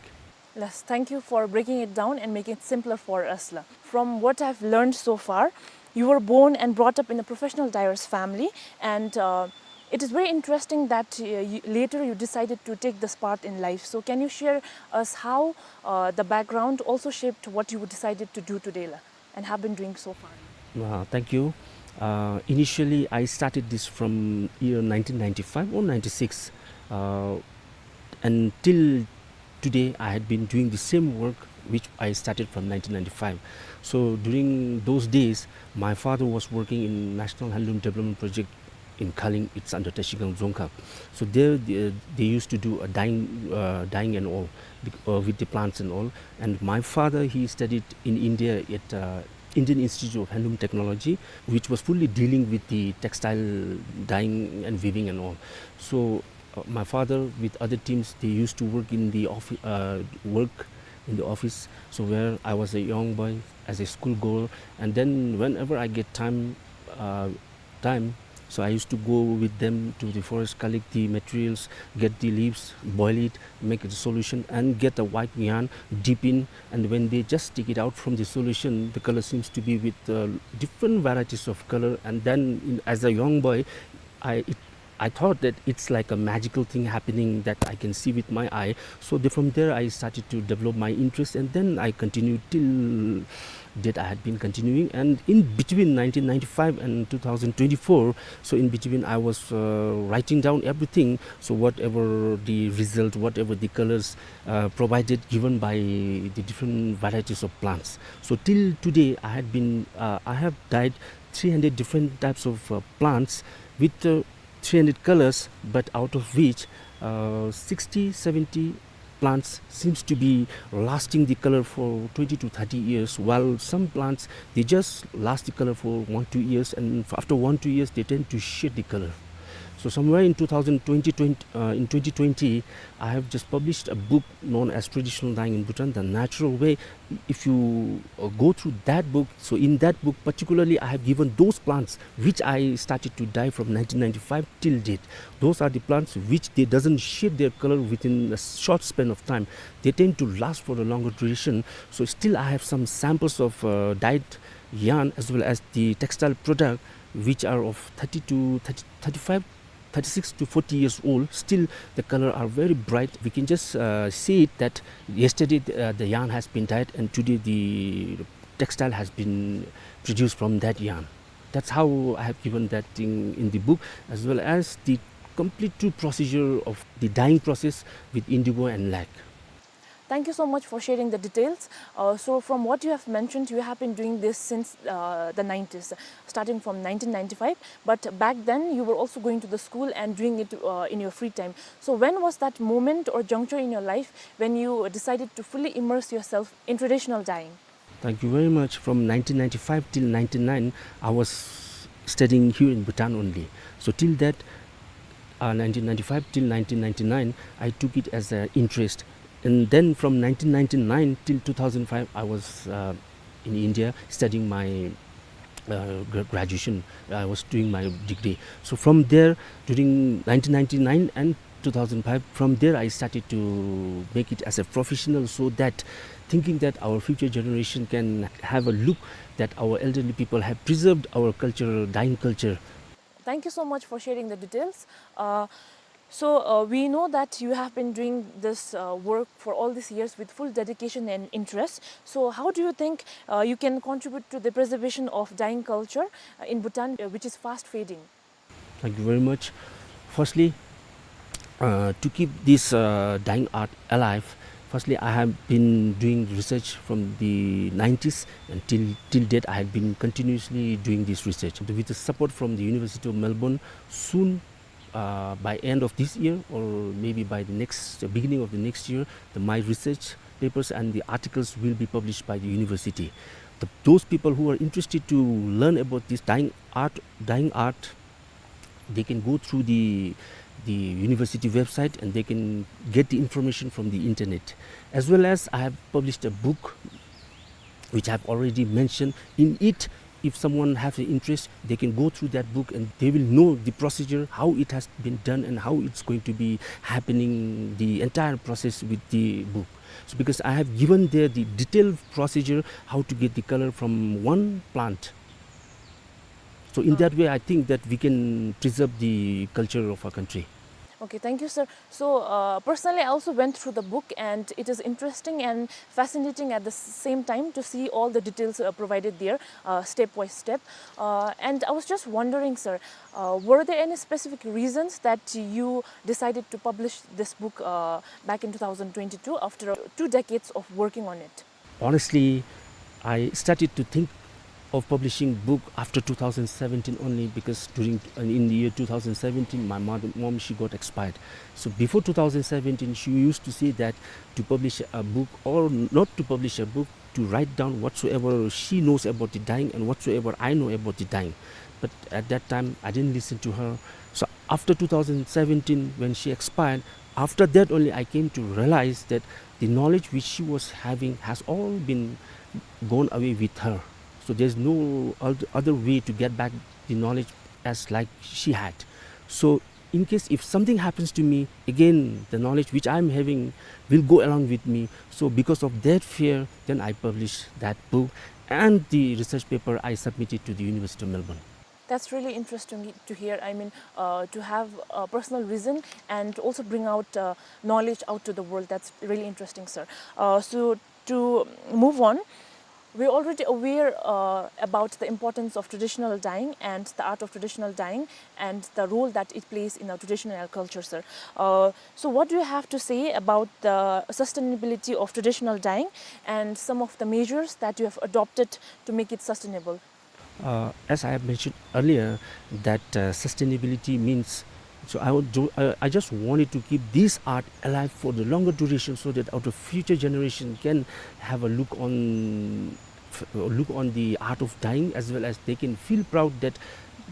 Yes, thank you for breaking it down and making it simpler for us, la. From what I've learned so far, you were born and brought up in a professional dyer's family, and, uh, it is very interesting that, uh, you, later you decided to take this path in life. So can you share us how, uh, the background also shaped what you decided to do today, la, and have been doing so far? Uh, thank you. Uh, initially, I started this from year nineteen ninety-five or ninety-six. Uh, and till today, I had been doing the same work which I started from nineteen ninety-five. So during those days, my father was working in National Handloom Development Project in Khaling. It's under Trashigang Dzongkhag. So there, they, they used to do a dyeing, uh, dyeing and all, bec-, uh, with the plants and all. And my father, he studied in India at, uh, Indian Institute of Handloom Technology, which was fully dealing with the textile dyeing and weaving and all. So, uh, my father with other teams, they used to work in the offi-, uh, work in the office. So where I was a young boy, as a school goer, and then whenever I get time, uh, time, so I used to go with them to the forest, collect the materials, get the leaves, boil it, make the solution, and get a white yarn, dip in, and when they just take it out from the solution, the color seems to be with, uh, different varieties of color. And then, in, as a young boy, I, it, I thought that it's like a magical thing happening that I can see with my eye. So the, from there, I started to develop my interest, and then I continued till date. I had been continuing. And in between nineteen ninety-five and two thousand twenty-four, so in between, I was, uh, writing down everything. So whatever the result, whatever the colors, uh, provided, given by the different varieties of plants. So till today, I had been, uh, I have dyed three hundred different types of, uh, plants with, uh, three hundred colors, but out of which, uh, sixty, seventy plants seems to be lasting the color for twenty to thirty years, while some plants, they just last the color for one, two years, and f-, after one, two years, they tend to shed the color. So somewhere in two thousand twenty, twenty, uh, in twenty twenty, I have just published a book known as Traditional Dyeing in Bhutan, The Natural Way. If you, uh, go through that book, so in that book particularly, I have given those plants which I started to dye from nineteen ninety-five till date. Those are the plants which they doesn't shed their color within a short span of time. They tend to last for a longer duration. So still I have some samples of, uh, dyed yarn as well as the textile product which are of thirty to thirty, thirty-five, thirty-six to forty years old. Still the color are very bright. We can just, uh, see it that yesterday the, uh, the yarn has been dyed and today the textile has been produced from that yarn. That's how I have given that thing in the book, as well as the complete true procedure of the dyeing process with indigo and lac. Thank you so much for sharing the details. Uh, so from what you have mentioned, you have been doing this since, uh, the nineties, starting from nineteen ninety-five. But back then, you were also going to the school and doing it, uh, in your free time. So when was that moment or juncture in your life when you decided to fully immerse yourself in traditional dyeing? Thank you very much. From nineteen ninety-five till ninety-nine, I was studying here in Bhutan only. So till that, uh, nineteen ninety-five till nineteen ninety-nine, I took it as an interest. And then from nineteen ninety-nine till two thousand five, I was, uh, in India studying my, uh, gra-, graduation. I was doing my degree. So from there, during nineteen ninety-nine and two thousand five, from there I started to make it as a professional, so that thinking that our future generation can have a look that our elderly people have preserved our culture, dyeing culture. Thank you so much for sharing the details. Uh, so, uh, we know that you have been doing this, uh, work for all these years with full dedication and interest. So, how do you think, uh, you can contribute to the preservation of dyeing culture, uh, in Bhutan, uh, which is fast fading? Thank you very much. Firstly, uh, to keep this, uh, dyeing art alive, firstly, I have been doing research from the nineties, and till, till date, I have been continuously doing this research. With the support from the University of Melbourne, soon, uh, by end of this year, or maybe by the next, the beginning of the next year, the, my research papers and the articles will be published by the university. The, those people who are interested to learn about this dyeing art, dyeing art, they can go through the, the university website, and they can get the information from the internet. As well as I have published a book which I have already mentioned. In it, if someone has an interest, they can go through that book and they will know the procedure, how it has been done and how it's going to be happening, the entire process with the book. So because I have given there the detailed procedure how to get the color from one plant. So in that way, I think that we can preserve the culture of our country. Okay, thank you, sir. So, uh, personally, I also went through the book, and it is interesting and fascinating at the s-, same time to see all the details, uh, provided there, uh, step by step. Uh, and I was just wondering, sir, uh, were there any specific reasons that you decided to publish this book, uh, back in two thousand twenty-two after two decades of working on it? Honestly, I started to think of publishing book after two thousand seventeen only, because during, uh, in the year two thousand seventeen, my mother, mom, she got expired. So before two thousand seventeen, she used to say that to publish a book or not to publish a book, to write down whatsoever she knows about the dyeing and whatsoever I know about the dyeing. But at that time, I didn't listen to her. So after two thousand seventeen, when she expired, after that only I came to realize that the knowledge which she was having has all been gone away with her. So there's no oth-, other way to get back the knowledge as like she had. So in case if something happens to me, again, the knowledge which I'm having will go along with me. So because of that fear, then I published that book, and the research paper I submitted to the University of Melbourne. That's really interesting to hear. I mean, uh, to have a personal reason and also bring out, uh, knowledge out to the world. That's really interesting, sir. Uh, so to move on, we're already aware, uh, about the importance of traditional dyeing and the art of traditional dyeing and the role that it plays in our tradition and our culture, sir. Uh, so what do you have to say about the sustainability of traditional dyeing and some of the measures that you have adopted to make it sustainable? Uh, as I have mentioned earlier, that, uh, sustainability means, so I would do, I, I just wanted to keep this art alive for the longer duration, so that our future generation can have a look on, f-, look on the art of dyeing, as well as they can feel proud that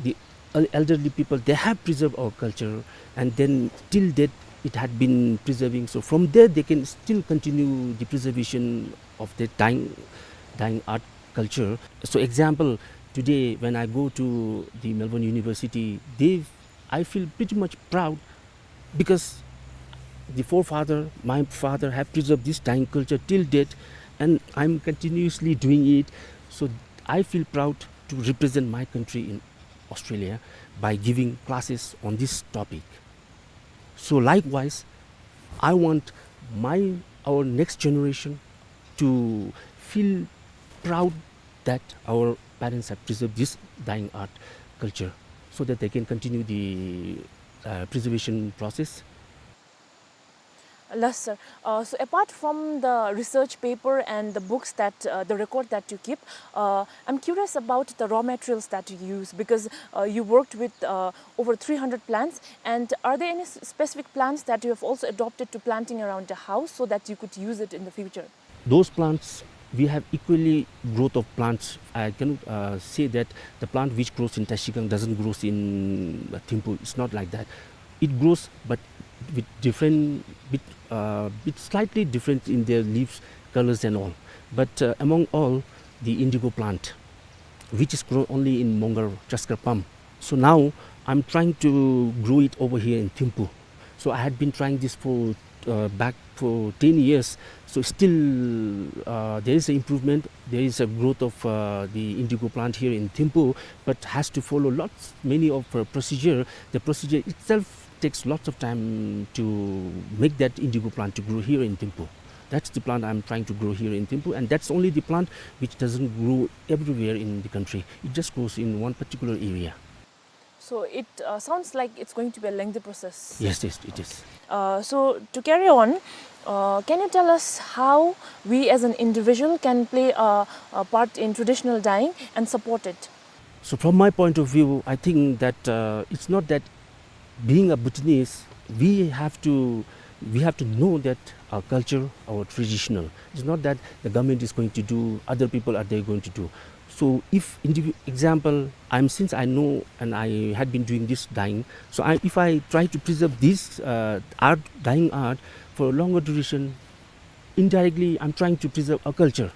the el-, elderly people, they have preserved our culture, and then till date it had been preserving. So from there they can still continue the preservation of the dyeing, dyeing art culture. So example, today when I go to the Melbourne University, they, I feel pretty much proud because the forefather, my father, have preserved this dyeing culture till date, and I'm continuously doing it. So I feel proud to represent my country in Australia by giving classes on this topic. So likewise, I want my, our next generation to feel proud that our parents have preserved this dyeing art culture, so that they can continue the, uh, preservation process. Yes, sir. Uh, so apart from the research paper and the books that, uh, the record that you keep, uh, I'm curious about the raw materials that you use, because, uh, you worked with, uh, over three hundred plants. And are there any s-, specific plants that you have also adopted to planting around the house so that you could use it in the future? Those plants, we have equally growth of plants. I cannot, uh, say that the plant which grows in Trashigang doesn't grows in, uh, Thimphu. It's not like that. It grows, but with different, bit, uh, bit slightly different in their leaves, colors and all. But, uh, among all, the indigo plant, which is grown only in Mongar, Chaskar Pam. So now I'm trying to grow it over here in Thimphu. So I had been trying this for, uh, back for ten years. So still, uh, there is an improvement. There is a growth of, uh, the indigo plant here in Thimphu, but has to follow lots, many of, uh, procedure. The procedure itself takes lots of time to make that indigo plant to grow here in Thimphu. That's the plant I'm trying to grow here in Thimphu, and that's only the plant which doesn't grow everywhere in the country. It just grows in one particular area. So it, uh, sounds like it's going to be a lengthy process. Yes, yes, it is. Uh, so to carry on, uh, can you tell us how we as an individual can play a, a part in traditional dyeing and support it? So from my point of view, I think that, uh, it's not that being a Bhutanese, we have to, we have to know that our culture, our traditional. It's not that the government is going to do, other people are they going to do. So if indivi-, example, I'm, since I know and I had been doing this dyeing, so I, if I try to preserve this, uh, art, dyeing art for a longer duration, indirectly, I'm trying to preserve a culture.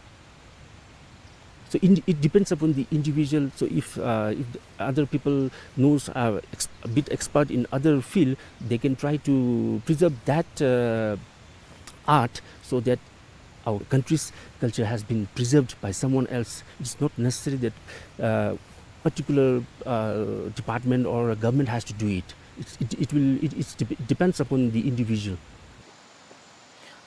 So in, it depends upon the individual. So if, uh, if the other people knows, uh, ex-, a bit expert in other field, they can try to preserve that, uh, art so that our country's culture has been preserved by someone else. It's not necessary that, uh, particular, uh, department or a government has to do it. It's, it, it will, it, it's dep-, depends upon the individual.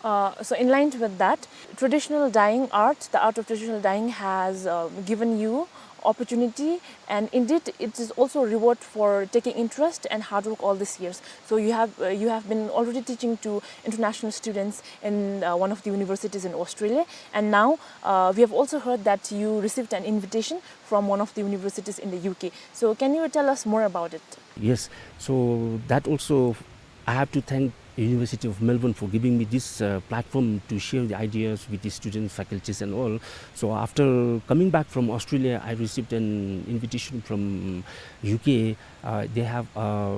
Uh, so in line with that, traditional dyeing art, the art of traditional dyeing has, uh, given you opportunity, and indeed it is also a reward for taking interest and hard work all these years. So you have, uh, you have been already teaching to international students in, uh, one of the universities in Australia, and now, uh, we have also heard that you received an invitation from one of the universities in the U K. So can you tell us more about it? Yes, so that also I have to thank University of Melbourne for giving me this, uh, platform to share the ideas with the students, faculties and all. So after coming back from Australia, I received an invitation from U K. Uh, they have, uh,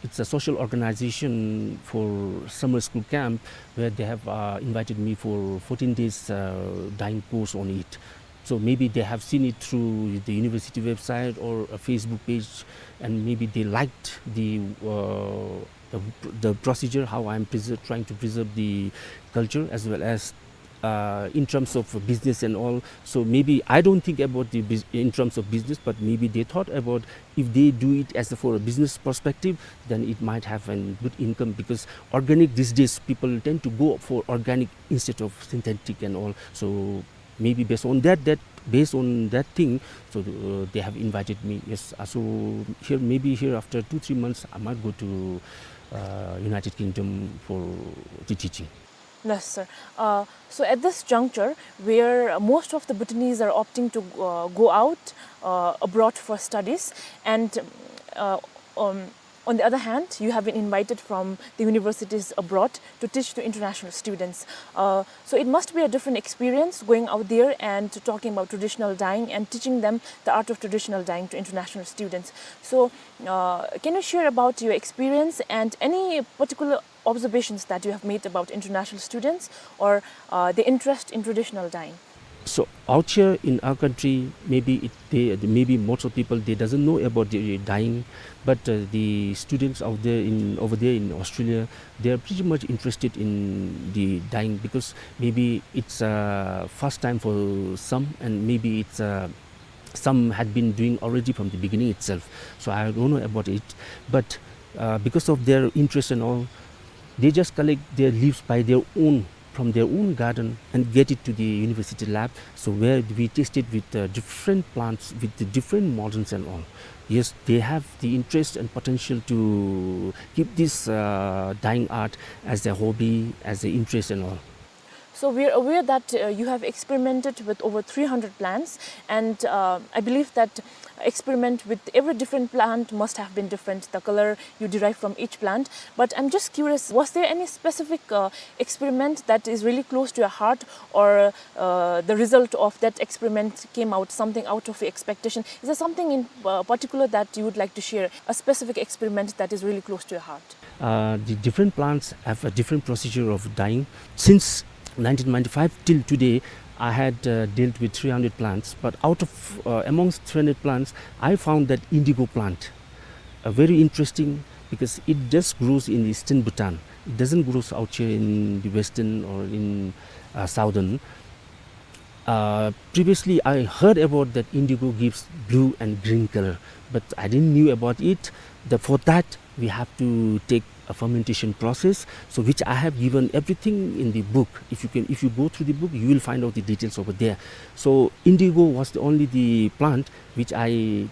it's a social organization for summer school camp where they have, uh, invited me for fourteen days, uh, dyeing course on it. So maybe they have seen it through the university website or a Facebook page, and maybe they liked the, uh, the, the procedure, how I'm preser-, trying to preserve the culture, as well as, uh, in terms of business and all. So maybe I don't think about the bus-, in terms of business, but maybe they thought about if they do it as a, for a business perspective, then it might have a good income, because organic these days, people tend to go for organic instead of synthetic and all. So maybe based on that, that, based on that thing, so, uh, they have invited me. Yes, uh, so here, maybe here after two, three months, I might go to, uh, United Kingdom for the teaching. Yes, sir. Uh, so at this juncture, where most of the Bhutanese are opting to, uh, go out, uh, abroad for studies, and, uh, um, on the other hand, you have been invited from the universities abroad to teach to international students. Uh, so it must be a different experience going out there and talking about traditional dyeing and teaching them the art of traditional dyeing to international students. So, uh, can you share about your experience and any particular observations that you have made about international students or, uh, the interest in traditional dyeing? So out here in our country, maybe it, they, maybe most of people, they doesn't know about the dyeing, but, uh, the students out there in, over there in Australia, they are pretty much interested in the dyeing, because maybe it's, uh, first time for some, and maybe it's, uh, some had been doing already from the beginning itself. So I don't know about it, but, uh, because of their interest and all, they just collect their leaves by their own, from their own garden, and get it to the university lab. So where we tested with, uh, different plants, with the different models and all. Yes, they have the interest and potential to keep this, uh, dyeing art as their hobby, as their interest and all. So we are aware that, uh, you have experimented with over three hundred plants, and, uh, I believe that experiment with every different plant must have been different, the color you derive from each plant. But I'm just curious, was there any specific, uh, experiment that is really close to your heart, or, uh, the result of that experiment came out something out of your expectation? Is there something in, uh, particular that you would like to share, a specific experiment that is really close to your heart? Uh, the different plants have a different procedure of dyeing. Since nineteen ninety-five till today, I had, uh, dealt with three hundred plants, but out of, uh, amongst three hundred plants, I found that indigo plant, uh, very interesting, because it just grows in eastern Bhutan. It doesn't grow out here in the western or in, uh, southern. Uh, previously, I heard about that indigo gives blue and green color, but I didn't knew about it. The, for that, we have to take a fermentation process, so which I have given everything in the book. If you can, if you go through the book, you will find out the details over there. So indigo was the only the plant which I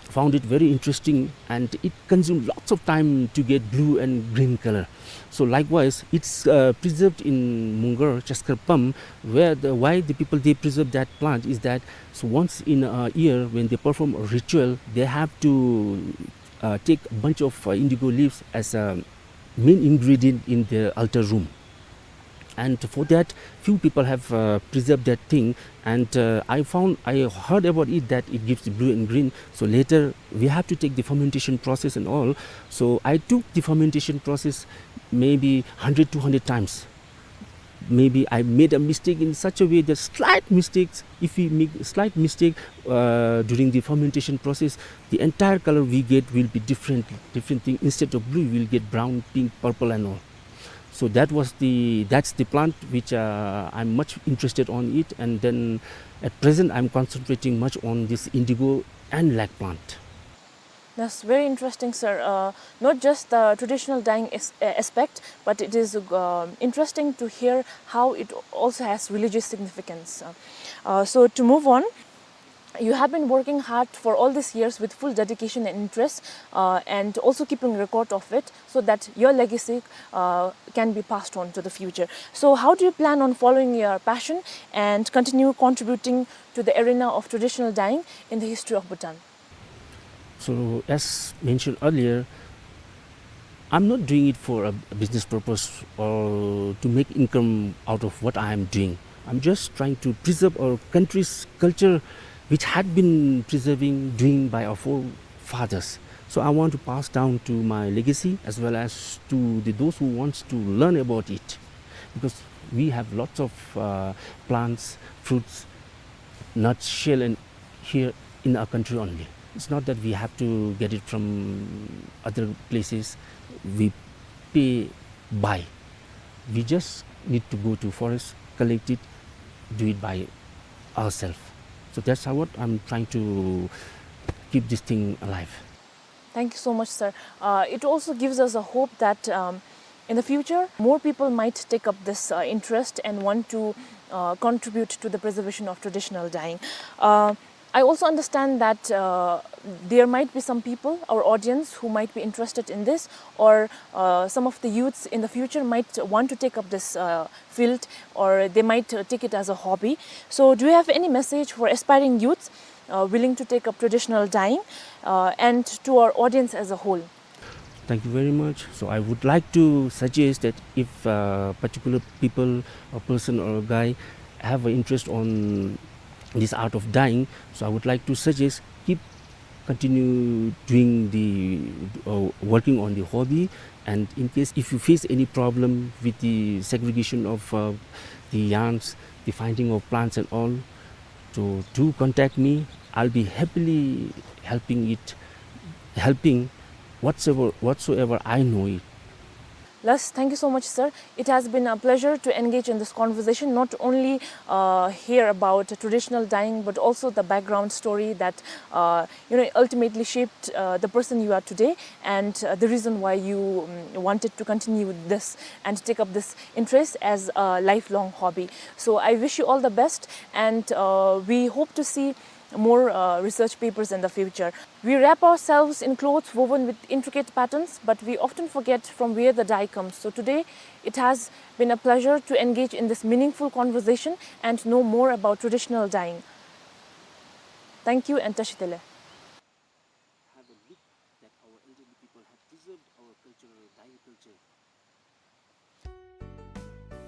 found it very interesting, and it consumed lots of time to get blue and green color. So likewise, it's, uh, preserved in Mungar, Chaskarpam, where the, why the people, they preserve that plant is that, so once in a year when they perform a ritual, they have to, uh, take a bunch of, uh, indigo leaves as a main ingredient in the altar room. And for that, few people have, uh, preserved that thing. And, uh, I found, I heard about it that it gives blue and green. So later, we have to take the fermentation process and all. So I took the fermentation process maybe hundred, two hundred times. Maybe I made a mistake in such a way that slight mistakes, if we make slight mistake, uh, during the fermentation process, the entire color we get will be different, different thing. Instead of blue, we'll get brown, pink, purple and all. So that was the, that's the plant which, uh, I'm much interested on it, and then at present I'm concentrating much on this indigo and lac plant. That's very interesting, sir. Uh, not just the traditional dyeing as-, uh, aspect, but it is, uh, interesting to hear how it also has religious significance. Uh, uh, so to move on, you have been working hard for all these years with full dedication and interest, uh, and also keeping record of it so that your legacy, uh, can be passed on to the future. So how do you plan on following your passion and continue contributing to the arena of traditional dyeing in the history of Bhutan? So, as mentioned earlier, I'm not doing it for a, a business purpose or to make income out of what I am doing. I'm just trying to preserve our country's culture, which had been preserving, doing by our forefathers. So I want to pass down to my legacy as well as to the, those who wants to learn about it, because we have lots of, uh, plants, fruits, nuts, shell, and here in our country only. It's not that we have to get it from other places. We pay, buy. We just need to go to forest, collect it, do it by ourselves. So that's how, what I'm trying to keep this thing alive. Thank you so much, sir. Uh, it also gives us a hope that, um, in the future, more people might take up this, uh, interest and want to, uh, contribute to the preservation of traditional dyeing. Uh, I also understand that, uh, there might be some people, our audience, who might be interested in this, or, uh, some of the youths in the future might want to take up this, uh, field, or they might, uh, take it as a hobby. So, do you have any message for aspiring youths, uh, willing to take up traditional dyeing, uh, and to our audience as a whole? Thank you very much. So I would like to suggest that if, uh, particular people, a person or a guy have an interest on this art of dyeing, so I would like to suggest keep continue doing the, uh, working on the hobby. And in case if you face any problem with the segregation of, uh, the yarns, the finding of plants and all, so do contact me. I'll be happily helping it, helping whatsoever, whatsoever I know it. Yes, thank you so much, sir. It has been a pleasure to engage in this conversation, not only, uh, hear about traditional dyeing, but also the background story that, uh, you know, ultimately shaped, uh, the person you are today, and, uh, the reason why you, um, wanted to continue this and take up this interest as a lifelong hobby. So I wish you all the best, and, uh, we hope to see more, uh, research papers in the future. We wrap ourselves in clothes woven with intricate patterns, but we often forget from where the dye comes. So today, it has been a pleasure to engage in this meaningful conversation and know more about traditional dyeing. Thank you and Tashi Delek. Have a look that our elderly people have preserved our cultural dyeing culture.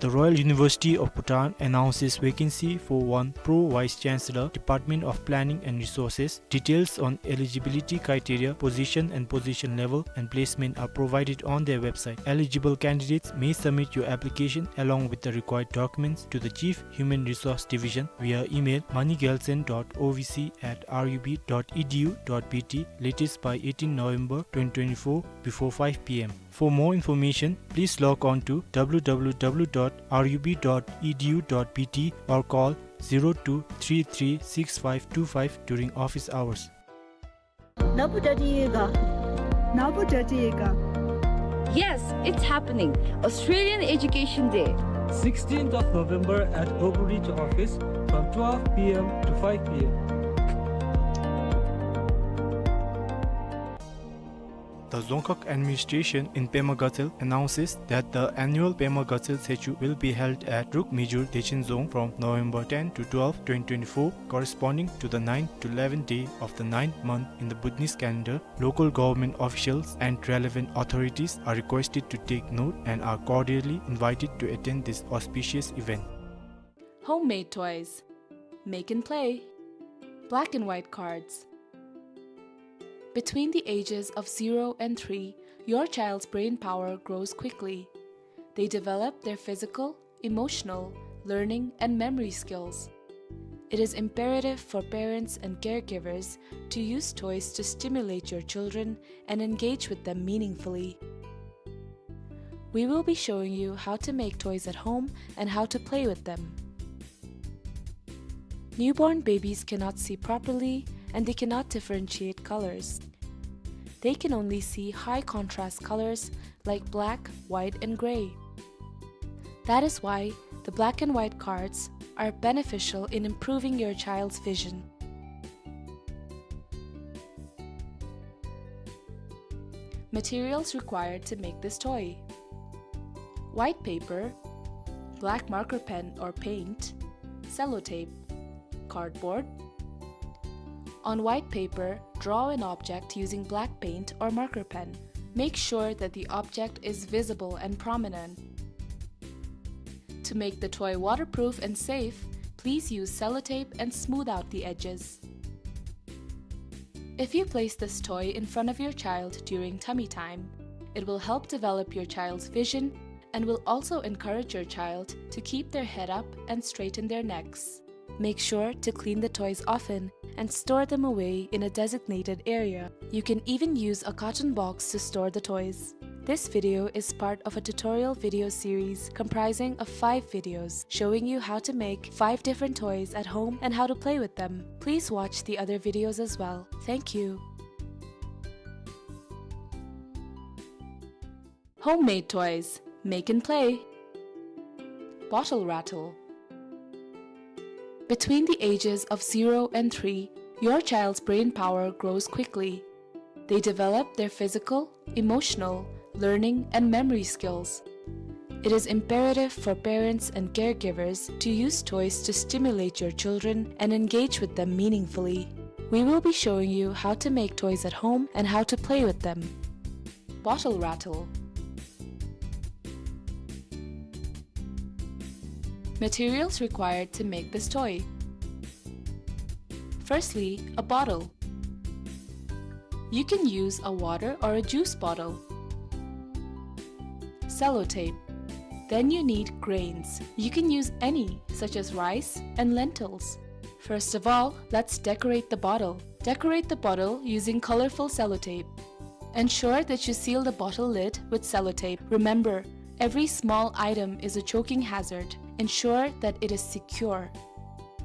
The Royal University of Bhutan announces vacancy for one Pro Vice Chancellor, Department of Planning and Resources. Details on eligibility criteria, position and position level, and placement are provided on their website. Eligible candidates may submit your application along with the required documents to the Chief Human Resource Division via email moneygelson dot O V C at R U B dot E D U dot B T, latest by eighteen November twenty twenty-four before five P M. For more information, please log on to W W W dot R U B dot E D U dot B T or call zero two three three six five two five during office hours. ནཱ་བུ་ཌཱ་ཌི་ཡོད་ག། ནཱ་བུ་ཌཱ་ཌི་ཡོད་ག། Yes, it's happening. Australian Education Day. Sixteenth of November at Oakridge office from twelve P M to five P M. The The Dzongkhag Administration in Pema Gatshel announces that the annual Pema Gatshel Tshechu will be held at Druk Mijur Dechen Dzong from November ten to twelve, twenty twenty-four, corresponding to the ninth to eleventh day of the ninth month in the Bhutanese calendar. Local government officials and relevant authorities are requested to take note and are cordially invited to attend this auspicious event. Homemade toys. Make and play. Black and white cards. Between the ages of zero and three, your child's brain power grows quickly. They develop their physical, emotional, learning, and memory skills. It is imperative for parents and caregivers to use toys to stimulate your children and engage with them meaningfully. We will be showing you how to make toys at home and how to play with them. Newborn babies cannot see properly and they cannot differentiate colors. They can only see high contrast colors like black, white, and gray. That is why the black and white cards are beneficial in improving your child's vision. Materials required to make this toy: white paper, black marker pen or paint, sellotape, cardboard. On white paper, draw an object using black paint or marker pen. Make sure that the object is visible and prominent. To make the toy waterproof and safe, please use sellotape and smooth out the edges. If you place this toy in front of your child during tummy time, it will help develop your child's vision and will also encourage your child to keep their head up and straighten their necks. Make sure to clean the toys often and store them away in a designated area. You can even use a carton box to store the toys. This video is part of a tutorial video series comprising of five videos showing you how to make five different toys at home and how to play with them. Please watch the other videos as well. Thank you. Homemade toys. Make and play. Bottle rattle. Between the ages of zero and three, your child's brain power grows quickly. They develop their physical, emotional, learning, and memory skills. It is imperative for parents and caregivers to use toys to stimulate your children and engage with them meaningfully. We will be showing you how to make toys at home and how to play with them. Bottle rattle. Materials required to make this toy. Firstly, a bottle. You can use a water or a juice bottle. Sellotape. Then you need grains. You can use any, such as rice and lentils. First of all, let's decorate the bottle. Decorate the bottle using colorful sellotape. Ensure that you seal the bottle lid with sellotape. Remember, every small item is a choking hazard. Ensure that it is secure.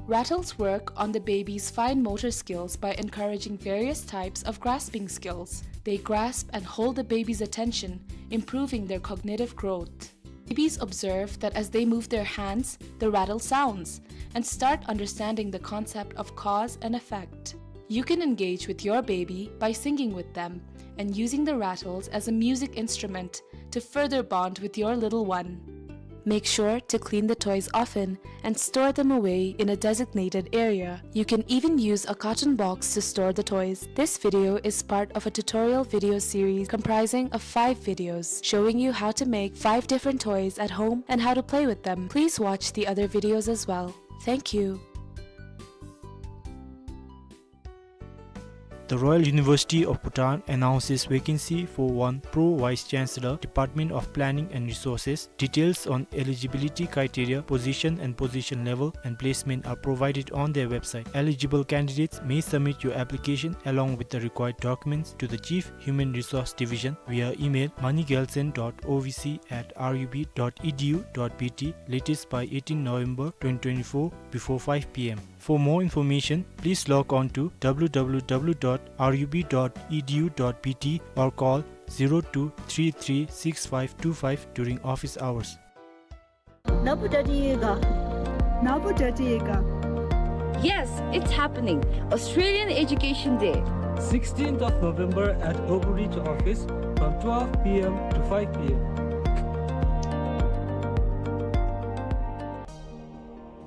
Rattles work on the baby's fine motor skills by encouraging various types of grasping skills. They grasp and hold the baby's attention, improving their cognitive growth. Babies observe that as they move their hands, the rattle sounds, and start understanding the concept of cause and effect. You can engage with your baby by singing with them and using the rattles as a music instrument to further bond with your little one. Make sure to clean the toys often and store them away in a designated area. You can even use a carton box to store the toys. This video is part of a tutorial video series comprising of five videos showing you how to make five different toys at home and how to play with them. Please watch the other videos as well. Thank you. The Royal University of Bhutan announces vacancy for one Pro Vice Chancellor, Department of Planning and Resources. Details on eligibility criteria, position and position level, and placement are provided on their website. Eligible candidates may submit your application along with the required documents to the Chief Human Resource Division via email money gyaltshen dot O V C at R U B dot E D U dot B T, latest by eighteen November twenty twenty-four, before five P M. For more information, please log on to W W W dot R U B dot E D U dot B T or call zero two three three six five two five during office hours. ནཱ་བུ་ཏྲ་ཏྲི་ཡི་ག། ནཱ་བུ་ཏྲ་ཏྲི་ཡི་ག། Yes, it's happening. Australian Education Day. Sixteenth of November at Oakridge office from twelve p m to five p m.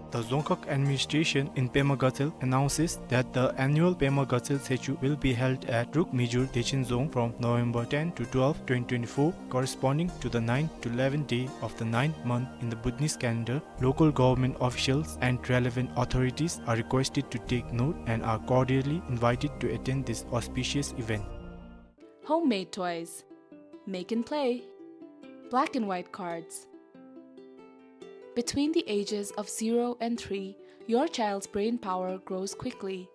The Dzongkhag Administration in Pema Gatshel announces that the annual Pema Gatshel Tshechu will be held at Druk Mijur Dechen Dzong from November ten to twelve, twenty twenty-four, corresponding to the ninth to eleventh day of the ninth month in the Bhutanese calendar. Local government officials and relevant authorities are requested to take note and are cordially invited to attend this auspicious event. Homemade toys. Make and play. Black and white cards. Between the ages of zero and three, your child's brain power grows quickly.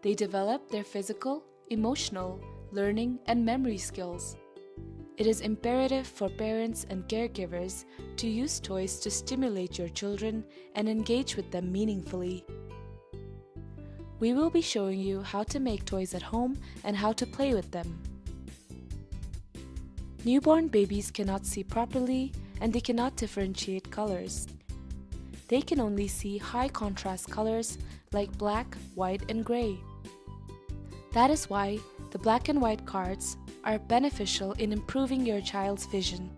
They develop their physical, emotional, learning, and memory skills. It is imperative for parents and caregivers to use toys to stimulate your children and engage with them meaningfully. We will be showing you how to make toys at home and how to play with them. Newborn babies cannot see properly and they cannot differentiate colors. They can only see high contrast colors like black, white, and gray. That is why the black and white cards are beneficial in improving your child's vision.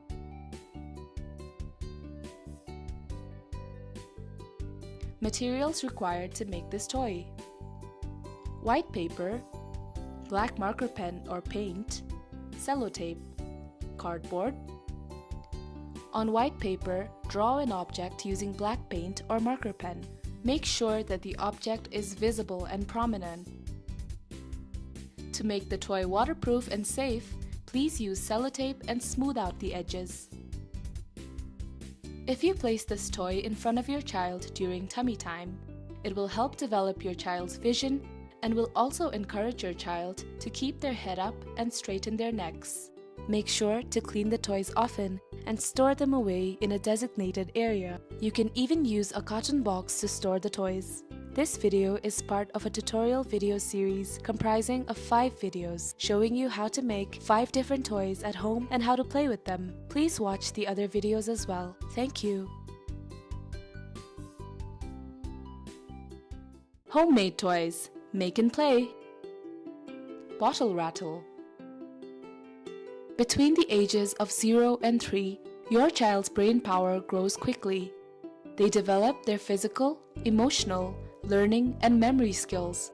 Materials required to make this toy: white paper, black marker pen or paint, sellotape, cardboard. On white paper, draw an object using black paint or marker pen. Make sure that the object is visible and prominent. To make the toy waterproof and safe, please use sellotape and smooth out the edges. If you place this toy in front of your child during tummy time, it will help develop your child's vision and will also encourage your child to keep their head up and straighten their necks. Make sure to clean the toys often and store them away in a designated area. You can even use a carton box to store the toys. This video is part of a tutorial video series comprising of five videos showing you how to make five different toys at home and how to play with them. Please watch the other videos as well. Thank you. Homemade toys. Make and play. Bottle rattle. Between the ages of zero and three, your child's brain power grows quickly. They develop their physical, emotional, learning, and memory skills.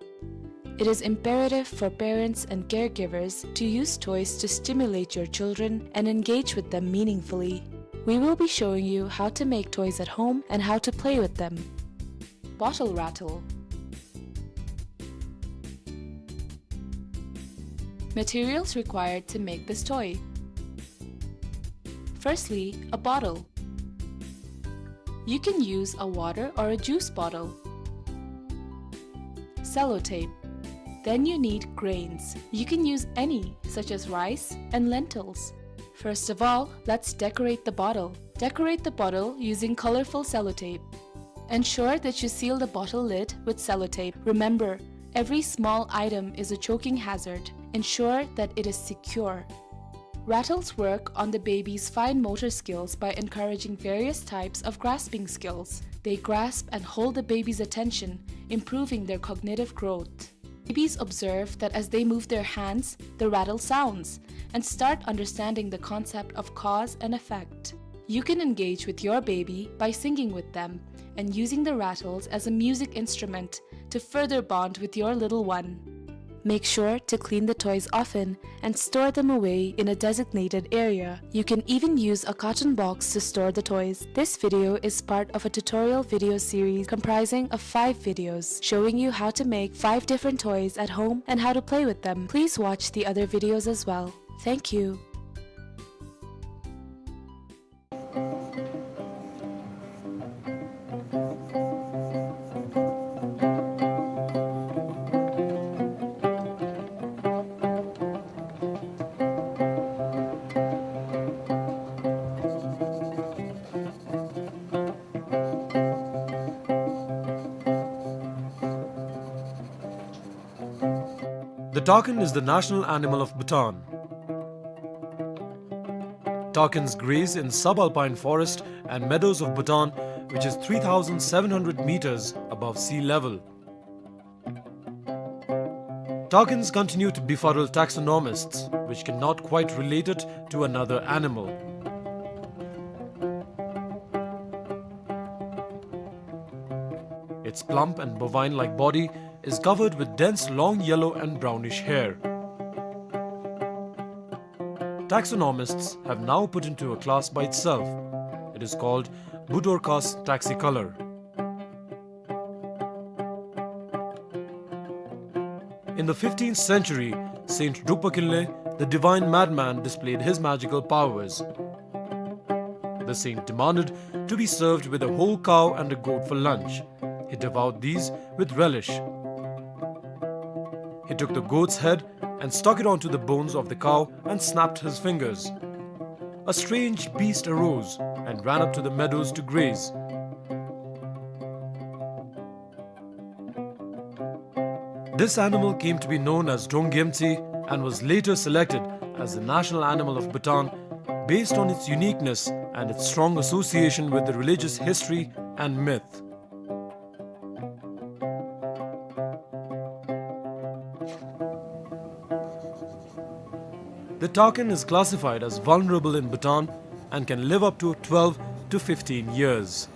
It is imperative for parents and caregivers to use toys to stimulate your children and engage with them meaningfully. We will be showing you how to make toys at home and how to play with them. Bottle rattle. Materials required to make this toy. Firstly, a bottle. You can use a water or a juice bottle. Sellotape. Then you need grains. You can use any, such as rice and lentils. First of all, let's decorate the bottle. Decorate the bottle using colorful sellotape. Ensure that you seal the bottle lid with sellotape. Remember, every small item is a choking hazard. Ensure that it is secure. Rattles work on the baby's fine motor skills by encouraging various types of grasping skills. They grasp and hold the baby's attention, improving their cognitive growth. Babies observe that as they move their hands, the rattle sounds, and start understanding the concept of cause and effect. You can engage with your baby by singing with them and using the rattles as a music instrument to further bond with your little one. Make sure to clean the toys often and store them away in a designated area. You can even use a carton box to store the toys. This video is part of a tutorial video series comprising of five videos showing you how to make five different toys at home and how to play with them. Please watch the other videos as well. Thank you. The takin is the national animal of Bhutan. Takins graze in subalpine forest and meadows of Bhutan, which is three thousand seven hundred meters above sea level. Takins continue to befuddle taxonomists, which cannot quite relate it to another animal. Its plump and bovine-like body is covered with dense long yellow and brownish hair. Taxonomists have now put into a class by itself. It is called Budorcas taxicolor. In the fifteenth century, Saint Drukpa Kinley, the divine madman, displayed his magical powers. The saint demanded to be served with a whole cow and a goat for lunch. He devoured these with relish. He took the goat's head and stuck it onto the bones of the cow and snapped his fingers. A strange beast arose and ran up to the meadows to graze. This animal came to be known as Drongyemtsi and was later selected as the national animal of Bhutan based on its uniqueness and its strong association with the religious history and myth. The takin is classified as vulnerable in Bhutan and can live up to twelve to fifteen years.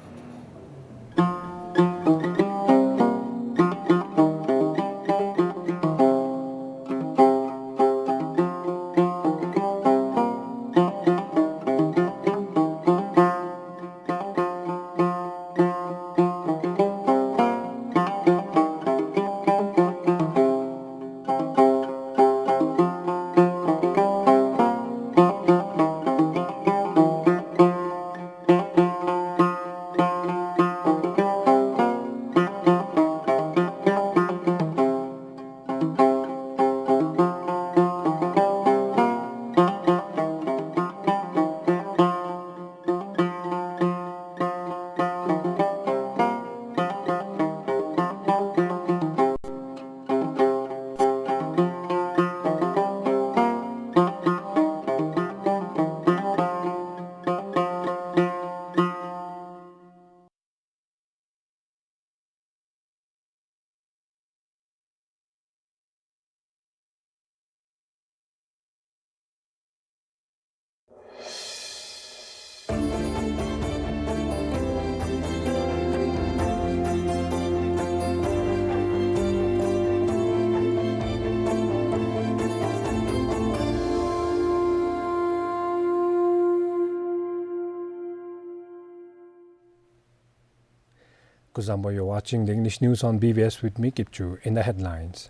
Kuzuzangpo, you're watching the English news on B B S with me, Kipchu. In the headlines,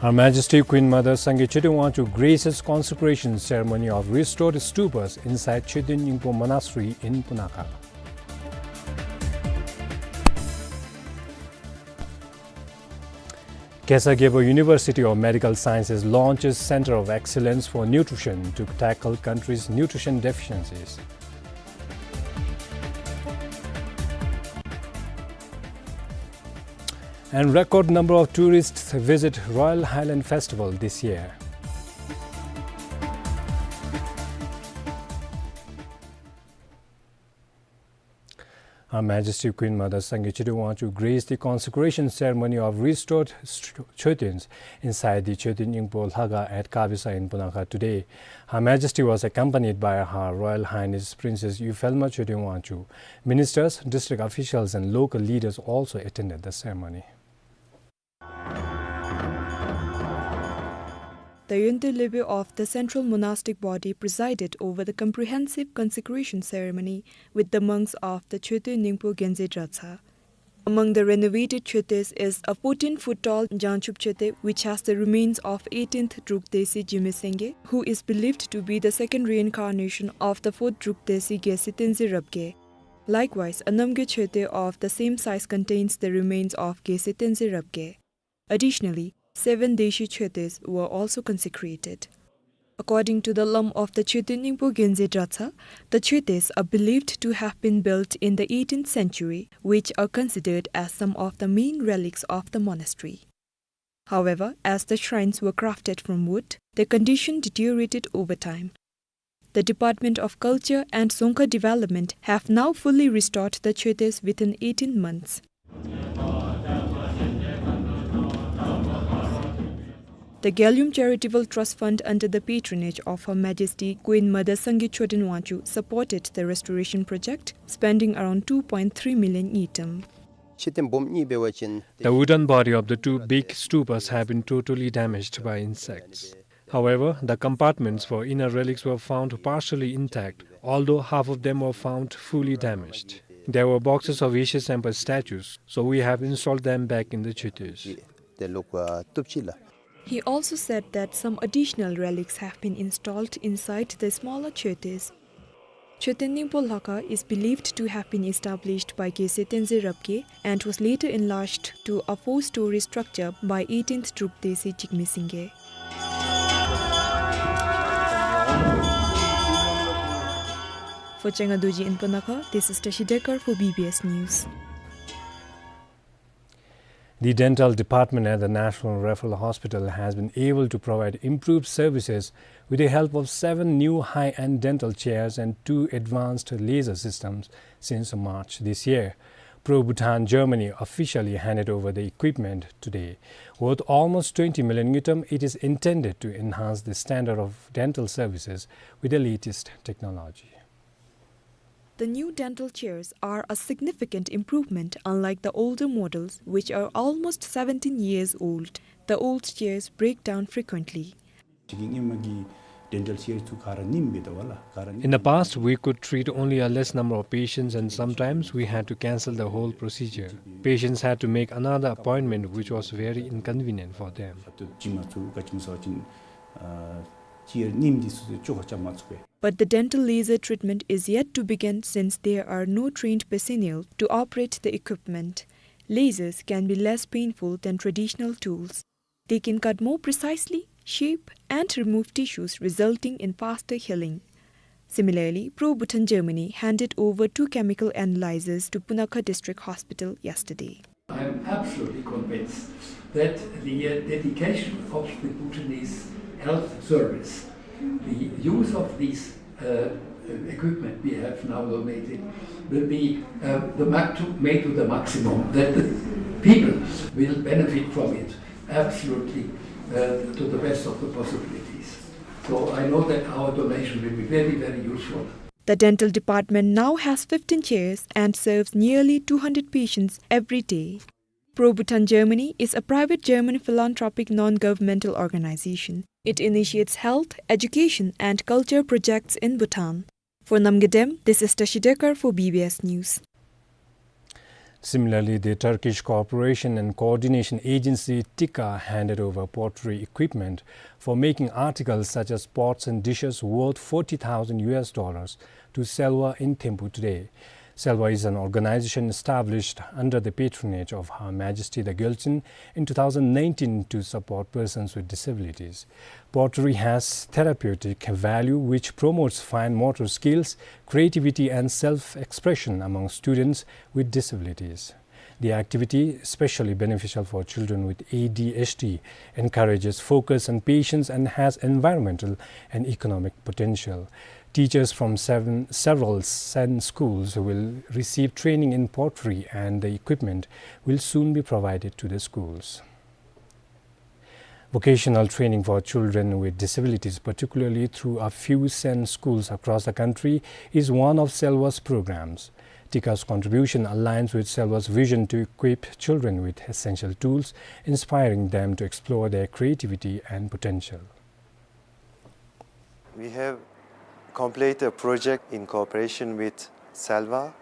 Her Majesty Queen Mother Sangay Choden Wangchuck graces consecration ceremony of restored stupas inside Choden Nyingpo Monastery in Punakha. Khesar Gyalpo University of Medical Sciences launches Center of Excellence for Nutrition to tackle country's nutrition deficiencies. And record number of tourists visit Royal Highland Festival this year. Her Majesty Queen Mother Sangay Choden Wangchuck graced the consecration ceremony of restored st-, Chotens inside the Choden Nyingpo Lhakhang at Kabisa in Punakha today. Her Majesty was accompanied by Her Royal Highness Princess Yuphelma Choden Wangchuck. Ministers, district officials and local leaders also attended the ceremony. The Yonten Lebe of the Central Monastic Body presided over the comprehensive consecration ceremony with the monks of the Choten Nyingpo Gyaltsuen Dratshang. Among the renovated Chotes is a fourteen foot tall Jangchup Chote, which has the remains of eighteenth Druk Desi Jigme Sangay, who is believed to be the second reincarnation of the fourth Druk Desi Gyalse Tenzin Rabgye. Likewise, a Namgay Chote of the same size contains the remains of Gyalse Tenzin Rabgye. Additionally, seven Deshi Chotes were also consecrated. According to the Lam of the Choten Nyingpo Gyaltsuen Dratshang, the Chotes are believed to have been built in the eighteenth century, which are considered as some of the main relics of the monastery. However, as the shrines were crafted from wood, their condition deteriorated over time. The Department of Culture and Dzongkha Development have now fully restored the Chotes within eighteen months. The Gyalum Charitable Trust Fund, under the patronage of Her Majesty Queen Mother Sangay Choden Wangchuck, supported the restoration project, spending around two point three million ngultrum. The wooden body of the two big stupas have been totally damaged by insects. However, the compartments for inner relics were found partially intact, although half of them were found fully damaged. There were boxes of Yeshe Sempa statues, so we have installed them back in the churches. He also said that some additional relics have been installed inside the smaller churches. Choten Ningpo Lhakha is believed to have been established by Gyalse Tenzin Rabgye and was later enlarged to a four-story structure by eighteenth Druk Desi Jigme Singye. For Changa Dorji in Punakha, this is Tashi Dekar for B B S News. The dental department at the National Referral Hospital has been able to provide improved services with the help of seven new high-end dental chairs and two advanced laser systems since March this year. Pro Bhutan Germany officially handed over the equipment today. Worth almost twenty million ngultrum, it is intended to enhance the standard of dental services with the latest technology. The new dental chairs are a significant improvement, unlike the older models, which are almost seventeen years old. The old chairs break down frequently. In the past, we could treat only a less number of patients, and sometimes we had to cancel the whole procedure. Patients had to make another appointment, which was very inconvenient for them. But the dental laser treatment is yet to begin since there are no trained personnel to operate the equipment. Lasers can be less painful than traditional tools. They can cut more precisely, shape, and remove tissues, resulting in faster healing. Similarly, Pro Bhutan Germany handed over two chemical analyzers to Punakha District Hospital yesterday. I am absolutely convinced that the, uh, dedication of the Bhutanese health service, the use of these, uh, equipment we have now donated, will be, uh, the max-, made to the maximum, that the people will benefit from it absolutely, uh, to the best of the possibilities. So I know that our donation will be very, very useful. The dental department now has fifteen chairs and serves nearly two hundred patients every day. Pro Bhutan Germany is a private German philanthropic non-governmental organization. It initiates health, education, and culture projects in Bhutan. For Namgay Dem, this is Tashi Dekar for B B S News. Similarly, the Turkish Cooperation and Coordination Agency, TIKA, handed over pottery equipment for making articles such as pots and dishes worth forty thousand U S dollars to Selwa in Thimphu today. Selwa is an organization established under the patronage of Her Majesty the Gyaltsuen in two thousand nineteen to support persons with disabilities. Pottery has therapeutic value, which promotes fine motor skills, creativity, and self-expression among students with disabilities. The activity, especially beneficial for children with A D H D, encourages focus and patience and has environmental and economic potential. Teachers from seven, several Sen schools will receive training in pottery, and the equipment will soon be provided to the schools. Vocational training for children with disabilities, particularly through a few Sen schools across the country, is one of Selwa's programs. TIKA's contribution aligns with Selwa's vision to equip children with essential tools, inspiring them to explore their creativity and potential. We have completed a project in cooperation with Selwa,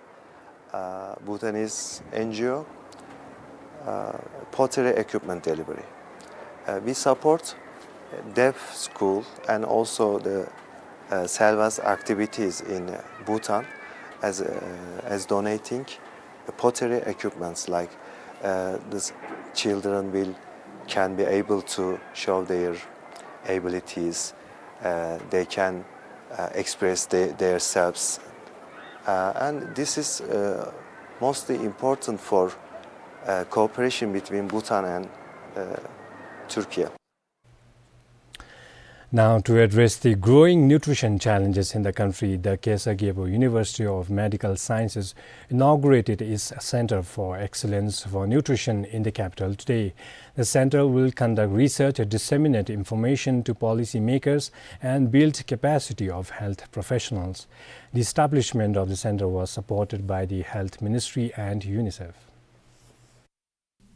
uh, Bhutanese N G O, uh, pottery equipment delivery. Uh, we support deaf school and also the, uh, Selwa's activities in, uh, Bhutan as, uh, as donating the pottery equipments, like, uh, these children will, can be able to show their abilities, uh, they can, uh, express the, their selves. Uh, and this is, uh, mostly important for, uh, cooperation between Bhutan and, uh, Turkey. Now, to address the growing nutrition challenges in the country, the Khesar Gyalpo University of Medical Sciences inaugurated its Center for Excellence for Nutrition in the capital today. The center will conduct research, disseminate information to policymakers, and build capacity of health professionals. The establishment of the center was supported by the Health Ministry and UNICEF.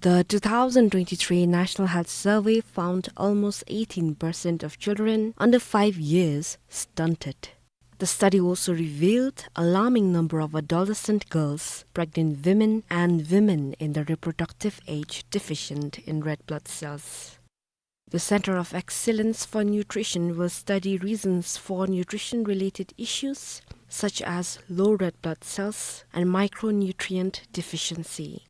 The two thousand twenty-three National Health Survey found almost eighteen percent of children under five years stunted. The study also revealed alarming number of adolescent girls, pregnant women, and women in the reproductive age deficient in red blood cells. The Center of Excellence for Nutrition will study reasons for nutrition-related issues such as low red blood cells and micronutrient deficiency.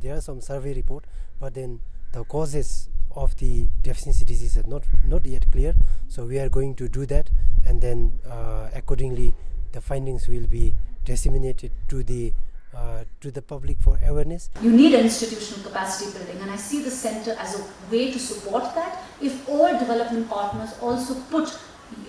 There are some survey report, but then the causes of the deficiency disease are not, not yet clear. So we are going to do that, and then, uh, accordingly, the findings will be disseminated to the, uh, to the public for awareness. You need an institutional capacity building, and I see the center as a way to support that if all development partners also put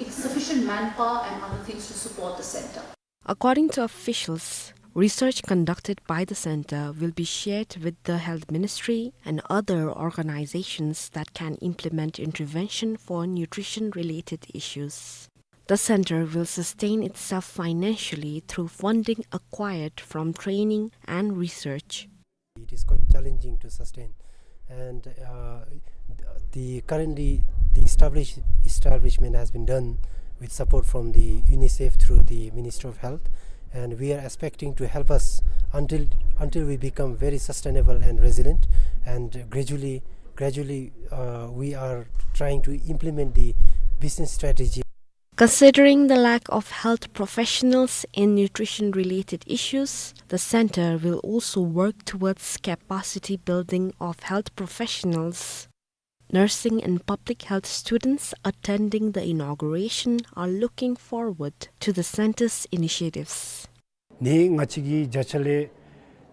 sufficient manpower and other things to support the center. According to officials, research conducted by the center will be shared with the Health Ministry and other organizations that can implement intervention for nutrition-related issues. The center will sustain itself financially through funding acquired from training and research. It is quite challenging to sustain. And, uh, the, currently the establish-, establishment has been done with support from the UNICEF through the Ministry of Health. And we are expecting to help us until, until we become very sustainable and resilient. And gradually, gradually, uh, we are trying to implement the business strategy. Considering the lack of health professionals in nutrition-related issues, the center will also work towards capacity building of health professionals. Nursing and public health students attending the inauguration are looking forward to the center's initiatives. ནད་ང་བཅས་ཀྱིས་བརྒྱ་ཆ་ལས་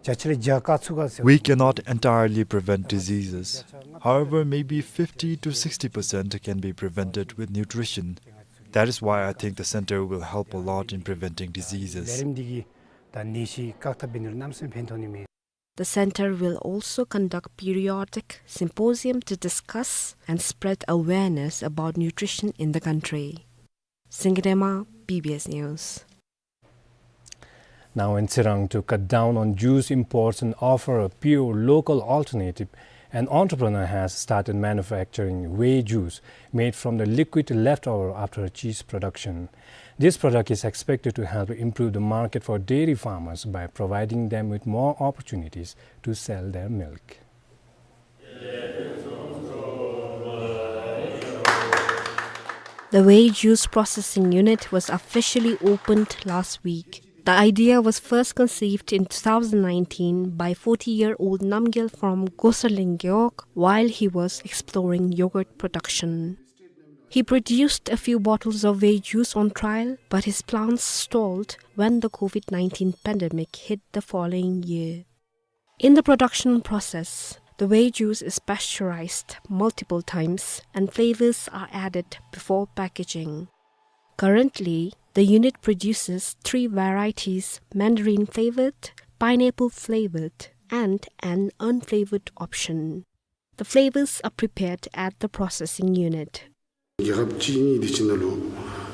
བརྒྱ་ཆ་ལས་བརྒྱ་བཀག་ཚུགས་ག་ཟེར། We cannot entirely prevent diseases. However, maybe fifty to sixty percent can be prevented with nutrition. That is why I think the center will help a lot in preventing diseases. ལས་རིམ་འདི་གིས་ད་ནད་གཞི་བཀག་ཐབས་འབད་ནི་ལུ་གནམ་མེད་ས་མེད་ཕན་ཐོགས་ནི་མས། The center will also conduct periodic symposium to discuss and spread awareness about nutrition in the country. Singye Dema, B B S News. Now in Tsirang, to cut down on juice imports and offer a pure local alternative, an entrepreneur has started manufacturing whey juice made from the liquid left over after cheese production. This product is expected to help improve the market for dairy farmers by providing them with more opportunities to sell their milk. The whey juice processing unit was officially opened last week. The idea was first conceived in two thousand nineteen by forty-year-old Namgyel from Gosaleng Gewog while he was exploring yogurt production. He produced a few bottles of whey juice on trial, but his plans stalled when the COVID nineteen pandemic hit the following year. In the production process, the whey juice is pasteurized multiple times and flavors are added before packaging. Currently, the unit produces three varieties: mandarin flavored, pineapple flavored, and an unflavored option. The flavors are prepared at the processing unit. རྒྱལ་ཁབ་གཅིག་གཉིས་འདི་ཕྱི་ནང་ལུ་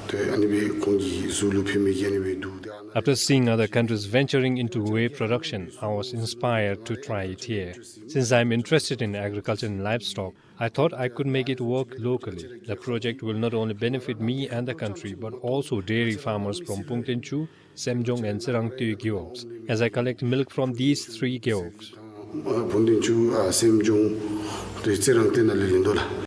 ཏེ་ཨ་ནི་སྦེ་ཁོང་གི་གཟུགས་ལུ་ཕན་མི་གི་ཨ་ནི་སྦེ་འདུག། ཏེ་ཨ་ནི། After seeing other countries venturing into whey production, I was inspired to try it here. Since I am interested in agriculture and livestock, I thought I could make it work locally. The project will not only benefit me and the country, but also dairy farmers from Pungtenchhu, Semjong and Tsirang Tui gewogs, as I collect milk from these three gewogs. ཨ་ཕུན་ཏན་ཆུ་ཨ་སེམས་ལྗོངས་ཏེ་རྩི་རང་ཏེ་ནཱ་ལས་ལེན་དོ་ལགས།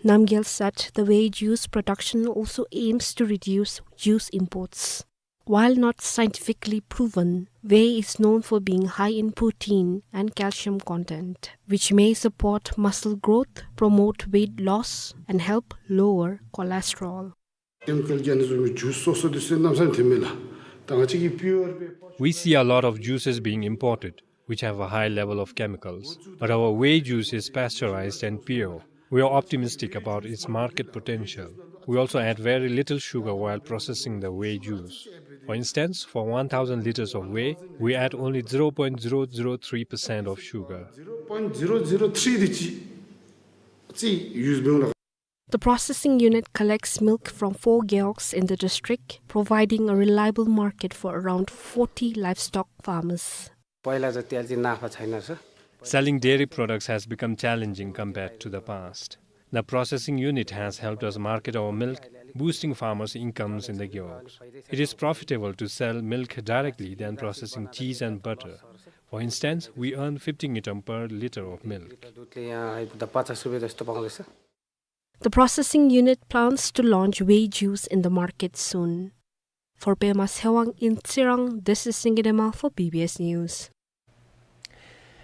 Namgyel said the whey juice production also aims to reduce juice imports. While not scientifically proven, whey is known for being high in protein and calcium content, which may support muscle growth, promote weight loss, and help lower cholesterol. ཀེ་མི་ཀལ་གྱི་ཨ་ནི་བཟུམ་མའི་ཇུས་སོ་སོ་འདི་ཚུ་གནམ་མེད་ས་མེད་ཐོན་མས་ལགས། ད་ང་བཅས་ཀྱི་པིའུར་སྦེ། We see a lot of juices being imported, which have a high level of chemicals, but our whey juice is pasteurized and pure. We are optimistic about its market potential. We also add very little sugar while processing the whey juice. For instance, for one thousand liters of whey, we add only zero point zero zero three percent of sugar. The processing unit collects milk from four gewogs in the district, providing a reliable market for around forty livestock farmers. पहिला जति अहिले चाहिँ नाफा छैन रहेछ। Selling dairy products has become challenging compared to the past. The processing unit has helped us market our milk, boosting farmers' incomes in the gewogs. It is profitable to sell milk directly than processing cheese and butter. For instance, we earn fifty ngultrum per liter of milk. दुधले यहाँ आइपुग्दा पचास रुपियाँ जस्तो पाउँदैछ। The processing unit plans to launch whey juice in the market soon. For Pema Sewang in Tsirang, this is Singye Dema for B B S News.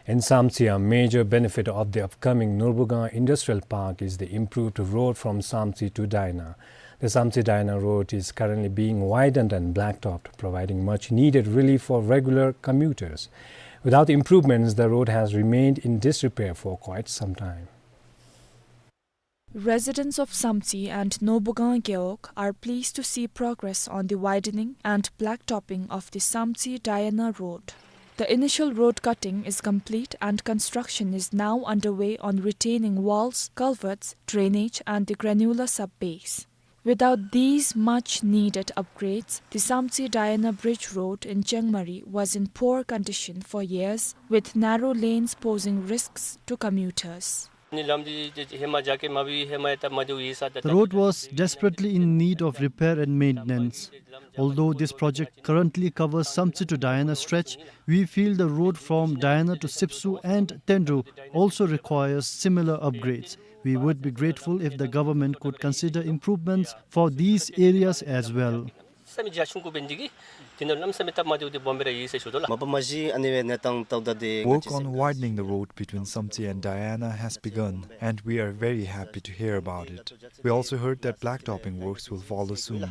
In Samtse, a major benefit of the upcoming Norbugang Industrial Park is the improved road from Samtse to Diana. The Samtse-Diana road is currently being widened and blacktopped, providing much needed relief for regular commuters. Without improvements, the road has remained in disrepair for quite some time. Residents of Samtse and Norbugang Gewog are pleased to see progress on the widening and blacktopping of the Samtse-Diana road. The initial road cutting is complete and construction is now underway on retaining walls, culverts, drainage and the granular sub-base. Without these much needed upgrades, the Samtse-Diana Bridge Road in Chengmari was in poor condition for years, with narrow lanes posing risks to commuters. The road was desperately in need of repair and maintenance. Although this project currently covers Samtse to Diana stretch, we feel the road from Diana to Sipsu and Tendu also requires similar upgrades. We would be grateful if the government could consider improvements for these areas as well. Work on widening the road between Samtse and Diana has begun, and we are very happy to hear about it. We also heard that blacktopping works will follow soon.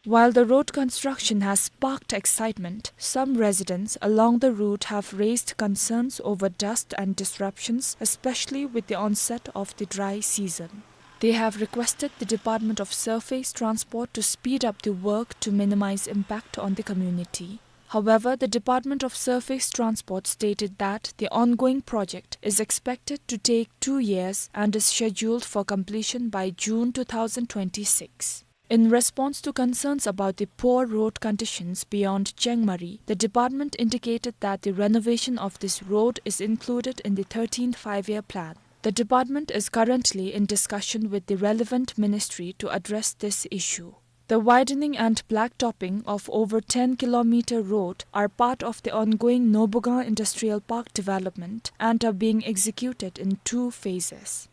While the road construction has sparked excitement, some residents along the route have raised concerns over dust and disruptions, especially with the onset of the dry season. They have requested the Department of Surface Transport to speed up the work to minimize impact on the community. However, the Department of Surface Transport stated that the ongoing project is expected to take two years and is scheduled for completion by June two thousand twenty-six. In response to concerns about the poor road conditions beyond Chengmari, the department indicated that the renovation of this road is included in the thirteenth Five-Year Plan. The department is currently in discussion with the relevant ministry to address this issue. The widening and blacktopping of over ten kilometer road are part of the ongoing Norbugang Industrial Park development and are being executed in two phases.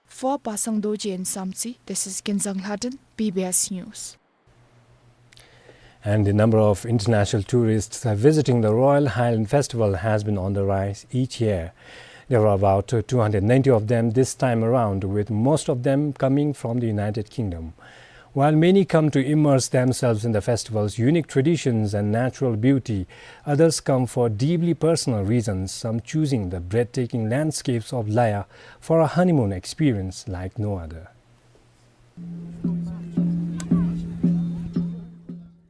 For Pasang Dorji in Samtse, this is Kinzang Lhaden, B B S News. And the number of international tourists visiting the Royal Highland Festival has been on the rise each year. There are about two hundred ninety of them this time around, with most of them coming from the United Kingdom. While many come to immerse themselves in the festival's unique traditions and natural beauty, others come for deeply personal reasons, some choosing the breathtaking landscapes of Laya for a honeymoon experience like no other.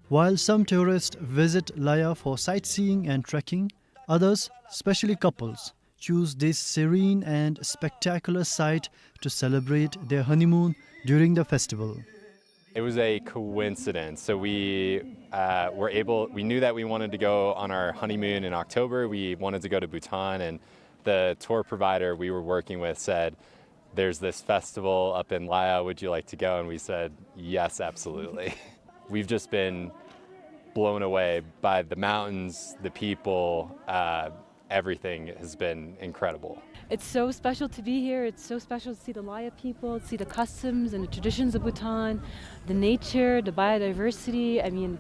While some tourists visit Laya for sightseeing and trekking, others, especially couples, choose this serene and spectacular site to celebrate their honeymoon during the festival. It was a coincidence. So we, uh, were able, we knew that we wanted to go on our honeymoon in October. We wanted to go to Bhutan, and the tour provider we were working with said, "There's this festival up in Laya. Would you like to go?" And we said, "Yes, absolutely." We've just been blown away by the mountains, the people, uh, everything has been incredible. It's so special to be here. It's so special to see the Laya people, see the customs and the traditions of Bhutan, the nature, the biodiversity. I mean,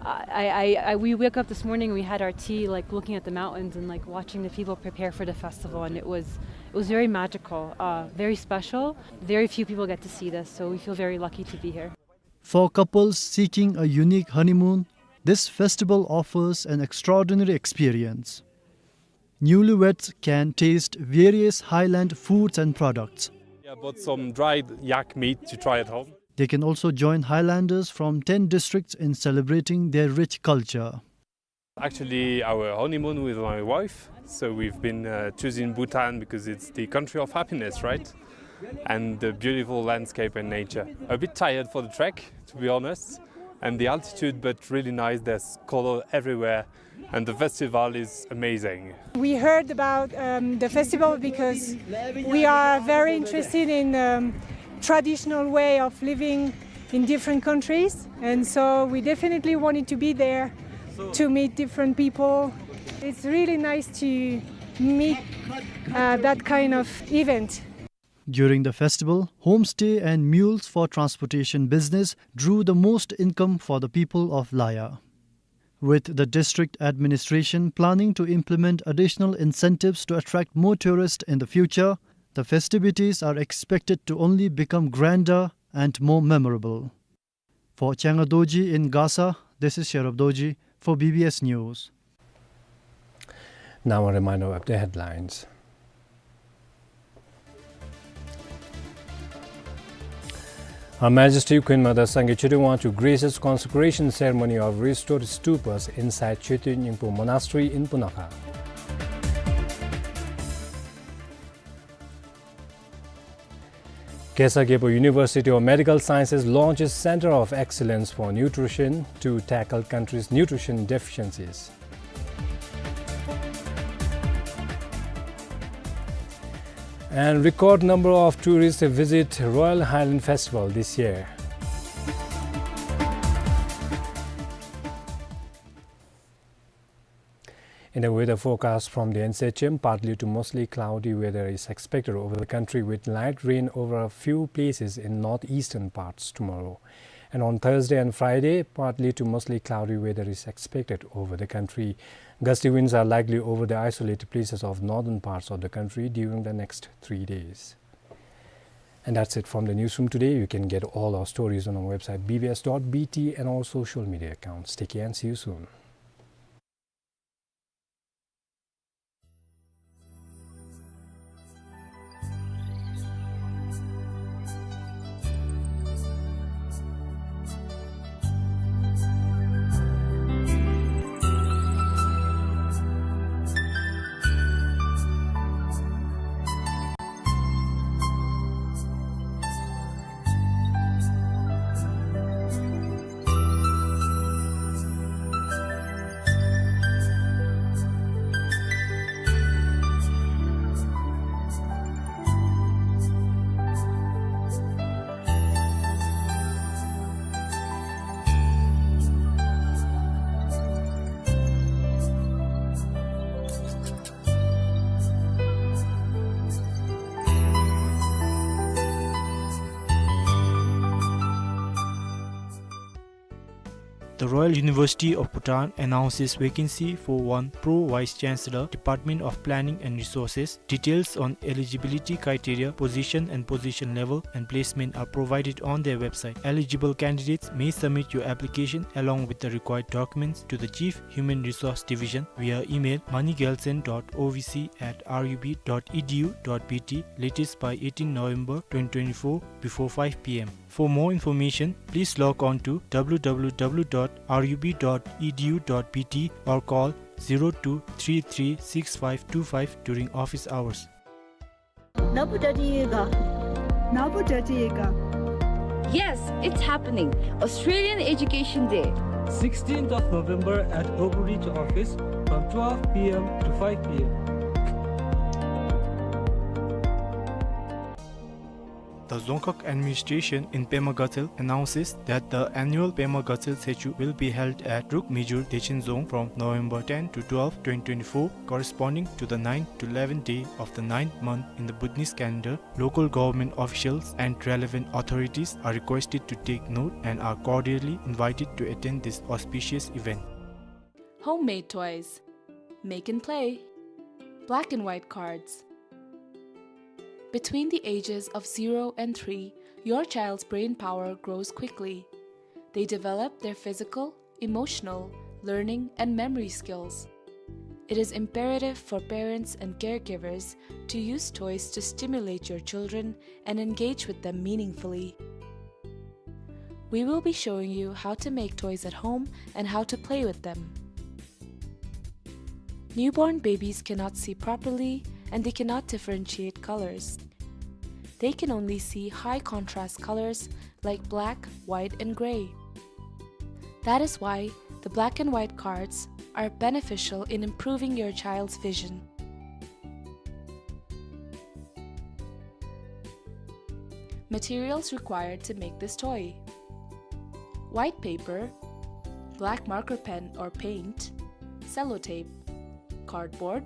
I, I, I, we woke up this morning and we had our tea, like, looking at the mountains and, like, watching the people prepare for the festival, and it was, it was very magical, uh, very special. Very few people get to see this, so we feel very lucky to be here. For couples seeking a unique honeymoon, this festival offers an extraordinary experience. Newlyweds can taste various highland foods and products. I bought some dried yak meat to try at home. They can also join highlanders from ten districts in celebrating their rich culture. Actually, our honeymoon with my wife, so we've been, uh, choosing Bhutan because it's the country of happiness, right? And the beautiful landscape and nature. A bit tired for the trek, to be honest, and the altitude, but really nice. There's color everywhere, and the festival is amazing. We heard about, um, the festival because we are very interested in, um, traditional way of living in different countries, and so we definitely wanted to be there to meet different people. It's really nice to meet, uh, that kind of event. During the festival, homestay and mules for transportation business drew the most income for the people of Laya. With the district administration planning to implement additional incentives to attract more tourists in the future, the festivities are expected to only become grander and more memorable. For Changa Dorji in Gasa, this is Sherab Dorji for B B S News. Now a reminder of the headlines. Her Majesty Queen Mother Sangay Choden Wangchuck graces consecration ceremony of restored stupas inside Choeten Nyingpo Monastery in Punakha. Khesar Gyalpo University of Medical Sciences launches Center of Excellence for Nutrition to tackle country's nutrition deficiencies. And record number of tourists visit Royal Highland Festival this year. In the weather forecast from the N C H M, partly to mostly cloudy weather is expected over the country with light rain over a few places in northeastern parts tomorrow. And on Thursday and Friday, partly to mostly cloudy weather is expected over the country. Gusty winds are likely over the isolated places of northern parts of the country during the next three days. And that's it from the newsroom today. You can get all our stories on our website B B S dot B T and all social media accounts. Take care and see you soon. The Royal University of Bhutan announces vacancy for one Pro Vice Chancellor, Department of Planning and Resources. Details on eligibility criteria, position and position level, and placement are provided on their website. Eligible candidates may submit your application along with the required documents to the Chief Human Resource Division via email money gyaltshen dot O V C at R U B dot E D U dot B T, latest by eighteen November twenty twenty-four before five P M. For more information, please log on to W W W dot R U B dot E D U dot B T or call zero two three three six five two five during office hours. ནཱ་བུ་ཌཱ་ཊི་ཨེ་ག། ནཱ་བུ་ཌཱ་ཊི་ཨེ་ག། Yes, it's happening. Australian Education Day. Sixteenth of November at Oakridge office from twelve P M to five P M. The Dzongkhag administration in Pema Gatshel announces that the annual Pema Gatshel Tshechu will be held at Druk Mijur Dechen Dzong from November ten to twelve, twenty twenty-four, corresponding to the ninth to eleventh day of the ninth month in the Bhutanese calendar. Local government officials and relevant authorities are requested to take note and are cordially invited to attend this auspicious event. Homemade toys. Make and play. Black and white cards. Between the ages of zero and three, your child's brain power grows quickly. They develop their physical, emotional, learning, and memory skills. It is imperative for parents and caregivers to use toys to stimulate your children and engage with them meaningfully. We will be showing you how to make toys at home and how to play with them. Newborn babies cannot see properly and they cannot differentiate colors. They can only see high contrast colors like black, white, and gray. That is why the black and white cards are beneficial in improving your child's vision. Materials required to make this toy: white paper, black marker pen or paint, sellotape, cardboard.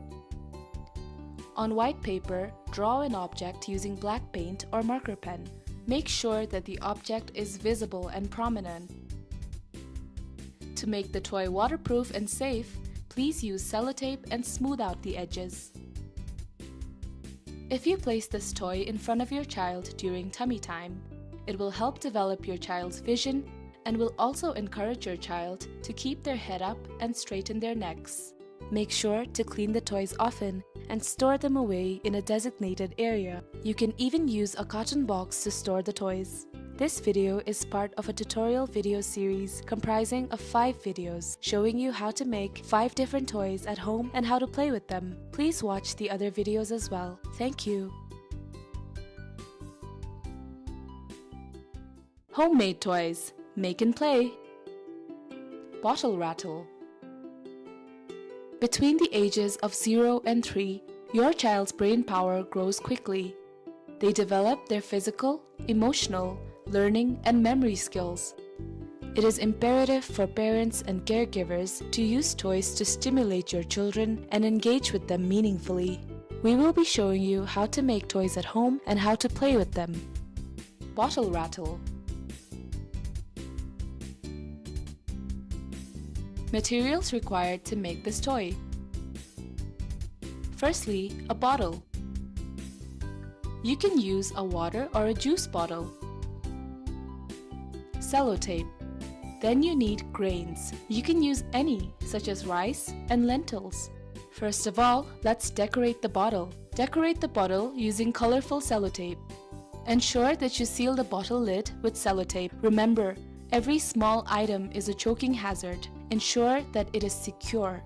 On white paper, draw an object using black paint or marker pen. Make sure that the object is visible and prominent. To make the toy waterproof and safe, please use sellotape and smooth out the edges. If you place this toy in front of your child during tummy time, it will help develop your child's vision and will also encourage your child to keep their head up and straighten their necks. Make sure to clean the toys often and store them away in a designated area. You can even use a carton box to store the toys. This video is part of a tutorial video series comprising of five videos showing you how to make five different toys at home and how to play with them. Please watch the other videos as well. Thank you. Homemade toys. Make and play. Bottle rattle. Between the ages of zero and three, your child's brain power grows quickly. They develop their physical, emotional, learning, and memory skills. It is imperative for parents and caregivers to use toys to stimulate your children and engage with them meaningfully. We will be showing you how to make toys at home and how to play with them. Bottle rattle. Materials required to make this toy. Firstly, a bottle. You can use a water or a juice bottle. Sellotape. Then you need grains. You can use any, such as rice and lentils. First of all, let's decorate the bottle. Decorate the bottle using colorful sellotape. Ensure that you seal the bottle lid with sellotape. Remember, every small item is a choking hazard. Ensure that it is secure.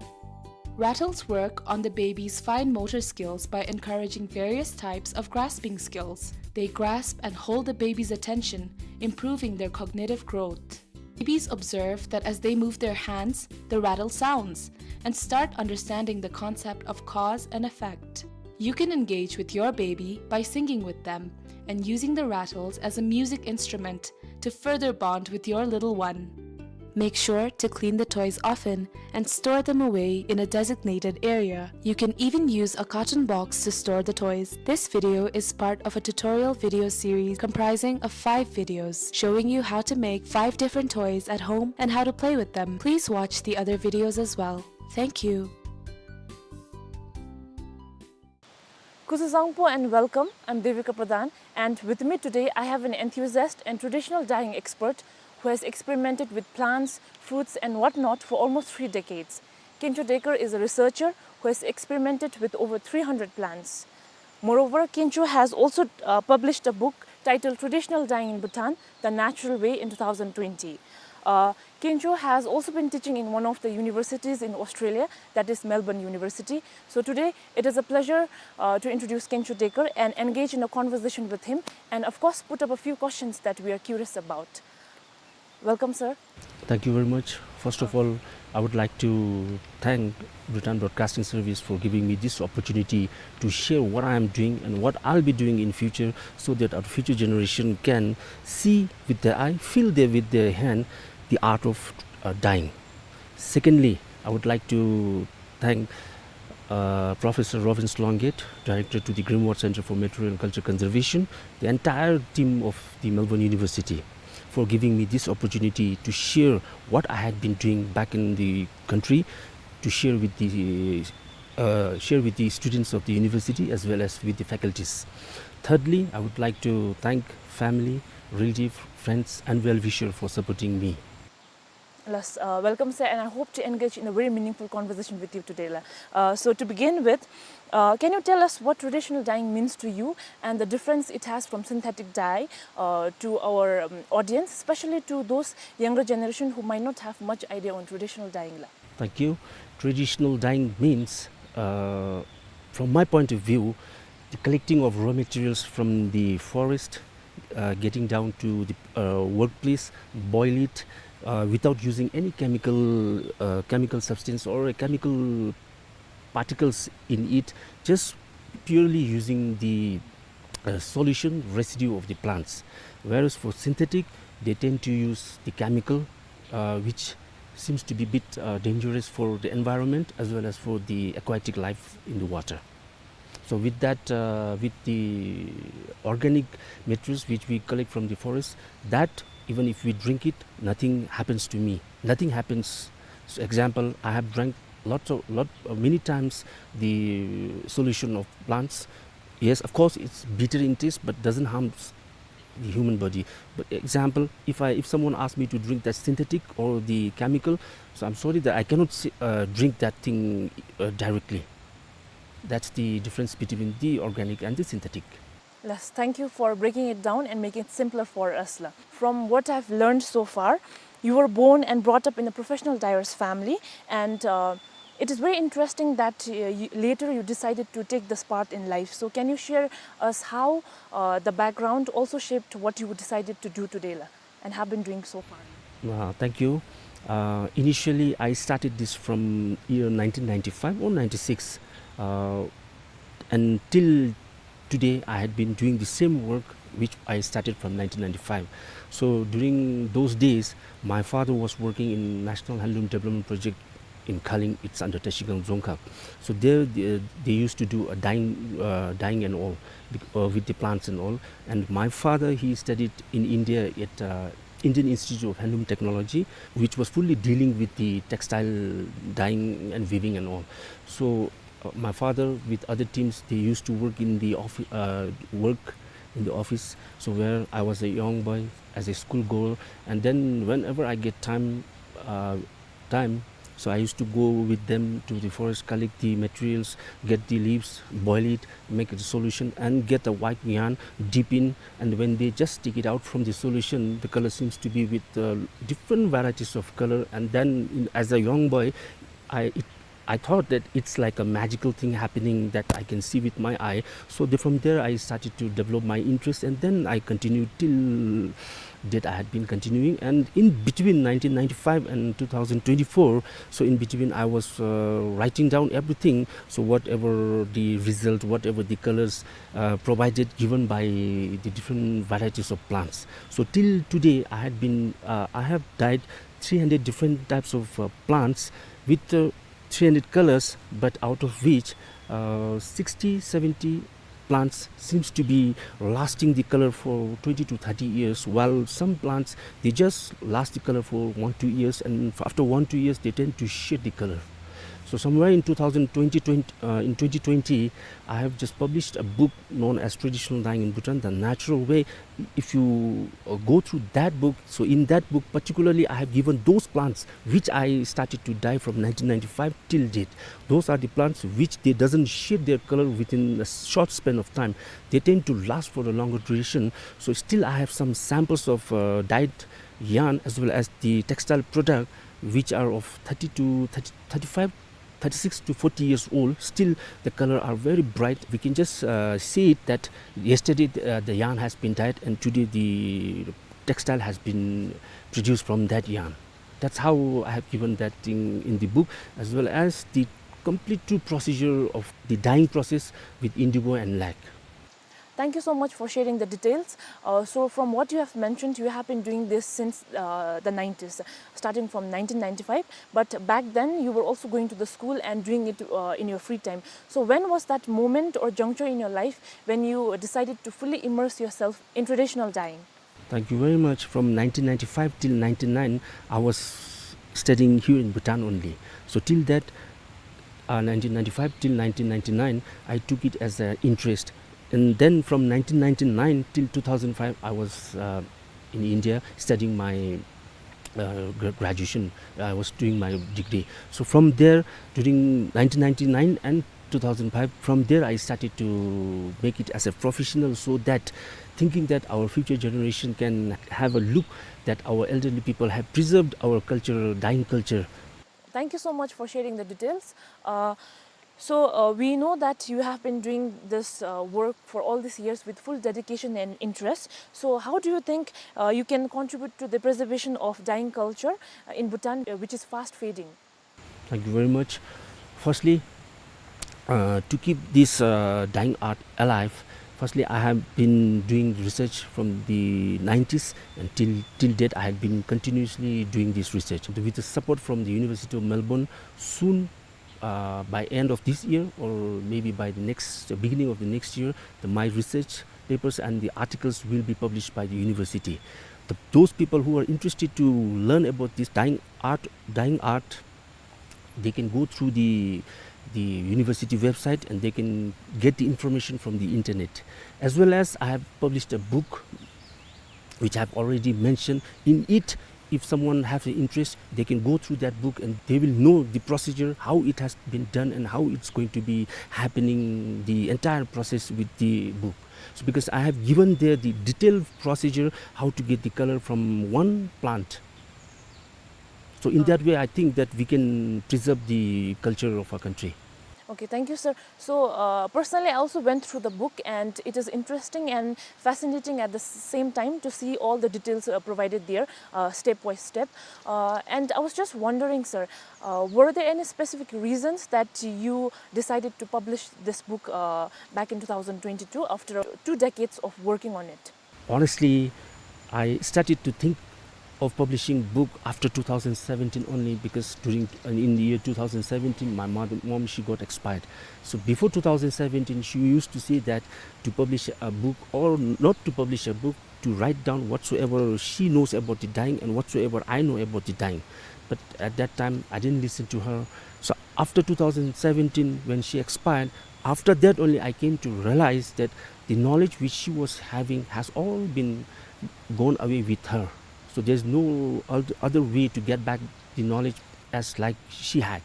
Rattles work on the baby's fine motor skills by encouraging various types of grasping skills. They grasp and hold the baby's attention, improving their cognitive growth. Babies observe that as they move their hands, the rattle sounds, and start understanding the concept of cause and effect. You can engage with your baby by singing with them and using the rattles as a music instrument to further bond with your little one. Make sure to clean the toys often and store them away in a designated area. You can even use a carton box to store the toys. This video is part of a tutorial video series comprising of five videos showing you how to make five different toys at home and how to play with them. Please watch the other videos as well. Thank you. Kuzuzangpo and welcome. I'm Devika Pradhan, and with me today I have an enthusiast and traditional dyeing expert who has experimented with plants, fruits and whatnot for almost three decades. Kencho Dekar is a researcher who has experimented with over three hundred plants. Moreover, Kencho has also, uh, published a book titled Traditional Dyeing in Bhutan, The Natural Way in two thousand twenty. Uh, Kencho has also been teaching in one of the universities in Australia, that is Melbourne University. So today, it is a pleasure, uh, to introduce Kencho Dekar and engage in a conversation with him and, of course, put up a few questions that we are curious about. Welcome, sir. Thank you very much. First of all, I would like to thank Bhutan Broadcasting Service for giving me this opportunity to share what I am doing and what I'll be doing in future, so that our future generation can see with their eye, feel there with their hand the art of, uh, dyeing. Secondly, I would like to thank, uh, Professor Robin Sloungate, Director to the Greenwald Centre for Material and Culture Conservation, the entire team of the Melbourne University for giving me this opportunity to share what I had been doing back in the country, to share with the, uh, share with the students of the university as well as with the faculties. Thirdly, I would like to thank family, relative, friends and well-wisher for supporting me. Yes, uh, welcome, sir, and I hope to engage in a very meaningful conversation with you today, la. Uh, so to begin with, uh, can you tell us what traditional dyeing means to you and the difference it has from synthetic dye, uh, to our, um, audience, especially to those younger generation who might not have much idea on traditional dyeing, la? Thank you. Traditional dyeing means, uh, from my point of view, the collecting of raw materials from the forest, uh, getting down to the, uh, workplace, boil it, uh, without using any chemical, uh, chemical substance or a chemical particles in it, just purely using the, uh, solution residue of the plants. Whereas for synthetic, they tend to use the chemical, uh, which seems to be a bit, uh, dangerous for the environment as well as for the aquatic life in the water. So with that, uh, with the organic materials which we collect from the forest, that even if we drink it, nothing happens to me. Nothing happens. So example, I have drank lots of, lot, uh, many times the solution of plants. Yes, of course, it's bitter in taste, but doesn't harm s-, the human body. But example, if I, if someone asks me to drink that synthetic or the chemical, so I'm sorry that I cannot s-, uh, drink that thing, uh, directly. That's the difference between the organic and the synthetic. Yes, thank you for breaking it down and making it simpler for us, la. From what I've learned so far, you were born and brought up in a professional dyer's family, and, uh, it is very interesting that, uh, you, later you decided to take this path in life. So can you share us how, uh, the background also shaped what you decided to do today, la, and have been doing so far? Uh, thank you. Uh, initially, I started this from year nineteen ninety-five or ninety-six. Uh, and till today, I had been doing the same work which I started from nineteen ninety-five. So during those days, my father was working in National Handloom Development Project in Khaling, it's under Trashigang Dzongkhag. So there, they, they used to do a dyeing, uh, dyeing and all, bec-, uh, with the plants and all. And my father, he studied in India at, uh, Indian Institute of Handloom Technology, which was fully dealing with the textile dyeing and weaving and all. So, uh, my father with other teams, they used to work in the offi-, uh, work in the office. So where I was a young boy, as a school girl, and then whenever I get time, uh, time, so I used to go with them to the forest, collect the materials, get the leaves, boil it, make the solution, and get a white yarn, dip in, and when they just take it out from the solution, the color seems to be with, uh, different varieties of color. And then, in, as a young boy, I, it, I thought that it's like a magical thing happening that I can see with my eye. So the, from there, I started to develop my interest, and then I continued till date. I had been continuing, and in between nineteen ninety-five and two thousand twenty-four, so in between, I was, uh, writing down everything. So whatever the result, whatever the colors, uh, provided, given by the different varieties of plants. So till today, I had been, uh, I have dyed three hundred different types of, uh, plants with, uh, three hundred colors, but out of which, uh, sixty, seventy plants seems to be lasting the color for twenty to thirty years, while some plants, they just last the color for one, two years, and f-, after one, two years, they tend to shed the color. So somewhere in two thousand twenty, twenty, uh, in twenty twenty, I have just published a book known as Traditional Dyeing in Bhutan, The Natural Way. If you, uh, go through that book, so in that book particularly, I have given those plants which I started to dye from nineteen ninety-five till date. Those are the plants which they doesn't shed their color within a short span of time. They tend to last for a longer duration. So still I have some samples of, uh, dyed yarn as well as the textile product which are of thirty to thirty, thirty-five, thirty-six to forty years old. Still the color are very bright. We can just, uh, see it that yesterday the, uh, the yarn has been dyed and today the textile has been produced from that yarn. That's how I have given that thing in the book, as well as the complete true procedure of the dyeing process with indigo and lac. Thank you so much for sharing the details. Uh, so from what you have mentioned, you have been doing this since, uh, the nineties, starting from nineteen ninety-five. But back then, you were also going to the school and doing it, uh, in your free time. So when was that moment or juncture in your life when you decided to fully immerse yourself in traditional dyeing? Thank you very much. From nineteen ninety-five till ninety-nine, I was studying here in Bhutan only. So till that, uh, nineteen ninety-five till nineteen ninety-nine, I took it as an interest. And then from nineteen ninety-nine till two thousand five, I was, uh, in India studying my uh, gra-, graduation. I was doing my degree. So from there, during nineteen ninety-nine and two thousand five, from there I started to make it as a professional, so that thinking that our future generation can have a look that our elderly people have preserved our culture, dyeing culture. Thank you so much for sharing the details. Uh, so, uh, we know that you have been doing this, uh, work for all these years with full dedication and interest. So, how do you think, uh, you can contribute to the preservation of dyeing culture, uh, in Bhutan, uh, which is fast fading? Thank you very much. Firstly, uh, to keep this, uh, dyeing art alive, firstly, I have been doing research from the nineties, and till, till date, I have been continuously doing this research. With the support from the University of Melbourne, soon, uh, by end of this year, or maybe by the next, the beginning of the next year, the, my research papers and the articles will be published by the university. The, those people who are interested to learn about this dyeing art, dyeing art, they can go through the, the university website and they can get the information from the internet. As well as I have published a book which I have already mentioned. In it, if someone has an interest, they can go through that book and they will know the procedure, how it has been done and how it's going to be happening, the entire process with the book. So because I have given there the detailed procedure, how to get the color from one plant. So in, uh, that way, I think that we can preserve the culture of our country. Okay, thank you, sir. So, uh, personally, I also went through the book, and it is interesting and fascinating at the s-, same time to see all the details, uh, provided there, uh, step by step. Uh, and I was just wondering, sir, uh, were there any specific reasons that you decided to publish this book, uh, back in two thousand twenty-two after two decades of working on it? Honestly, I started to think of publishing book after two thousand seventeen only, because during, uh, in the year two thousand seventeen, my mother, mom, she got expired. So before two thousand seventeen, she used to say that to publish a book, or not to publish a book, to write down whatsoever she knows about the dyeing and whatsoever I know about the dyeing. But at that time, I didn't listen to her. So after two thousand seventeen, when she expired, after that only I came to realize that the knowledge which she was having has all been gone away with her. So there's no oth-, other way to get back the knowledge as like she had.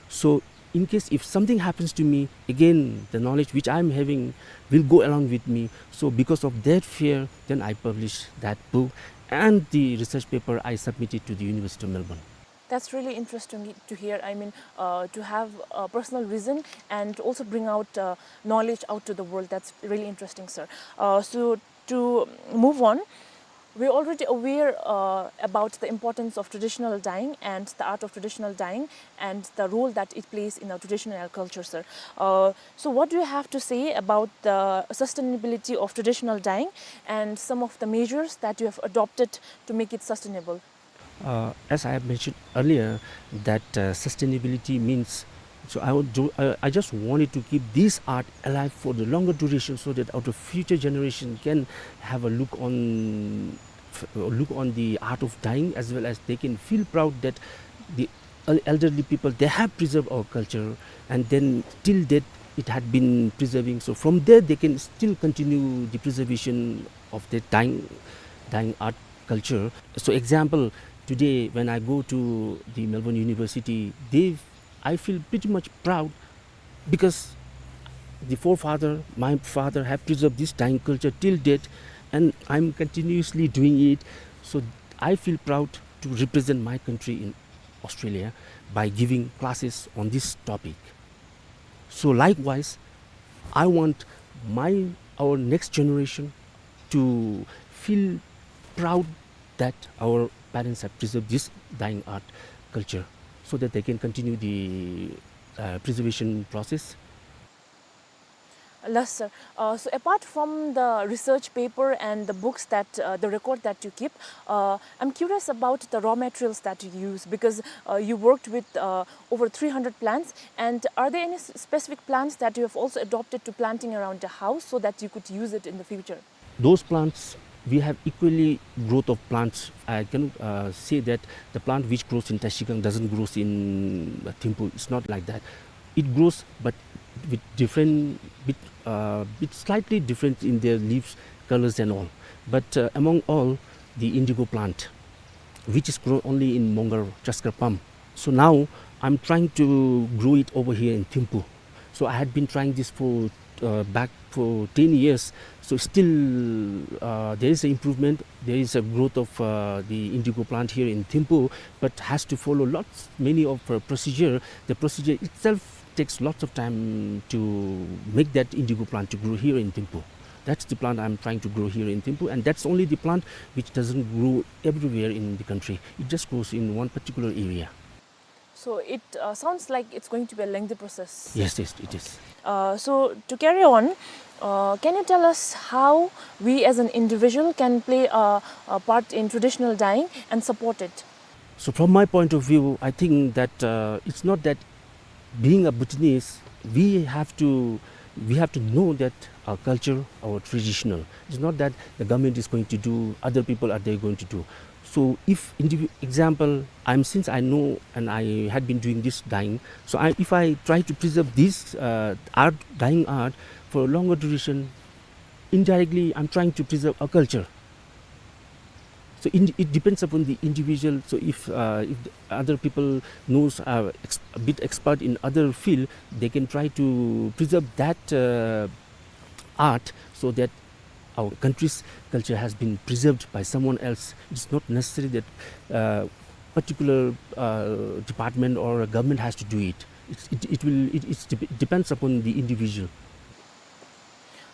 So in case if something happens to me, again, the knowledge which I'm having will go along with me. So because of that fear, then I published that book, and the research paper I submitted to the University of Melbourne. That's really interesting to hear. I mean, uh, to have a personal reason and also bring out, uh, knowledge out to the world. That's really interesting, sir. Uh, so to move on, we're already aware, uh, about the importance of traditional dyeing and the art of traditional dyeing and the role that it plays in our traditional culture, sir. Uh, so what do you have to say about the sustainability of traditional dyeing and some of the measures that you have adopted to make it sustainable? Uh, as I have mentioned earlier, that, uh, sustainability means, so I would do, I, I just wanted to keep this art alive for the longer duration, so that our future generation can have a look on, f-, look on the art of dyeing, as well as they can feel proud that the el-, elderly people, they have preserved our culture, and then till date it had been preserving. So from there they can still continue the preservation of the dyeing, dyeing art culture. So example, today when I go to the Melbourne University, they, I feel pretty much proud because the forefather, my father, have preserved this dyeing culture till date, and I'm continuously doing it. So I feel proud to represent my country in Australia by giving classes on this topic. So likewise, I want my, our next generation to feel proud that our parents have preserved this dyeing art culture, so that they can continue the, uh, preservation process. Yes, sir. Uh, so apart from the research paper and the books that, uh, the record that you keep, uh, I'm curious about the raw materials that you use, because, uh, you worked with, uh, over three hundred plants. And are there any s-, specific plants that you have also adopted to planting around the house so that you could use it in the future? Those plants, we have equally growth of plants. I cannot, uh, say that the plant which grows in Trashigang doesn't grows in, uh, Thimphu. It's not like that. It grows, but with different, bit, uh, bit slightly different in their leaves, colors and all. But, uh, among all, the indigo plant, which is grown only in Mongar, Chaskar Pam. So now I'm trying to grow it over here in Thimphu. So I had been trying this for, uh, back for ten years. So still, uh, there is an improvement. There is a growth of, uh, the indigo plant here in Thimphu, but has to follow lots, many of, uh, procedure. The procedure itself takes lots of time to make that indigo plant to grow here in Thimphu. That's the plant I'm trying to grow here in Thimphu, and that's only the plant which doesn't grow everywhere in the country. It just grows in one particular area. So it, uh, sounds like it's going to be a lengthy process. Yes, yes, it is. Uh, so to carry on, uh, can you tell us how we as an individual can play a, a part in traditional dyeing and support it? So from my point of view, I think that, uh, it's not that being a Bhutanese, we have to, we have to know that our culture, our traditional. It's not that the government is going to do, other people are they going to do. So if indivi-, example, I'm, since I know and I had been doing this dyeing, so I, if I try to preserve this, uh, art, dyeing art for a longer duration, indirectly I'm trying to preserve a culture. So in, it depends upon the individual. So if, uh, if the other people knows, uh, ex-, a bit expert in other field, they can try to preserve that, uh, art, so that our country's culture has been preserved by someone else. It's not necessary that, uh, particular, uh, department or a government has to do it. It's, it, it will, it, it's dep-, depends upon the individual.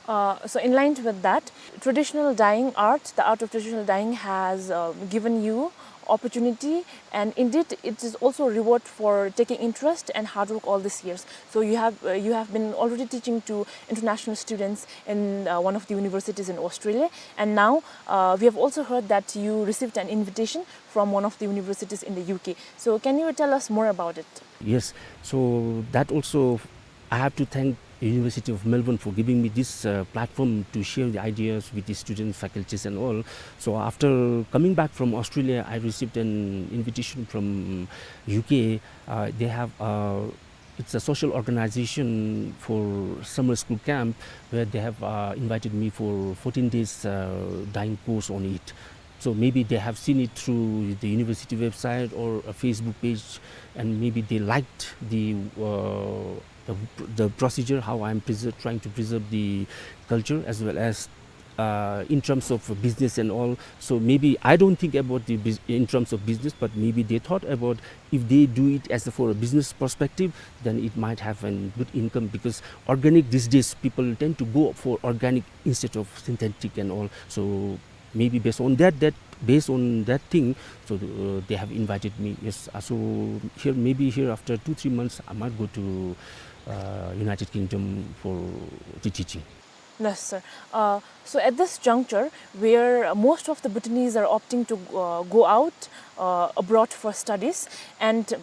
Uh, so in line with that, traditional dyeing art, the art of traditional dyeing has, uh, given you opportunity, and indeed it is also a reward for taking interest and hard work all these years. So you have, uh, you have been already teaching to international students in, uh, one of the universities in Australia, and now, uh, we have also heard that you received an invitation from one of the universities in the U K. So can you tell us more about it? Yes, so that also I have to thank University of Melbourne for giving me this, uh, platform to share the ideas with the students, faculties and all. So after coming back from Australia, I received an invitation from U K. Uh, they have, uh, it's a social organization for summer school camp where they have, uh, invited me for fourteen days, uh, dyeing course on it. So maybe they have seen it through the university website or a Facebook page, and maybe they liked the, uh, the, the procedure, how I'm preser-, trying to preserve the culture as well as, uh, in terms of business and all. So maybe I don't think about the bus-, in terms of business, but maybe they thought about if they do it as a, for a business perspective, then it might have a good income, because organic these days, people tend to go for organic instead of synthetic and all. So maybe based on that, that, based on that thing, so, uh, they have invited me. Yes, uh, so here, maybe here after two, three months, I might go to, uh, United Kingdom for the teaching. Yes, sir. Uh, so at this juncture, where most of the Bhutanese are opting to, uh, go out, uh, abroad for studies, and,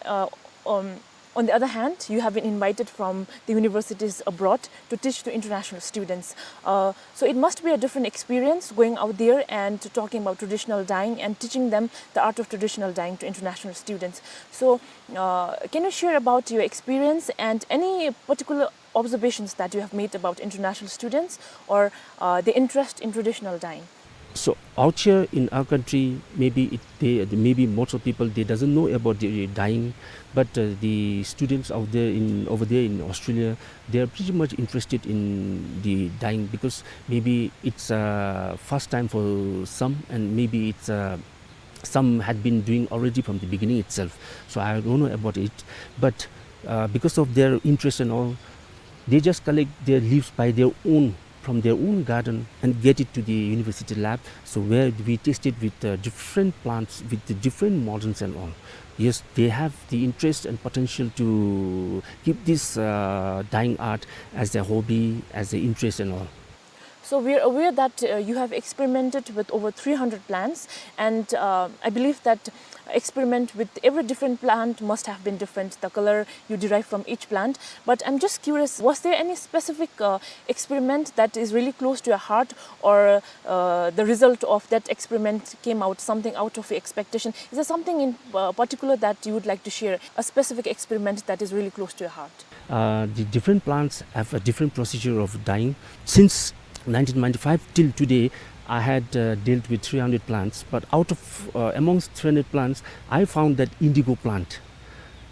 uh, um, on the other hand, you have been invited from the universities abroad to teach to international students. Uh, so it must be a different experience going out there and talking about traditional dyeing and teaching them the art of traditional dyeing to international students. So, uh, can you share about your experience and any particular observations that you have made about international students or, uh, the interest in traditional dyeing? So out here in our country, maybe it, they, maybe most of people, they doesn't know about the dyeing, but, uh, the students out there in, over there in Australia, they are pretty much interested in the dyeing, because maybe it's, uh, first time for some, and maybe it's, uh, some had been doing already from the beginning itself. So I don't know about it, but, uh, because of their interest and all, they just collect their leaves by their own, from their own garden, and get it to the university lab. So where we tested with, uh, different plants, with the different models and all. Yes, they have the interest and potential to keep this, uh, dyeing art as their hobby, as their interest and all. So we are aware that, uh, you have experimented with over three hundred plants, and, uh, I believe that experiment with every different plant must have been different, the color you derive from each plant. But I'm just curious, was there any specific, uh, experiment that is really close to your heart, or, uh, the result of that experiment came out something out of your expectation? Is there something in, uh, particular that you would like to share, a specific experiment that is really close to your heart? Uh, the different plants have a different procedure of dyeing. Since nineteen ninety-five till today, I had, uh, dealt with three hundred plants, but out of, uh, amongst three hundred plants, I found that indigo plant,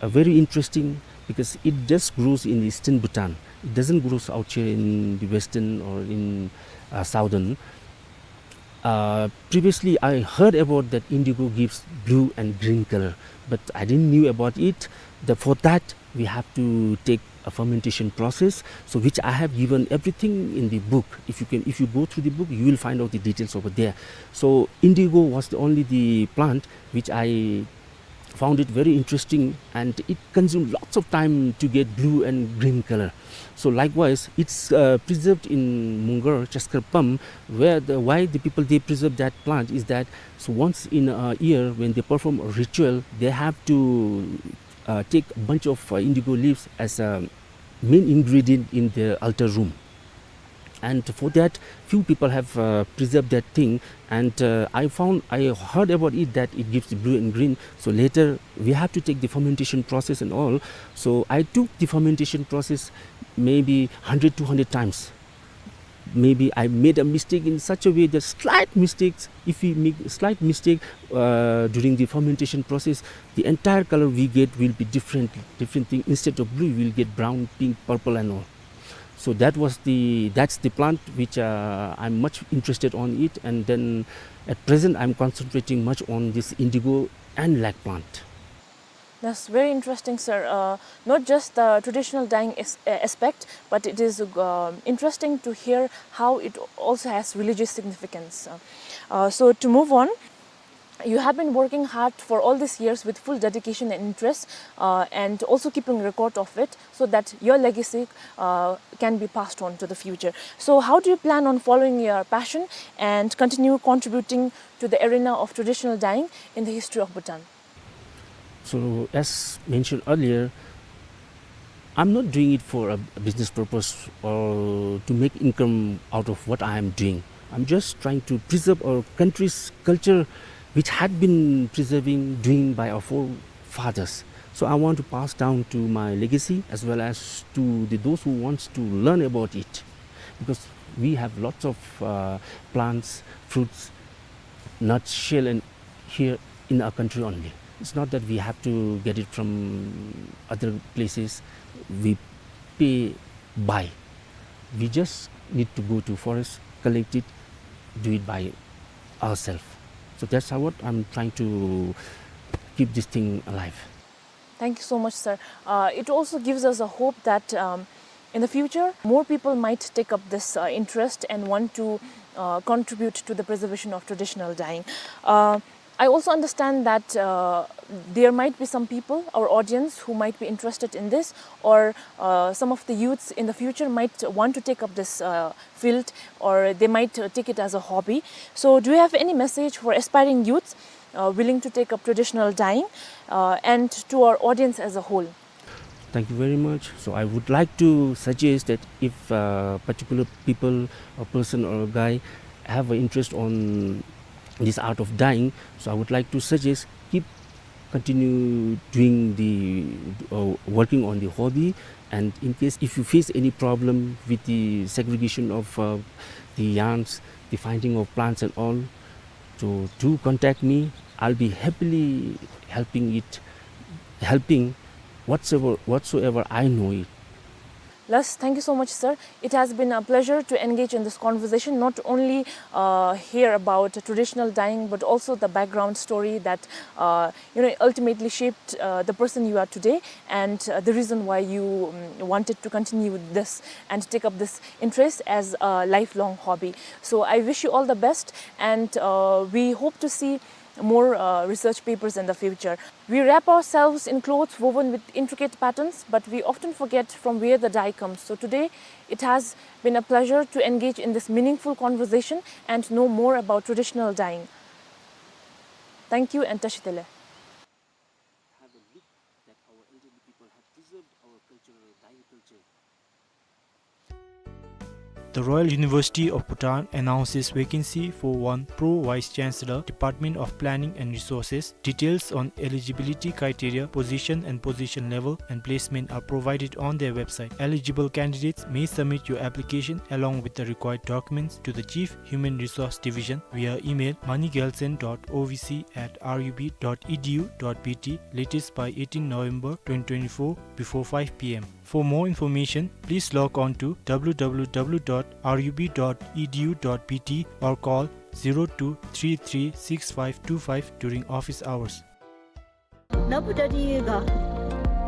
uh, very interesting because it just grows in eastern Bhutan. It doesn't grow out here in the western or in, uh, southern. Uh, previously, I heard about that indigo gives blue and green color, but I didn't knew about it. The, for that, we have to take a fermentation process, so which I have given everything in the book. If you can, if you go through the book, you will find out the details over there. So indigo was the only the plant which I found it very interesting, and it consumed lots of time to get blue and green color. So likewise, it's, uh, preserved in Mungar, Chaskar Pam, where the, why the people, they preserve that plant is that, so once in a year when they perform a ritual, they have to, uh, take a bunch of, uh, indigo leaves as a main ingredient in the altar room. And for that, few people have, uh, preserved that thing. And, uh, I found, I heard about it that it gives blue and green. So later, we have to take the fermentation process and all. So I took the fermentation process maybe hundred, two hundred times. Maybe I made a mistake in such a way that slight mistakes, if we make slight mistake, uh, during the fermentation process, the entire color we get will be different, different thing. Instead of blue, we'll get brown, pink, purple and all. So that was the, that's the plant which, uh, I'm much interested on it, and then at present I'm concentrating much on this indigo and lac plant. That's very interesting, sir. Uh, not just the traditional dyeing as-, uh, aspect, but it is, uh, interesting to hear how it also has religious significance. Uh, uh, so to move on, you have been working hard for all these years with full dedication and interest, uh, and also keeping record of it so that your legacy, uh, can be passed on to the future. So how do you plan on following your passion and continue contributing to the arena of traditional dyeing in the history of Bhutan? So, as mentioned earlier, I'm not doing it for a business purpose or to make income out of what I am doing. I'm just trying to preserve our country's culture, which had been preserving, doing by our forefathers. So I want to pass down to my legacy as well as to the, those who wants to learn about it, because we have lots of, uh, plants, fruits, nuts, shell, and here in our country only. It's not that we have to get it from other places. We pay, buy. We just need to go to forest, collect it, do it by ourselves. So that's how what I'm trying to keep this thing alive. Thank you so much, sir. Uh, it also gives us a hope that, um, in the future, more people might take up this, uh, interest and want to, uh, contribute to the preservation of traditional dyeing. Uh, I also understand that, uh, there might be some people, our audience, who might be interested in this, or, uh, some of the youths in the future might want to take up this, uh, field, or they might, uh, take it as a hobby. So, do you have any message for aspiring youths, uh, willing to take up traditional dyeing, uh, and to our audience as a whole? Thank you very much. So I would like to suggest that if, uh, particular people, a person or a guy have an interest on this art of dyeing, so I would like to suggest keep continue doing the, uh, working on the hobby. And in case if you face any problem with the segregation of, uh, the yarns, the finding of plants and all, so do contact me. I'll be happily helping it, helping whatsoever, whatsoever I know it. Lus, thank you so much, sir. It has been a pleasure to engage in this conversation, not only, uh, hear about traditional dyeing, but also the background story that, uh, you know, ultimately shaped, uh, the person you are today and, uh, the reason why you, um, wanted to continue this and take up this interest as a lifelong hobby. So I wish you all the best, and, uh, we hope to see more, uh, research papers in the future. We wrap ourselves in clothes woven with intricate patterns, but we often forget from where the dye comes. So today, it has been a pleasure to engage in this meaningful conversation and know more about traditional dyeing. Thank you and Tashi Delek. Have a look that our elderly people have preserved our cultural dyeing culture. The Royal University of Bhutan announces vacancy for one Pro Vice Chancellor, Department of Planning and Resources. Details on eligibility criteria, position and position level, and placement are provided on their website. Eligible candidates may submit your application along with the required documents to the Chief Human Resource Division via email manigelsen dot O V C at R U B dot E D U dot B T, latest by eighteen November twenty twenty-four before five P M. For more information, please log on to W W W dot R U B dot E D U dot B T or call zero two three three six five two five during office hours. ནཱ་བུ་ད་དེ་ཡོད་ག།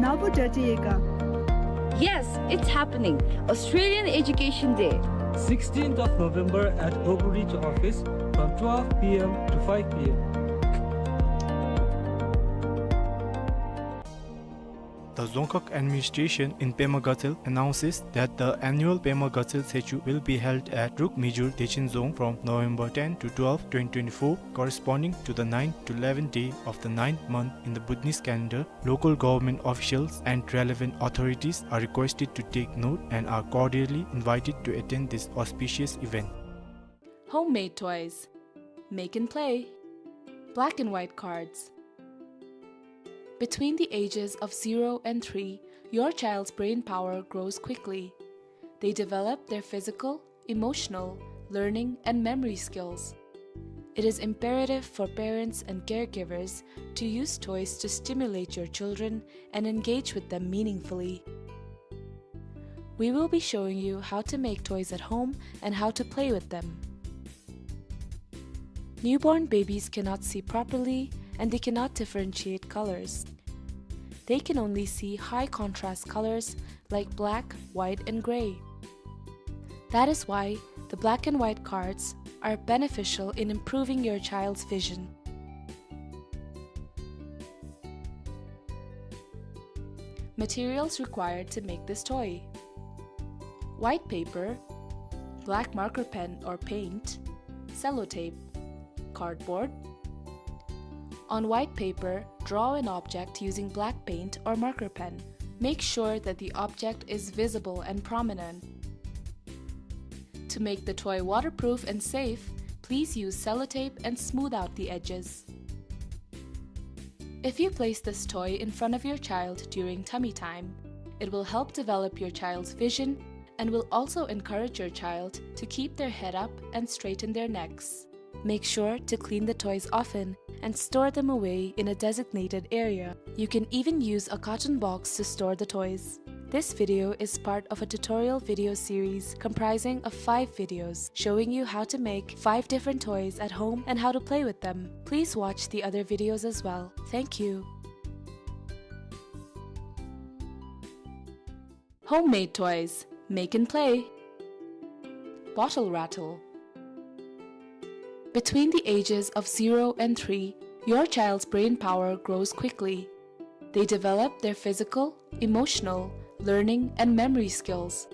ནཱ་བུ་ད་དེ་ཡོད་ག། Yes, it's happening. Australian Education Day. Sixteenth of November at Oakridge office from twelve P M to five P M. The Dzongkhag administration in Pema Gatshel announces that the annual Pema Gatshel Tshechu will be held at Druk Mijur Dechen Dzong from November ten to twelve, twenty twenty-four, corresponding to the ninth to eleventh day of the ninth month in the Bhutanese calendar. Local government officials and relevant authorities are requested to take note and are cordially invited to attend this auspicious event. Homemade toys. Make and play. Black and white cards. Between the ages of zero and three, your child's brain power grows quickly. They develop their physical, emotional, learning, and memory skills. It is imperative for parents and caregivers to use toys to stimulate your children and engage with them meaningfully. We will be showing you how to make toys at home and how to play with them. Newborn babies cannot see properly and they cannot differentiate colors. They can only see high contrast colors like black, white, and gray. That is why the black and white cards are beneficial in improving your child's vision. Materials required to make this toy: white paper, black marker pen or paint, sellotape, cardboard. On white paper, draw an object using black paint or marker pen. Make sure that the object is visible and prominent. To make the toy waterproof and safe, please use sellotape and smooth out the edges. If you place this toy in front of your child during tummy time, it will help develop your child's vision and will also encourage your child to keep their head up and straighten their necks. Make sure to clean the toys often and store them away in a designated area. You can even use a carton box to store the toys. This video is part of a tutorial video series comprising of five videos showing you how to make five different toys at home and how to play with them. Please watch the other videos as well. Thank you. Homemade toys. Make and play. Bottle rattle. Between the ages of zero and three, your child's brain power grows quickly. They develop their physical, emotional, learning, and memory skills.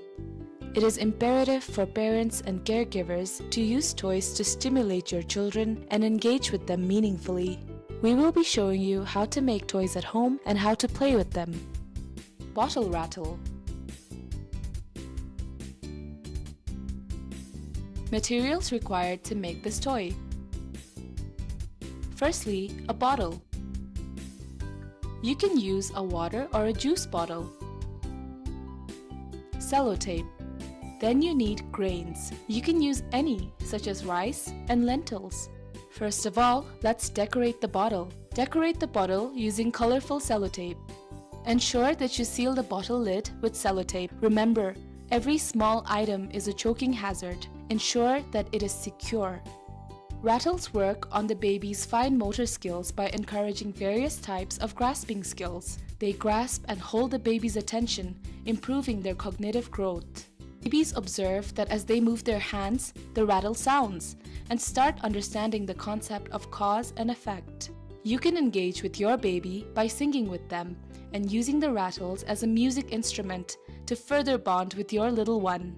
It is imperative for parents and caregivers to use toys to stimulate your children and engage with them meaningfully. We will be showing you how to make toys at home and how to play with them. Bottle rattle. Materials required to make this toy. Firstly, a bottle. You can use a water or a juice bottle. Sellotape. Then you need grains. You can use any, such as rice and lentils. First of all, let's decorate the bottle. Decorate the bottle using colorful sellotape. Ensure that you seal the bottle lid with sellotape. Remember, every small item is a choking hazard. Ensure that it is secure. Rattles work on the baby's fine motor skills by encouraging various types of grasping skills. They grasp and hold the baby's attention, improving their cognitive growth. Babies observe that as they move their hands, the rattle sounds, and start understanding the concept of cause and effect. You can engage with your baby by singing with them and using the rattles as a music instrument to further bond with your little one.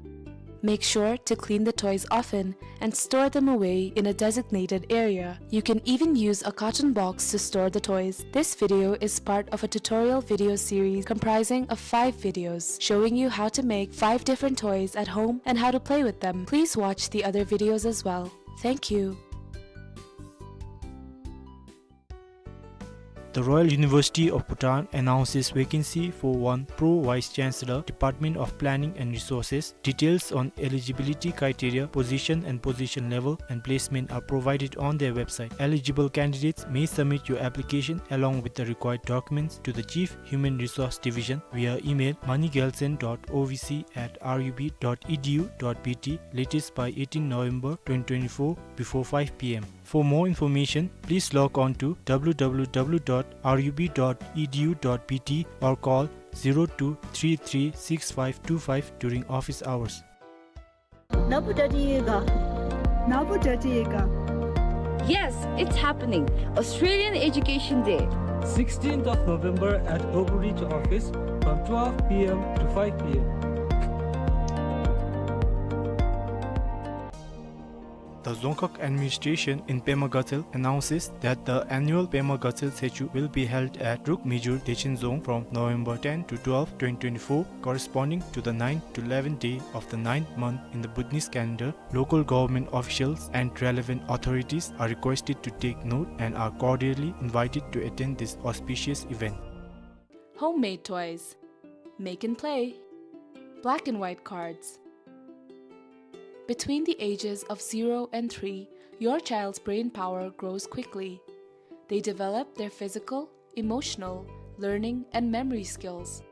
Make sure to clean the toys often and store them away in a designated area. You can even use a carton box to store the toys. This video is part of a tutorial video series comprising of five videos showing you how to make five different toys at home and how to play with them. Please watch the other videos as well. Thank you. The Royal University of Bhutan announces vacancy for one Pro Vice Chancellor, Department of Planning and Resources. Details on eligibility criteria, position and position level, and placement are provided on their website. Eligible candidates may submit your application along with the required documents to the Chief Human Resource Division via email moneygelson dot O V C at R U B dot E D U dot B T, latest by eighteen November twenty twenty-four before five P M. For more information, please log on to W W W dot R U B dot E D U dot B T or call zero two three three six five two five during office hours. ནཱ་བུ་ཏྲ་ཏྲི་ཡོད་ག། ནཱ་བུ་ཏྲ་ཏྲི་ཡོད་ག། Yes, it's happening. Australian Education Day. Sixteenth of November at Oakridge office from twelve P M to five P M. The Dzongkhag administration in Pema Gatshel announces that the annual Pema Gatshel Tshechu will be held at Druk Mijur Dechen Dzong from November ten to twelve, twenty twenty-four, corresponding to the ninth to eleventh day of the ninth month in the Buddhist calendar. Local government officials and relevant authorities are requested to take note and are cordially invited to attend this auspicious event. Homemade toys. Make and play. Black and white cards. Between the ages of zero and three, your child's brain power grows quickly. They develop their physical, emotional, learning, and memory skills.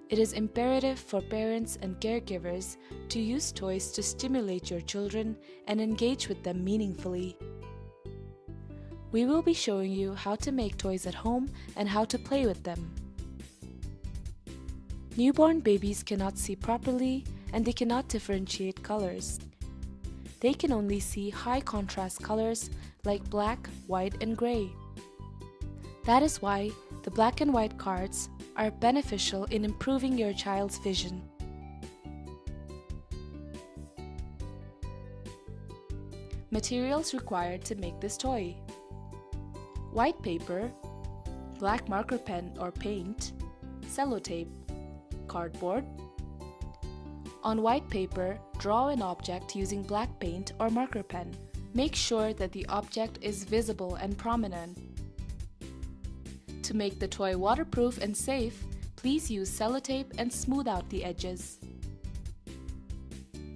It is imperative for parents and caregivers to use toys to stimulate your children and engage with them meaningfully. We will be showing you how to make toys at home and how to play with them. Newborn babies cannot see properly and they cannot differentiate colors. They can only see high contrast colors like black, white, and gray. That is why the black and white cards are beneficial in improving your child's vision. Materials required to make this toy: white paper, black marker pen or paint, sellotape, cardboard. On white paper, draw an object using black paint or marker pen. Make sure that the object is visible and prominent. To make the toy waterproof and safe, please use sellotape and smooth out the edges.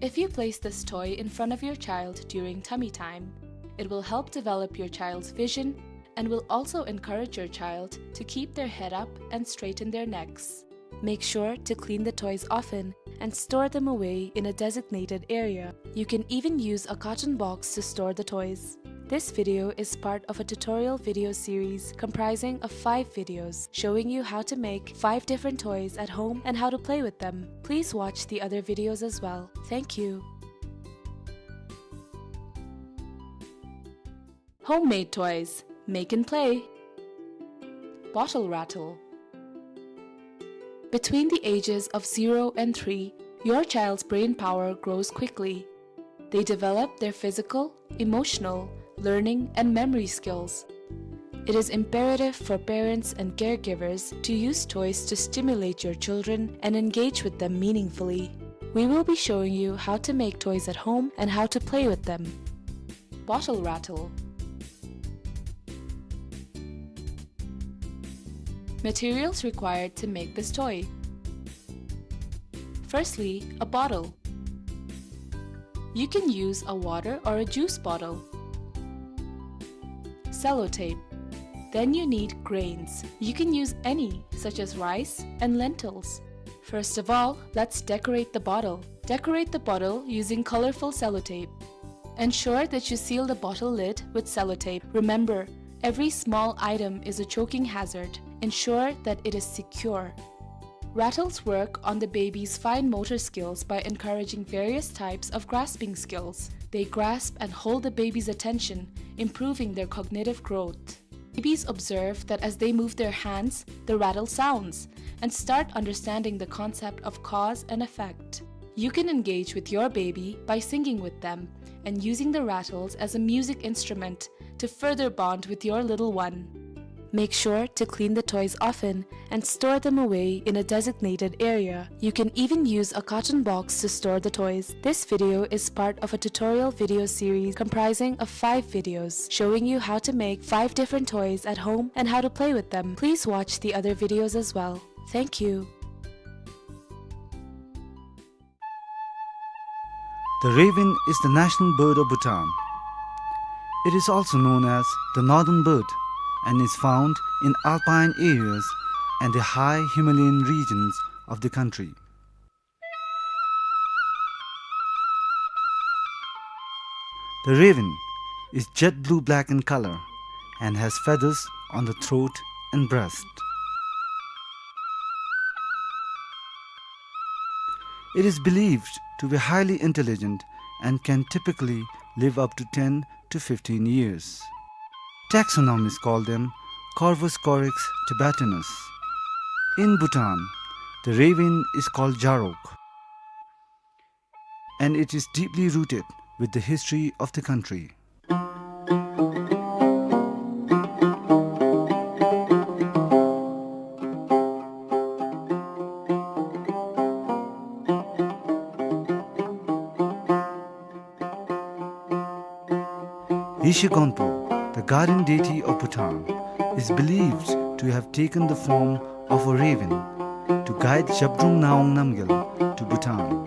If you place this toy in front of your child during tummy time, it will help develop your child's vision and will also encourage your child to keep their head up and straighten their necks. Make sure to clean the toys often and store them away in a designated area. You can even use a carton box to store the toys. This video is part of a tutorial video series comprising of five videos showing you how to make five different toys at home and how to play with them. Please watch the other videos as well. Thank you. Homemade toys. Make and play. Bottle rattle. Between the ages of zero and three, your child's brain power grows quickly. They develop their physical, emotional, learning, and memory skills. It is imperative for parents and caregivers to use toys to stimulate your children and engage with them meaningfully. We will be showing you how to make toys at home and how to play with them. Bottle rattle. Materials required to make this toy. Firstly, a bottle. You can use a water or a juice bottle. Sellotape. Then you need grains. You can use any, such as rice and lentils. First of all, let's decorate the bottle. Decorate the bottle using colorful sellotape. Ensure that you seal the bottle lid with sellotape. Remember, every small item is a choking hazard. Ensure that it is secure. Rattles work on the baby's fine motor skills by encouraging various types of grasping skills. They grasp and hold the baby's attention, improving their cognitive growth. Babies observe that as they move their hands, the rattle sounds, and start understanding the concept of cause and effect. You can engage with your baby by singing with them and using the rattles as a music instrument to further bond with your little one. Make sure to clean the toys often and store them away in a designated area. You can even use a carton box to store the toys. This video is part of a tutorial video series comprising of five videos showing you how to make five different toys at home and how to play with them. Please watch the other videos as well. Thank you. The raven is the national bird of Bhutan. It is also known as the northern bird and is found in alpine areas and the high Himalayan regions of the country. The raven is jet blue-black in color and has feathers on the throat and breast. It is believed to be highly intelligent and can typically live up to ten to fifteen years. Taxonomists call them Corvus corax tibetanus. In Bhutan, the raven is called jarok, and it is deeply rooted with the history of the country. Yeshe Gonpo, the guardian deity of Bhutan, is believed to have taken the form of a raven to guide Zhabdrung Ngawang Namgyal to Bhutan.